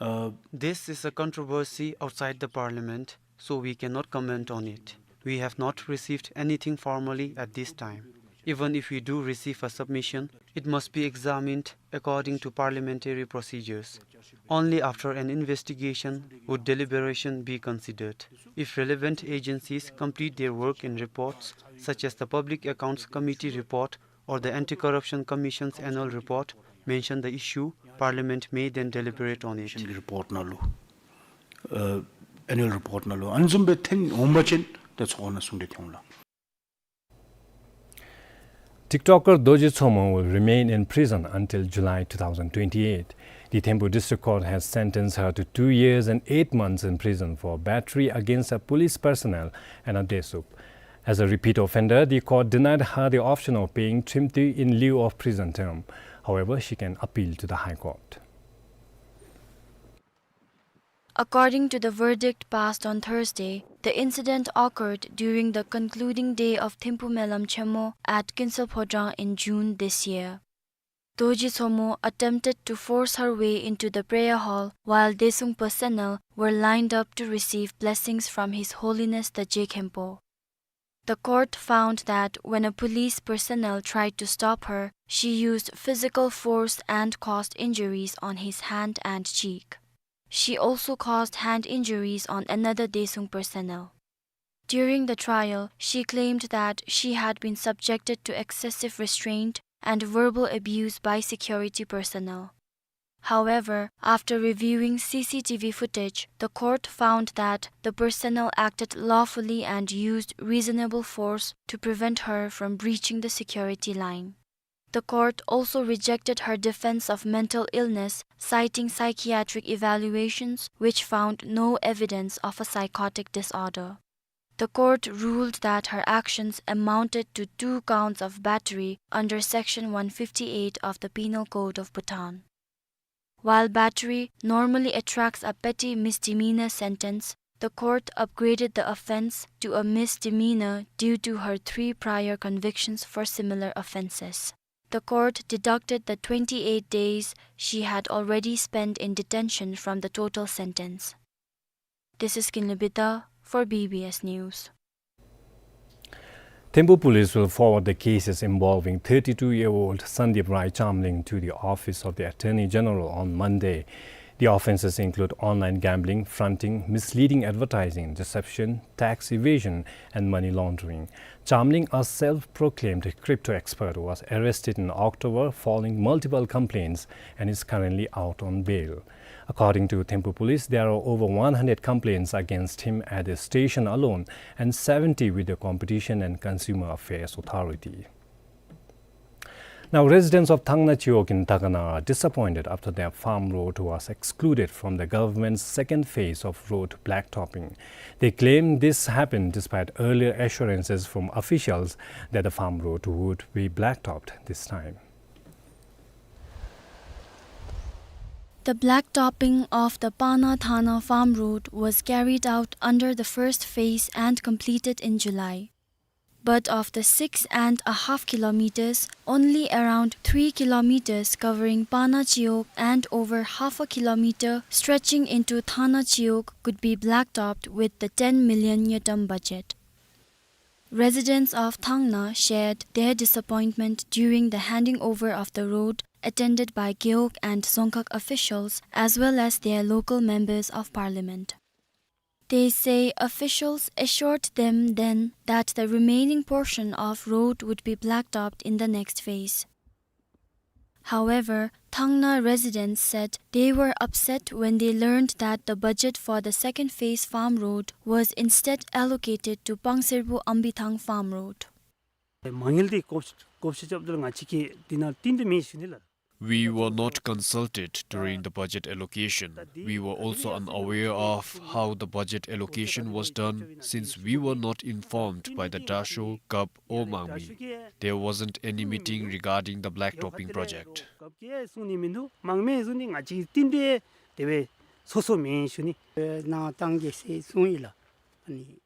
ཨ། This is a controversy outside the parliament, so we cannot comment on it. We have not received anything formally at this time. Even if we do receive a submission, it must be examined according to parliamentary procedures. Only after an investigation would deliberation be considered. If relevant agencies complete their work in reports, such as the Public Accounts Committee report or the Anti-Corruption Commission's annual report mention the issue, Parliament may then deliberate on it. Report ནང་ལུ་ཨ་annual report ནང་ལུ་ཨ་ནི་བཟུམ་སྦེ་ཐོན་འོང་པ་ཅིན་ཏེ་ཚོགས་ནང་གསུང་གྲོས་འཐོན་འོང་ལགས། TikToker Dorji Tsomo will remain in prison until July two thousand twenty-eight. The Thimphu District Court has sentenced her to two years and eight months in prison for battery against a police personnel and a Daesung. As a repeat offender, the court denied her the option of paying thrimtwi in lieu of prison term. However, she can appeal to the High Court. According to the verdict passed on Thursday, the incident occurred during the concluding day of Thimphu Melam Chenmo at Kinsel Phodrang in June this year. Dorji Tsomo attempted to force her way into the prayer hall while Daesung personnel were lined up to receive blessings from His Holiness the Je Khenpo. The court found that when a police personnel tried to stop her, she used physical force and caused injuries on his hand and cheek. She also caused hand injuries on another Daesung personnel. During the trial, she claimed that she had been subjected to excessive restraint and verbal abuse by security personnel. However, after reviewing C C T V footage, the court found that the personnel acted lawfully and used reasonable force to prevent her from breaching the security line. The court also rejected her defense of mental illness, citing psychiatric evaluations which found no evidence of a psychotic disorder. The court ruled that her actions amounted to two counts of battery under Section one fifty-eight of the Penal Code of Bhutan. While battery normally attracts a petty misdemeanor sentence, the court upgraded the offense to a misdemeanor due to her three prior convictions for similar offenses. The court deducted the twenty-eight days she had already spent in detention from the total sentence. This is Kinley Bita for B B S News. Thimphu police will forward the cases involving thirty-two-year-old Sandip Rai Chamling to the Office of the Attorney General on Monday. The offenses include online gambling, fronting, misleading advertising, deception, tax evasion, and money laundering. Chamling, a self-proclaimed crypto expert, was arrested in October following multiple complaints and is currently out on bail. According to Thimphu police, there are over one hundred complaints against him at the station alone and seventy with the Competition and Consumer Affairs Authority. Now, residents of Thangna Chiwog in Takana are disappointed after their farm road was excluded from the government's second phase of road blacktopping. They claim this happened despite earlier assurances from officials that the farm road would be blacktopped this time. The blacktopping of the Pana Thana farm road was carried out under the first phase and completed in July. But of the six and a half kilometers, only around three kilometers covering Pana Chiwog and over half a kilometer stretching into Thana Chiwog could be blacktopped with the ten million ngultrum budget. Residents of Thangna shared their disappointment during the handing over of the road, attended by Gewog and Dzongkhag officials as well as their local members of parliament. They say officials assured them then that the remaining portion of road would be blacktopped in the next phase. However, Thangna residents said they were upset when they learned that the budget for the second phase farm road was instead allocated to Pangserbu Ambithang farm road. མ་དངུལ་འདི་ཀོ་ བགོ་བཤའ་རྐྱབ་ད་ལུ་ང་བཅས་ཀྱིས་འདི་ནང་བསྟུན་ཏེ་མེན་ཞུ་ནི་ལགས། We were not consulted during the budget allocation. We were also unaware of how the budget allocation was done since we were not informed by the Dasho, Gap or Mangme. There wasn't any meeting regarding the blacktopping project. གསུང་ནི་མིན་འདུག། མང་མེ་གསུང་ནི། ང་བཅས་བསྟུན་ཏེ་དེ་སྦེ་སོ་སོ་མེན་ཞུ་ནི། ནང་བཏང་གེ་ཟེར་གསུངས་ཡི་ལགས། ཨ་ནི།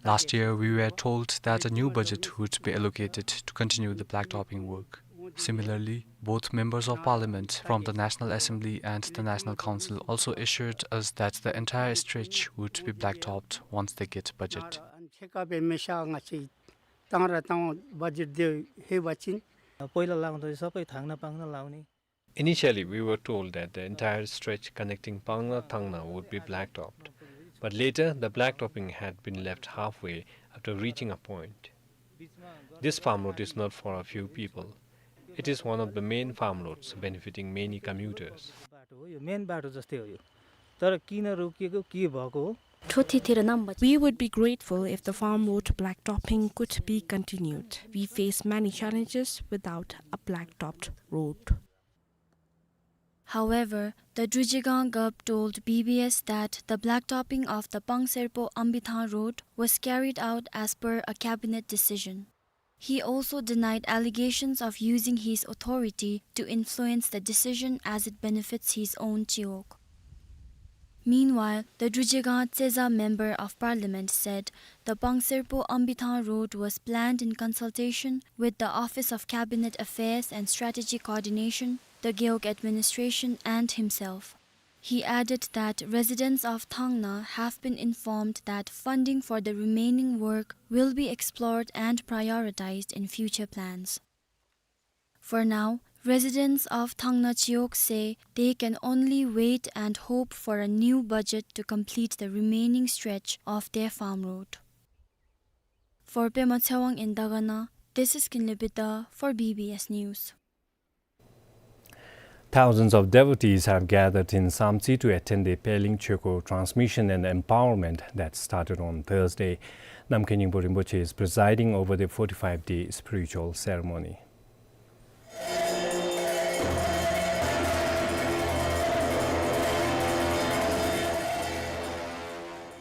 Last year, we were told that a new budget would be allocated to continue the blacktopping work. Similarly, both members of parliament from the National Assembly and the National Council also assured us that the entire stretch would be blacktopped once they get budget. ཕྱེད་ཀ་སྦེ་མི་ཤ་ང་བཅས་བཏང་ར་བཏང་བ་བ་ཇེཊ་དེ་ལྷོད་པ་ཅིན། པོ་ལ་ལང་དོ་ས་པའི་ཐང་ན་པང་ན་ལའོ་ནི། Initially, we were told that the entire stretch connecting Pangna Thangna would be blacktopped. But later, the blacktopping had been left halfway after reaching a point. This farm road is not for a few people. It is one of the main farm roads benefiting many commuters. बाटो हो यो, मेन बाटो जस्तै हो यो। तर किन रोकिएको, के भएको हो? We would be grateful if the farm road blacktopping could be continued. We face many challenges without a blacktopped road. However, the Drujegang Gap told B B S that the blacktopping of the Pangserpo Ambithang road was carried out as per a cabinet decision. He also denied allegations of using his authority to influence the decision as it benefits his own Chiwog. Meanwhile, the Drujegang Tseza Member of Parliament said the Pangserpo Ambithang road was planned in consultation with the Office of Cabinet Affairs and Strategy Coordination, the Gewog administration, and himself. He added that residents of Thangna have been informed that funding for the remaining work will be explored and prioritized in future plans. For now, residents of Thangna Chiwog say they can only wait and hope for a new budget to complete the remaining stretch of their farm road. For Pema Tshewang in Dagana, this is Kinley Bida for B B S News. Thousands of devotees have gathered in Samtse to attend the Peleng Chekor transmission and empowerment that started on Thursday. Namkhai Nyingpo Rinpoche is presiding over the forty-five-day spiritual ceremony.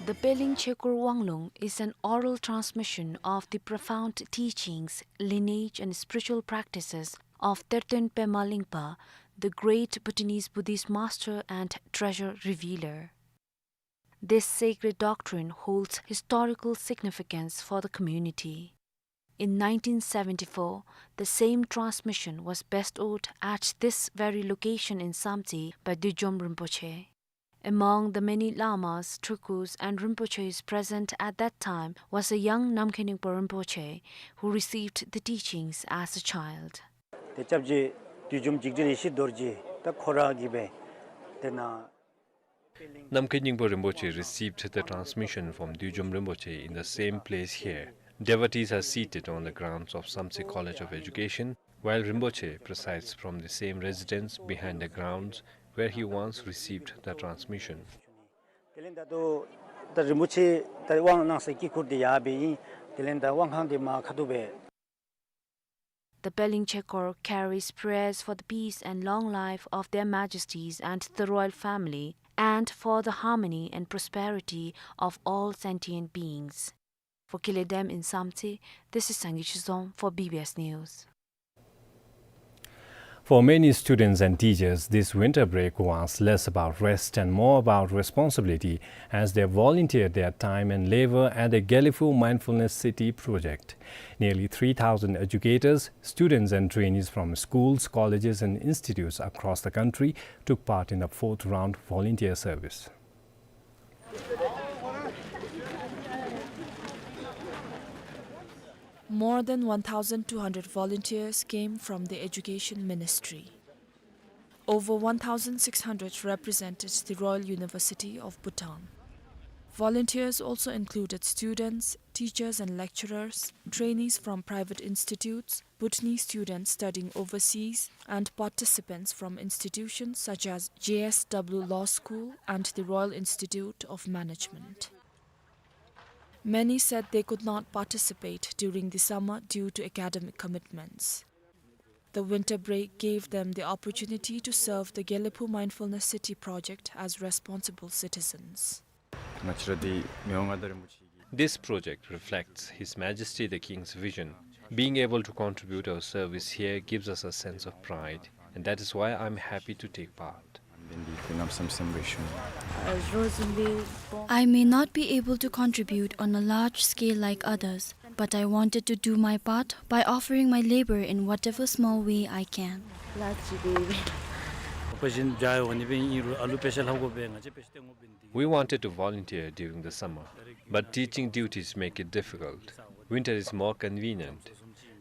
The Peleng Chekor Wanglung is an oral transmission of the profound teachings, lineage, and spiritual practices of Tertön Pema Lingpa, the great Bhutanese Buddhist master and treasure revealer. This sacred doctrine holds historical significance for the community. In nineteen seventy-four, the same transmission was bestowed at this very location in Samtse by Dudjom Rinpoche. Among the many lamas, trikuz, and rinpoches present at that time was a young Namkhai Nyingpo Rinpoche who received the teachings as a child. ཏེ་སྐྱབས་རྗེ་བདུད་འཇོམས་འཇིགས་བྲལ་ཡེ་ཤེས་རྡོ་རྗེ་ད་ཁོ་ར་གིས་སྦེ་དེ་ནང་། Namkhai Nyingpo Rinpoche received the transmission from Dudjom Rinpoche in the same place here. Devotees are seated on the grounds of Samtse College of Education, while Rinpoche presides from the same residence behind the grounds where he once received the transmission. དེ་ལས་ད་ལྟོ་ད་རིན་པོ་ཆེ་ད་དབང་གནང་སའི་དཀྱིལ་འཁོར་དེ་ཡར་སྦེ་ཨིན། དེ་ལས་ད་དབང་ཁང་དེ་མར་ཁ་ཐུག་སྦེ། The Peleng Chekor carries prayers for the peace and long life of Their Majesties and the royal family and for the harmony and prosperity of all sentient beings. For Kinley Dam in Samtse, this is Sangay Chizom for B B S News. For many students and teachers, this winter break was less about rest and more about responsibility as they volunteered their time and labor at the Gelephu Mindfulness City project. Nearly three thousand educators, students and trainees from schools, colleges and institutes across the country took part in the fourth round volunteer service. More than one thousand two hundred volunteers came from the Education Ministry. Over one thousand six hundred represented the Royal University of Bhutan. Volunteers also included students, teachers and lecturers, trainees from private institutes, Bhutanese students studying overseas, and participants from institutions such as J S W Law School and the Royal Institute of Management. Many said they could not participate during the summer due to academic commitments. The winter break gave them the opportunity to serve the Gelephu Mindfulness City project as responsible citizens. ང་བཅས་ར་འདི་མི་དབང་མངའ་བདག་རིན་པོ་ཆེ་གི། This project reflects His Majesty the King's vision. Being able to contribute our service here gives us a sense of pride, and that is why I'm happy to take part. I may not be able to contribute on a large scale like others, but I wanted to do my part by offering my labor in whatever small way I can. We wanted to volunteer during the summer, but teaching duties make it difficult. Winter is more convenient.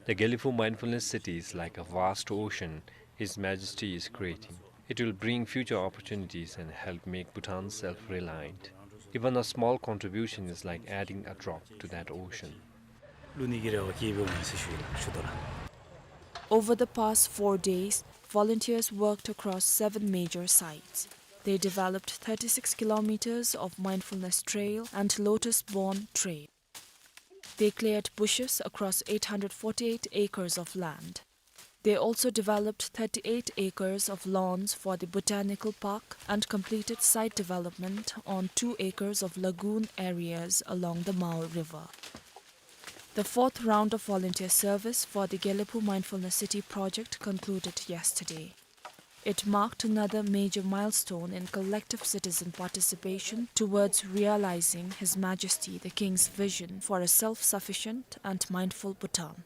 The Gelephu Mindfulness City is like a vast ocean His Majesty is creating. It will bring future opportunities and help make Bhutan self-reliant. Even a small contribution is like adding a drop to that ocean. Over the past four days, volunteers worked across seven major sites. They developed thirty-six kilometers of mindfulness trail and lotus-born trail. They cleared bushes across eight hundred forty-eight acres of land. They also developed thirty-eight acres of lawns for the botanical park and completed site development on two acres of lagoon areas along the Mao River. The fourth round of volunteer service for the Gelephu Mindfulness City project concluded yesterday. It marked another major milestone in collective citizen participation towards realizing His Majesty the King's vision for a self-sufficient and mindful Bhutan.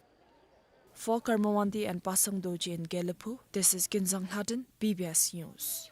For Karma Wangdi and Pasang Dorji in Gelephu, this is Kinzang Lhaden, B B S News.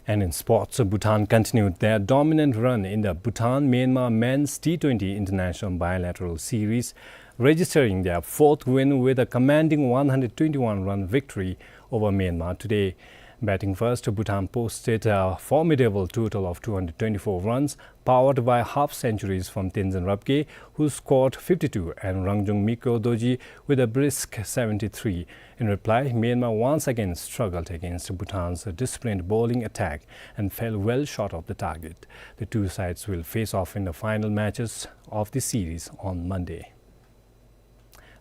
And in sports, Bhutan continued their dominant run in the Bhutan-Myanmar Men's T twenty International Bilateral Series, registering their fourth win with a commanding one hundred twenty-one run victory over Myanmar today. Batting first, Bhutan posted a formidable total of two hundred twenty-four runs, powered by half centuries from Tenzin Rabgye, who scored fifty-two, and Rangjung Mikyo Dorji with a brisk seventy-three. In reply, Myanmar once again struggled against Bhutan's disciplined bowling attack and fell well short of the target. The two sides will face off in the final matches of the series on Monday.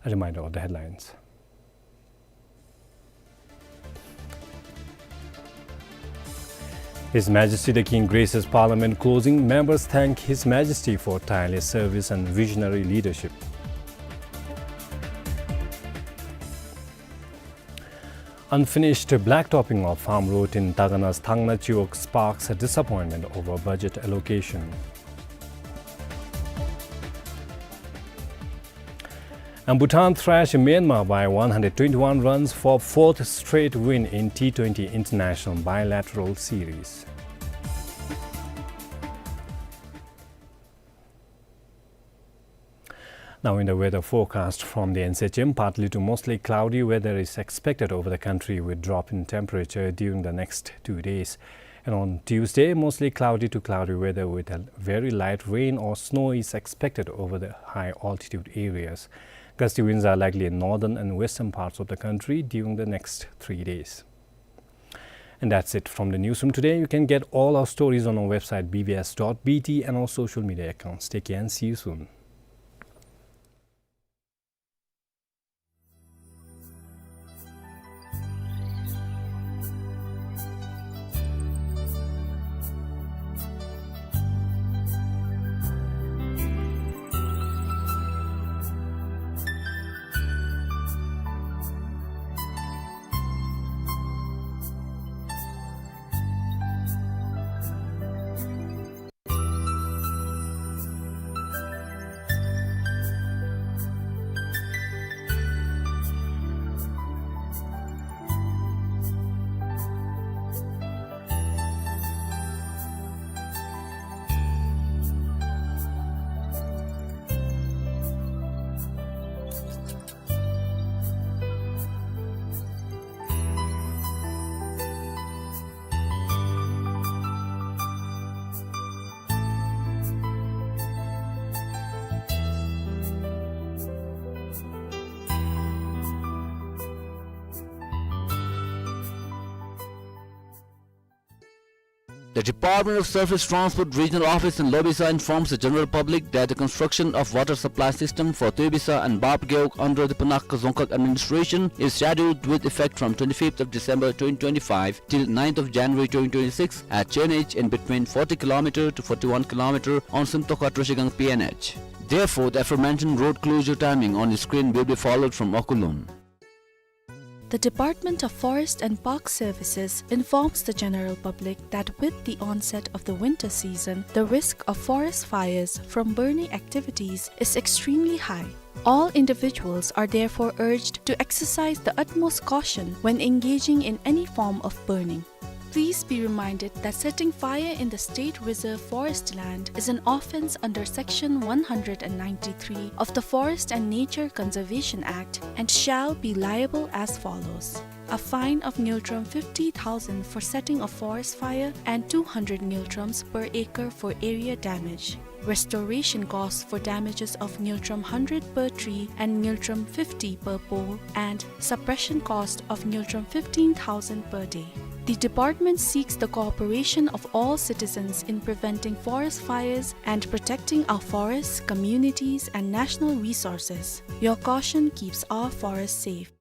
A reminder of the headlines. His Majesty the King graces Parliament closing. Members thank His Majesty for tireless service and visionary leadership. Unfinished blacktopping of farm road in Dagana's Thangna Chiwog sparks a disappointment over budget allocation. And Bhutan thrashed Myanmar by one hundred twenty-one runs for fourth straight win in T twenty International Bilateral Series. Now in the weather forecast from the N C H M, partly to mostly cloudy weather is expected over the country with drop in temperature during the next two days. And on Tuesday, mostly cloudy to cloudy weather with a very light rain or snow is expected over the high altitude areas. Gusty winds are likely in northern and western parts of the country during the next three days. And that's it from the newsroom today. You can get all our stories on our website B B S dot B T and our social media accounts. Take care and see you soon. The Department of Surface Transport Regional Office in Lobisa informs the general public that the construction of water supply system for Tuibisa and Bapgeuk under the Punakha Dzongkhag administration is scheduled with effect from twenty-fifth of December twenty twenty-five till ninth of January twenty twenty-six at Chenage in between forty kilometer to forty-one kilometer on Simtokha Troshigang P N H. Therefore, the aforementioned road closure timing on the screen will be followed from Okulun. The Department of Forest and Park Services informs the general public that with the onset of the winter season, the risk of forest fires from burning activities is extremely high. All individuals are therefore urged to exercise the utmost caution when engaging in any form of burning. Please be reminded that setting fire in the state reserve forest land is an offence under Section one hundred and ninety-three of the Forest and Nature Conservation Act and shall be liable as follows: a fine of ngultrum fifty thousand for setting a forest fire and two hundred ngultrums per acre for area damage. Restoration costs for damages of ngultrum hundred per tree and ngultrum fifty per pole, and suppression cost of ngultrum fifteen thousand per day. The department seeks the cooperation of all citizens in preventing forest fires and protecting our forests, communities, and national resources. Your caution keeps our forests safe.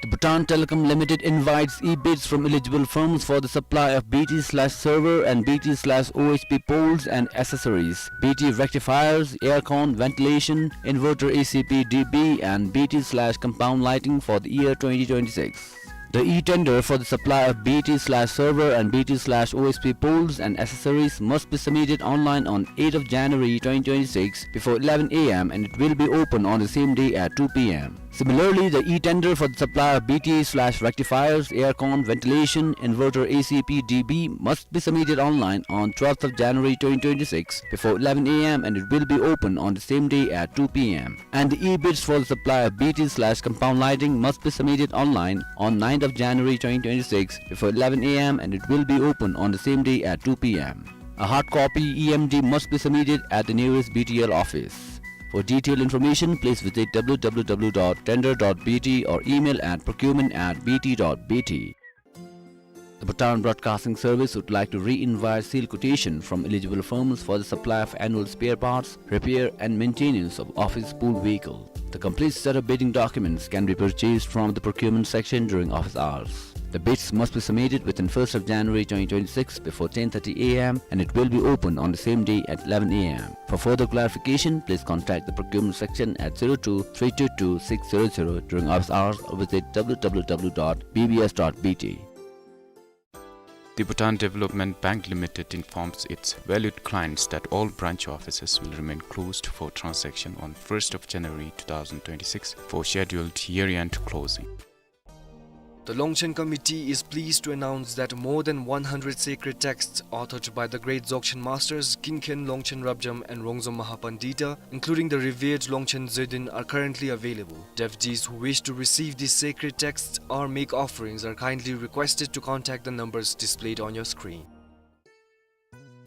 The Bhutan Telecom Limited invites e-bids from eligible firms for the supply of B T slash server and B T slash O S P poles and accessories, B T rectifiers, aircon, ventilation, inverter A C P D B, and B T slash compound lighting for the year twenty twenty-six. The e-tender for the supply of B T slash server and B T slash O S P poles and accessories must be submitted online on eighth of January twenty twenty-six before eleven A M, and it will be open on the same day at two P M. Similarly, the e-tender for the supply of B T slash rectifiers, aircon, ventilation, inverter, A C P, D B must be submitted online on twelfth of January twenty twenty-six before eleven A M, and it will be open on the same day at two P M. And the e-bids for the supply of B T slash compound lighting must be submitted online on ninth of January twenty twenty-six before eleven A M, and it will be open on the same day at two P M. A hard copy E M D must be submitted at the nearest B T L office. For detailed information, please visit W W W dot tender dot B T or email at procurement at B T dot B T. The Bhutan Broadcasting Service would like to re-invite sealed quotation from eligible firms for the supply of annual spare parts, repair and maintenance of office pool vehicle. The complete set of bidding documents can be purchased from the procurement section during office hours. The bids must be submitted within first of January twenty twenty-six before ten thirty A M, and it will be open on the same day at eleven A M. For further clarification, please contact the procurement section at zero two three two two six zero zero during office hours or visit W W W dot B B S dot B T. The Bhutan Development Bank Limited informs its valued clients that all branch offices will remain closed for transaction on first of January two thousand twenty-six for scheduled year-end closing. The Longchen Committee is pleased to announce that more than one hundred sacred texts authored by the great Dzogchen masters Kinken Longchen Rabjam and Rongzom Mahapandita, including the revered Longchen Zödin, are currently available. Devotees who wish to receive these sacred texts or make offerings are kindly requested to contact the numbers displayed on your screen.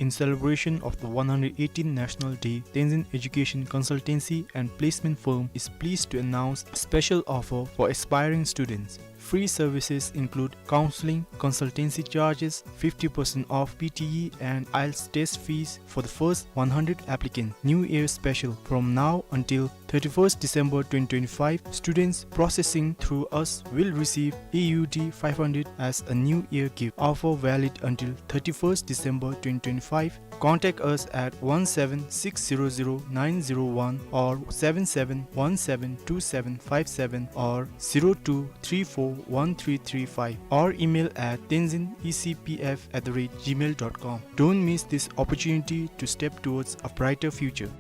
In celebration of the one hundred eighteenth National Day, Tenzin Education Consultancy and Placement Firm is pleased to announce a special offer for aspiring students. Free services include counseling, consultancy charges, fifty percent off P T E and IELTS test fees for the first one hundred applicants. New Year special: from now until thirty-first December twenty twenty-five, students processing through us will receive A U D five hundred as a New Year gift. Offer valid until thirty-first December twenty twenty-five. Contact us at one seven six zero zero nine zero one or seven seven one seven two seven five seven or zero two three four one three three five, or email at tenzin E C P F at the rate gmail dot com. Don't miss this opportunity to step towards a brighter future.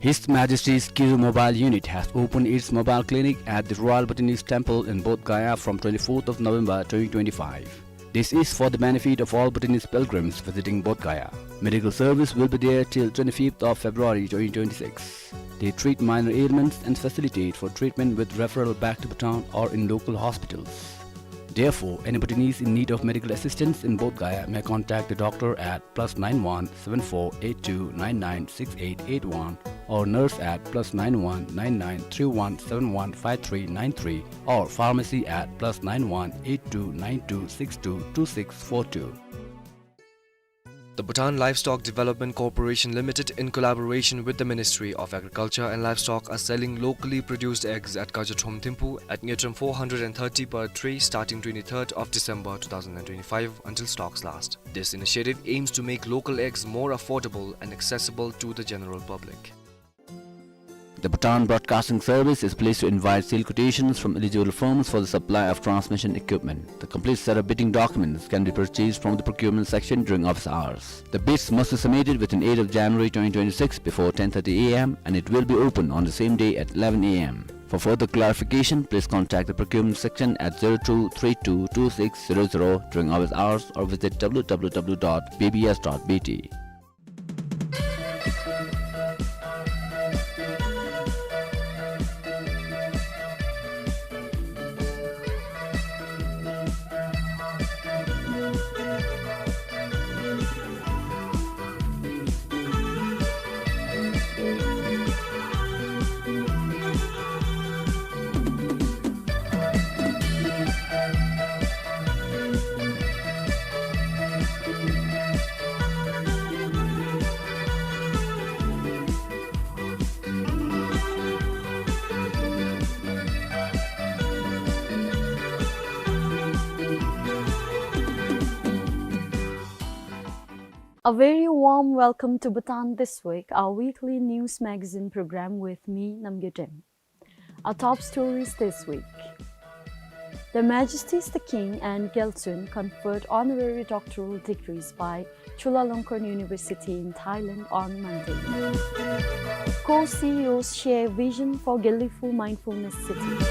His Majesty's Kizu Mobile Unit has opened its mobile clinic at the Royal Bhutanese Temple in Bodh Gaya from twenty-fourth of November twenty twenty-five. This is for the benefit of all Bhutanese pilgrims visiting Bodh Gaya. Medical service will be there till twenty-fifth of February twenty twenty-six. They treat minor ailments and facilitate for treatment with referral back to Bhutan or in local hospitals. Therefore, any Bhutanese in need of medical assistance in Bodh Gaya may contact the doctor at plus nine one seven four eight two nine nine six eight eight one or nurse at plus nine one nine nine three one seven one five three nine three or pharmacy at plus nine one eight two nine two six two two six four two. The Bhutan Livestock Development Corporation Limited, in collaboration with the Ministry of Agriculture and Livestock, are selling locally produced eggs at Kajatrom Thimphu at Ngultrum four hundred and thirty per tray, starting twenty-third of December two thousand and twenty-five until stocks last. This initiative aims to make local eggs more affordable and accessible to the general public. The Bhutan Broadcasting Service is pleased to invite sale quotations from eligible firms for the supply of transmission equipment. The complete set of bidding documents can be purchased from the procurement section during office hours. The bids must be submitted within eighth of January twenty twenty-six before ten thirty A M, and it will be open on the same day at eleven A M. For further clarification, please contact the procurement section at zero two three two two six zero zero during office hours or visit W W W dot B B S dot B T. A very warm welcome to Bhutan This Week, our weekly news magazine program with me, Namgay Dem. Our top stories this week. Their Majesties the King and Gyaltsuen conferred honorary doctoral degrees by Chulalongkorn University in Thailand on Monday. Core C E Os share vision for Gelephu Mindfulness City.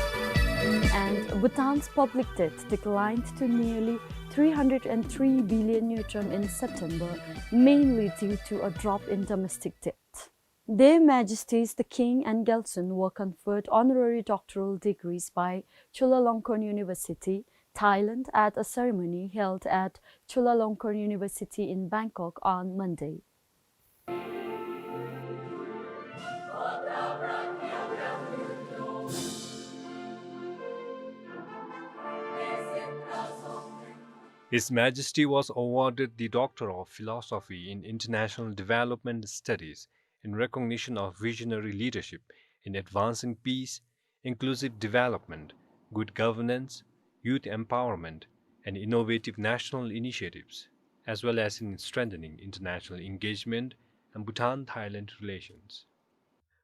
And Bhutan's public debt declined to nearly three hundred and three billion ngultrum in September, mainly due to a drop in domestic debt. Their Majesties the King and Gyaltsuen were conferred honorary doctoral degrees by Chulalongkorn University, Thailand, at a ceremony held at Chulalongkorn University in Bangkok on Monday. His Majesty was awarded the Doctor of Philosophy in International Development Studies in recognition of visionary leadership in advancing peace, inclusive development, good governance, youth empowerment, and innovative national initiatives, as well as in strengthening international engagement and Bhutan-Thailand relations.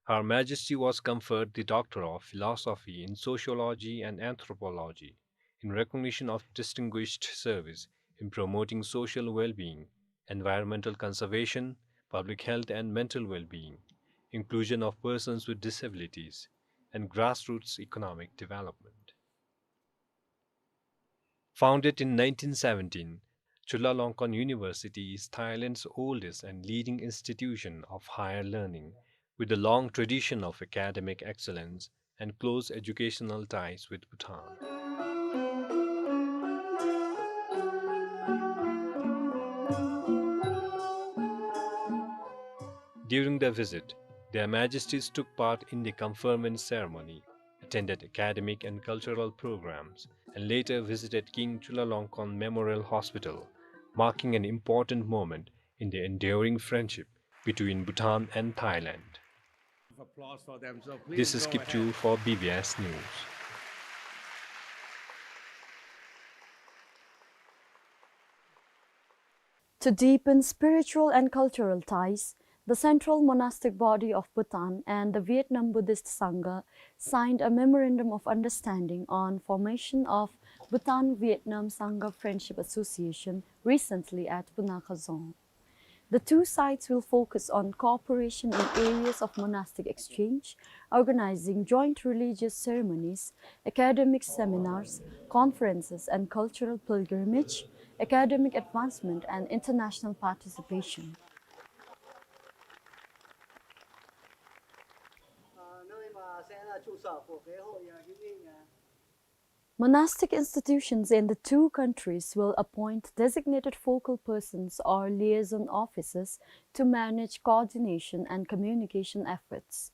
Her Majesty was conferred the Doctor of Philosophy in Sociology and Anthropology in recognition of distinguished service in promoting social well-being, environmental conservation, public health and mental well-being, inclusion of persons with disabilities, and grassroots economic development. Founded in nineteen seventeen, Chulalongkorn University is Thailand's oldest and leading institution of higher learning, with a long tradition of academic excellence and close educational ties with Bhutan. During their visit, Their Majesties took part in the conferment ceremony, attended academic and cultural programs, and later visited King Chulalongkorn Memorial Hospital, marking an important moment in the enduring friendship between Bhutan and Thailand. This is Kipchu for B B S News. To deepen spiritual and cultural ties, the Central Monastic Body of Bhutan and the Vietnam Buddhist Sangha signed a memorandum of understanding on formation of Bhutan-Vietnam Sangha Friendship Association recently at Punakha Dzong. The two sides will focus on cooperation in areas of monastic exchange, organizing joint religious ceremonies, academic seminars, conferences, and cultural pilgrimage, academic advancement, and international participation. Monastic institutions in the two countries will appoint designated focal persons or liaison officers to manage coordination and communication efforts.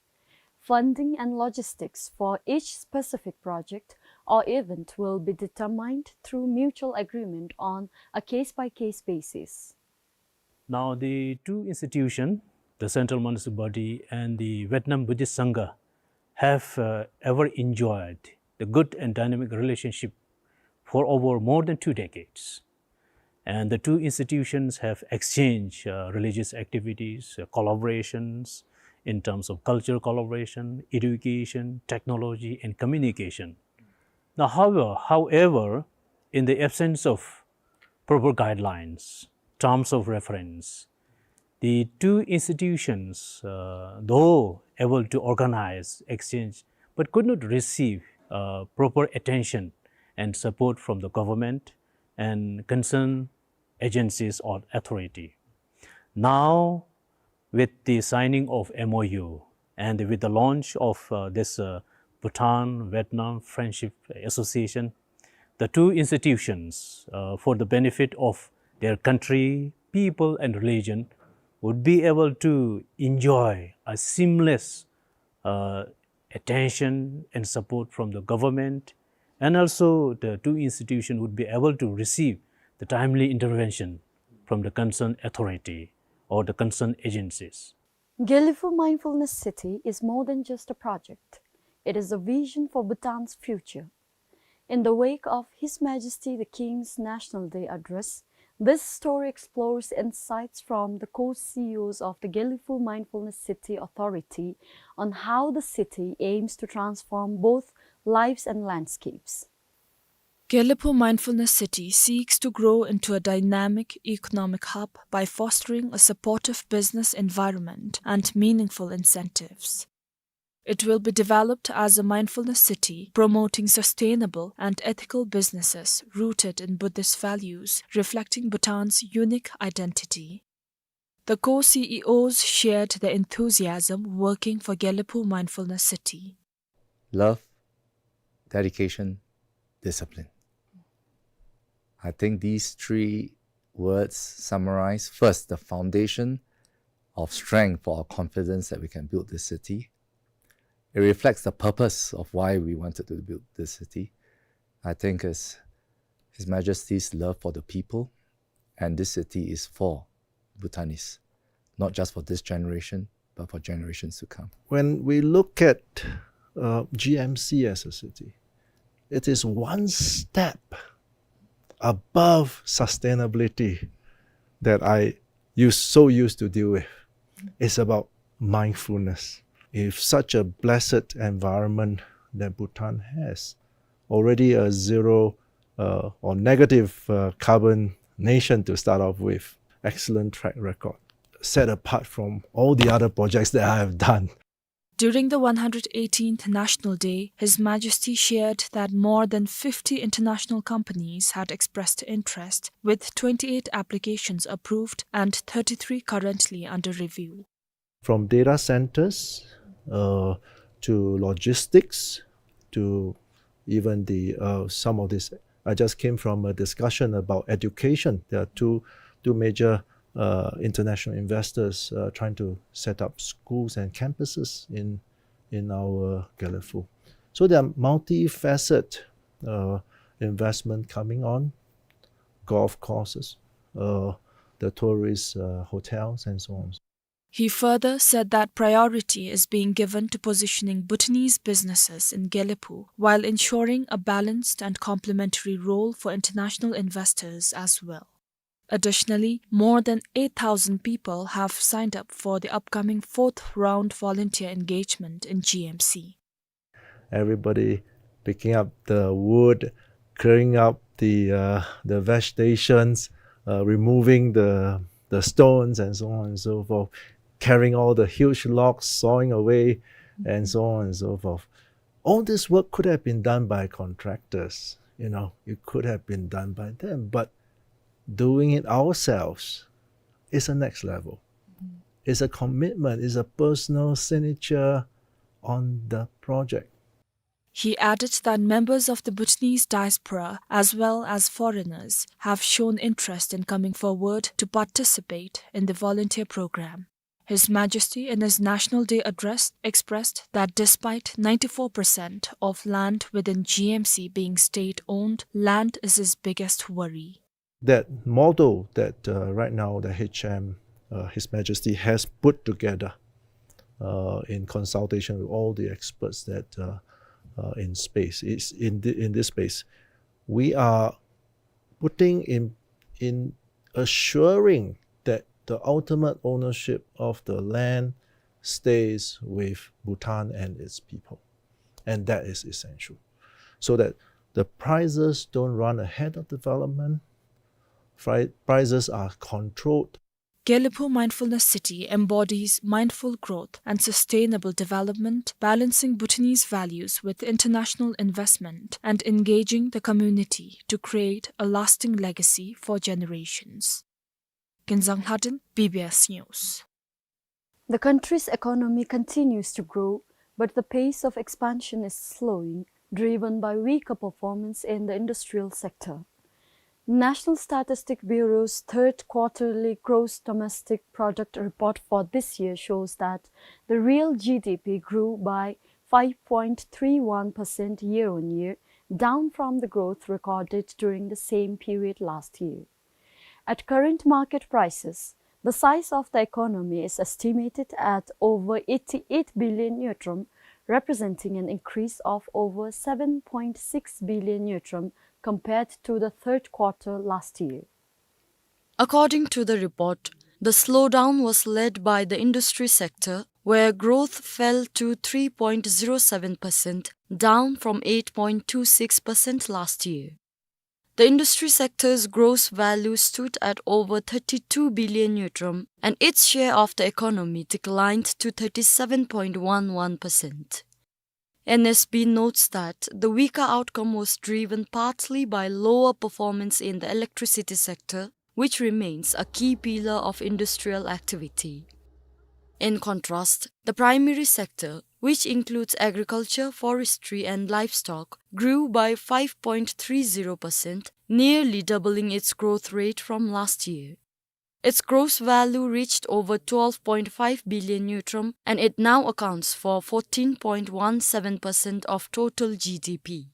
Funding and logistics for each specific project or event will be determined through mutual agreement on a case-by-case basis. Now, the two institutions, the Central Monastic Body and the Vietnam Buddhist Sangha, have, uh, ever enjoyed the good and dynamic relationship for over more than two decades. And the two institutions have exchanged, uh, religious activities, uh, collaborations in terms of cultural collaboration, education, technology, and communication. Now, however, however, in the absence of proper guidelines, terms of reference, the two institutions, uh, though able to organize exchange, but could not receive, uh, proper attention and support from the government and concerned agencies or authority. Now, with the signing of M O U and with the launch of, uh, this, uh, Bhutan Vietnam Friendship Association, the two institutions, uh, for the benefit of their country, people, and religion, would be able to enjoy a seamless, uh, attention and support from the government, and also the two institutions would be able to receive the timely intervention from the concerned authority or the concerned agencies. Gelephu Mindfulness City is more than just a project. It is a vision for Bhutan's future. In the wake of His Majesty the King's National Day Address, this story explores insights from the co-C E Os of the Gelephu Mindfulness City Authority on how the city aims to transform both lives and landscapes. Gelephu Mindfulness City seeks to grow into a dynamic economic hub by fostering a supportive business environment and meaningful incentives. It will be developed as a mindfulness city, promoting sustainable and ethical businesses rooted in Buddhist values, reflecting Bhutan's unique identity. The co-C E Os shared their enthusiasm working for Gelephu Mindfulness City. Love, dedication, discipline. I think these three words summarize, first, the foundation of strength for our confidence that we can build this city. It reflects the purpose of why we wanted to build this city. I think it's His Majesty's love for the people, and this city is for Bhutanese, not just for this generation, but for generations to come. When we look at, uh, G M C as a city, it is one step above sustainability that I used, so used to deal with. It's about mindfulness. If such a blessed environment that Bhutan has, already a zero, uh, or negative, uh, carbon nation to start off with, excellent track record, set apart from all the other projects that I have done. During the one hundred eighteenth National Day, His Majesty shared that more than fifty international companies had expressed interest, with twenty-eight applications approved and thirty-three currently under review. From data centers, uh, to logistics, to even the, uh, some of this. I just came from a discussion about education. There are two, two major, uh, international investors, uh, trying to set up schools and campuses in, in our Gelephu. So there are multifaceted, uh, investment coming on, golf courses, uh, the tourist, uh, hotels, and so on. He further said that priority is being given to positioning Bhutanese businesses in Gelephu while ensuring a balanced and complementary role for international investors as well. Additionally, more than eight thousand people have signed up for the upcoming fourth round volunteer engagement in G M C. Everybody picking up the wood, clearing up the, uh, the vegetations, uh, removing the, the stones and so on and so forth, carrying all the huge logs, sawing away, and so on and so forth. All this work could have been done by contractors, you know, it could have been done by them, but doing it ourselves is the next level. It's a commitment, it's a personal signature on the project. He added that members of the Bhutanese diaspora, as well as foreigners, have shown interest in coming forward to participate in the volunteer program. His Majesty, in his National Day address, expressed that despite ninety-four percent of land within G M C being state-owned, land is his biggest worry. that model that, uh, right now the H M, uh, His Majesty has put together, uh, in consultation with all the experts that, uh, uh, in space, is in the, in this space, we are putting in, in assuring that the ultimate ownership of the land stays with Bhutan and its people. And that is essential. So that the prices don't run ahead of development, pri-, prices are controlled. Gelephu Mindfulness City embodies mindful growth and sustainable development, balancing Bhutanese values with international investment and engaging the community to create a lasting legacy for generations. Kinzang Hladin, B B S News. The country's economy continues to grow, but the pace of expansion is slowing, driven by weaker performance in the industrial sector. National Statistics Bureau's third quarterly gross domestic product report for this year shows that the real G D P grew by five point three one percent year-on-year, down from the growth recorded during the same period last year. At current market prices, the size of the economy is estimated at over eighty-eight billion ngultrum, representing an increase of over seven point six billion ngultrum compared to the third quarter last year. According to the report, the slowdown was led by the industry sector, where growth fell to three point zero seven percent, down from eight point two six percent last year. The industry sector's gross value stood at over thirty-two billion ngultrum, and its share of the economy declined to thirty-seven point one one percent. N S B notes that the weaker outcome was driven partly by lower performance in the electricity sector, which remains a key pillar of industrial activity. In contrast, the primary sector, which includes agriculture, forestry, and livestock, grew by five point three zero percent, nearly doubling its growth rate from last year. Its gross value reached over twelve point five billion ngultrum, and it now accounts for fourteen point one seven percent of total G D P.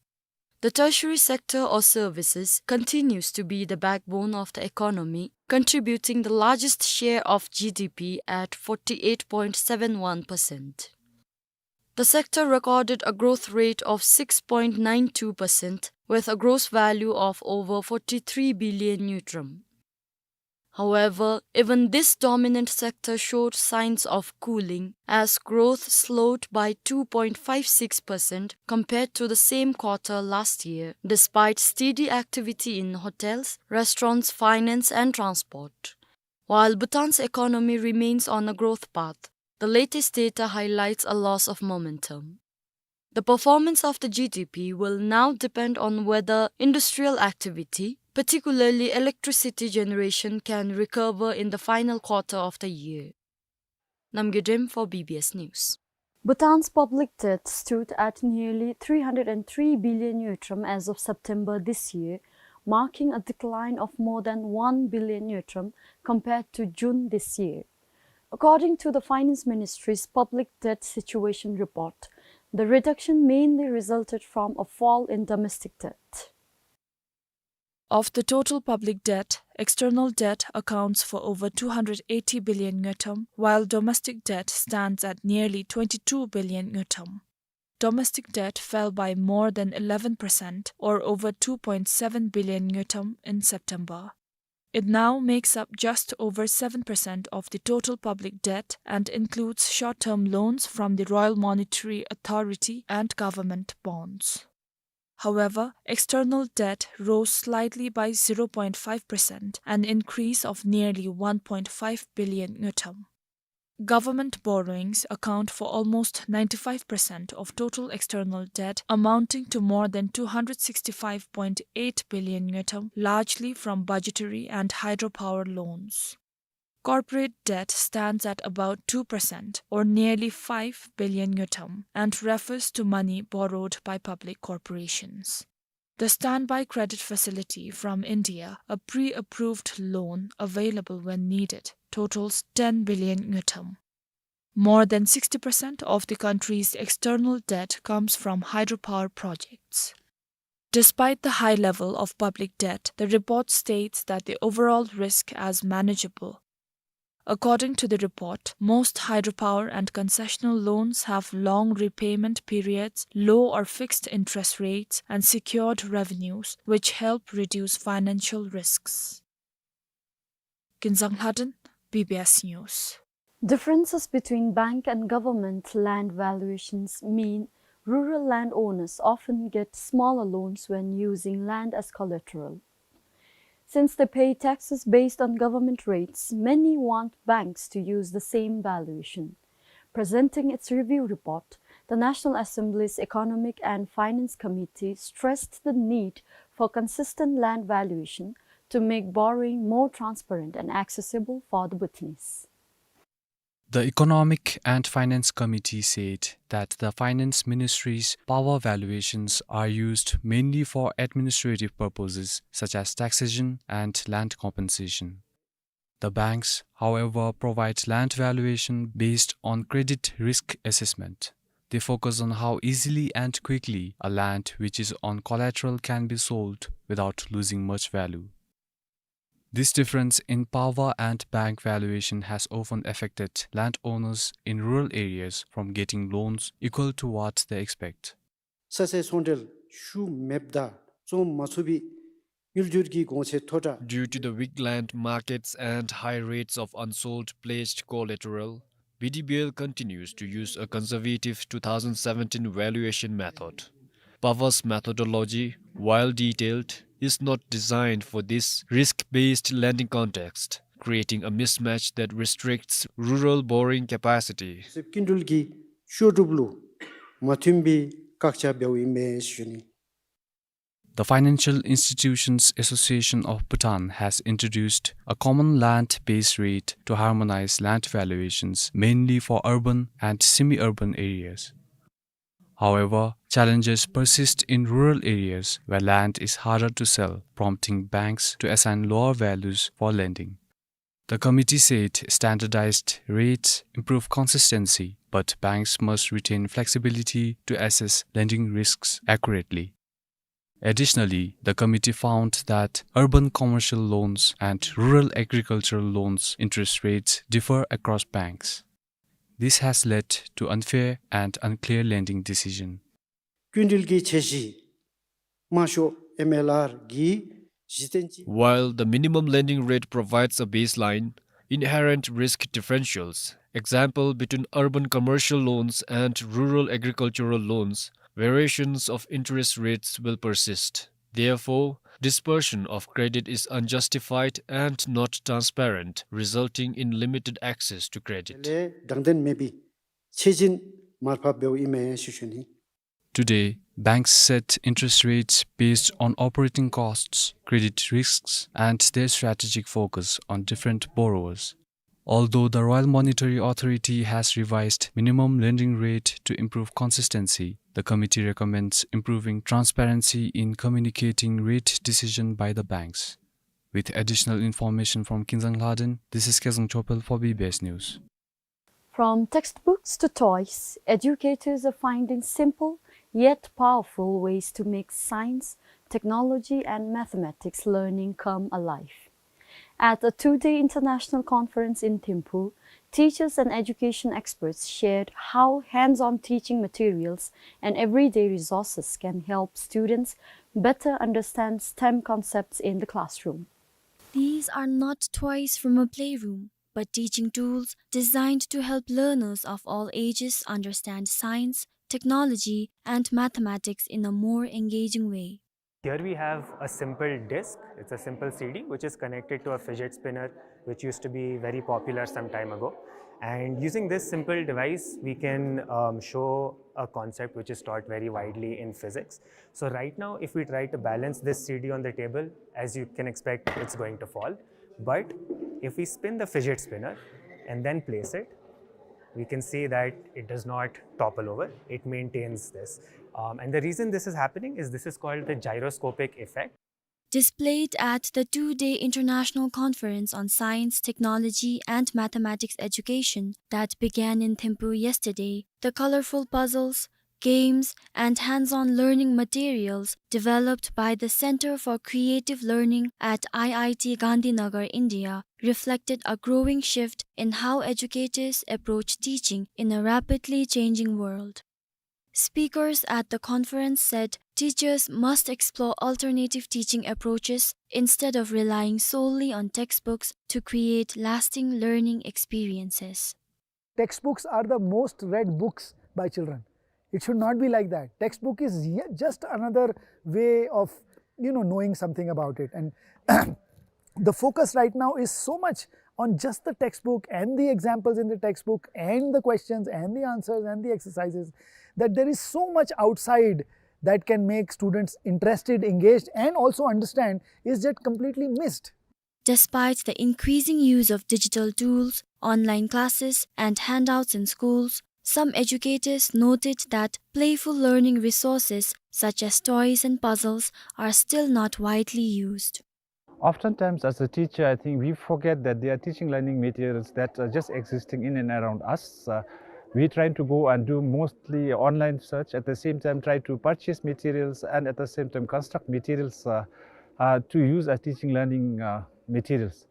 The tertiary sector or services continues to be the backbone of the economy, contributing the largest share of G D P at forty-eight point seven one percent. The sector recorded a growth rate of six point nine two percent, with a gross value of over forty-three billion ngultrum. However, even this dominant sector showed signs of cooling, as growth slowed by two point five six percent compared to the same quarter last year, despite steady activity in hotels, restaurants, finance, and transport. While Bhutan's economy remains on a growth path, the latest data highlights a loss of momentum. The performance of the G D P will now depend on whether industrial activity, particularly electricity generation, can recover in the final quarter of the year. Namgay Dem for B B S News. Bhutan's public debt stood at nearly three hundred and three billion ngultrum as of September this year, marking a decline of more than one billion ngultrum compared to June this year. According to the Finance Ministry's public debt situation report, the reduction mainly resulted from a fall in domestic debt. Of the total public debt, external debt accounts for over two hundred eighty billion ngultrum, while domestic debt stands at nearly twenty-two billion ngultrum. Domestic debt fell by more than eleven percent, or over two point seven billion ngultrum, in September. It now makes up just over seven percent of the total public debt and includes short-term loans from the Royal Monetary Authority and government bonds. However, external debt rose slightly by zero point five percent, an increase of nearly one point five billion ngultrum. Government borrowings account for almost ninety-five percent of total external debt, amounting to more than two hundred sixty-five point eight billion ngultrum, largely from budgetary and hydropower loans. Corporate debt stands at about two percent, or nearly five billion ngultrum, and refers to money borrowed by public corporations. The standby credit facility from India, a pre-approved loan available when needed, totals ten billion ngultrum. More than sixty percent of the country's external debt comes from hydropower projects. Despite the high level of public debt, the report states that the overall risk is manageable. According to the report, most hydropower and concessional loans have long repayment periods, low or fixed interest rates, and secured revenues, which help reduce financial risks. Kinzang Lhaden, B B S News. Differences between bank and government land valuations mean rural landowners often get smaller loans when using land as collateral. Since they pay taxes based on government rates, many want banks to use the same valuation. Presenting its review report, the National Assembly's Economic and Finance Committee stressed the need for consistent land valuation to make borrowing more transparent and accessible for the Bhutanese. The Economic and Finance Committee said that the Finance Ministry's PAVA valuations are used mainly for administrative purposes such as taxation and land compensation. The banks, however, provide land valuation based on credit risk assessment. They focus on how easily and quickly a land which is on collateral can be sold without losing much value. This difference in PAVA and bank valuation has often affected landowners in rural areas from getting loans equal to what they expect. ས་ཆའི་ཚོང་འབྲེལ་ཤུགས་མེདཔ་དང་བཙོང་མ་ཚུགས་པའི་དངུལ་འབྱོར་གྱི་གོང་ཚད་མཐོ་དྲགས། Due to the weak land markets and high rates of unsold pledged collateral, B D B L continues to use a conservative two thousand seventeen valuation method. PAVA's methodology, while detailed, is not designed for this risk-based lending context, creating a mismatch that restricts rural borrowing capacity. སྐྱིན་འགྲུལ་གྱི་ཤོག་སྒྲུབ་ལུ་མ་མཐུན་པའི་བཀག་ཆ་འབདཝ་ཨིན་མས་ཞུ་ནི། The Financial Institutions Association of Bhutan has introduced a common land-based rate to harmonize land valuations, mainly for urban and semi-urban areas. However, challenges persist in rural areas where land is harder to sell, prompting banks to assign lower values for lending. The committee said standardized rates improve consistency, but banks must retain flexibility to assess lending risks accurately. Additionally, the committee found that urban commercial loans and rural agricultural loans interest rates differ across banks. This has led to unfair and unclear lending decision. སྐྱིན་འགྲུལ་གྱི་ཆ་གཞི་དམའ་ཤོས་M L R གྱི་གཞི་རྟེན་གྱི། While the minimum lending rate provides a baseline, inherent risk differentials, example between urban commercial loans and rural agricultural loans, variations of interest rates will persist. Therefore, dispersion of credit is unjustified and not transparent, resulting in limited access to credit. ལས་དྲང་བདེན་མེད་པའི་ཆེ་ཆེན་མར་ཕབ་འབདཝ་ཨིན་མས་ཞུ་ཞུ་ནི། Today, banks set interest rates based on operating costs, credit risks, and their strategic focus on different borrowers. Although the Royal Monetary Authority has revised minimum lending rate to improve consistency, the committee recommends improving transparency in communicating rate decision by the banks. With additional information from Kinzang Lhaden, this is Kezang Chopel for B B S News. From textbooks to toys, educators are finding simple yet powerful ways to make science, technology, and mathematics learning come alive. At a two-day international conference in Thimphu, teachers and education experts shared how hands-on teaching materials and everyday resources can help students better understand STEM concepts in the classroom. These are not toys from a playroom, but teaching tools designed to help learners of all ages understand science, technology, and mathematics in a more engaging way. Here we have a simple disc. It's a simple C D which is connected to a fidget spinner, which used to be very popular some time ago. And using this simple device, we can, um, show a concept which is taught very widely in physics. So right now, if we try to balance this C D on the table, as you can expect, it's going to fall. But if we spin the fidget spinner and then place it, we can see that it does not topple over. It maintains this. Um, and the reason this is happening is this is called the gyroscopic effect. Displayed at the two-day International Conference on Science, Technology, and Mathematics Education that began in Thimphu yesterday, the colorful puzzles, games, and hands-on learning materials developed by the Center for Creative Learning at I I T Gandhinagar, India, reflected a growing shift in how educators approach teaching in a rapidly changing world. Speakers at the conference said teachers must explore alternative teaching approaches instead of relying solely on textbooks to create lasting learning experiences. Textbooks are the most read books by children. It should not be like that. Textbook is yet just another way of, you know, knowing something about it. And the focus right now is so much on just the textbook and the examples in the textbook and the questions and the answers and the exercises that there is so much outside that can make students interested, engaged, and also understand is just completely missed. Despite the increasing use of digital tools, online classes, and handouts in schools, some educators noted that playful learning resources such as toys and puzzles are still not widely used. Oftentimes, as a teacher, I think we forget that there are teaching learning materials that are just existing in and around us. Uh, we trying to go and do mostly online search, at the same time try to purchase materials and at the same time construct materials uh, uh, to use as teaching learning uh, materials.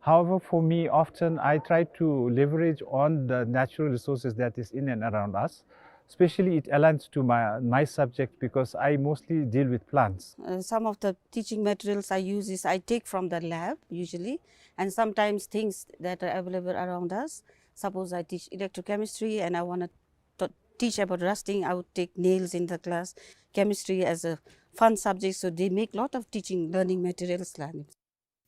However, for me, often I try to leverage on the natural resources that is in and around us. Especially, it aligns to my, my subject because I mostly deal with plants. Uh, some of the teaching materials I use is I take from the lab usually, and sometimes things that are available around us. Suppose I teach electrochemistry and I want to teach about rusting, I would take nails in the class. Chemistry as a fun subject, so they make lot of teaching learning materials lah.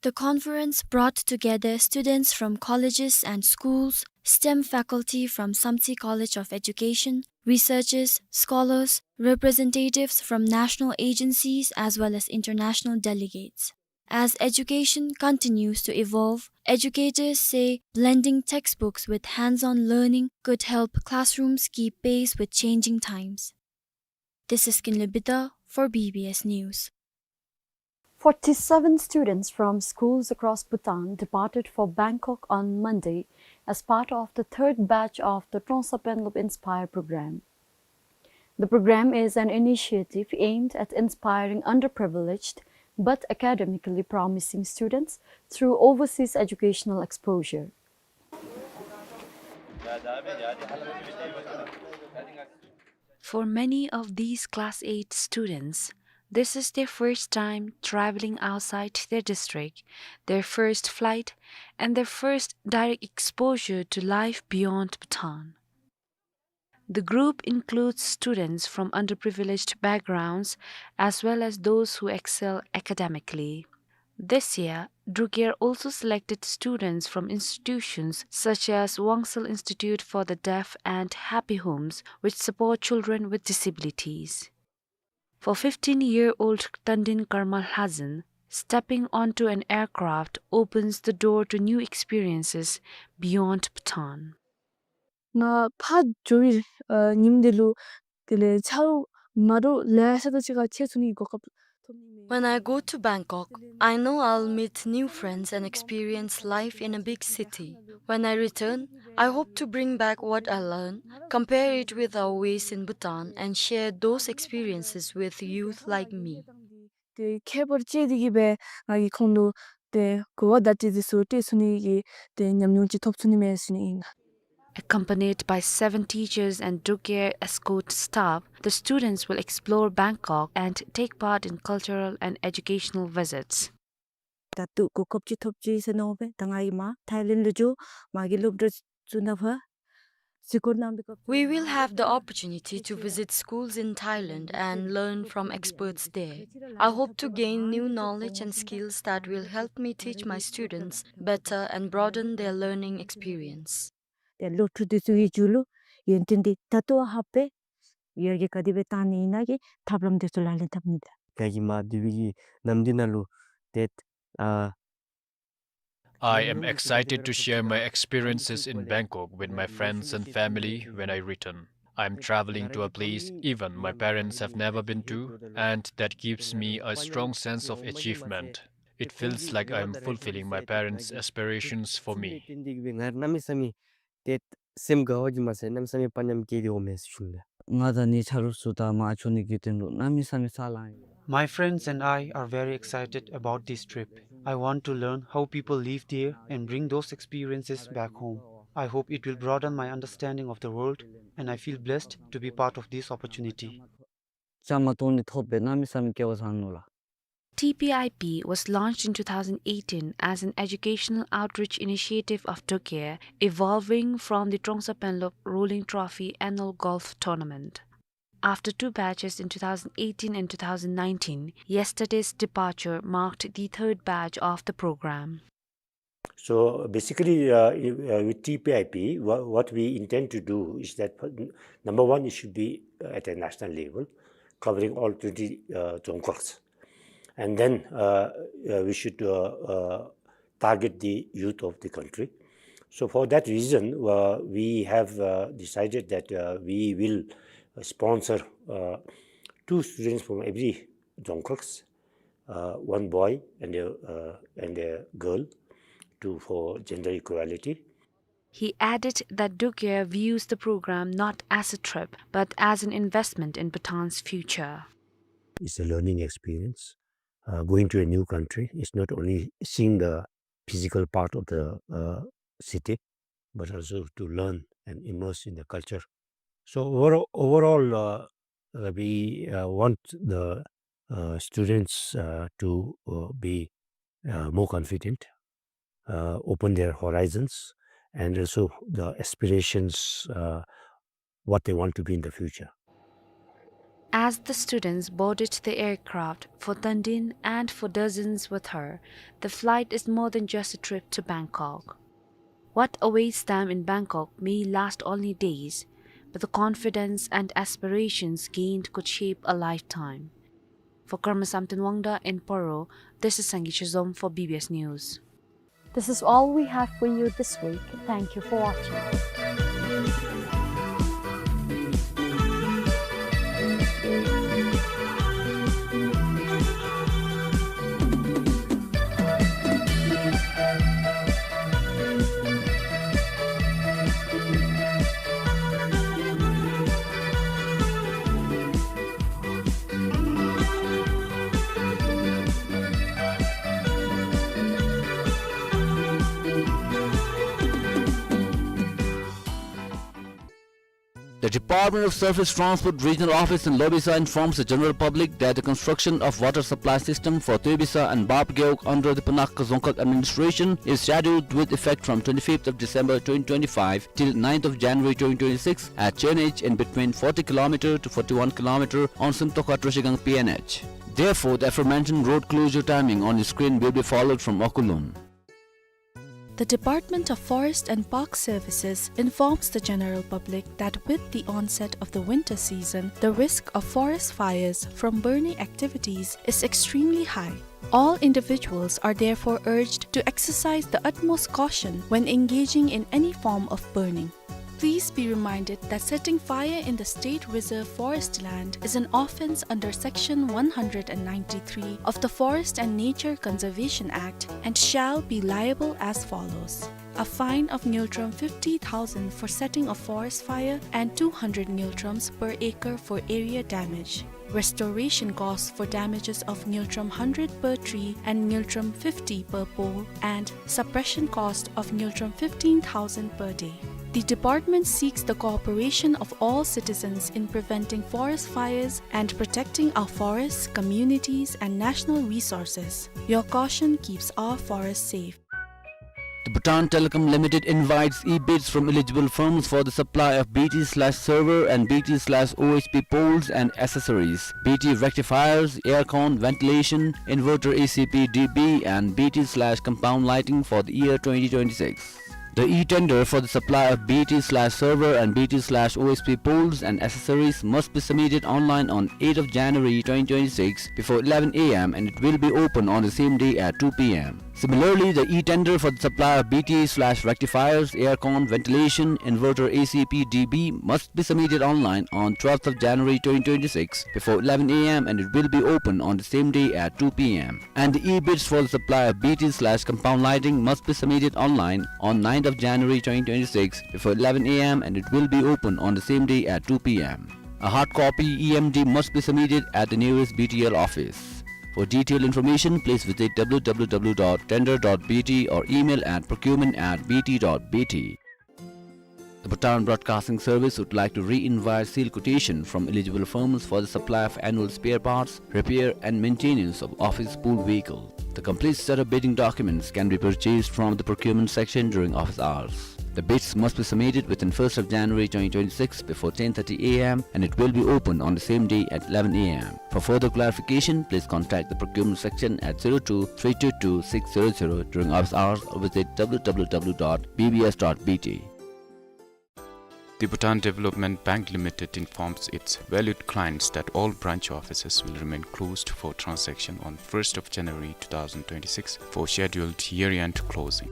The conference brought together students from colleges and schools, STEM faculty from Samtse College of Education, researchers, scholars, representatives from national agencies as well as international delegates. As education continues to evolve, educators say blending textbooks with hands-on learning could help classrooms keep pace with changing times. This is Kinley Bida for B B S News. Forty-seven students from schools across Bhutan departed for Bangkok on Monday as part of the third batch of the Trongsa Penlop Inspire program. The program is an initiative aimed at inspiring underprivileged but academically promising students through overseas educational exposure. For many of these Class eight students, this is their first time traveling outside their district, their first flight, and their first direct exposure to life beyond Bhutan. The group includes students from underprivileged backgrounds as well as those who excel academically. This year, Druk Yer also selected students from institutions such as Wangsal Institute for the Deaf and Happy Homes, which support children with disabilities. For fifteen-year-old Tandin Karma Lhazen, stepping onto an aircraft opens the door to new experiences beyond Bhutan. ང་ཕར་འགྱོ་བའི་ཨ་ཉིནམ་དེ་ལུ་དེ་ལས་ཆ་རོགས་མ་འདྲཝ་ལེ་ཤ་དང་གཅིག་ཁར་ཕྱད་ཚུགས་ནིའི་གོ་སྐབས་ཐོབ་ནི་མས། When I go to Bangkok, I know I'll meet new friends and experience life in a big city. When I return, I hope to bring back what I learn, compare it with our ways in Bhutan, and share those experiences with youth like me. དེ་ཁྱད་པར་ཅིག་དེ་གིས་སྦེ་ང་གིས་ཁོང་ལུ་དེ་གོ་བ་བརྡ་སྤྲོད་དེ་ཚུ་སྤྲོད་ཚུགས་ནི་གི་དེ་ཉམས་མྱོང་ཅིག་ཐོབ་ཚུགས་ནི་མས་ཟེར་ནི་ཨིན། Accompanied by seven teachers and Druk Yer escort staff, the students will explore Bangkok and take part in cultural and educational visits. ད་ལྟོ་གོ་སྐབས་ཅིག་ཐོབ་ཅི་ཟེར་མནོ་སྦེ་ད་ང་གིས་མར་ཐའི་ལེནཌ་ལུ་འགྱོ་མ་གི་སློབ་གྲྭ་ཚུ་ནང་ཕར་གཟིགས་སྐོར་གནང་བའི་སྐབས། We will have the opportunity to visit schools in Thailand and learn from experts there. I hope to gain new knowledge and skills that will help me teach my students better and broaden their learning experience. དེ་སློབ་ཕྲུག་དེ་ཚུ་གི་རྒྱུད་ལུ་ཡོན་ཏན་དེ་ད་ལྟོ་ཧ་སྦེ་ཡར་རྒྱས་ག་དེ་སྦེ་བཏང་ནི་ཨིན་ན་གི་ཐབས་ལམ་དེ་ཚུ་ལག་ལེན་འཐབ་ནི་དང་། ང་གིས་མར་སྡོད་པའི་གི་ནམ་དུས་ནང་ལུ་དེ་ཨ། I am excited to share my experiences in Bangkok with my friends and family when I return. I am traveling to a place even my parents have never been to, and that gives me a strong sense of achievement. It feels like I am fulfilling my parents' aspirations for me. དེ་གནམ་མེད་ས་མེད་དེ་སེམས་དགའ་བ་གིས་མ་ཚད་གནམ་མེད་ས་མེད་དཔའ་ཉམས་སྐྱེས་ཏེ་འོང་མས་ཟེར་ཞུ་ནི། ང་དང་ངེའི་ཆ་རོགས་ཚུ་དང་མར་འགྱོ་ནི་གི་དོན་ལུ་གནམ་མེད་ས་མེད་ཚ་ལང་ཡི། My friends and I are very excited about this trip. I want to learn how people live there and bring those experiences back home. I hope it will broaden my understanding of the world, and I feel blessed to be part of this opportunity. བཅའ་མར་གཏོགས་ནི་ཐོབ་སྦེ་གནམ་མེད་ས་མེད་སྐལ་བ་བཟང་ནུག་ལགས། T P I P was launched in two thousand eighteen as an educational outreach initiative of Dukye, evolving from the Trongsa Penlop Rolling Trophy annual golf tournament. After two batches in two thousand eighteen and two thousand nineteen, yesterday's departure marked the third batch of the program. So basically, uh, i-, uh, with T P I P, wha-, what we intend to do is that, uh, number one, it should be, uh, at a national level, covering all twenty, uh, Dzongkhags. And then, uh, uh, we should, uh, uh, target the youth of the country. So for that reason, uh, we have, uh, decided that, uh, we will, uh, sponsor, uh, two students from every Dzongkhags, uh, one boy and a, uh, and a girl, to, for gender equality. He added that Dukye views the program not as a trip, but as an investment in Bhutan's future. It's a learning experience. Uh, going to a new country is not only seeing the physical part of the, uh, city, but also to learn and immerse in the culture. So overall, overall, uh, uh, we, uh, want the, uh, students, uh, to, uh, be, uh, more confident, uh, open their horizons, and also the aspirations, uh, what they want to be in the future. As the students boarded the aircraft for Thandin and for dozens with her, the flight is more than just a trip to Bangkok. What awaits them in Bangkok may last only days, but the confidence and aspirations gained could shape a lifetime. For Karma Samten Wangda in Paro, this is Sangay Chizom for B B S News. This is all we have for you this week. Thank you for watching. The Department of Surface Transport Regional Office in Lobisa informs the general public that the construction of water supply system for Tuibisa and Bapgeuk under the Punakha Dzongkhag administration is scheduled with effect from twenty-fifth of December twenty twenty-five till ninth of January twenty twenty-six at Chenage in between forty kilometer to forty-one kilometer on Simtokha Troshigang P N H. Therefore, the aforementioned road closure timing on the screen will be followed from Okulum. The Department of Forest and Park Services informs the general public that with the onset of the winter season, the risk of forest fires from burning activities is extremely high. All individuals are therefore urged to exercise the utmost caution when engaging in any form of burning. Please be reminded that setting fire in the state reserve forest land is an offence under Section one hundred and ninety-three of the Forest and Nature Conservation Act and shall be liable as follows. A fine of ngultrum fifty thousand for setting a forest fire and two hundred ngultrums per acre for area damage. Restoration costs for damages of ngultrum hundred per tree and ngultrum fifty per pole, and suppression cost of ngultrum fifteen thousand per day. The department seeks the cooperation of all citizens in preventing forest fires and protecting our forests, communities, and national resources. Your caution keeps our forests safe. The Bhutan Telecom Limited invites e-bids from eligible firms for the supply of B T slash server and B T slash O S P poles and accessories, B T rectifiers, aircon, ventilation, inverter A C P D B, and B T slash compound lighting for the year twenty twenty-six. The e-tender for the supply of B T slash server and B T slash O S P poles and accessories must be submitted online on eighth of January twenty twenty-six before eleven A M, and it will be open on the same day at two P M. Similarly, the e-tender for the supply of B T slash rectifiers, aircon, ventilation, inverter, A C P D B must be submitted online on twelfth of January twenty twenty-six before eleven A M, and it will be open on the same day at two P M. And the e-bids for the supply of B T slash compound lighting must be submitted online on ninth of January twenty twenty-six before eleven A M, and it will be open on the same day at two P M. A hard copy E M D must be submitted at the nearest B T L office. For detailed information, please visit W W W dot tender dot B T or email at procurement at B T dot B T. The Bhutan Broadcasting Service would like to re-invite sealed quotation from eligible firms for the supply of annual spare parts, repair and maintenance of office pool vehicle. The complete set of bidding documents can be purchased from the procurement section during office hours. The bids must be submitted within first of January twenty twenty-six before ten thirty A M and it will be open on the same day at eleven A M. For further clarification, please contact the procurement section at zero two three two two six zero zero during office hours or visit W W W dot B B S dot B T. The Bhutan Development Bank Limited informs its valued clients that all branch offices will remain closed for transaction on first of January two thousand twenty-six for scheduled year-end closing.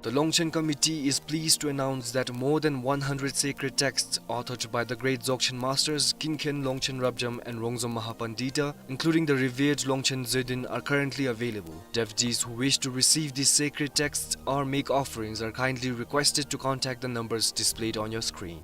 The Longchen Committee is pleased to announce that more than one hundred sacred texts authored by the great Dzogchen masters Kinken Longchen Rabjam and Rongzom Mahapandita, including the revered Longchen Zedin, are currently available. Devotees who wish to receive these sacred texts or make offerings are kindly requested to contact the numbers displayed on your screen.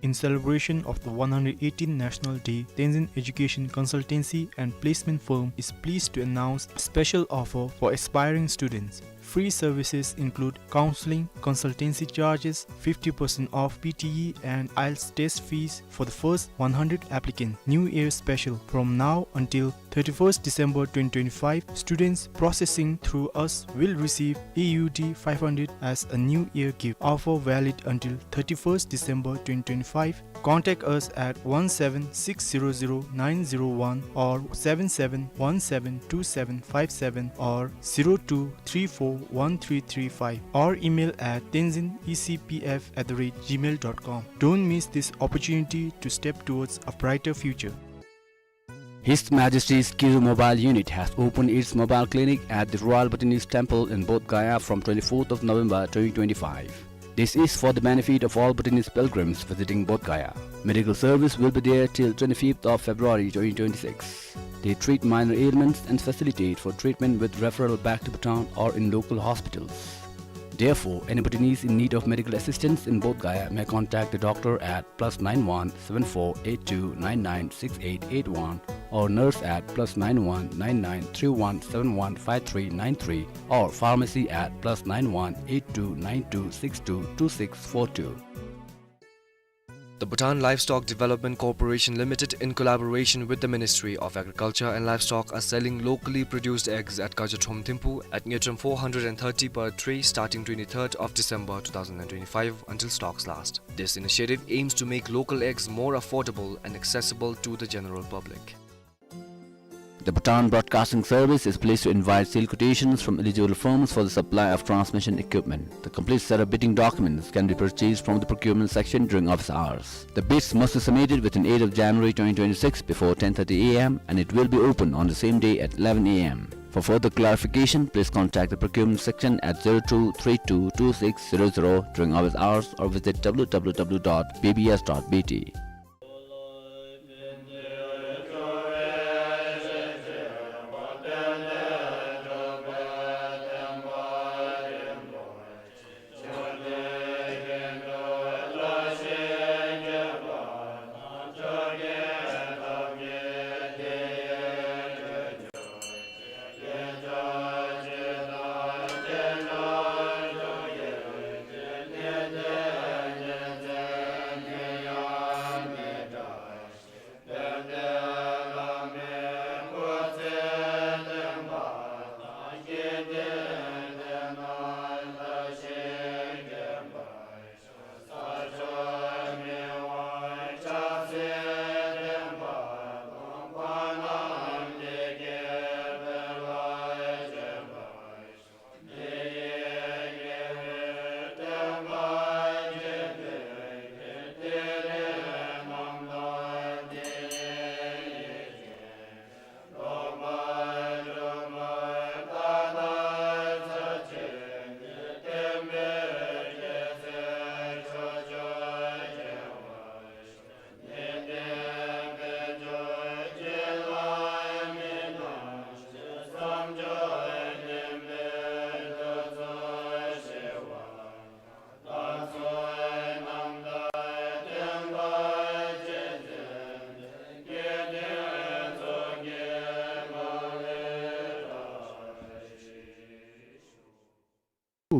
In celebration of the one hundred eighteenth National Day, Tenzin Education Consultancy and Placement Firm is pleased to announce a special offer for aspiring students. Free services include counseling, consultancy charges, fifty percent off P T E and IELTS test fees for the first one hundred applicants. New Year special. From now until thirty-first December twenty twenty-five, students processing through us will receive A U D five hundred as a New Year gift. Offer valid until thirty-first December twenty twenty-five. Contact us at one seven six zero zero nine zero one or seven seven one seven two seven five seven or zero two three four one three three five or email at tenzin E C P F at the rate gmail dot com. Don't miss this opportunity to step towards a brighter future. His Majesty's Kizu Mobile Unit has opened its mobile clinic at the Royal Bhutanese Temple in Bodh Gaya from twenty-fourth of November twenty twenty-five. This is for the benefit of all Bhutanese pilgrims visiting Bodh Gaya. Medical service will be there till twenty-fifth of February twenty twenty-six. They treat minor ailments and facilitate for treatment with referral back to Bhutan or in local hospitals. Therefore, any Bhutanese in need of medical assistance in Bodh Gaya may contact the doctor at plus nine one seven four eight two nine nine six eight eight one or nurse at plus nine one nine nine three one seven one five three nine three or pharmacy at plus nine one eight two nine two six two two six four two. The Bhutan Livestock Development Corporation Limited, in collaboration with the Ministry of Agriculture and Livestock, are selling locally produced eggs at Kajatrom Thimphu at Ngirtram four hundred and thirty per tray starting twenty-third of December two thousand and twenty-five until stocks last. This initiative aims to make local eggs more affordable and accessible to the general public. The Bhutan Broadcasting Service is pleased to invite sealed quotations from eligible firms for the supply of transmission equipment. The complete set of bidding documents can be purchased from the procurement section during office hours. The bids must be submitted within eighth of January twenty twenty-six before ten thirty A M and it will be open on the same day at eleven A M. For further clarification, please contact the procurement section at zero two three two two six zero zero during office hours or visit W W W dot B B S dot B T.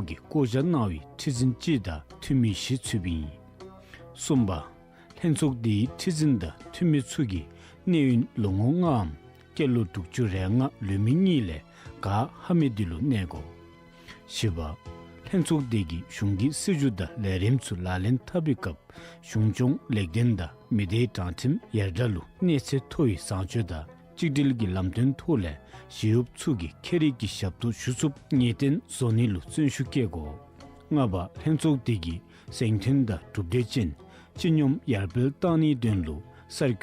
གི་བསྐོ་བཞག་གནང་བའི་ཁྲི་འཛིན་གཅིག་དང་འཐུས་མི་བཞི་ཚུད་པ་ཨིན། གསུམ་པ། ལྷན་ཚོགས་འདིའི་ཁྲི་འཛིན་དང་འཐུས་མི་ཚུ་གིས་གནས་ཡུན་ལོ་ངོ་ལྔའམ་སྐྱེས་ལོ་དྲུག་ཅུ་རེ་ལྔ་ལུས་མི་གཉིས་ལས་ག་ཧ་མི་བདེ་ལུ་གནས་དགོ། བཞི་པ། ལྷན་ཚོགས་འདི་གིས་གཞུང་གི་སྲིད་བྱུས་དང་ལས་རིམ་ཚུ་ལག་ལེན་འཐབ་པའི་སྐབས་གཞུང་སྐྱོང་ལེགས་ལྡན་དང་མི་སྡེའི་དྲང་ཁྲིམས་ཡར་དྲག་ལུ་གནས་ཚད་མཐོ་བའི་བཟང་སྤྱོད་དང་གཅིག་སྒྲིལ་གྱི་ལམ་སྟོན་ཐོག་ལས་ཞི་གཡོགཔ་ཚུ་གིས་ཁྱད་རིག་གི་ཞབས་ཏོག་ཞུ་ཚུགསཔ་ངེས་གཏན་བཟོ་ནི་ལུ་བརྩོན་ཤུགས་བསྐྱེད་དགོ། ལྔ་པ། ལྷན་ཚོགས་འདི་གིས་གཟེངས་ཐོན་དང་གྲུབ་འབྲས་ཅན་སྤྱི་སྙོམས་ཡར་འཕེལ་བཏང་ནིའི་དོན་ལུ་གསར་